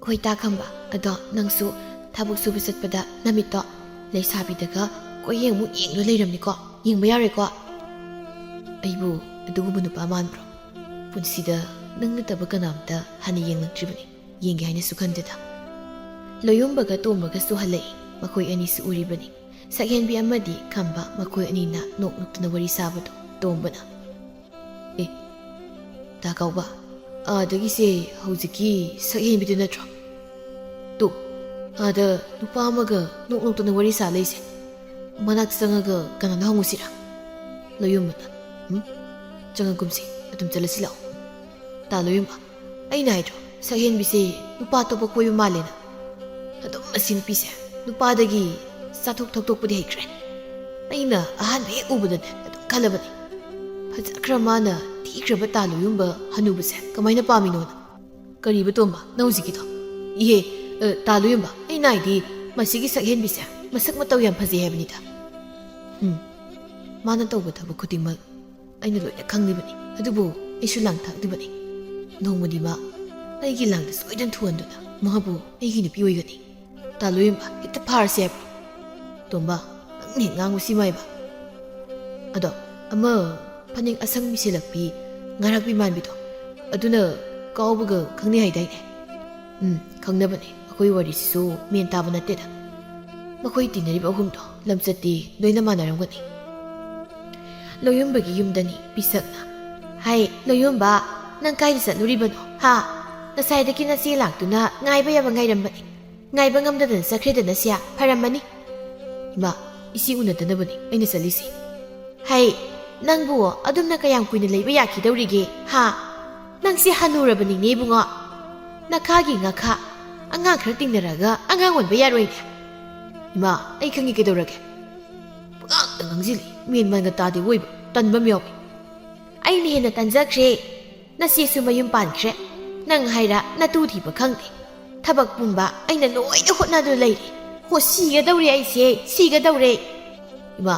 ꯍꯣꯏ ꯇꯥ ꯈꯝꯕ, ꯑꯗꯣ ꯅꯪꯁꯨ ꯊꯕꯛ ꯁꯨꯕ ꯆꯠꯄꯗ ꯅꯃꯤꯠꯇꯣ ꯂꯩꯁꯥꯕꯤꯗꯒ ꯀꯣꯏꯌꯦꯡꯃꯨꯛ ꯌꯦꯡꯗꯨꯅ ꯂꯩꯔꯝꯅꯤꯀꯣ꯫ ꯌꯦꯡꯕ ꯌꯥꯔꯣꯏꯀꯣ꯫ ꯑꯩꯕꯨ ꯑꯗꯨꯒꯨꯝꯕ ꯅꯨꯄꯥ ꯃꯥꯟꯕ꯭ꯔꯣ? ꯄꯨꯟꯁꯤꯗ ꯅꯪ ꯅꯠꯇꯕ ꯀꯅꯥꯝꯇ ꯍꯥꯟꯅ ꯌꯦꯡꯂꯛꯇ꯭ꯔꯤꯕꯅꯤ꯫ ꯌꯦꯡꯒꯦ ꯍꯥꯏꯅꯁꯨ ꯈꯟꯗꯦꯗ꯫ ꯂꯣꯌꯨꯝꯕꯒ ꯇꯣꯝꯕꯒꯁꯨ ꯍꯜꯂꯛꯏ꯫ ꯃꯈꯣꯏ ꯑꯅꯤꯁꯨ ꯎꯔꯤꯕꯅꯤ꯫ ꯁꯛꯍꯦꯟꯕꯤ ꯑꯃꯗꯤ ꯈꯝꯕ ꯃꯈꯣꯏ ꯑꯅꯤꯅ ꯅꯣꯛ ꯅꯣꯛꯇꯨꯅ ꯋꯥꯔꯤ ꯁꯥꯕꯗꯨ ꯇꯣꯝꯕꯅ, "ꯑꯦ, ꯇꯥ ꯀꯥꯎꯕ, ꯑꯥꯗꯒꯤꯁꯦ ꯍꯧꯖꯤꯛꯀꯤ ꯁꯛꯍꯦꯟꯕꯤꯗꯨ ꯅꯠꯇ꯭ꯔꯣ? ꯇꯨ, ꯑꯥꯗ ꯅꯨꯄꯥ ꯑꯃꯒ ꯅꯣꯛ ꯅꯣꯛꯇꯨꯅ ꯋꯥꯔꯤ ꯁꯥ ꯂꯩꯁꯦ꯫ ꯃꯅꯥꯛ ꯆꯪꯉꯒ ꯀꯅꯥꯅꯣ ꯍꯪꯉꯨꯁꯤꯔꯥ?" ꯂꯣꯌꯨꯝꯕꯅ, "ꯎꯝ, ꯆꯪꯉꯛꯀꯨꯝꯁꯤ, ꯑꯗꯨꯝ ꯆꯠꯂꯁꯤ ꯂꯥꯛꯑꯣ꯫" ꯇꯥ ꯂꯣꯌꯨꯝꯕ, ꯑꯩꯅ ꯍꯥꯏꯗ꯭ꯔꯣ, ꯁꯛꯍꯦꯟꯕꯤꯁꯦ ꯅꯨꯄꯥ ꯑꯇꯣꯞꯄ ꯀꯣꯏꯕ ꯃꯥꯜꯂꯦꯅ꯫ ꯑꯗꯨꯝ ꯃꯁꯤ ꯅꯨꯄꯤꯁꯦ ꯅꯨꯄꯥꯗꯒꯤ ꯆꯥꯊꯣꯛ ꯊꯛꯇꯣꯛꯄꯗꯤ ꯍꯩꯈ꯭ꯔꯦ꯫ ꯑꯩꯅ ꯑꯍꯥꯟꯕ ꯍꯦꯛ ꯎꯕꯗꯅꯦ ꯑꯗꯨꯝ ꯈꯜꯂꯕꯅꯤ, ꯐꯖꯈ꯭ꯔ ꯃꯥꯅ ꯊꯤꯈ꯭ꯔꯕ ꯇꯥ ꯂꯣꯌꯨꯝꯕ ꯍꯅꯨꯕꯁꯦ ꯀꯃꯥꯏꯅ ꯄꯥꯝꯃꯤꯅꯣꯅ꯫ ꯀꯔꯤꯕ ꯇꯣꯝꯕ, ꯅꯪ ꯍꯧꯖꯤꯛꯀꯤꯗꯣ? ꯏꯍꯦ, ꯑ, ꯇꯥ ꯂꯣꯌꯨꯝꯕ, ꯑꯩꯅ ꯍꯥꯏꯗꯤ ꯃꯁꯤꯒꯤ ꯁꯛꯍꯦꯟꯕꯤꯁꯦ ꯃꯁꯛ ꯃꯇꯧ ꯌꯥꯝ ꯐꯖꯩ ꯍꯥꯏꯕꯅꯤꯗ꯫ ꯎꯝ, ꯃꯥꯅ ꯇꯧꯕ ꯊꯕꯛ ꯈꯨꯗꯤꯡꯃꯛ ꯑꯩꯅ ꯂꯣꯏꯅ ꯈꯪꯂꯤꯕꯅꯤ꯫ ꯑꯗꯨꯕꯨ ꯑꯩꯁꯨ ꯂꯥꯡ ꯊꯥꯛꯂꯤꯕꯅꯤ꯫ ꯅꯣꯡꯃꯗꯤ ꯃꯥ ꯑꯩꯒꯤ ꯂꯥꯡꯗ ꯁꯣꯏꯗꯅ ꯊꯨꯍꯟꯗꯨꯅ ꯃꯥꯕꯨ ꯑꯩꯒꯤ ꯅꯨꯄꯤ ꯑꯣꯏꯒꯅꯤ꯫ ꯇꯥ ꯂꯣꯌꯨꯝꯕ, ꯍꯦꯛꯇ ꯐꯥꯔꯁꯦ ꯍꯥꯏꯕ꯭ꯔꯣ? ꯇꯣꯝꯕ, ꯅꯪꯅ ꯍꯦꯛ ꯉꯥꯡꯉꯨ ꯁꯤꯃ ꯍꯥꯏꯕ꯫ ꯑꯗꯣ, ꯑꯃ ꯐꯅꯦꯛ ꯑꯁꯪꯕꯤ ꯁꯦꯠꯂꯛꯄꯤ, ꯉꯥꯔꯥꯛꯄꯤ ꯃꯥꯟꯕꯤꯗꯣ, ꯑꯗꯨꯅ ꯀꯥꯎꯕꯒ ꯈꯪꯅꯩ ꯍꯥꯏꯗꯥꯏꯅꯦ? ꯎꯝ, ꯈꯪꯅꯕꯅꯦ꯫ ꯑꯩꯈꯣꯏ ꯋꯥꯔꯤꯁꯤꯁꯨ ꯃꯦꯟ ꯇꯥꯕ ꯅꯠꯇꯦꯗ꯫ ꯃꯈꯣꯏ ꯇꯤꯟꯅꯔꯤꯕ ꯑꯍꯨꯝꯗꯣ ꯂꯝꯆꯠꯇꯤ ꯂꯣꯏꯅ ꯃꯥꯟꯅꯔꯝꯒꯅꯤ꯫ ꯂꯣꯌꯨꯝꯕꯒꯤ ꯌꯨꯝꯗꯅꯤ ꯄꯤꯁꯛꯅ꯫ "ꯍꯥꯏ, ꯂꯣꯌꯨꯝꯕ, ꯅꯪ ꯀꯥꯏꯗ ꯆꯠꯂꯨꯔꯤꯕꯅꯣ, ꯍꯥ? ꯉꯁꯥꯏꯗꯒꯤ ꯅꯆꯦ ꯂꯥꯛꯇꯨꯅ ꯉꯥꯏꯕ ꯌꯥꯕ ꯉꯥꯏꯔꯝꯕꯅꯤ꯫ ꯉꯥꯏꯕ ꯉꯝꯗꯗꯅ ꯆꯠꯈ꯭ꯔꯦꯗꯅ ꯁꯦ, ꯐꯔꯝꯃꯅꯤ꯫" "ꯏꯃꯥ, ꯏꯆꯦ ꯎꯅꯗꯅꯕꯅꯤ ꯑꯩꯅ ꯆꯠꯂꯤꯁꯦ꯫ ꯍꯩ, ꯅꯪꯕꯨ ꯑꯗꯨꯝꯅ ꯀꯌꯥꯝ ꯀꯨꯏꯅ ꯂꯩꯕ ꯌꯥꯈꯤꯗꯧꯔꯤꯒꯦ, ꯍꯥ? ꯅꯪꯁꯦ ꯍꯅꯨꯔꯕꯅꯤꯅꯦ ꯏꯕꯨꯡꯉꯣ꯫ ꯅꯈꯥꯒꯤ ꯉꯥꯈꯥ, ꯑꯉꯥꯡ ꯈꯔ ꯇꯤꯡꯅꯔꯒ ꯑꯉꯥꯡ ꯑꯣꯟꯕ ꯌꯥꯔꯣꯏꯅꯦ꯫ ꯏꯃꯥ, ꯑꯩ ꯈꯪꯉꯤ ꯀꯩꯗꯧꯔꯒꯦ꯫ ꯄꯉꯥꯡꯗ ꯉꯥꯡꯁꯤꯜꯂꯤ, ꯃꯦꯟ ꯃꯥꯟꯒ ꯇꯥꯗꯦ ꯑꯣꯏꯕ, ꯇꯟꯕ ꯑꯃ ꯌꯥꯎꯏ꯫ ꯑꯩꯅ ꯍꯦꯟꯅ ꯇꯟꯖꯈ꯭ꯔꯦ꯫ ꯅꯆꯦꯁꯨ ꯃꯌꯨꯝ ꯄꯥꯟꯈ꯭ꯔꯦ꯫ ꯅꯪ ꯍꯥꯏꯔ ꯅꯇꯨ ꯊꯤꯕ ꯈꯪꯗꯦ꯫ ꯊꯕꯛ ꯄꯨꯝꯕ ꯑꯩꯅ ꯂꯣꯏꯅ ꯍꯣꯠꯅꯗꯨꯅ ꯂꯩꯔꯦ꯫ ꯍꯣ, ꯁꯤꯒꯗꯧꯔꯦ ꯑꯩꯁꯦ, ꯁꯤꯒꯗꯧꯔꯦ꯫ ꯏꯃꯥ,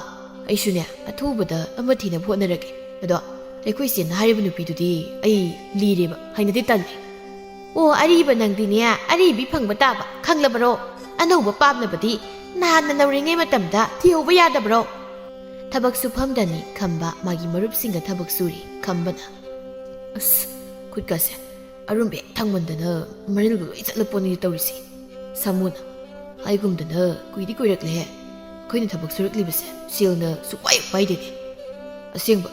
ꯑꯩꯁꯨꯅꯦ ꯑꯊꯨꯕꯗ ꯑꯃ ꯊꯤꯅꯕ ꯍꯣꯠꯅꯔꯒꯦ꯫ ꯑꯗꯣ ꯑꯩꯈꯣꯏ ꯆꯦꯅ ꯍꯥꯏꯔꯤꯕ ꯅꯨꯄꯤꯗꯨꯗꯤ ꯑꯩ ꯂꯤꯔꯦꯕ, ꯍꯩꯅꯗꯤ ꯇꯜꯂꯦ꯫ ꯑꯣ, ꯑꯔꯤꯕ ꯅꯪꯗꯤꯅꯦ ꯑꯔꯤꯕꯤ ꯐꯪꯕ ꯇꯥꯕ, ꯈꯪꯂꯕꯔꯣ? ꯑꯅꯧꯕ ꯄꯥꯝꯂꯕꯗꯤ ꯅꯍꯥꯟꯅ ꯅꯧꯔꯤꯉꯩ ꯃꯇꯝꯗ ꯊꯤꯍꯧꯕ ꯌꯥꯗꯕ꯭ꯔꯣ? ꯊꯕꯛ ꯁꯨꯐꯝꯗꯅꯤ ꯈꯝꯕ ꯃꯥꯒꯤ ꯃꯔꯨꯞꯁꯤꯡꯒ ꯊꯕꯛ ꯁꯨꯔꯤ꯫ ꯈꯝꯕꯅ, "ꯑꯁ, ꯈꯨꯠꯀꯁꯦ ꯑꯔꯨꯝꯕ ꯍꯦꯛ ꯊꯥꯡꯃꯟꯗꯅ ꯃꯔꯤꯜꯒ ꯂꯣꯏ ꯆꯠꯂ ꯄꯣꯠꯅꯤ ꯇꯧꯔꯤꯁꯦ꯫ ꯁꯥꯃꯨꯅ, ꯍꯥꯏꯒꯨꯝꯗꯅ ꯀꯨꯏꯗꯤ ꯀꯨꯏꯔꯛꯂꯦꯍꯦ ꯑꯩꯈꯣꯏꯅ ꯊꯕꯛ ꯁꯨꯔꯛꯂꯤꯕꯁꯦ, ꯁꯦꯜꯅ ꯁꯨꯛꯄꯥꯏ ꯄꯥꯏꯗꯦꯅꯦ꯫ ꯑꯁꯦꯡꯕ,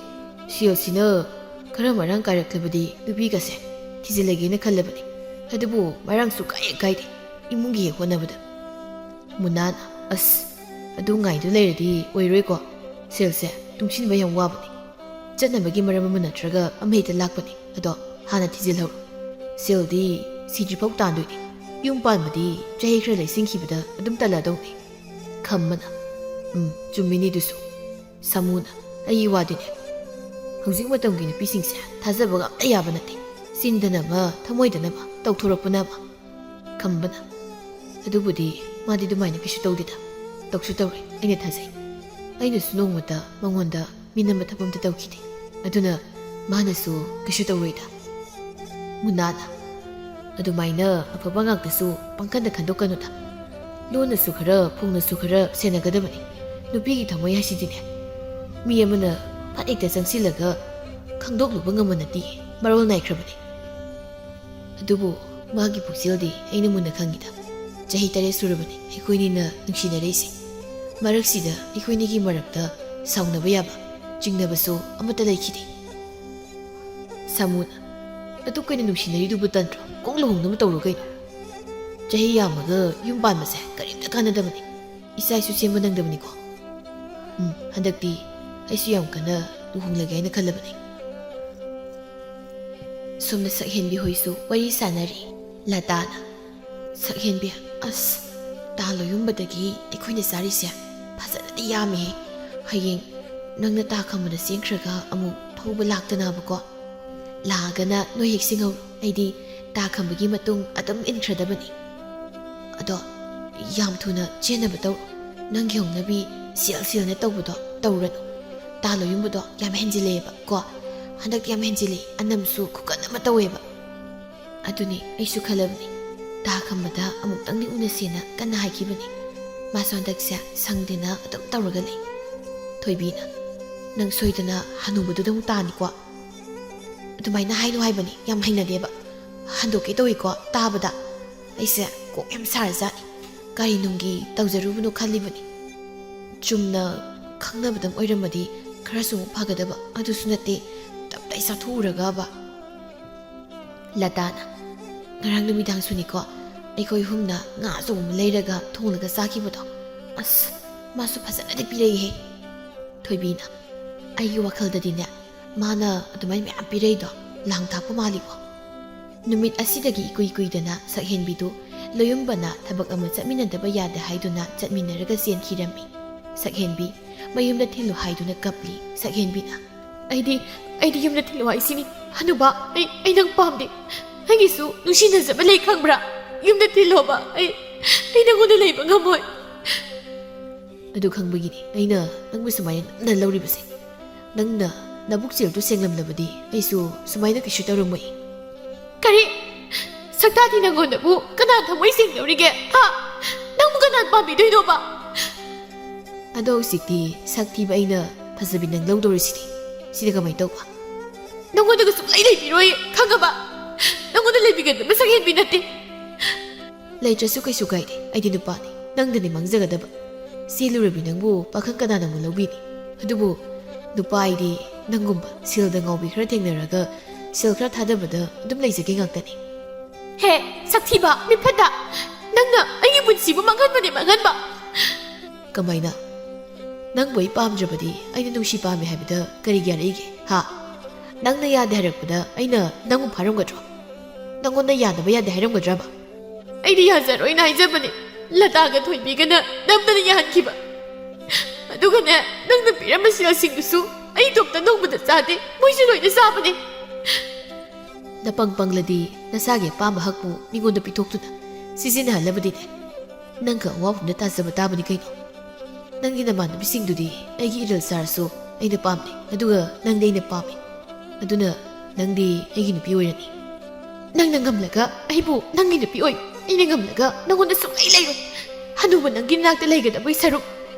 ꯁꯦꯜꯁꯤꯅ ꯈꯔ ꯃꯔꯥꯡ ꯀꯥꯏꯔꯛꯂꯕꯗꯤ ꯅꯨꯄꯤꯒꯁꯦ ꯊꯤꯖꯤꯜꯂꯒꯦꯅ ꯈꯜꯂꯕꯅꯤ꯫ ꯑꯗꯨꯕꯨ ꯃꯔꯥꯡ ꯁꯨꯛꯀꯥꯏ ꯍꯦꯛ ꯀꯥꯏꯗꯦ ꯏꯃꯨꯡꯒꯤ ꯍꯦꯛ ꯍꯣꯠꯅꯕꯗ꯫" ꯃꯨꯅꯥꯅ, "ꯑꯁ, ꯑꯗꯨ ꯉꯥꯏꯗꯨ ꯂꯩꯔꯗꯤ ꯑꯣꯏꯔꯣꯏꯀꯣ꯫ ꯁꯦꯜꯁꯦ ꯇꯨꯡꯁꯤꯟꯕ ꯌꯥꯝ ꯋꯥꯕꯅꯤ꯫ ꯆꯠꯅꯕꯒꯤ ꯃꯔꯝ ꯑꯃ ꯅꯠꯇ꯭ꯔꯒ ꯑꯃ ꯍꯦꯛꯇ ꯂꯥꯛꯄꯅꯤ꯫ ꯑꯗꯣ ꯍꯥꯟꯅ ꯊꯤꯖꯤꯜꯍꯧꯔꯣ꯫ ꯁꯦꯜꯗꯤ ꯁꯤꯗ꯭ꯔꯤꯐꯥꯎ ꯇꯥꯟꯗꯣꯏꯅꯤ꯫ ꯌꯨꯝ ꯄꯥꯟꯕꯗꯤ ꯆꯍꯤ ꯈꯔ ꯂꯩꯁꯤꯟꯈꯤꯕꯗ ꯑꯗꯨꯝ ꯇꯜꯂꯛꯑꯗꯧꯅꯤ꯫" ꯈꯝꯕꯅ, "ꯎꯝ, ꯆꯨꯝꯃꯤꯅꯤ ꯑꯗꯨꯁꯨ꯫" ꯁꯥꯃꯨꯅ, "ꯑꯩꯒꯤ ꯋꯥꯗꯤꯅꯦ, ꯍꯧꯖꯤꯛ ꯃꯇꯝꯒꯤ ꯅꯨꯄꯤꯁꯤꯡꯁꯦ ꯊꯥꯖꯕꯒ ꯑꯝꯇ ꯌꯥꯕ ꯅꯠꯇꯦ꯫ ꯆꯤꯟꯗꯅ ꯑꯃ, ꯊꯃꯣꯏꯗꯅ ꯑꯃ, ꯇꯧꯊꯣꯔꯛꯄꯅ ꯑꯃ꯫" ꯈꯝꯕꯅ, "ꯑꯗꯨꯕꯨꯗꯤ ꯃꯥꯗꯤ ꯑꯗꯨꯃꯥꯏꯅ ꯀꯩꯁꯨ ꯇꯧꯗꯦꯗ꯫ ꯇꯧꯁꯨ ꯇꯧꯔꯣꯏ, ꯑꯩꯅ ꯊꯥꯖꯩ꯫ ꯑꯩꯅꯁꯨ ꯅꯣꯡꯃꯇ ꯃꯉꯣꯟꯗ ꯃꯤꯅꯝꯕ ꯊꯕꯛ ꯑꯝꯇ ꯇꯧꯈꯤꯗꯦ꯫ ꯑꯗꯨꯅ ꯃꯥꯅꯁꯨ ꯀꯩꯁꯨ ꯇꯧꯔꯣꯏꯗ꯫" ꯃꯨꯅꯥꯅ, "ꯑꯗꯨꯃꯥꯏꯅ ꯑꯐꯕ ꯉꯥꯛꯇꯁꯨ ꯄꯪꯈꯟꯗ ꯈꯟꯗꯣꯛꯀꯅꯨꯗ꯫ ꯂꯣꯟꯅꯁꯨ ꯈꯔ, ꯐꯣꯡꯅꯁꯨ ꯈꯔ ꯁꯦꯟꯅꯒꯗꯕꯅꯤ꯫ ꯅꯨꯄꯤꯒꯤ ꯊꯃꯣꯏ ꯍꯥꯏꯁꯤꯗꯤꯅꯦ, ꯃꯤ ꯑꯃꯅ ꯐꯠ ꯍꯦꯛꯇ ꯆꯪꯁꯤꯜꯂꯒ ꯈꯪꯗꯣꯛꯂꯨꯕ ꯉꯝꯕ ꯅꯠꯇꯦ, ꯃꯔꯣꯜ ꯅꯥꯏꯈ꯭ꯔꯕꯅꯤ꯫ ꯑꯗꯨꯕꯨ ꯃꯥꯒꯤ ꯄꯨꯛꯆꯦꯜꯗꯤ ꯑꯩꯅ ꯃꯨꯟꯅ ꯈꯪꯉꯤꯗ꯫ ꯆꯍꯤ ꯇꯔꯦꯠ ꯁꯨꯔꯕꯅꯤ ꯑꯩꯈꯣꯏꯅꯤꯅ ꯅꯨꯡꯁꯤꯅꯔꯛꯏꯁꯦ꯫ ꯃꯔꯛꯁꯤꯗ ꯑꯩꯈꯣꯏꯅꯤꯒꯤ ꯃꯔꯛꯇ ꯁꯥꯎꯅꯕ ꯌꯥꯕ, ꯆꯤꯡꯅꯕꯁꯨ ꯑꯃꯠꯇ ꯂꯩꯈꯤꯗꯦ꯫" ꯁꯥꯃꯨꯅ, "ꯑꯗꯨꯛ ꯀꯨꯏꯅ ꯅꯨꯡꯁꯤꯅꯔꯤꯗꯨꯕꯨ ꯇꯟꯗ꯭ꯔꯣ? ꯀꯣꯛ ꯂꯨꯍꯣꯡꯅꯕ ꯇꯧꯔꯣ ꯀꯩꯅꯣ꯫ ꯆꯍꯤ ꯌꯥꯝꯃꯒ ꯌꯨꯝ ꯄꯥꯟꯕꯁꯦ ꯀꯔꯤꯝꯇ ꯀꯥꯟꯅꯗꯕꯅꯤ꯫ ꯏꯆꯥ ꯏꯁꯨ ꯁꯦꯝꯕ ꯅꯪꯗꯕꯅꯤꯀꯣ꯫ ꯎꯝ, ꯍꯟꯗꯛꯇꯤ ꯑꯩꯁꯨ ꯌꯥꯝ ꯀꯟꯅ ꯂꯨꯍꯣꯡꯂꯒꯦ ꯍꯥꯏꯅ ꯈꯜꯂꯕꯅꯤ꯫ ꯁꯣꯝꯗ ꯁꯛꯍꯦꯟꯕꯤ ꯍꯣꯏꯁꯨ ꯋꯥꯔꯤ ꯁꯥꯟꯅꯔꯤ꯫ ꯂꯇꯥꯅ, "ꯁꯛꯍꯦꯟꯕꯤ, ꯑꯁ, ꯇꯥ ꯂꯣꯌꯨꯝꯕꯗꯒꯤ ꯑꯩꯈꯣꯏꯅ ꯆꯥꯔꯤꯁꯦ ꯐꯖꯅꯗꯤ ꯌꯥꯝꯃꯤꯍꯦ꯫ ꯍꯌꯦꯡ ꯅꯪꯅ ꯇꯥ ꯈꯝꯕꯗ ꯆꯦꯟꯈ꯭ꯔꯒ ꯑꯃꯨꯛ ꯊꯧꯕ ꯂꯥꯛꯇꯅꯕꯀꯣ, ꯂꯥꯛꯑꯒꯅ ꯅꯣꯏ ꯍꯦꯛ ꯁꯤꯡꯍꯧꯔꯣ꯫ ꯑꯩꯗꯤ ꯇꯥ ꯈꯝꯕꯒꯤ ꯃꯇꯨꯡ ꯑꯗꯨꯝ ꯏꯟꯈ꯭ꯔꯗꯕꯅꯤ꯫ ꯑꯗꯣ ꯌꯥꯝ ꯊꯨꯅ ꯆꯦꯟꯅꯕ ꯇꯧꯔꯣ꯫ ꯅꯪꯒꯤ ꯍꯧꯅꯕꯤ ꯁꯦꯜ ꯁꯦꯜꯅ ꯇꯧꯕꯗꯣ ꯇꯧꯔꯅꯨ꯫ ꯇꯥ ꯂꯣꯌꯨꯝꯕꯗꯣ ꯌꯥꯝ ꯍꯦꯟꯖꯤꯜꯂꯛꯑꯦꯕ ꯀꯣ꯫ ꯍꯟꯗꯛꯇꯤ ꯌꯥꯝ ꯍꯦꯟꯖꯤꯜꯂꯛꯑꯦ, ꯑꯅꯝꯁꯨ ꯈꯨꯀꯟ ꯑꯃ ꯇꯧꯋꯦꯕ꯫ ꯑꯗꯨꯅꯤ ꯑꯩꯁꯨ ꯈꯜꯂꯕꯅꯤ, ꯇꯥ ꯈꯝꯕꯗ ꯑꯃꯨꯛꯇꯪꯗꯤ ꯎꯅꯁꯦꯅ ꯀꯟꯅ ꯍꯥꯏꯈꯤꯕꯅꯤ꯫ ꯃꯥꯁꯨ ꯍꯟꯗꯛꯁꯦ ꯁꯪꯗꯦꯅ ꯑꯗꯨꯝ ꯇꯧꯔꯒ ꯂꯩ꯫" ꯊꯣꯏꯕꯤꯅ, "ꯅꯪ ꯁꯣꯏꯗꯅ ꯍꯅꯨꯕꯗꯨꯗ ꯑꯃꯨꯛ ꯇꯥꯅꯤꯀꯣ꯫ ꯑꯗꯨꯃꯥꯏꯅ ꯍꯥꯏꯅꯨ ꯍꯥꯏꯕꯅꯤ, ꯌꯥꯝ ꯍꯩꯅꯗꯦꯕ꯫ ꯍꯟꯗꯣꯛꯀꯦ ꯇꯧꯏꯀꯣ ꯇꯥꯕꯗ꯫ ꯑꯩꯁꯦ ꯀꯣꯛ ꯌꯥꯝ ꯁꯥꯔꯖꯥꯠꯅꯤ꯫ ꯀꯔꯤ ꯅꯨꯡꯒꯤ ꯇꯧꯖꯔꯨꯕꯅꯣ ꯈꯜꯂꯤꯕꯅꯤ꯫ ꯆꯨꯝꯅ ꯈꯪꯅꯕꯗꯪ ꯑꯣꯏꯔꯝꯃꯗꯤ ꯈꯔꯁꯨ ꯑꯃꯨꯛ ꯐꯒꯗꯕ꯫ ꯑꯗꯨꯁꯨ ꯅꯠꯇꯦ, ꯇꯞꯇꯥꯏ ꯆꯥꯊꯣꯛꯎꯔꯒꯕ꯫" ꯂꯇꯥꯅ, "ꯉꯔꯥꯡ ꯅꯨꯃꯤꯗꯥꯡꯁꯨꯅꯤꯀꯣ, ꯑꯩꯈꯣꯏ ꯑꯍꯨꯝꯅ ꯉꯥ ꯑꯆꯧꯕ ꯑꯃ ꯂꯩꯔꯒ ꯊꯣꯡꯂꯒ ꯆꯥꯈꯤꯕꯗꯣ꯫ ꯑꯁ, ꯃꯥꯁꯨ ꯐꯖꯅꯗꯤ ꯄꯤꯔꯛꯏꯍꯦ꯫" ꯊꯣꯏꯕꯤꯅ, "ꯑꯩꯒꯤ ꯋꯥꯈꯜꯗꯗꯤꯅꯦ, ꯃꯥꯅ ꯑꯗꯨꯃꯥꯏꯅ ꯃꯌꯥꯝ ꯄꯤꯔꯛꯏꯗꯣ ꯂꯥꯡ ꯊꯥꯛꯄ ꯃꯥꯜꯂꯤꯀꯣ꯫" ꯅꯨꯃꯤꯠ ꯑꯁꯤꯗꯒꯤ ꯏꯀꯨꯏ ꯀꯨꯏꯗꯅ ꯁꯛꯍꯦꯟꯕꯤꯗꯨ ꯂꯣꯌꯨꯝꯕꯅ ꯊꯕꯛ ꯑꯃ ꯆꯠꯃꯤꯟꯅꯗꯕ ꯌꯥꯗꯦ ꯍꯥꯏꯗꯨꯅ ꯆꯠꯃꯤꯟꯅꯔꯒ ꯆꯦꯟꯈꯤꯔꯝꯃꯤ꯫ ꯁꯛꯍꯦꯟꯕꯤ ꯃꯌꯨꯝꯗ ꯊꯤꯜꯂꯨ ꯍꯥꯏꯗꯨꯅ ꯀꯞꯂꯤ꯫ ꯁꯛꯍꯦꯟꯕꯤꯅ, "ꯑꯩꯗꯤ, ꯑꯩꯗꯤ ꯌꯨꯝꯗ ꯊꯤꯜꯂꯨ ꯍꯥꯏꯁꯤꯅꯤ꯫ ꯍꯅꯨꯕ, ꯑꯩ, ꯑꯩ ꯅꯪ ꯄꯥꯝꯗꯦ꯫ ꯑꯩꯒꯤꯁꯨ ꯅꯨꯡꯁꯤꯅꯖꯕ ꯂꯩ ꯈꯪꯕ꯭ꯔꯥ? ꯌꯨꯝꯗ ꯊꯤꯜꯂꯣꯕ꯫ ꯑꯩ, ꯑꯩ ꯅꯪꯉꯣꯟꯗ ꯂꯩꯕ ꯉꯝꯃꯣꯏ꯫" "ꯑꯗꯨ ꯈꯪꯕꯒꯤꯅꯤ ꯑꯩꯅ ꯅꯪꯕꯨ ꯁꯨꯃꯥꯏꯅ ꯉꯝꯅ ꯂꯧꯔꯤꯕꯁꯦ꯫ ꯅꯪꯅ ꯅꯕꯨꯛꯆꯦꯜꯗꯨ ꯁꯦꯡꯂꯝꯂꯕꯗꯤ ꯑꯩꯁꯨ ꯁꯨꯃꯥꯏꯅ ꯀꯩꯁꯨ ꯇꯧꯔꯝꯃꯣꯏ꯫" "ꯀꯔꯤ? ꯁꯛꯇꯥꯗꯤ ꯅꯪꯉꯣꯟꯗꯕꯨ ꯀꯅꯥ ꯊꯃꯣꯏ ꯁꯦꯡꯗꯧꯔꯤꯒꯦ? ꯍꯥ? ꯅꯪꯕꯨ ꯀꯅꯥ ꯄꯥꯝꯕꯤꯗꯣꯏꯅꯣꯕ?" "ꯑꯗꯣ ꯍꯧꯖꯤꯛꯇꯤ ꯁꯛ ꯊꯤꯕ ꯑꯩꯅ ꯐꯖꯕꯤ ꯅꯪ ꯂꯧꯗꯧꯔꯤꯁꯤꯗꯤ꯫ ꯁꯤꯗ ꯀꯃꯥꯏꯅ ꯇꯧꯕ?" "ꯅꯪꯉꯣꯟꯗꯒ ꯁꯨꯡꯂꯩ ꯂꯩꯕꯤꯔꯣꯏ, ꯈꯪꯉꯕ? ꯅꯪꯉꯣꯟꯗ ꯂꯩꯕꯤꯒꯗꯕ ꯁꯛꯍꯦꯟꯕꯤ ꯅꯠꯇꯦ꯫" "ꯂꯩꯇ꯭ꯔꯁꯨ ꯀꯩꯁꯨ ꯀꯥꯏꯗꯦ, ꯑꯩꯗꯤ ꯅꯨꯄꯥꯅꯤ, ꯅꯪꯗꯅꯤ ꯃꯥꯡꯖꯒꯗꯕ꯫ ꯆꯦꯜꯂꯨꯔꯕꯤ ꯅꯪꯕꯨ ꯄꯥꯈꯪ ꯀꯅꯥꯅ ꯑꯃꯨꯛ ꯂꯧꯕꯤꯅꯤ? ꯑꯗꯨꯕꯨ ꯅꯨꯄꯥ ꯑꯩꯗꯤ ꯅꯪꯒꯨꯝꯕ ꯁꯦꯜꯗ ꯉꯥꯎꯕꯤ ꯈꯔ ꯊꯦꯡꯅꯔꯒ ꯁꯦꯜ ꯈꯔ ꯊꯥꯗꯕꯗ ꯑꯗꯨꯝ ꯂꯩꯖꯒꯦ ꯉꯥꯛꯇꯅꯤ꯫" "ꯍꯦ, ꯁꯛꯊꯤꯕ, ꯃꯤꯐꯠꯇ! ꯅꯪꯅ ꯑꯩꯒꯤ ꯄꯨꯟꯁꯤꯕꯨ ꯃꯥꯡꯍꯟꯕꯅꯦ, ꯃꯥꯡꯍꯟꯕ!" "ꯀꯃꯥꯏꯅ? ꯅꯪꯕꯨ ꯑꯩ ꯄꯥꯝꯗ꯭ꯔꯕꯗꯤ ꯑꯩꯅ ꯅꯨꯡꯁꯤ ꯄꯥꯝꯃꯤ ꯍꯥꯏꯕꯗ ꯀꯔꯤꯒꯤ ꯌꯥꯔꯛꯏꯒꯦ? ꯍꯥ? ꯅꯪꯅ ꯌꯥꯗꯦ ꯍꯥꯏꯔꯛꯄꯗ ꯑꯩꯅ ꯅꯪꯕꯨ ꯐꯥꯔꯝꯒꯗ꯭ꯔꯣ? ꯅꯪꯉꯣꯟꯗ ꯌꯥꯗꯕ ꯌꯥꯗꯦ ꯍꯥꯏꯔꯝꯒꯗ꯭ꯔꯕ? ꯑꯩꯗꯤ ꯌꯥꯖꯔꯣꯏꯅ ꯍꯥꯏꯖꯕꯅꯦ꯫ ꯂꯇꯥꯒ ꯊꯣꯏꯕꯤꯒꯅ ꯅꯝꯗꯅ ꯌꯥꯍꯟꯈꯤꯕ꯫ ꯑꯗꯨꯒꯅꯦ, ꯅꯪꯅ ꯄꯤꯔꯝꯕ ꯁꯦꯜꯁꯤꯡꯗꯨꯁꯨ ꯑꯩ ꯏꯇꯣꯝꯇ ꯅꯣꯡꯃꯗ ꯆꯥꯗꯦ, ꯃꯣꯏꯁꯨ ꯂꯣꯏꯅ ꯆꯥꯕꯅꯦ꯫ ꯅꯄꯪ ꯄꯪꯂꯗꯤ ꯅꯁꯥꯒꯤ ꯑꯄꯥꯝꯕ ꯍꯛꯄꯨ ꯃꯤꯉꯣꯟꯗ ꯄꯤꯊꯣꯛꯇꯨꯅ ꯁꯤꯖꯤꯟꯅꯍꯜꯂꯕꯗꯤꯅꯦ, ꯅꯪꯒ ꯑꯋꯥꯐꯝꯗ ꯇꯥꯖꯕ ꯇꯥꯕꯅꯤ ꯀꯩꯅꯣ꯫ ꯅꯪꯒꯤ ꯅꯃꯥꯟꯅꯕꯤꯁꯤꯡꯗꯨꯗꯤ ꯑꯩꯒꯤ ꯏꯔꯜ ꯆꯥꯔꯁꯨ ꯑꯩꯅ ꯄꯥꯝꯗꯦ, ꯑꯗꯨꯒ ꯅꯪꯗꯤ ꯑꯩꯅ ꯄꯥꯝꯃꯤ꯫ ꯑꯗꯨꯅ ꯅꯪꯗꯤ ꯑꯩꯒꯤ ꯅꯨꯄꯤ ꯑꯣꯏꯔꯅꯤ꯫ ꯅꯪꯅ ꯉꯝꯂꯒ ꯑꯩꯕꯨ ꯅꯪꯒꯤ ꯅꯨꯄꯤ ꯑꯣꯏ, ꯑꯩꯅ ꯉꯝꯂꯒ ꯅꯪꯉꯣꯟꯗ ꯁꯨꯡꯂꯩ ꯂꯩꯔꯣꯏ꯫ ꯍꯅꯨꯕ ꯅꯪꯒꯤ ꯅꯥꯛꯇ ꯂꯩꯒꯗꯕꯒꯤ ꯁꯔꯨꯛ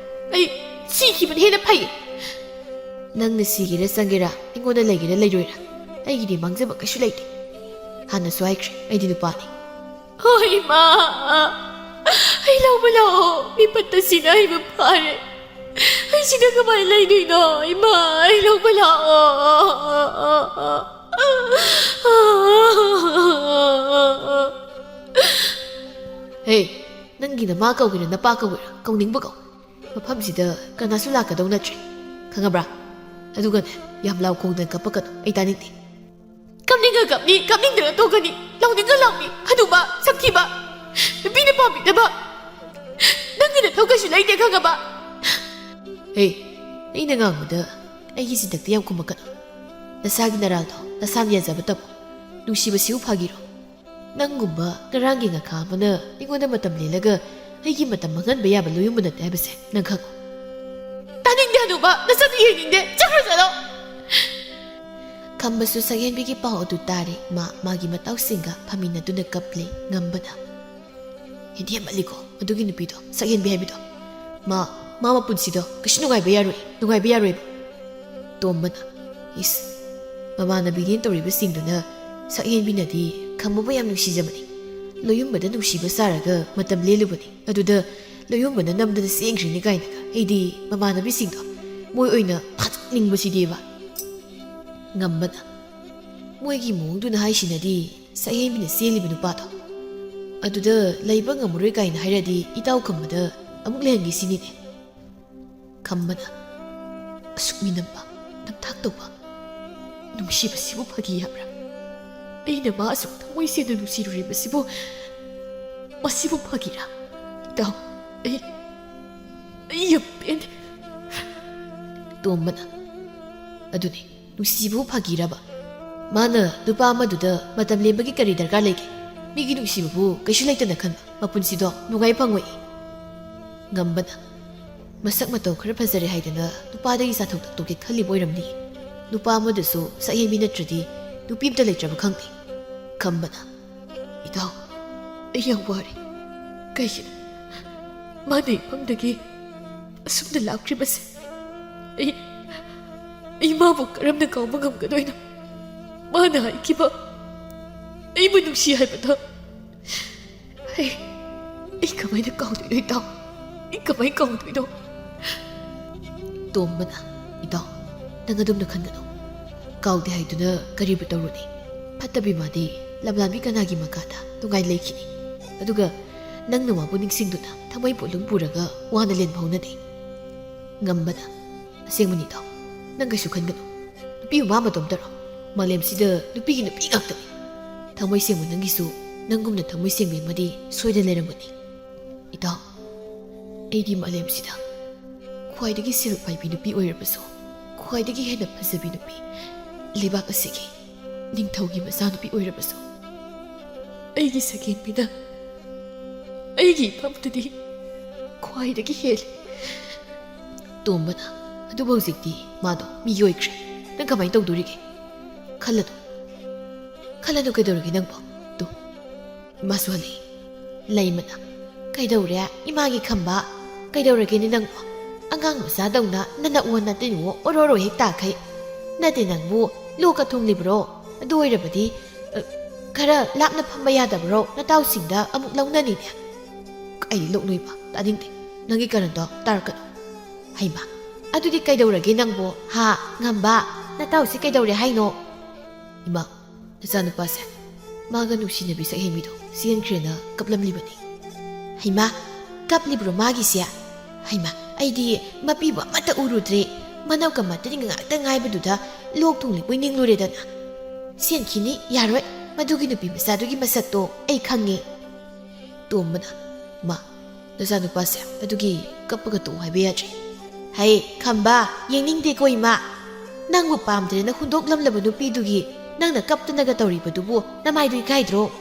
ꯑꯩ ꯁꯤꯈꯤꯕꯅ ꯍꯦꯟꯅ ꯐꯩ꯫ ꯅꯪꯅ ꯁꯤꯒꯦꯔꯥ ꯆꯪꯒꯦꯔꯥ, ꯑꯩꯉꯣꯟꯗ ꯂꯩꯒꯦꯔꯥ ꯂꯩꯔꯣꯏꯔꯥ, ꯑꯩꯒꯤꯗꯤ ꯃꯥꯡꯖꯕ ꯀꯩꯁꯨ ꯂꯩꯇꯦ꯫ ꯍꯥꯟꯅꯁꯨ ꯍꯥꯏꯈ꯭ꯔꯦ, ꯑꯩꯗꯤ ꯅꯨꯄꯥꯅꯤ꯫ ꯍꯣꯏ, ꯏꯃꯥ, ꯑꯩ ꯂꯧꯕ ꯂꯥꯛꯑꯣ꯫ ꯃꯤꯄꯠꯇ ꯁꯤꯅ ꯍꯩꯕ ꯐꯥꯔꯦ꯫ ꯑꯩ ꯁꯤꯗ ꯀꯃꯥꯏꯅ ꯂꯩꯗꯣꯏꯅꯣ? ꯏꯃꯥ, ꯑꯩ ꯂꯧꯕ ꯂꯥꯛꯑꯣ꯫ ꯍꯦ, ꯅꯪꯒꯤ ꯅꯃꯥ ꯀꯧꯒꯦꯔꯥ ꯅꯄꯥ ꯀꯧꯒꯦꯔꯥ, ꯀꯧꯅꯤꯡꯕ ꯀꯧ꯫ ꯃꯐꯝꯁꯤꯗ ꯀꯅꯥꯁꯨ ꯂꯥꯛꯀꯗꯧ ꯅꯠꯇ꯭ꯔꯦ, ꯈꯪꯉꯕ꯭ꯔꯥ? ꯑꯗꯨꯒꯅꯦ, ꯌꯥꯝ ꯂꯥꯎ ꯈꯣꯡꯗꯅ ꯀꯞꯄꯛꯀꯅꯨ, ꯑꯩ ꯇꯥꯅꯤꯡꯗꯦ꯫ ꯀꯞꯅꯤꯡꯉ ꯀꯞꯅꯤ, ꯀꯞꯅꯤꯡꯗ꯭ꯔꯒ ꯇꯣꯛꯀꯅꯤ꯫ ꯂꯥꯎꯅꯤꯡꯉ ꯂꯥꯎꯅꯤ, ꯍꯅꯨꯕ, ꯁꯛꯊꯤꯕ, ꯅꯨꯄꯤꯅ ꯄꯥꯝꯕꯤꯗꯕ꯫ ꯅꯪꯒꯤ ꯅꯊꯧ ꯀꯩꯁꯨ ꯂꯩꯇꯦ, ꯈꯪꯉꯕ? ꯍꯦ, ꯑꯩꯅ ꯉꯥꯡꯕꯗ ꯑꯩꯒꯤ ꯆꯤꯟꯊꯛꯇ ꯌꯥꯝ ꯈꯨꯝꯃꯛꯀꯅꯨ꯫ ꯅꯁꯥꯒꯤ ꯅꯔꯥꯜꯗꯣ ꯅꯁꯥꯅ ꯌꯥꯖꯕ ꯇꯝꯃꯨ꯫ ꯅꯨꯡꯁꯤꯕꯁꯤꯕꯨ ꯐꯥꯒꯤꯔꯣ? ꯅꯪꯒꯨꯝꯕ ꯉꯔꯥꯡꯒꯤ ꯉꯥꯈꯥ ꯑꯃꯅ ꯑꯩꯉꯣꯟꯗ ꯃꯇꯝ ꯂꯦꯜꯂꯒ ꯑꯩꯒꯤ ꯃꯇꯝ ꯃꯥꯡꯍꯟꯕ ꯌꯥꯕ ꯂꯣꯌꯨꯝꯕ ꯅꯠꯇꯦ ꯍꯥꯏꯕꯁꯦ ꯅꯪ ꯈꯪꯉꯨ꯫ ꯇꯥꯅꯤꯡꯗꯦ, ꯍꯅꯨꯕ, ꯅꯁꯛꯇꯨ ꯌꯦꯡꯅꯤꯡꯗꯦ, ꯆꯠꯈ꯭ꯔꯣ, ꯆꯠꯂꯣ꯫ ꯈꯝꯕꯁꯨ ꯁꯛꯍꯦꯟꯕꯤꯒꯤ ꯄꯥꯎ ꯑꯗꯨ ꯇꯥꯔꯦ꯫ ꯃꯥ ꯃꯥꯒꯤ ꯃꯇꯥꯎꯁꯤꯡꯒ ꯐꯝꯃꯤꯟꯅꯗꯨꯅ ꯀꯞꯂꯦ꯫ ꯉꯝꯕꯅ, "ꯍꯦꯟꯗꯤ ꯍꯦꯟꯃꯜꯂꯤꯀꯣ ꯑꯗꯨꯒꯤ ꯅꯨꯄꯤꯗꯣ, ꯁꯛꯍꯦꯟꯕꯤ ꯍꯥꯏꯕꯗꯣ꯫ ꯃꯥ, ꯃꯥ ꯃꯄꯨꯟꯁꯤꯗꯣ ꯀꯩꯁꯨ ꯅꯨꯡꯉꯥꯏꯕ ꯌꯥꯔꯣꯏ, ꯅꯨꯡꯉꯥꯏꯕ ꯌꯥꯔꯣꯏꯕ꯫" ꯇꯣꯝꯕꯅ, "ꯏꯁ, ꯃꯃꯥꯟꯅꯕꯤꯅꯦꯅ ꯇꯧꯔꯤꯕꯁꯤꯡꯗꯨꯅ ꯁꯛꯍꯦꯟꯕꯤꯅꯗꯤ ꯈꯝꯕꯕꯨ ꯌꯥꯝ ꯅꯨꯡꯁꯤꯖꯕꯅꯤ꯫ ꯂꯣꯌꯨꯝꯕꯗ ꯅꯨꯡꯁꯤꯕ ꯁꯥꯔꯒ ꯃꯇꯝ ꯂꯦꯜꯂꯨꯕꯅꯤ꯫ ꯑꯗꯨꯗ ꯂꯣꯌꯨꯝꯕꯅ ꯅꯝꯗꯅ ꯆꯦꯟꯈ꯭ꯔꯤꯅꯤ ꯀꯥꯏꯅꯒ꯫ ꯑꯩꯗꯤ ꯃꯃꯥꯟꯅꯕꯤꯁꯤꯡꯗꯣ ꯃꯣꯏ ꯑꯣꯏꯅ ꯐꯥꯖꯅꯤꯡꯕꯁꯤꯗꯤꯕ꯫" ꯉꯝꯕꯅ, "ꯃꯣꯏꯒꯤ ꯃꯑꯣꯡꯗꯨꯅ ꯍꯥꯏꯁꯤꯅꯗꯤ ꯁꯛꯍꯦꯟꯕꯤꯅ ꯆꯦꯜꯂꯤꯕ ꯅꯨꯄꯥꯗꯣ꯫ ꯑꯗꯨꯗ ꯂꯩꯕ ꯉꯝꯃꯔꯣꯏ ꯀꯥꯏꯅ ꯍꯥꯏꯔꯗꯤ ꯏꯇꯥꯎ ꯈꯝꯕꯗ ꯑꯃꯨꯛ ꯂꯩꯍꯟꯒꯦ ꯁꯤꯅꯤꯅꯦ꯫" ꯈꯝꯕꯅ, ꯑꯁꯨꯛ ꯃꯤꯅꯝꯕ, ꯅꯝꯊꯥꯛ ꯇꯧꯕ ꯅꯨꯡꯁꯤꯕꯁꯤꯕꯨ ꯐꯥꯒꯤ ꯍꯥꯏꯕ꯭ꯔꯥ? ꯑꯩꯅ ꯃꯥ ꯑꯁꯨꯛ ꯊꯃꯣꯏ ꯁꯦꯡꯅ ꯅꯨꯡꯁꯤꯔꯨꯔꯤꯕꯁꯤꯕꯨ ꯃꯁꯤꯕꯨ ꯐꯥꯒꯤꯔꯥ? ꯏꯇꯥꯎ, ꯑꯩ, ꯑꯩ ꯌꯥꯝ ꯄꯦꯟꯗꯦ꯫ ꯇꯣꯝꯕꯅ, ꯑꯗꯨꯅꯤ, ꯅꯨꯡꯁꯤꯕꯨ ꯐꯥꯒꯤꯔꯕ? ꯃꯥꯅ ꯅꯨꯄꯥ ꯑꯃꯗꯨꯗ ꯃꯇꯝ ꯂꯦꯟꯕꯒꯤ ꯀꯔꯤ ꯗꯔꯀꯥꯔ ꯂꯩꯒꯦ? ꯃꯤꯒꯤ ꯅꯨꯡꯁꯤꯕꯕꯨ ꯀꯩꯁꯨ ꯂꯩꯇꯅ ꯈꯟꯕ ꯃꯄꯨꯟꯁꯤꯗꯣ ꯅꯨꯡꯉꯥꯏ ꯐꯪꯉꯣꯏ꯫ ꯉꯝꯕꯅ, ꯃꯁꯛ ꯃꯇꯧ ꯈꯔ ꯐꯖꯔꯦ ꯍꯥꯏꯗꯅ ꯅꯨꯄꯥꯗꯒꯤ ꯆꯥꯊꯣꯛ ꯇꯥꯛꯊꯣꯛꯀꯦ ꯈꯜꯂꯤꯕ ꯑꯣꯏꯔꯝꯅꯤ꯫ ꯅꯨꯄꯥ ꯑꯃꯗꯨꯁꯨ ꯁꯛꯍꯦꯟꯕꯤ ꯅꯠꯇ꯭ꯔꯗꯤ ꯅꯨꯄꯤ ꯑꯝꯇ ꯂꯩꯇ꯭ꯔꯕ ꯈꯪꯗꯦ꯫ ꯈꯝꯕꯅ, ꯏꯇꯥꯎ, ꯑꯩ ꯌꯥꯝ ꯋꯥꯔꯦ꯫ ꯀꯩꯒꯤꯅꯣ ꯃꯥꯅ ꯏꯐꯝꯗꯒꯤ ꯑꯁꯨꯝꯅ ꯂꯥꯛꯈ꯭ꯔꯤꯕꯁꯦ? ꯑꯩ, ꯑꯩ ꯃꯥꯕꯨ ꯀꯔꯝꯅ ꯀꯥꯎꯕ ꯉꯝꯒꯗꯣꯏꯅꯣ? ꯃꯥꯅ ꯍꯥꯏꯈꯤꯕ ꯑꯩꯕꯨ ꯅꯨꯡꯁꯤ ꯍꯥꯏꯕꯗꯣ ꯑꯩ, ꯑꯩ ꯀꯃꯥꯏꯅ ꯀꯥꯎꯗꯣꯏꯅꯣ ꯏꯇꯥꯎ? ꯑꯩ ꯀꯃꯥꯏꯅ ꯀꯥꯎꯗꯣꯏꯅꯣ? ꯇꯣꯝꯕꯅ, ꯏꯇꯥꯎ, ꯅꯪ ꯑꯗꯨꯝꯅ ꯈꯟꯒꯅꯨ꯫ ꯀꯥꯎꯗꯦ ꯍꯥꯏꯗꯨꯅ ꯀꯔꯤꯕꯨ ꯇꯧꯔꯨꯅꯤ? ꯐꯠꯇꯕꯤ ꯃꯥꯗꯤ ꯂꯝꯂꯥꯟꯕꯤ ꯀꯅꯥꯒꯤ ꯃꯈꯥꯗ ꯅꯨꯡꯉꯥꯏ ꯂꯩꯈꯤꯅꯤ? ꯑꯗꯨꯒ ꯅꯪꯅ ꯃꯥꯕꯨ ꯅꯤꯡꯁꯤꯡꯗꯨꯅ ꯊꯃꯣꯏ ꯄꯣꯠꯂꯨꯝ ꯄꯨꯔꯒ ꯋꯥꯅ ꯂꯦꯟꯕ ꯍꯧꯅꯗꯦ꯫ ꯉꯝꯕꯅ, ꯑꯁꯦꯡꯕꯅꯤ ꯏꯇꯥꯎ, ꯅꯪ ꯀꯩꯁꯨ ꯈꯟꯒꯅꯨ꯫ ꯅꯨꯄꯤꯕꯨ ꯃꯥ ꯃꯇꯣꯝꯇꯔꯣ? ꯃꯥꯂꯦꯝꯁꯤꯗ ꯅꯨꯄꯤꯒꯤ ꯅꯨꯄꯤ ꯉꯥꯛꯇꯅꯤ꯫ ꯊꯃꯣꯏ ꯁꯦꯡꯕ ꯅꯪꯒꯤꯁꯨ ꯅꯪꯒꯨꯝꯅ ꯊꯃꯣꯏ ꯁꯦꯡꯕꯤ ꯑꯃꯗꯤ ꯁꯣꯏꯗꯅ ꯂꯩꯔꯝꯒꯅꯤ꯫ ꯏꯇꯥꯎ, ꯑꯩꯗꯤ ꯃꯥꯂꯦꯝꯁꯤꯗ ꯈ꯭ꯋꯥꯏꯗꯒꯤ ꯁꯦꯜ ꯄꯥꯏꯕꯤ ꯅꯨꯄꯤ ꯑꯣꯏꯔꯕꯁꯨ, ꯈ꯭ꯋꯥꯏꯗꯒꯤ ꯍꯦꯟꯅ ꯐꯖꯕꯤ ꯅꯨꯄꯤ, ꯂꯩꯕꯥꯛ ꯑꯁꯤꯒꯤ ꯅꯤꯡꯊꯧꯒꯤ ꯃꯆꯥꯅꯨꯄꯤ ꯑꯣꯏꯔꯕꯁꯨ, ꯑꯩꯒꯤ ꯁꯛꯍꯦꯟꯕꯤꯅ ꯑꯩꯒꯤ ꯏꯐꯝꯗꯗꯤ ꯈ꯭ꯋꯥꯏꯗꯒꯤ ꯍꯦꯜꯂꯤ꯫ ꯇꯣꯝꯕꯅ, ꯑꯗꯨꯕꯨ ꯍꯧꯖꯤꯛꯇꯤ ꯃꯥꯗꯣ ꯃꯤ ꯑꯣꯏꯈ꯭ꯔꯦ꯫ ꯅꯪ ꯀꯃꯥꯏꯅ ꯇꯧꯗꯣꯔꯤꯒꯦ? ꯈꯜꯂꯅꯨ꯫ ꯈꯜꯂꯅꯨ ꯀꯩꯗꯧꯔꯒꯦ ꯅꯪꯕꯣ? ꯇꯨ, ꯏꯃꯥꯁꯨ ꯍꯜꯂꯛꯏ꯫ ꯂꯩꯃꯅ, ꯀꯩꯗꯧꯔꯦ? ꯏꯃꯥꯒꯤ ꯈꯝꯕ, ꯀꯩꯗꯧꯔꯒꯦꯅꯦ ꯅꯪꯕꯣ? ꯑꯉꯥꯡ ꯃꯆꯥꯗꯧꯅ ꯅꯅꯛꯑꯣ ꯅꯇꯤꯟꯋꯣ ꯑꯣꯔꯣꯔꯣ ꯍꯦꯛ ꯇꯥꯈꯩ꯫ ꯅꯠꯇꯦ ꯅꯪꯕꯨ ꯂꯣꯛꯀ ꯊꯨꯡꯂꯤꯕ꯭ꯔꯣ? ꯑꯗꯨ ꯑꯣꯏꯔꯕꯗꯤ, ꯑ, ꯈꯔ ꯂꯥꯞꯅ ꯐꯝꯕ ꯌꯥꯗꯕ꯭ꯔꯣ? ꯅꯇꯥꯎꯁꯤꯡꯗ ꯑꯃꯨꯛ ꯂꯧꯅꯅꯤꯅꯦ꯫ ꯀꯩ ꯂꯣꯛꯅꯣꯏꯕ? ꯇꯥꯅꯤꯡꯗꯦ꯫ ꯅꯪꯒꯤ ꯀꯔꯟꯗꯣ ꯇꯥꯔꯛꯀꯅꯨ꯫ ꯍꯩꯃꯥ, ꯑꯗꯨꯗꯤ ꯀꯩꯗꯧꯔꯒꯦ ꯅꯪꯕꯣ? ꯍꯥ, ꯉꯝꯕ? ꯅꯇꯥꯎꯁꯤ ꯀꯩꯗꯧꯔꯦ ꯍꯥꯏꯅꯣ? ꯏꯃꯥ, ꯅꯆꯥꯅꯨꯄꯥꯁꯦ ꯃꯥꯒ ꯅꯨꯡꯁꯤꯅꯕꯤ ꯁꯛꯍꯦꯟꯕꯤꯗꯣ ꯆꯦꯟꯈ꯭ꯔꯦꯅ ꯀꯞꯂꯝꯂꯤꯕꯅꯤ꯫ ꯍꯩꯃꯥ, ꯀꯞꯂꯤꯕ꯭ꯔꯣ ꯃꯥꯒꯤꯁꯦ? ꯍꯩꯃꯥ, ꯑꯩꯗꯤ ꯃꯄꯤꯕꯨ ꯑꯃꯠꯇ ꯎꯔꯨꯗ꯭ꯔꯦ꯫ ꯃꯅꯞ ꯀꯃꯠꯇꯅꯤ ꯉꯥꯛꯇ ꯉꯥꯏꯕꯗꯨꯗ ꯂꯣꯛ ꯊꯨꯡꯂꯤꯕꯣꯏ ꯅꯤꯡꯂꯨꯔꯦꯗꯅ꯫ ꯁꯦꯟꯈꯤꯅꯤ, ꯌꯥꯔꯣꯏ꯫ ꯃꯗꯨꯒꯤ ꯅꯨꯄꯤ ꯃꯆꯥꯗꯨꯒꯤ ꯃꯁꯛꯇꯣ ꯑꯩ ꯈꯪꯉꯦ꯫ ꯇꯣꯝꯕꯅ, "ꯃꯥ, ꯅꯆꯥꯅꯨꯄꯥꯁꯦ ꯑꯗꯨꯒꯤ ꯀꯞꯄꯒ ꯇꯣꯛꯎ ꯍꯥꯏꯕ ꯌꯥꯗ꯭ꯔꯦ?" "ꯍꯩ, ꯈꯝꯕ, ꯌꯦꯡꯅꯤꯡꯗꯦꯀꯣ ꯏꯃꯥ꯫ ꯅꯪꯕꯨ ꯄꯥꯝꯗ꯭ꯔꯦꯅ ꯍꯨꯟꯗꯣꯛꯂꯝꯂꯕ ꯅꯨꯄꯤꯗꯨꯒꯤ ꯅꯪꯅ ꯀꯞꯇꯅꯒ ꯇꯧꯔꯤꯕꯗꯨꯕꯨ ꯅꯃꯥꯏꯗꯨ ꯏꯀꯥꯏꯗ꯭ꯔꯣ?"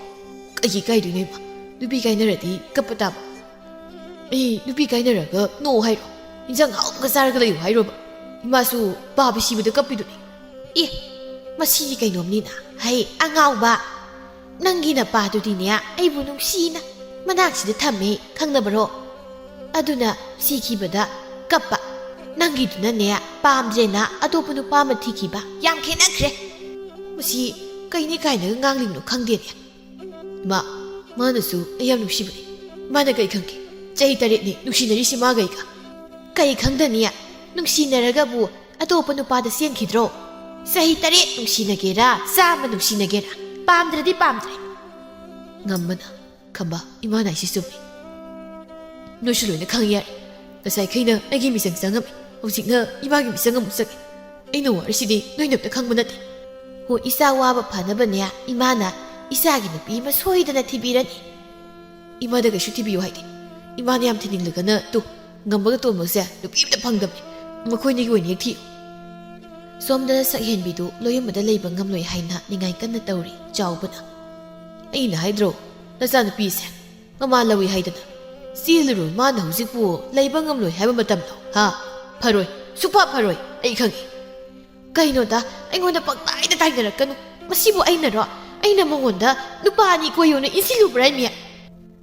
"ꯀꯩꯒꯤ ꯏꯀꯥꯏꯗꯣꯏꯅꯣ ꯏꯃꯥ? ꯅꯨꯄꯤ ꯀꯥꯏꯅꯔꯗꯤ ꯀꯞꯄ ꯇꯥꯕ꯫ ꯑꯩ ꯅꯨꯄꯤ ꯀꯥꯏꯅꯔꯒ ꯅꯣꯛꯑꯣ ꯍꯥꯏꯔꯣ? ꯏꯟꯖꯥꯡ ꯍꯥꯎꯕꯒ ꯆꯥꯔꯒ ꯂꯩꯌꯨ ꯍꯥꯏꯔꯣꯕ? ꯏꯃꯥꯁꯨ ꯄꯥꯕ ꯁꯤꯕꯗ ꯀꯞꯄꯤꯗꯨꯅꯤ꯫ ꯑꯦ, ꯃꯁꯤꯗꯤ ꯀꯩꯅꯣꯝꯅꯤꯅ꯫ ꯍꯩ, ꯑꯉꯥꯎꯕ! ꯅꯪꯒꯤ ꯅꯄꯥꯗꯨꯗꯤꯅꯦ ꯑꯩꯕꯨ ꯅꯨꯡꯁꯤꯅ ꯃꯅꯥꯛꯁꯤꯗ ꯊꯝꯃꯦ, ꯈꯪꯅꯕꯔꯣ? ꯑꯗꯨꯅ ꯁꯤꯈꯤꯕꯗ ꯀꯞꯄ꯫ ꯅꯪꯒꯤꯗꯨꯅꯅꯦ ꯄꯥꯝꯗ꯭ꯔꯦꯅ ꯑꯇꯣꯞꯄ ꯅꯨꯄꯥ ꯑꯃ ꯊꯤꯈꯤꯕ꯫ ꯌꯥꯝ ꯈꯦꯠꯅꯈ꯭ꯔꯦ꯫ ꯃꯁꯤ ꯀꯩꯅꯤ ꯀꯥꯏꯅꯒ ꯉꯥꯡꯂꯤꯕꯅꯣ ꯈꯪꯗꯦꯅꯦ꯫ ꯃꯥ, ꯃꯥꯅꯁꯨ ꯑꯩ ꯌꯥꯝ ꯅꯨꯡꯁꯤꯕꯅꯤ꯫ ꯃꯥꯅ ꯀꯩ ꯈꯪꯒꯦ? ꯆꯍꯤ ꯇꯔꯦꯠꯅꯤ ꯅꯨꯡꯁꯤꯅꯔꯤꯁꯤ ꯃꯥꯒ ꯑꯩꯒ꯫ ꯀꯩ ꯈꯪꯗꯅꯤ? ꯅꯨꯡꯁꯤꯅꯔꯒꯕꯨ ꯑꯇꯣꯞꯄ ꯅꯨꯄꯥꯗ ꯆꯦꯟꯈꯤꯗ꯭ꯔꯣ? ꯆꯍꯤ ꯇꯔꯦꯠ ꯅꯨꯡꯁꯤꯅꯒꯦꯔꯥ, ꯆꯥꯝꯃ ꯅꯨꯡꯁꯤꯅꯒꯦꯔꯥ, ꯄꯥꯝꯗ꯭ꯔꯗꯤ ꯄꯥꯝꯗ꯭ꯔꯦ꯫ ꯉꯝꯕꯅ, "ꯈꯝꯕ, ꯏꯃꯥꯅ ꯍꯥꯏꯁꯤ ꯆꯨꯝꯃꯤ꯫ ꯅꯣꯏꯁꯨ ꯂꯣꯏꯅ ꯈꯪꯉꯤ ꯌꯥꯔꯦ꯫ ꯉꯁꯥꯏꯈꯩꯅ ꯑꯩꯒꯤ ꯃꯤꯆꯪ ꯆꯪꯉꯝꯃꯤ, ꯍꯧꯖꯤꯛꯅ ꯏꯃꯥꯒꯤ ꯃꯤꯆꯪ ꯑꯃꯨꯛ ꯆꯪꯉꯤ꯫ ꯑꯩꯅ ꯋꯥꯔꯤꯁꯤꯗꯤ ꯅꯣꯏꯅ ꯑꯝꯇ ꯈꯪꯕ ꯅꯠꯇꯦ꯫ ꯍꯣ, ꯏꯆꯥ ꯋꯥꯕ ꯐꯅꯕꯅꯦ ꯏꯃꯥꯅ ꯏꯆꯥꯒꯤ ꯅꯨꯄꯤ ꯑꯃ ꯁꯣꯏꯗꯅ ꯊꯤꯕꯤꯔꯅꯤ꯫ ꯏꯃꯥꯗ ꯀꯩꯁꯨ ꯊꯤꯕꯤꯌꯨ ꯍꯥꯏꯗꯦ꯫ ꯏꯃꯥꯅ ꯌꯥꯝ ꯊꯤꯅꯤꯡꯂꯒꯅ ꯇꯨ, ꯉꯝꯕꯒ ꯇꯣꯝꯕꯒꯁꯦ ꯅꯨꯄꯤ ꯑꯝꯇ ꯐꯪꯗꯕꯅꯤ꯫ ꯃꯈꯣꯏꯅꯤꯒꯤ ꯑꯣꯏꯅ ꯍꯦꯛ ꯊꯤꯌꯨ꯫" ꯁꯣꯝꯗ ꯁꯛꯍꯦꯟꯕꯤꯗꯨ ꯂꯣꯏꯔꯝꯕꯗ ꯂꯩꯕ ꯉꯝꯂꯣꯏ ꯍꯥꯏꯅ ꯅꯤꯡꯉꯥꯏ ꯀꯟꯅ ꯇꯧꯔꯤ ꯆꯥꯎꯕꯅ꯫ "ꯑꯩꯅ ꯍꯥꯏꯗ꯭ꯔꯣ, ꯅꯆꯥꯅꯨꯄꯤꯁꯦ ꯃꯃꯥ ꯂꯧꯏ ꯍꯥꯏꯗꯅ꯫ ꯆꯦꯜꯂꯨꯔꯣ, ꯃꯥꯅ ꯍꯧꯖꯤꯛꯄꯨ ꯂꯩꯕ ꯉꯝꯂꯣꯏ ꯍꯥꯏꯕ ꯃꯇꯝꯂꯣ? ꯍꯥ? ꯐꯔꯣꯏ, ꯁꯨꯛꯐ ꯐꯔꯣꯏ, ꯑꯩ ꯈꯪꯉꯤ꯫" "ꯀꯩꯅꯣꯗ, ꯑꯩꯉꯣꯟꯗ ꯄꯪꯇꯥꯏꯗ ꯇꯥꯏꯅꯔꯛꯀꯅꯨ꯫ ꯃꯁꯤꯕꯨ ꯑꯩꯅꯔꯣ? ꯑꯩꯅ ꯃꯉꯣꯟꯗ ꯅꯨꯄꯥ ꯑꯅꯤ ꯀꯣꯏꯌꯣꯅ ꯏꯟꯁꯤꯜꯂꯨꯕ꯭ꯔꯥ ꯍꯥꯏꯃꯤ?"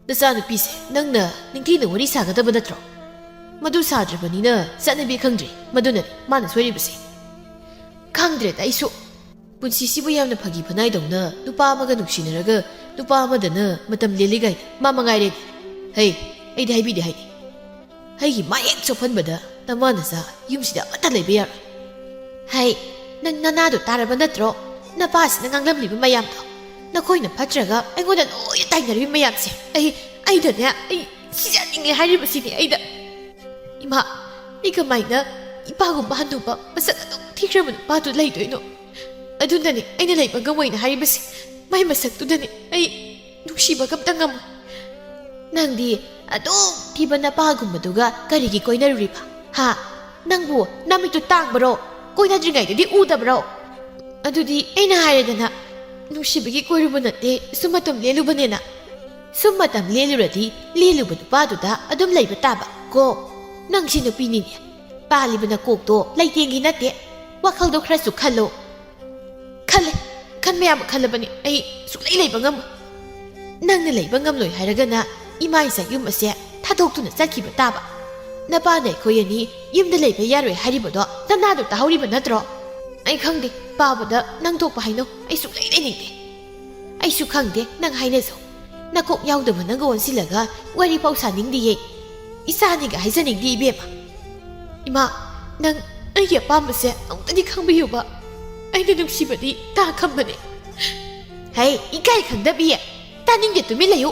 "ꯅꯆꯥꯅꯨꯄꯤꯁꯦ ꯅꯪꯅ ꯅꯤꯡꯊꯤꯅ ꯋꯥꯔꯤ ꯁꯥꯒꯗꯕ ꯅꯠꯇ꯭ꯔꯣ? ꯃꯗꯨ ꯁꯥꯗ꯭ꯔꯕꯅꯤꯅ ꯆꯠꯅꯕꯤ ꯈꯪꯗ꯭ꯔꯤ꯫ ꯃꯗꯨꯅꯅꯤ ꯃꯥꯅ ꯁꯣꯏꯔꯤꯕꯁꯦ꯫" "ꯈꯪꯗ꯭ꯔꯦꯗ ꯑꯩꯁꯨ꯫ ꯄꯨꯟꯁꯤꯁꯤꯕꯨ ꯌꯥꯝꯅ ꯐꯥꯒꯤ ꯐꯅꯥꯏꯗꯧꯅ ꯅꯨꯄꯥ ꯑꯃꯒ ꯅꯨꯡꯁꯤꯅꯔꯒ ꯅꯨꯄꯥ ꯑꯃꯗꯅ ꯃꯇꯝ ꯂꯦꯜꯂꯤ ꯀꯥꯏꯅ ꯃꯥ ꯃꯉꯥꯏꯔꯦꯅꯦ꯫ ꯍꯩ, ꯑꯩꯗꯤ ꯍꯥꯏꯕꯤꯗꯦ ꯍꯥꯏꯗꯤ꯫ ꯑꯩꯒꯤ ꯃꯥ ꯍꯦꯛ ꯆꯣꯞꯍꯟꯕꯗ ꯅꯃꯥ ꯅꯆꯥ ꯌꯨꯝꯁꯤꯗ ꯑꯃꯠꯇ ꯂꯩꯕ ꯌꯥꯔꯣꯏ꯫" "ꯍꯩ, ꯅꯪ ꯅꯅꯥꯗꯣ ꯇꯥꯔꯕ ꯅꯠꯇ꯭ꯔꯣ? ꯅꯄꯥꯁꯤꯅ ꯉꯥꯡꯂꯝꯂꯤꯕ ꯃꯌꯥꯝꯗꯣ꯫ ꯅꯈꯣꯏꯅ ꯐꯠꯇ꯭ꯔꯒ ꯑꯩꯉꯣꯟꯗ ꯂꯣꯏꯅ ꯇꯥꯏꯅꯔꯤꯕ ꯃꯌꯥꯝꯁꯦ꯫ ꯑꯩ, ꯑꯩꯗꯅꯦ, ꯑꯩ ꯁꯤꯖꯅꯤꯡꯉꯦ ꯍꯥꯏꯔꯤꯕꯁꯤꯅꯤ ꯑꯩꯗ꯫" ꯏꯃꯥ, ꯑꯩ ꯀꯃꯥꯏꯅ ꯏꯄꯥꯒꯨꯝꯕ ꯍꯟꯅꯨꯕ ꯃꯁꯛ ꯑꯗꯨꯝ ꯊꯤꯈ꯭ꯔꯕ ꯅꯨꯄꯥꯗꯨ ꯂꯩꯗꯣꯏꯅꯣ? ꯑꯗꯨꯅꯅꯦ ꯑꯩꯅ ꯂꯩꯕ ꯉꯝꯃꯣꯏꯅ ꯍꯥꯏꯔꯤꯕꯁꯦ꯫ ꯃꯥꯏ ꯃꯁꯛꯇꯨꯗꯅꯦ ꯑꯩ ꯅꯨꯡꯁꯤꯕꯒ ꯑꯝꯇ ꯉꯝꯃꯣꯏ꯫ ꯅꯪꯗꯤ ꯑꯗꯨꯝ ꯊꯤꯕ ꯅꯄꯥꯒꯨꯝꯕꯗꯨꯒ ꯀꯔꯤꯒꯤ ꯀꯣꯏꯅꯔꯨꯔꯤꯕ? ꯍꯥ? ꯅꯪꯕꯨ ꯅꯃꯤꯠꯇꯨ ꯇꯥꯡꯕꯔꯣ? ꯀꯣꯏꯅꯗ꯭ꯔꯤꯉꯩꯗꯗꯤ ꯎꯗꯕ꯭ꯔꯣ? ꯑꯗꯨꯗꯤ ꯑꯩꯅ ꯍꯥꯏꯔꯦꯗꯅ, ꯅꯨꯡꯁꯤꯕꯒꯤ ꯀꯣꯏꯔꯨꯕ ꯅꯠꯇꯦ, ꯁꯨꯝ ꯃꯇꯝ ꯂꯦꯜꯂꯨꯕꯅꯦꯅ꯫ ꯁꯨꯝ ꯃꯇꯝ ꯂꯦꯜꯂꯨꯔꯗꯤ ꯂꯦꯜꯂꯨꯕ ꯅꯨꯄꯥꯗꯨꯗ ꯑꯗꯨꯝ ꯂꯩꯕ ꯇꯥꯕ ꯀꯣ꯫ ꯅꯪꯁꯤ ꯅꯨꯄꯤꯅꯤꯅꯦ, ꯄꯥꯜꯂꯤꯕ ꯅꯀꯣꯛꯇꯣ ꯂꯩꯇꯦꯡꯒꯤ ꯅꯠꯇꯦ꯫ ꯋꯥꯈꯜꯗꯣ ꯈꯔꯁꯨ ꯈꯜꯂꯣ꯫ ꯈꯜꯂꯦ, ꯈꯟꯕ ꯌꯥꯕ ꯈꯜꯂꯕꯅꯤ꯫ ꯑꯩ ꯁꯨꯛꯂꯩ ꯂꯩꯕ ꯉꯝꯃꯣꯏ꯫ ꯅꯪꯅ ꯂꯩꯕ ꯉꯝꯂꯣꯏ ꯍꯥꯏꯔꯒꯅ ꯏꯃꯥ ꯏꯆꯥ ꯌꯨꯝ ꯑꯁꯦ ꯊꯥꯗꯣꯛꯇꯨꯅ ꯆꯠꯈꯤꯕ ꯇꯥꯕ꯫ ꯅꯄꯥꯅ ꯑꯩꯈꯣꯏ ꯑꯅꯤ ꯌꯨꯝꯗ ꯂꯩꯕ ꯌꯥꯔꯣꯏ ꯍꯥꯏꯔꯤꯕꯗꯣ ꯅꯅꯥꯗꯣ ꯇꯥꯍꯧꯔꯤꯕ ꯅꯠꯇ꯭ꯔꯣ? ꯑꯩ ꯈꯪꯗꯦ, ꯄꯥꯕꯗ ꯅꯪ ꯊꯣꯛꯄ ꯍꯥꯏꯅꯧ꯫ ꯑꯩ ꯁꯨꯛꯂꯩ ꯂꯩꯅꯤꯡꯗꯦ꯫ ꯑꯩꯁꯨ ꯈꯪꯗꯦ, ꯅꯪ ꯍꯥꯏꯅꯖꯧ꯫ ꯅꯀꯣꯛ ꯌꯥꯎꯗꯕ ꯅꯪꯒ ꯑꯣꯟꯁꯤꯜꯂꯒ ꯋꯥꯔꯤ ꯐꯥꯎ ꯁꯥꯅꯤꯡꯗꯤꯌꯦ꯫ ꯏꯆꯥꯅꯤꯒ ꯍꯥꯏꯖꯅꯤꯡꯗꯦ, ꯏꯕꯦꯝꯃ꯫ ꯏꯃꯥ, ꯅꯪ ꯑꯩꯒꯤ ꯑꯄꯥꯝꯕꯁꯦ ꯑꯃꯨꯛꯇꯗꯤ ꯈꯪꯕꯤꯌꯨꯕ꯫ ꯑꯩꯅ ꯅꯨꯡꯁꯤꯕꯗꯤ ꯇꯥ ꯈꯝꯕꯅꯦ꯫ ꯍꯩ, ꯏꯀꯥꯏ ꯈꯪꯗꯕꯤ! ꯇꯥꯅꯤꯡꯗꯦ, ꯇꯨꯃꯤꯟ ꯂꯩꯌꯨ꯫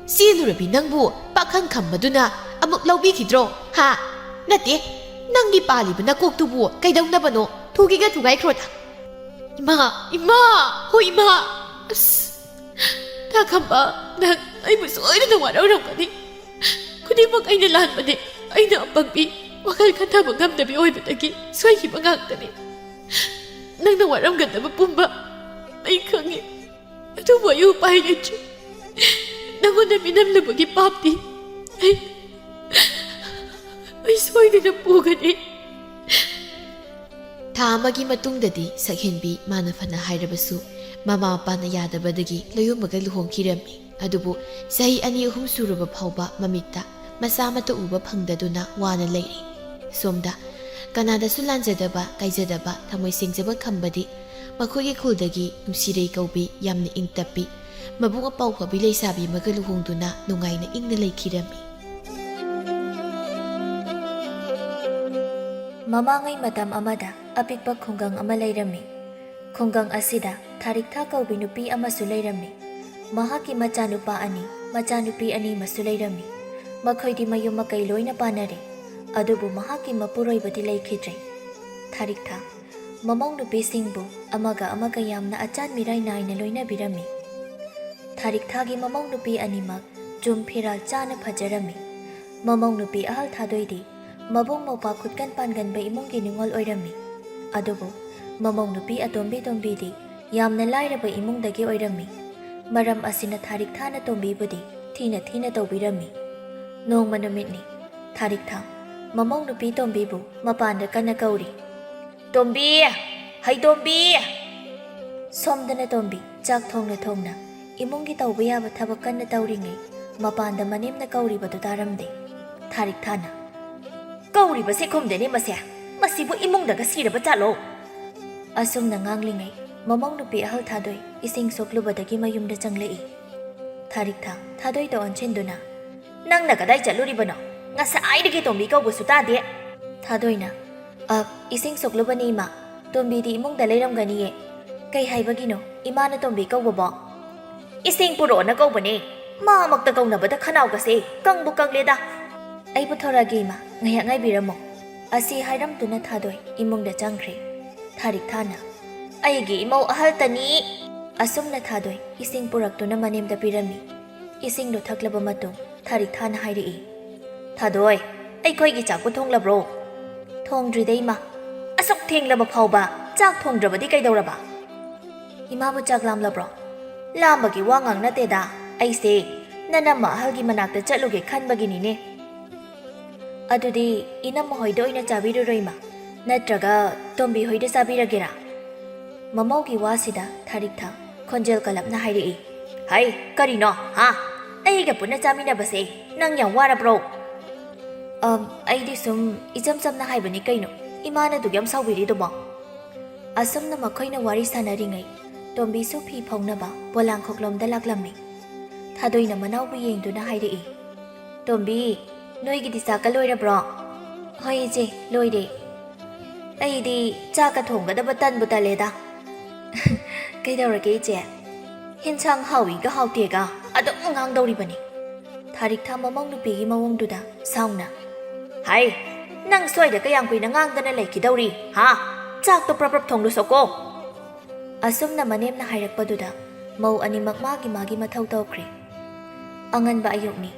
ꯆꯦꯜꯂꯨꯔꯕꯤ ꯅꯪꯕꯨ ꯄꯥꯈꯪ ꯈꯝꯕꯗꯨꯅ ꯑꯃꯨꯛ ꯂꯧꯕꯤꯈꯤꯗ꯭ꯔꯣ? ꯍꯥ? ꯅꯠꯇꯦ, ꯅꯪꯒꯤ ꯄꯥꯜꯂꯤꯕ ꯅꯀꯣꯛꯇꯨꯕꯨ ꯀꯩꯗꯧꯅꯕꯅꯣ? ꯊꯨꯒꯦꯒ ꯊꯨꯒꯥꯏꯈ꯭ꯔꯣꯗ꯫ ꯏꯃꯥ, ꯏꯃꯥ, ꯍꯣ ꯏꯃꯥ! ꯑꯁ, ꯇꯥ ꯈꯝꯕ, ꯅꯪ ꯑꯩꯕꯨ ꯁꯣꯏꯗꯅ ꯋꯥꯔꯧꯔꯝꯒꯅꯤ꯫ ꯈꯨꯗꯤꯡꯃꯛ ꯑꯩꯅ ꯂꯥꯟꯕꯅꯦ, ꯑꯩꯅ ꯑꯄꯪꯕꯤ, ꯋꯥꯈꯜ ꯈꯟꯊꯕ ꯉꯝꯗꯕꯤ ꯑꯣꯏꯕꯗꯒꯤ ꯁꯣꯏꯈꯤꯕ ꯉꯥꯛꯇꯅꯤ꯫ ꯅꯪꯅ ꯋꯥꯔꯝꯒꯗꯕ ꯄꯨꯝꯕ ꯑꯩ ꯈꯪꯉꯤ, ꯑꯗꯨꯕꯨ ꯑꯩ ꯎꯄꯥꯏ ꯂꯩꯇ꯭ꯔꯦ꯫ ꯅꯪꯉꯣꯟꯗ ꯃꯤꯅꯝꯂꯨꯕꯒꯤ ꯄꯥꯞꯇꯤ ꯑꯩ, ꯑꯩ ꯁꯣꯏꯗꯅ ꯄꯨꯒꯅꯤ꯫ ꯊꯥ ꯑꯃꯒꯤ ꯃꯇꯨꯡꯗꯗꯤ ꯁꯛꯍꯦꯟꯕꯤ ꯃꯥꯅ ꯐꯅ ꯍꯥꯏꯔꯕꯁꯨ ꯃꯃꯥ ꯃꯄꯥꯅ ꯌꯥꯗꯕꯗꯒꯤ ꯂꯣꯌꯨꯝꯕꯒ ꯂꯨꯍꯣꯡꯈꯤꯔꯝꯃꯤ꯫ ꯑꯗꯨꯕꯨ ꯆꯍꯤ ꯑꯅꯤ ꯑꯍꯨꯝ ꯁꯨꯔꯕ ꯐꯥꯎꯕ ꯃꯃꯤꯠꯇ ꯃꯆꯥ ꯑꯃꯠꯇ ꯎꯕ ꯐꯪꯗꯗꯨꯅ ꯋꯥꯅ ꯂꯩꯔꯤ꯫ ꯁꯣꯝꯗ ꯀꯅꯥꯗꯁꯨ ꯂꯥꯟꯖꯗꯕ, ꯀꯥꯏꯖꯗꯕ, ꯊꯃꯣꯏ ꯁꯦꯡꯖꯕ ꯈꯝꯕꯗꯤ ꯃꯈꯣꯏꯒꯤ ꯈꯨꯜꯗꯒꯤ ꯅꯨꯡꯁꯤꯔꯩ ꯀꯧꯕꯤ ꯌꯥꯝꯅ ꯏꯪ ꯇꯞꯄꯤ, ꯃꯕꯨꯡ ꯑꯄꯥꯎ ꯐꯕꯤ ꯂꯩꯁꯥꯕꯤ ꯑꯃꯒ ꯂꯨꯍꯣꯡꯗꯨꯅ ꯅꯨꯡꯉꯥꯏꯅ ꯏꯪꯅ ꯂꯩꯈꯤꯔꯝꯃꯤ꯫ ꯃꯃꯥꯡꯉꯩ ꯃꯇꯝ ꯑꯃꯗ ꯑꯄꯤꯛꯄ ꯈꯨꯡꯒꯪ ꯑꯃ ꯂꯩꯔꯝꯃꯤ꯫ ꯈꯨꯡꯒꯪ ꯑꯁꯤꯗ ꯊꯥꯔꯤꯛꯊꯥ ꯀꯧꯕꯤ ꯅꯨꯄꯤ ꯑꯃꯁꯨ ꯂꯩꯔꯝꯃꯤ꯫ ꯃꯍꯥꯛꯀꯤ ꯃꯆꯥꯅꯨꯄꯥ ꯑꯅꯤ, ꯃꯆꯥꯅꯨꯄꯤ ꯑꯅꯤ ꯑꯃꯁꯨ ꯂꯩꯔꯝꯃꯤ꯫ ꯃꯈꯣꯏꯗꯤ ꯃꯌꯨꯝ ꯃꯀꯩ ꯂꯣꯏꯅ ꯄꯥꯟꯅꯔꯦ꯫ ꯑꯗꯨꯕꯨ ꯃꯍꯥꯛꯀꯤ ꯃꯄꯨꯔꯣꯏꯕꯗꯤ ꯂꯩꯈꯤꯗ꯭ꯔꯦ꯫ ꯊꯥꯔꯤꯛꯊꯥ ꯃꯃꯧ ꯅꯨꯄꯤꯁꯤꯡꯕꯨ ꯑꯃꯒ ꯑꯃꯒ ꯌꯥꯝꯅ ꯑꯆꯥꯟ ꯃꯤꯔꯥꯏ ꯅꯥꯏꯅ ꯂꯣꯏꯅꯕꯤꯔꯝꯃꯤ꯫ ꯊꯥꯔꯤꯛꯊꯥꯒꯤ ꯃꯃꯧ ꯅꯨꯄꯤ ꯑꯅꯤꯃꯛ ꯆꯨꯝ ꯐꯤꯔꯥꯜ ꯆꯥꯅ ꯐꯖꯔꯝꯃꯤ꯫ ꯃꯃꯧ ꯅꯨꯄꯤ ꯑꯍꯜ ꯊꯥꯗꯣꯏꯗꯤ ꯃꯕꯨꯡ ꯃꯧꯄ꯭ꯋꯥ ꯈꯨꯠꯀꯟ ꯄꯥꯟꯒꯟꯕ ꯏꯃꯨꯡꯒꯤ ꯅꯤꯉꯣꯜ ꯑꯣꯏꯔꯝꯃꯤ꯫ ꯑꯗꯨꯕꯨ ꯃꯃꯧ ꯅꯨꯄꯤ ꯑꯇꯣꯝꯕꯤ ꯇꯣꯝꯕꯤꯗꯤ ꯌꯥꯝꯅ ꯂꯥꯏꯔꯕ ꯏꯃꯨꯡꯗꯒꯤ ꯑꯣꯏꯔꯝꯃꯤ꯫ ꯃꯔꯝ ꯑꯁꯤꯅ ꯊꯥꯔꯤꯛꯊꯥꯅ ꯇꯣꯝꯕꯤꯕꯨꯗꯤ ꯊꯤꯅ ꯊꯤꯅ ꯇꯧꯕꯤꯔꯝꯃꯤ꯫ ꯅꯣꯡꯃ ꯅꯨꯃꯤꯠꯅꯤ꯫ ꯊꯥꯔꯤꯛꯊꯥ ꯃꯃꯧ ꯅꯨꯄꯤ ꯇꯣꯝꯕꯤꯕꯨ ꯃꯄꯥꯟꯗ ꯀꯟꯅ ꯀꯧꯔꯤ꯫ "ꯇꯣꯝꯕꯤ! ꯍꯩ ꯇꯣꯝꯕꯤ!" ꯁꯣꯝꯗꯅ ꯇꯣꯝꯕꯤ ꯆꯥꯛ ꯊꯣꯡꯅ ꯊꯣꯡꯅ ꯏꯃꯨꯡꯒꯤ ꯇꯧꯕ ꯌꯥꯕ ꯊꯕꯛ ꯀꯟꯅ ꯇꯧꯔꯤꯉꯩ, ꯃꯄꯥꯟꯗ ꯃꯅꯦꯝꯅ ꯀꯧꯔꯤꯕꯗꯨ ꯇꯥꯔꯝꯗꯦ꯫ ꯊꯥꯔꯤꯛꯊꯥꯅ, "ꯀꯧꯔꯤꯕꯁꯦ ꯈꯨꯝꯗꯦꯅꯦ ꯃꯁꯦ꯫ ꯃꯁꯤꯕꯨ ꯏꯃꯨꯡꯗꯒ ꯁꯤꯔꯕ ꯖꯥꯠꯂꯣ?" ꯑꯁꯨꯝꯅ ꯉꯥꯡꯂꯤꯉꯩ, ꯃꯃꯧ ꯅꯨꯄꯤ ꯑꯍꯜ ꯊꯥꯗꯣꯏ ꯏꯁꯤꯡ ꯁꯣꯛꯂꯨꯕꯗꯒꯤ ꯃꯌꯨꯝꯗ ꯆꯪꯂꯛꯏ꯫ ꯊꯥꯔꯤꯛꯊꯥ ꯊꯥꯗꯣꯏꯗ ꯑꯣꯟꯁꯤꯟꯗꯨꯅ, "ꯅꯪꯅ ꯀꯗꯥꯏ ꯆꯠꯂꯨꯔꯤꯕꯅꯣ? ꯉꯁꯥꯏꯗꯒꯤ ꯇꯣꯝꯕꯤ ꯀꯧꯕꯁꯨ ꯇꯥꯗꯦ꯫" ꯊꯥꯗꯣꯏꯅ, "ꯑ, ꯏꯁꯤꯡ ꯁꯣꯛꯂꯨꯕꯅꯤ, ꯏꯃꯥ꯫ ꯇꯣꯝꯕꯤꯗꯤ ꯏꯃꯨꯡꯗ ꯂꯩꯔꯝꯒꯅꯤꯌꯦ꯫ ꯀꯩ ꯍꯥꯏꯕꯒꯤꯅꯣ ꯏꯃꯥꯅ ꯇꯣꯝꯕꯤ ꯀꯧꯕꯕꯣ?" "ꯏꯁꯤꯡ ꯄꯨꯔꯛꯑꯣꯅ ꯀꯧꯕꯅꯦ꯫ ꯃꯥꯃꯛꯇ ꯀꯧꯅꯕꯗ ꯈꯅꯥꯎꯒꯁꯦ ꯀꯪꯕꯨ ꯀꯪꯂꯦꯗ꯫" "ꯑꯩ ꯄꯨꯊꯣꯔꯛꯑꯒꯦ, ꯏꯃꯥ, ꯉꯥꯏꯍꯥꯛ ꯉꯥꯏꯕꯤꯔꯝꯃꯣ꯫" ꯑꯁꯤ ꯍꯥꯏꯔꯝꯗꯨꯅ ꯊꯥꯗꯣꯏ ꯏꯃꯨꯡꯗ ꯆꯪꯈ꯭ꯔꯦ꯫ ꯊꯥꯔꯤꯛꯊꯥꯅ, "ꯑꯩꯒꯤ ꯏꯃꯧ ꯑꯍꯜꯇꯅꯤ꯫" ꯑꯁꯨꯝꯅ ꯊꯥꯗꯣꯏ ꯏꯁꯤꯡ ꯄꯨꯔꯛꯇꯨꯅ ꯃꯅꯦꯝꯗ ꯄꯤꯔꯝꯃꯤ꯫ ꯏꯁꯤꯡꯗꯨ ꯊꯛꯂꯕ ꯃꯇꯨꯡ ꯊꯥꯔꯤꯛꯊꯥꯅ ꯍꯥꯏꯔꯛꯏ, "ꯊꯥꯗꯣꯏ, ꯑꯩꯈꯣꯏꯒꯤ ꯆꯥꯛꯄꯨ ꯊꯣꯡꯂꯕ꯭ꯔꯣ?" "ꯊꯣꯡꯗ꯭ꯔꯤꯗ, ꯏꯃꯥ꯫" "ꯑꯁꯨꯛ ꯊꯦꯡꯂꯕ ꯐꯥꯎꯕ ꯆꯥꯛ ꯊꯣꯡꯗ꯭ꯔꯕꯗꯤ ꯀꯩꯗꯧꯔꯕ?" "ꯏꯃꯥꯕꯨ ꯆꯥꯛ ꯂꯥꯝꯂꯕ꯭ꯔꯣ?" "ꯂꯥꯝꯕꯒꯤ ꯋꯥ ꯉꯥꯡ ꯅꯠꯇꯦꯗ꯫ ꯑꯩꯁꯦ ꯅꯅꯝꯃ ꯑꯍꯜꯒꯤ ꯃꯅꯥꯛꯇ ꯆꯠꯂꯨꯒꯦ ꯈꯟꯕꯒꯤꯅꯤꯅꯦ꯫" "ꯑꯗꯨꯗꯤ ꯏꯅꯝꯃ ꯍꯣꯏꯗ ꯑꯣꯏꯅ ꯆꯥꯕꯤꯔꯨꯔꯣ, ꯏꯃꯥ꯫ ꯅꯠꯇ꯭ꯔꯒ ꯇꯣꯝꯕꯤ ꯍꯣꯏꯗ ꯆꯥꯕꯤꯔꯒꯦꯔꯥ?" ꯃꯃꯧꯒꯤ ꯋꯥꯁꯤꯗ ꯊꯥꯔꯤꯛꯊꯥ ꯈꯣꯟꯖꯦꯜ ꯀꯜꯂꯞꯅ ꯍꯥꯏꯔꯛꯏ, "ꯍꯩ, ꯀꯔꯤꯅꯣ, ꯍꯥ? ꯑꯩꯒ ꯄꯨꯟꯅ ꯆꯥꯃꯤꯟꯅꯕꯁꯦ ꯅꯪ ꯌꯥꯝ ꯋꯥꯔꯕ꯭ꯔꯣ?" "ꯑꯝ, ꯑꯩꯗꯤ ꯁꯨꯝ ꯏꯆꯝ ꯆꯝꯅ ꯍꯥꯏꯕꯅꯤ ꯀꯩꯅꯣ, ꯏꯃꯥꯅ ꯑꯗꯨꯛ ꯌꯥꯝ ꯁꯥꯎꯕꯤꯔꯤꯗꯨꯕꯣ?" ꯑꯁꯨꯝꯅ ꯃꯈꯣꯏꯅ ꯋꯥꯔꯤ ꯁꯥꯟꯅꯔꯤꯉꯩ, ꯇꯣꯝꯕꯤꯁꯨ ꯐꯤ ꯐꯧꯅꯕ ꯄꯣꯂꯥꯡꯈꯣꯛꯂꯣꯝꯗ ꯂꯥꯛꯂꯝꯃꯤ꯫ ꯊꯥꯗꯣꯏꯅ ꯃꯅꯥꯎꯕꯨ ꯌꯦꯡꯗꯨꯅ ꯍꯥꯏꯔꯛꯏ, "ꯇꯣꯝꯕꯤ, ꯅꯣꯏꯒꯤꯗꯤ ꯆꯥꯛꯀ ꯂꯣꯏꯔꯕ꯭ꯔꯣ?" "ꯍꯣꯏ ꯏꯆꯦ, ꯂꯣꯏꯔꯦ꯫" "ꯑꯩꯗꯤ ꯆꯥꯛꯀ ꯊꯣꯡꯒꯗꯕ ꯇꯟꯕꯨ ꯇꯜꯂꯦꯗ꯫" "ꯀꯩꯗꯧꯔꯒꯦ ꯏꯆꯦ?" "ꯍꯤꯟꯁꯥꯡ ꯍꯥꯎꯏꯒ ꯍꯥꯎꯇꯦꯒ ꯑꯗꯨꯝ ꯉꯥꯡꯗꯧꯔꯤꯕꯅꯤ꯫" ꯊꯥꯔꯤꯛꯊꯥ ꯃꯃꯧ ꯅꯨꯄꯤꯒꯤ ꯃꯑꯣꯡꯗꯨꯗ ꯁꯥꯎꯅ, ꯍꯥꯏ, ꯅꯪ ꯁ꯭ꯋꯥꯏꯗ ꯀꯌꯥꯝ ꯀꯨꯏꯅ ꯉꯥꯡꯗꯅ ꯂꯩꯈꯤꯗꯧꯔꯤ, ꯍꯥ? ꯆꯥꯛꯇꯣ ꯄ꯭ꯔꯞ ꯄ꯭ꯔꯞ ꯊꯣꯡꯂꯨꯁꯣꯀꯣ꯫ ꯑꯁꯨꯝꯅ ꯃꯅꯦꯝꯅ ꯍꯥꯏꯔꯛꯄꯗꯨꯗ ꯃꯧ ꯑꯅꯤꯃꯛ ꯃꯥꯒꯤ ꯃꯥꯒꯤ ꯃꯊꯧ ꯇꯧꯈ꯭ꯔꯦ꯫ ꯑꯉꯟꯕ ꯑꯌꯨꯛꯅꯤ꯫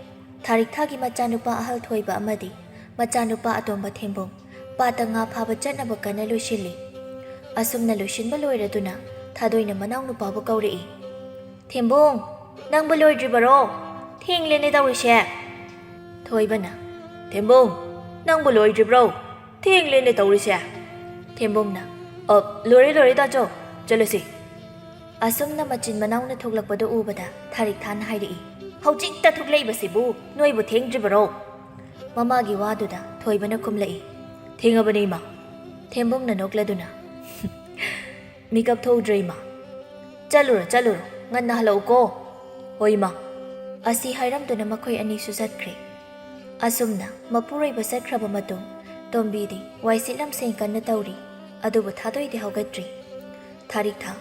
ꯊꯥꯔꯤꯛꯊꯥꯒꯤ ꯃꯆꯥꯅꯨꯄꯥ ꯑꯍꯜ ꯊꯣꯏꯕ ꯑꯃꯗꯤ ꯃꯆꯥꯅꯨꯄꯥ ꯑꯇꯣꯝꯕ ꯊꯦꯝꯕꯨꯡ ꯄꯥꯠꯇ ꯉꯥ ꯐꯥꯕ ꯆꯠꯅꯕ ꯀꯟꯅ ꯂꯣꯏꯁꯤꯜꯂꯤ꯫ ꯑꯁꯨꯝꯅ ꯂꯣꯏꯁꯤꯟꯕ ꯂꯣꯏꯔꯗꯨꯅ ꯊꯥꯗꯣꯏꯅ ꯃꯅꯥꯎꯅꯨꯄꯥꯕꯨ ꯀꯧꯔꯛꯏ꯫ "ꯊꯦꯝꯕꯨꯡ, ꯅꯪꯕꯨ ꯂꯣꯏꯗ꯭ꯔꯤꯕꯔꯣ? ꯊꯦꯡꯂꯦꯅꯦ ꯇꯧꯔꯤꯁꯦ꯫" ꯊꯣꯏꯕꯅ, "ꯊꯦꯝꯕꯨꯡ, ꯅꯪꯕꯨ ꯂꯣꯏꯗ꯭ꯔꯤꯕ꯭ꯔꯣ? ꯊꯦꯡꯂꯦꯅꯦ ꯇꯧꯔꯤꯁꯦ꯫" ꯊꯦꯝꯕꯨꯡꯅ, "ꯑ, ꯂꯣꯏꯔꯦ, ꯂꯣꯏꯔꯦ ꯇꯥꯆꯧ, ꯆꯠꯂꯁꯤ꯫" ꯑꯁꯨꯝꯅ ꯃꯆꯤꯟ ꯃꯅꯥꯎꯅ ꯊꯣꯛꯂꯛꯄꯗꯨ ꯎꯕꯗ ꯊꯥꯔꯤꯛꯊꯥꯅ ꯍꯥꯏꯔꯛꯏ, "ꯍꯧꯖꯤꯛꯇ ꯊꯣꯛꯂꯛꯏꯕꯁꯤꯕꯨ ꯅꯣꯏꯕꯨ ꯊꯦꯡꯗ꯭ꯔꯤꯕꯔꯣ?" ꯃꯃꯥꯒꯤ ꯋꯥꯗꯨꯗ ꯊꯣꯏꯕꯅ ꯈꯨꯝꯂꯛꯏ, "ꯊꯦꯡꯉꯕꯅꯦ ꯏꯃꯥ꯫" ꯊꯦꯝꯕꯨꯡꯅ ꯅꯣꯛꯂꯗꯨꯅ, "ꯃꯤꯀꯞ ꯊꯣꯛꯎꯗ꯭ꯔꯦ ꯏꯃꯥ꯫ ꯆꯠꯂꯨꯔꯣ, ꯆꯠꯂꯨꯔꯣ, ꯉꯟꯅ ꯍꯜꯂꯛꯎꯀꯣ꯫" "ꯍꯣꯏ ꯏꯃꯥ꯫" ꯑꯁꯤ ꯍꯥꯏꯔꯝꯗꯨꯅ ꯃꯈꯣꯏ ꯑꯅꯤꯁꯨ ꯆꯠꯈ꯭ꯔꯦ꯫ ꯑꯁꯨꯝꯅ ꯃꯄꯨꯔꯣꯏꯕ ꯆꯠꯈ꯭ꯔꯕ ꯃꯇꯨꯡ ꯇꯣꯝꯕꯤꯗꯤ ꯋꯥꯏ ꯁꯤꯠꯂꯝ ꯁꯦꯡ ꯀꯟꯅ ꯇꯧꯔꯤ, ꯑꯗꯨꯕꯨ ꯊꯥꯗꯣꯏꯗꯤ ꯍꯧꯒꯠꯇ꯭ꯔꯤ꯫ ꯊꯥꯔꯤꯛꯊꯥ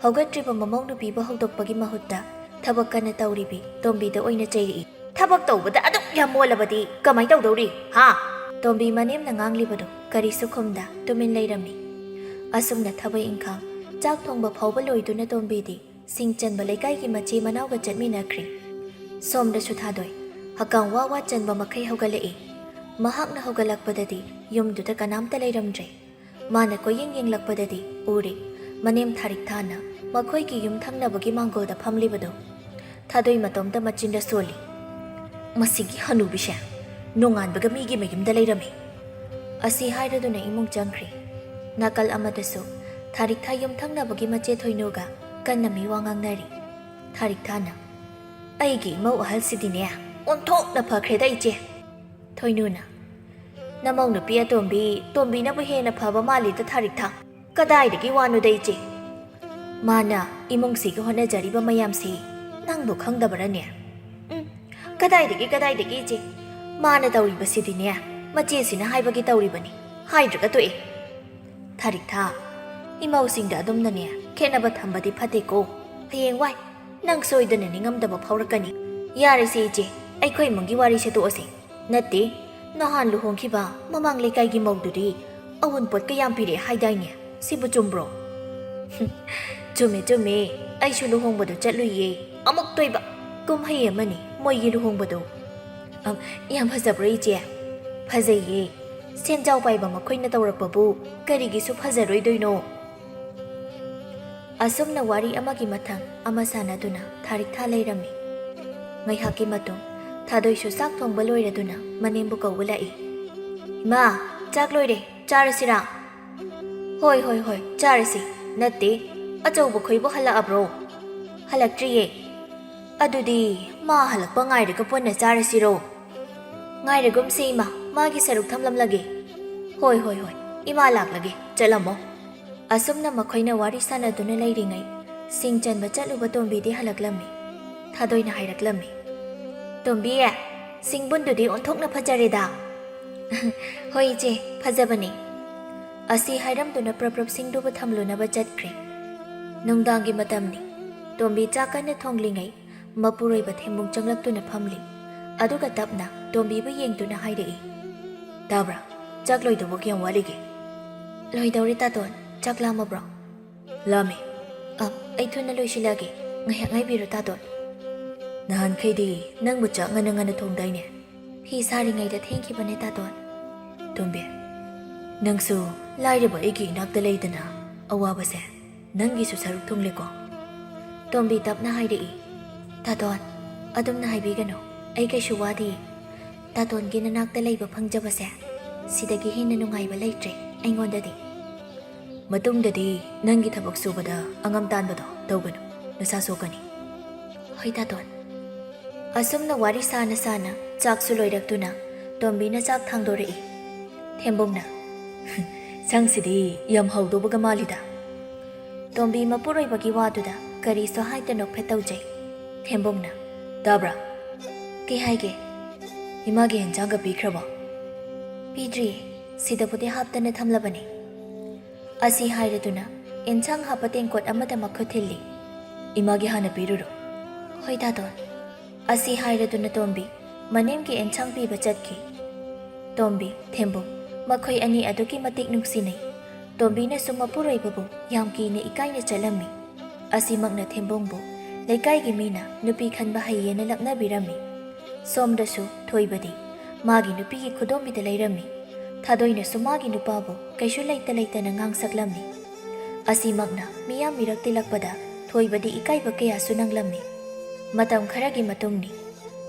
ꯍꯧꯒꯠꯇ꯭ꯔꯤꯕ ꯃꯃꯧ ꯅꯨꯄꯤꯕꯨ ꯍꯧꯗꯣꯛꯄꯒꯤ ꯃꯍꯨꯠꯇ ꯊꯕꯛ ꯀꯟꯅ ꯇꯧꯔꯤꯕꯤ ꯇꯣꯝꯕꯤꯗ ꯑꯣꯏꯅ ꯆꯩꯔꯛꯏ꯫ "ꯊꯕꯛ ꯇꯧꯕꯗ ꯑꯗꯨꯛ ꯌꯥꯝ ꯃꯣꯜꯂꯕꯗꯤ ꯀꯃꯥꯏ ꯇꯧꯗꯧꯔꯤ, ꯍꯥ?" ꯇꯣꯝꯕꯤ ꯃꯅꯦꯝꯅ ꯉꯥꯡꯂꯤꯕꯗꯨ ꯀꯔꯤꯁꯨ ꯈꯨꯝꯗ ꯇꯨꯃꯤꯟ ꯂꯩꯔꯝꯃꯤ꯫ ꯑꯁꯨꯝꯅ ꯊꯕꯛ ꯏꯪꯈꯥꯡ, ꯆꯥꯛ ꯊꯣꯡꯕ ꯐꯥꯎꯕ ꯂꯣꯏꯗꯨꯅ ꯇꯣꯝꯕꯤꯗꯤ ꯁꯤꯡ ꯆꯟꯕ ꯂꯩꯀꯥꯏꯒꯤ ꯃꯆꯦ ꯃꯅꯥꯎꯒ ꯆꯠꯃꯤꯟꯅꯈ꯭ꯔꯦ꯫ ꯁꯣꯝꯗꯁꯨ ꯊꯥꯗꯣꯏ ꯍꯀꯥꯝ ꯋꯥ ꯋꯥ ꯆꯟꯕ ꯃꯈꯩ ꯍꯧꯒꯠꯂꯛꯏ꯫ ꯃꯍꯥꯛꯅ ꯍꯧꯒꯠꯂꯛꯄꯗꯗꯤ ꯌꯨꯝꯗꯨꯗ ꯀꯅꯥꯝꯇ ꯂꯩꯔꯝꯗ꯭ꯔꯦ꯫ ꯃꯥꯅ ꯀꯣꯏꯌꯦꯡ ꯌꯦꯡꯂꯛꯄꯗꯗꯤ ꯎꯔꯦ, ꯃꯅꯦꯝ ꯊꯥꯔꯤꯛꯊꯥꯅ ꯃꯈꯣꯏꯒꯤ ꯌꯨꯝ ꯊꯪꯅꯕꯒꯤ ꯃꯥꯡꯒꯣꯜꯗ ꯐꯝꯂꯤꯕꯗꯨ꯫ ꯊꯥꯗꯣꯏ ꯃꯇꯣꯝꯇ ꯃꯆꯤꯟꯗ ꯁꯣꯜꯂꯤ, "ꯃꯁꯤꯒꯤ ꯍꯅꯨꯕꯤꯁꯦ ꯅꯣꯡꯉꯥꯟꯕꯒ ꯃꯤꯒꯤ ꯃꯌꯨꯝꯗ ꯂꯩꯔꯝꯃꯤ꯫" ꯑꯁꯤ ꯍꯥꯏꯔꯗꯨꯅ ꯏꯃꯨꯡ ꯆꯪꯈ꯭ꯔꯦ꯫ ꯅꯥꯀꯜ ꯑꯃꯗꯁꯨ ꯊꯥꯔꯤꯛꯊꯥ ꯌꯨꯝ ꯊꯪꯅꯕꯒꯤ ꯃꯆꯦ ꯊꯣꯏꯅꯨꯒ ꯀꯟꯅ ꯃꯤꯋꯥ ꯉꯥꯡꯅꯔꯤ꯫ ꯊꯥꯔꯤꯛꯊꯥꯅ, "ꯑꯩꯒꯤ ꯏꯃꯧ ꯑꯍꯜꯁꯤꯗꯤꯅꯦ ꯑꯣꯟꯊꯣꯛꯅ ꯐꯈ꯭ꯔꯦꯗ ꯏꯆꯦ꯫" ꯊꯣꯏꯅꯨꯅ, "ꯅꯃꯧ ꯅꯨꯄꯤ ꯑꯇꯣꯝꯕꯤ ꯇꯣꯝꯕꯤꯅꯕꯨ ꯍꯦꯟꯅ ꯐꯕ ꯃꯥꯜꯂꯤꯗ ꯊꯥꯔꯤꯛꯊꯥ꯫ ꯀꯗꯥꯏꯗꯒꯤ ꯋꯥꯅꯣꯗ ꯏꯆꯦ? ꯃꯥꯅ ꯏꯃꯨꯡꯁꯤꯒꯤ ꯍꯣꯠꯅꯖꯔꯤꯕ ꯃꯌꯥꯝꯁꯤ ꯅꯪꯕꯨ ꯈꯪꯗꯕꯔꯅꯦ?" "ꯎꯝ, ꯀꯗꯥꯏꯗꯒꯤ, ꯀꯗꯥꯏꯗꯒꯤ ꯏꯆꯦ? ꯃꯥꯅ ꯇꯧꯔꯤꯕꯁꯤꯗꯤꯅꯦ ꯃꯆꯦꯁꯤꯅ ꯍꯥꯏꯕꯒꯤ ꯇꯧꯔꯤꯕꯅꯤ, ꯍꯥꯏꯗ꯭ꯔꯒ ꯇꯣꯛꯑꯦ꯫" "ꯊꯥꯔꯤꯛꯊꯥ, ꯏꯃꯧꯁꯤꯡꯗ ꯑꯗꯨꯝꯅꯅꯦ ꯈꯦꯠꯅꯕ ꯊꯝꯕꯗꯤ ꯐꯠꯇꯦꯀꯣ꯫ ꯍꯌꯦꯡꯋꯥꯏ ꯅꯪ ꯁꯣꯏꯗꯅ ꯅꯤꯡꯉꯝꯗꯕ ꯐꯥꯎꯔꯛꯀꯅꯤ꯫ ꯌꯥꯔꯦꯁꯦ ꯏꯆꯦ, ꯑꯩꯈꯣꯏ ꯏꯃꯨꯡꯒꯤ ꯋꯥꯔꯤꯁꯦ ꯇꯣꯛꯑꯁꯦ꯫ ꯅꯠꯇꯦ, ꯅꯍꯥꯟ ꯂꯨꯍꯣꯡꯈꯤꯕ ꯃꯃꯥꯡ ꯂꯩꯀꯥꯏꯒꯤ ꯃꯧꯗꯨꯗꯤ ꯑꯋꯨꯟꯄꯣꯠ ꯀꯌꯥꯝ ꯄꯤꯔꯛꯑꯦ ꯍꯥꯏꯗꯥꯏꯅꯦ? ꯁꯤꯕꯨ ꯆꯨꯝꯕ꯭ꯔꯣ? ꯆꯨꯝꯃꯦ, ꯆꯨꯝꯃꯦ꯫ ꯑꯩꯁꯨ ꯂꯨꯍꯣꯡꯕꯗꯨ ꯆꯠꯂꯨꯏꯌꯦ꯫ ꯑꯃꯨꯛꯇꯣꯏꯕ ꯀꯨꯝꯍꯩ ꯑꯃꯅꯤ ꯃꯣꯏꯒꯤ ꯂꯨꯍꯣꯡꯕꯗꯣ꯫ ꯑꯝ, ꯌꯥꯝ ꯐꯖꯕ꯭ꯔꯣ, ꯏꯆꯦ? ꯐꯖꯩꯌꯦ꯫ ꯁꯦꯟꯖꯥꯎ ꯄꯥꯏꯕ ꯃꯈꯣꯏꯅ ꯇꯧꯔꯛꯄꯕꯨ ꯀꯔꯤꯒꯤꯁꯨ ꯐꯖꯔꯣꯏꯗꯣꯏꯅꯣ? ꯑꯁꯨꯝꯅ ꯋꯥꯔꯤ ꯑꯃꯒꯤ ꯃꯊꯪ ꯑꯃ ꯁꯥꯟꯅꯗꯨꯅ ꯊꯥꯔꯤꯛ ꯊꯥ ꯂꯩꯔꯝꯃꯤ꯫ ꯉꯥꯏꯍꯥꯛꯀꯤ ꯃꯇꯨꯡ ꯊꯥꯗꯣꯏꯁꯨ ꯆꯥꯛ ꯊꯣꯡꯕ ꯂꯣꯏꯔꯗꯨꯅ ꯃꯅꯦꯝꯕꯨ ꯀꯧꯕ ꯂꯥꯛꯏ꯫ "ꯏꯃꯥ, ꯆꯥꯛ ꯂꯣꯏꯔꯦ, ꯆꯥꯔꯁꯤꯔꯥ?" "ꯍꯣꯏ, ꯍꯣꯏ, ꯍꯣꯏ, ꯆꯥꯔꯁꯤ꯫ ꯅꯠꯇꯦ, ꯑꯆꯧꯕ ꯈꯣꯏꯕꯨ ꯍꯜꯂꯛꯑꯕ꯭ꯔꯣ?" "ꯍꯜꯂꯛꯇ꯭ꯔꯤꯌꯦ꯫ ꯑꯗꯨꯗꯤ ꯃꯥ ꯍꯜꯂꯛꯄ ꯉꯥꯏꯔꯒ ꯄꯨꯟꯅ ꯆꯥꯔꯁꯤꯔꯣ?" "ꯉꯥꯏꯔꯒꯨꯝꯁꯤ ꯏꯃꯥ, ꯃꯥꯒꯤ ꯁꯔꯨꯛ ꯊꯝꯂꯝꯂꯒꯦ꯫" "ꯍꯣꯏ, ꯍꯣꯏ, ꯍꯣꯏ, ꯏꯃꯥ ꯂꯥꯛꯂꯒꯦ, ꯆꯠꯂꯝꯃꯣ꯫" ꯑꯁꯨꯝꯅ ꯃꯈꯣꯏꯅ ꯋꯥꯔꯤ ꯁꯥꯟꯅꯗꯨꯅ ꯂꯩꯔꯤꯉꯩ, ꯁꯤꯡ ꯆꯟꯕ ꯆꯠꯂꯨꯕ ꯇꯣꯝꯕꯤꯗꯤ ꯍꯜꯂꯛꯂꯝꯃꯤ꯫ ꯊꯥꯗꯣꯏꯅ ꯍꯥꯏꯔꯛꯂꯝꯃꯤ, "ꯇꯣꯝꯕꯤ, ꯁꯤꯡꯕꯨꯟꯗꯨꯗꯤ ꯑꯣꯟꯊꯣꯛꯅ ꯐꯖꯔꯦꯗ꯫" "ꯍꯣꯏ ꯏꯆꯦ, ꯐꯖꯕꯅꯤ꯫" ꯑꯁꯤ ꯍꯥꯏꯔꯝꯗꯨꯅ ꯄ꯭ꯔꯞ ꯄ꯭ꯔꯞ ꯁꯤꯡꯗꯨꯕꯨ ꯊꯝꯂꯨꯅꯕ ꯆꯠꯈ꯭ꯔꯦ꯫ ꯅꯨꯡꯗꯥꯡꯒꯤ ꯃꯇꯝꯅꯤ꯫ ꯇꯣꯝꯕꯤ ꯆꯥꯛ ꯀꯟꯅ ꯊꯣꯡꯂꯤꯉꯩ, ꯃꯄꯨꯔꯣꯏꯕ ꯊꯦꯝꯕꯨꯡ ꯆꯪꯂꯛꯇꯨꯅ ꯐꯝꯂꯤ꯫ ꯑꯗꯨꯒ ꯇꯞꯅ ꯇꯣꯝꯕꯤꯕꯨ ꯌꯦꯡꯗꯨꯅ ꯍꯥꯏꯔꯛꯏ, "ꯇꯥꯕ꯭ꯔꯥ? ꯆꯥꯛ ꯂꯣꯏꯗꯧꯕ ꯀꯌꯥꯝ ꯋꯥꯠꯂꯤꯒꯦ?" "ꯂꯣꯏꯗꯧꯔꯦ ꯇꯥꯇꯣꯟ, ꯆꯥꯛ ꯂꯥꯝꯃꯕ꯭ꯔꯣ?" "ꯂꯥꯝꯃꯦ꯫" "ꯑ, ꯑꯩ ꯊꯨꯅ ꯂꯣꯏꯁꯤꯜꯂꯒꯦ, ꯉꯥꯏꯍꯥꯛ ꯉꯥꯏꯕꯤꯔꯣ ꯇꯥꯇꯣꯟ꯫" "ꯅꯍꯥꯟꯈꯩꯗꯤ ꯅꯪꯕꯨ ꯆꯥꯛ ꯉꯟꯅ ꯉꯟꯅ ꯊꯣꯡꯗꯥꯏꯅꯦ?" "ꯐꯤ ꯁꯥꯔꯤꯉꯩꯗ ꯊꯦꯡꯈꯤꯕꯅꯦ ꯇꯥꯇꯣꯟ꯫" "ꯇꯣꯝꯕꯤ, ꯅꯪꯁꯨ ꯂꯥꯏꯔꯕ ꯑꯩꯒꯤ ꯏꯅꯥꯛꯇ ꯂꯩꯗꯅ ꯑꯋꯥꯕꯁꯦ ꯅꯪꯒꯤꯁꯨ ꯁꯔꯨꯛ ꯊꯨꯡꯂꯦꯀꯣ꯫" ꯇꯣꯝꯕꯤ ꯇꯞꯅ ꯍꯥꯏꯔꯛꯏ, "ꯇꯥꯇꯣꯟ, ꯑꯗꯨꯝꯅ ꯍꯥꯏꯕꯤꯒꯅꯨ, ꯑꯩ ꯀꯩꯁꯨ ꯋꯥꯗꯤꯌꯦ꯫ ꯇꯥꯇꯣꯟꯒꯤ ꯅꯅꯥꯛꯇ ꯂꯩꯕ ꯐꯪꯖꯕꯁꯦ, ꯁꯤꯗꯒꯤ ꯍꯦꯟꯅ ꯅꯨꯡꯉꯥꯏꯕ ꯂꯩꯇ꯭ꯔꯦ ꯑꯩꯉꯣꯟꯗꯗꯤ꯫" "ꯃꯇꯨꯡꯗꯗꯤ ꯅꯪꯒꯤ ꯊꯕꯛ ꯁꯨꯕꯗ ꯑꯉꯝ ꯇꯥꯟꯕꯗꯣ ꯇꯧꯒꯅꯨ, ꯅꯁꯥ ꯁꯣꯛꯀꯅꯤ꯫" "ꯍꯣꯏ ꯇꯥꯇꯣꯟ꯫" ꯑꯁꯨꯝꯅ ꯋꯥꯔꯤ ꯁꯥꯅ ꯁꯥꯅ ꯆꯥꯛꯁꯨ ꯂꯣꯏꯔꯛꯇꯨꯅ ꯇꯣꯝꯕꯤꯅ ꯆꯥꯛ ꯊꯥꯡꯗꯣꯔꯛꯏ꯫ ꯊꯦꯝꯕꯨꯡꯅ, "ꯁꯪꯁꯤꯗꯤ ꯌꯥꯝ ꯍꯥꯎꯗꯧꯕꯒ ꯃꯥꯜꯂꯤꯗ꯫" ꯇꯣꯝꯕꯤ ꯃꯄꯨꯔꯣꯏꯕꯒꯤ ꯋꯥꯗꯨꯗ ꯀꯔꯤꯁꯨ ꯍꯥꯏꯗ ꯅꯣꯛꯐꯦꯠ ꯇꯧꯖꯩ꯫ ꯊꯦꯝꯕꯨꯡꯅ, "ꯇꯥꯕ꯭ꯔꯥ?" "ꯀꯩ ꯍꯥꯏꯒꯦ?" "ꯏꯃꯥꯒꯤ ꯍꯦꯟꯖꯥꯡꯒ ꯄꯤꯈ꯭ꯔꯕꯣ?" "ꯄꯤꯗ꯭ꯔꯤꯌꯦ, ꯁꯤꯗꯕꯨꯗꯤ ꯍꯥꯞꯇꯅ ꯊꯝꯂꯕꯅꯤ꯫" ꯑꯁꯤ ꯍꯥꯏꯔꯗꯨꯅ ꯑꯦꯟꯁꯥꯡ ꯍꯥꯞꯄ ꯇꯦꯡꯀꯣꯠ ꯑꯃꯗ ꯃꯈꯨꯠ ꯊꯤꯜꯂꯤ꯫ "ꯏꯃꯥꯒꯤ ꯍꯥꯟꯅ ꯄꯤꯔꯨꯔꯣ꯫" "ꯍꯣꯏ ꯇꯥꯇꯣꯟ꯫" ꯑꯁꯤ ꯍꯥꯏꯔꯗꯨꯅ ꯇꯣꯝꯕꯤ ꯃꯅꯦꯝꯒꯤ ꯑꯦꯟꯁꯥꯡ ꯄꯤꯕ ꯆꯠꯈꯤ꯫ ꯇꯣꯝꯕꯤ, ꯊꯦꯝꯕꯨꯡ, ꯃꯈꯣꯏ ꯑꯅꯤ ꯑꯗꯨꯛꯀꯤ ꯃꯇꯤꯛ ꯅꯨꯡꯁꯤꯅꯩ꯫ ꯇꯣꯝꯕꯤꯅꯁꯨ ꯃꯄꯨꯔꯣꯏꯕꯕꯨ ꯌꯥꯝ ꯀꯤꯅ ꯏꯀꯥꯏꯅ ꯆꯠꯂꯝꯃꯤ꯫ ꯑꯁꯤꯃꯛꯅ ꯊꯦꯝꯕꯨꯡꯕꯨ ꯂꯩꯀꯥꯏꯒꯤ ꯃꯤꯅ ꯅꯨꯄꯤ ꯈꯟꯕ ꯍꯩꯌꯦꯅ ꯂꯛꯅꯕꯤꯔꯝꯃꯤ꯫ ꯁꯣꯝꯗꯁꯨ ꯊꯣꯏꯕꯗꯤ ꯃꯥꯒꯤ ꯅꯨꯄꯤꯒꯤ ꯈꯨꯗꯣꯝꯕꯤꯗ ꯂꯩꯔꯝꯃꯤ꯫ ꯊꯥꯗꯣꯏꯅꯁꯨ ꯃꯥꯒꯤ ꯅꯨꯄꯥꯕꯨ ꯀꯩꯁꯨ ꯂꯩꯇ ꯂꯩꯇꯅ ꯉꯥꯡꯁꯛꯂꯝꯃꯤ꯫ ꯑꯁꯤꯃꯛꯅ ꯃꯤꯌꯥꯝ ꯃꯤꯔꯛ ꯇꯤꯜꯂꯛꯄꯗ ꯊꯣꯏꯕꯗꯤ ꯏꯀꯥꯏꯕ ꯀꯌꯥꯁꯨ ꯅꯪꯂꯝꯃꯤ꯫ ꯃꯇꯝ ꯈꯔꯒꯤ ꯃꯇꯨꯡꯅꯤ꯫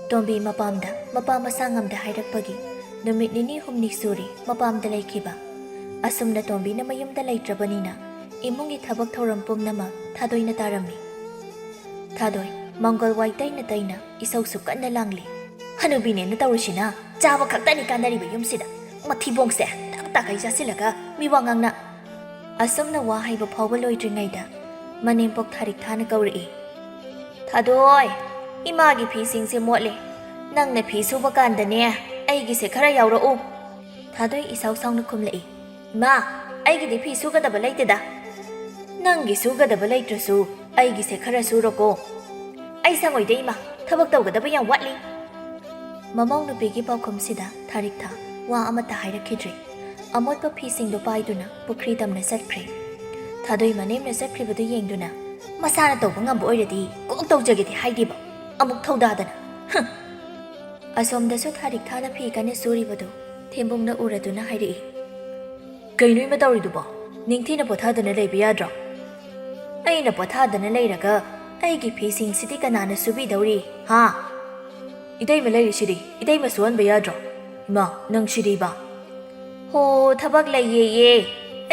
ꯇꯣꯝꯕꯤ ꯃꯄꯥꯝꯗ ꯃꯄꯥ ꯃꯁꯥ ꯉꯝꯗ ꯍꯥꯏꯔꯛꯄꯒꯤ ꯅꯨꯃꯤꯠ ꯅꯤꯅꯤ ꯍꯨꯝꯅꯤ ꯁꯨꯔꯦ ꯃꯄꯥꯝꯗ ꯂꯩꯈꯤꯕ꯫ ꯑꯁꯨꯝꯅ ꯇꯣꯝꯕꯤꯅ ꯃꯌꯨꯝꯗ ꯂꯩꯇ꯭ꯔꯕꯅꯤꯅ ꯏꯃꯨꯡꯒꯤ ꯊꯕꯛ ꯊꯧꯔꯝ ꯄꯨꯝꯅꯃꯛ ꯊꯥꯗꯣꯏꯅ ꯇꯥꯔꯝꯃꯤ꯫ ꯊꯥꯗꯣꯏ, ꯃꯪꯒꯣꯜ ꯋꯥꯏ ꯇꯩꯅ ꯇꯩꯅ ꯏꯁꯧꯁꯨ ꯀꯟꯅ ꯂꯥꯡꯂꯤ꯫ "ꯍꯅꯨꯕꯤꯅꯦꯅ ꯇꯧꯔꯤꯁꯤꯅ ꯆꯥꯕ ꯈꯛꯇꯅꯤ ꯀꯥꯟꯅꯔꯤꯕ ꯌꯨꯝꯁꯤꯗ꯫ ꯃꯊꯤꯕꯣꯡꯁꯦ ꯇꯥꯛ ꯇꯥꯈꯩ ꯆꯥꯁꯤꯜꯂꯒ ꯃꯤꯋꯥ ꯉꯥꯡꯅ꯫" ꯑꯁꯨꯝꯅ ꯋꯥ ꯍꯥꯏꯕ ꯐꯥꯎꯕ ꯂꯣꯏꯗ꯭ꯔꯤꯉꯩꯗ ꯃꯅꯦꯝꯄꯣꯛ ꯊꯥꯔꯤꯛ ꯊꯥꯅ ꯀꯧꯔꯛꯏ꯫ "ꯊꯥꯗꯣꯏ, ꯏꯃꯥꯒꯤ ꯐꯤꯁꯤꯡꯁꯦ ꯃꯣꯠꯂꯦ꯫ ꯅꯪꯅ ꯐꯤ ꯁꯨꯕ ꯀꯥꯟꯗꯅꯦ, ꯑꯩꯒꯤꯁꯦ ꯈꯔ ꯌꯥꯎꯔꯛꯎ꯫" ꯊꯥꯗꯣꯏ ꯏꯁꯥꯎ ꯁꯥꯎꯅ ꯈꯨꯝꯂꯛꯏ꯫ "ꯏꯃꯥ, ꯑꯩꯒꯤꯗꯤ ꯐꯤ ꯁꯨꯒꯗꯕ ꯂꯩꯇꯦꯗ꯫" "ꯅꯪꯒꯤ ꯁꯨꯒꯗꯕ ꯂꯩꯇ꯭ꯔꯁꯨ ꯑꯩꯒꯤꯁꯦ ꯈꯔ ꯁꯨꯔꯣꯀꯣ꯫" "ꯑꯩ ꯁꯪꯉꯣꯏꯗ ꯏꯃꯥ, ꯊꯕꯛ ꯇꯧꯒꯗꯕ ꯌꯥꯝ ꯋꯥꯠꯂꯤ꯫" ꯃꯃꯧ ꯅꯨꯄꯤꯒꯤ ꯄꯥꯎꯈꯨꯝꯁꯤꯗ ꯊꯥꯔꯤꯛ ꯊꯥ ꯋꯥ ꯑꯃꯠꯇ ꯍꯥꯏꯔꯛꯈꯤꯗ꯭ꯔꯦ꯫ ꯑꯃꯣꯠꯄ ꯐꯤꯁꯤꯡꯗꯣ ꯄꯥꯏꯗꯨꯅ ꯄꯨꯈ꯭ꯔꯤ ꯇꯝꯅ ꯆꯠꯈ꯭ꯔꯦ꯫ ꯊꯥꯗꯣꯏ ꯃꯅꯦꯝꯅ ꯆꯠꯈ꯭ꯔꯤꯕꯗꯨ ꯌꯦꯡꯗꯨꯅ, "ꯃꯁꯥꯅ ꯇꯧꯕ ꯉꯝꯕ ꯑꯣꯏꯔꯗꯤ ꯀꯣꯛ ꯇꯧꯖꯒꯦꯗꯤ ꯍꯥꯏꯗꯦꯕ, ꯑꯃꯨꯛ ꯊꯧꯗꯥꯗꯅ꯫ ꯍꯨꯝ!" ꯑꯁꯣꯝꯗꯁꯨ ꯊꯥꯔꯤꯛ ꯊꯥꯅ ꯐꯤ ꯀꯟꯅ ꯁꯨꯔꯤꯕꯗꯨ ꯊꯦꯝꯕꯨꯡꯅ ꯎꯔꯗꯨꯅ ꯍꯥꯏꯔꯛꯏ꯫ "ꯀꯩꯅꯣ ꯏꯃ ꯇꯧꯔꯤꯗꯨꯕꯣ? ꯅꯤꯡꯊꯤꯅ ꯄꯣꯊꯥꯗꯅ ꯂꯩꯕ ꯌꯥꯗ꯭ꯔꯣ?" "ꯑꯩꯅ ꯄꯣꯊꯥꯗꯅ ꯂꯩꯔꯒ ꯑꯩꯒꯤ ꯐꯤꯁꯤꯡꯁꯤꯗꯤ ꯀꯅꯥꯅ ꯁꯨꯕꯤꯗꯧꯔꯤ, ꯍꯥ?" "ꯏꯇꯩꯃ ꯂꯩꯔꯤꯁꯤꯗꯤ, ꯏꯇꯩꯃ ꯁꯨꯍꯟꯕ ꯌꯥꯗ꯭ꯔꯣ? ꯏꯃꯥ, ꯅꯪ ꯁꯤꯗꯤꯕ!" "ꯍꯣ, ꯊꯕꯛ ꯂꯩꯌꯦꯌꯦ꯫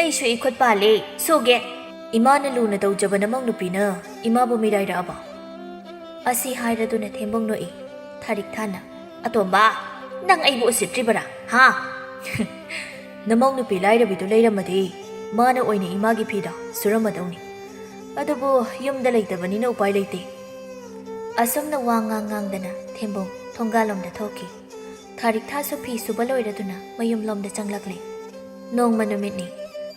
ꯑꯩꯁꯨ ꯏꯈꯨꯠ ꯄꯥꯜꯂꯦ, ꯁꯨꯒꯦ꯫" "ꯏꯃꯥꯅ ꯂꯨꯅ ꯇꯧꯖꯕ ꯅꯃꯧ ꯅꯨꯄꯤꯅ ꯏꯃꯥꯕꯨ ꯃꯤꯔꯥꯏꯔꯛꯑꯕ?" ꯑꯁꯤ ꯍꯥꯏꯔꯗꯨꯅ ꯊꯦꯝꯕꯨꯡ ꯅꯣꯛꯏ꯫ ꯊꯥꯔꯤꯛ ꯊꯥꯅ, "ꯑꯇꯣꯝꯕ, ꯅꯪ ꯑꯩꯕꯨ ꯎꯁꯤꯠꯇ꯭ꯔꯤꯕꯔꯥ, ꯍꯥ?" "ꯅꯃꯧ ꯅꯨꯄꯤ ꯂꯥꯏꯔꯕꯤꯗꯨ ꯂꯩꯔꯝꯃꯗꯤ ꯃꯥꯅ ꯑꯣꯏꯅ ꯏꯃꯥꯒꯤ ꯐꯤꯗ ꯁꯨꯔꯝꯃꯗꯧꯅꯤ꯫ ꯑꯗꯨꯕꯨ ꯌꯨꯝꯗ ꯂꯩꯇꯕꯅꯤꯅ ꯎꯄꯥꯏ ꯂꯩꯇꯦ꯫" ꯑꯁꯨꯝꯅ ꯋꯥ ꯉꯥꯡ ꯉꯥꯡꯗꯅ ꯊꯦꯝꯕꯨꯡ ꯊꯣꯡꯒꯥꯜꯂꯣꯝꯗ ꯊꯣꯛꯈꯤ꯫ ꯊꯥꯔꯤꯛ ꯊꯥꯁꯨ ꯐꯤ ꯁꯨꯕ ꯂꯣꯏꯔꯗꯨꯅ ꯃꯌꯨꯝꯂꯣꯝꯗ ꯆꯪꯂꯛꯂꯦ꯫ ꯅꯣꯡꯃ ꯅꯨꯃꯤꯠꯅꯤ꯫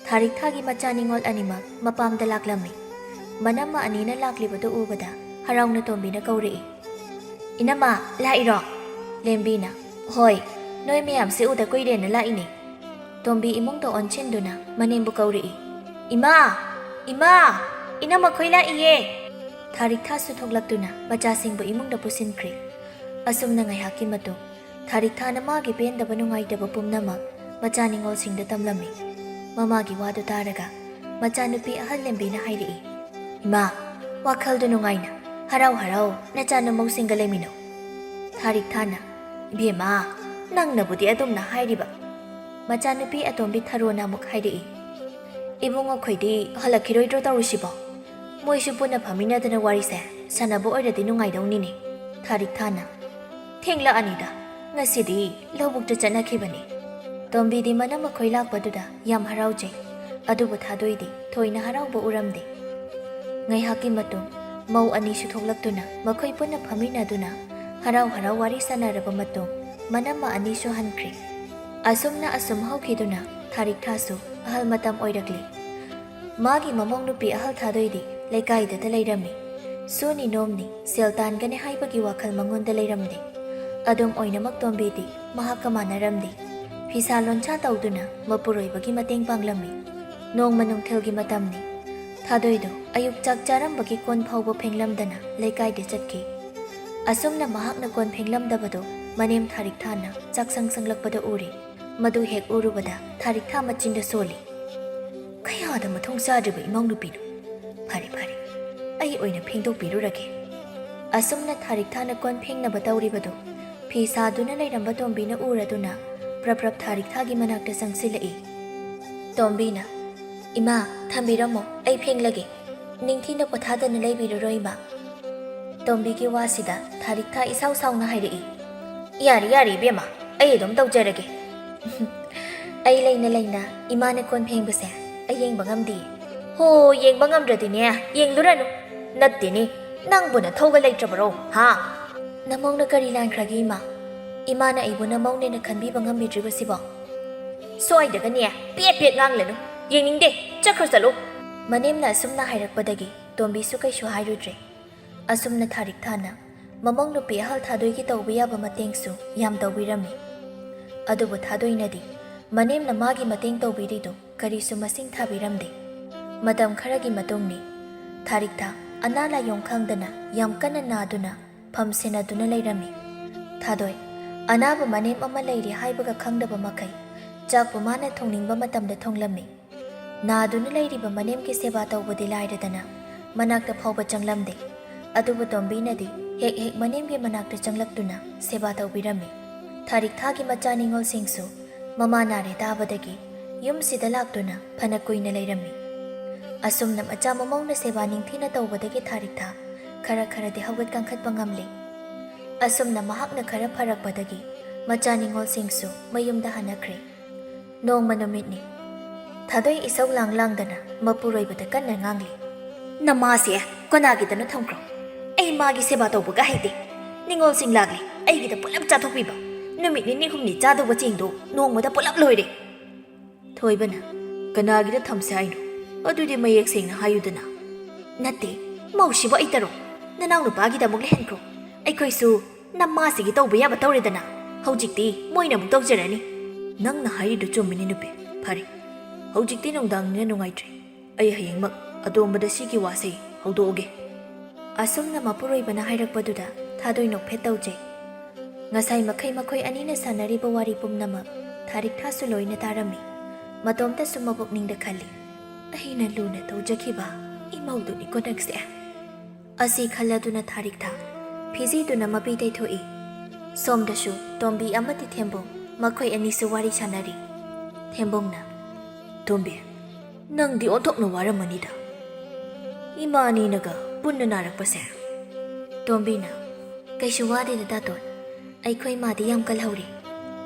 ꯊꯥꯔꯤꯛ ꯊꯥꯒꯤ ꯃꯆꯥ ꯅꯤꯉꯣꯜ ꯑꯅꯤꯃꯛ ꯃꯄꯥꯝꯗ ꯂꯥꯛꯂꯝꯃꯤ꯫ ꯃꯅꯝꯃ ꯑꯅꯤꯅ ꯂꯥꯛꯂꯤꯕꯗꯨ ꯎꯕꯗ ꯍꯔꯥꯎꯅ ꯇꯣꯝꯕꯤꯅ ꯀꯧꯔꯛꯏ꯫ "ꯏꯅꯝꯃ, ꯂꯥꯛꯏꯔꯣ?" ꯂꯦꯝꯕꯤꯅ, "ꯍꯣꯏ, "ꯅꯣꯏ ꯃꯌꯥꯝꯁꯦ ꯎꯗ ꯀꯨꯏꯔꯦꯅ ꯂꯥꯛꯏꯅꯦ꯫" ꯇꯣꯝꯕꯤ ꯏꯃꯨꯡꯗ ꯑꯣꯟꯁꯤꯟꯗꯨꯅ ꯃꯅꯦꯝꯕꯨ ꯀꯧꯔꯛꯏ꯫ "ꯏꯃꯥ! ꯏꯃꯥ! ꯏꯅꯝꯃꯈꯣꯏ ꯂꯥꯛꯏꯌꯦ!" ꯊꯥꯔꯤꯛꯊꯥꯁꯨ ꯊꯣꯛꯂꯛꯇꯨꯅ ꯃꯆꯥꯁꯤꯡꯕꯨ ꯏꯃꯨꯡꯗ ꯄꯨꯁꯤꯟꯈ꯭ꯔꯦ꯫ ꯑꯁꯨꯝꯅ ꯉꯥꯏꯍꯥꯛꯀꯤ ꯃꯇꯨꯡ ꯊꯥꯔꯤꯛꯊꯥꯅ ꯃꯥꯒꯤ ꯄꯦꯟꯗꯕ ꯅꯨꯡꯉꯥꯏꯇꯕ ꯄꯨꯝꯅꯃꯛ ꯃꯆꯥ ꯅꯤꯉꯣꯜꯁꯤꯡꯗ ꯇꯝꯂꯝꯃꯤ꯫ ꯃꯃꯥꯒꯤ ꯋꯥꯗꯨ ꯇꯥꯔꯒ ꯃꯆꯥꯅꯨꯄꯤ ꯑꯍꯜ ꯂꯦꯝꯕꯤꯅ ꯍꯥꯏꯔꯛꯏ, "ꯏꯃꯥ, ꯋꯥꯈꯜꯗꯨ ꯅꯨꯡꯉꯥꯏꯅ, ꯍꯔꯥꯎ ꯍꯔꯥꯎ ꯅꯆꯥ ꯅꯃꯧꯁꯤꯡꯒ ꯂꯩꯃꯤꯟꯅꯧ꯫" ꯊꯥꯔꯤꯛꯊꯥꯅ, "ꯏꯕꯦꯝꯃ, ꯅꯪꯅꯕꯨꯗꯤ ꯑꯗꯨꯝꯅ ꯍꯥꯏꯔꯤꯕ꯫" ꯃꯆꯥꯅꯨꯄꯤ ꯑꯇꯣꯝꯕꯤ ꯊꯔꯣꯅ ꯑꯃꯨꯛ ꯍꯥꯏꯔꯛꯏ, "ꯏꯕꯨꯡꯉꯣꯈꯣꯏꯗꯤ ꯍꯜꯂꯛꯈꯤꯔꯣꯏꯗ꯭ꯔꯣ ꯇꯧꯔꯤꯁꯤꯕꯣ? ꯃꯣꯏꯁꯨ ꯄꯨꯟꯅ ꯐꯝꯃꯤꯟꯅꯗꯅ ꯋꯥꯔꯤꯁꯦ ꯁꯥꯟꯅꯕ ꯑꯣꯏꯔꯗꯤ ꯅꯨꯡꯉꯥꯏꯗꯧꯅꯤꯅꯦ꯫" ꯊꯥꯔꯤꯛꯊꯥꯅ, "ꯊꯦꯡꯂꯛꯑꯅꯤꯗ, ꯉꯁꯤꯗꯤ ꯂꯧꯕꯨꯛꯇ ꯆꯠꯅꯈꯤꯕꯅꯤ꯫" ꯇꯣꯝꯕꯤꯗꯤ ꯃꯅꯝꯃꯈꯣꯏ ꯂꯥꯛꯄꯗꯨꯗ ꯌꯥꯝ ꯍꯔꯥꯎꯖꯩ꯫ ꯑꯗꯨꯕꯨ ꯊꯥꯗꯣꯏꯗꯤ ꯊꯣꯏꯅ ꯍꯔꯥꯎꯕ ꯎꯔꯝꯗꯦ꯫ ꯉꯥꯏꯍꯥꯛꯀꯤ ꯃꯇꯨꯡ ꯃꯧ ꯑꯅꯤꯁꯨ ꯊꯣꯛꯂꯛꯇꯨꯅ ꯃꯈꯣꯏ ꯄꯨꯟꯅ ꯐꯝꯃꯤꯟꯅꯗꯨꯅ ꯍꯔꯥꯎ ꯍꯔꯥꯎ ꯋꯥꯔꯤ ꯁꯥꯟꯅꯔꯕ ꯃꯇꯨꯡ ꯃꯅꯝꯃ ꯑꯅꯤꯁꯨ ꯍꯟꯈ꯭ꯔꯦ꯫ ꯑꯁꯨꯝꯅ ꯑꯁꯨꯝ ꯍꯧꯈꯤꯗꯨꯅ ꯊꯥꯔꯤꯛꯊꯥꯁꯨ ꯑꯍꯜ ꯃꯇꯝ ꯑꯣꯏꯔꯛꯂꯤ꯫ ꯃꯥꯒꯤ ꯃꯃꯧ ꯅꯨꯄꯤ ꯑꯍꯜ ꯊꯥꯗꯣꯏꯗꯤ ꯂꯩꯀꯥꯏꯗꯇ ꯂꯩꯔꯝꯃꯤ꯫ ꯁꯨꯅꯤ ꯅꯣꯝꯅꯤ, ꯁꯦꯜ ꯇꯥꯟꯒꯅꯤ ꯍꯥꯏꯕꯒꯤ ꯋꯥꯈꯜ ꯃꯉꯣꯟꯗ ꯂꯩꯔꯝꯗꯦ꯫ ꯑꯗꯨꯝ ꯑꯣꯏꯅꯃꯛ ꯇꯣꯝꯕꯤꯗꯤ ꯃꯍꯥꯛꯀ ꯃꯥꯟꯅꯔꯝꯗꯦ꯫ ꯐꯤꯁꯥ ꯂꯣꯟꯁꯥ ꯇꯧꯗꯨꯅ ꯃꯄꯨꯔꯣꯏꯕꯒꯤ ꯃꯇꯦꯡ ꯄꯥꯡꯂꯝꯃꯤ꯫ ꯅꯣꯡꯃ ꯅꯨꯡꯊꯤꯜꯒꯤ ꯃꯇꯝꯅꯤ꯫ ꯊꯥꯗꯣꯏꯗꯣ ꯑꯌꯨꯛ ꯆꯥꯛ ꯆꯥꯔꯝꯕꯒꯤ ꯀꯣꯟ ꯐꯥꯎꯕ ꯐꯦꯡꯂꯝꯗꯅ ꯂꯩꯀꯥꯏꯗ ꯆꯠꯈꯤ꯫ ꯑꯁꯨꯝꯅ ꯃꯍꯥꯛꯅ ꯀꯣꯟ ꯐꯦꯡꯂꯝꯗꯕꯗꯣ ꯃꯅꯦꯝ ꯊꯥꯔꯤꯛꯊꯥꯅ ꯆꯥꯛꯁꯪ ꯁꯪꯂꯛꯄꯗ ꯎꯔꯦ꯫ ꯃꯗꯨ ꯍꯦꯛ ꯎꯔꯨꯕꯗ ꯊꯥꯔꯤꯛꯊꯥ ꯃꯆꯤꯟꯗ ꯁꯣꯜꯂꯤ꯫ "ꯀꯌꯥꯗ ꯃꯊꯣꯡ ꯆꯥꯗ꯭ꯔꯤꯕ ꯏꯃꯧ ꯅꯨꯄꯤꯅꯣ! ꯐꯔꯦ, ꯐꯔꯦ, ꯑꯩ ꯑꯣꯏꯅ ꯐꯦꯡꯗꯣꯛꯄꯤꯔꯨꯔꯒꯦ꯫" ꯑꯁꯨꯝꯅ ꯊꯥꯔꯤꯛꯊꯥꯅ ꯀꯣꯟ ꯐꯦꯡꯅꯕ ꯇꯧꯔꯤꯕꯗꯨ ꯐꯤ ꯁꯥꯗꯨꯅ ꯂꯩꯔꯝꯕ ꯇꯣꯝꯕꯤꯅ ꯎꯔꯗꯨꯅ ꯄ꯭ꯔꯞ ꯄ꯭ꯔꯞ ꯊꯥꯔꯤꯛꯊꯥꯒꯤ ꯃꯅꯥꯛꯇ ꯆꯪꯁꯤꯜꯂꯛꯏ꯫ ꯇꯣꯝꯕꯤꯅ, "ꯏꯃꯥ, ꯊꯝꯕꯤꯔꯝꯃꯣ, ꯑꯩ ꯐꯦꯡꯂꯒꯦ꯫ ꯅꯤꯡꯊꯤꯅ ꯄꯣꯊꯥꯗꯅ ꯂꯩꯕꯤꯔꯨꯔꯣ, ꯏꯃꯥ꯫" ꯇꯣꯝꯕꯤꯒꯤ ꯋꯥꯁꯤꯗ ꯊꯥꯔꯤꯛꯊꯥ ꯏꯁꯥꯎ ꯁꯥꯎꯅ ꯍꯥꯏꯔꯛꯏ꯫ "ꯌꯥꯔꯦ, ꯌꯥꯔꯦ ꯏꯕꯦꯝꯃ, ꯑꯩ ꯑꯗꯨꯝ ꯇꯧꯖꯔꯒꯦ꯫" "ꯑꯩ ꯂꯩꯅ ꯂꯩꯅ ꯏꯃꯥꯅ ꯀꯣꯟ ꯐꯦꯡꯕꯁꯦ ꯑꯩ ꯌꯦꯡꯕ ꯉꯝꯗꯦ꯫" "ꯍꯣ, ꯌꯦꯡꯕ ꯉꯝꯗ꯭ꯔꯗꯤꯅꯦ, ꯌꯦꯡꯂꯨꯔꯅꯨ꯫ ꯅꯠꯇꯦꯅꯦ, ꯅꯪꯕꯨ ꯅꯊꯧꯒ ꯂꯩꯇ꯭ꯔꯕꯔꯣ, ꯍꯥ?" "ꯅꯃꯧꯅ ꯀꯔꯤ ꯂꯥꯟꯈ꯭ꯔꯒꯦ, ꯏꯃꯥ? ꯏꯃꯥꯅ ꯑꯩꯕꯨ ꯅꯃꯧꯅꯦꯅ ꯈꯟꯕꯤꯕ ꯉꯝꯕꯤꯗ꯭ꯔꯤꯕꯁꯤꯕꯣ?" "ꯁ꯭ꯋꯥꯏꯗꯒꯅꯦ ꯄꯦꯠ ꯄꯦꯠ ꯉꯥꯡꯂꯅꯨ꯫ ꯌꯦꯡꯅꯤꯡꯗꯦ, ꯆꯠꯈ꯭ꯔꯣ ꯆꯠꯂꯣ꯫" ꯃꯅꯦꯝꯅ ꯑꯁꯨꯝꯅ ꯍꯥꯏꯔꯛꯄꯗꯒꯤ ꯇꯣꯝꯕꯤꯁꯨ ꯀꯩꯁꯨ ꯍꯥꯏꯔꯨꯗ꯭ꯔꯦ꯫ ꯑꯁꯨꯝꯅ ꯊꯥꯔꯤꯛꯊꯥꯅ ꯃꯃꯧ ꯅꯨꯄꯤ ꯑꯍꯜ ꯊꯥꯗꯣꯏꯒꯤ ꯇꯧꯕ ꯌꯥꯕ ꯃꯇꯦꯡꯁꯨ ꯌꯥꯝ ꯇꯧꯕꯤꯔꯝꯃꯤ꯫ ꯑꯗꯨꯕꯨ ꯊꯥꯗꯣꯏꯅꯗꯤ ꯃꯅꯦꯝꯅ ꯃꯥꯒꯤ ꯃꯇꯦꯡ ꯇꯧꯕꯤꯔꯤꯗꯨ ꯀꯔꯤꯁꯨ ꯃꯁꯤꯡ ꯊꯥꯕꯤꯔꯝꯗꯦ꯫ ꯃꯇꯝ ꯈꯔꯒꯤ ꯃꯇꯨꯡꯅꯤ꯫ ꯊꯥꯔꯤꯛꯊꯥ ꯑꯅꯥ ꯂꯥꯏꯌꯣꯡ ꯈꯪꯗꯅ ꯌꯥꯝ ꯀꯟꯅ ꯅꯥꯗꯨꯅ ꯐꯝ ꯁꯦꯟꯅꯗꯨꯅ ꯂꯩꯔꯝꯃꯤ꯫ ꯊꯥꯗꯣꯏ, ꯑꯅꯥꯕ ꯃꯅꯦꯝ ꯑꯃ ꯂꯩꯔꯤ ꯍꯥꯏꯕꯒ ꯈꯪꯗꯕ ꯃꯈꯩ ꯆꯥꯛꯄꯨ ꯃꯥꯅ ꯊꯣꯡꯅꯤꯡꯕ ꯃꯇꯝꯗ ꯊꯣꯡꯂꯝꯃꯤ꯫ ꯅꯥꯗꯨꯅ ꯂꯩꯔꯤꯕ ꯃꯅꯦꯝꯒꯤ ꯁꯦꯕꯥ ꯇꯧꯕꯗꯤ ꯂꯥꯏꯔꯗꯅ ꯃꯅꯥꯛꯇ ꯐꯥꯎꯕ ꯆꯪꯂꯝꯗꯦ꯫ ꯑꯗꯨꯕꯨ ꯇꯣꯝꯕꯤꯅꯗꯤ ꯍꯦꯛ ꯍꯦꯛ ꯃꯅꯦꯝꯒꯤ ꯃꯅꯥꯛꯇ ꯆꯪꯂꯛꯇꯨꯅ ꯁꯦꯕꯥ ꯇꯧꯕꯤꯔꯝꯃꯤ꯫ ꯊꯥꯔꯤꯛꯊꯥꯒꯤ ꯃꯆꯥ ꯅꯤꯉꯣꯜꯁꯤꯡꯁꯨ ꯃꯃꯥ ꯅꯥꯔꯦ ꯇꯥꯕꯗꯒꯤ ꯌꯨꯝꯁꯤꯗ ꯂꯥꯛꯇꯨꯅ ꯐꯅ ꯀꯨꯏꯅ ꯂꯩꯔꯝꯃꯤ꯫ ꯑꯁꯨꯝꯅ ꯃꯆꯥ ꯃꯃꯧꯅ ꯁꯦꯕꯥ ꯅꯤꯡꯊꯤꯅ ꯇꯧꯕꯗꯒꯤ ꯊꯥꯔꯤꯛꯊꯥ ꯈꯔ ꯈꯔꯗꯤ ꯍꯧꯒꯠ ꯀꯥꯡꯈꯠꯄ ꯉꯝꯂꯦ꯫ ꯑꯁꯨꯝꯅ ꯃꯍꯥꯛꯅ ꯈꯔ ꯐꯔꯛꯄꯗꯒꯤ ꯃꯆꯥ ꯅꯤꯉꯣꯜꯁꯤꯡꯁꯨ ꯃꯌꯨꯝꯗ ꯍꯟꯅꯈ꯭ꯔꯦ꯫ ꯅꯣꯡꯃ ꯅꯨꯃꯤꯠꯅꯤ꯫ ꯊꯥꯗꯣꯏ ꯏꯁꯧ ꯂꯥꯡ ꯂꯥꯡꯗꯅ ꯃꯄꯨꯔꯣꯏꯕꯗ ꯀꯟꯅ ꯉꯥꯡꯂꯤ꯫ "ꯅꯃꯥꯁꯦ ꯀꯅꯥꯒꯤꯗꯅꯣ ꯊꯝꯈ꯭ꯔꯣ꯫ ꯑꯩ ꯃꯥꯒꯤ ꯁꯦꯕꯥ ꯇꯧꯕꯒ ꯍꯩꯇꯦ꯫ ꯅꯤꯉꯣꯜꯁꯤꯡ ꯂꯥꯛꯂꯤ, ꯑꯩꯒꯤꯗ ꯄꯨꯂꯞ ꯆꯥꯊꯣꯛꯄꯤꯕ꯫ ꯅꯨꯃꯤꯠ ꯅꯤꯅꯤ ꯍꯨꯝꯅꯤ ꯆꯥꯗꯧꯕ ꯆꯦꯡꯗꯣ ꯅꯣꯡꯃꯗ ꯄꯨꯂꯞ ꯂꯣꯏꯔꯦ꯫" ꯊꯣꯏꯕꯅ, "ꯀꯅꯥꯒꯤꯗ ꯊꯝꯁꯦ ꯍꯥꯏꯅꯣ? ꯑꯗꯨꯗꯤ ꯃꯌꯦꯛ ꯁꯦꯡꯅ ꯍꯥꯏꯌꯨꯗꯅ꯫" "ꯅꯠꯇꯦ, ꯃꯧꯁꯤꯕꯨ ꯑꯩꯇꯔꯣ? ꯅꯅꯥꯎꯅꯨꯄꯥꯒꯤꯗ ꯑꯃꯨꯛ ꯂꯩꯍꯟꯈ꯭ꯔꯣ꯫ ꯑꯩꯈꯣꯏꯁꯨ ꯅꯃꯥꯁꯤꯒꯤ ꯇꯧꯕ ꯌꯥꯕ ꯇꯧꯔꯦꯗꯅ꯫ ꯍꯧꯖꯤꯛꯇꯤ ꯃꯣꯏꯅ ꯑꯃꯨꯛ ꯇꯧꯖꯔꯅꯤ꯫" "ꯅꯪꯅ ꯍꯥꯏꯔꯤꯗꯨ ꯆꯨꯝꯃꯤꯅꯤ ꯅꯨꯄꯤ꯫ ꯐꯔꯦ, ꯍꯧꯖꯤꯛꯇꯤ ꯅꯨꯡꯗꯥꯡꯅꯤꯅ ꯅꯨꯡꯉꯥꯏꯇ꯭ꯔꯦ꯫ ꯑꯩ ꯍꯌꯦꯡꯃꯛ ꯑꯇꯣꯝꯕꯗ ꯁꯤꯒꯤ ꯋꯥꯁꯦ ꯍꯧꯗꯣꯛꯑꯒꯦ꯫" ꯑꯁꯨꯝꯅ ꯃꯄꯨꯔꯣꯏꯕꯅ ꯍꯥꯏꯔꯛꯄꯗꯨꯗ ꯊꯥꯗꯣꯏ ꯅꯣꯛꯐꯦꯠ ꯇꯧꯖꯩ꯫ ꯉꯁꯥꯏ ꯃꯈꯩ ꯃꯈꯣꯏ ꯑꯅꯤꯅ ꯁꯥꯟꯅꯔꯤꯕ ꯋꯥꯔꯤ ꯄꯨꯝꯅꯃꯛ ꯊꯥꯔꯤꯛꯊꯥꯁꯨ ꯂꯣꯏꯅ ꯇꯥꯔꯝꯃꯤ꯫ ꯃꯇꯣꯝꯇꯁꯨ ꯃꯄꯨꯛꯅꯤꯡꯗ ꯈꯜꯂꯤ, "ꯑꯩꯅ ꯂꯨꯅ ꯇꯧꯖꯈꯤꯕ ꯏꯃꯧꯗꯨꯅꯤꯀꯣ ꯅꯪꯁꯦ" ꯑꯁꯤ ꯈꯜꯂꯗꯨꯅ ꯊꯥꯔꯤꯛꯊꯥ ꯐꯤꯖꯤꯗꯨꯅ ꯃꯄꯤ ꯇꯩꯊꯣꯛꯏ꯫ ꯁꯣꯝꯗꯁꯨ ꯇꯣꯝꯕꯤ ꯑꯃꯗꯤ ꯊꯦꯝꯕꯣꯡ ꯃꯈꯣꯏ ꯑꯅꯤꯁꯨ ꯋꯥꯔꯤ ꯁꯥꯟꯅꯔꯤ꯫ ꯊꯦꯝꯕꯣꯡꯅ, "ꯇꯣꯝꯕꯤ, ꯅꯪꯗꯤ ꯑꯣꯟꯊꯣꯛꯅ ꯋꯥꯔꯝꯃꯅꯤꯗ, ꯏꯃꯥ ꯑꯅꯤꯅꯒ ꯄꯨꯟꯅ ꯅꯥꯔꯛꯄꯁꯦ꯫" ꯇꯣꯝꯕꯤꯅ, "ꯀꯩꯁꯨ ꯋꯥꯗꯦꯗ ꯗꯥꯇꯣꯟ, ꯑꯩꯈꯣꯏ ꯃꯥꯗꯤ ꯌꯥꯝ ꯀꯜꯍꯧꯔꯦ꯫"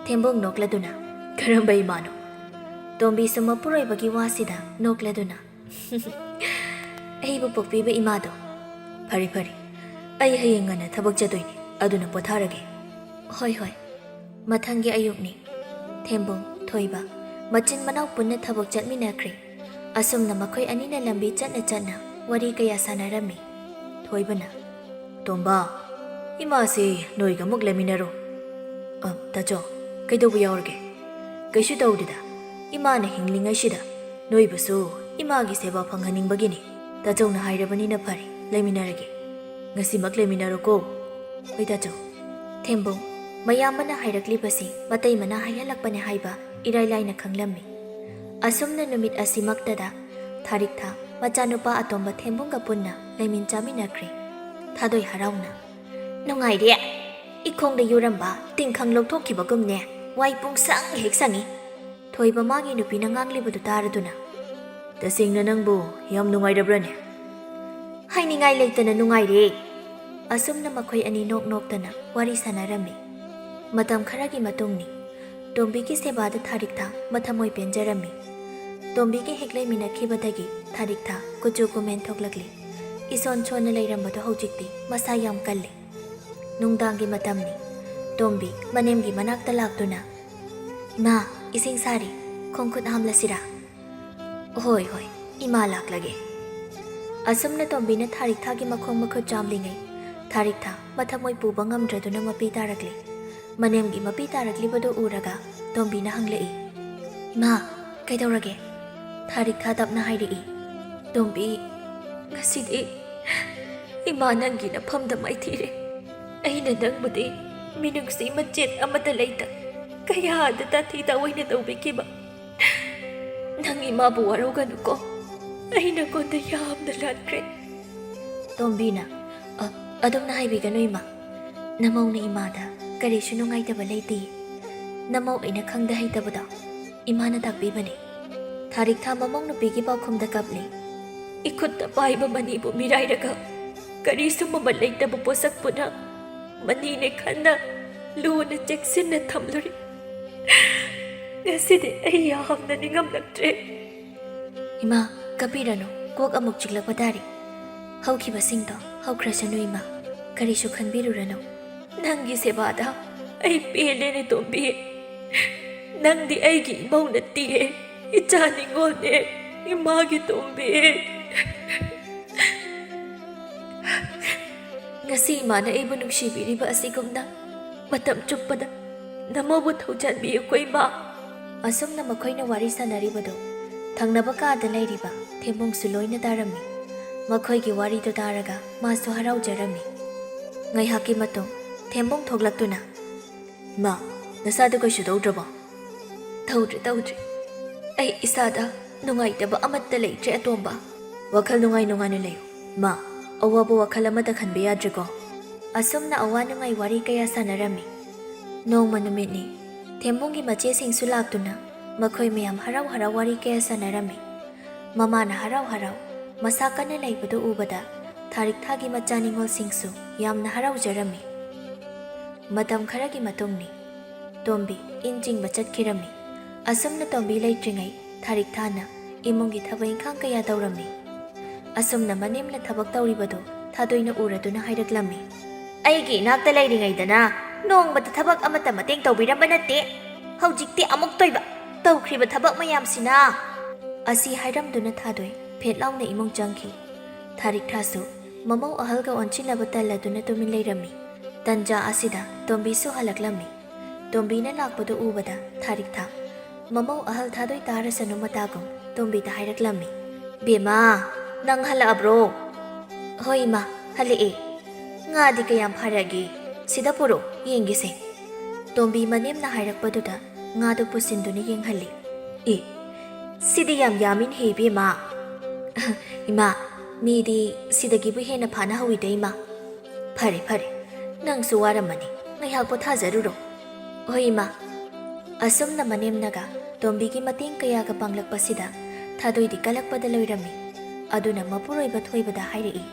ꯊꯦꯝꯕꯣꯡ ꯅꯣꯛꯂꯗꯨꯅ, "ꯀꯔꯝꯕ ꯏꯃꯥꯅꯣ?" ꯇꯣꯝꯕꯤꯁꯨ ꯃꯄꯨꯔꯣꯏꯕꯒꯤ ꯋꯥꯁꯤꯗ ꯅꯣꯛꯂꯗꯨꯅ, "ꯑꯩꯕꯨ ꯄꯣꯛꯄꯤꯕ ꯏꯃꯥꯗꯣ꯫" "ꯐꯔꯦ ꯐꯔꯦ, ꯑꯩ ꯍꯌꯦꯡ ꯉꯟꯅ ꯊꯕꯛ ꯆꯠꯇꯣꯏꯅꯤ, ꯑꯗꯨꯅ ꯄꯣꯊꯥꯔꯒꯦ꯫" "ꯍꯣꯏ ꯍꯣꯏ꯫" ꯃꯊꯪꯒꯤ ꯑꯌꯨꯛꯅꯤ꯫ ꯊꯦꯝꯕꯣꯡ, ꯊꯣꯏꯕ, ꯃꯆꯤꯟ ꯃꯅꯥꯎ ꯄꯨꯟꯅ ꯊꯕꯛ ꯆꯠꯃꯤꯟꯅꯈ꯭ꯔꯦ꯫ ꯑꯁꯨꯝꯅ ꯃꯈꯣꯏ ꯑꯅꯤꯅ ꯂꯝꯕꯤ ꯆꯠꯅ ꯆꯠꯅ ꯋꯥꯔꯤ ꯀꯌꯥ ꯁꯥꯟꯅꯔꯝꯃꯤ꯫ ꯊꯣꯏꯕꯅ, "ꯇꯣꯝꯕ, ꯏꯃꯥꯁꯦ ꯅꯣꯏꯒ ꯑꯃꯨꯛ ꯂꯩꯃꯤꯟꯅꯔꯣ꯫" "ꯑ, ꯇꯥꯆꯧ, ꯀꯩꯗꯧꯕ ꯌꯥꯎꯔꯒꯦ? ꯀꯩꯁꯨ ꯇꯧꯗꯦꯗ꯫ ꯏꯃꯥꯅ ꯍꯤꯡꯂꯤꯉꯩꯁꯤꯗ ꯅꯣꯏꯕꯨꯁꯨ ꯏꯃꯥꯒꯤ ꯁꯦꯕꯥ ꯐꯪꯍꯟꯅꯤꯡꯕꯒꯤꯅꯤ꯫ ꯇꯥꯆꯧꯅ ꯍꯥꯏꯔꯕꯅꯤꯅ ꯐꯔꯦ, ꯂꯩꯃꯤꯟꯅꯔꯒꯦ꯫ ꯉꯁꯤꯃꯛ ꯂꯩꯃꯤꯟꯅꯔꯣꯀꯣ꯫ ꯍꯣꯏ ꯇꯥꯆꯧ꯫ ꯊꯦꯝꯕꯨꯡ, ꯃꯌꯥꯝꯕꯅ ꯍꯥꯏꯔꯛꯂꯤꯕꯁꯤ ꯃꯇꯩ ꯃꯅꯥ ꯍꯥꯏꯍꯜꯂꯛꯄꯅꯦ ꯍꯥꯏꯕ ꯏꯔꯥꯏ ꯂꯥꯏꯅ ꯈꯪꯂꯝꯃꯤ꯫ ꯑꯁꯨꯝꯅ ꯅꯨꯃꯤꯠ ꯑꯁꯤꯃꯛꯇꯗ ꯊꯥꯔꯤꯛꯊꯥ ꯃꯆꯥꯅꯨꯄꯥ ꯑꯇꯣꯝꯕ ꯊꯦꯝꯕꯨꯡꯒ ꯄꯨꯟꯅ ꯂꯩꯃꯤꯟ ꯆꯥꯃꯤꯟꯅꯈ꯭ꯔꯦ꯫ ꯊꯥꯗꯣꯏ ꯍꯔꯥꯎꯅ, "ꯅꯨꯡꯉꯥꯏꯔꯦ꯫ ꯏꯈꯣꯡꯗ ꯌꯨꯔꯝꯕ ꯇꯤꯡꯈꯪ ꯂꯧꯊꯣꯛꯈꯤꯕꯒꯨꯝꯅꯦ꯫ ꯋꯥꯏ ꯄꯨꯡꯁꯪ ꯍꯦꯛ ꯁꯪꯉꯤ꯫" ꯊꯣꯏꯕ ꯃꯥꯒꯤ ꯅꯨꯄꯤꯅ ꯉꯥꯡꯂꯤꯕꯗꯨ ꯇꯥꯔꯗꯨꯅ, "ꯇꯁꯦꯡꯅ ꯅꯪꯕꯨ ꯌꯥꯝ ꯅꯨꯡꯉꯥꯏꯔꯕ꯭ꯔꯅꯦ?" "ꯍꯥꯏꯅꯤꯡꯉꯥꯏ ꯂꯩꯇꯅ ꯅꯨꯡꯉꯥꯏꯔꯦ꯫" ꯑꯁꯨꯝꯅ ꯃꯈꯣꯏ ꯑꯅꯤ ꯅꯣꯛ ꯅꯣꯛꯇꯅ ꯋꯥꯔꯤ ꯁꯥꯟꯅꯔꯝꯃꯤ꯫ ꯃꯇꯝ ꯈꯔꯒꯤ ꯃꯇꯨꯡꯅꯤ꯫ ꯇꯣꯝꯕꯤꯒꯤ ꯁꯦꯕꯥꯗ ꯊꯥꯔꯤꯛꯊꯥ ꯃꯊꯃꯣꯏ ꯄꯦꯟꯖꯔꯝꯃꯤ꯫ ꯇꯣꯝꯕꯤꯒ ꯍꯦꯛ ꯂꯩꯃꯤꯟꯅꯈꯤꯕꯗꯒꯤ ꯊꯥꯔꯤꯛꯊꯥ ꯀꯨꯆꯨ ꯀꯨꯃꯦꯟ ꯊꯣꯛꯂꯛꯂꯤ꯫ ꯏꯁꯣꯟ ꯁꯣꯟꯅ ꯂꯩꯔꯝꯕꯗꯣ ꯍꯧꯖꯤꯛꯇꯤ ꯃꯁꯥ ꯌꯥꯝ ꯀꯜꯂꯤ꯫ ꯅꯨꯡꯗꯥꯡꯒꯤ ꯃꯇꯝꯅꯤ꯫ ꯇꯣꯝꯕꯤ ꯃꯅꯦꯝꯒꯤ ꯃꯅꯥꯛꯇ ꯂꯥꯛꯇꯨꯅ, "ꯏꯃꯥ, ꯏꯁꯤꯡ ꯁꯥꯔꯤ, ꯈꯣꯡ ꯈꯨꯠ ꯍꯥꯝꯂꯁꯤꯔꯥ?" "ꯍꯣꯏ, ꯍꯣꯏ, ꯏꯃꯥ ꯂꯥꯛꯂꯒꯦ꯫" ꯑꯁꯨꯝꯅ ꯇꯣꯝꯕꯤꯅ ꯊꯥꯔꯤꯛꯊꯥꯒꯤ ꯃꯈꯣꯡ ꯃꯈꯨꯠ ꯆꯥꯝꯂꯤꯉꯩ, ꯊꯥꯔꯤꯛꯊꯥ ꯃꯊꯃꯣꯏ ꯄꯨꯕ ꯉꯝꯗ꯭ꯔꯗꯨꯅ ꯃꯄꯤ ꯇꯥꯔꯛꯂꯤ꯫ ꯃꯅꯦꯝꯒꯤ ꯃꯄꯤ ꯇꯥꯔꯛꯂꯤꯕꯗꯨ ꯎꯔꯒ ꯇꯣꯝꯕꯤꯅ ꯍꯪꯂꯛꯏ, "ꯏꯃꯥ, ꯀꯩꯗꯧꯔꯒꯦ?" ꯊꯥꯔꯤꯛꯊꯥ ꯇꯞꯅ ꯍꯥꯏꯔꯛꯏ, "ꯇꯣꯝꯕꯤ, ꯉꯁꯤꯗꯤ ꯏꯃꯥ ꯅꯪꯒꯤ ꯅꯐꯝꯗ ꯃꯥꯏꯊꯤꯔꯦ꯫ ꯑꯩꯅ ꯅꯪꯕꯨꯗꯤ ꯃꯤꯅꯨꯡꯁꯤ ꯃꯆꯦꯠ ꯑꯃꯠꯇ ꯂꯩꯇ ꯀꯌꯥꯗ ꯇꯥꯊꯤ ꯇꯥꯑꯣꯏꯅ ꯇꯧꯕꯤꯈꯤꯕ꯫ ꯅꯪ ꯏꯃꯥꯕꯨ ꯋꯥꯔꯧꯒꯅꯨꯀꯣ꯫ ꯑꯩ ꯅꯪꯉꯣꯟꯗ ꯌꯥꯝꯅ ꯂꯥꯟꯈ꯭ꯔꯦ꯫" ꯇꯣꯝꯕꯤꯅ, "ꯑ, ꯑꯗꯨꯝꯅ ꯍꯥꯏꯕꯤꯒꯅꯨ ꯏꯃꯥ꯫ ꯅꯃꯧꯅ ꯏꯃꯥꯗ ꯀꯔꯤꯁꯨ ꯅꯨꯡꯉꯥꯏꯇꯕ ꯂꯩꯇꯦ꯫ ꯅꯃꯧ ꯑꯩꯅ ꯈꯪꯗ ꯍꯩꯇꯕꯗꯣ ꯏꯃꯥꯅ ꯇꯥꯛꯄꯤꯕꯅꯤ꯫" ꯊꯥꯔꯤꯛꯊꯥ ꯃꯃꯧ ꯅꯨꯄꯤꯒꯤ ꯄꯥꯎꯈꯨꯝꯗ ꯀꯞꯂꯤ꯫ "ꯏꯈꯨꯠꯇ ꯄꯥꯏꯕ ꯃꯅꯤꯕꯨ ꯃꯤꯔꯥꯏꯔꯒ ꯀꯔꯤꯁꯨ ꯃꯃꯜ ꯂꯩꯇꯕ ꯄꯣꯠꯁꯛ ꯄꯨꯝꯅ ꯃꯅꯤꯅꯦ ꯈꯟꯅ ꯂꯨꯅ ꯆꯦꯛꯁꯤꯟꯅ ꯊꯝꯂꯨꯔꯤ꯫ ꯉꯁꯤꯗꯤ ꯑꯩ ꯌꯥꯝꯅ ꯅꯤꯡꯉꯝꯂꯛꯇ꯭ꯔꯦ꯫" "ꯏꯃꯥ, ꯀꯞꯄꯤꯔꯅꯨ, ꯀꯣꯛ ꯑꯃꯨꯛ ꯆꯤꯛꯂꯛꯄ ꯇꯥꯔꯦ꯫ ꯍꯧꯈꯤꯕꯁꯤꯡꯗꯣ ꯍꯧꯈ꯭ꯔꯁꯅꯨ ꯏꯃꯥ, ꯀꯔꯤꯁꯨ ꯈꯟꯕꯤꯔꯨꯔꯅꯨ꯫" "ꯅꯪꯒꯤ ꯁꯦꯕꯥꯗ ꯑꯩ ꯄꯦꯜꯂꯦꯅꯦ ꯇꯣꯝꯕꯤ꯫ ꯅꯪꯗꯤ ꯑꯩꯒꯤ ꯏꯃꯧ ꯅꯠꯇꯤꯌꯦ, ꯏꯆꯥ ꯅꯤꯉꯣꯜꯅꯦ, ꯏꯃꯥꯒꯤ ꯇꯣꯝꯕꯤ꯫ ꯉꯁꯤ ꯏꯃꯥꯅ ꯑꯩꯕꯨ ꯅꯨꯡꯁꯤꯕꯤꯔꯤꯕ ꯑꯁꯤꯒꯨꯝꯅ ꯃꯇꯝ ꯆꯨꯞꯄꯗ ꯅꯃꯧꯕꯨ ꯊꯧꯖꯥꯟꯕꯤꯌꯨꯀꯣ, ꯏꯃꯥ꯫ ꯑꯁꯨꯝꯅ ꯃꯈꯣꯏꯅ ꯋꯥꯔꯤ ꯁꯥꯟꯅꯔꯤꯕꯗꯨ ꯊꯪꯅꯕ ꯀꯥꯗ ꯂꯩꯔꯤꯕ ꯊꯦꯝꯕꯨꯡꯁꯨ ꯂꯣꯏꯅ ꯇꯥꯔꯝꯃꯤ꯫ ꯃꯈꯣꯏꯒꯤ ꯋꯥꯔꯤꯗꯨ ꯇꯥꯔꯒ ꯃꯥꯁꯨ ꯍꯔꯥꯎꯖꯔꯝꯃꯤ꯫ ꯉꯥꯏꯍꯥꯛꯀꯤ ꯃꯇꯨꯡ ꯊꯦꯝꯕꯨꯡ ꯊꯣꯛꯂꯛꯇꯨꯅ, "ꯏꯃꯥ, ꯅꯁꯥꯗꯨ ꯀꯩꯁꯨ ꯇꯧꯗ꯭ꯔꯕꯣ?" "ꯇꯧꯗ꯭ꯔꯦ, ꯇꯧꯗ꯭ꯔꯦ꯫ ꯑꯩ ꯏꯁꯥꯗ ꯅꯨꯡꯉꯥꯏꯇꯕ ꯑꯃꯠꯇ ꯂꯩꯇ꯭ꯔꯦ, ꯑꯇꯣꯝꯕ꯫ ꯋꯥꯈꯜ ꯅꯨꯡꯉꯥꯏ ꯅꯨꯡꯉꯥꯏꯅ ꯂꯩꯌꯨ, ꯏꯃꯥ꯫ ꯑꯋꯥꯕ ꯋꯥꯈꯜ ꯑꯃꯠꯇ ꯈꯟꯕ ꯌꯥꯗ꯭ꯔꯦꯀꯣ?" ꯑꯁꯨꯝꯅ ꯑꯋꯥ ꯅꯨꯡꯉꯥꯏ ꯋꯥꯔꯤ ꯀꯌꯥ ꯁꯥꯟꯅꯔꯝꯃꯤ꯫ ꯅꯣꯡꯃ ꯅꯨꯃꯤꯠꯅꯤ, ꯊꯦꯝꯕꯨꯡꯒꯤ ꯃꯆꯦꯁꯤꯡꯁꯨ ꯂꯥꯛꯇꯨꯅ ꯃꯈꯣꯏ ꯃꯌꯥꯝ ꯍꯔꯥꯎ ꯍꯔꯥꯎ ꯋꯥꯔꯤ ꯀꯌꯥ ꯁꯥꯟꯅꯔꯝꯃꯤ꯫ ꯃꯃꯥꯅ ꯍꯔꯥꯎ ꯍꯔꯥꯎ ꯃꯁꯥ ꯀꯟꯅ ꯂꯩꯕꯗꯨ ꯎꯕꯗ ꯊꯥꯔꯤꯛꯊꯥꯒꯤ ꯃꯆꯥ ꯅꯤꯉꯣꯜꯁꯤꯡꯁꯨ ꯌꯥꯝꯅ ꯍꯔꯥꯎꯖꯔꯝꯃꯤ꯫ ꯃꯇꯝ ꯈꯔꯒꯤ ꯃꯇꯨꯡꯅꯤ, ꯇꯣꯝꯕꯤ ꯏꯟ ꯆꯤꯡꯕ ꯆꯠꯈꯤꯔꯝꯃꯤ꯫ ꯑꯁꯨꯝꯅ ꯇꯣꯝꯕꯤ ꯂꯩꯇ꯭ꯔꯤꯉꯩ ꯊꯥꯔꯤꯛꯊꯥꯅ ꯏꯃꯨꯡꯒꯤ ꯊꯕꯛ ꯏꯪꯈꯥꯡ ꯀꯌꯥ ꯇꯧꯔꯝꯃꯤ꯫ ꯑꯁꯨꯝꯅ ꯃꯅꯦꯝꯅ ꯊꯕꯛ ꯇꯧꯔꯤꯕꯗꯨ ꯊꯥꯗꯣꯏꯅ ꯎꯔꯗꯨꯅ ꯍꯥꯏꯔꯛꯂꯝꯃꯤ, "ꯑꯩꯒꯤ ꯏꯅꯥꯛꯇ ꯂꯩꯔꯤꯉꯩꯗꯅ ꯅꯣꯡꯃꯇ ꯊꯕꯛ ꯑꯃꯠꯇ ꯃꯇꯦꯡ ꯇꯧꯕꯤꯔꯝꯕ ꯅꯠꯇꯦ꯫ ꯍꯧꯖꯤꯛꯇꯤ ꯑꯃꯨꯛꯇꯣꯏꯕ ꯇꯧꯈ꯭ꯔꯤꯕ ꯊꯕꯛ ꯃꯌꯥꯝꯁꯤꯅ!" ꯑꯁꯤ ꯍꯥꯏꯔꯝꯗꯨꯅ ꯊꯥꯗꯣꯏ ꯐꯦꯠ ꯂꯥꯎꯅ ꯏꯃꯨꯡ ꯆꯪꯈꯤ꯫ ꯊꯥꯔꯤꯛꯊꯥꯁꯨ ꯃꯃꯧ ꯑꯍꯜꯒ ꯑꯣꯟꯁꯤꯟꯅꯕ ꯇꯜꯂꯗꯨꯅ ꯇꯨꯃꯤꯟ ꯂꯩꯔꯝꯃꯤ꯫ ꯇꯟꯖꯥ ꯑꯁꯤꯗ ꯇꯣꯝꯕꯤꯁꯨ ꯍꯜꯂꯛꯂꯝꯃꯤ꯫ ꯇꯣꯝꯕꯤꯅ ꯂꯥꯛꯄꯗꯨ ꯎꯕꯗ ꯊꯥꯔꯤꯛꯊꯥ ꯃꯃꯧ ꯑꯍꯜ ꯊꯥꯗꯣꯏ ꯇꯥꯔꯁꯅꯨ ꯃꯇꯥꯒꯨꯝ ꯇꯣꯝꯕꯤꯗ ꯍꯥꯏꯔꯛꯂꯝꯃꯤ, "ꯕꯦꯝꯃ, ꯅꯪ ꯍꯜꯂꯛꯑꯕ꯭ꯔꯣ?" "ꯍꯣꯏ ꯏꯃꯥ, ꯍꯜꯂꯛꯑꯦ꯫ ꯉꯥꯗꯤ ꯀꯌꯥꯝ ꯐꯥꯔꯛꯑꯒꯦ? ꯁꯤꯗ ꯄꯨꯔꯛꯑꯣ, ꯌꯦꯡꯒꯦꯁꯦ꯫" ꯇꯣꯝꯕꯤ ꯃꯅꯦꯝꯅ ꯍꯥꯏꯔꯛꯄꯗꯨꯗ ꯉꯥꯗꯨ ꯄꯨꯁꯤꯟꯗꯨꯅ ꯌꯦꯡꯍꯜꯂꯤ꯫ "ꯑꯦ, ꯁꯤꯗꯤ ꯌꯥꯝ ꯌꯥꯝꯃꯤꯅꯦꯍꯦ, ꯏꯕꯦꯝꯃ!" "ꯏꯃꯥ, ꯃꯤꯗꯤ ꯁꯤꯗꯒꯤꯕꯨ ꯍꯦꯟꯅ ꯐꯥꯅꯍꯧꯋꯤꯗ, ꯏꯃꯥ꯫" "ꯐꯔꯦ, ꯐꯔꯦ, ꯅꯪꯁꯨ ꯋꯥꯔꯝꯃꯅꯤ, ꯉꯥꯏꯍꯥꯛ ꯄꯣꯊꯥꯖꯔꯨꯔꯣ꯫" "ꯍꯣꯏ, ꯏꯃꯥ꯫" ꯑꯁꯨꯝꯅ ꯃꯅꯦꯝꯅꯒ ꯇꯣꯝꯕꯤꯒꯤ ꯃꯇꯦꯡ ꯀꯌꯥꯒ ꯄꯥꯡꯂꯛꯄꯁꯤꯗ ꯊꯥꯗꯣꯏꯗꯤ ꯀꯜꯂꯛꯄꯗ ꯂꯣꯏꯔꯝꯃꯤ꯫ ꯑꯗꯨꯅ ꯃꯄꯨꯔꯣꯏꯕ ꯊꯣꯏꯕꯗ ꯍꯥꯏꯔꯛꯏ,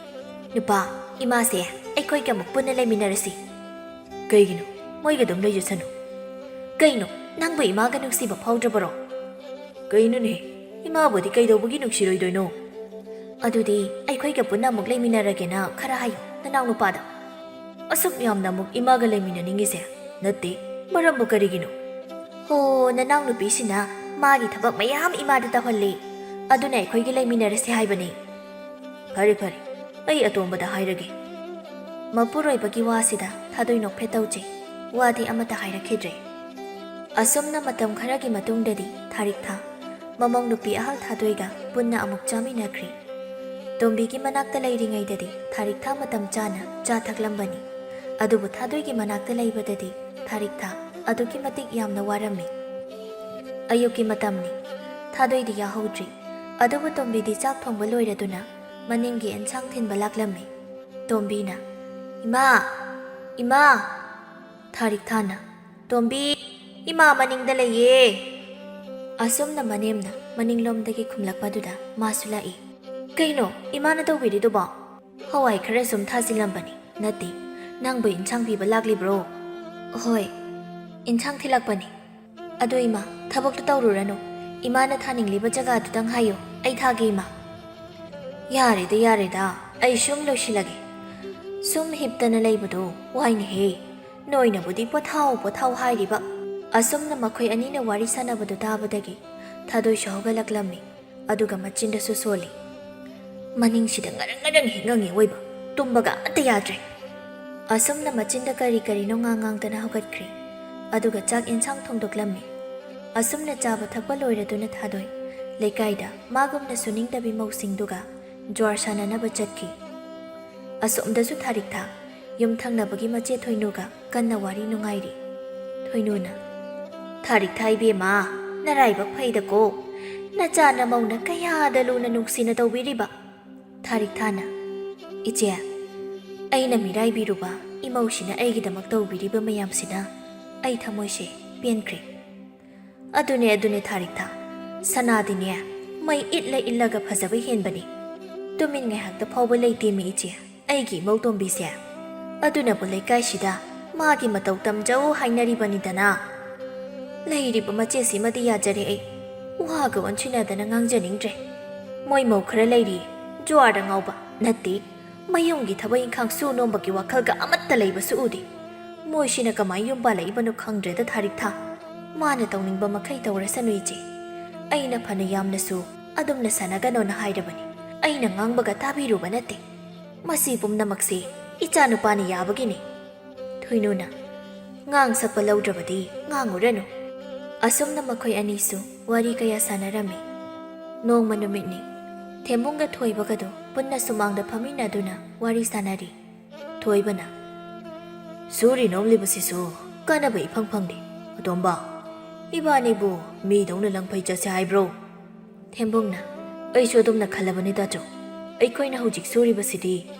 "ꯅꯨꯄꯥ, ꯏꯃꯥꯁꯦ ꯑꯩꯈꯣꯏꯒ ꯑꯃꯨꯛ ꯄꯨꯟꯅ ꯂꯩꯃꯤꯟꯅꯔꯁꯤ꯫" "ꯀꯩꯒꯤꯅꯣ? ꯃꯣꯏꯒ ꯑꯗꯨꯝ ꯂꯩꯖꯁꯅꯨ꯫" "ꯀꯩꯅꯣ, ꯅꯪꯕꯨ ꯏꯃꯥꯒ ꯅꯨꯡꯁꯤꯕ ꯐꯥꯎꯗ꯭ꯔꯕꯔꯣ?" "ꯀꯩꯅꯣꯅꯦ, ꯏꯃꯥꯕꯨꯗꯤ ꯀꯩꯗꯧꯕꯒꯤ ꯅꯨꯡꯁꯤꯔꯣꯏꯗꯣꯏꯅꯣ?" "ꯑꯗꯨꯗꯤ ꯑꯩꯈꯣꯏꯒ ꯄꯨꯟꯅ ꯑꯃꯨꯛ ꯂꯩꯃꯤꯟꯅꯔꯒꯦꯅ ꯈꯔ ꯍꯥꯏꯌꯨ ꯅꯅꯥꯎ ꯅꯨꯄꯥꯗ꯫" "ꯑꯁꯨꯛ ꯌꯥꯝꯅ ꯑꯃꯨꯛ ꯏꯃꯥꯒ ꯂꯩꯃꯤꯟꯅꯅꯤꯡꯉꯤꯁꯦ? ꯅꯠꯇꯦ, ꯃꯔꯝꯕꯨ ꯀꯔꯤꯒꯤꯅꯣ?" "ꯍꯣ, ꯅꯅꯥꯎ ꯅꯨꯄꯤꯁꯤꯅ ꯃꯥꯒꯤ ꯊꯕꯛ ꯃꯌꯥꯝ ꯏꯃꯥꯗ ꯇꯧꯍꯜꯂꯤ, ꯑꯗꯨꯅ ꯑꯩꯈꯣꯏꯒ ꯂꯩꯃꯤꯟꯅꯔꯁꯦ ꯍꯥꯏꯕꯅꯤ꯫" "ꯐꯔꯦ, ꯐꯔꯦ, ꯑꯩ ꯑꯇꯣꯝꯕꯗ ꯍꯥꯏꯔꯒꯦ꯫" ꯃꯄꯨꯔꯣꯏꯕꯒꯤ ꯋꯥꯁꯤꯗ ꯊꯥꯗꯣꯏ ꯅꯣꯛꯐꯦꯠ ꯇꯧꯖꯩ꯫ ꯋꯥꯗꯤ ꯑꯃꯠꯇ ꯍꯥꯏꯔꯛꯈꯤꯗ꯭ꯔꯦ꯫ ꯑꯁꯨꯝꯅ ꯃꯇꯝ ꯈꯔꯒꯤ ꯃꯇꯨꯡꯗꯗꯤ ꯊꯥꯔꯤꯛꯊꯥ ꯃꯃꯧ ꯅꯨꯄꯤ ꯑꯍꯜ ꯊꯥꯗꯣꯏꯒ ꯄꯨꯟꯅ ꯑꯃꯨꯛ ꯆꯥꯃꯤꯟꯅꯈ꯭ꯔꯦ꯫ ꯇꯣꯝꯕꯤꯒꯤ ꯃꯅꯥꯛꯇ ꯂꯩꯔꯤꯉꯩꯗꯗꯤ ꯊꯥꯔꯤꯛꯊꯥ ꯃꯇꯝ ꯆꯥꯅ ꯆꯥ ꯊꯛꯂꯝꯕꯅꯤ꯫ ꯑꯗꯨꯕꯨ ꯊꯥꯗꯣꯏꯒꯤ ꯃꯅꯥꯛꯇ ꯂꯩꯕꯗꯗꯤ ꯊꯥꯔꯤꯛꯊꯥ ꯑꯗꯨꯛꯀꯤ ꯃꯇꯤꯛ ꯌꯥꯝꯅ ꯋꯥꯔꯝꯃꯤ꯫ ꯑꯌꯨꯛꯀꯤ ꯃꯇꯝꯅꯤ꯫ ꯊꯥꯗꯣꯏꯗꯤ ꯌꯥꯍꯧꯗ꯭ꯔꯤ꯫ ꯑꯗꯨꯕꯨ ꯇꯣꯝꯕꯤꯗꯤ ꯆꯥꯛ ꯊꯣꯡꯕ ꯂꯣꯏꯔꯗꯨꯅ ꯃꯅꯤꯡꯒꯤ ꯑꯦꯟꯁꯥꯡ ꯊꯤꯟꯕ ꯂꯥꯛꯂꯝꯃꯤ꯫ ꯇꯣꯝꯕꯤꯅ, "ꯏꯃꯥ! ꯏꯃꯥ!" ꯊꯥꯔꯤꯛꯊꯥꯅ, "ꯇꯣꯝꯕꯤ, ꯏꯃꯥ ꯃꯅꯤꯡꯗ ꯂꯩꯌꯦ!" ꯑꯁꯨꯝꯅ ꯃꯅꯦꯝꯅ ꯃꯅꯤꯡꯂꯣꯝꯗꯒꯤ ꯈꯨꯝꯂꯛꯄꯗꯨꯗ ꯃꯥꯁꯨ ꯂꯥꯛꯏ꯫ "ꯀꯩꯅꯣ ꯏꯃꯥꯅ ꯇꯧꯕꯤꯔꯤꯗꯨꯕꯣ?" "ꯍꯋꯥꯏ ꯈꯔ ꯁꯨꯝ ꯊꯥꯖꯤꯜꯂꯝꯕꯅꯤ꯫ ꯅꯠꯇꯦ, ꯅꯪꯕꯨ ꯏꯟꯁꯥꯡ ꯄꯤꯕ ꯂꯥꯛꯂꯤꯕ꯭ꯔꯣ?" "ꯍꯣꯏ, ꯏꯟꯁꯥꯡ ꯊꯤꯜꯂꯛꯄꯅꯤ꯫ ꯑꯗꯣ ꯏꯃꯥ, ꯊꯕꯛꯇꯣ ꯇꯧꯔꯨꯔꯅꯨ꯫ ꯏꯃꯥꯅ ꯊꯥꯅꯤꯡꯂꯤꯕ ꯖꯒꯥꯗꯨꯗꯪ ꯍꯥꯏꯌꯨ, ꯑꯩ ꯊꯥꯒꯦ ꯏꯃꯥ꯫" "ꯌꯥꯔꯦꯗ, ꯌꯥꯔꯦꯗ, ꯑꯩ ꯁꯨꯝ ꯂꯣꯏꯁꯤꯜꯂꯒꯦ꯫ ꯁꯨꯝ ꯍꯤꯞꯇꯅ ꯂꯩꯕꯗꯣ ꯋꯥꯏꯅꯦꯍꯦ꯫ ꯅꯣꯏꯅꯕꯨꯗꯤ ꯄꯣꯊꯥꯎ, ꯄꯣꯊꯥꯎ ꯍꯥꯏꯔꯤꯕ꯫" ꯑꯁꯨꯝꯅ ꯃꯈꯣꯏ ꯑꯅꯤꯅ ꯋꯥꯔꯤ ꯁꯥꯟꯅꯕꯗꯨ ꯇꯥꯕꯗꯒꯤ ꯊꯥꯗꯣꯏꯁꯨ ꯍꯧꯒꯠꯂꯛꯂꯝꯃꯤ꯫ ꯑꯗꯨꯒ ꯃꯆꯤꯟꯗꯁꯨ ꯁꯣꯜꯂꯤ꯫ "ꯃꯅꯤꯡꯁꯤꯗ ꯉꯔꯪ ꯉꯔꯪ ꯍꯦꯛ ꯉꯪꯉꯤ ꯑꯣꯏꯕ, ꯇꯨꯝꯕꯒ ꯑꯃꯠꯇ ꯌꯥꯗ꯭ꯔꯦ꯫" ꯑꯁꯨꯝꯅ ꯃꯆꯤꯟꯗ ꯀꯔꯤ ꯀꯔꯤꯅꯣ ꯉꯥꯡ ꯉꯥꯡꯗꯅ ꯍꯧꯒꯠꯈ꯭ꯔꯦ꯫ ꯑꯗꯨꯒ ꯆꯥꯛ ꯏꯟꯁꯥꯡ ꯊꯣꯡꯗꯣꯛꯂꯝꯃꯤ꯫ ꯑꯁꯨꯝꯅ ꯆꯥꯕ ꯊꯛꯄ ꯂꯣꯏꯔꯗꯨꯅ ꯊꯥꯗꯣꯏ ꯂꯩꯀꯥꯏꯗ ꯃꯥꯒꯨꯝꯅ ꯁꯨꯅꯤꯡꯗꯕꯤ ꯃꯧꯁꯤꯡꯗꯨꯒ ꯖ꯭ꯋꯥꯔ ꯁꯥꯟꯅꯅꯕ ꯆꯠꯈꯤ꯫ ꯑꯁꯣꯝꯗꯁꯨ ꯊꯥꯔꯤꯛꯊꯥ ꯌꯨꯝ ꯊꯪꯅꯕꯒꯤ ꯃꯆꯦ ꯊꯣꯏꯅꯨꯒ ꯀꯟꯅ ꯋꯥꯔꯤ ꯅꯨꯡꯉꯥꯏꯔꯤ꯫ ꯊꯣꯏꯅꯨꯅ, "ꯊꯥꯔꯤꯛꯊꯥ ꯏꯕꯦꯝꯃ, ꯅꯔꯥꯏꯕꯛ ꯐꯩꯗꯀꯣ꯫ ꯅꯆꯥ ꯅꯃꯧꯅ ꯀꯌꯥꯗ ꯂꯨꯅ ꯅꯨꯡꯁꯤꯅ ꯇꯧꯕꯤꯔꯤꯕ꯫" ꯊꯥꯔꯤꯛꯊꯥꯅ, "ꯏꯆꯦ, ꯑꯩꯅ ꯃꯤꯔꯥꯏꯕꯤꯔꯨꯕ ꯏꯃꯧꯁꯤꯅ ꯑꯩꯒꯤꯗꯃꯛ ꯇꯧꯕꯤꯔꯤꯕ ꯃꯌꯥꯝꯁꯤꯅ ꯑꯩ ꯊꯃꯣꯏꯁꯦ ꯄꯦꯟꯈ꯭ꯔꯦ꯫" "ꯑꯗꯨꯅꯦ, ꯑꯗꯨꯅꯦ ꯊꯥꯔꯤꯛꯊꯥ, ꯁꯅꯥꯗꯤꯅꯦ ꯃꯩ ꯏꯠꯂ ꯏꯠꯂꯒ ꯐꯖꯕ ꯍꯦꯟꯕꯅꯤ꯫ ꯇꯨꯃꯤꯟ ꯉꯥꯏꯍꯥꯛꯇ ꯐꯥꯎꯕ ꯂꯩꯇꯦꯃꯤ ꯏꯆꯦ, ꯑꯩꯒꯤ ꯏꯃꯧ ꯇꯣꯝꯕꯤꯁꯦ꯫ ꯑꯗꯨꯅꯕꯨ ꯂꯩꯀꯥꯏꯁꯤꯗ ꯃꯥꯒꯤ ꯃꯇꯧ ꯇꯝꯖꯧ ꯍꯥꯏꯅꯔꯤꯕꯅꯤꯗꯅ꯫ ꯂꯩꯔꯤꯕ ꯃꯆꯦꯁꯤꯃꯗꯤ ꯌꯥꯖꯔꯦ ꯑꯩ꯫ ꯋꯥꯒ ꯑꯣꯟꯁꯤꯟꯅꯗꯅ ꯉꯥꯡꯖꯅꯤꯡꯗ꯭ꯔꯦ꯫ ꯃꯣꯏ ꯃꯧ ꯈꯔ ꯂꯩꯔꯤ, ꯖꯨꯋꯥꯔꯗ ꯉꯥꯎꯕ ꯅꯠꯇꯦ, ꯃꯌꯨꯝꯒꯤ ꯊꯕꯛ ꯏꯪꯈꯥꯡ ꯁꯨ ꯅꯣꯝꯕꯒꯤ ꯋꯥꯈꯜꯒ ꯑꯃꯠꯇ ꯂꯩꯕꯁꯨ ꯎꯗꯦ꯫ ꯃꯣꯏꯁꯤꯅ ꯀꯃꯥꯏ ꯌꯨꯝ ꯄꯥꯜꯂꯛꯏꯕꯅꯣ ꯈꯪꯗ꯭ꯔꯦꯗ ꯊꯥꯔꯤꯛꯊꯥ꯫ ꯃꯥꯅ ꯇꯧꯅꯤꯡꯕ ꯃꯈꯩ ꯇꯧꯔꯁꯅꯨ ꯏꯆꯦ꯫ ꯑꯩꯅ ꯐꯅ ꯌꯥꯝꯅꯁꯨ ꯑꯗꯨꯝꯅ ꯁꯥꯟꯅꯒꯅꯣꯅ ꯍꯥꯏꯔꯕꯅꯤ꯫ ꯑꯩꯅ ꯉꯥꯡꯕꯒ ꯇꯥꯕꯤꯔꯨꯕ ꯅꯠꯇꯦ꯫ ꯃꯁꯤ ꯄꯨꯝꯅꯃꯛꯁꯤ ꯏꯆꯥꯅꯨꯄꯥꯅ ꯌꯥꯕꯒꯤꯅꯤ꯫" ꯊꯣꯏꯅꯨꯅ, "ꯉꯥꯡ ꯁꯛꯄ ꯂꯧꯗ꯭ꯔꯕꯗꯤ ꯉꯥꯡꯉꯨꯔꯅꯨ꯫ ꯑꯁꯨꯝꯅ ꯃꯈꯣꯏ ꯑꯅꯤꯁꯨ ꯋꯥꯔꯤ ꯀꯌꯥ ꯁꯥꯟꯅꯔꯝꯃꯤ꯫ ꯅꯣꯡꯃ ꯅꯨꯃꯤꯠꯅꯤ꯫ ꯊꯦꯝꯕꯨꯡꯒ ꯊꯣꯏꯕꯒꯗꯨ ꯄꯨꯟꯅ ꯁꯨꯃꯥꯡꯗ ꯐꯝꯃꯤꯟꯅꯗꯨꯅ ꯋꯥꯔꯤ ꯁꯥꯟꯅꯔꯤ꯫ ꯊꯣꯏꯕꯅ, "ꯁꯨꯔꯤ ꯅꯣꯝꯂꯤꯕꯁꯤꯁꯨ ꯀꯥꯟꯅꯕ ꯏꯐꯪ ꯐꯪꯗꯦ꯫ ꯑꯇꯣꯝꯕ, ꯏꯕꯥꯅꯤꯕꯨ ꯃꯤꯗꯧꯅ ꯂꯪꯐꯩ ꯆꯠꯁꯦ ꯍꯥꯏꯕ꯭ꯔꯣ?" ꯊꯦꯝꯕꯨꯡꯅ, "ꯑꯩꯁꯨ ꯑꯗꯨꯝꯅ ꯈꯜꯂꯕꯅꯤ ꯇꯥꯆꯧ꯫ ꯑꯩꯈꯣꯏꯅ ꯍꯧꯖꯤꯛ ꯁꯨꯔꯤꯕꯁꯤꯗꯤ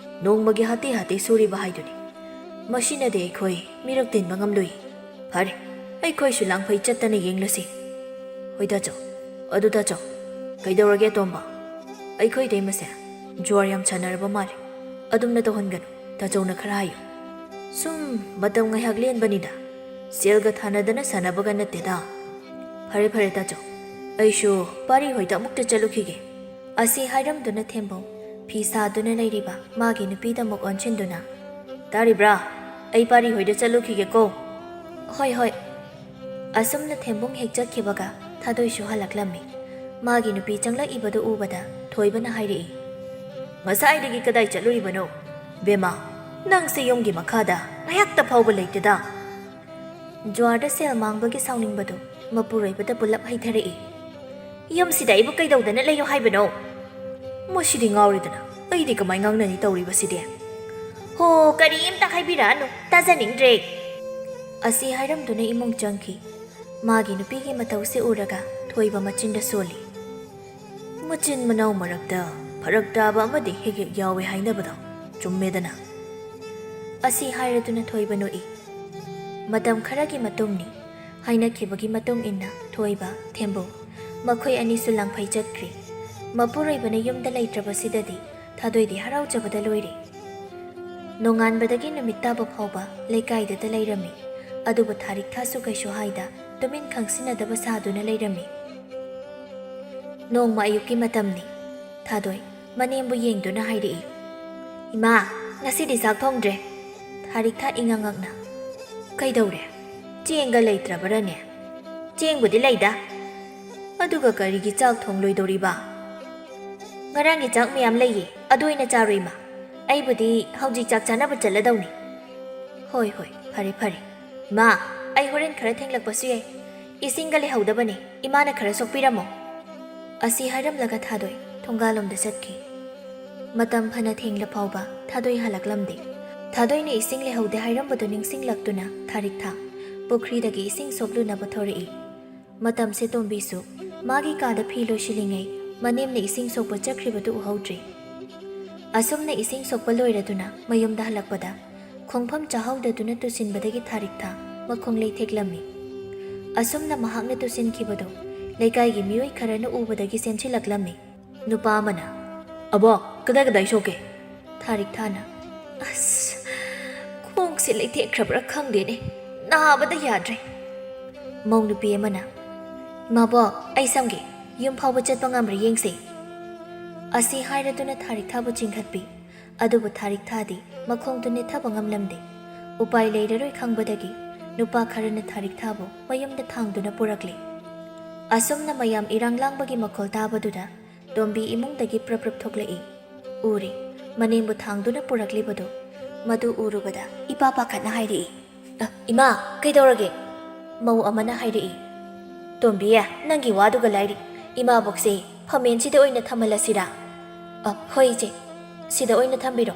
ꯅꯣꯡꯃꯒꯤ ꯍꯥꯇꯦ ꯍꯥꯇꯦ ꯁꯨꯔꯤꯕ ꯍꯥꯏꯗꯨꯅꯤ꯫ ꯃꯁꯤꯅꯗꯤ ꯑꯩꯈꯣꯏ ꯃꯤꯔꯛ ꯇꯤꯟꯕ ꯉꯝꯂꯣꯏ꯫ ꯐꯔꯦ, ꯑꯩꯈꯣꯏꯁꯨ ꯂꯪꯐꯩ ꯆꯠꯇꯅ ꯌꯦꯡꯂꯁꯤ꯫" "ꯍꯣꯏ ꯇꯥꯆꯧ꯫ ꯑꯗꯨ ꯇꯥꯆꯧ, ꯀꯩꯗꯧꯔꯒꯦ ꯑꯇꯣꯝꯕ? ꯑꯩꯈꯣꯏ ꯏꯇꯩꯃꯁꯦ ꯖꯨꯋꯥꯔ ꯌꯥꯝ ꯁꯥꯟꯅꯔꯕ ꯃꯥꯜꯂꯦ꯫ ꯑꯗꯨꯝꯅ ꯇꯧꯍꯟꯒꯅꯨ꯫ ꯇꯥꯆꯧꯅ ꯈꯔ ꯍꯥꯏꯌꯨ꯫ ꯁꯨꯝ ꯃꯇꯝ ꯉꯥꯏꯍꯥꯛ ꯂꯦꯟꯕꯅꯤꯗ꯫ ꯁꯦꯜꯒ ꯊꯥꯅꯗꯅ ꯁꯥꯟꯅꯕꯒ ꯅꯠꯇꯦꯗ꯫ ꯐꯔꯦ ꯐꯔꯦ ꯇꯥꯆꯧ, ꯑꯩꯁꯨ ꯄꯥꯔꯤ ꯍꯣꯏꯗ ꯑꯃꯨꯛꯇ ꯆꯠꯂꯨꯈꯤꯒꯦ꯫" ꯑꯁꯤ ꯍꯥꯏꯔꯝꯗꯨꯅ ꯊꯦꯝꯕꯨꯡ ꯐꯤ ꯁꯥꯗꯨꯅ ꯂꯩꯔꯤꯕ ꯃꯥꯒꯤ ꯅꯨꯄꯤꯗ ꯑꯃꯨꯛ ꯑꯣꯟꯁꯤꯟꯗꯨꯅ, "ꯇꯥꯔꯤꯕ꯭ꯔꯥ? ꯑꯩ ꯄꯥꯔꯤ ꯍꯣꯏꯗ ꯆꯠꯂꯨꯈꯤꯒꯦꯀꯣ꯫" "ꯍꯣꯏ ꯍꯣꯏ꯫" ꯑꯁꯨꯝꯅ ꯊꯦꯝꯕꯨꯡ ꯍꯦꯛ ꯆꯠꯈꯤꯕꯒ ꯊꯥꯗꯣꯏꯁꯨ ꯍꯜꯂꯛꯂꯝꯃꯤ꯫ ꯃꯥꯒꯤ ꯅꯨꯄꯤ ꯆꯪꯂꯛꯏꯕꯗꯨ ꯎꯕꯗ ꯊꯣꯏꯕꯅ ꯍꯥꯏꯔꯛꯏ, "ꯉꯁꯥꯏꯗꯒꯤ ꯀꯗꯥꯏ ꯆꯠꯂꯨꯔꯤꯕꯅꯣ? ꯕꯦꯝꯃ, ꯅꯪꯁꯦ ꯌꯨꯝꯒꯤ ꯃꯈꯥꯗ ꯉꯥꯏꯍꯥꯛꯇ ꯐꯥꯎꯕ ꯂꯩꯇꯦꯗ꯫" ꯖ꯭ꯋꯥꯔꯗ ꯁꯦꯜ ꯃꯥꯡꯕꯒꯤ ꯁꯥꯎꯅꯤꯡꯕꯗꯨ ꯃꯄꯨꯔꯣꯏꯕꯗ ꯄꯨꯂꯞ ꯍꯩꯊꯔꯛꯏ꯫ "ꯌꯨꯝꯁꯤꯗ ꯑꯩꯕꯨ ꯀꯩꯗꯧꯗꯅ ꯂꯩꯌꯨ ꯍꯥꯏꯕꯅꯣ? ꯃꯁꯤꯗꯤ ꯉꯥꯎꯔꯦꯗꯅ, ꯑꯩꯗꯤ ꯀꯃꯥꯏ ꯉꯥꯡꯅꯅꯤ ꯇꯧꯔꯤꯕꯁꯤꯗꯤ? ꯍꯣ, ꯀꯔꯤꯝꯇ ꯍꯥꯏꯕꯤꯔꯛꯑꯅꯨ, ꯇꯥꯖꯅꯤꯡꯗ꯭ꯔꯦ꯫" ꯑꯁꯤ ꯍꯥꯏꯔꯝꯗꯨꯅ ꯏꯃꯨꯡ ꯆꯪꯈꯤ꯫ ꯃꯥꯒꯤ ꯅꯨꯄꯤꯒꯤ ꯃꯇꯧꯁꯤ ꯎꯔꯒ ꯊꯣꯏꯕ ꯃꯆꯤꯟꯗ ꯁꯣꯜꯂꯤ꯫ "ꯃꯆꯤꯟ ꯃꯅꯥꯎ ꯃꯔꯛꯇ ꯐꯔꯛ ꯇꯥꯕ ꯑꯃꯗꯤ ꯍꯦꯛ ꯍꯦꯛ ꯌꯥꯎꯋꯦ ꯍꯥꯏꯅꯕꯗꯣ ꯆꯨꯝꯃꯦꯗꯅ꯫" ꯑꯁꯤ ꯍꯥꯏꯔꯗꯨꯅ ꯊꯣꯏꯕ ꯅꯣꯛꯏ꯫ ꯃꯇꯝ ꯈꯔꯒꯤ ꯃꯇꯨꯡꯅꯤ꯫ ꯍꯥꯏꯅꯈꯤꯕꯒꯤ ꯃꯇꯨꯡ ꯏꯟꯅ ꯊꯣꯏꯕ, ꯊꯦꯝꯕꯨ ꯃꯈꯣꯏ ꯑꯅꯤꯁꯨ ꯂꯪꯐꯩ ꯆꯠꯈ꯭ꯔꯤ꯫ ꯃꯄꯨꯔꯣꯏꯕꯅ ꯌꯨꯝꯗ ꯂꯩꯇ꯭ꯔꯕꯁꯤꯗꯗꯤ ꯊꯥꯗꯣꯏꯗꯤ ꯍꯔꯥꯎꯖꯕꯗ ꯂꯣꯏꯔꯦ꯫ ꯅꯣꯡꯉꯥꯟꯕꯗꯒꯤ ꯅꯨꯃꯤꯠ ꯇꯥꯕ ꯐꯥꯎꯕ ꯂꯩꯀꯥꯏꯗꯨꯗ ꯂꯩꯔꯝꯃꯤ꯫ ꯑꯗꯨꯕꯨ ꯊꯥꯔꯤꯛ ꯊꯥꯁꯨ ꯀꯩꯁꯨ ꯍꯥꯏꯗ ꯇꯨꯃꯤꯟ ꯈꯪꯁꯤꯟꯅꯗꯕ ꯁꯥꯗꯨꯅ ꯂꯩꯔꯝꯃꯤ꯫ ꯅꯣꯡꯃ ꯑꯌꯨꯛꯀꯤ ꯃꯇꯝꯅꯤ꯫ ꯊꯥꯗꯣꯏ ꯃꯅꯦꯝꯕꯨ ꯌꯦꯡꯗꯨꯅ ꯍꯥꯏꯔꯛꯏ, "ꯏꯃꯥ, ꯉꯁꯤꯗꯤ ꯆꯥꯛ ꯊꯣꯡꯗ꯭ꯔꯦ꯫" ꯊꯥꯔꯤꯛ ꯊꯥ ꯏꯉꯛ ꯉꯛꯅ, "ꯀꯩꯗꯧꯔꯦ? ꯆꯦꯡꯒ ꯂꯩꯇ꯭ꯔꯕꯔꯅꯦ?" "ꯆꯦꯡꯕꯨꯗꯤ ꯂꯩꯗ꯫" "ꯑꯗꯨꯒ ꯀꯔꯤꯒꯤ ꯆꯥꯛ ꯊꯣꯡꯂꯣꯏꯗꯧꯔꯤꯕ?" "ꯉꯔꯥꯡꯒꯤ ꯆꯥꯛ ꯃꯌꯥꯝ ꯂꯩꯌꯦ, ꯑꯗꯨ ꯑꯣꯏꯅ ꯆꯥꯔꯣ ꯏꯃꯥ꯫ ꯑꯩꯕꯨꯗꯤ ꯍꯧꯖꯤꯛ ꯆꯥꯛ ꯆꯥꯅꯕ ꯆꯠꯂꯗꯧꯅꯤ꯫" "ꯍꯣꯏ ꯍꯣꯏ, ꯐꯔꯦ ꯐꯔꯦ꯫ ꯏꯃꯥ, ꯑꯩ ꯍꯣꯔꯦꯟ ꯈꯔ ꯊꯦꯡꯂꯛꯄꯁꯨ ꯌꯥꯏ꯫ "ꯏꯁꯤꯡꯒ ꯂꯩꯍꯧꯗꯕꯅꯤ, ꯏꯃꯥꯅ ꯈꯔ ꯁꯣꯛꯄꯤꯔꯝꯃꯣ" ꯑꯁꯤ ꯍꯥꯏꯔꯝꯂꯒ ꯊꯥꯗꯣꯏ ꯊꯣꯡꯒꯥꯜꯂꯣꯝꯗ ꯆꯠꯈꯤ꯫ ꯃꯇꯝ ꯐꯅ ꯊꯦꯡꯂ ꯐꯥꯎꯕ ꯊꯥꯗꯣꯏ ꯍꯜꯂꯛꯂꯝꯗꯦ꯫ ꯊꯥꯗꯣꯏꯅ ꯏꯁꯤꯡ ꯂꯩꯍꯧꯗꯦ ꯍꯥꯏꯔꯝꯕꯗꯨ ꯅꯤꯡꯁꯤꯡꯂꯛꯇꯨꯅ ꯊꯥꯔꯤꯛꯊꯥ ꯄꯨꯈ꯭ꯔꯤꯗꯒꯤ ꯏꯁꯤꯡ ꯁꯣꯛꯂꯨꯅꯕ ꯊꯣꯔꯛꯏ꯫ ꯃꯇꯝꯁꯦ ꯇꯣꯝꯕꯤꯁꯨ ꯃꯥꯒꯤ ꯀꯥꯗ ꯐꯤ ꯂꯣꯏꯁꯤꯜꯂꯤꯉꯩ ꯃꯅꯦꯝꯅ ꯏꯁꯤꯡ ꯁꯣꯛꯄ ꯆꯠꯈ꯭ꯔꯤꯕꯗꯨ ꯎꯍꯧꯗ꯭ꯔꯤ꯫ ꯑꯁꯨꯝꯅ ꯏꯁꯤꯡ ꯁꯣꯛꯄ ꯂꯣꯏꯔꯗꯨꯅ ꯃꯌꯨꯝꯗ ꯍꯜꯂꯛꯄꯗ ꯈꯣꯡꯐꯝ ꯆꯥꯍꯧꯗꯗꯨꯅ ꯇꯨꯁꯤꯟꯕꯗꯒꯤ ꯊꯥꯔꯤꯛꯊꯥ ꯃꯈꯣꯡ ꯂꯩꯊꯦꯛꯂꯝꯃꯤ꯫ ꯑꯁꯨꯝꯅ ꯃꯍꯥꯛꯅ ꯇꯨꯁꯤꯟꯈꯤꯕꯗꯨ ꯂꯩꯀꯥꯏꯒꯤ ꯃꯤꯑꯣꯏ ꯈꯔꯅ ꯎꯕꯗꯒꯤ ꯆꯦꯟꯁꯤꯜꯂꯛꯂꯝꯃꯤ꯫ ꯅꯨꯄꯥ ꯑꯃꯅ, "ꯑꯕꯣꯛ, ꯀꯗꯥꯏ ꯀꯗꯥꯏ ꯁꯣꯛꯀꯦ?" ꯊꯥꯔꯤꯛꯊꯥꯅ, "ꯑꯁ, ꯈꯣꯡꯁꯦ ꯂꯩꯊꯦꯛꯈ꯭ꯔꯕ꯭ꯔꯥ ꯈꯪꯗꯦꯅꯦ, ꯅꯥꯕꯗ ꯌꯥꯗ꯭ꯔꯦ"꯫ ꯃꯧ ꯅꯨꯄꯤ ꯑꯃꯅ, "ꯏꯃꯥꯕꯣꯛ, ꯑꯩ ꯁꯝꯒꯦ, ꯌꯨꯝ ꯐꯥꯎꯕ ꯆꯠꯄ ꯉꯝꯕ꯭ꯔꯥ ꯌꯦꯡꯁꯦ"꯫ ꯑꯁꯤ ꯍꯥꯏꯔꯗꯨꯅ ꯊꯥꯔꯤꯛꯊꯥꯕꯨ ꯆꯤꯡꯈꯠꯄꯤ꯫ ꯑꯗꯨꯕꯨ ꯊꯥꯔꯤꯛꯊꯥꯗꯤ ꯃꯈꯣꯡꯗꯨ ꯅꯦꯠꯊꯕ ꯉꯝꯂꯝꯗꯦ꯫ ꯎꯄꯥꯏ ꯂꯩꯔꯔꯣꯏ ꯈꯪꯕꯗꯒꯤ ꯅꯨꯄꯥ ꯈꯔꯅ ꯊꯥꯔꯤꯛꯊꯥꯕꯨ ꯃꯌꯨꯝꯗ ꯊꯥꯡꯗꯨꯅ ꯄꯨꯔꯛꯂꯤ꯫ ꯑꯁꯨꯝꯅ ꯃꯌꯥꯝ ꯏꯔꯥꯡ ꯂꯥꯡꯕꯒꯤ ꯃꯈꯣꯜ ꯇꯥꯕꯗꯨꯗ ꯇꯣꯝꯕꯤ ꯏꯃꯨꯡꯗꯒꯤ ꯄ꯭ꯔꯞ ꯄ꯭ꯔꯞ ꯊꯣꯛꯂꯛꯏ꯫ ꯎꯔꯦ, ꯃꯅꯦꯝꯕꯨ ꯊꯥꯡꯗꯨꯅ ꯄꯨꯔꯛꯂꯤꯕꯗꯨ꯫ ꯃꯗꯨ ꯎꯔꯨꯕꯗ ꯏꯄꯥ ꯄꯥꯈꯠꯅ ꯍꯥꯏꯔꯛꯏ, "ꯑ, ꯏꯃꯥ, ꯀꯩꯗꯧꯔꯒꯦ?" ꯃꯧ ꯑꯃꯅ ꯍꯥꯏꯔꯛꯏ, "ꯇꯣꯝꯕꯤ, ꯅꯪꯒꯤ ꯋꯥꯗꯨꯒ ꯂꯥꯏꯔꯤ, ꯏꯃꯥꯕꯣꯛꯁꯦ ꯐꯝꯃꯦꯟꯁꯤꯗ ꯑꯣꯏꯅ ꯊꯝꯍꯜꯂꯁꯤꯔꯥ?" "ꯑ, ꯍꯣꯏ ꯏꯆꯦ, ꯁꯤꯗ ꯑꯣꯏꯅ ꯊꯝꯕꯤꯔꯣ"꯫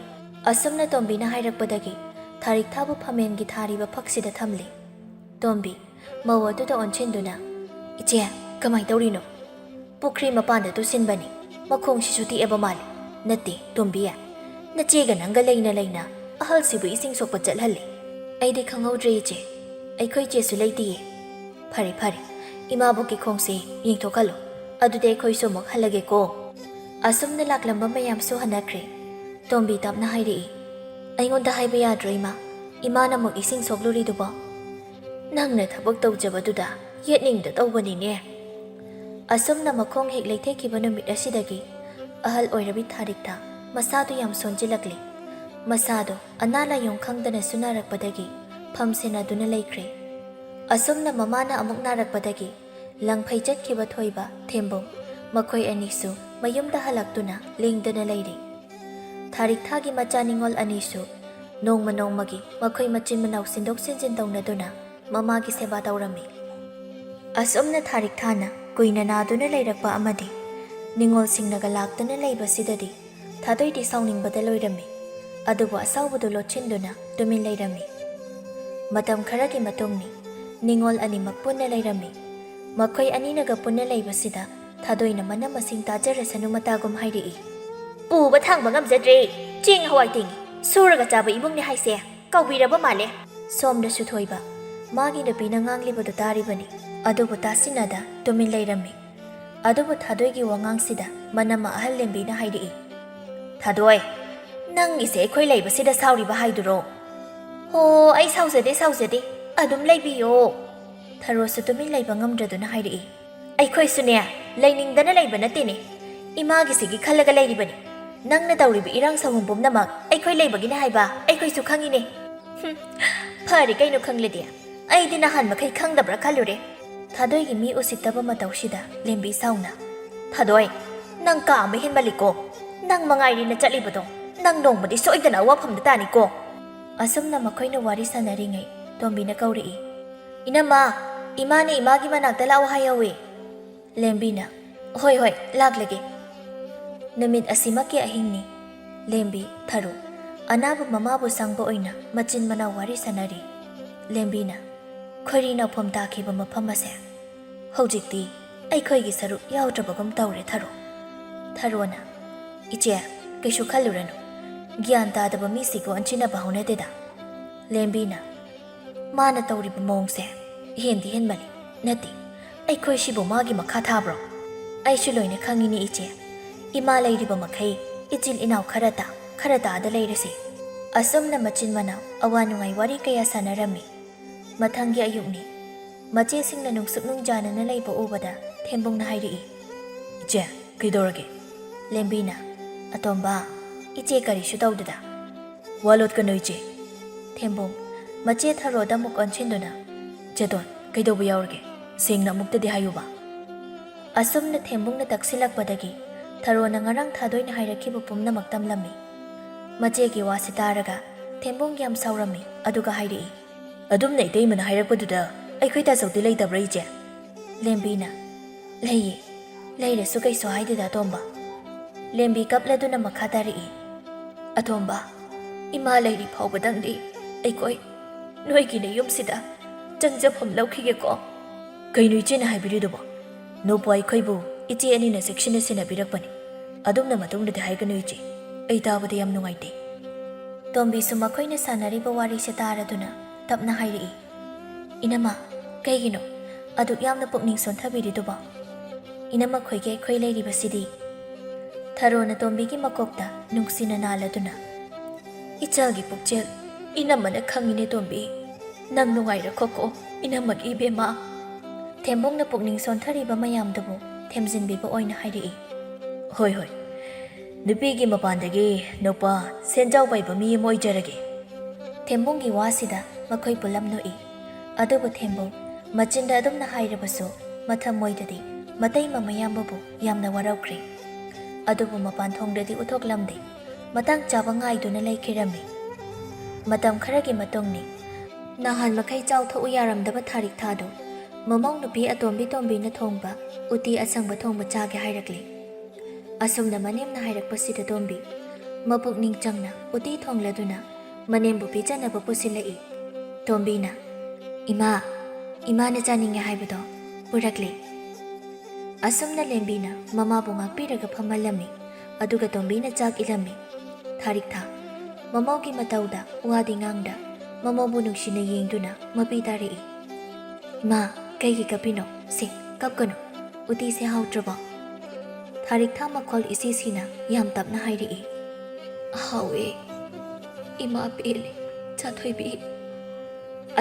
ꯑꯁꯨꯝꯅ ꯇꯣꯝꯕꯤꯅ ꯍꯥꯏꯔꯛꯄꯗꯒꯤ ꯊꯥꯔꯤꯛꯊꯥꯕꯨ ꯐꯝꯃꯦꯟꯒꯤ ꯊꯥꯔꯤꯕ ꯐꯛꯁꯤꯗ ꯊꯝꯂꯦ꯫ ꯇꯣꯝꯕꯤ, ꯃꯧ ꯑꯗꯨꯗ ꯑꯣꯟꯁꯤꯟꯗꯨꯅ, "ꯏꯆꯦ, ꯀꯃꯥꯏ ꯇꯧꯔꯤꯅꯣ?" "ꯄꯨꯈ꯭ꯔꯤ ꯃꯄꯥꯟꯗ ꯇꯨꯁꯤꯟꯕꯅꯤ꯫ ꯃꯈꯣꯡꯁꯤꯁꯨ ꯇꯦꯛꯑꯕ ꯃꯥꯜꯂꯦ꯫ ꯅꯠꯇꯦ, ꯇꯣꯝꯕꯤ, ꯅꯆꯦꯒ ꯅꯪꯒ ꯂꯩꯅ ꯂꯩꯅ ꯑꯍꯜꯁꯤꯕꯨ ꯏꯁꯤꯡ ꯁꯣꯛꯄ ꯆꯠꯍꯜꯂꯦ꯫ ꯑꯩꯗꯤ ꯈꯪꯍꯧꯗ꯭ꯔꯦ ꯏꯆꯦ꯫ ꯑꯩꯈꯣꯏ ꯏꯆꯦꯁꯨ ꯂꯩꯇꯤꯌꯦ꯫ ꯐꯔꯦ, ꯐꯔꯦ꯫ ꯏꯃꯥꯕꯣꯛꯀꯤ ꯈꯣꯡꯁꯦ ꯌꯦꯡꯊꯣꯛꯍꯜꯂꯣ꯫ ꯑꯗꯨꯗꯤ ꯑꯩꯈꯣꯏꯁꯨ ꯑꯃꯨꯛ ꯍꯜꯂꯒꯦꯀꯣ"꯫ ꯑꯁꯨꯝꯅ ꯂꯥꯛꯂꯝꯕ ꯃꯌꯥꯝꯁꯨ ꯍꯟꯅꯈ꯭ꯔꯦ꯫ ꯇꯣꯝꯕꯤ ꯇꯞꯅ ꯍꯥꯏꯔꯛꯏ, "ꯑꯩꯉꯣꯟꯗ ꯍꯥꯏꯕ ꯌꯥꯗ꯭ꯔꯣ, ꯏꯃꯥ? ꯏꯃꯥꯅ ꯑꯃꯨꯛ ꯏꯁꯤꯡ ꯁꯣꯛꯂꯨꯔꯤꯗꯨꯕꯣ?" "ꯅꯪꯅ ꯊꯕꯛ ꯇꯧꯖꯕꯗꯨꯗ ꯌꯦꯠꯅꯤꯡꯗ ꯇꯧꯕꯅꯤꯅꯦ"꯫ ꯑꯁꯨꯝꯅ ꯃꯈꯣꯡ ꯍꯦꯛ ꯂꯩꯊꯦꯛꯈꯤꯕ ꯅꯨꯃꯤꯠ ꯑꯁꯤꯗꯒꯤ ꯑꯍꯜ ꯑꯣꯏꯔꯕꯤ ꯊꯥꯔꯤꯛꯇ ꯃꯁꯥꯗꯨ ꯌꯥꯝ ꯁꯣꯟꯖꯤꯜꯂꯛꯂꯤ꯫ ꯃꯁꯥꯗꯣ ꯑꯅꯥ ꯂꯥꯏꯌꯣꯡ ꯈꯪꯗꯅꯁꯨ ꯅꯥꯔꯛꯄꯗꯒꯤ ꯐꯝ ꯁꯦꯟꯅꯗꯨꯅ ꯂꯩꯈ꯭ꯔꯦ꯫ ꯑꯁꯨꯝꯅ ꯃꯃꯥꯅ ꯑꯃꯨꯛ ꯅꯥꯔꯛꯄꯗꯒꯤ ꯂꯪꯐꯩ ꯆꯠꯈꯤꯕ ꯊꯣꯏꯕ, ꯊꯦꯝꯕꯨꯡ, ꯃꯈꯣꯏ ꯑꯅꯤꯁꯨ ꯃꯌꯨꯝꯗ ꯍꯜꯂꯛꯇꯨꯅ ꯂꯦꯡꯗꯅ ꯂꯩꯔꯤ꯫ ꯊꯥꯔꯤꯛꯊꯥꯒꯤ ꯃꯆꯥ ꯅꯤꯉꯣꯜ ꯑꯅꯤꯁꯨ ꯅꯣꯡꯃ ꯅꯣꯡꯃꯒꯤ ꯃꯈꯣꯏ ꯃꯆꯤꯟ ꯃꯅꯥꯎ ꯁꯤꯟꯗꯣꯛ ꯁꯤꯟꯖꯤꯟ ꯇꯧꯅꯗꯨꯅ ꯃꯃꯥꯒꯤ ꯁꯦꯕꯥ ꯇꯧꯔꯝꯃꯤ꯫ ꯑꯁꯨꯝꯅ ꯊꯥꯔꯤꯛ ꯊꯥꯅ ꯀꯨꯏꯅ ꯅꯥꯗꯨꯅ ꯂꯩꯔꯛꯄ ꯑꯃꯗꯤ ꯅꯤꯡꯉꯣꯜꯁꯤꯡꯅꯒ ꯂꯥꯛꯇꯨꯅ ꯂꯩꯕꯁꯤꯗꯗꯤ ꯊꯥꯗꯣꯏꯗꯤ ꯁꯥꯎꯅꯤꯡꯕꯗ ꯂꯣꯏꯔꯝꯃꯤ꯫ ꯑꯗꯨꯕꯨ ꯑꯁꯥꯎꯕꯗꯨ ꯂꯣꯠꯁꯤꯟꯗꯨꯅ ꯇꯨꯃꯤꯟ ꯂꯩꯔꯝꯃꯤ꯫ ꯃꯇꯝ ꯈꯔꯒꯤ ꯃꯇꯨꯡꯅꯤ꯫ ꯅꯤꯡꯉꯣꯜ ꯑꯅꯤꯃꯛ ꯄꯨꯟꯅ ꯂꯩꯔꯝꯃꯤ꯫ ꯃꯈꯣꯏ ꯑꯅꯤꯅꯒ ꯄꯨꯟꯅ ꯂꯩꯕꯁꯤꯗ ꯊꯥꯗꯣꯏꯅ ꯃꯅꯝ ꯃꯁꯤꯡ ꯇꯥꯖꯔꯁꯅꯨ ꯃꯇꯥꯒꯨꯝ ꯍꯥꯏꯔꯛꯏ꯫ "ꯄꯨꯕ ꯊꯥꯡꯕ ꯉꯝꯖꯗ꯭ꯔꯦ꯫ ꯆꯦꯡ ꯍꯋꯥꯏ ꯇꯤꯡꯉꯤ꯫ ꯁꯨꯔꯒ ꯆꯥꯕ ꯏꯃꯨꯡꯅꯤ ꯍꯥꯏꯁꯦ꯫ ꯀꯧꯕꯤꯔꯕ ꯃꯥꯜꯂꯦ꯫" ꯁꯣꯝꯗꯁꯨ ꯊꯣꯏꯕ ꯃꯥꯒꯤ ꯅꯨꯄꯤꯅ ꯉꯥꯡꯂꯤꯕꯗꯨ ꯇꯥꯔꯤꯕꯅꯤ꯫ ꯑꯗꯨꯕꯨ ꯇꯥꯁꯤꯟꯅꯗ ꯇꯨꯃꯤꯟ ꯂꯩꯔꯝꯃꯤ꯫ ꯑꯗꯨꯕꯨ ꯊꯥꯗꯣꯏꯒꯤ ꯋꯥꯉꯥꯡꯁꯤꯗ ꯃꯅꯝꯃ ꯑꯍꯜ ꯂꯦꯝꯕꯤꯅ ꯍꯥꯏꯔꯛꯏ꯫ "ꯊꯥꯗꯣꯏ, ꯅꯪꯒꯤꯁꯦ ꯑꯩꯈꯣꯏ ꯂꯩꯕꯁꯤꯗ ꯁꯥꯎꯔꯤꯕ ꯍꯥꯏꯗꯨꯔꯣ?" "ꯍꯣ, ꯑꯩ ꯁꯥꯎꯖꯗꯦ, ꯁꯥꯎꯖꯗꯦ꯫ ꯑꯗꯨꯝ ꯂꯩꯕꯤꯌꯣ꯫" ꯊꯔꯣꯁꯨ ꯇꯨꯃꯤꯟ ꯂꯩꯕ ꯉꯝꯗ꯭ꯔꯗꯨꯅ ꯍꯥꯏꯔꯛꯏ꯫ "ꯑꯩꯈꯣꯏꯁꯨꯅꯦ, ꯂꯩꯅꯤꯡꯗꯅ ꯂꯩꯕ ꯅꯠꯇꯦꯅꯦ꯫ ꯏꯃꯥꯒꯤꯁꯤꯒꯤ ꯈꯜꯂꯒ ꯂꯩꯔꯤꯕꯅꯤ꯫ ꯅꯪꯅ ꯇꯧꯔꯤꯕ ꯏꯔꯥꯡ ꯁꯧꯍꯨꯝ ꯄꯨꯝꯅꯃꯛ ꯑꯩꯈꯣꯏ ꯂꯩꯕꯒꯤꯅꯦ ꯍꯥꯏꯕ ꯑꯩꯈꯣꯏꯁꯨ ꯈꯪꯉꯤꯅꯦ꯫" "ꯍꯨꯝ, ꯐꯔꯦ ꯀꯩꯅꯣ ꯈꯪꯂꯗꯤ꯫ ꯑꯩꯗꯤ ꯅꯍꯥꯟ ꯃꯈꯩ ꯈꯪꯗꯕ꯭ꯔꯥ ꯈꯜꯂꯨꯔꯦ꯫" ꯊꯥꯗꯣꯏꯒꯤ ꯃꯤ ꯎꯁꯤꯠꯇꯕ ꯃꯇꯧꯁꯤꯗ ꯂꯦꯝꯕꯤ ꯁꯥꯎꯅ, "ꯊꯥꯗꯣꯏ, ꯅꯪ ꯀꯥ ꯑꯃ ꯍꯦꯟꯃꯜꯂꯤꯀꯣ꯫ ꯅꯪ ꯃꯉꯥꯏꯔꯦꯅ ꯆꯠꯂꯤꯕꯗꯣ꯫ ꯅꯪ ꯅꯣꯡꯃꯗꯤ ꯁꯣꯏꯗꯅ ꯑꯋꯥꯐꯝꯗ ꯇꯥꯅꯤꯀꯣ꯫" ꯑꯁꯨꯝꯅ ꯃꯈꯣꯏꯅ ꯋꯥꯔꯤ ꯁꯥꯟꯅꯔꯤꯉꯩ ꯇꯣꯝꯕꯤꯅ ꯀꯧꯔꯛꯏ꯫ "ꯏꯅꯝꯃ, ꯏꯃꯥꯅ ꯏꯃꯥꯒꯤ ꯃꯅꯥꯛꯇ ꯂꯥꯛꯑꯣ ꯍꯥꯏꯍꯧꯋꯤ꯫" ꯂꯦꯝꯕꯤꯅ, "ꯍꯣꯏ, ꯍꯣꯏ, ꯂꯥꯛꯂꯒꯦ꯫" ꯅꯨꯃꯤꯠ ꯑꯁꯤꯃꯛꯀꯤ ꯑꯍꯤꯡꯅꯤ꯫ ꯂꯦꯝꯕꯤ, ꯊꯔꯣ, ꯑꯅꯥꯕ ꯃꯃꯥꯕꯨ ꯁꯪꯕ ꯑꯣꯏꯅ ꯃꯆꯤꯟ ꯃꯅꯥꯎ ꯋꯥꯔꯤ ꯁꯥꯟꯅꯔꯤ꯫ ꯂꯦꯝꯕꯤꯅ, "ꯈꯣꯏꯔꯤ ꯅꯥꯎꯐꯝ ꯇꯥꯈꯤꯕ ꯃꯐꯝ ꯑꯁꯦ ꯍꯧꯖꯤꯛꯇꯤ ꯑꯩꯈꯣꯏꯒꯤ ꯁꯔꯨꯛ ꯌꯥꯎꯗ꯭ꯔꯕꯒꯨꯝ ꯇꯧꯔꯦ, ꯊꯔꯣ꯫" ꯊꯔꯣꯅ, "ꯏꯆꯦ, ꯀꯩꯁꯨ ꯈꯜꯂꯨꯔꯅꯨ꯫ ꯒ꯭ꯌꯥꯟ ꯇꯥꯗꯕ ꯃꯤꯁꯤꯒ ꯑꯣꯟꯁꯤꯟꯅꯕ ꯍꯧꯅꯗꯦꯗ꯫" ꯂꯦꯝꯕꯤꯅ, "ꯃꯥꯅ ꯇꯧꯔꯤꯕ ꯃꯑꯣꯡꯁꯦ ꯍꯦꯟꯗꯤ ꯍꯦꯟꯃꯜꯂꯤ꯫ ꯅꯠꯇꯦ, ꯑꯩꯈꯣꯏ ꯁꯤꯕꯨ ꯃꯥꯒꯤ ꯃꯈꯥ ꯊꯥꯕ꯭ꯔꯣ? ꯑꯩꯁꯨ ꯂꯣꯏꯅ ꯈꯪꯉꯤꯅꯦ ꯏꯆꯦ꯫ ꯏꯃꯥ ꯂꯩꯔꯤꯕ ꯃꯈꯩ ꯏꯆꯤꯜ ꯏꯅꯥꯎ ꯈꯔ ꯇꯥ, ꯈꯔ ꯇꯥꯗ ꯂꯩꯔꯁꯤ꯫" ꯑꯁꯨꯝꯅ ꯃꯆꯤꯟ ꯃꯅꯥꯎ ꯑꯋꯥ ꯅꯨꯡꯉꯥꯏ ꯋꯥꯔꯤ ꯀꯌꯥ ꯁꯥꯟꯅꯔꯝꯃꯤ꯫ ꯃꯊꯪꯒꯤ ꯑꯌꯨꯛꯅꯤ꯫ ꯃꯆꯦꯁꯤꯡꯅ ꯅꯨꯡꯁꯨꯛ ꯅꯨꯡꯖꯥꯅꯅ ꯂꯩꯕ ꯎꯕꯗ ꯊꯦꯝꯕꯨꯡꯅ ꯍꯥꯏꯔꯛꯏ꯫ "ꯏꯆꯦ, ꯀꯩꯗꯧꯔꯒꯦ?" ꯂꯦꯝꯕꯤꯅ, "ꯑꯇꯣꯝꯕ, ꯏꯆꯦ ꯀꯔꯤꯁꯨ ꯇꯧꯗꯦꯗ꯫" "ꯋꯥ ꯂꯣꯠꯀꯅꯨ ꯏꯆꯦ꯫" ꯊꯦꯝꯕꯨꯡ, ꯃꯆꯦ ꯊꯔꯣꯗ ꯑꯃꯨꯛ ꯑꯣꯟꯁꯤꯟꯗꯨꯅ, "ꯆꯦꯇꯣꯟ, ꯀꯩꯗꯧꯕ ꯌꯥꯎꯔꯒꯦ? ꯁꯦꯡꯅ ꯑꯃꯨꯛꯇꯗꯤ ꯍꯥꯏꯌꯨꯕ꯫" ꯑꯁꯨꯝꯅ ꯊꯦꯝꯕꯨꯡꯅ ꯇꯛꯁꯤꯜꯂꯛꯄꯗꯒꯤ ꯊꯔꯣꯅ ꯉꯔꯥꯡ ꯊꯥꯗꯣꯏꯅ ꯍꯥꯏꯔꯛꯈꯤꯕ ꯄꯨꯝꯅꯃꯛ ꯇꯝꯂꯝꯃꯤ꯫ ꯃꯆꯦꯒꯤ ꯋꯥꯁꯤ ꯇꯥꯔꯒ ꯊꯦꯝꯕꯨꯡ ꯌꯥꯝ ꯁꯥꯎꯔꯝꯃꯤ, ꯑꯗꯨꯒ ꯍꯥꯏꯔꯛꯏ꯫ "ꯑꯗꯨꯝꯅ ꯏꯇꯩꯃꯅ ꯍꯥꯏꯔꯛꯄꯗꯨꯗ ꯑꯩꯈꯣꯏ ꯇꯥꯖꯧꯗꯤ ꯂꯩꯇꯕ꯭ꯔꯥ ꯏꯆꯦ?" ꯂꯦꯝꯕꯤꯅ, "ꯂꯩꯌꯦ, ꯂꯩꯔꯁꯨ ꯀꯩꯁꯨ ꯍꯥꯏꯗꯦꯗ, ꯑꯇꯣꯝꯕ꯫" ꯂꯦꯝꯕꯤ ꯀꯞꯂꯗꯨꯅ ꯃꯈꯥ ꯇꯥꯔꯛꯏ, "ꯑꯇꯣꯝꯕ, ꯏꯃꯥ ꯂꯩꯔꯤ ꯐꯥꯎꯕꯗꯪꯗꯤ ꯑꯩꯈꯣꯏ ꯅꯣꯏꯒꯤ ꯅꯌꯨꯝꯁꯤꯗ ꯆꯪꯖꯐꯝ ꯂꯧꯈꯤꯒꯦꯀꯣ꯫" "ꯀꯩꯅꯣ ꯏꯆꯦꯅ ꯍꯥꯏꯕꯤꯔꯤꯗꯨꯕꯣ? ꯅꯣꯄꯨ ꯑꯩꯈꯣꯏꯕꯨ ꯏꯆꯦ ꯑꯅꯤꯅ ꯆꯦꯛꯁꯤꯟꯅ ꯁꯦꯟꯅꯕꯤꯔꯛꯄꯅꯤ꯫ ꯑꯗꯨꯝꯅ ꯃꯇꯨꯡꯗꯗꯤ ꯍꯥꯏꯒꯅꯨ ꯏꯆꯦ꯫ ꯑꯩ ꯇꯥꯕꯗ ꯌꯥꯝ ꯅꯨꯡꯉꯥꯏꯇꯦ꯫" ꯇꯣꯝꯕꯤꯁꯨ ꯃꯈꯣꯏꯅ ꯁꯥꯟꯅꯔꯤꯕ ꯋꯥꯔꯤꯁꯦ ꯇꯥꯔꯗꯨꯅ ꯇꯞꯅ ꯍꯥꯏꯔꯛꯏ, "ꯏꯅꯝꯃ, ꯀꯩꯒꯤꯅꯣ ꯑꯗꯨꯛ ꯌꯥꯝꯅ ꯄꯨꯛꯅꯤꯡ ꯁꯣꯟꯊꯕꯤꯔꯤꯗꯨꯕꯣ? ꯏꯅꯝꯃꯈꯣꯏꯒꯤ ꯑꯩꯈꯣꯏ ꯂꯩꯔꯤꯕꯁꯤꯗꯤ?" ꯊꯔꯣꯅ ꯇꯣꯝꯕꯤꯒꯤ ꯃꯀꯣꯛꯇ ꯅꯨꯡꯁꯤꯅ ꯅꯥꯜꯂꯗꯨꯅ, "ꯏꯆꯥꯒꯤ ꯄꯨꯛꯆꯦꯜ ꯏꯅꯝꯃꯅ ꯈꯪꯉꯤꯅꯦ ꯇꯣꯝꯕꯤ꯫ ꯅꯪ ꯅꯨꯡꯉꯥꯏꯔꯈꯣꯀꯣ, ꯏꯅꯝꯃꯒꯤ ꯏꯕꯦꯝꯃ꯫" ꯊꯦꯝꯕꯣꯡꯅ ꯄꯨꯛꯅꯤꯡ ꯁꯣꯟꯊꯔꯤꯕ ꯃꯌꯥꯝꯗꯨꯕꯨ ꯊꯦꯝꯖꯤꯟꯕꯤꯕ ꯑꯣꯏꯅ ꯍꯥꯏꯔꯛꯏ, "ꯍꯣꯏ, ꯍꯣꯏ꯫ ꯅꯨꯄꯤꯒꯤ ꯃꯄꯥꯟꯗꯒꯤ ꯅꯨꯄꯥ ꯁꯦꯟꯖꯥꯎ ꯄꯥꯏꯕ ꯃꯤ ꯑꯃ ꯑꯣꯏꯖꯔꯒꯦ꯫" ꯊꯦꯝꯕꯣꯡꯒꯤ ꯋꯥꯁꯤꯗ ꯃꯈꯣꯏ ꯄꯨꯂꯞ ꯅꯣꯛꯏ꯫ ꯑꯗꯨꯕꯨ ꯊꯦꯝꯕꯣꯡ ꯃꯆꯤꯟꯗ ꯑꯗꯨꯝꯅ ꯍꯥꯏꯔꯕꯁꯨ ꯃꯊꯃꯣꯏꯗꯗꯤ ꯃꯇꯩ ꯃꯃꯌꯥꯝꯕꯕꯨ ꯌꯥꯝꯅ ꯋꯥꯔꯧꯈ꯭ꯔꯦ꯫ ꯑꯗꯨꯕꯨ ꯃꯄꯥꯟ ꯊꯣꯡꯗꯗꯤ ꯎꯠꯊꯣꯛꯂꯝꯗꯦ꯫ ꯃꯇꯥꯡ ꯆꯥꯕ ꯉꯥꯏꯗꯨꯅ ꯂꯩꯈꯤꯔꯝꯃꯤ꯫ ꯃꯇꯝ ꯈꯔꯒꯤ ꯃꯇꯨꯡꯅꯤ꯫ ꯅꯍꯥꯟ ꯃꯈꯩ ꯆꯥꯎꯊꯣꯛꯎ ꯌꯥꯔꯝꯗꯕ ꯊꯥꯔꯤꯛ ꯊꯥꯗꯨ ꯃꯃꯧ ꯅꯨꯄꯤ ꯑꯇꯣꯝꯕꯤ ꯇꯣꯝꯕꯤꯅ ꯊꯣꯡꯕ ꯎꯇꯤ ꯑꯁꯪꯕ ꯊꯣꯡꯕ ꯆꯥꯒꯦ ꯍꯥꯏꯔꯛꯂꯤ꯫ ꯑꯁꯨꯝꯅ ꯃꯅꯦꯝꯅ ꯍꯥꯏꯔꯛꯄꯁꯤꯗ ꯇꯣꯝꯕꯤ ꯃꯄꯨꯛꯅꯤꯡ ꯆꯪꯅ ꯎꯇꯤ ꯊꯣꯡꯂꯗꯨꯅ ꯃꯅꯦꯝꯕꯨ ꯄꯤꯖꯅꯕ ꯄꯨꯁꯤꯜꯂꯛꯏ꯫ ꯇꯣꯝꯕꯤꯅ, "ꯏꯃꯥ, ꯏꯃꯥꯅ ꯆꯥꯅꯤꯡꯉꯦ ꯍꯥꯏꯕꯗꯣ ꯄꯨꯔꯛꯂꯤ꯫" ꯑꯁꯨꯝꯅ ꯂꯦꯝꯕꯤꯅ ꯃꯃꯥꯕꯨ ꯉꯥꯛꯄꯤꯔꯒ ꯐꯝꯍꯜꯂꯝꯃꯤ꯫ ꯑꯗꯨꯒ ꯇꯣꯝꯕꯤꯅ ꯆꯥꯛ ꯏꯜꯂꯝꯃꯤ꯫ ꯊꯥꯔꯤꯛꯊꯥ ꯃꯃꯧꯒꯤ ꯃꯇꯧꯗ ꯋꯥꯗꯤ ꯉꯥꯡꯗ ꯃꯃꯧꯕꯨ ꯅꯨꯡꯁꯤꯅ ꯌꯦꯡꯗꯨꯅ ꯃꯄꯤ ꯇꯥꯔꯛꯏ꯫ "ꯏꯃꯥ, ꯀꯩꯒꯤ ꯀꯞꯄꯤꯅꯣ? ꯁꯦ, ꯀꯞꯀꯅꯨ꯫ ꯎꯇꯤꯁꯦ ꯍꯥꯎꯇ꯭ꯔꯕꯣ?" ꯊꯥꯔꯤꯛꯊꯥ ꯃꯈꯣꯜ ꯏꯁꯤ ꯁꯤꯅ ꯌꯥꯝ ꯇꯞꯅ ꯍꯥꯏꯔꯛꯏ꯫ "ꯍꯥꯎꯋꯦ꯫ ꯏꯃꯥ ꯄꯦꯜꯂꯦ, ꯏꯆꯥ ꯊꯣꯏꯕꯤ꯫"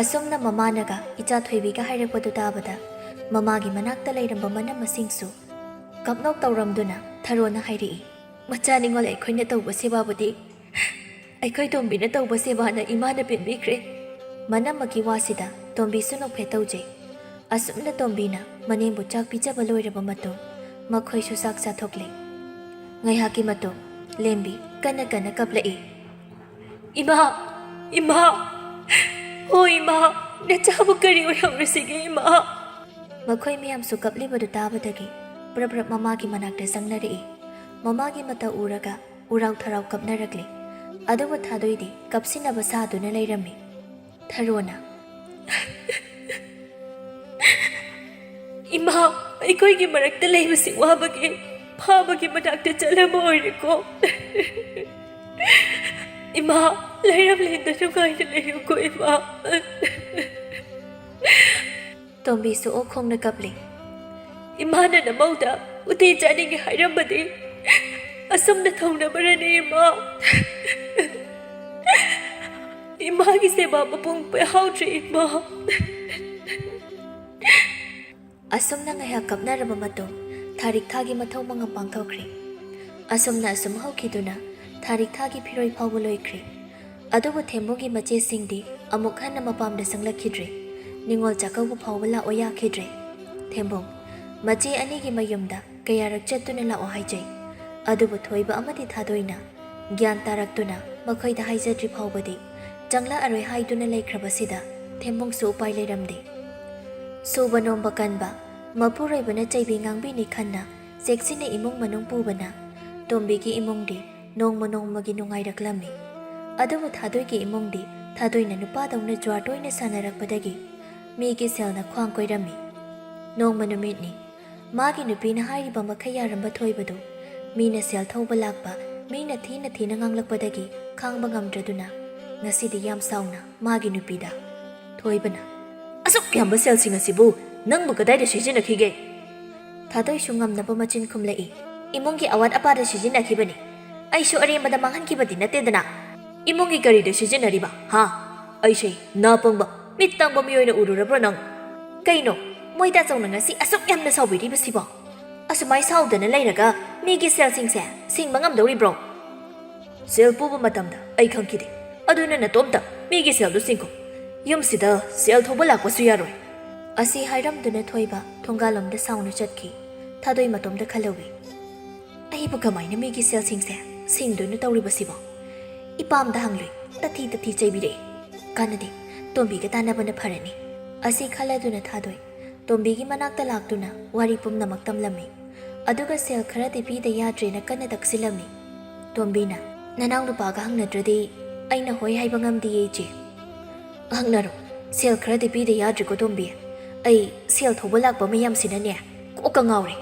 ꯑꯁꯨꯝꯅ ꯃꯃꯥꯅꯒ ꯏꯆꯥ ꯊꯣꯏꯕꯤꯒ ꯍꯥꯏꯔꯛꯄꯗꯨ ꯇꯥꯕꯗ ꯃꯃꯥꯒꯤ ꯃꯅꯥꯛꯇ ꯂꯩꯔꯝꯕ ꯃꯅꯝꯃꯁꯤꯡꯁꯨ ꯀꯞꯅꯣꯛ ꯇꯧꯔꯝꯗꯨꯅ ꯊꯔꯣꯅ ꯍꯥꯏꯔꯛꯏ, "ꯃꯆꯥ ꯅꯤꯡꯉꯣꯜ ꯑꯩꯈꯣꯏꯅ ꯇꯧꯕ ꯁꯦꯕꯥꯕꯨꯗꯤ ꯑꯩꯈꯣꯏ ꯇꯣꯝꯕꯤꯅ ꯇꯧꯕ ꯁꯦꯕꯥꯅ ꯏꯃꯥꯅ ꯄꯦꯟꯕꯤꯈ꯭ꯔꯦ꯫" ꯃꯅꯝꯃꯒꯤ ꯋꯥꯁꯤꯗ ꯇꯣꯝꯕꯤꯁꯨ ꯅꯣꯛꯐꯦꯠ ꯇꯧꯖꯩ꯫ ꯑꯁꯨꯝꯅ ꯇꯣꯝꯕꯤꯅ ꯃꯅꯦꯝꯕꯨ ꯆꯥꯛ ꯄꯤꯖꯕ ꯂꯣꯏꯔꯕ ꯃꯇꯨꯡ ꯃꯈꯣꯏꯁꯨ ꯆꯥꯛ ꯆꯥꯊꯣꯛꯂꯦ꯫ ꯉꯥꯏꯍꯥꯛꯀꯤ ꯃꯇꯨꯡ ꯂꯦꯝꯕꯤ ꯀꯟꯅ ꯀꯟꯅ ꯀꯞꯂꯛꯏ꯫ "ꯏꯃꯥ! ꯏꯃꯥ! ꯑꯣ ꯏꯃꯥ! ꯅꯆꯥꯕꯨ ꯀꯔꯤ ꯑꯣꯏꯍꯧꯔꯁꯤꯒꯦ ꯏꯃꯥ?" ꯃꯈꯣꯏ ꯃꯌꯥꯝꯁꯨ ꯀꯞꯂꯤꯕꯗꯨ ꯇꯥꯕꯗꯒꯤ ꯄ꯭ꯔꯞ ꯄ꯭ꯔꯞ ꯃꯃꯥꯒꯤ ꯃꯅꯥꯛꯇ ꯆꯪꯅꯔꯛꯏ꯫ ꯃꯃꯥꯒꯤ ꯃꯇꯧ ꯎꯔꯒ ꯎꯔꯥꯎ ꯊꯔꯥꯎ ꯀꯞꯅꯔꯛꯂꯤ꯫ ꯑꯗꯨꯕꯨ ꯊꯥꯗꯣꯏꯗꯤ ꯀꯞꯁꯤꯟꯅꯕ ꯁꯥꯗꯨꯅ ꯂꯩꯔꯝꯃꯤ꯫ ꯊꯔꯣꯅ, "ꯏꯃꯥ, ꯑꯩꯈꯣꯏꯒꯤ ꯃꯔꯛꯇ ꯂꯩꯕꯁꯤ ꯋꯥꯕꯒꯤ ꯐꯥꯕꯒꯤ ꯃꯅꯥꯛꯇ ꯆꯠꯂꯝꯕ ꯑꯣꯏꯔꯦꯀꯣ꯫ ꯏꯃꯥ, ꯂꯩꯔꯝꯂꯦꯟꯗ ꯅꯨꯡꯉꯥꯏꯅ ꯂꯩꯌꯨꯀꯣ ꯏꯃꯥ꯫" ꯇꯣꯝꯕꯤꯁꯨ ꯑꯣꯛ ꯈꯣꯡꯅ ꯀꯞꯂꯤ꯫ "ꯏꯃꯥꯅ ꯅꯃꯧꯗ ꯎꯇꯤ ꯆꯥꯅꯤꯡꯉꯤ ꯍꯥꯏꯔꯝꯕꯗꯤ ꯑꯁꯨꯝꯅ ꯊꯧꯅꯕꯔꯅꯤ ꯏꯃꯥ꯫ ꯏꯃꯥꯒꯤ ꯁꯦꯕꯥ ꯃꯄꯨꯡ ꯄꯦꯍꯥꯎꯗ꯭ꯔꯦ ꯏꯃꯥ꯫" ꯑꯁꯨꯝꯅ ꯉꯥꯏꯍꯥꯛ ꯀꯞꯅꯔꯕ ꯃꯇꯨꯡ ꯊꯥꯔꯤꯛ ꯊꯥꯒꯤ ꯃꯊꯧ ꯃꯉꯝ ꯄꯥꯡꯊꯣꯛꯈ꯭ꯔꯦ꯫ ꯑꯁꯨꯝꯅ ꯑꯁꯨꯝ ꯍꯧꯈꯤꯗꯨꯅ ꯊꯥꯔꯤꯛ ꯊꯥꯒꯤ ꯐꯤꯔꯣꯏ ꯐꯥꯎꯕ ꯂꯣꯏꯈ꯭ꯔꯦ꯫ ꯑꯗꯨꯕꯨ ꯊꯦꯝꯕꯨꯡꯒꯤ ꯃꯆꯦꯁꯤꯡꯗꯤ ꯑꯃꯨꯛ ꯍꯟꯅ ꯃꯄꯥꯝꯗ ꯆꯪꯂꯛꯈꯤꯗ꯭ꯔꯦ꯫ ꯅꯤꯉꯣꯜ ꯆꯥꯛꯀꯧꯕ ꯐꯥꯎꯕ ꯂꯥꯛꯑꯣ ꯌꯥꯈꯤꯗ꯭ꯔꯦ꯫ ꯊꯦꯝꯕꯨꯡ ꯃꯆꯦ ꯑꯅꯤꯒꯤ ꯃꯌꯨꯝꯗ ꯀꯌꯥꯔꯛ ꯆꯠꯇꯨꯅ ꯂꯥꯛꯑꯣ ꯍꯥꯏꯖꯩ꯫ ꯑꯗꯨꯕꯨ ꯊꯣꯏꯕ ꯑꯃꯗꯤ ꯊꯥꯗꯣꯏꯅ ꯒ꯭ꯌꯥꯟ ꯇꯥꯔꯛꯇꯨꯅ ꯃꯈꯣꯏꯗ ꯍꯥꯏꯖꯗ꯭ꯔꯤ ꯐꯥꯎꯕꯗꯤ ꯆꯪꯂꯛꯑꯔꯣꯏ ꯍꯥꯏꯗꯨꯅ ꯂꯩꯈ꯭ꯔꯕꯁꯤꯗ ꯊꯦꯝꯕꯨꯡꯁꯨ ꯎꯄꯥꯏ ꯂꯩꯔꯝꯗꯦ꯫ ꯁꯨꯕ ꯅꯣꯝꯕ ꯀꯟꯕ, ꯃꯄꯨꯔꯣꯏꯕꯅ ꯆꯩꯕꯤ ꯉꯥꯡꯕꯤꯅꯤ ꯈꯟꯅ ꯆꯦꯛꯁꯤꯟꯅ ꯏꯃꯨꯡ ꯃꯅꯨꯡ ꯄꯨꯕꯅ ꯇꯣꯝꯕꯤꯒꯤ ꯏꯃꯨꯡꯗꯤ ꯅꯣꯡꯃ ꯅꯣꯡꯃꯒꯤ ꯅꯨꯡꯉꯥꯏꯔꯛꯂꯝꯃꯤ꯫ ꯑꯗꯨꯕꯨ ꯊꯥꯗꯣꯏꯒꯤ ꯏꯃꯨꯡꯗꯤ ꯊꯥꯗꯣꯏꯅ ꯅꯨꯄꯥꯗꯧꯅ ꯖ꯭ꯋꯥꯔ ꯇꯣꯏꯅ ꯁꯥꯟꯅꯔꯛꯄꯗꯒꯤ ꯃꯤꯒꯤ ꯁꯦꯜꯅ ꯈ꯭ꯋꯥꯡ ꯀꯣꯏꯔꯝꯃꯤ꯫ ꯅꯣꯡꯃ ꯅꯨꯃꯤꯠꯅꯤ꯫ ꯃꯥꯒꯤ ꯅꯨꯄꯤꯅ ꯍꯥꯏꯔꯤꯕ ꯃꯈꯩ ꯌꯥꯔꯝꯕ ꯊꯣꯏꯕꯗꯨ ꯃꯤꯅ ꯁꯦꯜ ꯊꯧꯕ ꯂꯥꯛꯄ, ꯃꯤꯅ ꯊꯤꯅ ꯊꯤꯅ ꯉꯥꯡꯂꯛꯄꯗꯒꯤ ꯈꯥꯡꯕ ꯉꯝꯗ꯭ꯔꯗꯨꯅ ꯉꯁꯤꯗꯤ ꯌꯥꯝ ꯁꯥꯎꯅ ꯃꯥꯒꯤ ꯅꯨꯄꯤꯗ, ꯊꯣꯏꯕꯅ, "ꯑꯁꯨꯛ ꯌꯥꯝꯕ ꯁꯦꯜꯁꯤꯡ ꯑꯁꯤꯕꯨ ꯅꯪꯕꯨ ꯀꯗꯥꯏꯗ ꯁꯤꯖꯤꯟꯅꯈꯤꯒꯦ?" ꯊꯥꯗꯣꯏꯁꯨ ꯉꯝꯅꯕ ꯃꯆꯤꯟ ꯈꯨꯝꯂꯛꯏ, "ꯏꯃꯨꯡꯒꯤ ꯑꯋꯥꯠ ꯑꯄꯥꯗ ꯁꯤꯖꯤꯟꯅꯈꯤꯕꯅꯤ꯫ ꯑꯩꯁꯨ ꯑꯔꯦꯝꯕꯗ ꯃꯥꯡꯍꯟꯈꯤꯕꯗꯤ ꯅꯠꯇꯦꯗꯅ꯫ ꯏꯃꯨꯡꯒꯤ ꯀꯔꯤꯗ ꯁꯤꯖꯤꯟꯅꯔꯤꯕ, ꯍꯥ? ꯑꯩꯁꯦ ꯅꯥ ꯄꯪꯕ, ꯃꯤꯠ ꯇꯥꯡꯕ ꯃꯤꯑꯣꯏꯅ ꯎꯔꯨꯔꯕ꯭ꯔꯣ ꯅꯪ?" "ꯀꯩꯅꯣ, ꯃꯣꯏ ꯇꯥꯆꯧꯅ ꯉꯁꯤ ꯑꯁꯨꯛ ꯌꯥꯝꯅ ꯁꯥꯎꯕꯤꯔꯤꯕꯁꯤꯕꯣ? ꯑꯁꯨꯃꯥꯏ ꯁꯥꯎꯗꯅ ꯂꯩꯔꯒ ꯃꯤꯒꯤ ꯁꯦꯜꯁꯤꯡꯁꯦ ꯁꯤꯡꯕ ꯉꯝꯗꯧꯔꯤꯕ꯭ꯔꯣ?" "ꯁꯦꯜ ꯄꯨꯕ ꯃꯇꯝꯗ ꯑꯩ ꯈꯪꯈꯤꯗꯦ, ꯑꯗꯨꯅ ꯅꯇꯣꯝꯇ ꯃꯤꯒꯤ ꯁꯦꯜꯗꯨ ꯁꯤꯡꯈꯣ꯫ ꯌꯨꯝꯁꯤꯗ ꯁꯦꯜ ꯊꯧꯕ ꯂꯥꯛꯄꯁꯨ ꯌꯥꯔꯣꯏ꯫" ꯑꯁꯤ ꯍꯥꯏꯔꯝꯗꯨꯅ ꯊꯣꯏꯕ ꯊꯣꯡꯒꯥꯜꯂꯣꯝꯗ ꯁꯥꯎꯅ ꯆꯠꯈꯤ꯫ ꯊꯥꯗꯣꯏ ꯃꯇꯣꯝꯗ ꯈꯜꯍꯧꯏ, "ꯑꯩꯕꯨ ꯀꯃꯥꯏꯅ ꯃꯤꯒꯤ ꯁꯦꯜꯁꯤꯡꯁꯦ ꯁꯤꯡꯗꯣꯏꯅꯣ ꯇꯧꯔꯤꯕꯁꯤꯕꯣ? ꯏꯄꯥꯝꯗ ꯍꯪꯂꯨꯏ, ꯇꯊꯤ ꯇꯊꯤ ꯆꯩꯕꯤꯔꯛꯏ꯫ ꯀꯥꯟꯅꯗꯦ, ꯇꯣꯝꯕꯤꯒ ꯇꯥꯟꯅꯕꯅ ꯐꯔꯅꯤ꯫" ꯑꯁꯤ ꯈꯜꯂꯗꯨꯅ ꯊꯥꯗꯣꯏ ꯇꯣꯝꯕꯤꯒꯤ ꯃꯅꯥꯛꯇ ꯂꯥꯛꯇꯨꯅ ꯋꯥꯔꯤ ꯄꯨꯝꯅꯃꯛ ꯇꯝꯂꯝꯃꯤ꯫ ꯑꯗꯨꯒ ꯁꯦꯜ ꯈꯔꯗꯤ ꯄꯤꯗ ꯌꯥꯗ꯭ꯔꯦꯅ ꯀꯟꯅ ꯇꯛꯁꯤꯜꯂꯝꯃꯤ꯫ ꯇꯣꯝꯕꯤꯅ, "ꯅꯅꯥꯎ ꯅꯨꯄꯥꯒ ꯍꯪꯅꯗ꯭ꯔꯗꯤ ꯑꯩꯅ ꯍꯣꯏ ꯍꯥꯏꯕ ꯉꯝꯗꯤꯌꯦ, ꯏꯆꯦ꯫" "ꯍꯪꯅꯔꯣ꯫ ꯁꯦꯜ ꯈꯔꯗꯤ ꯄꯤꯗ ꯌꯥꯗ꯭ꯔꯦꯀꯣ, ꯇꯣꯝꯕꯤ꯫ ꯑꯩ ꯁꯦꯜ ꯊꯧꯕ ꯂꯥꯛꯄ ꯃꯌꯥꯝꯁꯤꯅꯅꯦ, ꯀꯣꯛꯀ ꯉꯥꯎꯔꯦ꯫"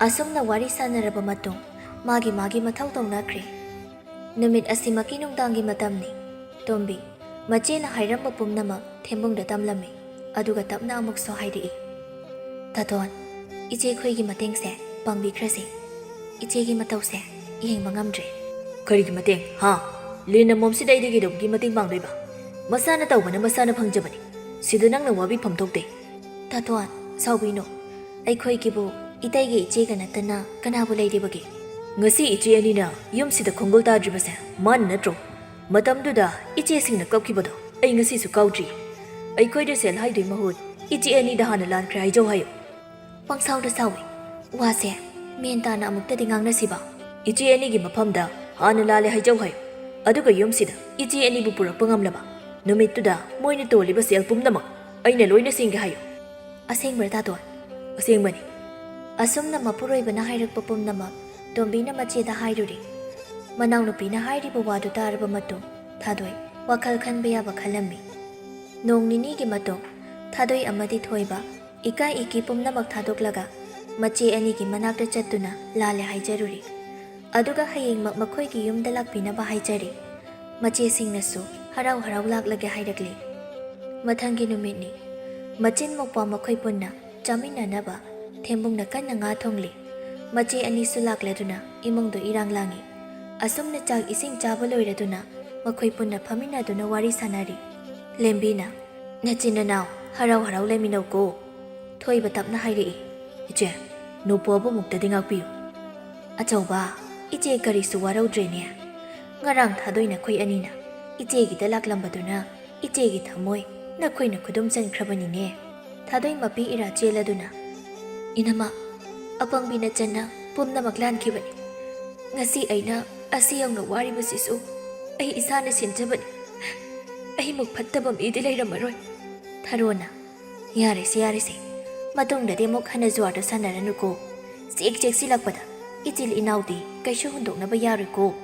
ꯑꯁꯨꯝꯅ ꯋꯥꯔꯤ ꯁꯥꯟꯅꯔꯕ ꯃꯇꯨꯡ, ꯃꯥꯒꯤ ꯃꯥꯒꯤ ꯃꯊꯧ ꯇꯧꯅꯈ꯭ꯔꯦ꯫ ꯅꯨꯃꯤꯠ ꯑꯁꯤꯃꯛꯀꯤ ꯅꯨꯡꯗꯥꯡꯒꯤ ꯃꯇꯝꯅꯤ꯫ ꯇꯣꯝꯕꯤ, ꯃꯆꯦꯅ ꯍꯥꯏꯔꯝꯕ ꯄꯨꯝꯅꯃꯛ ꯊꯦꯝꯕꯨꯡꯗ ꯇꯝꯂꯝꯃꯤ꯫ ꯑꯗꯨꯒ ꯇꯞꯅ ꯑꯃꯨꯛꯁꯨ ꯍꯥꯏꯔꯛꯏ, "ꯇꯥꯇꯣꯟ, ꯏꯆꯦꯈꯣꯏꯒꯤ ꯃꯇꯦꯡꯁꯦ ꯄꯥꯡꯕꯤꯈ꯭ꯔꯁꯤ꯫ ꯏꯆꯦꯒꯤ ꯃꯇꯧꯁꯦ ꯌꯦꯡꯕ ꯉꯝꯗ꯭ꯔꯦ꯫" "ꯀꯔꯤꯒꯤ ꯃꯇꯦꯡ, ꯍꯥ? ꯂꯤꯟꯅ ꯃꯣꯝꯁꯤꯗ ꯑꯩꯗꯤ ꯀꯩꯗꯧꯕꯒꯤ ꯃꯇꯦꯡ ꯄꯥꯡꯗꯣꯏꯕ? ꯃꯁꯥꯅ ꯇꯧꯕꯅ ꯃꯁꯥꯅ ꯐꯪꯖꯕꯅꯤ꯫ ꯁꯤꯗ ꯅꯪꯅ ꯋꯥꯕꯤꯐꯝ ꯊꯣꯛꯇꯦ꯫" "ꯇꯥꯇꯣꯟ, ꯁꯥꯎꯕꯤꯅꯣ꯫ ꯑꯩꯈꯣꯏꯒꯤꯕꯨ ꯏꯇꯩꯒ ꯏꯆꯦꯒ ꯅꯠꯇꯅ ꯀꯅꯥꯕꯨ ꯂꯩꯔꯤꯕꯒꯦ?" "ꯉꯁꯤ ꯏꯆꯦ ꯑꯅꯤꯅ ꯌꯨꯝꯁꯤꯗ ꯈꯣꯡꯒꯨꯜ ꯇꯥꯗ꯭ꯔꯤꯕꯁꯦ ꯃꯥꯅ ꯅꯠꯇ꯭ꯔꯣ? ꯃꯇꯝꯗꯨꯗ ꯏꯆꯦꯁꯤꯡꯅ ꯀꯞꯈꯤꯕꯗꯣ ꯑꯩ ꯉꯁꯤꯁꯨ ꯀꯥꯎꯗ꯭ꯔꯤ꯫ ꯑꯩꯈꯣꯏꯗ ꯁꯦꯜ ꯍꯥꯏꯗꯣꯏ ꯃꯍꯨꯠ ꯏꯆꯦ ꯑꯅꯤꯗ ꯍꯥꯟꯅ ꯂꯥꯟꯈ꯭ꯔꯦ ꯍꯥꯏꯖꯧ ꯍꯥꯏꯌꯨ꯫" ꯄꯪꯁꯥꯎꯗ ꯁꯥꯎꯏ꯫ ꯋꯥꯁꯦ ꯃꯦꯟ ꯇꯥꯅ ꯑꯃꯨꯛꯇꯗꯤ ꯉꯥꯡꯅꯁꯤꯕ꯫ "ꯏꯆꯦ ꯑꯅꯤꯒꯤ ꯃꯐꯝꯗ ꯍꯥꯟꯅ ꯂꯥꯜꯂꯦ ꯍꯥꯏꯖꯧ ꯍꯥꯏꯌꯨ꯫ ꯑꯗꯨꯒ ꯌꯨꯝꯁꯤꯗ ꯏꯆꯦ ꯑꯅꯤꯕꯨ ꯄꯨꯔꯛꯄ ꯉꯝꯂꯕ ꯅꯨꯃꯤꯠꯇꯨꯗ ꯃꯣꯏꯅ ꯇꯣꯜꯂꯤꯕ ꯁꯦꯜ ꯄꯨꯝꯅꯃꯛ ꯑꯩꯅ ꯂꯣꯏꯅ ꯁꯤꯡꯒꯦ ꯍꯥꯏꯌꯨ꯫" "ꯑꯁꯦꯡꯕ꯭ꯔꯥ, ꯇꯥꯇꯣꯟ?" "ꯑꯁꯦꯡꯕꯅꯤ꯫" ꯑꯁꯨꯝꯅ ꯃꯄꯨꯔꯣꯏꯕꯅ ꯍꯥꯏꯔꯛꯄ ꯄꯨꯝꯅꯃꯛ ꯇꯣꯝꯕꯤꯅ ꯃꯆꯦꯗ ꯍꯥꯏꯔꯨꯔꯦ꯫ ꯃꯅꯥꯎꯅꯨꯄꯤꯅ ꯍꯥꯏꯔꯤꯕ ꯋꯥꯗꯨ ꯇꯥꯔꯕ ꯃꯇꯨꯡ, ꯊꯥꯗꯣꯏ ꯋꯥꯈꯜ ꯈꯟꯕ ꯌꯥꯕ ꯈꯜꯂꯝꯃꯤ꯫ ꯅꯣꯡ ꯅꯤꯅꯤꯒꯤ ꯃꯇꯨꯡ, ꯊꯥꯗꯣꯏ ꯑꯃꯗꯤ ꯊꯣꯏꯕ ꯏꯀꯥꯏ ꯏꯀꯤ ꯄꯨꯝꯅꯃꯛ ꯊꯥꯗꯣꯛꯂꯒ ꯃꯆꯦ ꯑꯅꯤꯒꯤ ꯃꯅꯥꯛꯇ ꯆꯠꯇꯨꯅ ꯂꯥꯜꯂꯦ ꯍꯥꯏꯖꯔꯨꯔꯦ꯫ ꯑꯗꯨꯒ ꯍꯌꯦꯡꯃꯛ ꯃꯈꯣꯏꯒꯤ ꯌꯨꯝꯗ ꯂꯥꯛꯄꯤꯅꯕ ꯍꯥꯏꯖꯔꯤ꯫ ꯃꯆꯦꯁꯤꯡꯅꯁꯨ ꯍꯔꯥꯎ ꯍꯔꯥꯎ ꯂꯥꯛꯂꯒꯦ ꯍꯥꯏꯔꯛꯂꯤ꯫ ꯃꯊꯪꯒꯤ ꯅꯨꯃꯤꯠꯅꯤ꯫ ꯃꯆꯤꯟ ꯃꯧꯄ꯭ꯋꯥ ꯃꯈꯣꯏ ꯄꯨꯟꯅ ꯆꯥꯃꯤꯟꯅꯅꯕ ꯊꯦꯝꯕꯨꯡꯅ ꯀꯟꯅ ꯉꯥ ꯊꯣꯡꯂꯤ꯫ ꯃꯆꯦ ꯑꯅꯤꯁꯨ ꯂꯥꯛꯂꯗꯨꯅ ꯏꯃꯨꯡꯗꯨ ꯏꯔꯥꯡ ꯂꯥꯡꯏ꯫ ꯑꯁꯨꯝꯅ ꯆꯥꯛ ꯏꯁꯤꯡ ꯆꯥꯕ ꯂꯣꯏꯔꯗꯨꯅ ꯃꯈꯣꯏ ꯄꯨꯟꯅ ꯐꯝꯃꯤꯟꯅꯗꯨꯅ ꯋꯥꯔꯤ ꯁꯥꯟꯅꯔꯤ꯫ ꯂꯦꯝꯕꯤꯅ, "ꯅꯆꯤꯟ ꯅꯅꯥꯎ ꯍꯔꯥꯎ ꯍꯔꯥꯎ ꯂꯩꯃꯤꯟꯅꯧꯀꯣ꯫" ꯊꯣꯏꯕ ꯇꯞꯅ ꯍꯥꯏꯔꯛꯏ, "ꯏꯆꯦ, ꯅꯣꯄꯣꯕꯨ ꯑꯃꯨꯛꯇꯗꯤ ꯉꯥꯛꯄꯤꯌꯨ꯫" "ꯑꯆꯧꯕ, ꯏꯆꯦ ꯀꯔꯤꯁꯨ ꯋꯥꯔꯧꯗ꯭ꯔꯦꯅꯦ꯫ ꯉꯔꯥꯡ ꯊꯥꯗꯣꯏ ꯅꯈꯣꯏ ꯑꯅꯤꯅ ꯏꯆꯦꯒꯤꯗ ꯂꯥꯛꯂꯝꯕꯗꯨꯅ ꯏꯆꯦꯒꯤ ꯊꯃꯣꯏ ꯅꯈꯣꯏꯅ ꯈꯨꯗꯨꯝ ꯆꯟꯈ꯭ꯔꯕꯅꯤꯅꯦ꯫" ꯊꯥꯗꯣꯏ ꯃꯄꯤ ꯏꯔꯥ ꯆꯦꯜꯂꯗꯨꯅ, "ꯏꯅꯝꯃ, ꯑꯄꯪꯕꯤꯅ ꯆꯟꯅ ꯄꯨꯝꯅꯃꯛ ꯂꯥꯟꯈꯤꯕꯅꯤ꯫ ꯉꯁꯤ ꯑꯩꯅ ꯑꯁꯤ ꯌꯧꯅ ꯋꯥꯔꯤꯕꯁꯤꯁꯨ ꯑꯩ ꯏꯁꯥꯅ ꯁꯤꯟꯖꯕꯅꯤ꯫ ꯑꯩꯃꯨꯛ ꯐꯠꯇꯕ ꯃꯤꯗꯤ ꯂꯩꯔꯝꯃꯔꯣꯏ꯫" ꯊꯥꯔꯣꯅ, "ꯌꯥꯔꯦꯁꯦ, ꯌꯥꯔꯦꯁꯦ꯫ ꯃꯇꯨꯡꯗꯗꯤ ꯑꯃꯨꯛ ꯍꯟꯅ ꯖꯨꯋꯥꯔꯗꯣ ꯁꯥꯟꯅꯔꯅꯨꯀꯣ꯫ ꯆꯦꯛ ꯆꯦꯛꯁꯤꯜꯂꯛꯄꯗ ꯏꯆꯤꯜ ꯏꯅꯥꯎꯗꯤ ꯀꯩꯁꯨ ꯍꯨꯟꯗꯣꯛꯅꯕ ꯌꯥꯔꯣꯏꯀꯣ꯫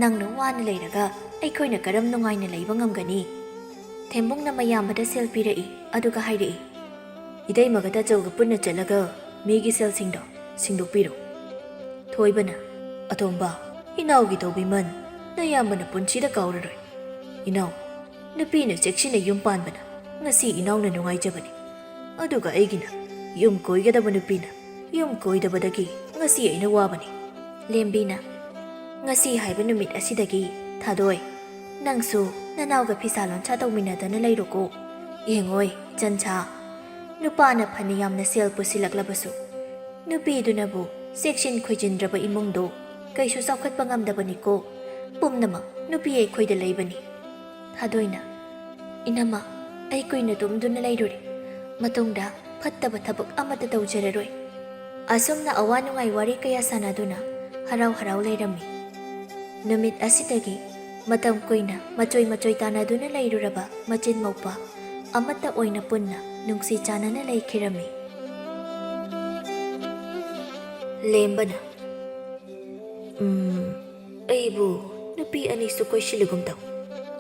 ꯅꯪꯅ ꯋꯥꯅ ꯂꯩꯔꯒ ꯑꯩꯈꯣꯏꯅ ꯀꯔꯝ ꯅꯨꯡꯉꯥꯏꯅ ꯂꯩꯕ ꯉꯝꯒꯅꯤ? ꯊꯦꯝꯕꯨꯡꯅ ꯃꯌꯥꯝꯕꯗ ꯁꯦꯜ ꯄꯤꯔꯛꯏ, ꯑꯗꯨꯒ ꯍꯥꯏꯔꯛꯏ, "ꯏꯇꯩꯃꯒ ꯇꯥꯆꯧꯒ ꯄꯨꯟꯅ ꯆꯠꯂꯒ ꯃꯤꯒꯤ ꯁꯦꯜꯁꯤꯡꯗꯣ ꯁꯤꯡꯗꯣꯛꯄꯤꯔꯣ꯫" ꯊꯣꯏꯕꯅ, "ꯑꯇꯣꯝꯕ, ꯏꯅꯥꯎꯒꯤ ꯇꯧꯕꯤꯃꯟ ꯅꯌꯥꯝꯕꯅ ꯄꯨꯟꯁꯤꯗ ꯀꯥꯎꯔꯔꯣꯏ꯫ ꯏꯅꯥꯎ, ꯅꯨꯄꯤꯅ ꯆꯦꯛꯁꯤꯟꯅ ꯌꯨꯝ ꯄꯥꯟꯕꯅ ꯉꯁꯤ ꯏꯅꯥꯎꯅ ꯅꯨꯡꯉꯥꯏꯖꯕꯅꯤ꯫ ꯑꯗꯨꯒ ꯑꯩꯒꯤꯅ ꯌꯨꯝ ꯀꯣꯏꯒꯗꯕ ꯅꯨꯄꯤꯅ ꯌꯨꯝ ꯀꯣꯏꯗꯕꯗꯒꯤ ꯉꯁꯤ ꯑꯩꯅ ꯋꯥꯕꯅꯤ꯫" ꯂꯦꯝꯕꯤꯅ, "ꯉꯁꯤ ꯍꯥꯏꯕ ꯅꯨꯃꯤꯠ ꯑꯁꯤꯗꯒꯤ ꯊꯥꯗꯣꯏ, ꯅꯪꯁꯨ ꯅꯅꯥꯎꯒ ꯐꯤꯁꯥ ꯂꯣꯟꯁꯥ ꯇꯧꯃꯤꯟꯅꯗꯅ ꯂꯩꯔꯣꯀꯣ꯫ ꯌꯦꯡꯉꯣꯏ, ꯆꯟꯁꯥ, ꯅꯨꯄꯥꯅ ꯐꯅ ꯌꯥꯝꯅ ꯁꯦꯜ ꯄꯨꯁꯤꯜꯂꯛꯂꯕꯁꯨ, ꯅꯨꯄꯤꯗꯨꯅꯕꯨ ꯆꯦꯛꯁꯤꯟ ꯈꯣꯏꯖꯤꯟꯗ꯭ꯔꯕ ꯏꯃꯨꯡꯗꯣ ꯀꯩꯁꯨ ꯆꯥꯎꯈꯠꯄ ꯉꯝꯗꯕꯅꯤꯀꯣ꯫ ꯄꯨꯝꯅꯃꯛ ꯅꯨꯄꯤ ꯑꯩꯈꯣꯏꯗ ꯂꯩꯕꯅꯤ꯫" ꯊꯥꯗꯣꯏꯅ, "ꯏꯅꯝꯃ, ꯑꯩ ꯀꯨꯏꯅ ꯇꯨꯝꯗꯨꯅ ꯂꯩꯔꯨꯔꯦ꯫ ꯃꯇꯨꯡꯗ ꯐꯠꯇꯕ ꯊꯕꯛ ꯑꯃꯠꯇ ꯇꯧꯖꯔꯔꯣꯏ꯫" ꯑꯁꯨꯝꯅ ꯑꯋꯥ ꯅꯨꯡꯉꯥꯏ ꯋꯥꯔꯤ ꯀꯌꯥ ꯁꯥꯟꯅꯗꯨꯅ ꯍꯔꯥꯎ ꯍꯔꯥꯎ ꯂꯩꯔꯝꯃꯤ꯫ ꯅꯨꯃꯤꯠ ꯑꯁꯤꯗꯒꯤ ꯃꯇꯝ ꯀꯨꯏꯅ ꯃꯆꯣꯏ ꯃꯆꯣꯏ ꯇꯥꯟꯅꯗꯨꯅ ꯂꯩꯔꯨꯔꯕ ꯃꯆꯤꯟ ꯃꯧꯄꯥ ꯑꯃꯠꯇ ꯑꯣꯏꯅ ꯄꯨꯟꯅ ꯅꯨꯡꯁꯤ ꯆꯥꯟꯅꯅ ꯂꯩꯈꯤꯔꯝꯃꯤ꯫ ꯂꯦꯝꯕꯅ, "ꯎꯝ, ꯑꯩꯕꯨ ꯅꯨꯄꯤ ꯑꯅꯤꯁꯨ ꯀꯣꯏꯁꯤꯜꯂꯒꯨꯝ ꯇꯧ꯫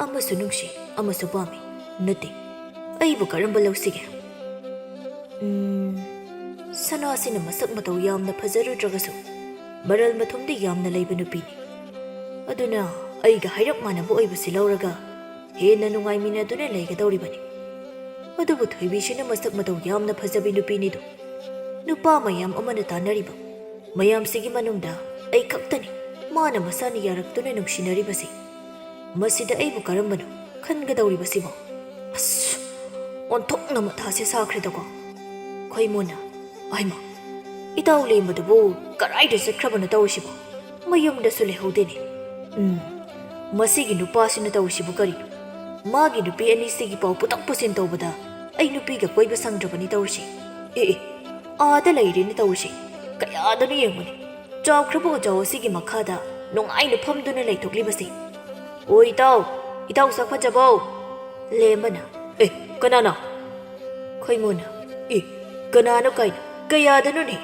ꯑꯃꯁꯨ ꯅꯨꯡꯁꯤ, ꯑꯃꯁꯨ ꯄꯥꯝꯃꯤ꯫ ꯅꯠꯇꯦ, ꯑꯩꯕꯨ ꯀꯔꯝꯕ ꯂꯧꯁꯤꯒꯦ? ꯎꯝ, ꯁꯅꯥꯁꯤꯅ ꯃꯁꯛ ꯃꯇꯧ ꯌꯥꯝꯅ ꯐꯖꯔꯨꯗ꯭ꯔꯒꯁꯨ ꯃꯔꯜ ꯃꯊꯨꯝꯗꯤ ꯌꯥꯝꯅ ꯂꯩꯕ ꯅꯨꯄꯤꯅꯤ꯫ ꯑꯗꯨꯅ ꯑꯩꯒ ꯍꯥꯏꯔꯞ ꯃꯥꯟꯅꯕ ꯑꯣꯏꯕꯁꯤ ꯂꯧꯔꯒ ꯍꯦꯟꯅ ꯅꯨꯡꯉꯥꯏꯃꯤꯟꯅꯗꯨꯅ ꯂꯩꯒꯗꯧꯔꯤꯕꯅꯤ꯫ ꯑꯗꯨꯕꯨ ꯊꯣꯏꯕꯤꯁꯤꯅ ꯃꯁꯛ ꯃꯇꯧ ꯌꯥꯝꯅ ꯐꯖꯕꯤ ꯅꯨꯄꯤꯅꯤꯗꯣ꯫ ꯅꯨꯄꯥ ꯃꯌꯥꯝ ꯑꯃꯅ ꯇꯥꯟꯅꯔꯤꯕ ꯃꯌꯥꯝꯁꯤꯒꯤ ꯃꯅꯨꯡꯗ ꯑꯩ ꯈꯛꯇꯅꯤ ꯃꯥꯅ ꯃꯁꯥꯅ ꯌꯥꯔꯛꯇꯨꯅ ꯅꯨꯡꯁꯤꯅꯔꯤꯕꯁꯤ꯫ ꯃꯁꯤꯗ ꯑꯩꯕꯨ ꯀꯔꯝꯕꯅꯣ ꯈꯟꯒꯗꯧꯔꯤꯕꯁꯤꯕꯣ? ꯑꯁ, ꯑꯣꯟꯊꯣꯛꯅ ꯃꯊꯥꯁꯦ ꯁꯥꯈ꯭ꯔꯦꯗꯀꯣ꯫" ꯈꯣꯏꯃꯨꯅ, "ꯑꯩꯃ, ꯏꯇꯥꯎ ꯂꯦꯝꯕꯗꯨꯕꯨ ꯀꯔꯥꯏꯗ ꯆꯠꯈ꯭ꯔꯕꯅꯣ ꯇꯧꯔꯤꯁꯤꯕꯣ? ꯃꯌꯨꯝꯗꯁꯨ ꯂꯩꯍꯧꯗꯦꯅꯦ꯫ ꯎꯝ, ꯃꯁꯤꯒꯤ ꯅꯨꯄꯥꯁꯤꯅ ꯇꯧꯔꯤꯁꯤꯕꯨ ꯀꯔꯤꯅꯣ? ꯃꯥꯒꯤ ꯅꯨꯄꯤ ꯑꯅꯤꯁꯤꯒꯤ ꯄꯥꯎ ꯄꯨꯇꯛ ꯄꯨꯁꯤꯟ ꯇꯧꯕꯗ ꯑꯩ ꯅꯨꯄꯤꯒ ꯀꯣꯏꯕ ꯁꯪꯗ꯭ꯔꯕꯅꯤ ꯇꯧꯔꯤꯁꯤ꯫ ꯑꯦ ꯑꯦ, ꯑꯥꯗ ꯂꯩꯔꯦꯅꯦ ꯇꯧꯔꯤꯁꯤ꯫ ꯀꯌꯥꯗꯅꯣ ꯌꯦꯡꯉꯨꯅꯦ꯫ ꯆꯥꯎꯈ꯭ꯔꯕ ꯎꯖꯥꯎ ꯑꯁꯤꯒꯤ ꯃꯈꯥꯗ ꯅꯨꯡꯉꯥꯏꯅ ꯐꯝꯗꯨꯅ ꯂꯩꯊꯣꯛꯂꯤꯕꯁꯤ꯫ ꯑꯣ ꯏꯇꯥꯎ, ꯏꯇꯥꯎ ꯁꯛ ꯐꯖꯕꯧ꯫" ꯂꯦꯝꯕꯅ, "ꯑꯦ, ꯀꯅꯥꯅꯣ?" ꯈꯣꯏꯃꯨꯅ, "ꯑꯦ, ꯀꯅꯥꯅꯣ ꯀꯥꯏꯅ? ꯀꯌꯥꯗꯅꯣꯅꯦ?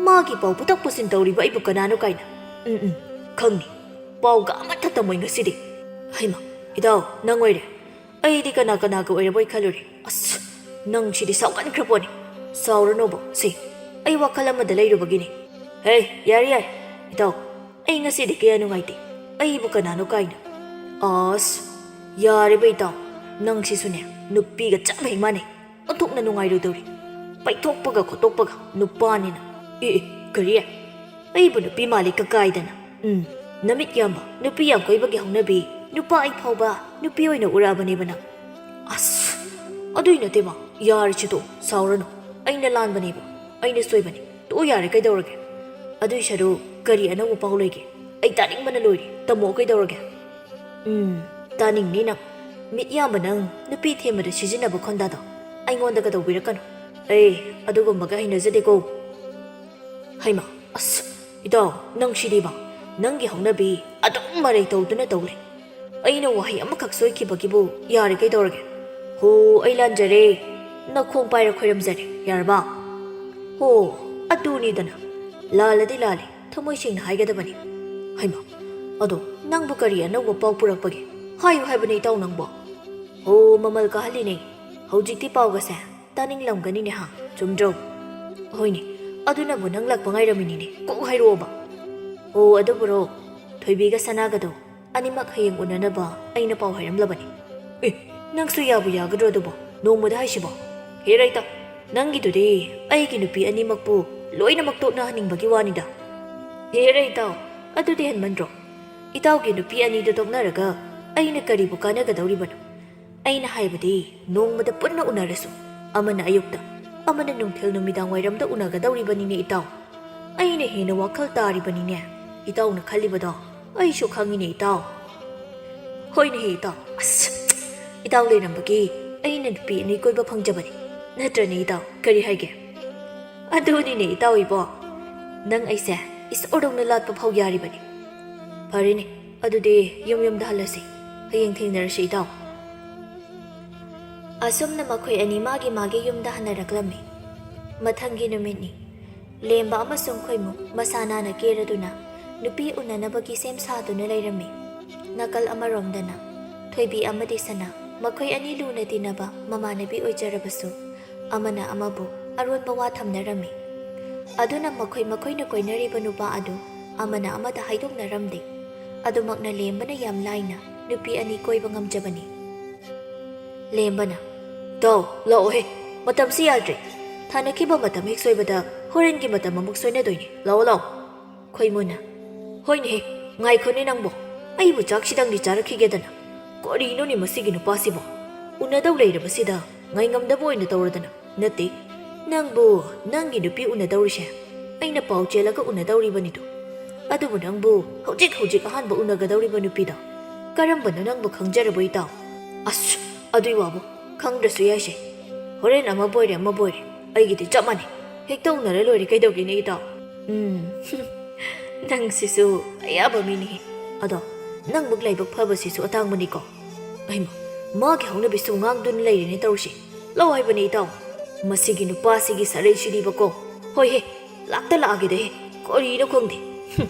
ꯃꯥꯒꯤ ꯄꯥꯎ ꯄꯨꯊꯣꯛ ꯄꯨꯁꯤꯟ ꯇꯧꯔꯤꯕ ꯑꯩꯕꯨ ꯀꯅꯥꯅꯣ ꯀꯥꯏꯅ? ꯎꯝ, ꯎꯝ, ꯈꯪꯅꯤ꯫ ꯄꯥꯎꯒ ꯑꯃꯠꯇ ꯇꯝꯃꯣꯏ ꯉꯁꯤꯗꯤ꯫ ꯍꯩꯃ, ꯏꯇꯥꯎ, ꯅꯪ ꯑꯣꯏꯔꯦ꯫ ꯑꯩꯗꯤ ꯀꯅꯥ ꯀꯅꯥꯒ ꯑꯣꯏꯔꯕꯣꯏ ꯈꯜꯂꯨꯔꯦ꯫ ꯑꯁ, ꯅꯪꯁꯤꯗꯤ ꯁꯥꯎꯒꯟꯈ꯭ꯔ ꯄꯣꯠꯅꯤ꯫ ꯁꯥꯎꯔꯅꯣꯕ, ꯁꯦ, ꯑꯩ ꯋꯥꯈꯜ ꯑꯃꯗ ꯂꯩꯔꯨꯕꯒꯤꯅꯤ꯫ ꯍꯦ, ꯌꯥꯔꯦ, ꯌꯥꯔꯦ, ꯏꯇꯥꯎ, ꯑꯩ ꯉꯁꯤꯗꯤ ꯀꯌꯥ ꯅꯨꯡꯉꯥꯏꯇꯦ꯫ ꯑꯩꯕꯨ ꯀꯅꯥꯅꯣ ꯀꯥꯏꯅ꯫ ꯑꯁ, ꯌꯥꯔꯦꯕ ꯏꯇꯥꯎ, ꯅꯪꯁꯤꯁꯨꯅꯦ, ꯅꯨꯄꯤꯒ ꯆꯞ ꯍꯦꯛ ꯃꯥꯟꯅꯩ꯫ ꯑꯣꯟꯊꯣꯛꯅ ꯅꯨꯡꯉꯥꯏꯔꯣꯏꯗꯧꯔꯤ꯫ ꯄꯩꯊꯣꯛꯄꯒ ꯈꯣꯠꯇꯣꯛꯄꯒ ꯅꯨꯄꯥꯅꯤꯅ꯫ ꯑꯦ, ꯑꯦ, ꯀꯔꯤ? ꯑꯩꯕꯨ ꯅꯨꯄꯤ ꯃꯥꯜꯂꯤ ꯀꯀꯥꯏꯗꯅ꯫ ꯎꯝ, ꯅꯃꯤꯠ ꯌꯥꯝꯕ, ꯅꯨꯄꯤ ꯌꯥꯝ ꯀꯣꯏꯕꯒꯤ ꯍꯧꯅꯕꯤ, ꯅꯨꯄꯥ ꯑꯩ ꯐꯥꯎꯕ ꯅꯨꯄꯤ ꯑꯣꯏꯅ ꯎꯔꯛꯑꯕꯅꯦꯕ ꯅꯪ꯫ ꯑꯁ, ꯑꯗꯨꯏ ꯅꯠꯇꯦꯕ, ꯌꯥꯔꯤꯁꯤꯗꯣ, ꯁꯥꯎꯔꯅꯨ꯫ ꯑꯩꯅ ꯂꯥꯟꯕꯅꯦꯕ, ꯑꯩꯅ ꯁꯣꯏꯕꯅꯦ꯫ ꯇꯣꯛꯑꯣ ꯌꯥꯔꯦ, ꯀꯩꯗꯧꯔꯒꯦ? ꯑꯗꯨꯏ ꯁꯔꯨꯛ ꯀꯔꯤ ꯑꯅꯧꯕ ꯄꯥꯎ ꯂꯩꯒꯦ? ꯑꯩ ꯇꯥꯅꯤꯡꯕꯅ ꯂꯣꯏꯔꯦ, ꯇꯝꯃꯛꯑꯣ, ꯀꯩꯗꯧꯔꯒꯦ? ꯎꯝ, ꯇꯥꯅꯤꯡꯅꯤ ꯅꯪ꯫ ꯃꯤꯠ ꯌꯥꯝꯕ ꯅꯪ ꯅꯨꯄꯤ ꯊꯦꯝꯕꯗ ꯁꯤꯖꯤꯟꯅꯕ ꯈꯣꯟꯗꯥꯗꯣ ꯑꯩꯉꯣꯟꯗꯒ ꯇꯧꯕꯤꯔꯛꯀꯅꯨ꯫ ꯑꯩ ꯑꯗꯨꯒꯨꯝꯕꯒ ꯍꯩꯅꯖꯗꯦꯀꯣ꯫ ꯍꯩꯃꯥ, ꯑꯁ, ꯏꯇꯥꯎ, ꯅꯪ ꯁꯤꯗꯤꯕ, ꯅꯪꯒꯤ ꯍꯧꯅꯕꯤ ꯑꯗꯨꯝ ꯃꯔꯩ ꯇꯧꯗꯨꯅ ꯇꯧ ꯂꯩ꯫ ꯑꯩꯅ ꯋꯥꯍꯩ ꯑꯃꯈꯛ ꯁꯣꯏꯈꯤꯕꯒꯤꯕꯨ ꯌꯥꯔꯦ, ꯀꯩꯗꯧꯔꯒꯦ? ꯍꯣ, ꯑꯩ ꯂꯥꯟꯖꯔꯦ꯫ ꯅꯈꯣꯡ ꯄꯥꯏꯔ ꯈꯣꯏꯔꯝꯖꯔꯦ, ꯌꯥꯔꯕ? ꯍꯣ, ꯑꯗꯨꯅꯤꯗꯅ꯫ ꯂꯥꯜꯂꯗꯤ ꯂꯥꯜꯂꯦ, ꯊꯃꯣꯏ ꯁꯦꯡꯅ ꯍꯥꯏꯒꯗꯕꯅꯤ꯫ ꯍꯩꯃꯥ, ꯑꯗꯣ ꯅꯪꯕꯨ ꯀꯔꯤ ꯑꯅꯧꯕ ꯄꯥꯎ ꯄꯨꯔꯛꯄꯒꯦ? ꯍꯥꯏꯌꯨ ꯍꯥꯏꯕꯅꯦ ꯏꯇꯥꯎ ꯅꯪꯕꯣ꯫ ꯍꯣ, ꯃꯃꯜ ꯀꯥꯍꯜꯂꯤꯅꯦ꯫ ꯍꯧꯖꯤꯛꯇꯤ ꯄꯥꯎꯒꯁꯦ ꯇꯥꯅꯤꯡꯂꯝꯒꯅꯤꯅꯦ ꯍꯥ, ꯆꯨꯝꯗ꯭ꯔꯣ? ꯍꯣꯏꯅꯦ, ꯑꯗꯨꯅꯕꯨ ꯅꯪ ꯂꯥꯛꯄ ꯉꯥꯏꯔꯝꯃꯤꯅꯤꯅꯦ, ꯀꯣꯛ ꯍꯥꯏꯔꯛꯑꯣꯕ꯫ ꯑꯣ, ꯑꯗꯨꯕꯨꯔꯣ, ꯊꯣꯏꯕꯤꯒ ꯁꯅꯥꯒꯗꯣ ꯑꯅꯤꯃꯛ ꯍꯌꯦꯡ ꯎꯅꯅꯕ ꯑꯩꯅ ꯄꯥꯎ ꯍꯥꯏꯔꯝꯂꯕꯅꯤ꯫ ꯑꯦ, ꯅꯪꯁꯨ ꯌꯥꯕꯨ ꯌꯥꯒꯗ꯭ꯔꯣ ꯑꯗꯨꯕꯣ? ꯅꯣꯡꯃꯗ ꯍꯥꯏꯁꯤꯕꯣ? ꯍꯦ ꯔꯥꯏꯇꯥ, ꯅꯪꯒꯤꯗꯨꯗꯤ ꯑꯩꯒꯤ ꯅꯨꯄꯤ ꯑꯅꯤꯃꯛꯄꯨ ꯂꯣꯏꯅꯃꯛ ꯇꯣꯛꯅꯍꯟꯅꯤꯡꯕꯒꯤ ꯋꯥꯅꯤꯗ꯫ ꯍꯦ ꯔꯥꯏꯇꯥꯎ, ꯑꯗꯨꯗꯤ ꯍꯦꯟꯃꯟꯗ꯭ꯔꯣ? ꯏꯇꯥꯎꯒꯤ ꯅꯨꯄꯤ ꯑꯅꯤꯗꯨ ꯇꯣꯛꯅꯔꯒ ꯑꯩꯅ ꯀꯔꯤꯕꯨ ꯀꯥꯟꯅꯒꯗꯧꯔꯤꯕꯅꯣ? ꯑꯩꯅ ꯍꯥꯏꯕꯗꯤ, ꯅꯣꯡꯃꯗ ꯄꯨꯟꯅ ꯎꯅꯔꯁꯨ, ꯑꯃꯅ ꯑꯌꯨꯛꯇ, ꯑꯃꯅ ꯅꯨꯡꯊꯤꯜ ꯅꯨꯃꯤꯗꯥꯡ ꯋꯥꯏꯔꯝꯗ ꯎꯅꯒꯗꯧꯔꯤꯕꯅꯤꯅꯦ ꯏꯇꯥꯎ꯫ ꯑꯩꯅ ꯍꯦꯟꯅ ꯋꯥꯈꯜ ꯇꯥꯔꯤꯕꯅꯤꯅꯦ ꯏꯇꯥꯎꯅ ꯈꯜꯂꯤꯕꯗꯣ꯫ ꯑꯩꯁꯨ ꯈꯪꯉꯤꯅꯦ ꯏꯇꯥꯎ꯫ ꯍꯣꯏꯅꯦ ꯍꯦ ꯏꯇꯥꯎ꯫ ꯑꯁ, ꯏꯇꯥꯎ ꯂꯩꯔꯝꯕꯒꯤ ꯑꯩꯅ ꯅꯨꯄꯤ ꯑꯅꯤ ꯀꯣꯏꯕ ꯐꯪꯖꯕꯅꯤ꯫ ꯅꯠꯇ꯭ꯔꯅꯦ ꯏꯇꯥꯎ? ꯀꯔꯤ ꯍꯥꯏꯒꯦ? ꯑꯗꯨꯅꯤꯅꯦ ꯏꯇꯥꯎ ꯏꯕꯣ꯫ ꯅꯪ ꯑꯩꯁꯦ ꯏꯁꯣꯔꯗꯧꯅ ꯂꯥꯠꯄ ꯐꯥꯎ ꯌꯥꯔꯤꯕꯅꯤ꯫ ꯐꯔꯦꯅꯦ, ꯑꯗꯨꯗꯤ ꯌꯨꯝ ꯌꯨꯝꯗ ꯍꯜꯂꯁꯤ꯫ ꯍꯌꯦꯡ ꯊꯦꯡꯅꯔꯁꯤ ꯏꯇꯥꯎ꯫ ꯑꯁꯨꯝꯅ ꯃꯈꯣꯏ ꯑꯅꯤ ꯃꯥꯒꯤ ꯃꯥꯒꯤ ꯌꯨꯝꯗ ꯍꯟꯅꯔꯛꯂꯝꯃꯤ꯫ ꯃꯊꯪꯒꯤ ꯅꯨꯃꯤꯠꯅꯤ꯫ ꯂꯦꯝꯕ ꯑꯃꯁꯨꯡ ꯈꯣꯏꯃꯨ ꯃꯁꯥ ꯅꯥꯟꯅ ꯀꯦꯔꯗꯨꯅ ꯅꯨꯄꯤ ꯎꯅꯅꯕꯒꯤ ꯁꯦꯝ ꯁꯥꯗꯨꯅ ꯂꯩꯔꯝꯃꯤ꯫ ꯅꯥꯀꯜ ꯑꯃꯔꯣꯝꯗꯅ ꯊꯣꯏꯕꯤ ꯑꯃꯗꯤ ꯁꯅꯥ, ꯃꯈꯣꯏ ꯑꯅꯤ ꯂꯨꯅ ꯇꯤꯟꯅꯕ ꯃꯃꯥꯟꯅꯕꯤ ꯑꯣꯏꯖꯔꯕꯁꯨ, ꯑꯃꯅ ꯑꯃꯕꯨ ꯑꯔꯣꯟꯕ ꯋꯥ ꯊꯝꯅꯔꯝꯃꯤ꯫ ꯑꯗꯨꯅ ꯃꯈꯣꯏ ꯃꯈꯣꯏꯅ ꯀꯣꯏꯅꯔꯤꯕ ꯅꯨꯄꯥ ꯑꯗꯨ ꯑꯃꯅ ꯑꯃꯗ ꯍꯥꯏꯗꯣꯛꯅꯔꯝꯗꯦ꯫ ꯑꯗꯨꯃꯛꯅ ꯂꯦꯝꯕꯅ ꯌꯥꯝ ꯂꯥꯏꯅ ꯅꯨꯄꯤ ꯑꯅꯤ ꯀꯣꯏꯕ ꯉꯝꯖꯕꯅꯤ꯫ ꯂꯦꯝꯕꯅ, "ꯇꯥꯎ, ꯂꯥꯛꯑꯣꯍꯦ, ꯃꯇꯝꯁꯤ ꯌꯥꯗ꯭ꯔꯦ꯫ ꯊꯥꯅꯈꯤꯕ ꯃꯇꯝ ꯍꯦꯛ ꯁꯣꯏꯕꯗ ꯍꯣꯔꯦꯟꯒꯤ ꯃꯇꯝ ꯑꯃꯨꯛ ꯁꯣꯏꯅꯗꯣꯏꯅꯤ꯫ ꯂꯥꯛꯑꯣ, ꯂꯥꯛꯑꯣ꯫" ꯈꯣꯏꯃꯨꯅ, "ꯍꯣꯏꯅꯦꯍꯦ, ꯉꯥꯏꯈꯣꯅꯦ ꯅꯪꯕꯣ, ꯑꯩꯕꯨ ꯆꯥꯛꯁꯤꯗꯪꯗꯤ ꯆꯥꯔꯛꯈꯤꯒꯦꯗꯅ꯫ ꯀꯔꯤꯅꯣꯅꯦ ꯃꯁꯤꯒꯤ ꯅꯨꯄꯥꯁꯤꯕꯣ? ꯎꯅꯗꯧ ꯂꯩꯔꯕꯁꯤꯗ ꯉꯥꯏꯉꯝꯗꯕ ꯑꯣꯏꯅ ꯇꯧꯔꯗꯅ꯫ ꯅꯠꯇꯦ, ꯅꯪꯕꯨ ꯅꯪꯒꯤ ꯅꯨꯄꯤ ꯎꯅꯗꯧꯔꯤꯁꯦ ꯑꯩꯅ ꯄꯥꯎ ꯆꯦꯜꯂꯒ ꯎꯅꯗꯧꯔꯤꯕꯅꯤꯗꯣ꯫ ꯑꯗꯨꯕꯨ ꯅꯪꯕꯨ ꯍꯧꯖꯤꯛ ꯍꯧꯖꯤꯛ ꯑꯍꯥꯟꯕ ꯎꯅꯒꯗꯧꯔꯤꯕ ꯅꯨꯄꯤꯗꯣ ꯀꯔꯝꯕꯅꯣ ꯅꯪꯕꯨ ꯈꯪꯖꯔꯕꯣ ꯏꯇꯥꯎ?" "ꯑꯁ, ꯑꯗꯨꯏ ꯋꯥꯕꯨ ꯈꯪꯗ꯭ꯔꯁꯨ ꯌꯥꯏꯁꯦ꯫ ꯍꯣꯔꯦꯟ ꯑꯃꯕꯨ ꯑꯣꯏꯔꯦ ꯑꯃꯕꯨ ꯑꯣꯏꯔꯦ, ꯑꯩꯒꯤꯗꯤ ꯆꯞ ꯃꯥꯟꯅꯩ꯫ ꯍꯦꯛꯇ ꯎꯅꯔ ꯂꯣꯏꯔꯦ ꯀꯩꯗꯧꯒꯦꯅꯦ ꯏꯇꯥꯎ?" "ꯎꯝ, ꯅꯪꯁꯤꯁꯨ ꯑꯌꯥꯕ ꯃꯤꯅꯤꯍꯦ꯫ ꯑꯗꯣ ꯅꯪꯃꯨꯛ ꯂꯥꯏꯕꯛ ꯐꯕꯁꯤꯁꯨ ꯑꯇꯥꯡꯕꯅꯤꯀꯣ꯫ ꯑꯩꯃ, ꯃꯥꯒꯤ ꯍꯧꯅꯕꯤꯁꯨ ꯉꯥꯡꯗꯨꯅ ꯂꯩꯔꯦꯅꯦ ꯇꯧꯔꯤꯁꯦ꯫ ꯂꯧ ꯍꯥꯏꯕꯅꯦ ꯏꯇꯥꯎ꯫ ꯃꯁꯤꯒꯤ ꯅꯨꯄꯥꯁꯤꯒꯤ ꯁꯥꯔꯩꯁꯤꯗꯤꯕꯀꯣ꯫ ꯍꯣꯏꯍꯦ, ꯂꯥꯛꯇ ꯂꯥꯛꯑꯒꯦꯗ ꯍꯦ, ꯀꯔꯤꯅꯣ ꯈꯪꯗꯦ꯫ ꯍꯨꯝ꯫"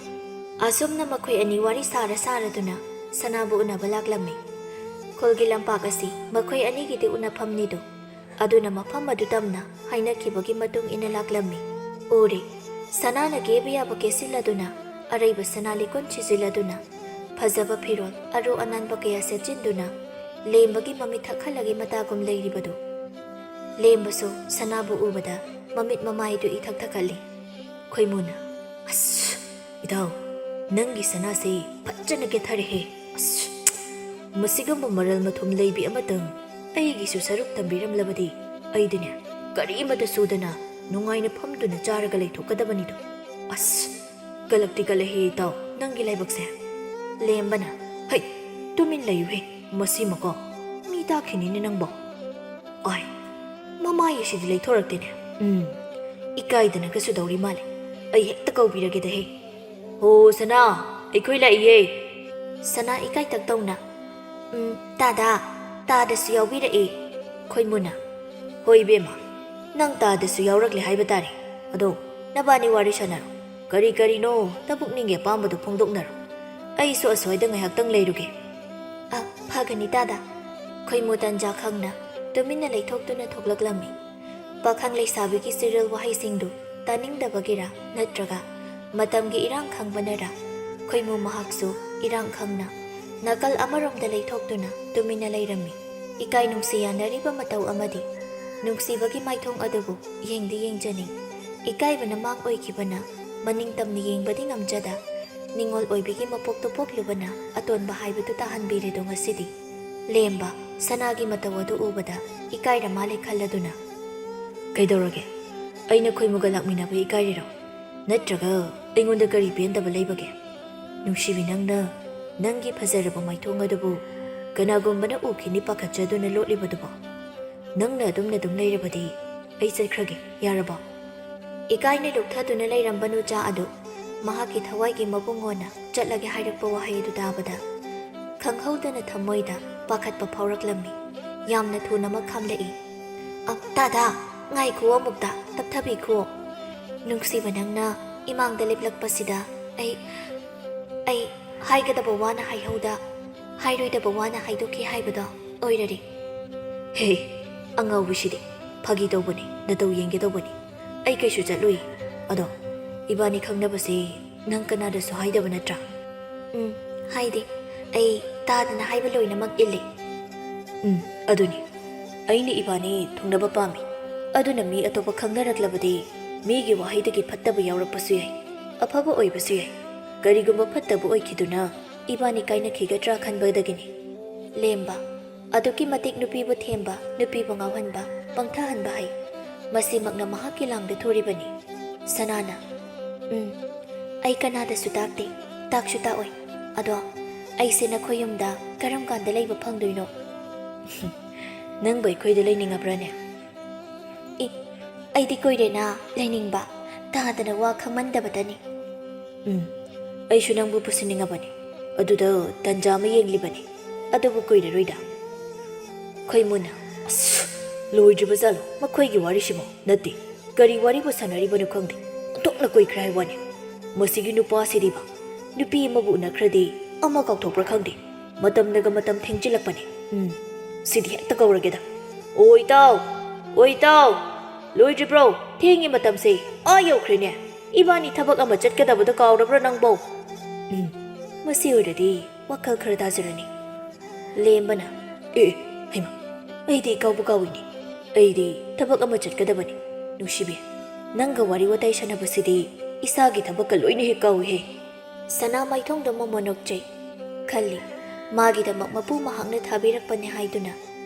ꯑꯁꯨꯝꯅ ꯃꯈꯣꯏ ꯑꯅꯤ ꯋꯥꯔꯤ ꯁꯥꯔ ꯁꯥꯔꯗꯨꯅ ꯁꯅꯥꯕꯨ ꯎꯅꯕ ꯂꯥꯛꯂꯝꯃꯤ꯫ ꯈꯨꯜꯒꯤ ꯂꯝꯄꯥꯛ ꯑꯁꯤ ꯃꯈꯣꯏ ꯑꯅꯤꯒꯤꯗꯤ ꯎꯅꯐꯝꯅꯤꯗꯣ꯫ ꯑꯗꯨꯅ ꯃꯐꯝ ꯑꯗꯨ ꯇꯝꯅ ꯍꯥꯏꯅꯈꯤꯕꯒꯤ ꯃꯇꯨꯡ ꯏꯟꯅ ꯂꯥꯛꯂꯝꯃꯤ꯫ ꯎꯔꯦ, ꯁꯅꯥꯅ ꯀꯦꯕ ꯌꯥꯕ ꯀꯦꯁꯤꯜꯂꯗꯨꯅ, ꯑꯔꯩꯕ ꯁꯅꯥ ꯂꯤꯛꯀꯣꯟ ꯁꯤꯖꯤꯜꯂꯗꯨꯅ, ꯐꯖꯕ ꯐꯤꯔꯣꯜ ꯑꯔꯨ ꯑꯅꯥꯟꯕ ꯀꯌꯥ ꯁꯦꯠꯆꯤꯟꯗꯨꯅ ꯂꯦꯝꯕꯒꯤ ꯃꯃꯤꯠ ꯊꯛꯍꯜꯂꯒꯦ ꯃꯇꯥꯒꯨꯝ ꯂꯩꯔꯤꯕꯗꯨ꯫ ꯂꯦꯝꯕꯁꯨ ꯁꯅꯥꯕꯨ ꯎꯕꯗ ꯃꯃꯤꯠ ꯃꯃꯥꯏꯗꯨ ꯏꯊꯛ ꯊꯛꯀꯠꯂꯤ꯫ ꯈꯣꯏꯃꯨꯅ, "ꯑꯁ, ꯏꯇꯥꯎ, ꯅꯪꯒꯤ ꯁꯅꯥꯁꯦ ꯐꯖꯅ ꯀꯦꯊꯔꯦꯍꯦ꯫ ꯑꯁ, ꯃꯁꯤꯒꯨꯝꯕ ꯃꯔꯜ ꯃꯊꯨꯝ ꯂꯩꯕꯤ ꯑꯃꯇꯪ ꯑꯩꯒꯤꯁꯨ ꯁꯔꯨꯛ ꯇꯝꯕꯤꯔꯝꯂꯕꯗꯤ ꯑꯩꯗꯤꯅꯦ ꯀꯔꯤꯃꯇ ꯁꯨꯗꯅ ꯅꯨꯡꯉꯥꯏꯅ ꯐꯝꯗꯨꯅ ꯆꯥꯔꯒ ꯂꯩꯊꯣꯛꯀꯗꯕꯅꯤꯗꯣ꯫ ꯑꯁ, ꯀꯂꯛꯇꯤ ꯀꯂꯛꯍꯦ ꯏꯇꯥꯎ, ꯅꯪꯒꯤ ꯂꯥꯏꯕꯛꯁꯦ꯫" ꯂꯦꯝꯕꯅ, "ꯍꯩ, ꯇꯨꯃꯤꯟ ꯂꯩꯌꯨꯍꯦ, ꯃꯁꯤꯃꯀꯣ ꯃꯤ ꯇꯥꯈꯤꯅꯤꯅꯦ ꯅꯪꯕꯣ꯫ ꯑꯥꯏ, ꯃꯃꯥꯏ ꯑꯁꯤꯗꯤ ꯂꯩꯊꯣꯔꯛꯇꯦꯅꯦ꯫ ꯎꯝ, ꯏꯀꯥꯏꯗꯅꯒꯁꯨ ꯇꯧꯔꯤ ꯃꯥꯜꯂꯦ꯫ ꯑꯩ ꯍꯦꯛꯇ ꯀꯧꯕꯤꯔꯒꯦꯗ ꯍꯦ꯫ ꯍꯣ ꯁꯅꯥ, ꯑꯩꯈꯣꯏ ꯂꯥꯛꯏꯌꯦ꯫" ꯁꯅꯥ ꯏꯀꯥꯏ ꯇꯛ ꯇꯧꯅ, "ꯎꯝ, ꯇꯥꯗ, ꯇꯥꯗꯁꯨ ꯌꯥꯎꯕꯤꯔꯛꯑꯦ꯫" ꯈꯣꯏꯃꯨꯅ, "ꯍꯣꯏ ꯏꯕꯦꯝꯃ, ꯅꯪ ꯇꯥꯗꯁꯨ ꯌꯥꯎꯔꯛꯂꯦ ꯍꯥꯏꯕ ꯇꯥꯔꯦ꯫ ꯑꯗꯣ ꯅꯕꯥꯅꯤ ꯋꯥꯔꯤ ꯁꯥꯟꯅꯔꯣ, ꯀꯔꯤ ꯀꯔꯤꯅꯣ ꯅꯄꯨꯛꯅꯤꯡꯒꯤ ꯑꯄꯥꯝꯕꯗꯨ ꯐꯣꯡꯗꯣꯛꯅꯔꯣ꯫ ꯑꯩꯁꯨ ꯑꯁ꯭ꯋꯥꯏꯗ ꯉꯥꯏꯍꯥꯛꯇꯪ ꯂꯩꯔꯨꯒꯦ꯫ ꯑ, ꯐꯒꯅꯤ ꯇꯥꯗ꯫ ꯈꯣꯏꯃꯨ ꯇꯟꯖꯥ ꯈꯪꯅ ꯇꯨꯃꯤꯟꯅ ꯂꯩꯊꯣꯛꯇꯨꯅ ꯊꯣꯛꯂꯛꯂꯝꯃꯤ꯫ ꯄꯥꯈꯪ ꯂꯩꯁꯥꯕꯤꯒꯤ ꯆꯤꯔꯦꯜ ꯋꯥꯍꯩꯁꯤꯡꯗꯨ ꯇꯥꯅꯤꯡꯗꯕꯒꯤꯔꯥ ꯅꯠꯇ꯭ꯔꯒ ꯃꯇꯝꯒꯤ ꯏꯔꯥꯡ ꯈꯪꯕꯅꯔꯥ, ꯈꯣꯏꯃꯨ ꯃꯍꯥꯛꯁꯨ ꯏꯔꯥꯡ ꯈꯪꯅ ꯅꯥꯀꯜ ꯑꯃꯔꯣꯝꯗ ꯂꯩꯊꯣꯛꯇꯨꯅ ꯇꯨꯃꯤꯟꯅ ꯂꯩꯔꯝꯃꯤ꯫ ꯏꯀꯥꯏ ꯅꯨꯡꯁꯤ ꯌꯥꯅꯔꯤꯕ ꯃꯇꯧ ꯑꯃꯗꯤ ꯅꯨꯡꯁꯤꯕꯒꯤ ꯃꯥꯏꯊꯣꯡ ꯑꯗꯨꯕꯨ ꯌꯦꯡꯗꯤ ꯌꯦꯡꯖꯅꯤꯡ꯫ ꯏꯀꯥꯏꯕꯅ ꯃꯥꯡ ꯑꯣꯏꯈꯤꯕꯅ ꯃꯅꯤꯡ ꯇꯝꯅ ꯌꯦꯡꯕꯗꯤ ꯉꯝꯖꯗ, ꯅꯤꯡꯉꯣꯜ ꯑꯣꯏꯕꯤꯒꯤ ꯃꯄꯣꯛꯇꯨ ꯄꯣꯛꯂꯨꯕꯅ ꯑꯇꯣꯟꯕ ꯍꯥꯏꯕꯗꯨ ꯇꯥꯍꯟꯕꯤꯔꯦꯗꯣ ꯉꯁꯤꯗꯤ꯫ ꯂꯦꯝꯕ ꯁꯅꯥꯒꯤ ꯃꯇꯧ ꯑꯗꯨ ꯎꯕꯗ ꯏꯀꯥꯏꯔ ꯃꯥꯜꯂꯦ ꯈꯜꯂꯗꯨꯅ, "ꯀꯩꯗꯧꯔꯒꯦ? ꯑꯩꯅ ꯈꯣꯏꯃꯨꯒ ꯂꯥꯛꯃꯤꯟꯅꯕ ꯏꯀꯥꯏꯔꯤꯔꯣ? ꯅꯠꯇ꯭ꯔꯒ ꯑꯩꯉꯣꯟꯗ ꯀꯔꯤ ꯄꯦꯟꯗꯕ ꯂꯩꯕꯒꯦ? ꯅꯨꯡꯁꯤꯕꯤ, ꯅꯪꯅ ꯅꯪꯒꯤ ꯐꯖꯔꯕ ꯃꯥꯏꯊꯣꯡ ꯑꯗꯨꯕꯨ ꯀꯅꯥꯒꯨꯝꯕꯅ ꯎꯈꯤꯅꯤ ꯄꯥꯈꯠꯆꯗꯨꯅ ꯂꯣꯠꯂꯤꯕꯗꯨꯕꯣ? ꯅꯪꯅ ꯑꯗꯨꯝꯅ ꯑꯗꯨꯝ ꯂꯩꯔꯕꯗꯤ ꯑꯩ ꯆꯠꯈ꯭ꯔꯒꯦ, ꯌꯥꯔꯕꯣ?" ꯏꯀꯥꯏꯅ ꯂꯨꯞꯊꯗꯨꯅ ꯂꯩꯔꯝꯕ ꯅꯨꯆꯥ ꯑꯗꯨ ꯃꯍꯥꯛꯀꯤ ꯊꯋꯥꯏꯒꯤ ꯃꯕꯨꯡꯉꯣꯟꯅ ꯆꯠꯂꯒꯦ ꯍꯥꯏꯔꯛꯄ ꯋꯥꯍꯩ ꯑꯗꯨ ꯇꯥꯕꯗ ꯈꯪꯍꯧꯗꯅ ꯊꯃꯣꯏꯗ ꯄꯥꯈꯠꯄ ꯐꯥꯎꯔꯛꯂꯝꯃꯤ꯫ ꯌꯥꯝꯅ ꯊꯨꯅꯃꯛ ꯈꯥꯝꯂꯛꯏ꯫ "ꯑ, ꯇꯥꯗ, ꯉꯥꯏꯈꯨꯑꯣ, ꯑꯃꯨꯛꯇ ꯇꯞꯊꯕꯤꯈꯨꯑꯣ꯫ ꯅꯨꯡꯁꯤꯕ, ꯅꯪꯅ ꯏꯃꯥꯡꯗ ꯂꯦꯞꯂꯛꯄꯁꯤꯗ ꯑꯩ, ꯑꯩ ꯍꯥꯏꯒꯗꯕ ꯋꯥꯅ ꯍꯥꯏꯍꯧꯗ, ꯍꯥꯏꯔꯣꯏꯗꯕ ꯋꯥꯅ ꯍꯥꯏꯗꯣꯛꯈꯤ ꯍꯥꯏꯕꯗꯣ ꯑꯣꯏꯔꯔꯦ꯫" "ꯍꯦ, ꯑꯉꯥꯎꯕꯤꯁꯤꯗꯤ, ꯐꯥꯒꯤ ꯇꯧꯕꯅꯤ, ꯅꯇꯧ ꯌꯦꯡꯒꯦ ꯇꯧꯕꯅꯤ꯫ ꯑꯩ ꯀꯩꯁꯨ ꯆꯠꯂꯨꯏ꯫ ꯑꯗꯣ ꯏꯕꯥꯅꯤ ꯈꯪꯅꯕꯁꯦ ꯅꯪ ꯀꯅꯥꯗꯁꯨ ꯍꯥꯏꯗꯕ ꯅꯠꯇ꯭ꯔꯥ?" "ꯎꯝ, ꯍꯥꯏꯗꯦ꯫ ꯑꯩ ꯇꯥꯗꯅ ꯍꯥꯏꯕ ꯂꯣꯏꯅꯃꯛ ꯏꯜꯂꯤ꯫" "ꯎꯝ, ꯑꯗꯨꯅꯤ꯫ ꯑꯩꯅ ꯏꯕꯥꯅꯤ ꯊꯨꯡꯅꯕ ꯄꯥꯝꯃꯤ꯫ ꯑꯗꯨꯅ ꯃꯤ ꯑꯇꯣꯞꯄ ꯈꯪꯅꯔꯛꯂꯕꯗꯤ ꯃꯤꯒꯤ ꯋꯥꯍꯩꯗꯒꯤ ꯐꯠꯇꯕ ꯌꯥꯎꯔꯛꯄꯁꯨ ꯌꯥꯏ, ꯑꯐꯕ ꯑꯣꯏꯕꯁꯨ ꯌꯥꯏ꯫ ꯀꯔꯤꯒꯨꯝꯕ ꯐꯠꯇꯕ ꯑꯣꯏꯈꯤꯗꯨꯅ ꯏꯕꯥꯅꯤ ꯀꯥꯏꯅꯈꯤꯒꯗ꯭ꯔꯥ ꯈꯟꯕꯗꯒꯤꯅꯤ꯫" ꯂꯦꯝꯕ꯫ ꯑꯗꯨꯛꯀꯤ ꯃꯇꯤꯛ ꯅꯨꯄꯤꯕꯨ ꯊꯦꯝꯕ, ꯅꯨꯄꯤꯕꯨ ꯉꯥꯎꯍꯟꯕ, ꯄꯪꯊꯍꯟꯕ ꯍꯩ꯫ ꯃꯁꯤꯃꯛꯅ ꯃꯍꯥꯛꯀꯤ ꯂꯥꯡꯗ ꯊꯨꯔꯤꯕꯅꯤ꯫ ꯁꯅꯥꯅ, "ꯎꯝ, ꯑꯩ ꯀꯅꯥꯗꯁꯨ ꯇꯥꯛꯇꯦ, ꯇꯥꯛꯁꯨ ꯇꯥꯛꯑꯣꯏ꯫ ꯑꯗꯣ ꯑꯩꯁꯦ ꯅꯈꯣꯏ ꯌꯨꯝꯗ ꯀꯔꯝ ꯀꯥꯟꯗ ꯂꯩꯕ ꯐꯪꯗꯣꯏꯅꯣ?" "ꯅꯪꯕꯨ ꯑꯩꯈꯣꯏꯗ ꯂꯩꯅꯤꯡꯉꯕ꯭ꯔꯥꯅꯦ?" "ꯏ, ꯑꯩꯗꯤ ꯀꯨꯏꯔꯦꯅ ꯂꯩꯅꯤꯡꯕ, ꯇꯥꯗꯅ ꯋꯥ ꯈꯪꯃꯟꯗꯕꯗꯅꯤ꯫" "ꯎꯝ, ꯑꯩꯁꯨ ꯅꯪꯕꯨ ꯄꯨꯁꯤꯟꯅꯤꯡꯉꯕꯅꯤ꯫ ꯑꯗꯨꯗ ꯇꯟꯖꯥ ꯑꯃ ꯌꯦꯡꯂꯤꯕꯅꯤ꯫ ꯑꯗꯨꯕꯨ ꯀꯨꯏꯔꯔꯣꯏꯗ꯫" ꯈꯣꯏꯃꯨꯅ, "ꯑꯁ, ꯂꯣꯏꯗ꯭ꯔꯤꯕ ꯖꯥꯠꯂꯣ ꯃꯈꯣꯏꯒꯤ ꯋꯥꯔꯤꯁꯤꯕꯣ? ꯅꯠꯇꯦ, ꯀꯔꯤ ꯋꯥꯔꯤꯕꯨ ꯁꯥꯟꯅꯔꯤꯕꯅꯣ ꯈꯪꯗꯦ꯫ ꯑꯣꯟꯊꯣꯛꯅ ꯀꯨꯏꯈ꯭ꯔꯦ ꯍꯥꯏ ꯋꯥꯅꯤ꯫ ꯃꯁꯤꯒꯤ ꯅꯨꯄꯥꯁꯤꯗꯤꯕ, ꯅꯨꯄꯤ ꯑꯃꯕꯨ ꯎꯅꯈ꯭ꯔꯗꯤ ꯑꯃ ꯀꯥꯎꯊꯣꯛꯄ꯭ꯔꯥ ꯈꯪꯗꯦ꯫ ꯃꯇꯝꯅꯒ ꯃꯇꯝ ꯊꯦꯡꯖꯤꯜꯂꯛꯄꯅꯦ꯫ ꯎꯝ, ꯁꯤꯗꯤ ꯍꯦꯛꯇ ꯀꯧꯔꯒꯦꯗ꯫ "ꯑꯣ ꯏꯇꯥꯎ, ꯑꯣ ꯏꯇꯥꯎ, ꯂꯣꯏꯗ꯭ꯔꯤꯕ꯭ꯔꯣ? ꯊꯦꯡꯉꯤ ꯃꯇꯝꯁꯦ, ꯑꯥ ꯌꯧꯈ꯭ꯔꯦꯅꯦ꯫ ꯏꯕꯥꯅꯤ ꯊꯕꯛ ꯑꯃ ꯆꯠꯀꯗꯕꯗ ꯀꯥꯎꯔꯕ꯭ꯔꯥ ꯅꯪꯕꯣ?" ꯎꯝ, ꯃꯁꯤ ꯑꯣꯏꯔꯗꯤ ꯋꯥꯈꯜ ꯈꯔ ꯇꯥꯖꯔꯅꯤ꯫ ꯂꯦꯝꯕꯅ, "ꯑꯦ, ꯑꯦ, ꯍꯩꯃꯥ, ꯑꯩꯗꯤ ꯏꯀꯥꯎꯕꯨ ꯀꯥꯎꯏꯅꯦ꯫ ꯑꯩꯗꯤ ꯊꯕꯛ ꯑꯃ ꯆꯠꯀꯗꯕꯅꯤ꯫ ꯅꯨꯡꯁꯤꯕꯤ, ꯅꯪꯒ ꯋꯥꯔꯤ ꯋꯥꯇꯥꯏ ꯁꯥꯟꯅꯕꯁꯤꯗꯤ ꯏꯁꯥꯒꯤ ꯊꯕꯛꯀ ꯂꯣꯏꯅ ꯍꯦꯛ ꯀꯥꯎꯏꯍꯦ꯫" ꯁꯅꯥ ꯃꯥꯏꯊꯣꯡꯗ ꯃꯣꯃꯣꯟ ꯅꯣꯛꯆꯩ꯫ ꯈꯜꯂꯤ, ꯃꯥꯒꯤꯗꯃꯛ ꯃꯄꯨ ꯃꯍꯥꯛꯅ ꯊꯥꯕꯤꯔꯛꯄꯅꯦ ꯍꯥꯏꯗꯨꯅ꯫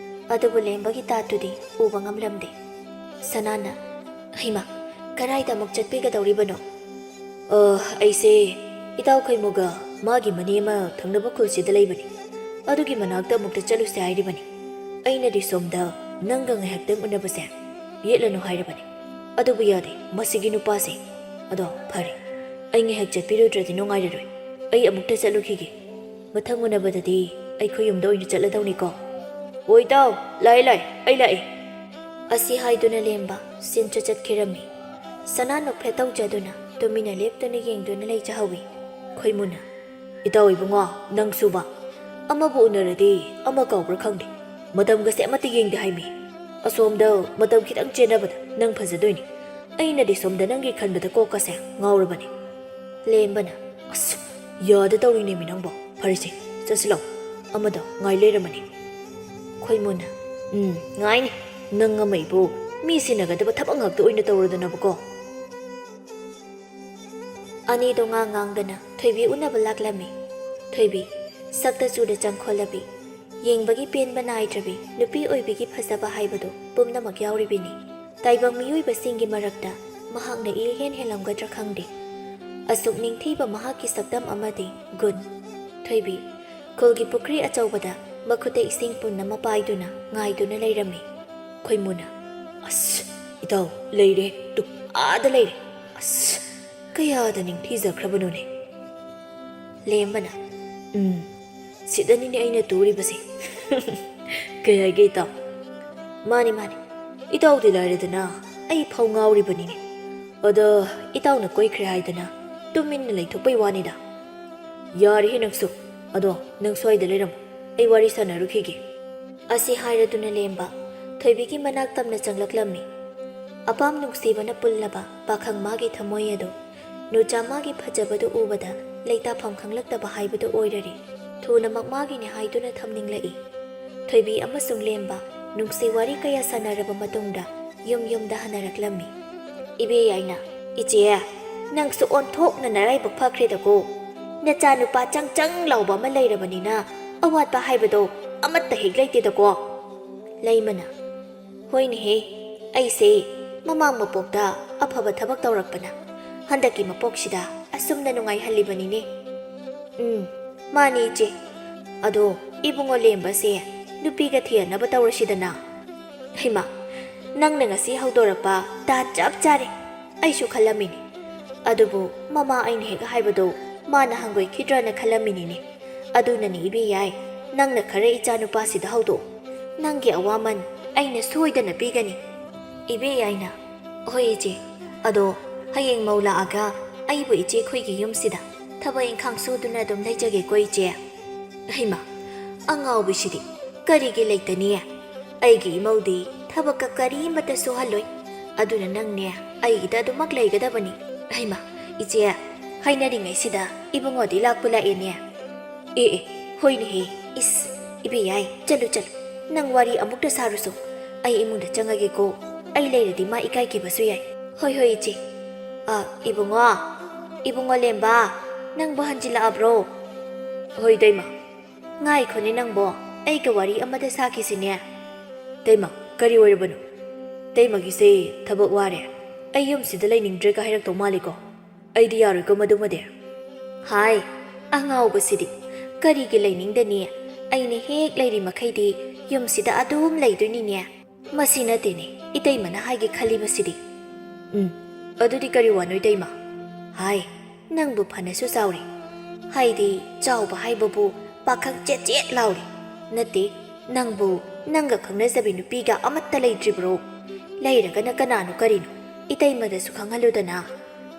ꯑꯗꯨꯕꯨ ꯂꯦꯝꯕꯒꯤ ꯇꯥꯠꯇꯨꯗꯤ ꯎꯕ ꯉꯝꯂꯝꯗꯦ꯫ ꯁꯅꯥꯅ, "ꯍꯩꯃꯥ, ꯀꯗꯥꯏꯗ ꯑꯃꯨꯛ ꯆꯠꯄꯤꯒꯗꯧꯔꯤꯕꯅꯣ?" "ꯑ, ꯑꯩꯁꯦ ꯏꯇꯥꯎ ꯈꯩꯃꯨꯒ ꯃꯥꯒꯤ ꯃꯅꯦ ꯑꯃ ꯊꯪꯅꯕ ꯈꯨꯜꯁꯤꯗ ꯂꯩꯕꯅꯤ꯫ ꯑꯗꯨꯒꯤ ꯃꯅꯥꯛꯇ ꯑꯃꯨꯛꯇ ꯆꯠꯂꯨꯁꯦ ꯍꯥꯏꯔꯤꯕꯅꯤ꯫ ꯑꯩꯅꯗꯤ ꯁꯣꯝꯗ ꯅꯪꯒ ꯉꯥꯏꯍꯥꯛꯇꯪ ꯎꯅꯕꯁꯦ ꯌꯦꯠꯂꯅꯨ ꯍꯥꯏꯔꯕꯅꯤ꯫ ꯑꯗꯨꯕꯨ ꯌꯥꯗꯦ, ꯃꯁꯤꯒꯤ ꯅꯨꯄꯥꯁꯦ꯫ ꯑꯗꯣ ꯐꯔꯦ, ꯑꯩ ꯉꯥꯏꯍꯥꯛ ꯆꯠꯄꯤꯔꯨꯗ꯭ꯔꯗꯤ ꯅꯨꯡꯉꯥꯏꯔꯔꯣꯏ꯫ ꯑꯩ ꯑꯃꯨꯛꯇ ꯆꯠꯂꯨꯈꯤꯒꯦ꯫ ꯃꯊꯪ ꯎꯅꯕꯗꯗꯤ ꯑꯩꯈꯣꯏ ꯌꯨꯝꯗ ꯑꯣꯏꯅ ꯆꯠꯂꯗꯧꯅꯤꯀꯣ꯫" "ꯑꯣ ꯏꯇꯥꯎ, ꯂꯥꯛꯑꯦ, ꯂꯥꯛꯑꯦ, ꯑꯩ ꯂꯥꯛꯑꯦ꯫" ꯑꯁꯤ ꯍꯥꯏꯗꯨꯅ ꯂꯦꯝꯕ ꯁꯤꯟꯆꯨ ꯆꯠꯈꯤꯔꯝꯃꯤ꯫ ꯁꯅꯥ ꯅꯣꯛꯐꯦꯠ ꯇꯧꯖꯗꯨꯅ ꯇꯨꯃꯤꯟꯅ ꯂꯦꯞꯇꯨꯅ ꯌꯦꯡꯗꯨꯅ ꯂꯩꯖꯍꯧꯏ꯫ ꯈꯣꯏꯃꯨꯅ, "ꯏꯇꯥꯎ ꯏꯕꯨꯡꯉꯣ, ꯅꯪꯁꯨꯕ, ꯑꯃꯕꯨ ꯎꯅꯔꯗꯤ ꯑꯃ ꯀꯥꯎꯕ꯭ꯔꯥ ꯈꯪꯗꯦ꯫ ꯃꯇꯝꯒꯁꯦ ꯑꯃꯠꯇ ꯌꯦꯡꯗꯦ ꯍꯥꯏꯃꯤ꯫ ꯑꯁꯣꯝꯗ ꯃꯇꯝ ꯈꯤꯇꯪ ꯆꯦꯟꯅꯕꯗ ꯅꯪ ꯐꯖꯗꯣꯏꯅꯤ꯫ ꯑꯩꯅꯗꯤ ꯁꯣꯝꯗ ꯅꯪꯒꯤ ꯈꯟꯕꯗ ꯀꯣꯛꯀꯁꯦ ꯉꯥꯎꯔꯕꯅꯤ꯫" ꯂꯦꯝꯕꯅ, "ꯑꯁ, ꯌꯥꯗ ꯇꯧꯔꯤꯅꯦꯃꯤ ꯅꯪꯕꯣ꯫ ꯐꯔꯦꯁꯦ, ꯆꯠꯁꯤ ꯂꯥꯎ꯫ ꯑꯃꯗꯣ ꯉꯥꯏ ꯂꯩꯔꯝꯃꯅꯤ꯫" ꯈꯣꯏꯃꯨꯅ, "ꯎꯝ, ꯉꯥꯏꯅꯤ꯫ ꯅꯪ ꯑꯃ ꯏꯕꯨ ꯃꯤ ꯁꯤꯟꯅꯒꯗꯕ ꯊꯕꯛ ꯉꯥꯛꯇ ꯑꯣꯏꯅ ꯇꯧꯔꯗꯅꯕꯀꯣ꯫" ꯑꯅꯤꯗꯣ ꯉꯥꯡ ꯉꯥꯡꯗꯅ ꯊꯣꯏꯕꯤ ꯎꯅꯕ ꯂꯥꯛꯂꯝꯃꯤ꯫ ꯊꯣꯏꯕꯤ, ꯁꯛꯇ ꯆꯨꯗ ꯆꯪꯈꯣꯜꯂꯕꯤ, ꯌꯦꯡꯕꯒꯤ ꯄꯦꯟꯕ ꯅꯥꯏꯗ꯭ꯔꯕꯤ ꯅꯨꯄꯤ ꯑꯣꯏꯕꯤꯒꯤ ꯐꯖꯕ ꯍꯥꯏꯕꯗꯨ ꯄꯨꯝꯅꯃꯛ ꯌꯥꯎꯔꯤꯕꯤꯅꯤ꯫ ꯇꯥꯏꯕꯪ ꯃꯤꯑꯣꯏꯕꯁꯤꯡꯒꯤ ꯃꯔꯛꯇ ꯃꯍꯥꯛꯅ ꯏꯍꯦꯟ ꯍꯦꯜꯂꯝꯒꯗ꯭ꯔꯥ ꯈꯪꯗꯦ꯫ ꯑꯁꯨꯛ ꯅꯤꯡꯊꯤꯕ ꯃꯍꯥꯛꯀꯤ ꯁꯛꯇꯝ ꯑꯃꯗꯤ ꯒꯨꯟ꯫ ꯊꯣꯏꯕꯤ, ꯈꯨꯜꯒꯤ ꯄꯨꯈ꯭ꯔꯤ ꯑꯆꯧꯕꯗ ꯃꯈꯨꯠꯇ ꯏꯁꯤꯡ ꯄꯨꯟ ꯑꯃ ꯄꯥꯏꯗꯨꯅ ꯉꯥꯏꯗꯨꯅ ꯂꯩꯔꯝꯃꯤ꯫ ꯈꯣꯏꯃꯨꯅ, "ꯑꯁ, ꯏꯇꯥꯎ, ꯂꯩꯔꯦ, ꯇꯨ, ꯑꯥꯗ ꯂꯩꯔꯦ꯫ ꯑꯁ, ꯀꯌꯥꯗ ꯅꯤꯡꯊꯤꯖꯈ꯭ꯔꯕꯅꯣꯅꯦ꯫" ꯂꯦꯝꯕꯅ, "ꯎꯝ, ꯁꯤꯗꯅꯤꯅꯦ ꯑꯩꯅ ꯇꯨꯔꯤꯕꯁꯦ꯫" "ꯀꯩ ꯍꯥꯏꯒꯦ ꯏꯇꯥꯎ?" "ꯃꯥꯅꯤ, ꯃꯥꯅꯤ꯫ ꯏꯇꯥꯎꯗꯤ ꯂꯥꯏꯔꯗꯅ ꯑꯩ ꯐꯥꯎ ꯉꯥꯎꯔꯤꯕꯅꯤꯅꯦ꯫ ꯑꯗꯣ ꯏꯇꯥꯎꯅ ꯀꯣꯏꯈ꯭ꯔꯦ ꯍꯥꯏꯗꯅ ꯇꯨꯃꯤꯟꯅ ꯂꯩꯊꯣꯛꯄꯩ ꯋꯥꯅꯤꯗ꯫ ꯌꯥꯔꯦꯍꯦ ꯅꯪꯁꯨ꯫ ꯑꯗꯣ ꯅꯪ ꯁ꯭ꯋꯥꯏꯗ ꯂꯩꯔꯝꯃꯨ꯫ ꯑꯩ ꯋꯥꯔꯤ ꯁꯥꯟꯅꯔꯨꯈꯤꯒꯦ꯫" ꯑꯁꯤ ꯍꯥꯏꯔꯗꯨꯅ ꯂꯦꯝꯕ ꯊꯣꯏꯕꯤꯒꯤ ꯃꯅꯥꯛ ꯇꯝꯅ ꯆꯪꯂꯛꯂꯝꯃꯤ꯫ ꯑꯄꯥꯝ ꯅꯨꯡꯁꯤꯕꯅ ꯄꯨꯜꯂꯕ ꯄꯥꯈꯪ ꯃꯥꯒꯤ ꯊꯃꯣꯏ ꯑꯗꯨ ꯅꯨꯆꯥ ꯃꯥꯒꯤ ꯐꯖꯕꯗꯨ ꯎꯕꯗ ꯂꯩꯇꯥꯐꯝ ꯈꯪꯂꯛꯇꯕ ꯍꯥꯏꯕꯗꯨ ꯑꯣꯏꯔꯔꯦ꯫ ꯊꯨꯅꯃꯛ ꯃꯥꯒꯤꯅꯤ ꯍꯥꯏꯗꯨꯅ ꯊꯝꯅꯤꯡꯂꯛꯏ꯫ ꯊꯣꯏꯕꯤ ꯑꯃꯁꯨꯡ ꯂꯦꯝꯕ ꯅꯨꯡꯁꯤ ꯋꯥꯔꯤ ꯀꯌꯥ ꯁꯥꯟꯅꯔꯕ ꯃꯇꯨꯡꯗ ꯌꯨꯝ ꯌꯨꯝꯗ ꯍꯟꯅꯔꯛꯂꯝꯃꯤ꯫ ꯏꯕꯦ ꯌꯥꯏꯅ, "ꯏꯆꯦ, ꯅꯪꯁꯨ ꯑꯣꯟꯊꯣꯛꯅ ꯅꯔꯥꯏꯕꯛ ꯐꯈ꯭ꯔꯦꯗꯀꯣ꯫ ꯅꯆꯥꯅꯨꯄꯥ ꯆꯪ ꯆꯪ ꯂꯥꯎꯕ ꯑꯃ ꯂꯩꯔꯕꯅꯤꯅ ꯑꯋꯥꯠꯄ ꯍꯥꯏꯕꯗꯣ ꯑꯃꯠꯇ ꯍꯦꯛ ꯂꯩꯇꯦꯗꯀꯣ꯫" ꯂꯩꯃꯅ, "ꯍꯣꯏꯅꯦꯍꯦ, ꯑꯩꯁꯦ ꯃꯃꯥꯡ ꯃꯄꯣꯛꯇ ꯑꯐꯕ ꯊꯕꯛ ꯇꯧꯔꯛꯄꯅ ꯍꯟꯗꯛꯀꯤ ꯃꯄꯣꯛꯁꯤꯗ ꯑꯁꯨꯝꯅ ꯅꯨꯡꯉꯥꯏꯍꯜꯂꯤꯕꯅꯤꯅꯦ꯫" "ꯎꯝ, ꯃꯥꯅꯤ ꯏꯆꯦ꯫ ꯑꯗꯣ ꯏꯕꯨꯡꯉꯣ ꯂꯦꯝꯕꯁꯦ ꯅꯨꯄꯤꯒ ꯊꯤꯍꯟꯅꯕ ꯇꯧꯔꯁꯤꯗꯅ꯫" "ꯍꯩꯃꯥ, ꯅꯪꯅ ꯉꯁꯤ ꯍꯧꯗꯣꯔꯛꯄ ꯇꯥꯟ ꯆꯞ ꯆꯥꯔꯦ꯫ ꯑꯩꯁꯨ ꯈꯜꯂꯝꯃꯤꯅꯤ꯫ ꯑꯗꯨꯕꯨ ꯃꯃꯥ ꯑꯩꯅ ꯍꯦꯛ ꯍꯥꯏꯕꯗꯣ ꯃꯥꯅ ꯍꯪꯒꯣꯏꯈꯤꯗ꯭ꯔꯅ ꯈꯜꯂꯝꯃꯤꯅꯤꯅꯦ꯫ ꯑꯗꯨꯅꯅꯤ ꯏꯕꯦ ꯌꯥꯏ, ꯅꯪꯅ ꯈꯔ ꯏꯆꯥ ꯅꯨꯄꯥꯁꯤꯗ ꯍꯧꯗꯣꯛꯎ꯫ ꯅꯪꯒꯤ ꯑꯋꯥꯃꯟ ꯑꯩꯅ ꯁꯣꯏꯗꯅ ꯄꯤꯒꯅꯤ꯫" ꯏꯕꯦ ꯌꯥꯏꯅ, "ꯍꯣꯏ ꯏꯆꯦ, ꯑꯗꯣ ꯍꯌꯦꯡ ꯃꯧ ꯂꯥꯛꯑꯒ ꯑꯩꯕꯨ ꯏꯆꯦ ꯈꯣꯏꯒꯤ ꯌꯨꯝꯁꯤꯗ ꯊꯕꯛ ꯏꯪꯈꯥꯡ ꯁꯨꯗꯨꯅ ꯑꯗꯨꯝ ꯂꯩꯖꯒꯦꯀꯣ ꯏꯆꯦ꯫" "ꯍꯩꯃꯥ, ꯑꯉꯥꯎꯕꯤꯁꯤꯗꯤ ꯀꯔꯤꯒꯤ ꯂꯩꯇꯅꯤ? ꯑꯩꯒꯤ ꯏꯃꯧꯗꯤ ꯊꯕꯛꯀ ꯀꯔꯤꯃꯠꯇ ꯁꯨꯍꯜꯂꯣꯏ꯫ ꯑꯗꯨꯅ ꯅꯪꯅꯦ ꯑꯩꯒꯤꯗ ꯑꯗꯨꯃꯛ ꯂꯩꯒꯗꯕꯅꯤ꯫" "ꯍꯩꯃꯥ, ꯏꯆꯦ, ꯍꯥꯏꯅꯔꯤꯉꯩꯁꯤꯗ ꯏꯕꯨꯡꯉꯣꯗꯤ ꯂꯥꯛꯄꯨ ꯂꯥꯛꯑꯦꯅꯦ꯫" "ꯑꯦ ꯑꯦ, ꯍꯣꯏꯅꯦꯍꯦ꯫ ꯏꯁ, ꯏꯕꯦ ꯌꯥꯏ, ꯆꯠꯂꯨ ꯆꯠꯂꯨ꯫ ꯅꯪ ꯋꯥꯔꯤ ꯑꯃꯨꯛꯇ ꯁꯥꯔꯨꯁꯣ꯫ ꯑꯩ ꯏꯃꯨꯡꯗ ꯆꯪꯉꯒꯦꯀꯣ꯫ ꯑꯩ ꯂꯩꯔꯗꯤ ꯃꯥ ꯏꯀꯥꯏꯈꯤꯕꯁꯨ ꯌꯥꯏ꯫" "ꯍꯣꯏ ꯍꯣꯏ ꯏꯆꯦ꯫ ꯑ, ꯏꯕꯨꯡꯉꯣ, ꯏꯕꯨꯡꯉꯣ ꯂꯦꯝꯕ, ꯅꯪꯕꯨ ꯍꯟꯖꯤꯜꯂꯛꯑꯕ꯭ꯔꯣ?" "ꯍꯣꯏ ꯏꯇꯩꯃ꯫" "ꯉꯥꯏꯈꯣꯅꯦ ꯅꯪꯕꯣ, ꯑꯩꯒ ꯋꯥꯔꯤ ꯑꯃꯇ ꯁꯥꯈꯤꯁꯤꯅꯦ꯫" "ꯏꯇꯩꯃ, ꯀꯔꯤ ꯑꯣꯏꯔꯕꯅꯣ? ꯏꯇꯩꯃꯒꯤꯁꯦ ꯊꯕꯛ ꯋꯥꯔꯦ, ꯑꯩ ꯌꯨꯝꯁꯤꯗ ꯂꯩꯅꯤꯡꯗ꯭ꯔꯦꯒ ꯍꯥꯏꯔꯛꯇꯧ ꯃꯥꯜꯂꯤꯀꯣ꯫ ꯑꯩꯗꯤ ꯌꯥꯔꯣꯏꯀꯣ ꯃꯗꯨꯃꯗꯤ꯫" "ꯍꯥꯏ, ꯑꯉꯥꯎꯕꯁꯤꯗꯤ ꯀꯔꯤꯒꯤ ꯂꯩꯅꯤꯡꯗꯅꯤ? ꯑꯩꯅ ꯍꯦꯛ ꯂꯩꯔꯤ ꯃꯈꯩꯗꯤ ꯌꯨꯝꯁꯤꯗ ꯑꯗꯨꯝ ꯂꯩꯗꯣꯏꯅꯤꯅꯦ꯫ ꯃꯁꯤ ꯅꯠꯇꯦꯅꯦ ꯏꯇꯩꯃꯅ ꯍꯥꯏꯒꯦ ꯈꯜꯂꯤꯕꯁꯤꯗꯤ꯫" "ꯎꯝ, ꯑꯗꯨꯗꯤ ꯀꯔꯤ ꯋꯥꯅꯣ ꯏꯇꯩꯃ?" "ꯍꯥꯏ, ꯅꯪꯕꯨ ꯐꯅꯁꯨ ꯆꯥꯎꯔꯦ꯫ ꯍꯥꯏꯗꯤ ꯆꯥꯎꯕ ꯍꯥꯏꯕꯕꯨ ꯄꯥꯈꯪ ꯆꯦꯠ ꯆꯦꯠ ꯂꯥꯎꯔꯦ꯫ ꯅꯠꯇꯦ, ꯅꯪꯕꯨ ꯅꯪꯒ ꯈꯪꯅꯖꯕꯤ ꯅꯨꯄꯤꯒ ꯑꯃꯠꯇ ꯂꯩꯇ꯭ꯔꯤꯕ꯭ꯔꯣ? ꯂꯩꯔꯒꯅ ꯀꯅꯥꯅꯣ ꯀꯔꯤꯅꯣ? ꯏꯇꯩꯃꯗꯁꯨ ꯈꯪꯍꯜꯂꯨꯗꯅ꯫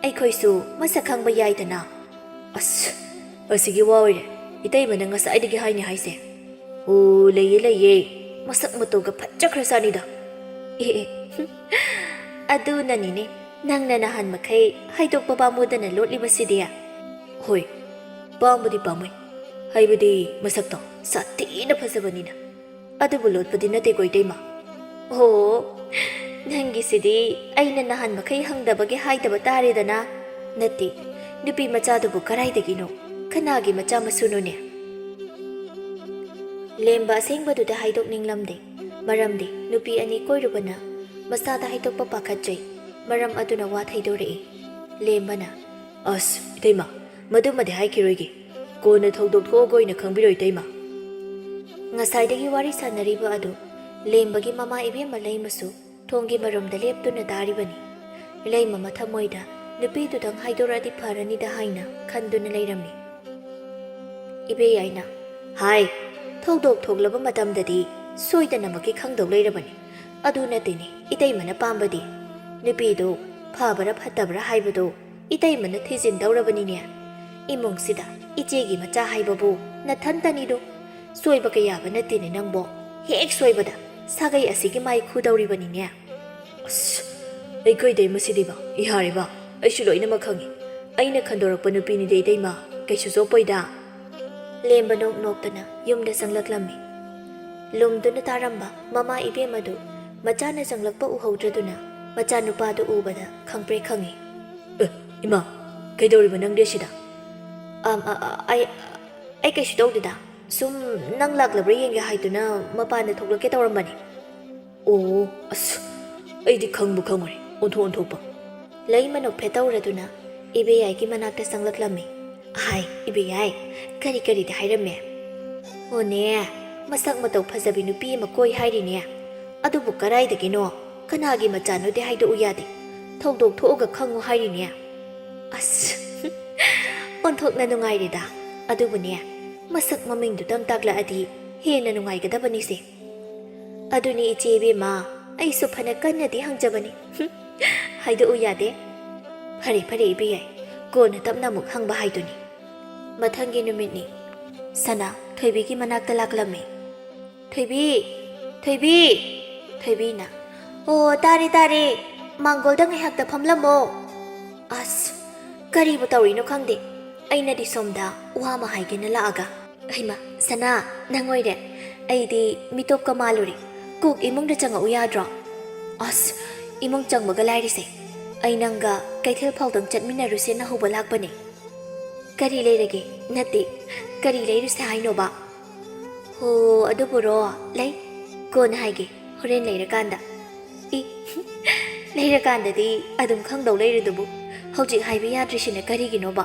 ꯑꯩꯈꯣꯏꯁꯨ ꯃꯁꯛ ꯈꯪꯕ ꯌꯥꯏꯗꯅ꯫ ꯑꯁ, ꯑꯁꯤꯒꯤ ꯋꯥ ꯑꯣꯏꯔꯦ꯫ ꯏꯇꯩꯃꯅ ꯉꯁꯥꯏꯗꯒꯤ ꯍꯥꯏꯅꯤ ꯍꯥꯏꯁꯦ꯫ ꯑꯣ, ꯂꯩꯌꯦ, ꯂꯩꯌꯦ꯫ ꯃꯁꯛ ꯃꯇꯧꯒ ꯐꯖꯈ꯭ꯔꯖꯥꯠꯅꯤꯗ꯫ ꯑꯦ, ꯑꯦ, ꯑꯗꯨꯅꯅꯤꯅꯦ, ꯅꯪꯅ ꯅꯍꯥꯟ ꯃꯈꯩ ꯍꯥꯏꯗꯣꯛꯄ ꯄꯥꯝꯃꯨꯗꯅ ꯂꯣꯠꯂꯤꯕꯁꯤꯗꯤ꯫ ꯍꯣꯏ, ꯄꯥꯝꯕꯗꯤ ꯄꯥꯝꯃꯨꯏ꯫ ꯍꯥꯏꯕꯗꯤ ꯃꯁꯛꯇꯣ ꯁꯥꯊꯤꯅ ꯐꯖꯕꯅꯤꯅ꯫ ꯑꯗꯨꯕꯨ ꯂꯣꯠꯄꯗꯤ ꯅꯠꯇꯦꯀꯣ, ꯏꯇꯩꯃ꯫ ꯑꯣ, ꯅꯪꯒꯤꯁꯤꯗꯤ ꯑꯩꯅ ꯅꯍꯥꯟ ꯃꯈꯩ ꯍꯪꯗꯕꯒꯤ ꯍꯥꯏꯗꯕ ꯇꯥꯔꯦꯗꯅ꯫ ꯅꯠꯇꯦ, ꯅꯨꯄꯤ ꯃꯆꯥꯗꯨꯕꯨ ꯀꯔꯥꯏꯗꯒꯤꯅꯣ? ꯀꯅꯥꯒꯤ ꯃꯆꯥ ꯃꯁꯨꯅꯣꯅꯦ? ꯂꯦꯝꯕ ꯑꯁꯦꯡꯕꯗꯨꯗ ꯍꯥꯏꯗꯣꯛꯅꯤꯡꯂꯝꯗꯦ꯫ ꯃꯔꯝꯗꯤ ꯅꯨꯄꯤ ꯑꯅꯤ ꯀꯣꯏꯔꯨꯕꯅ ꯃꯆꯥꯗ ꯍꯥꯏꯗꯣꯛꯄ ꯄꯥꯈꯠꯆꯩ꯫ ꯃꯔꯝ ꯑꯗꯨꯅ ꯋꯥ ꯊꯩꯗꯣꯔꯛꯏ꯫ ꯂꯦꯝꯕꯅ, "ꯑꯁ, ꯏꯇꯩꯃ, ꯃꯗꯨꯃꯗꯤ ꯍꯥꯏꯈꯤꯔꯣꯏꯒꯦ꯫ ꯀꯣꯟꯅ ꯊꯧꯗꯣꯛ ꯊꯣꯛꯑꯒ ꯑꯣꯏꯅ ꯈꯪꯕꯤꯔꯣ, ꯏꯇꯩꯃ꯫" ꯉꯁꯥꯏꯗꯒꯤ ꯋꯥꯔꯤ ꯁꯥꯟꯅꯔꯤꯕ ꯑꯗꯨ ꯂꯦꯝꯕꯒꯤ ꯃꯃꯥ ꯏꯕꯦꯝꯃ ꯂꯩꯃꯁꯨ ꯊꯣꯡꯒꯤ ꯃꯔꯨꯝꯗ ꯂꯦꯞꯇꯨꯅ ꯇꯥꯔꯤꯕꯅꯤ꯫ ꯂꯩꯃ ꯃꯊꯃꯣꯏꯗ ꯅꯨꯄꯤꯗꯨꯗꯪ ꯍꯥꯏꯗꯣꯔꯛꯑꯗꯤ ꯐꯔꯅꯤꯗ ꯍꯥꯏꯅ ꯈꯟꯗꯨꯅ ꯂꯩꯔꯝꯃꯤ꯫ ꯏꯕꯦꯌꯥꯏꯅ, "ꯍꯥꯏ, ꯊꯧꯗꯣꯛ ꯊꯣꯛꯂꯕ ꯃꯇꯝꯗꯗꯤ ꯁꯣꯏꯗꯅꯃꯛꯀꯤ ꯈꯪꯗꯧ ꯂꯩꯔꯕꯅꯤ꯫ ꯑꯗꯨ ꯅꯠꯇꯦꯅꯦ, ꯏꯇꯩꯃꯅ ꯄꯥꯝꯕꯗꯤ꯫ ꯅꯨꯄꯤꯗꯨ ꯐꯕ꯭ꯔꯥ ꯐꯠꯇꯕ꯭ꯔꯥ ꯍꯥꯏꯕꯗꯨ ꯏꯇꯩꯃꯅ ꯊꯤꯖꯤꯟꯗꯧꯔꯕꯅꯤꯅꯦ꯫ ꯏꯃꯨꯡꯁꯤꯗ ꯏꯆꯦꯒꯤ ꯃꯆꯥ ꯍꯥꯏꯕꯕꯨ ꯅꯊꯟꯇꯅꯤꯗꯣ꯫ ꯁꯣꯏꯕ ꯀꯌꯥꯕ ꯅꯠꯇꯦꯅꯦ ꯅꯪꯕꯣ꯫ ꯍꯦꯛ ꯁꯣꯏꯕꯗ ꯁꯥꯒꯩ ꯑꯁꯤꯒꯤ ꯃꯥꯏ ꯈꯨꯗꯧꯔꯤꯕꯅꯤꯅꯦ꯫" "ꯑꯁ, ꯑꯩꯈꯣꯏꯗꯩ ꯃꯁꯤꯗꯤꯕ, ꯌꯥꯔꯦꯕ, ꯑꯩꯁꯨ ꯂꯣꯏꯅꯃꯛ ꯈꯪꯉꯤ꯫ ꯑꯩꯅ ꯈꯟꯗꯣꯔꯛꯄ ꯅꯨꯄꯤꯅꯤꯗꯤ ꯏꯇꯩꯃ, ꯀꯩꯁꯨ ꯆꯣꯞꯄꯣꯏꯗ꯫" ꯂꯦꯝꯕ ꯅꯣꯛ ꯅꯣꯛꯇꯅ ꯌꯨꯝꯗ ꯆꯪꯂꯛꯂꯝꯃꯤ꯫ ꯂꯨꯝꯗꯨꯅ ꯇꯥꯔꯝꯕ ꯃꯃꯥ ꯏꯕꯦꯝ ꯑꯗꯨ ꯃꯆꯥꯅ ꯆꯪꯂꯛꯄ ꯎꯍꯧꯗ꯭ꯔꯗꯨꯅ ꯃꯆꯥꯅꯨꯄꯥꯗꯨ ꯎꯕꯗ ꯈꯪꯄ꯭ꯔꯦꯛ ꯈꯪꯉꯤ꯫ "ꯑꯦ, ꯏꯃꯥ, ꯀꯩꯗꯧꯔꯤꯕ ꯅꯪꯗꯤ ꯑꯁꯤꯗ?" "ꯑꯝ, ꯑ, ꯑ, ꯑꯩ, ꯑꯩ ꯀꯩꯁꯨ ꯇꯧꯗꯦꯗ꯫ ꯁꯨꯝ ꯅꯪ ꯂꯥꯛꯂꯕ꯭ꯔꯥ ꯌꯦꯡꯒꯦ ꯍꯥꯏꯗꯨꯅ ꯃꯄꯥꯟꯗ ꯊꯣꯛꯂꯛꯀꯦ ꯇꯧꯔꯝꯕꯅꯤ꯫" "ꯑꯣ, ꯑꯁ, ꯑꯩꯗꯤ ꯈꯪꯕꯨ ꯈꯪꯉꯨꯔꯦ, ꯑꯣꯟꯊꯣꯛ ꯑꯣꯟꯊꯣꯛꯄ꯫" ꯂꯩꯃ ꯅꯣꯛꯐꯦꯠ ꯇꯧꯔꯗꯨꯅ ꯏꯕꯦꯌꯥꯏꯒꯤ ꯃꯅꯥꯛꯇ ꯆꯪꯂꯛꯂꯝꯃꯤ꯫ "ꯍꯥꯏ, ꯏꯕꯦꯌꯥꯏ, ꯀꯔꯤ ꯀꯔꯤꯗꯤ ꯍꯥꯏꯔꯝꯃꯦ?" "ꯑꯣꯅꯦ, ꯃꯁꯛ ꯃꯇꯧ ꯐꯖꯕꯤ ꯅꯨꯄꯤ ꯑꯃ ꯀꯣꯏ ꯍꯥꯏꯔꯤꯅꯦ꯫ ꯑꯗꯨꯕꯨ ꯀꯔꯥꯏꯗꯒꯤꯅꯣ, ꯀꯅꯥꯒꯤ ꯃꯆꯥꯅꯣꯗꯤ ꯍꯥꯏꯗꯣꯛꯎ ꯌꯥꯗꯦ꯫ ꯊꯧꯗꯣꯛ ꯊꯣꯛꯑꯒ ꯈꯪꯉꯨ ꯍꯥꯏꯔꯤꯅꯦ꯫" "ꯑꯁ, ꯑꯣꯟꯊꯣꯛꯅ ꯅꯨꯡꯉꯥꯏꯔꯦꯗ꯫ ꯑꯗꯨꯕꯨꯅꯦ, ꯃꯁꯛ ꯃꯃꯤꯡꯗꯨꯇꯪ ꯇꯥꯛꯂꯛꯑꯗꯤ ꯍꯦꯟꯅ ꯅꯨꯡꯉꯥꯏꯒꯗꯕꯅꯤꯁꯦ꯫" "ꯑꯗꯨꯅꯤ ꯏꯆꯦ ꯏꯕꯦꯝꯃ, ꯑꯩꯁꯨ ꯐꯅ ꯀꯟꯅꯗꯤ ꯍꯪꯖꯕꯅꯤ꯫ ꯍꯥꯏꯗꯣꯛꯎ ꯌꯥꯗꯦ꯫ ꯐꯔꯦ, ꯐꯔꯦ ꯏꯕꯦ ꯌꯥꯏ, ꯀꯣꯟꯅ ꯇꯞꯅ ꯑꯃꯨꯛ ꯍꯪꯕ ꯍꯥꯏꯗꯨꯅꯤ"꯫ ꯃꯊꯪꯒꯤ ꯅꯨꯃꯤꯠꯅꯤ꯫ ꯁꯅꯥ ꯊꯣꯏꯕꯤꯒꯤ ꯃꯅꯥꯛꯇ ꯂꯥꯛꯂꯝꯃꯤ꯫ "ꯊꯣꯏꯕꯤ! ꯊꯣꯏꯕꯤ!" ꯊꯣꯏꯕꯤꯅ, "ꯑꯣ, ꯇꯥꯔꯦ, ꯇꯥꯔꯦ꯫ ꯃꯥꯡꯒꯣꯜꯗ ꯉꯥꯏꯍꯥꯛꯇ ꯐꯝꯂꯝꯃꯣ"꯫ ꯑꯁ, ꯀꯔꯤꯕꯨ ꯇꯧꯔꯤꯅꯣ ꯈꯪꯗꯦ꯫ ꯑꯩꯅꯗꯤ ꯁꯣꯝꯗ ꯋꯥ ꯑꯃ ꯍꯥꯏꯒꯦꯅ ꯂꯥꯛꯑꯒ꯫ "ꯍꯩꯃꯥ, ꯁꯅꯥ, ꯅꯪ ꯑꯣꯏꯔꯦ? ꯑꯩꯗꯤ ꯃꯤꯇꯣꯞꯀ ꯃꯥꯜꯂꯨꯔꯦ꯫ ꯀꯣꯛ ꯏꯃꯨꯡꯗ ꯆꯪꯉꯛꯎ ꯌꯥꯗ꯭ꯔꯣ?" "ꯑꯁ, ꯏꯃꯨꯡ ꯆꯪꯕꯒ ꯂꯥꯏꯔꯤꯁꯦ꯫ ꯑꯩ ꯅꯪꯒ ꯀꯩꯊꯦꯜ ꯐꯥꯎꯗꯪ ꯆꯠꯃꯤꯟꯅꯔꯨꯁꯦꯅ ꯍꯧꯕ ꯂꯥꯛꯄꯅꯦ"꯫ "ꯀꯔꯤ ꯂꯩꯔꯒꯦ? ꯅꯠꯇꯦ, ꯀꯔꯤ ꯂꯩꯔꯨꯁꯦ ꯍꯥꯏꯅꯣꯕ?" "ꯍꯣ, ꯑꯗꯨꯕꯨꯔꯣ? ꯂꯩ, ꯀꯣꯟꯅ ꯍꯥꯏꯒꯦ, ꯍꯣꯔꯦꯟ ꯂꯩꯔꯀꯥꯟꯗ"꯫ "ꯏ, ꯂꯩꯔꯀꯥꯟꯗꯗꯤ ꯑꯗꯨꯝ ꯈꯪꯗꯧ ꯂꯩꯔꯗꯨꯕꯨ꯫ ꯍꯧꯖꯤꯛ ꯍꯥꯏꯕ ꯌꯥꯗ꯭ꯔꯤꯁꯤꯅ ꯀꯔꯤꯒꯤꯅꯣꯕ?"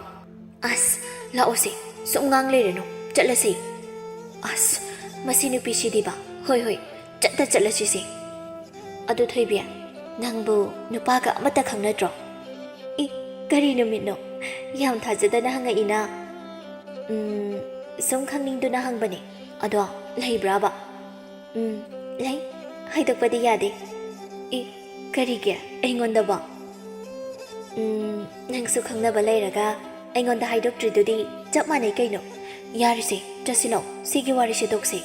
"ꯑꯁ, ꯂꯥꯛꯑꯣꯁꯦ, ꯁꯨꯝ ꯉꯥꯡ ꯂꯩꯔꯅꯨ, ꯆꯠꯂꯁꯦ"꯫ "ꯑꯁ, ꯃꯁꯤ ꯅꯨꯄꯤꯁꯤꯗꯤꯕ꯫ ꯍꯣꯏ, ꯍꯣꯏ, ꯆꯠꯇ ꯆꯠꯂꯁꯤꯁꯦ"꯫ "ꯑꯗꯨ ꯊꯣꯏꯕꯤ, ꯅꯪꯕꯨ ꯅꯨꯄꯥꯒ ꯑꯃꯠꯇ ꯈꯪꯅꯗ꯭ꯔꯣ?" "ꯏ, ꯀꯔꯤ ꯅꯨꯃꯤꯠꯅꯣ? ꯌꯥꯝ ꯊꯥꯖꯗꯅ ꯍꯪꯉꯛꯏꯅ"꯫ "ꯎꯝ, ꯁꯨꯝ ꯈꯪꯅꯤꯡꯗꯨꯅ ꯍꯪꯕꯅꯦ꯫ ꯑꯗꯣ ꯂꯩꯕ꯭ꯔꯥꯕ?" "ꯎꯝ, ꯂꯩ꯫ ꯍꯥꯏꯗꯣꯛꯄꯗꯤ ꯌꯥꯗꯦ"꯫ "ꯏ, ꯀꯔꯤꯒꯤ? ꯑꯩꯉꯣꯟꯗꯕꯣ?" "ꯎꯝ, ꯅꯪꯁꯨ ꯈꯪꯅꯕ ꯂꯩꯔꯒ ꯑꯩꯉꯣꯟꯗ ꯍꯥꯏꯗꯣꯛꯇ꯭ꯔꯤꯗꯨꯗꯤ ꯆꯞ ꯃꯥꯟꯅꯩ ꯀꯩꯅꯣ꯫ ꯌꯥꯔꯤꯁꯦ, ꯆꯠꯁꯤꯜꯂꯣ, ꯁꯤꯒꯤ ꯋꯥꯔꯤꯁꯦ ꯇꯣꯛꯁꯦ"꯫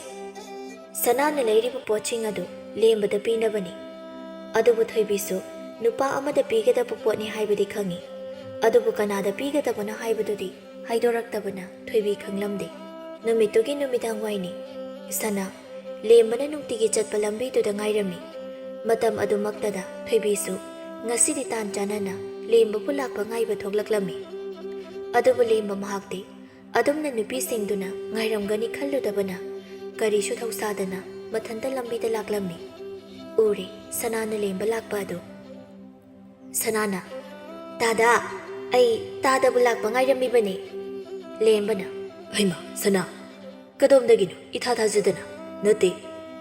ꯁꯅꯥꯅ ꯂꯩꯔꯤꯕ ꯄꯣꯠꯁꯤꯡ ꯑꯗꯨ ꯂꯦꯝꯕꯗ ꯄꯤꯅꯕꯅꯤ꯫ ꯑꯗꯨꯕꯨ ꯊꯣꯏꯕꯤꯁꯨ ꯅꯨꯄꯥ ꯑꯃꯗ ꯄꯤꯒꯗꯕ ꯄꯣꯠꯅꯤ ꯍꯥꯏꯕꯗꯤ ꯈꯪꯏ꯫ ꯑꯗꯨꯕꯨ ꯀꯅꯥꯗ ꯄꯤꯒꯗꯕꯅꯣ ꯍꯥꯏꯕꯗꯨꯗꯤ ꯍꯥꯏꯗꯣꯔꯛꯇꯕꯅ ꯊꯣꯏꯕꯤ ꯈꯪꯂꯝꯗꯦ꯫ ꯅꯨꯃꯤꯠꯇꯨꯒꯤ ꯅꯨꯃꯤꯗꯥꯡ ꯋꯥꯏꯅꯤ꯫ ꯁꯅꯥ ꯂꯦꯝꯕꯅ ꯅꯨꯡꯇꯤꯒꯤ ꯆꯠꯄ ꯂꯝꯕꯤꯗꯨꯗ ꯉꯥꯏꯔꯝꯃꯤ꯫ ꯃꯇꯝ ꯑꯗꯨꯃꯛꯇꯗ ꯊꯣꯏꯕꯤꯁꯨ ꯉꯁꯤꯗꯤ ꯇꯥꯟ ꯆꯥꯅꯅ ꯂꯦꯝꯕꯕꯨ ꯂꯥꯛꯄ ꯉꯥꯏꯕ ꯊꯣꯛꯂꯛꯂꯝꯃꯤ꯫ ꯑꯗꯨꯕꯨ ꯂꯦꯝꯕ ꯃꯍꯥꯛꯇꯤ ꯑꯗꯨꯝꯅ ꯅꯨꯄꯤꯁꯤꯡꯗꯨꯅ ꯉꯥꯏꯔꯝꯒꯅꯤ ꯈꯜꯂꯨꯗꯕꯅ ꯀꯔꯤꯁꯨ ꯊꯧꯁꯥꯗꯅ ꯃꯊꯟꯇ ꯂꯝꯕꯤꯗ ꯂꯥꯛꯂꯝꯃꯤ꯫ ꯎꯔꯦ ꯁꯅꯥꯅ ꯂꯦꯝꯕ ꯂꯥꯛꯄ ꯑꯗꯨ꯫ ꯁꯅꯥꯅ, "ꯇꯥꯗ, ꯑꯩ ꯇꯥꯗꯕꯨ ꯂꯥꯛꯄ ꯉꯥꯏꯔꯝꯃꯤꯕꯅꯤ"꯫ ꯂꯦꯝꯕꯅ, "ꯍꯩꯃꯥ, ꯁꯅꯥ, ꯀꯗꯣꯝꯗꯒꯤꯅꯣ ꯏꯊꯥ ꯊꯥꯖꯗꯅ? ꯅꯠꯇꯦ,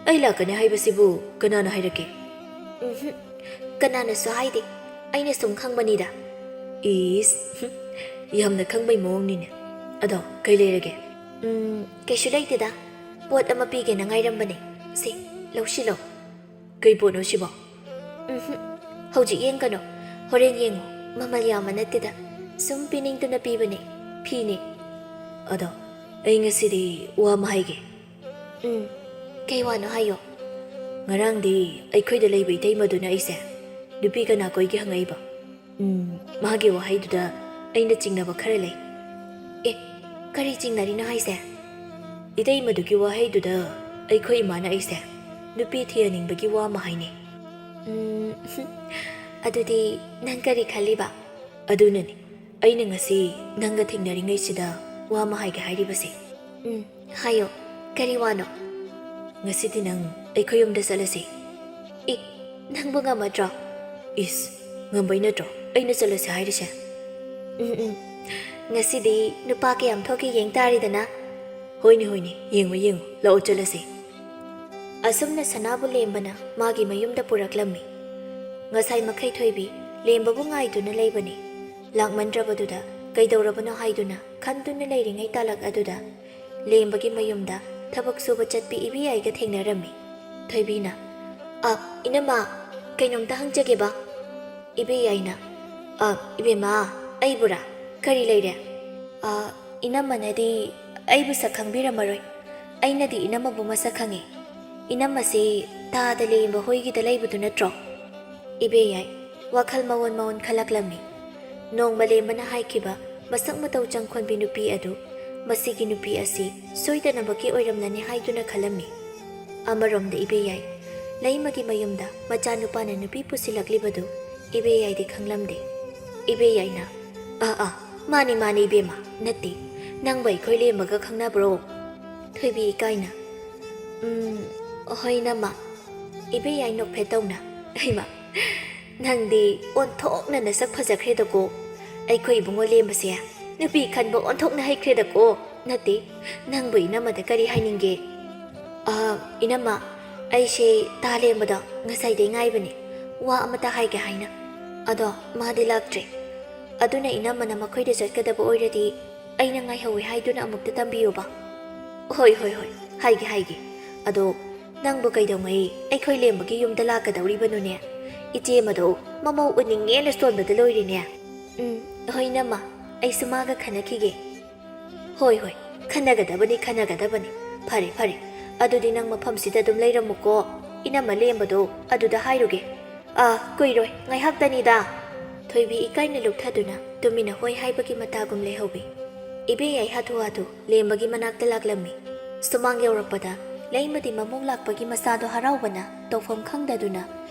ꯑꯩ ꯂꯥꯛꯀꯅꯤ ꯍꯥꯏꯕꯁꯤꯕꯨ ꯀꯅꯥꯅ ꯍꯥꯏꯔꯛꯀꯦ?" "ꯎꯝꯍꯨꯝ, ꯀꯅꯥꯅꯁꯨ ꯍꯥꯏꯗꯦ, ꯑꯩꯅ ꯁꯨꯝ ꯈꯪꯕꯅꯤꯗ"꯫ ꯏꯁ, ꯍꯨꯝ, ꯌꯥꯝꯅ ꯈꯪꯕꯩ ꯃꯑꯣꯡꯅꯤꯅꯦ꯫ ꯑꯗꯣ ꯀꯩ ꯂꯩꯔꯒꯦ? "ꯎꯝ, ꯀꯩꯁꯨ ꯂꯩꯇꯦꯗ, ꯄꯣꯠ ꯑꯃ ꯄꯤꯒꯦꯅ ꯉꯥꯏꯔꯝꯕꯅꯦ꯫ ꯁꯦ, ꯂꯧꯁꯤꯜꯂꯣ꯫ ꯀꯩ ꯄꯣꯠꯅꯣ ꯁꯤꯕꯣ? ꯎꯝꯍꯨꯝ, ꯍꯧꯖꯤꯛ ꯌꯦꯡꯒꯅꯨ, ꯍꯣꯔꯦꯟ ꯌꯦꯡꯉꯨ꯫ ꯃꯃꯜ ꯌꯥꯝꯕ ꯅꯠꯇꯦꯗ, ꯁꯨꯝ ꯄꯤꯅꯤꯡꯗꯨꯅ ꯄꯤꯕꯅꯦ꯫ ꯐꯤꯅꯦ꯫ ꯑꯗꯣ ꯑꯩ ꯉꯁꯤꯗꯤ ꯋꯥ ꯑꯃ ꯍꯥꯏꯒꯦ꯫ ꯎꯝ, ꯀꯩ ꯋꯥꯅꯣ ꯍꯥꯏꯌꯣ꯫ ꯉꯔꯥꯡꯗꯤ ꯑꯩꯈꯣꯏꯗ ꯂꯩꯕ ꯏꯇꯩꯃꯗꯨꯅ ꯑꯩꯁꯦ ꯅꯨꯄꯤ ꯀꯅꯥ ꯀꯣꯏꯒꯦ ꯍꯪꯉꯛꯏꯕ꯫ ꯎꯝ, ꯃꯥꯒꯤ ꯋꯥꯍꯩꯗꯨꯗ ꯑꯩꯅ ꯆꯤꯡꯅꯕ ꯈꯔ ꯂꯩ꯫ ꯑꯦ, ꯀꯔꯤ ꯆꯤꯡꯅꯔꯤꯅꯣ ꯍꯥꯏꯁꯦ? ꯏꯇꯩꯃꯗꯨꯒꯤ ꯋꯥꯍꯩꯗꯨꯗ ꯑꯩꯈꯣꯏ ꯏꯃꯥꯅ ꯑꯩꯁꯦ ꯅꯨꯄꯤ ꯊꯤꯍꯟꯅꯤꯡꯕꯒꯤ ꯋꯥ ꯑꯃ ꯍꯥꯏꯅꯩ꯫ ꯎꯝ, ꯑꯗꯨꯗꯤ ꯅꯪ ꯀꯔꯤ ꯈꯜꯂꯤꯕ? ꯑꯗꯨꯅꯅꯤ ꯑꯩꯅ ꯉꯁꯤ ꯅꯪꯒ ꯊꯦꯡꯅꯔꯤꯉꯩꯁꯤꯗ ꯋꯥ ꯑꯃ ꯍꯥꯏꯒꯦ ꯍꯥꯏꯔꯤꯕꯁꯦ꯫ ꯎꯝ, ꯍꯥꯏꯌꯣ, ꯀꯔꯤ ꯋꯥꯅꯣ? ꯉꯁꯤꯗꯤ ꯅꯪ ꯑꯩꯈꯣꯏ ꯌꯨꯝꯗ ꯆꯠꯂꯁꯤ꯫ ꯏ, ꯅꯪꯕꯨ ꯉꯝꯃꯗ꯭ꯔꯣ? ꯏꯁ, ꯉꯝꯕꯩ ꯅꯠꯇ꯭ꯔꯣ ꯑꯩꯅ ꯆꯠꯂꯁꯤ ꯍꯥꯏꯔꯤꯁꯦ? ꯎꯝ, ꯎꯝ, ꯉꯁꯤꯗꯤ ꯅꯨꯄꯥ ꯀꯌꯥꯝ ꯊꯣꯛꯀꯦ ꯌꯦꯡ ꯇꯥꯔꯦꯗꯅ꯫ ꯍꯣꯏꯅꯦ, ꯍꯣꯏꯅꯦ, ꯌꯦꯡꯉꯣ, ꯌꯦꯡꯉꯣ, ꯂꯥꯛꯑꯣ ꯆꯠꯂꯁꯤ꯫ ꯑꯁꯨꯝꯅ ꯁꯅꯥꯕꯨ ꯂꯦꯝꯕꯅ ꯃꯥꯒꯤ ꯃꯌꯨꯝꯗ ꯄꯨꯔꯛꯂꯝꯃꯤ꯫ ꯉꯁꯥꯏ ꯃꯈꯩ ꯊꯣꯏꯕꯤ ꯂꯦꯝꯕꯕꯨ ꯉꯥꯏꯗꯨꯅ ꯂꯩꯕꯅꯤ꯫ ꯂꯥꯛꯃꯟꯗ꯭ꯔꯕꯗꯨꯗ ꯀꯩꯗꯧꯔꯕꯅꯣ ꯍꯥꯏꯗꯨꯅ ꯈꯟꯗꯨꯅ ꯂꯩꯔꯤꯉꯩ ꯇꯥꯂꯛ ꯑꯗꯨꯗ ꯂꯦꯝꯕꯒꯤ ꯃꯌꯨꯝꯗ ꯊꯕꯛ ꯁꯨꯕ ꯆꯠꯄꯤ ꯏꯕꯦꯌꯥꯏꯒ ꯊꯦꯡꯅꯔꯝꯃꯤ꯫ ꯊꯣꯏꯕꯤꯅ, "ꯑ, ꯏꯅꯝꯃ, ꯀꯩꯅꯣꯝꯇ ꯍꯪꯖꯒꯦꯕ?" ꯏꯕꯦꯌꯥꯏꯅ, "ꯑ, ꯏꯕꯦꯝꯃ, ꯑꯩꯕꯨꯔꯥ? ꯀꯔꯤ ꯂꯩꯔꯦ?" "ꯑ, ꯏꯅꯝꯃꯅꯗꯤ ꯑꯩꯕꯨ ꯁꯛ ꯈꯪꯕꯤꯔꯝꯃꯔꯣꯏ꯫ ꯑꯩꯅꯗꯤ ꯏꯅꯝꯃꯕꯨ ꯃꯁꯛ ꯈꯪꯉꯤ꯫ ꯏꯅꯝꯃꯁꯤ ꯇꯥꯗ ꯂꯦꯝꯕ ꯍꯣꯏꯒꯤꯗ ꯂꯩꯕꯗꯨ ꯅꯠꯇ꯭ꯔꯣ?" ꯏꯕꯦꯌꯥꯏ ꯋꯥꯈꯜ ꯃꯑꯣꯟ ꯃꯑꯣꯟ ꯈꯜꯂꯛꯂꯝꯃꯤ꯫ ꯅꯣꯡꯃ ꯂꯦꯝꯕꯅ ꯍꯥꯏꯈꯤꯕ ꯃꯁꯛ ꯃꯇꯧ ꯆꯪꯈꯣꯟꯕꯤ ꯅꯨꯄꯤ ꯑꯗꯨ ꯃꯁꯤꯒꯤ ꯅꯨꯄꯤ ꯑꯁꯤ ꯁꯣꯏꯗꯅꯃꯛꯀꯤ ꯑꯣꯏꯔꯝꯂꯅꯤ ꯍꯥꯏꯗꯨꯅ ꯈꯜꯂꯝꯃꯤ꯫ ꯑꯃꯔꯣꯝꯗ ꯏꯕꯦꯌꯥꯏ ꯂꯩꯃꯒꯤ ꯃꯌꯨꯝꯗ ꯃꯆꯥꯅꯨꯄꯥꯅ ꯅꯨꯄꯤ ꯄꯨꯁꯤꯜꯂꯛꯂꯤꯕꯗꯨ ꯏꯕꯦꯌꯥꯏꯗꯤ ꯈꯪꯂꯝꯗꯦ꯫ ꯏꯕꯦꯌꯥꯏꯅ, "ꯑꯥ, ꯑꯥ, ꯃꯥꯅꯤ, ꯃꯥꯅꯤ, ꯏꯕꯦꯝꯃ, ꯅꯠꯇꯦ, ꯅꯪꯕꯨ ꯑꯩꯈꯣꯏ ꯂꯦꯝꯕꯒ ꯈꯪꯅꯕ꯭ꯔꯣ?" ꯊꯣꯏꯕꯤ ꯏꯀꯥꯏꯅ, "ꯎꯝ, ꯍꯣꯏ, ꯏꯅꯝꯃ꯫" ꯏꯕꯦꯌꯥꯏ ꯅꯣꯛꯐꯦꯠ ꯇꯧꯅ, "ꯍꯩꯃꯥ, ꯅꯪꯗꯤ ꯑꯣꯟꯊꯣꯛꯅ ꯅꯁꯛ ꯐꯖꯈ꯭ꯔꯦꯗꯀꯣ꯫ ꯑꯩꯈꯣꯏ ꯏꯕꯨꯡꯉꯣ ꯂꯦꯝꯕꯁꯦ ꯅꯨꯄꯤ ꯈꯟꯕ ꯑꯣꯟꯊꯣꯛꯅ ꯍꯩꯈ꯭ꯔꯦꯗꯀꯣ꯫ ꯅꯠꯇꯦ, ꯅꯪꯕꯨ ꯏꯅꯝꯃꯗ ꯀꯔꯤ ꯍꯥꯏꯅꯤꯡꯒꯦ?" "ꯑ, ꯏꯅꯝꯃ, ꯑꯩꯁꯦ ꯇꯥ ꯂꯦꯝꯕꯗꯣ ꯉꯁꯥꯏꯗꯩ ꯉꯥꯏꯕꯅꯦ, ꯋꯥ ꯑꯃꯇ ꯍꯥꯏꯒꯦ ꯍꯥꯏꯅ꯫ ꯑꯗꯣ ꯃꯥꯗꯤ ꯂꯥꯛꯇ꯭ꯔꯦ꯫ ꯑꯗꯨꯅ ꯏꯅꯝꯃꯅ ꯃꯈꯣꯏꯗ ꯆꯠꯀꯗꯕ ꯑꯣꯏꯔꯗꯤ ꯑꯩꯅ ꯉꯥꯏꯍꯧꯋꯦ ꯍꯥꯏꯗꯨꯅ ꯑꯃꯨꯛꯇ ꯇꯝꯕꯤꯌꯨꯕ꯫" "ꯍꯣꯏ, ꯍꯣꯏ, ꯍꯣꯏ, ꯍꯥꯏꯒꯦ, ꯍꯥꯏꯒꯦ꯫ ꯑꯗꯣ "ꯅꯪꯕꯨ ꯀꯩꯗꯧꯉꯩ ꯑꯩꯈꯣꯏ ꯂꯦꯝꯕꯒꯤ ꯌꯨꯝꯗ ꯂꯥꯛꯀꯗꯧꯔꯤꯕꯅꯣꯅꯦ? ꯏꯆꯦ ꯑꯃꯗꯣ ꯃꯃꯧ ꯎꯅꯤꯡꯉꯦꯅ ꯁꯣꯟꯕꯗ ꯂꯣꯏꯔꯤꯅꯦ꯫" "ꯎꯝ, ꯍꯣꯏ ꯏꯅꯝꯃ, ꯑꯩꯁꯨ ꯃꯥꯒ ꯈꯟꯅꯈꯤꯒꯦ꯫" "ꯍꯣꯏ, ꯍꯣꯏ, ꯈꯟꯅꯒꯗꯕꯅꯤ, ꯈꯟꯅꯒꯗꯕꯅꯤ꯫ ꯐꯔꯦ, ꯐꯔꯦ, ꯑꯗꯨꯗꯤ ꯅꯪ ꯃꯐꯝꯁꯤꯗ ꯑꯗꯨꯝ ꯂꯩꯔꯝꯃꯨꯀꯣ꯫ ꯏꯅꯝꯃ ꯂꯦꯝꯕꯗꯣ ꯑꯗꯨꯗ ꯍꯥꯏꯔꯨꯒꯦ꯫" "ꯑꯥ, ꯀꯨꯏꯔꯣꯏ, ꯉꯥꯏꯍꯥꯛꯇꯅꯤꯗ꯫" ꯊꯣꯏꯕꯤ ꯏꯀꯥꯏꯅ ꯂꯨꯞꯊꯗꯨꯅ ꯇꯨꯃꯤꯟꯅ ꯍꯣꯏ ꯍꯥꯏꯕꯒꯤ ꯃꯇꯥꯒꯨꯝ ꯂꯩꯍꯧꯏ꯫ ꯏꯕꯦꯌꯥꯏ ꯍꯥꯊꯨ ꯍꯥꯊꯨ ꯂꯦꯝꯕꯒꯤ ꯃꯅꯥꯛꯇ ꯂꯥꯛꯂꯝꯃꯤ꯫ ꯁꯨꯃꯥꯡ ꯌꯧꯔꯛꯄꯗ ꯂꯩꯃꯗꯤ ꯃꯃꯧ ꯂꯥꯛꯄꯒꯤ ꯃꯁꯥꯗꯣ ꯍꯔꯥꯎꯕꯅ ꯇꯧꯐꯝ ꯈꯪꯗꯗꯨꯅ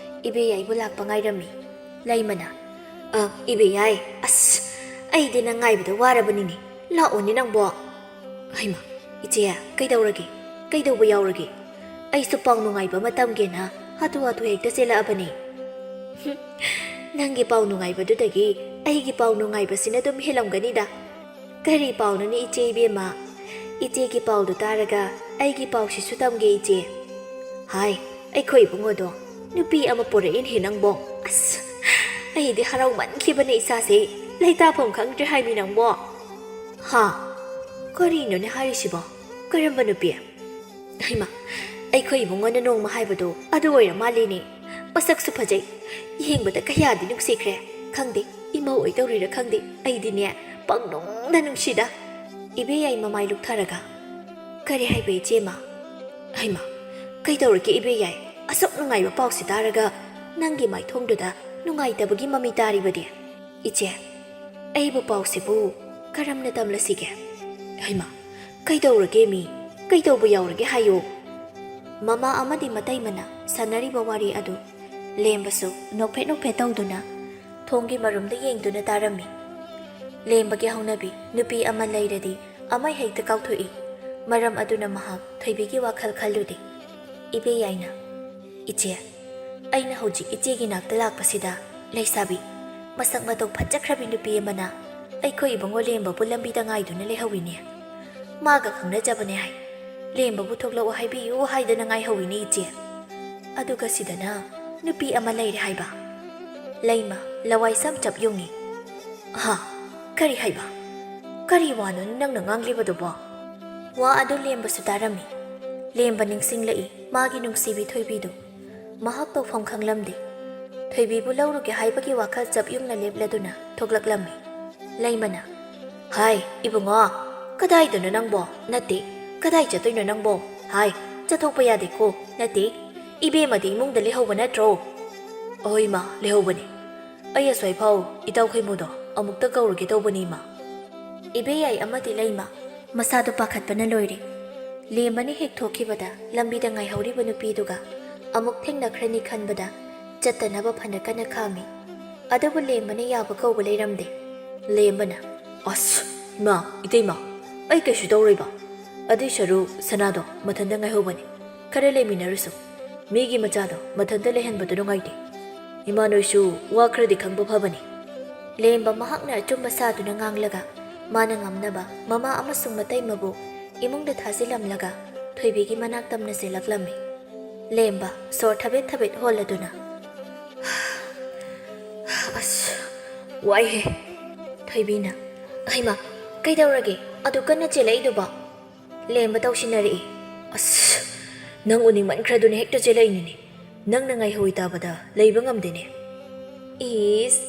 ꯏꯕꯦꯌꯥꯏꯕꯨ ꯂꯥꯛꯄ ꯉꯥꯏꯔꯝꯃꯤ꯫ ꯂꯩꯃꯅ, "ꯑ, ꯏꯕꯦꯌꯥꯏ, ꯑꯁ, ꯑꯩꯗꯤ ꯅꯪ ꯉꯥꯏꯕꯗ ꯋꯥꯔꯕꯅꯤꯅꯦ꯫ ꯂꯥꯛꯑꯣꯅꯦ ꯅꯪꯕꯣ꯫" "ꯍꯩꯃꯥ, ꯏꯆꯦ, ꯀꯩꯗꯧꯔꯒꯦ? ꯀꯩꯗꯧꯕ ꯌꯥꯎꯔꯒꯦ? ꯑꯩꯁꯨ ꯄꯥꯎ ꯅꯨꯡꯉꯥꯏꯕ ꯑꯃ ꯇꯝꯒꯦꯅ ꯍꯥꯊꯨ ꯍꯥꯊꯨ ꯍꯦꯛꯇ ꯆꯦꯜꯂꯛꯑꯕꯅꯤ꯫" "ꯍꯨꯝ, ꯅꯪꯒꯤ ꯄꯥꯎ ꯅꯨꯡꯉꯥꯏꯕꯗꯨꯗꯒꯤ ꯑꯩꯒꯤ ꯄꯥꯎ ꯅꯨꯡꯉꯥꯏꯕꯁꯤꯅ ꯑꯗꯨꯝ ꯍꯦꯜꯂꯝꯒꯅꯤꯗ꯫" "ꯀꯔꯤ ꯄꯥꯎꯅꯣꯅꯦ, ꯏꯆꯦ ꯏꯕꯦꯝꯃ? ꯏꯆꯦꯒꯤ ꯄꯥꯎꯗꯨ ꯇꯥꯔꯒ ꯑꯩꯒꯤ ꯄꯥꯎꯁꯤꯁꯨ ꯇꯝꯒꯦ, ꯏꯆꯦ꯫" "ꯍꯥꯏ, ꯑꯩꯈꯣꯏ ꯏꯕꯨꯡꯉꯣꯗꯣ ꯅꯨꯄꯤ ꯑꯃ ꯄꯨꯔꯛꯏꯅꯦ ꯅꯪꯕꯣ꯫ ꯑꯁ, ꯑꯩꯗꯤ ꯍꯔꯥꯎꯃꯟꯈꯤꯕꯅ ꯏꯁꯥꯁꯦ ꯂꯩꯇꯥꯐꯝ ꯈꯪꯗ꯭ꯔꯦ ꯍꯥꯏꯃꯤ ꯅꯪꯕꯣ꯫" "ꯍꯥ? ꯀꯔꯤꯅꯣꯅꯦ ꯍꯥꯏꯔꯤꯁꯤꯕꯣ? ꯀꯔꯝꯕ ꯅꯨꯄꯤ?" "ꯍꯩꯃꯥ, ꯑꯩꯈꯣꯏ ꯏꯕꯨꯡꯉꯣꯅ ꯅꯣꯡꯃ ꯍꯥꯏꯕꯗꯣ ꯑꯗꯨ ꯑꯣꯏꯔ ꯃꯥꯜꯂꯦꯅꯦ꯫ ꯃꯁꯛꯁꯨ ꯐꯖꯩ, ꯌꯦꯡꯕꯗ ꯀꯌꯥꯗꯤ ꯅꯨꯡꯁꯤꯈ꯭ꯔꯦ꯫ ꯈꯪꯗꯦ, ꯏꯃꯧ ꯑꯣꯏꯗꯧꯔꯤꯔ ꯈꯪꯗꯦ, ꯑꯩꯗꯤꯅꯦ ꯄꯪꯅꯨꯡꯗ ꯅꯨꯡꯁꯤꯗ꯫" ꯏꯕꯦꯌꯥꯏ ꯃꯃꯥꯏ ꯂꯨꯞꯊꯔꯒ, "ꯀꯔꯤ ꯍꯥꯏꯕ, ꯏꯆꯦꯃ?" "ꯍꯩꯃꯥ, ꯀꯩꯗꯧꯔꯒꯦ ꯏꯕꯦꯌꯥꯏ? ꯑꯁꯨꯛ ꯅꯨꯡꯉꯥꯏꯕ ꯄꯥꯎꯁꯤ ꯇꯥꯔꯒ ꯅꯪꯒꯤ ꯃꯥꯏꯊꯣꯡꯗꯨꯗ ꯅꯨꯡꯉꯥꯏꯇꯕꯒꯤ ꯃꯃꯤ ꯇꯥꯔꯤꯕꯗꯤ?" "ꯏꯆꯦ, ꯑꯩꯕꯨ ꯄꯥꯎꯁꯤꯕꯨ ꯀꯔꯝꯅ ꯇꯝꯂꯁꯤꯒꯦ?" "ꯍꯩꯃꯥ, ꯀꯩꯗꯧꯔꯒꯦ ꯃꯤ? ꯀꯩꯗꯧꯕ ꯌꯥꯎꯔꯒꯦ ꯍꯥꯏꯌꯣ?" ꯃꯃꯥ ꯑꯃꯗꯤ ꯃꯇꯩꯃꯅ ꯁꯥꯟꯅꯔꯤꯕ ꯋꯥꯔꯤ ꯑꯗꯨ ꯂꯦꯝꯕꯁꯨ ꯅꯣꯛꯐꯦꯠ ꯅꯣꯛꯐꯦꯠ ꯇꯧꯗꯨꯅ ꯊꯣꯡꯒꯤ ꯃꯔꯨꯝꯗ ꯌꯦꯡꯗꯨꯅ ꯇꯥꯔꯝꯃꯤ꯫ ꯂꯦꯝꯕꯒꯤ ꯍꯧꯅꯕꯤ ꯅꯨꯄꯤ ꯑꯃ ꯂꯩꯔꯗꯤ ꯑꯃ ꯍꯦꯛꯇ ꯀꯥꯎꯊꯣꯛꯏ꯫ ꯃꯔꯝ ꯑꯗꯨꯅ ꯃꯍꯥꯛ ꯊꯣꯏꯕꯤꯒꯤ ꯋꯥꯈꯜ ꯈꯜꯂꯨꯗꯦ꯫ ꯏꯕꯦꯌꯥꯏꯅ, "ꯏꯆꯦ, ꯑꯩꯅ ꯍꯧꯖꯤꯛ ꯏꯆꯦꯒꯤ ꯅꯥꯛꯇ ꯂꯥꯛꯄꯁꯤꯗ ꯂꯩꯁꯥꯕꯤ ꯃꯁꯛ ꯃꯇꯧ ꯐꯖꯈ꯭ꯔꯕꯤ ꯅꯨꯄꯤ ꯑꯃꯅ ꯑꯩꯈꯣꯏ ꯏꯕꯨꯡꯉꯣ ꯂꯦꯝꯕꯕꯨ ꯂꯝꯕꯤꯗ ꯉꯥꯏꯗꯨꯅ ꯂꯩꯍꯧꯋꯤꯅꯦ꯫ ꯃꯥꯒ ꯈꯪꯅꯖꯕꯅꯦ ꯍꯥꯏ꯫ ꯂꯦꯝꯕꯕꯨ ꯊꯣꯛꯂꯛꯑꯣ ꯍꯥꯏꯕꯤꯌꯨ ꯍꯥꯏꯗꯅ ꯉꯥꯏꯍꯧꯋꯤꯅꯦ, ꯏꯆꯦ꯫ ꯑꯗꯨꯒ ꯁꯤꯗꯅ ꯅꯨꯄꯤ ꯑꯃ ꯂꯩꯔꯦ ꯍꯥꯏꯕ꯫" ꯂꯩꯃ ꯂꯋꯥꯏ ꯁꯝ ꯆꯞ ꯌꯨꯡꯉꯤ꯫ "ꯍꯥ? ꯀꯔꯤ ꯍꯥꯏꯕ? ꯀꯔꯤ ꯋꯥꯅꯣꯅꯦ ꯅꯪꯅ ꯉꯥꯡꯂꯤꯕꯗꯨꯕꯣ?" ꯋꯥ ꯑꯗꯨ ꯂꯦꯝꯕꯁꯨ ꯇꯥꯔꯝꯃꯤ꯫ ꯂꯦꯝꯕ ꯅꯤꯡꯁꯤꯡꯂꯛꯏ꯫ ꯃꯥꯒꯤ ꯅꯨꯡꯁꯤꯕꯤ ꯊꯣꯏꯕꯤꯗꯨ꯫ ꯃꯍꯥꯛ ꯇꯧꯐꯝ ꯈꯪꯂꯝꯗꯦ꯫ ꯊꯣꯏꯕꯤꯕꯨ ꯂꯧꯔꯨꯒꯦ ꯍꯥꯏꯕꯒꯤ ꯋꯥꯈꯜ ꯆꯞ ꯌꯨꯡꯅ ꯂꯦꯞꯂꯗꯨꯅ ꯊꯣꯛꯂꯛꯂꯝꯃꯤ꯫ ꯂꯩꯃꯅ, "ꯍꯥꯏ, ꯏꯕꯨꯡꯉꯣ, ꯀꯗꯥꯏꯗꯅꯣ ꯅꯪꯕꯣ? ꯅꯠꯇꯦ, ꯀꯗꯥꯏ ꯆꯠꯇꯣꯏꯅꯣ ꯅꯪꯕꯣ? ꯍꯥꯏ, ꯆꯠꯊꯣꯛꯄ ꯌꯥꯗꯦꯀꯣ, ꯅꯠꯇꯦ, ꯏꯕꯦꯝꯃꯗꯤ ꯏꯃꯨꯡꯗ ꯂꯩꯍꯧꯕ ꯅꯠꯇ꯭ꯔꯣ?" "ꯑꯍꯣꯏ ꯏꯃꯥ, ꯂꯩꯍꯧꯕꯅꯦ꯫ ꯑꯩ ꯑꯁ꯭ꯋꯥꯏꯐꯥꯎ ꯏꯇꯥꯎ ꯈꯩꯃꯨꯗꯣ ꯑꯃꯨꯛꯇ ꯀꯧꯔꯨꯒꯦ ꯇꯧꯕꯅꯤ ꯏꯃꯥ꯫" ꯏꯕꯦꯌꯥꯏ ꯑꯃꯗꯤ ꯂꯩꯃ ꯃꯁꯥꯗꯨ ꯄꯥꯈꯠꯄꯅ ꯂꯣꯏꯔꯦ꯫ ꯂꯦꯝꯕꯅ ꯍꯦꯛ ꯊꯣꯛꯈꯤꯕꯗ ꯂꯝꯕꯤꯗ ꯉꯥꯏꯍꯧꯔꯤꯕ ꯅꯨꯄꯤꯗꯨꯒ ꯑꯃꯨꯛ ꯊꯦꯡꯅꯈ꯭ꯔꯅꯤ ꯈꯟꯕꯗ ꯆꯠꯇꯅꯕ ꯐꯅ ꯀꯟꯅ ꯈꯥꯝꯃꯤ꯫ ꯑꯗꯨꯕꯨ ꯂꯦꯝꯕꯅ ꯌꯥꯕ ꯀꯧꯕ ꯂꯩꯔꯝꯗꯦ꯫ ꯂꯦꯝꯕꯅ, "ꯑꯁ, ꯏꯃꯥ, ꯏꯇꯩꯃ, ꯑꯩ ꯀꯩꯁꯨ ꯇꯧꯔꯣꯏꯕ꯫ ꯑꯗꯨꯏ ꯁꯔꯨꯛ ꯁꯅꯥꯗꯣ ꯃꯊꯟꯇ ꯉꯥꯏꯍꯧꯕꯅꯤ꯫ ꯈꯔ ꯂꯩꯃꯤꯟꯅꯔꯨꯁꯨ꯫ ꯃꯤꯒꯤ ꯃꯆꯥꯗꯣ ꯃꯊꯟꯇ ꯂꯩꯍꯟꯕꯗꯣ ꯅꯨꯡꯉꯥꯏꯇꯦ꯫ ꯏꯃꯥ ꯅꯣꯏꯁꯨ ꯋꯥ ꯈꯔꯗꯤ ꯈꯪꯕ ꯐꯕꯅꯤ꯫" ꯂꯦꯝꯕ ꯃꯍꯥꯛꯅ ꯑꯆꯨꯝꯕ ꯁꯥꯗꯨꯅ ꯉꯥꯡꯂꯒ ꯃꯥꯅ ꯉꯝꯅꯕ ꯃꯃꯥ ꯑꯃꯁꯨꯡ ꯃꯇꯩꯃꯕꯨ ꯏꯃꯨꯡꯗ ꯊꯥꯖꯤꯜꯂꯝꯂꯒ ꯊꯣꯏꯕꯤꯒꯤ ꯃꯅꯥꯛ ꯇꯝꯅ ꯆꯦꯜꯂꯛꯂꯝꯃꯤ꯫ ꯂꯦꯝꯕ ꯁꯣꯔ ꯊꯕꯦꯠ ꯊꯕꯦꯠ ꯍꯣꯜꯂꯗꯨꯅ, "ꯑꯁ, ꯋꯥꯏꯍꯦ꯫" ꯊꯣꯏꯕꯤꯅ, "ꯍꯩꯃꯥ, ꯀꯩꯗꯧꯔꯒꯦ ꯑꯗꯨ ꯀꯟꯅ ꯆꯦꯜꯂꯛꯏꯗꯨꯕꯣ?" ꯂꯦꯝꯕ ꯇꯧꯁꯤꯟꯅꯔꯛꯏ꯫ "ꯑꯁ, ꯅꯪ ꯎꯅꯤꯡꯃꯟꯈ꯭ꯔꯗꯨꯅ ꯍꯦꯛꯇ ꯆꯦꯜꯂꯛꯏꯅꯤꯅꯦ꯫ ꯅꯪꯅ ꯉꯥꯏꯍꯧꯏ ꯇꯥꯕꯗ ꯂꯩꯕ ꯉꯝꯗꯦꯅꯦ꯫" "ꯏꯁ,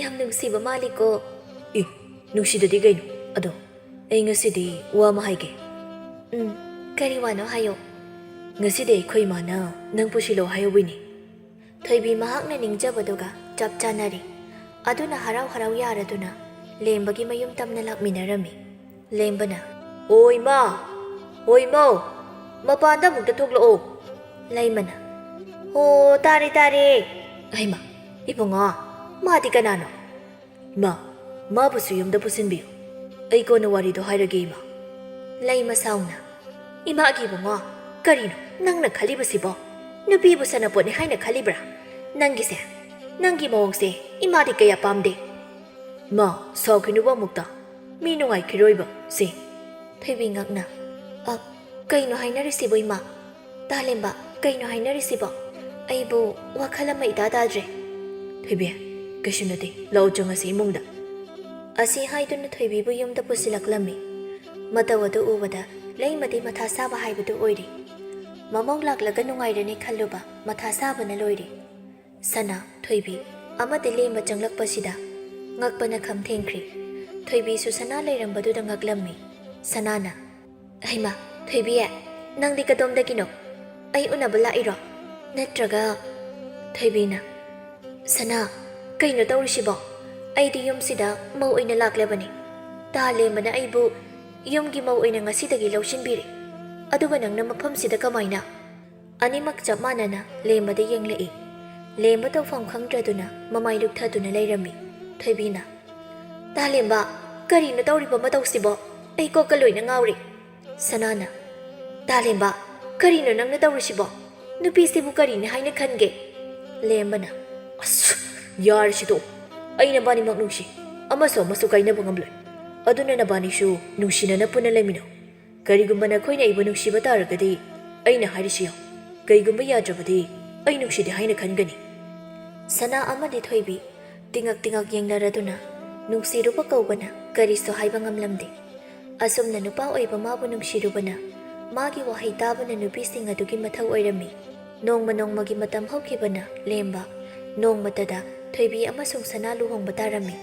ꯌꯥꯝ ꯅꯨꯡꯁꯤꯕ ꯃꯥꯜꯂꯤꯀꯣ꯫" "ꯏ, ꯅꯨꯡꯁꯤꯗꯗꯤ ꯀꯩꯅꯣ? ꯑꯗꯣ ꯑꯩ ꯉꯁꯤꯗꯤ ꯋꯥ ꯑꯃ ꯍꯥꯏꯒꯦ꯫" "ꯎꯝ, ꯀꯔꯤ ꯋꯥꯅꯣ ꯍꯥꯏꯌꯣ꯫" "ꯉꯁꯤꯗꯤ ꯑꯩꯈꯣꯏ ꯏꯃꯥꯅ ꯅꯪ ꯄꯨꯁꯤꯜꯂꯣ ꯍꯥꯏꯍꯧꯕꯤꯅꯤ꯫" ꯊꯣꯏꯕꯤ ꯃꯍꯥꯛꯅ ꯅꯤꯡꯖꯕꯗꯨꯒ ꯆꯞ ꯆꯥꯅꯔꯦ꯫ ꯑꯗꯨꯅ ꯍꯔꯥꯎ ꯍꯔꯥꯎ ꯌꯥꯔꯗꯨꯅ ꯂꯦꯝꯕꯒꯤ ꯃꯌꯨꯝ ꯇꯝꯅ ꯂꯥꯛꯃꯤꯟꯅꯔꯝꯃꯤ꯫ ꯂꯦꯝꯕꯅ, "ꯑꯣ ꯏꯃꯥ, ꯑꯣ ꯏꯃꯧ, ꯃꯄꯥꯟꯗ ꯑꯃꯨꯛꯇ ꯊꯣꯛꯂꯛꯑꯣ꯫" ꯂꯩꯃꯅ, "ꯑꯣ, ꯇꯥꯔꯦ, ꯇꯥꯔꯦ꯫" "ꯍꯩꯃꯥ, ꯏꯕꯨꯡꯉꯣ, ꯃꯥꯗꯤ ꯀꯅꯥꯅꯣ?" "ꯏꯃꯥ, ꯃꯥꯕꯨꯁꯨ ꯌꯨꯝꯗ ꯄꯨꯁꯤꯟꯕꯤꯌꯨ꯫ ꯑꯩ ꯀꯣꯟꯅ ꯋꯥꯔꯤꯗꯣ ꯍꯥꯏꯔꯒꯦ, ꯏꯃꯥ꯫" ꯂꯩꯃ ꯁꯥꯎꯅ, "ꯏꯃꯥꯒꯤ ꯏꯕꯨꯡꯉꯣ, ꯀꯔꯤꯅꯣ ꯅꯪꯅ ꯈꯜꯂꯤꯕꯁꯤꯕꯣ? ꯅꯨꯄꯤꯕꯨ ꯁꯥꯟꯅꯄꯣꯠꯅꯤ ꯍꯥꯏꯅ ꯈꯜꯂꯤꯕ꯭ꯔꯥ? ꯅꯪꯒꯤꯁꯦ, ꯅꯪꯒꯤ ꯃꯑꯣꯡꯁꯦ ꯏꯃꯥꯗꯤ ꯀꯌꯥ ꯄꯥꯝꯗꯦ꯫" "ꯏꯃꯥ, ꯁꯥꯎꯈꯤꯅꯨꯕ ꯑꯃꯨꯛꯇ꯫ ꯃꯤ ꯅꯨꯡꯉꯥꯏꯈꯤꯔꯣꯏꯕ ꯁꯦ꯫" ꯊꯣꯏꯕꯤ ꯉꯛꯅ, "ꯑ, ꯀꯩꯅꯣ ꯍꯥꯏꯅꯔꯤꯁꯤꯕꯣ ꯏꯃꯥ? ꯇꯥꯂꯦꯝꯕ, ꯀꯩꯅꯣ ꯍꯥꯏꯅꯔꯤꯁꯤꯕꯣ? ꯑꯩꯕꯨ ꯋꯥꯈꯜ ꯑꯃ ꯏꯇꯥ ꯇꯥꯗ꯭ꯔꯦ꯫" "ꯊꯣꯏꯕꯤ, ꯀꯩꯁꯨ ꯅꯠꯇꯦ, ꯂꯥꯛꯑꯣ ꯆꯪꯉꯁꯤ ꯏꯃꯨꯡꯗ꯫" ꯑꯁꯤ ꯍꯥꯏꯗꯨꯅ ꯊꯣꯏꯕꯤꯕꯨ ꯌꯨꯝꯗ ꯄꯨꯁꯤꯜꯂꯛꯂꯝꯃꯤ꯫ ꯃꯇꯧ ꯑꯗꯨ ꯎꯕꯗ ꯂꯩꯃꯗꯤ ꯃꯊꯥ ꯁꯥꯕ ꯍꯥꯏꯕꯗꯨ ꯑꯣꯏꯔꯦ꯫ ꯃꯃꯧ ꯂꯥꯛꯂꯒ ꯅꯨꯡꯉꯥꯏꯔꯅꯤ ꯈꯜꯂꯨꯕ ꯃꯊꯥ ꯁꯥꯕꯅ ꯂꯣꯏꯔꯦ꯫ ꯁꯅꯥ, ꯊꯣꯏꯕꯤ ꯑꯃꯗꯤ ꯂꯦꯝꯕ ꯆꯪꯂꯛꯄꯁꯤꯗ ꯉꯛꯄꯅ ꯈꯝ ꯊꯦꯡꯈ꯭ꯔꯦ꯫ ꯊꯣꯏꯕꯤꯁꯨ ꯁꯅꯥ ꯂꯩꯔꯝꯕꯗꯨꯗ ꯉꯛꯂꯝꯃꯤ꯫ ꯁꯅꯥꯅ, "ꯍꯩꯃꯥ, ꯊꯣꯏꯕꯤ, ꯅꯪꯗꯤ ꯀꯗꯣꯝꯗꯒꯤꯅꯣ? ꯑꯩ ꯎꯅꯕ ꯂꯥꯛꯏꯔꯣ? ꯅꯠꯇ꯭ꯔꯒ?" ꯊꯣꯏꯕꯤꯅ, "ꯁꯅꯥ, ꯀꯩꯅꯣ ꯇꯧꯔꯤꯁꯤꯕꯣ? ꯑꯩꯗꯤ ꯌꯨꯝꯁꯤꯗ ꯃꯧ ꯑꯣꯏꯅ ꯂꯥꯛꯂꯕꯅꯤ꯫ ꯇꯥ ꯂꯦꯝꯕꯅ ꯑꯩꯕꯨ ꯌꯨꯝꯒꯤ ꯃꯧ ꯑꯣꯏꯅ ꯉꯁꯤꯗꯒꯤ ꯂꯧꯁꯤꯟꯕꯤꯔꯦ꯫ ꯑꯗꯨꯒ ꯅꯪꯅ ꯃꯐꯝꯁꯤꯗ ꯀꯃꯥꯏꯅ?" ꯑꯅꯤꯃꯛ ꯆꯞ ꯃꯥꯟꯅꯅ ꯂꯦꯝꯕꯗ ꯌꯦꯡꯂꯛꯏ꯫ ꯂꯦꯝꯕ ꯇꯧꯐꯝ ꯈꯪꯗ꯭ꯔꯗꯨꯅ ꯃꯃꯥꯏ ꯂꯨꯛꯊꯗꯨꯅ ꯂꯩꯔꯝꯃꯤ꯫ ꯊꯣꯏꯕꯤꯅ, "ꯇꯥ ꯂꯦꯝꯕ, ꯀꯔꯤꯅꯣ ꯇꯧꯔꯤꯕ ꯃꯇꯧꯁꯤꯕꯣ? ꯑꯩ ꯀꯣꯛꯀ ꯂꯣꯏꯅ ꯉꯥꯎꯔꯦ꯫" ꯁꯅꯥꯅ, "ꯇꯥ ꯂꯦꯝꯕ, ꯀꯔꯤꯅꯣ ꯅꯪꯅ ꯇꯧꯔꯤꯁꯤꯕꯣ? ꯅꯨꯄꯤꯁꯤꯕꯨ ꯀꯔꯤꯅꯤ ꯍꯥꯏꯅ ꯈꯟꯒꯦ?" ꯂꯦꯝꯕꯅ, "ꯑꯁ, ꯌꯥꯔꯦꯁꯤꯗꯣ꯫ ꯑꯩ ꯅꯕꯥꯅꯤꯃꯛ ꯅꯨꯡꯁꯤ꯫ ꯑꯃꯁꯨ ꯑꯃꯁꯨ ꯀꯥꯏꯅꯕ ꯉꯝꯂꯣꯏ꯫ ꯑꯗꯨꯅ ꯅꯕꯥꯅꯤꯁꯨ ꯅꯨꯡꯁꯤꯅꯅ ꯄꯨꯟꯅ ꯂꯩꯃꯤꯟꯅꯧ꯫ ꯀꯔꯤꯒꯨꯝꯕ ꯅꯈꯣꯏꯅ ꯑꯩꯕꯨ ꯅꯨꯡꯁꯤꯕ ꯇꯥꯔꯒꯗꯤ, ꯑꯩꯅ ꯍꯥꯏꯔꯤꯁꯤ ꯌꯥꯎ꯫ ꯀꯩꯒꯨꯝꯕ ꯌꯥꯗ꯭ꯔꯕꯗꯤ, ꯑꯩ ꯅꯨꯡꯁꯤꯗꯦ ꯍꯥꯏꯅ ꯈꯟꯒꯅꯤ꯫" ꯁꯅꯥ ꯑꯃꯗꯤ ꯊꯣꯏꯕꯤ ꯇꯤꯉꯛ ꯇꯤꯉꯛ ꯌꯦꯡꯅꯔꯗꯨꯅ ꯅꯨꯡꯁꯤꯔꯨꯕ ꯀꯧꯕꯅ ꯀꯔꯤꯁꯨ ꯍꯥꯏꯕ ꯉꯝꯂꯝꯗꯦ꯫ ꯑꯁꯨꯝꯅ ꯅꯨꯄꯥ ꯑꯣꯏꯕ ꯃꯥꯕꯨ ꯅꯨꯡꯁꯤꯔꯨꯕꯅ, ꯃꯥꯒꯤ ꯋꯥꯍꯩ ꯇꯥꯕꯅ ꯅꯨꯄꯤꯁꯤꯡ ꯑꯗꯨꯒꯤ ꯃꯊꯧ ꯑꯣꯏꯔꯝꯃꯤ꯫ ꯅꯣꯡꯃ ꯅꯣꯡꯃꯒꯤ ꯃꯇꯝ ꯍꯧꯈꯤꯕꯅ ꯂꯦꯝꯕ ꯅꯣꯡꯃꯇꯗ ꯊꯣꯏꯕꯤ ꯑꯃꯁꯨꯡ ꯁꯅꯥ ꯂꯨꯍꯣꯡꯕ ꯇꯥꯔꯝꯃꯤ꯫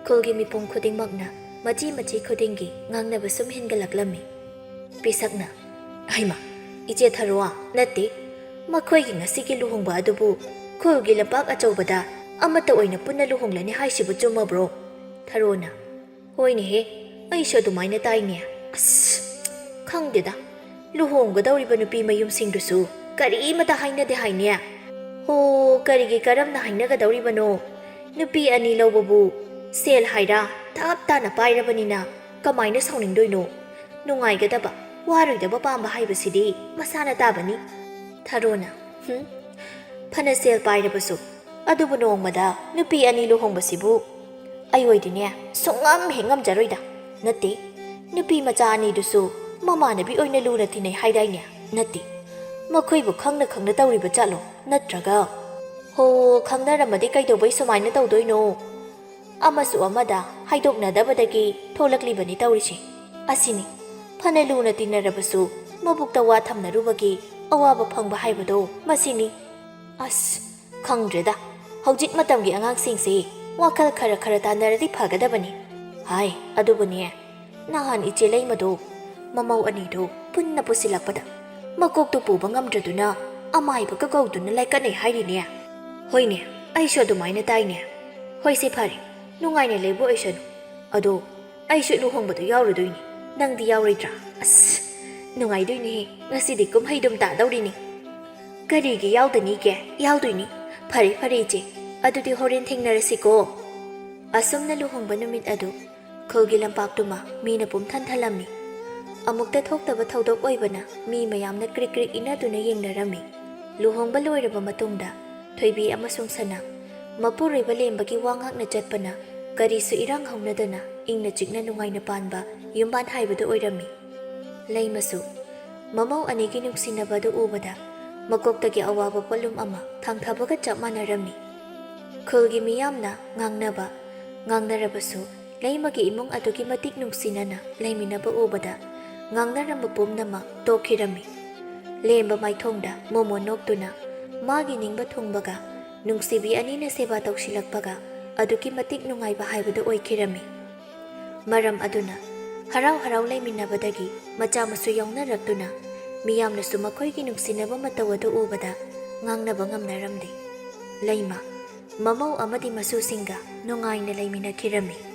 ꯈꯨꯜꯒꯤ ꯃꯤꯄꯨꯝ ꯈꯨꯗꯤꯡꯃꯛꯅ ꯃꯆꯤ ꯃꯆꯤ ꯈꯨꯗꯤꯡꯒꯤ ꯉꯥꯡꯅꯕ ꯁꯨꯝ ꯍꯦꯟꯒꯠꯂꯛꯂꯝꯃꯤ꯫ ꯄꯤꯁꯛꯅ, "ꯍꯩꯃꯥ, ꯏꯆꯦ ꯊꯔꯣ, ꯅꯠꯇꯦ, ꯃꯈꯣꯏꯒꯤ ꯉꯁꯤꯒꯤ ꯂꯨꯍꯣꯡꯕ ꯑꯗꯨꯕꯨ ꯈꯨꯜꯒꯤ ꯂꯝꯄꯥꯛ ꯑꯆꯧꯕꯗ ꯑꯃꯠꯇ ꯑꯣꯏꯅ ꯄꯨꯟꯅ ꯂꯨꯍꯣꯡꯂꯅꯤ ꯍꯥꯏꯁꯤꯕꯨ ꯆꯨꯝꯃꯕ꯭ꯔꯣ?" ꯊꯔꯣꯅ, "ꯍꯣꯏꯅꯦꯍꯦ, ꯑꯩꯁꯨ ꯑꯗꯨꯃꯥꯏꯅ ꯇꯥꯏꯅꯦ꯫ ꯑꯁ, ꯈꯪꯗꯦꯗ, ꯂꯨꯍꯣꯡꯒꯗꯧꯔꯤꯕ ꯅꯨꯄꯤ ꯃꯌꯨꯝꯁꯤꯡꯗꯨꯁꯨ ꯀꯔꯤꯃꯇ ꯍꯥꯏꯅꯗꯦ ꯍꯥꯏꯅꯦ꯫ ꯍꯣ, ꯀꯔꯤꯒꯤ ꯀꯔꯝꯅ ꯍꯥꯏꯅꯒꯗꯧꯔꯤꯕꯅꯣ? ꯅꯨꯄꯤ ꯑꯅꯤ ꯂꯧꯕꯕꯨ ꯁꯦꯜ ꯍꯥꯏꯔ ꯊꯞ ꯇꯥꯅ ꯄꯥꯏꯔꯕꯅꯤꯅ ꯀꯃꯥꯏꯅ ꯁꯥꯎꯅꯤꯡꯗꯣꯏꯅꯣ? ꯅꯨꯡꯉꯥꯏꯒꯗꯕ, ꯋꯥꯔꯣꯏꯗꯕ ꯄꯥꯝꯕ ꯍꯥꯏꯕꯁꯤꯗꯤ ꯃꯁꯥꯅ ꯇꯥꯕꯅꯤ꯫" ꯊꯔꯣꯅ, "ꯍꯨꯝ, ꯐꯅ ꯁꯦꯜ ꯄꯥꯏꯔꯕꯁꯨ, ꯑꯗꯨꯕꯨ ꯅꯣꯡꯃꯗ ꯅꯨꯄꯤ ꯑꯅꯤ ꯂꯨꯍꯣꯡꯕꯁꯤꯕꯨ ꯑꯩ ꯑꯣꯏꯗꯤꯅꯦ ꯁꯨꯡꯉꯝ ꯍꯦꯛ ꯉꯝꯖꯔꯣꯏꯗ꯫ ꯅꯠꯇꯦ, ꯅꯨꯄꯤ ꯃꯆꯥ ꯑꯅꯤꯗꯨꯁꯨ ꯃꯃꯥꯟꯅꯕꯤ ꯑꯣꯏꯅ ꯂꯨꯅ ꯇꯤꯟꯅꯩ ꯍꯥꯏꯗꯥꯏꯅꯦ? ꯅꯠꯇꯦ, ꯃꯈꯣꯏꯕꯨ ꯈꯪꯅ ꯈꯪꯅ ꯇꯧꯔꯤꯕ ꯖꯥꯠꯂꯣ? ꯅꯠꯇ꯭ꯔꯒ? ꯍꯣ, ꯈꯪꯅꯔꯝꯃꯗꯤ ꯀꯩꯗꯧꯕꯩ ꯁꯨꯃꯥꯏꯅ ꯇꯧꯗꯣꯏꯅꯣ?" ꯑꯃꯁꯨ ꯑꯃꯗ ꯍꯥꯏꯗꯣꯛꯅꯗꯕꯗꯒꯤ ꯊꯣꯛꯂꯛꯂꯤꯕꯅꯤ ꯇꯧꯔꯤꯁꯦ꯫ ꯑꯁꯤꯅꯤ, ꯐꯅ ꯂꯨꯅ ꯇꯤꯟꯅꯔꯕꯁꯨ ꯃꯕꯨꯛꯇ ꯋꯥ ꯊꯝꯅꯔꯨꯕꯒꯤ ꯑꯋꯥꯕ ꯐꯪꯕ ꯍꯥꯏꯕꯗꯣ ꯃꯁꯤꯅꯤ꯫ ꯑꯁ, ꯈꯪꯗ꯭ꯔꯦꯗ, ꯍꯧꯖꯤꯛ ꯃꯇꯝꯒꯤ ꯑꯉꯥꯡꯁꯤꯡꯁꯤ ꯋꯥꯈꯜ ꯈꯔ ꯈꯔ ꯇꯥꯟꯅꯔꯗꯤ ꯐꯒꯗꯕꯅꯤ꯫ ꯍꯥꯏ, ꯑꯗꯨꯕꯨꯅꯦ, ꯅꯍꯥꯟ ꯏꯆꯦ ꯂꯩꯃꯗꯣ ꯃꯃꯧ ꯑꯅꯤꯗꯣ ꯄꯨꯟꯅ ꯄꯨꯁꯤꯜꯂꯛꯄꯗ ꯃꯀꯣꯛꯇꯨ ꯄꯨꯕ ꯉꯝꯗ꯭ꯔꯗꯨꯅ ꯑꯃꯥꯏꯕꯒ ꯀꯧꯗꯨꯅ ꯂꯥꯏꯀꯠꯅꯩ ꯍꯥꯏꯔꯤꯅꯦ꯫ ꯍꯣꯏꯅꯦ, ꯑꯩꯁꯨ ꯑꯗꯨꯃꯥꯏꯅ ꯇꯥꯏꯅꯦ꯫ ꯍꯣꯏꯁꯦ, ꯐꯔꯦ, ꯅꯨꯡꯉꯥꯏꯅ ꯂꯩꯕ ꯑꯣꯏꯁꯅꯨ꯫ ꯑꯗꯣ ꯑꯩꯁꯨ ꯂꯨꯍꯣꯡꯕꯗꯣ ꯌꯥꯎꯔꯨꯗꯣꯏꯅꯤ, ꯅꯪꯗꯤ ꯌꯥꯎꯔꯣꯏꯗ꯭ꯔꯥ? ꯑꯁ, ꯅꯨꯡꯉꯥꯏꯗꯣꯏꯅꯦꯍꯦ, ꯉꯁꯤꯗꯤ ꯀꯨꯝꯍꯩꯗꯨꯝ ꯇꯥꯗꯧꯔꯤꯅꯤ꯫ ꯀꯔꯤꯒꯤ ꯌꯥꯎꯗꯅꯤꯒꯦ? ꯌꯥꯎꯗꯣꯏꯅꯤ꯫ ꯐꯔꯦ ꯐꯔꯦ ꯏꯆꯦ, ꯑꯗꯨꯗꯤ ꯍꯣꯔꯦꯟ ꯊꯦꯡꯅꯔꯁꯤꯀꯣ꯫ ꯑꯁꯨꯝꯅ ꯂꯨꯍꯣꯡꯕ ꯅꯨꯃꯤꯠ ꯑꯗꯨ ꯈꯨꯜꯒꯤ ꯂꯝꯄꯥꯛꯇꯨꯃ ꯃꯤꯅ ꯄꯨꯝꯊꯟ ꯊꯜꯂꯝꯃꯤ꯫ ꯑꯃꯨꯛꯇ ꯊꯣꯛꯇꯕ ꯊꯧꯗꯣꯛ ꯑꯣꯏꯕꯅ ꯃꯤ ꯃꯌꯥꯝꯅ ꯀ꯭ꯔꯤꯛ ꯀ꯭ꯔꯤꯛ ꯏꯟꯅꯗꯨꯅ ꯌꯦꯡꯅꯔꯝꯃꯤ꯫ ꯂꯨꯍꯣꯡꯕ ꯂꯣꯏꯔꯕ ꯃꯇꯨꯡꯗ ꯊꯣꯏꯕꯤ ꯑꯃꯁꯨꯡ ꯁꯅꯥ ꯃꯄꯨꯔꯣꯏꯕ ꯂꯦꯝꯕꯒꯤ ꯋꯥ ꯉꯥꯛꯅ ꯆꯠꯄꯅ ꯀꯔꯤꯁꯨ ꯏꯔꯥꯡ ꯍꯧꯅꯗꯅ ꯏꯪꯅ ꯆꯤꯛꯅ ꯅꯨꯡꯉꯥꯏꯅ ꯄꯥꯟꯕ ꯌꯨꯝꯕꯥꯟ ꯍꯥꯏꯕꯗꯨ ꯑꯣꯏꯔꯝꯃꯤ꯫ ꯂꯩꯃꯁꯨ ꯃꯃꯧ ꯑꯅꯤꯒꯤ ꯅꯨꯡꯁꯤꯅꯕ ꯑꯗꯨ ꯎꯕꯗ ꯃꯀꯣꯛꯇꯒꯤ ꯑꯋꯥꯕ ꯄꯣꯠꯂꯨꯝ ꯑꯃ ꯊꯥꯡꯊꯕꯒ ꯆꯞ ꯃꯥꯟꯅꯔꯝꯃꯤ꯫ ꯈꯨꯜꯒꯤ ꯃꯤꯌꯥꯝꯅ ꯉꯥꯡꯅꯕ ꯉꯥꯡꯅꯔꯕꯁꯨ ꯂꯩꯃꯒꯤ ꯏꯃꯨꯡ ꯑꯗꯨꯛꯀꯤ ꯃꯇꯤꯛ ꯅꯨꯡꯁꯤꯅꯅ ꯂꯩꯃꯤꯟꯅꯕ ꯎꯕꯗ ꯉꯥꯡꯅꯔꯝꯕ ꯄꯨꯝꯅꯃꯛ ꯇꯣꯛꯈꯤꯔꯝꯃꯤ꯫ ꯂꯦꯝꯕ ꯃꯥꯏꯊꯣꯡꯗ ꯃꯣꯃꯣꯟ ꯅꯣꯛꯇꯨꯅ ꯃꯥꯒꯤ ꯅꯤꯡꯕ ꯊꯨꯡꯕꯒ ꯅꯨꯡꯁꯤꯕꯤ ꯑꯅꯤꯅ ꯁꯦꯕꯥ ꯇꯧꯁꯤꯜꯂꯛꯄꯒ ꯑꯗꯨꯛꯀꯤ ꯃꯇꯤꯛ ꯅꯨꯡꯉꯥꯏꯕ ꯍꯥꯏꯕꯗꯨ ꯑꯣꯏꯈꯤꯔꯝꯃꯤ꯫ ꯃꯔꯝ ꯑꯗꯨꯅ ꯍꯔꯥꯎ ꯍꯔꯥꯎ ꯂꯩꯃꯤꯟꯅꯕꯗꯒꯤ ꯃꯆꯥ ꯃꯁꯨ ꯌꯥꯎꯅꯔꯛꯇꯨꯅ ꯃꯤꯌꯥꯝꯅꯁꯨ ꯃꯈꯣꯏꯒꯤ ꯅꯨꯡꯁꯤꯅꯕ ꯃꯇꯧ ꯑꯗꯨ ꯎꯕꯗ ꯉꯥꯡꯅꯕ ꯉꯝꯅꯔꯝꯗꯦ꯫ ꯂꯩꯃ ꯃꯃꯧ ꯑꯃꯗꯤ ꯃꯁꯨꯁꯤꯡꯒ ꯅꯨꯡꯉꯥꯏꯅ ꯂꯩꯃꯤꯟꯅꯈꯤꯔꯝꯃꯤ꯫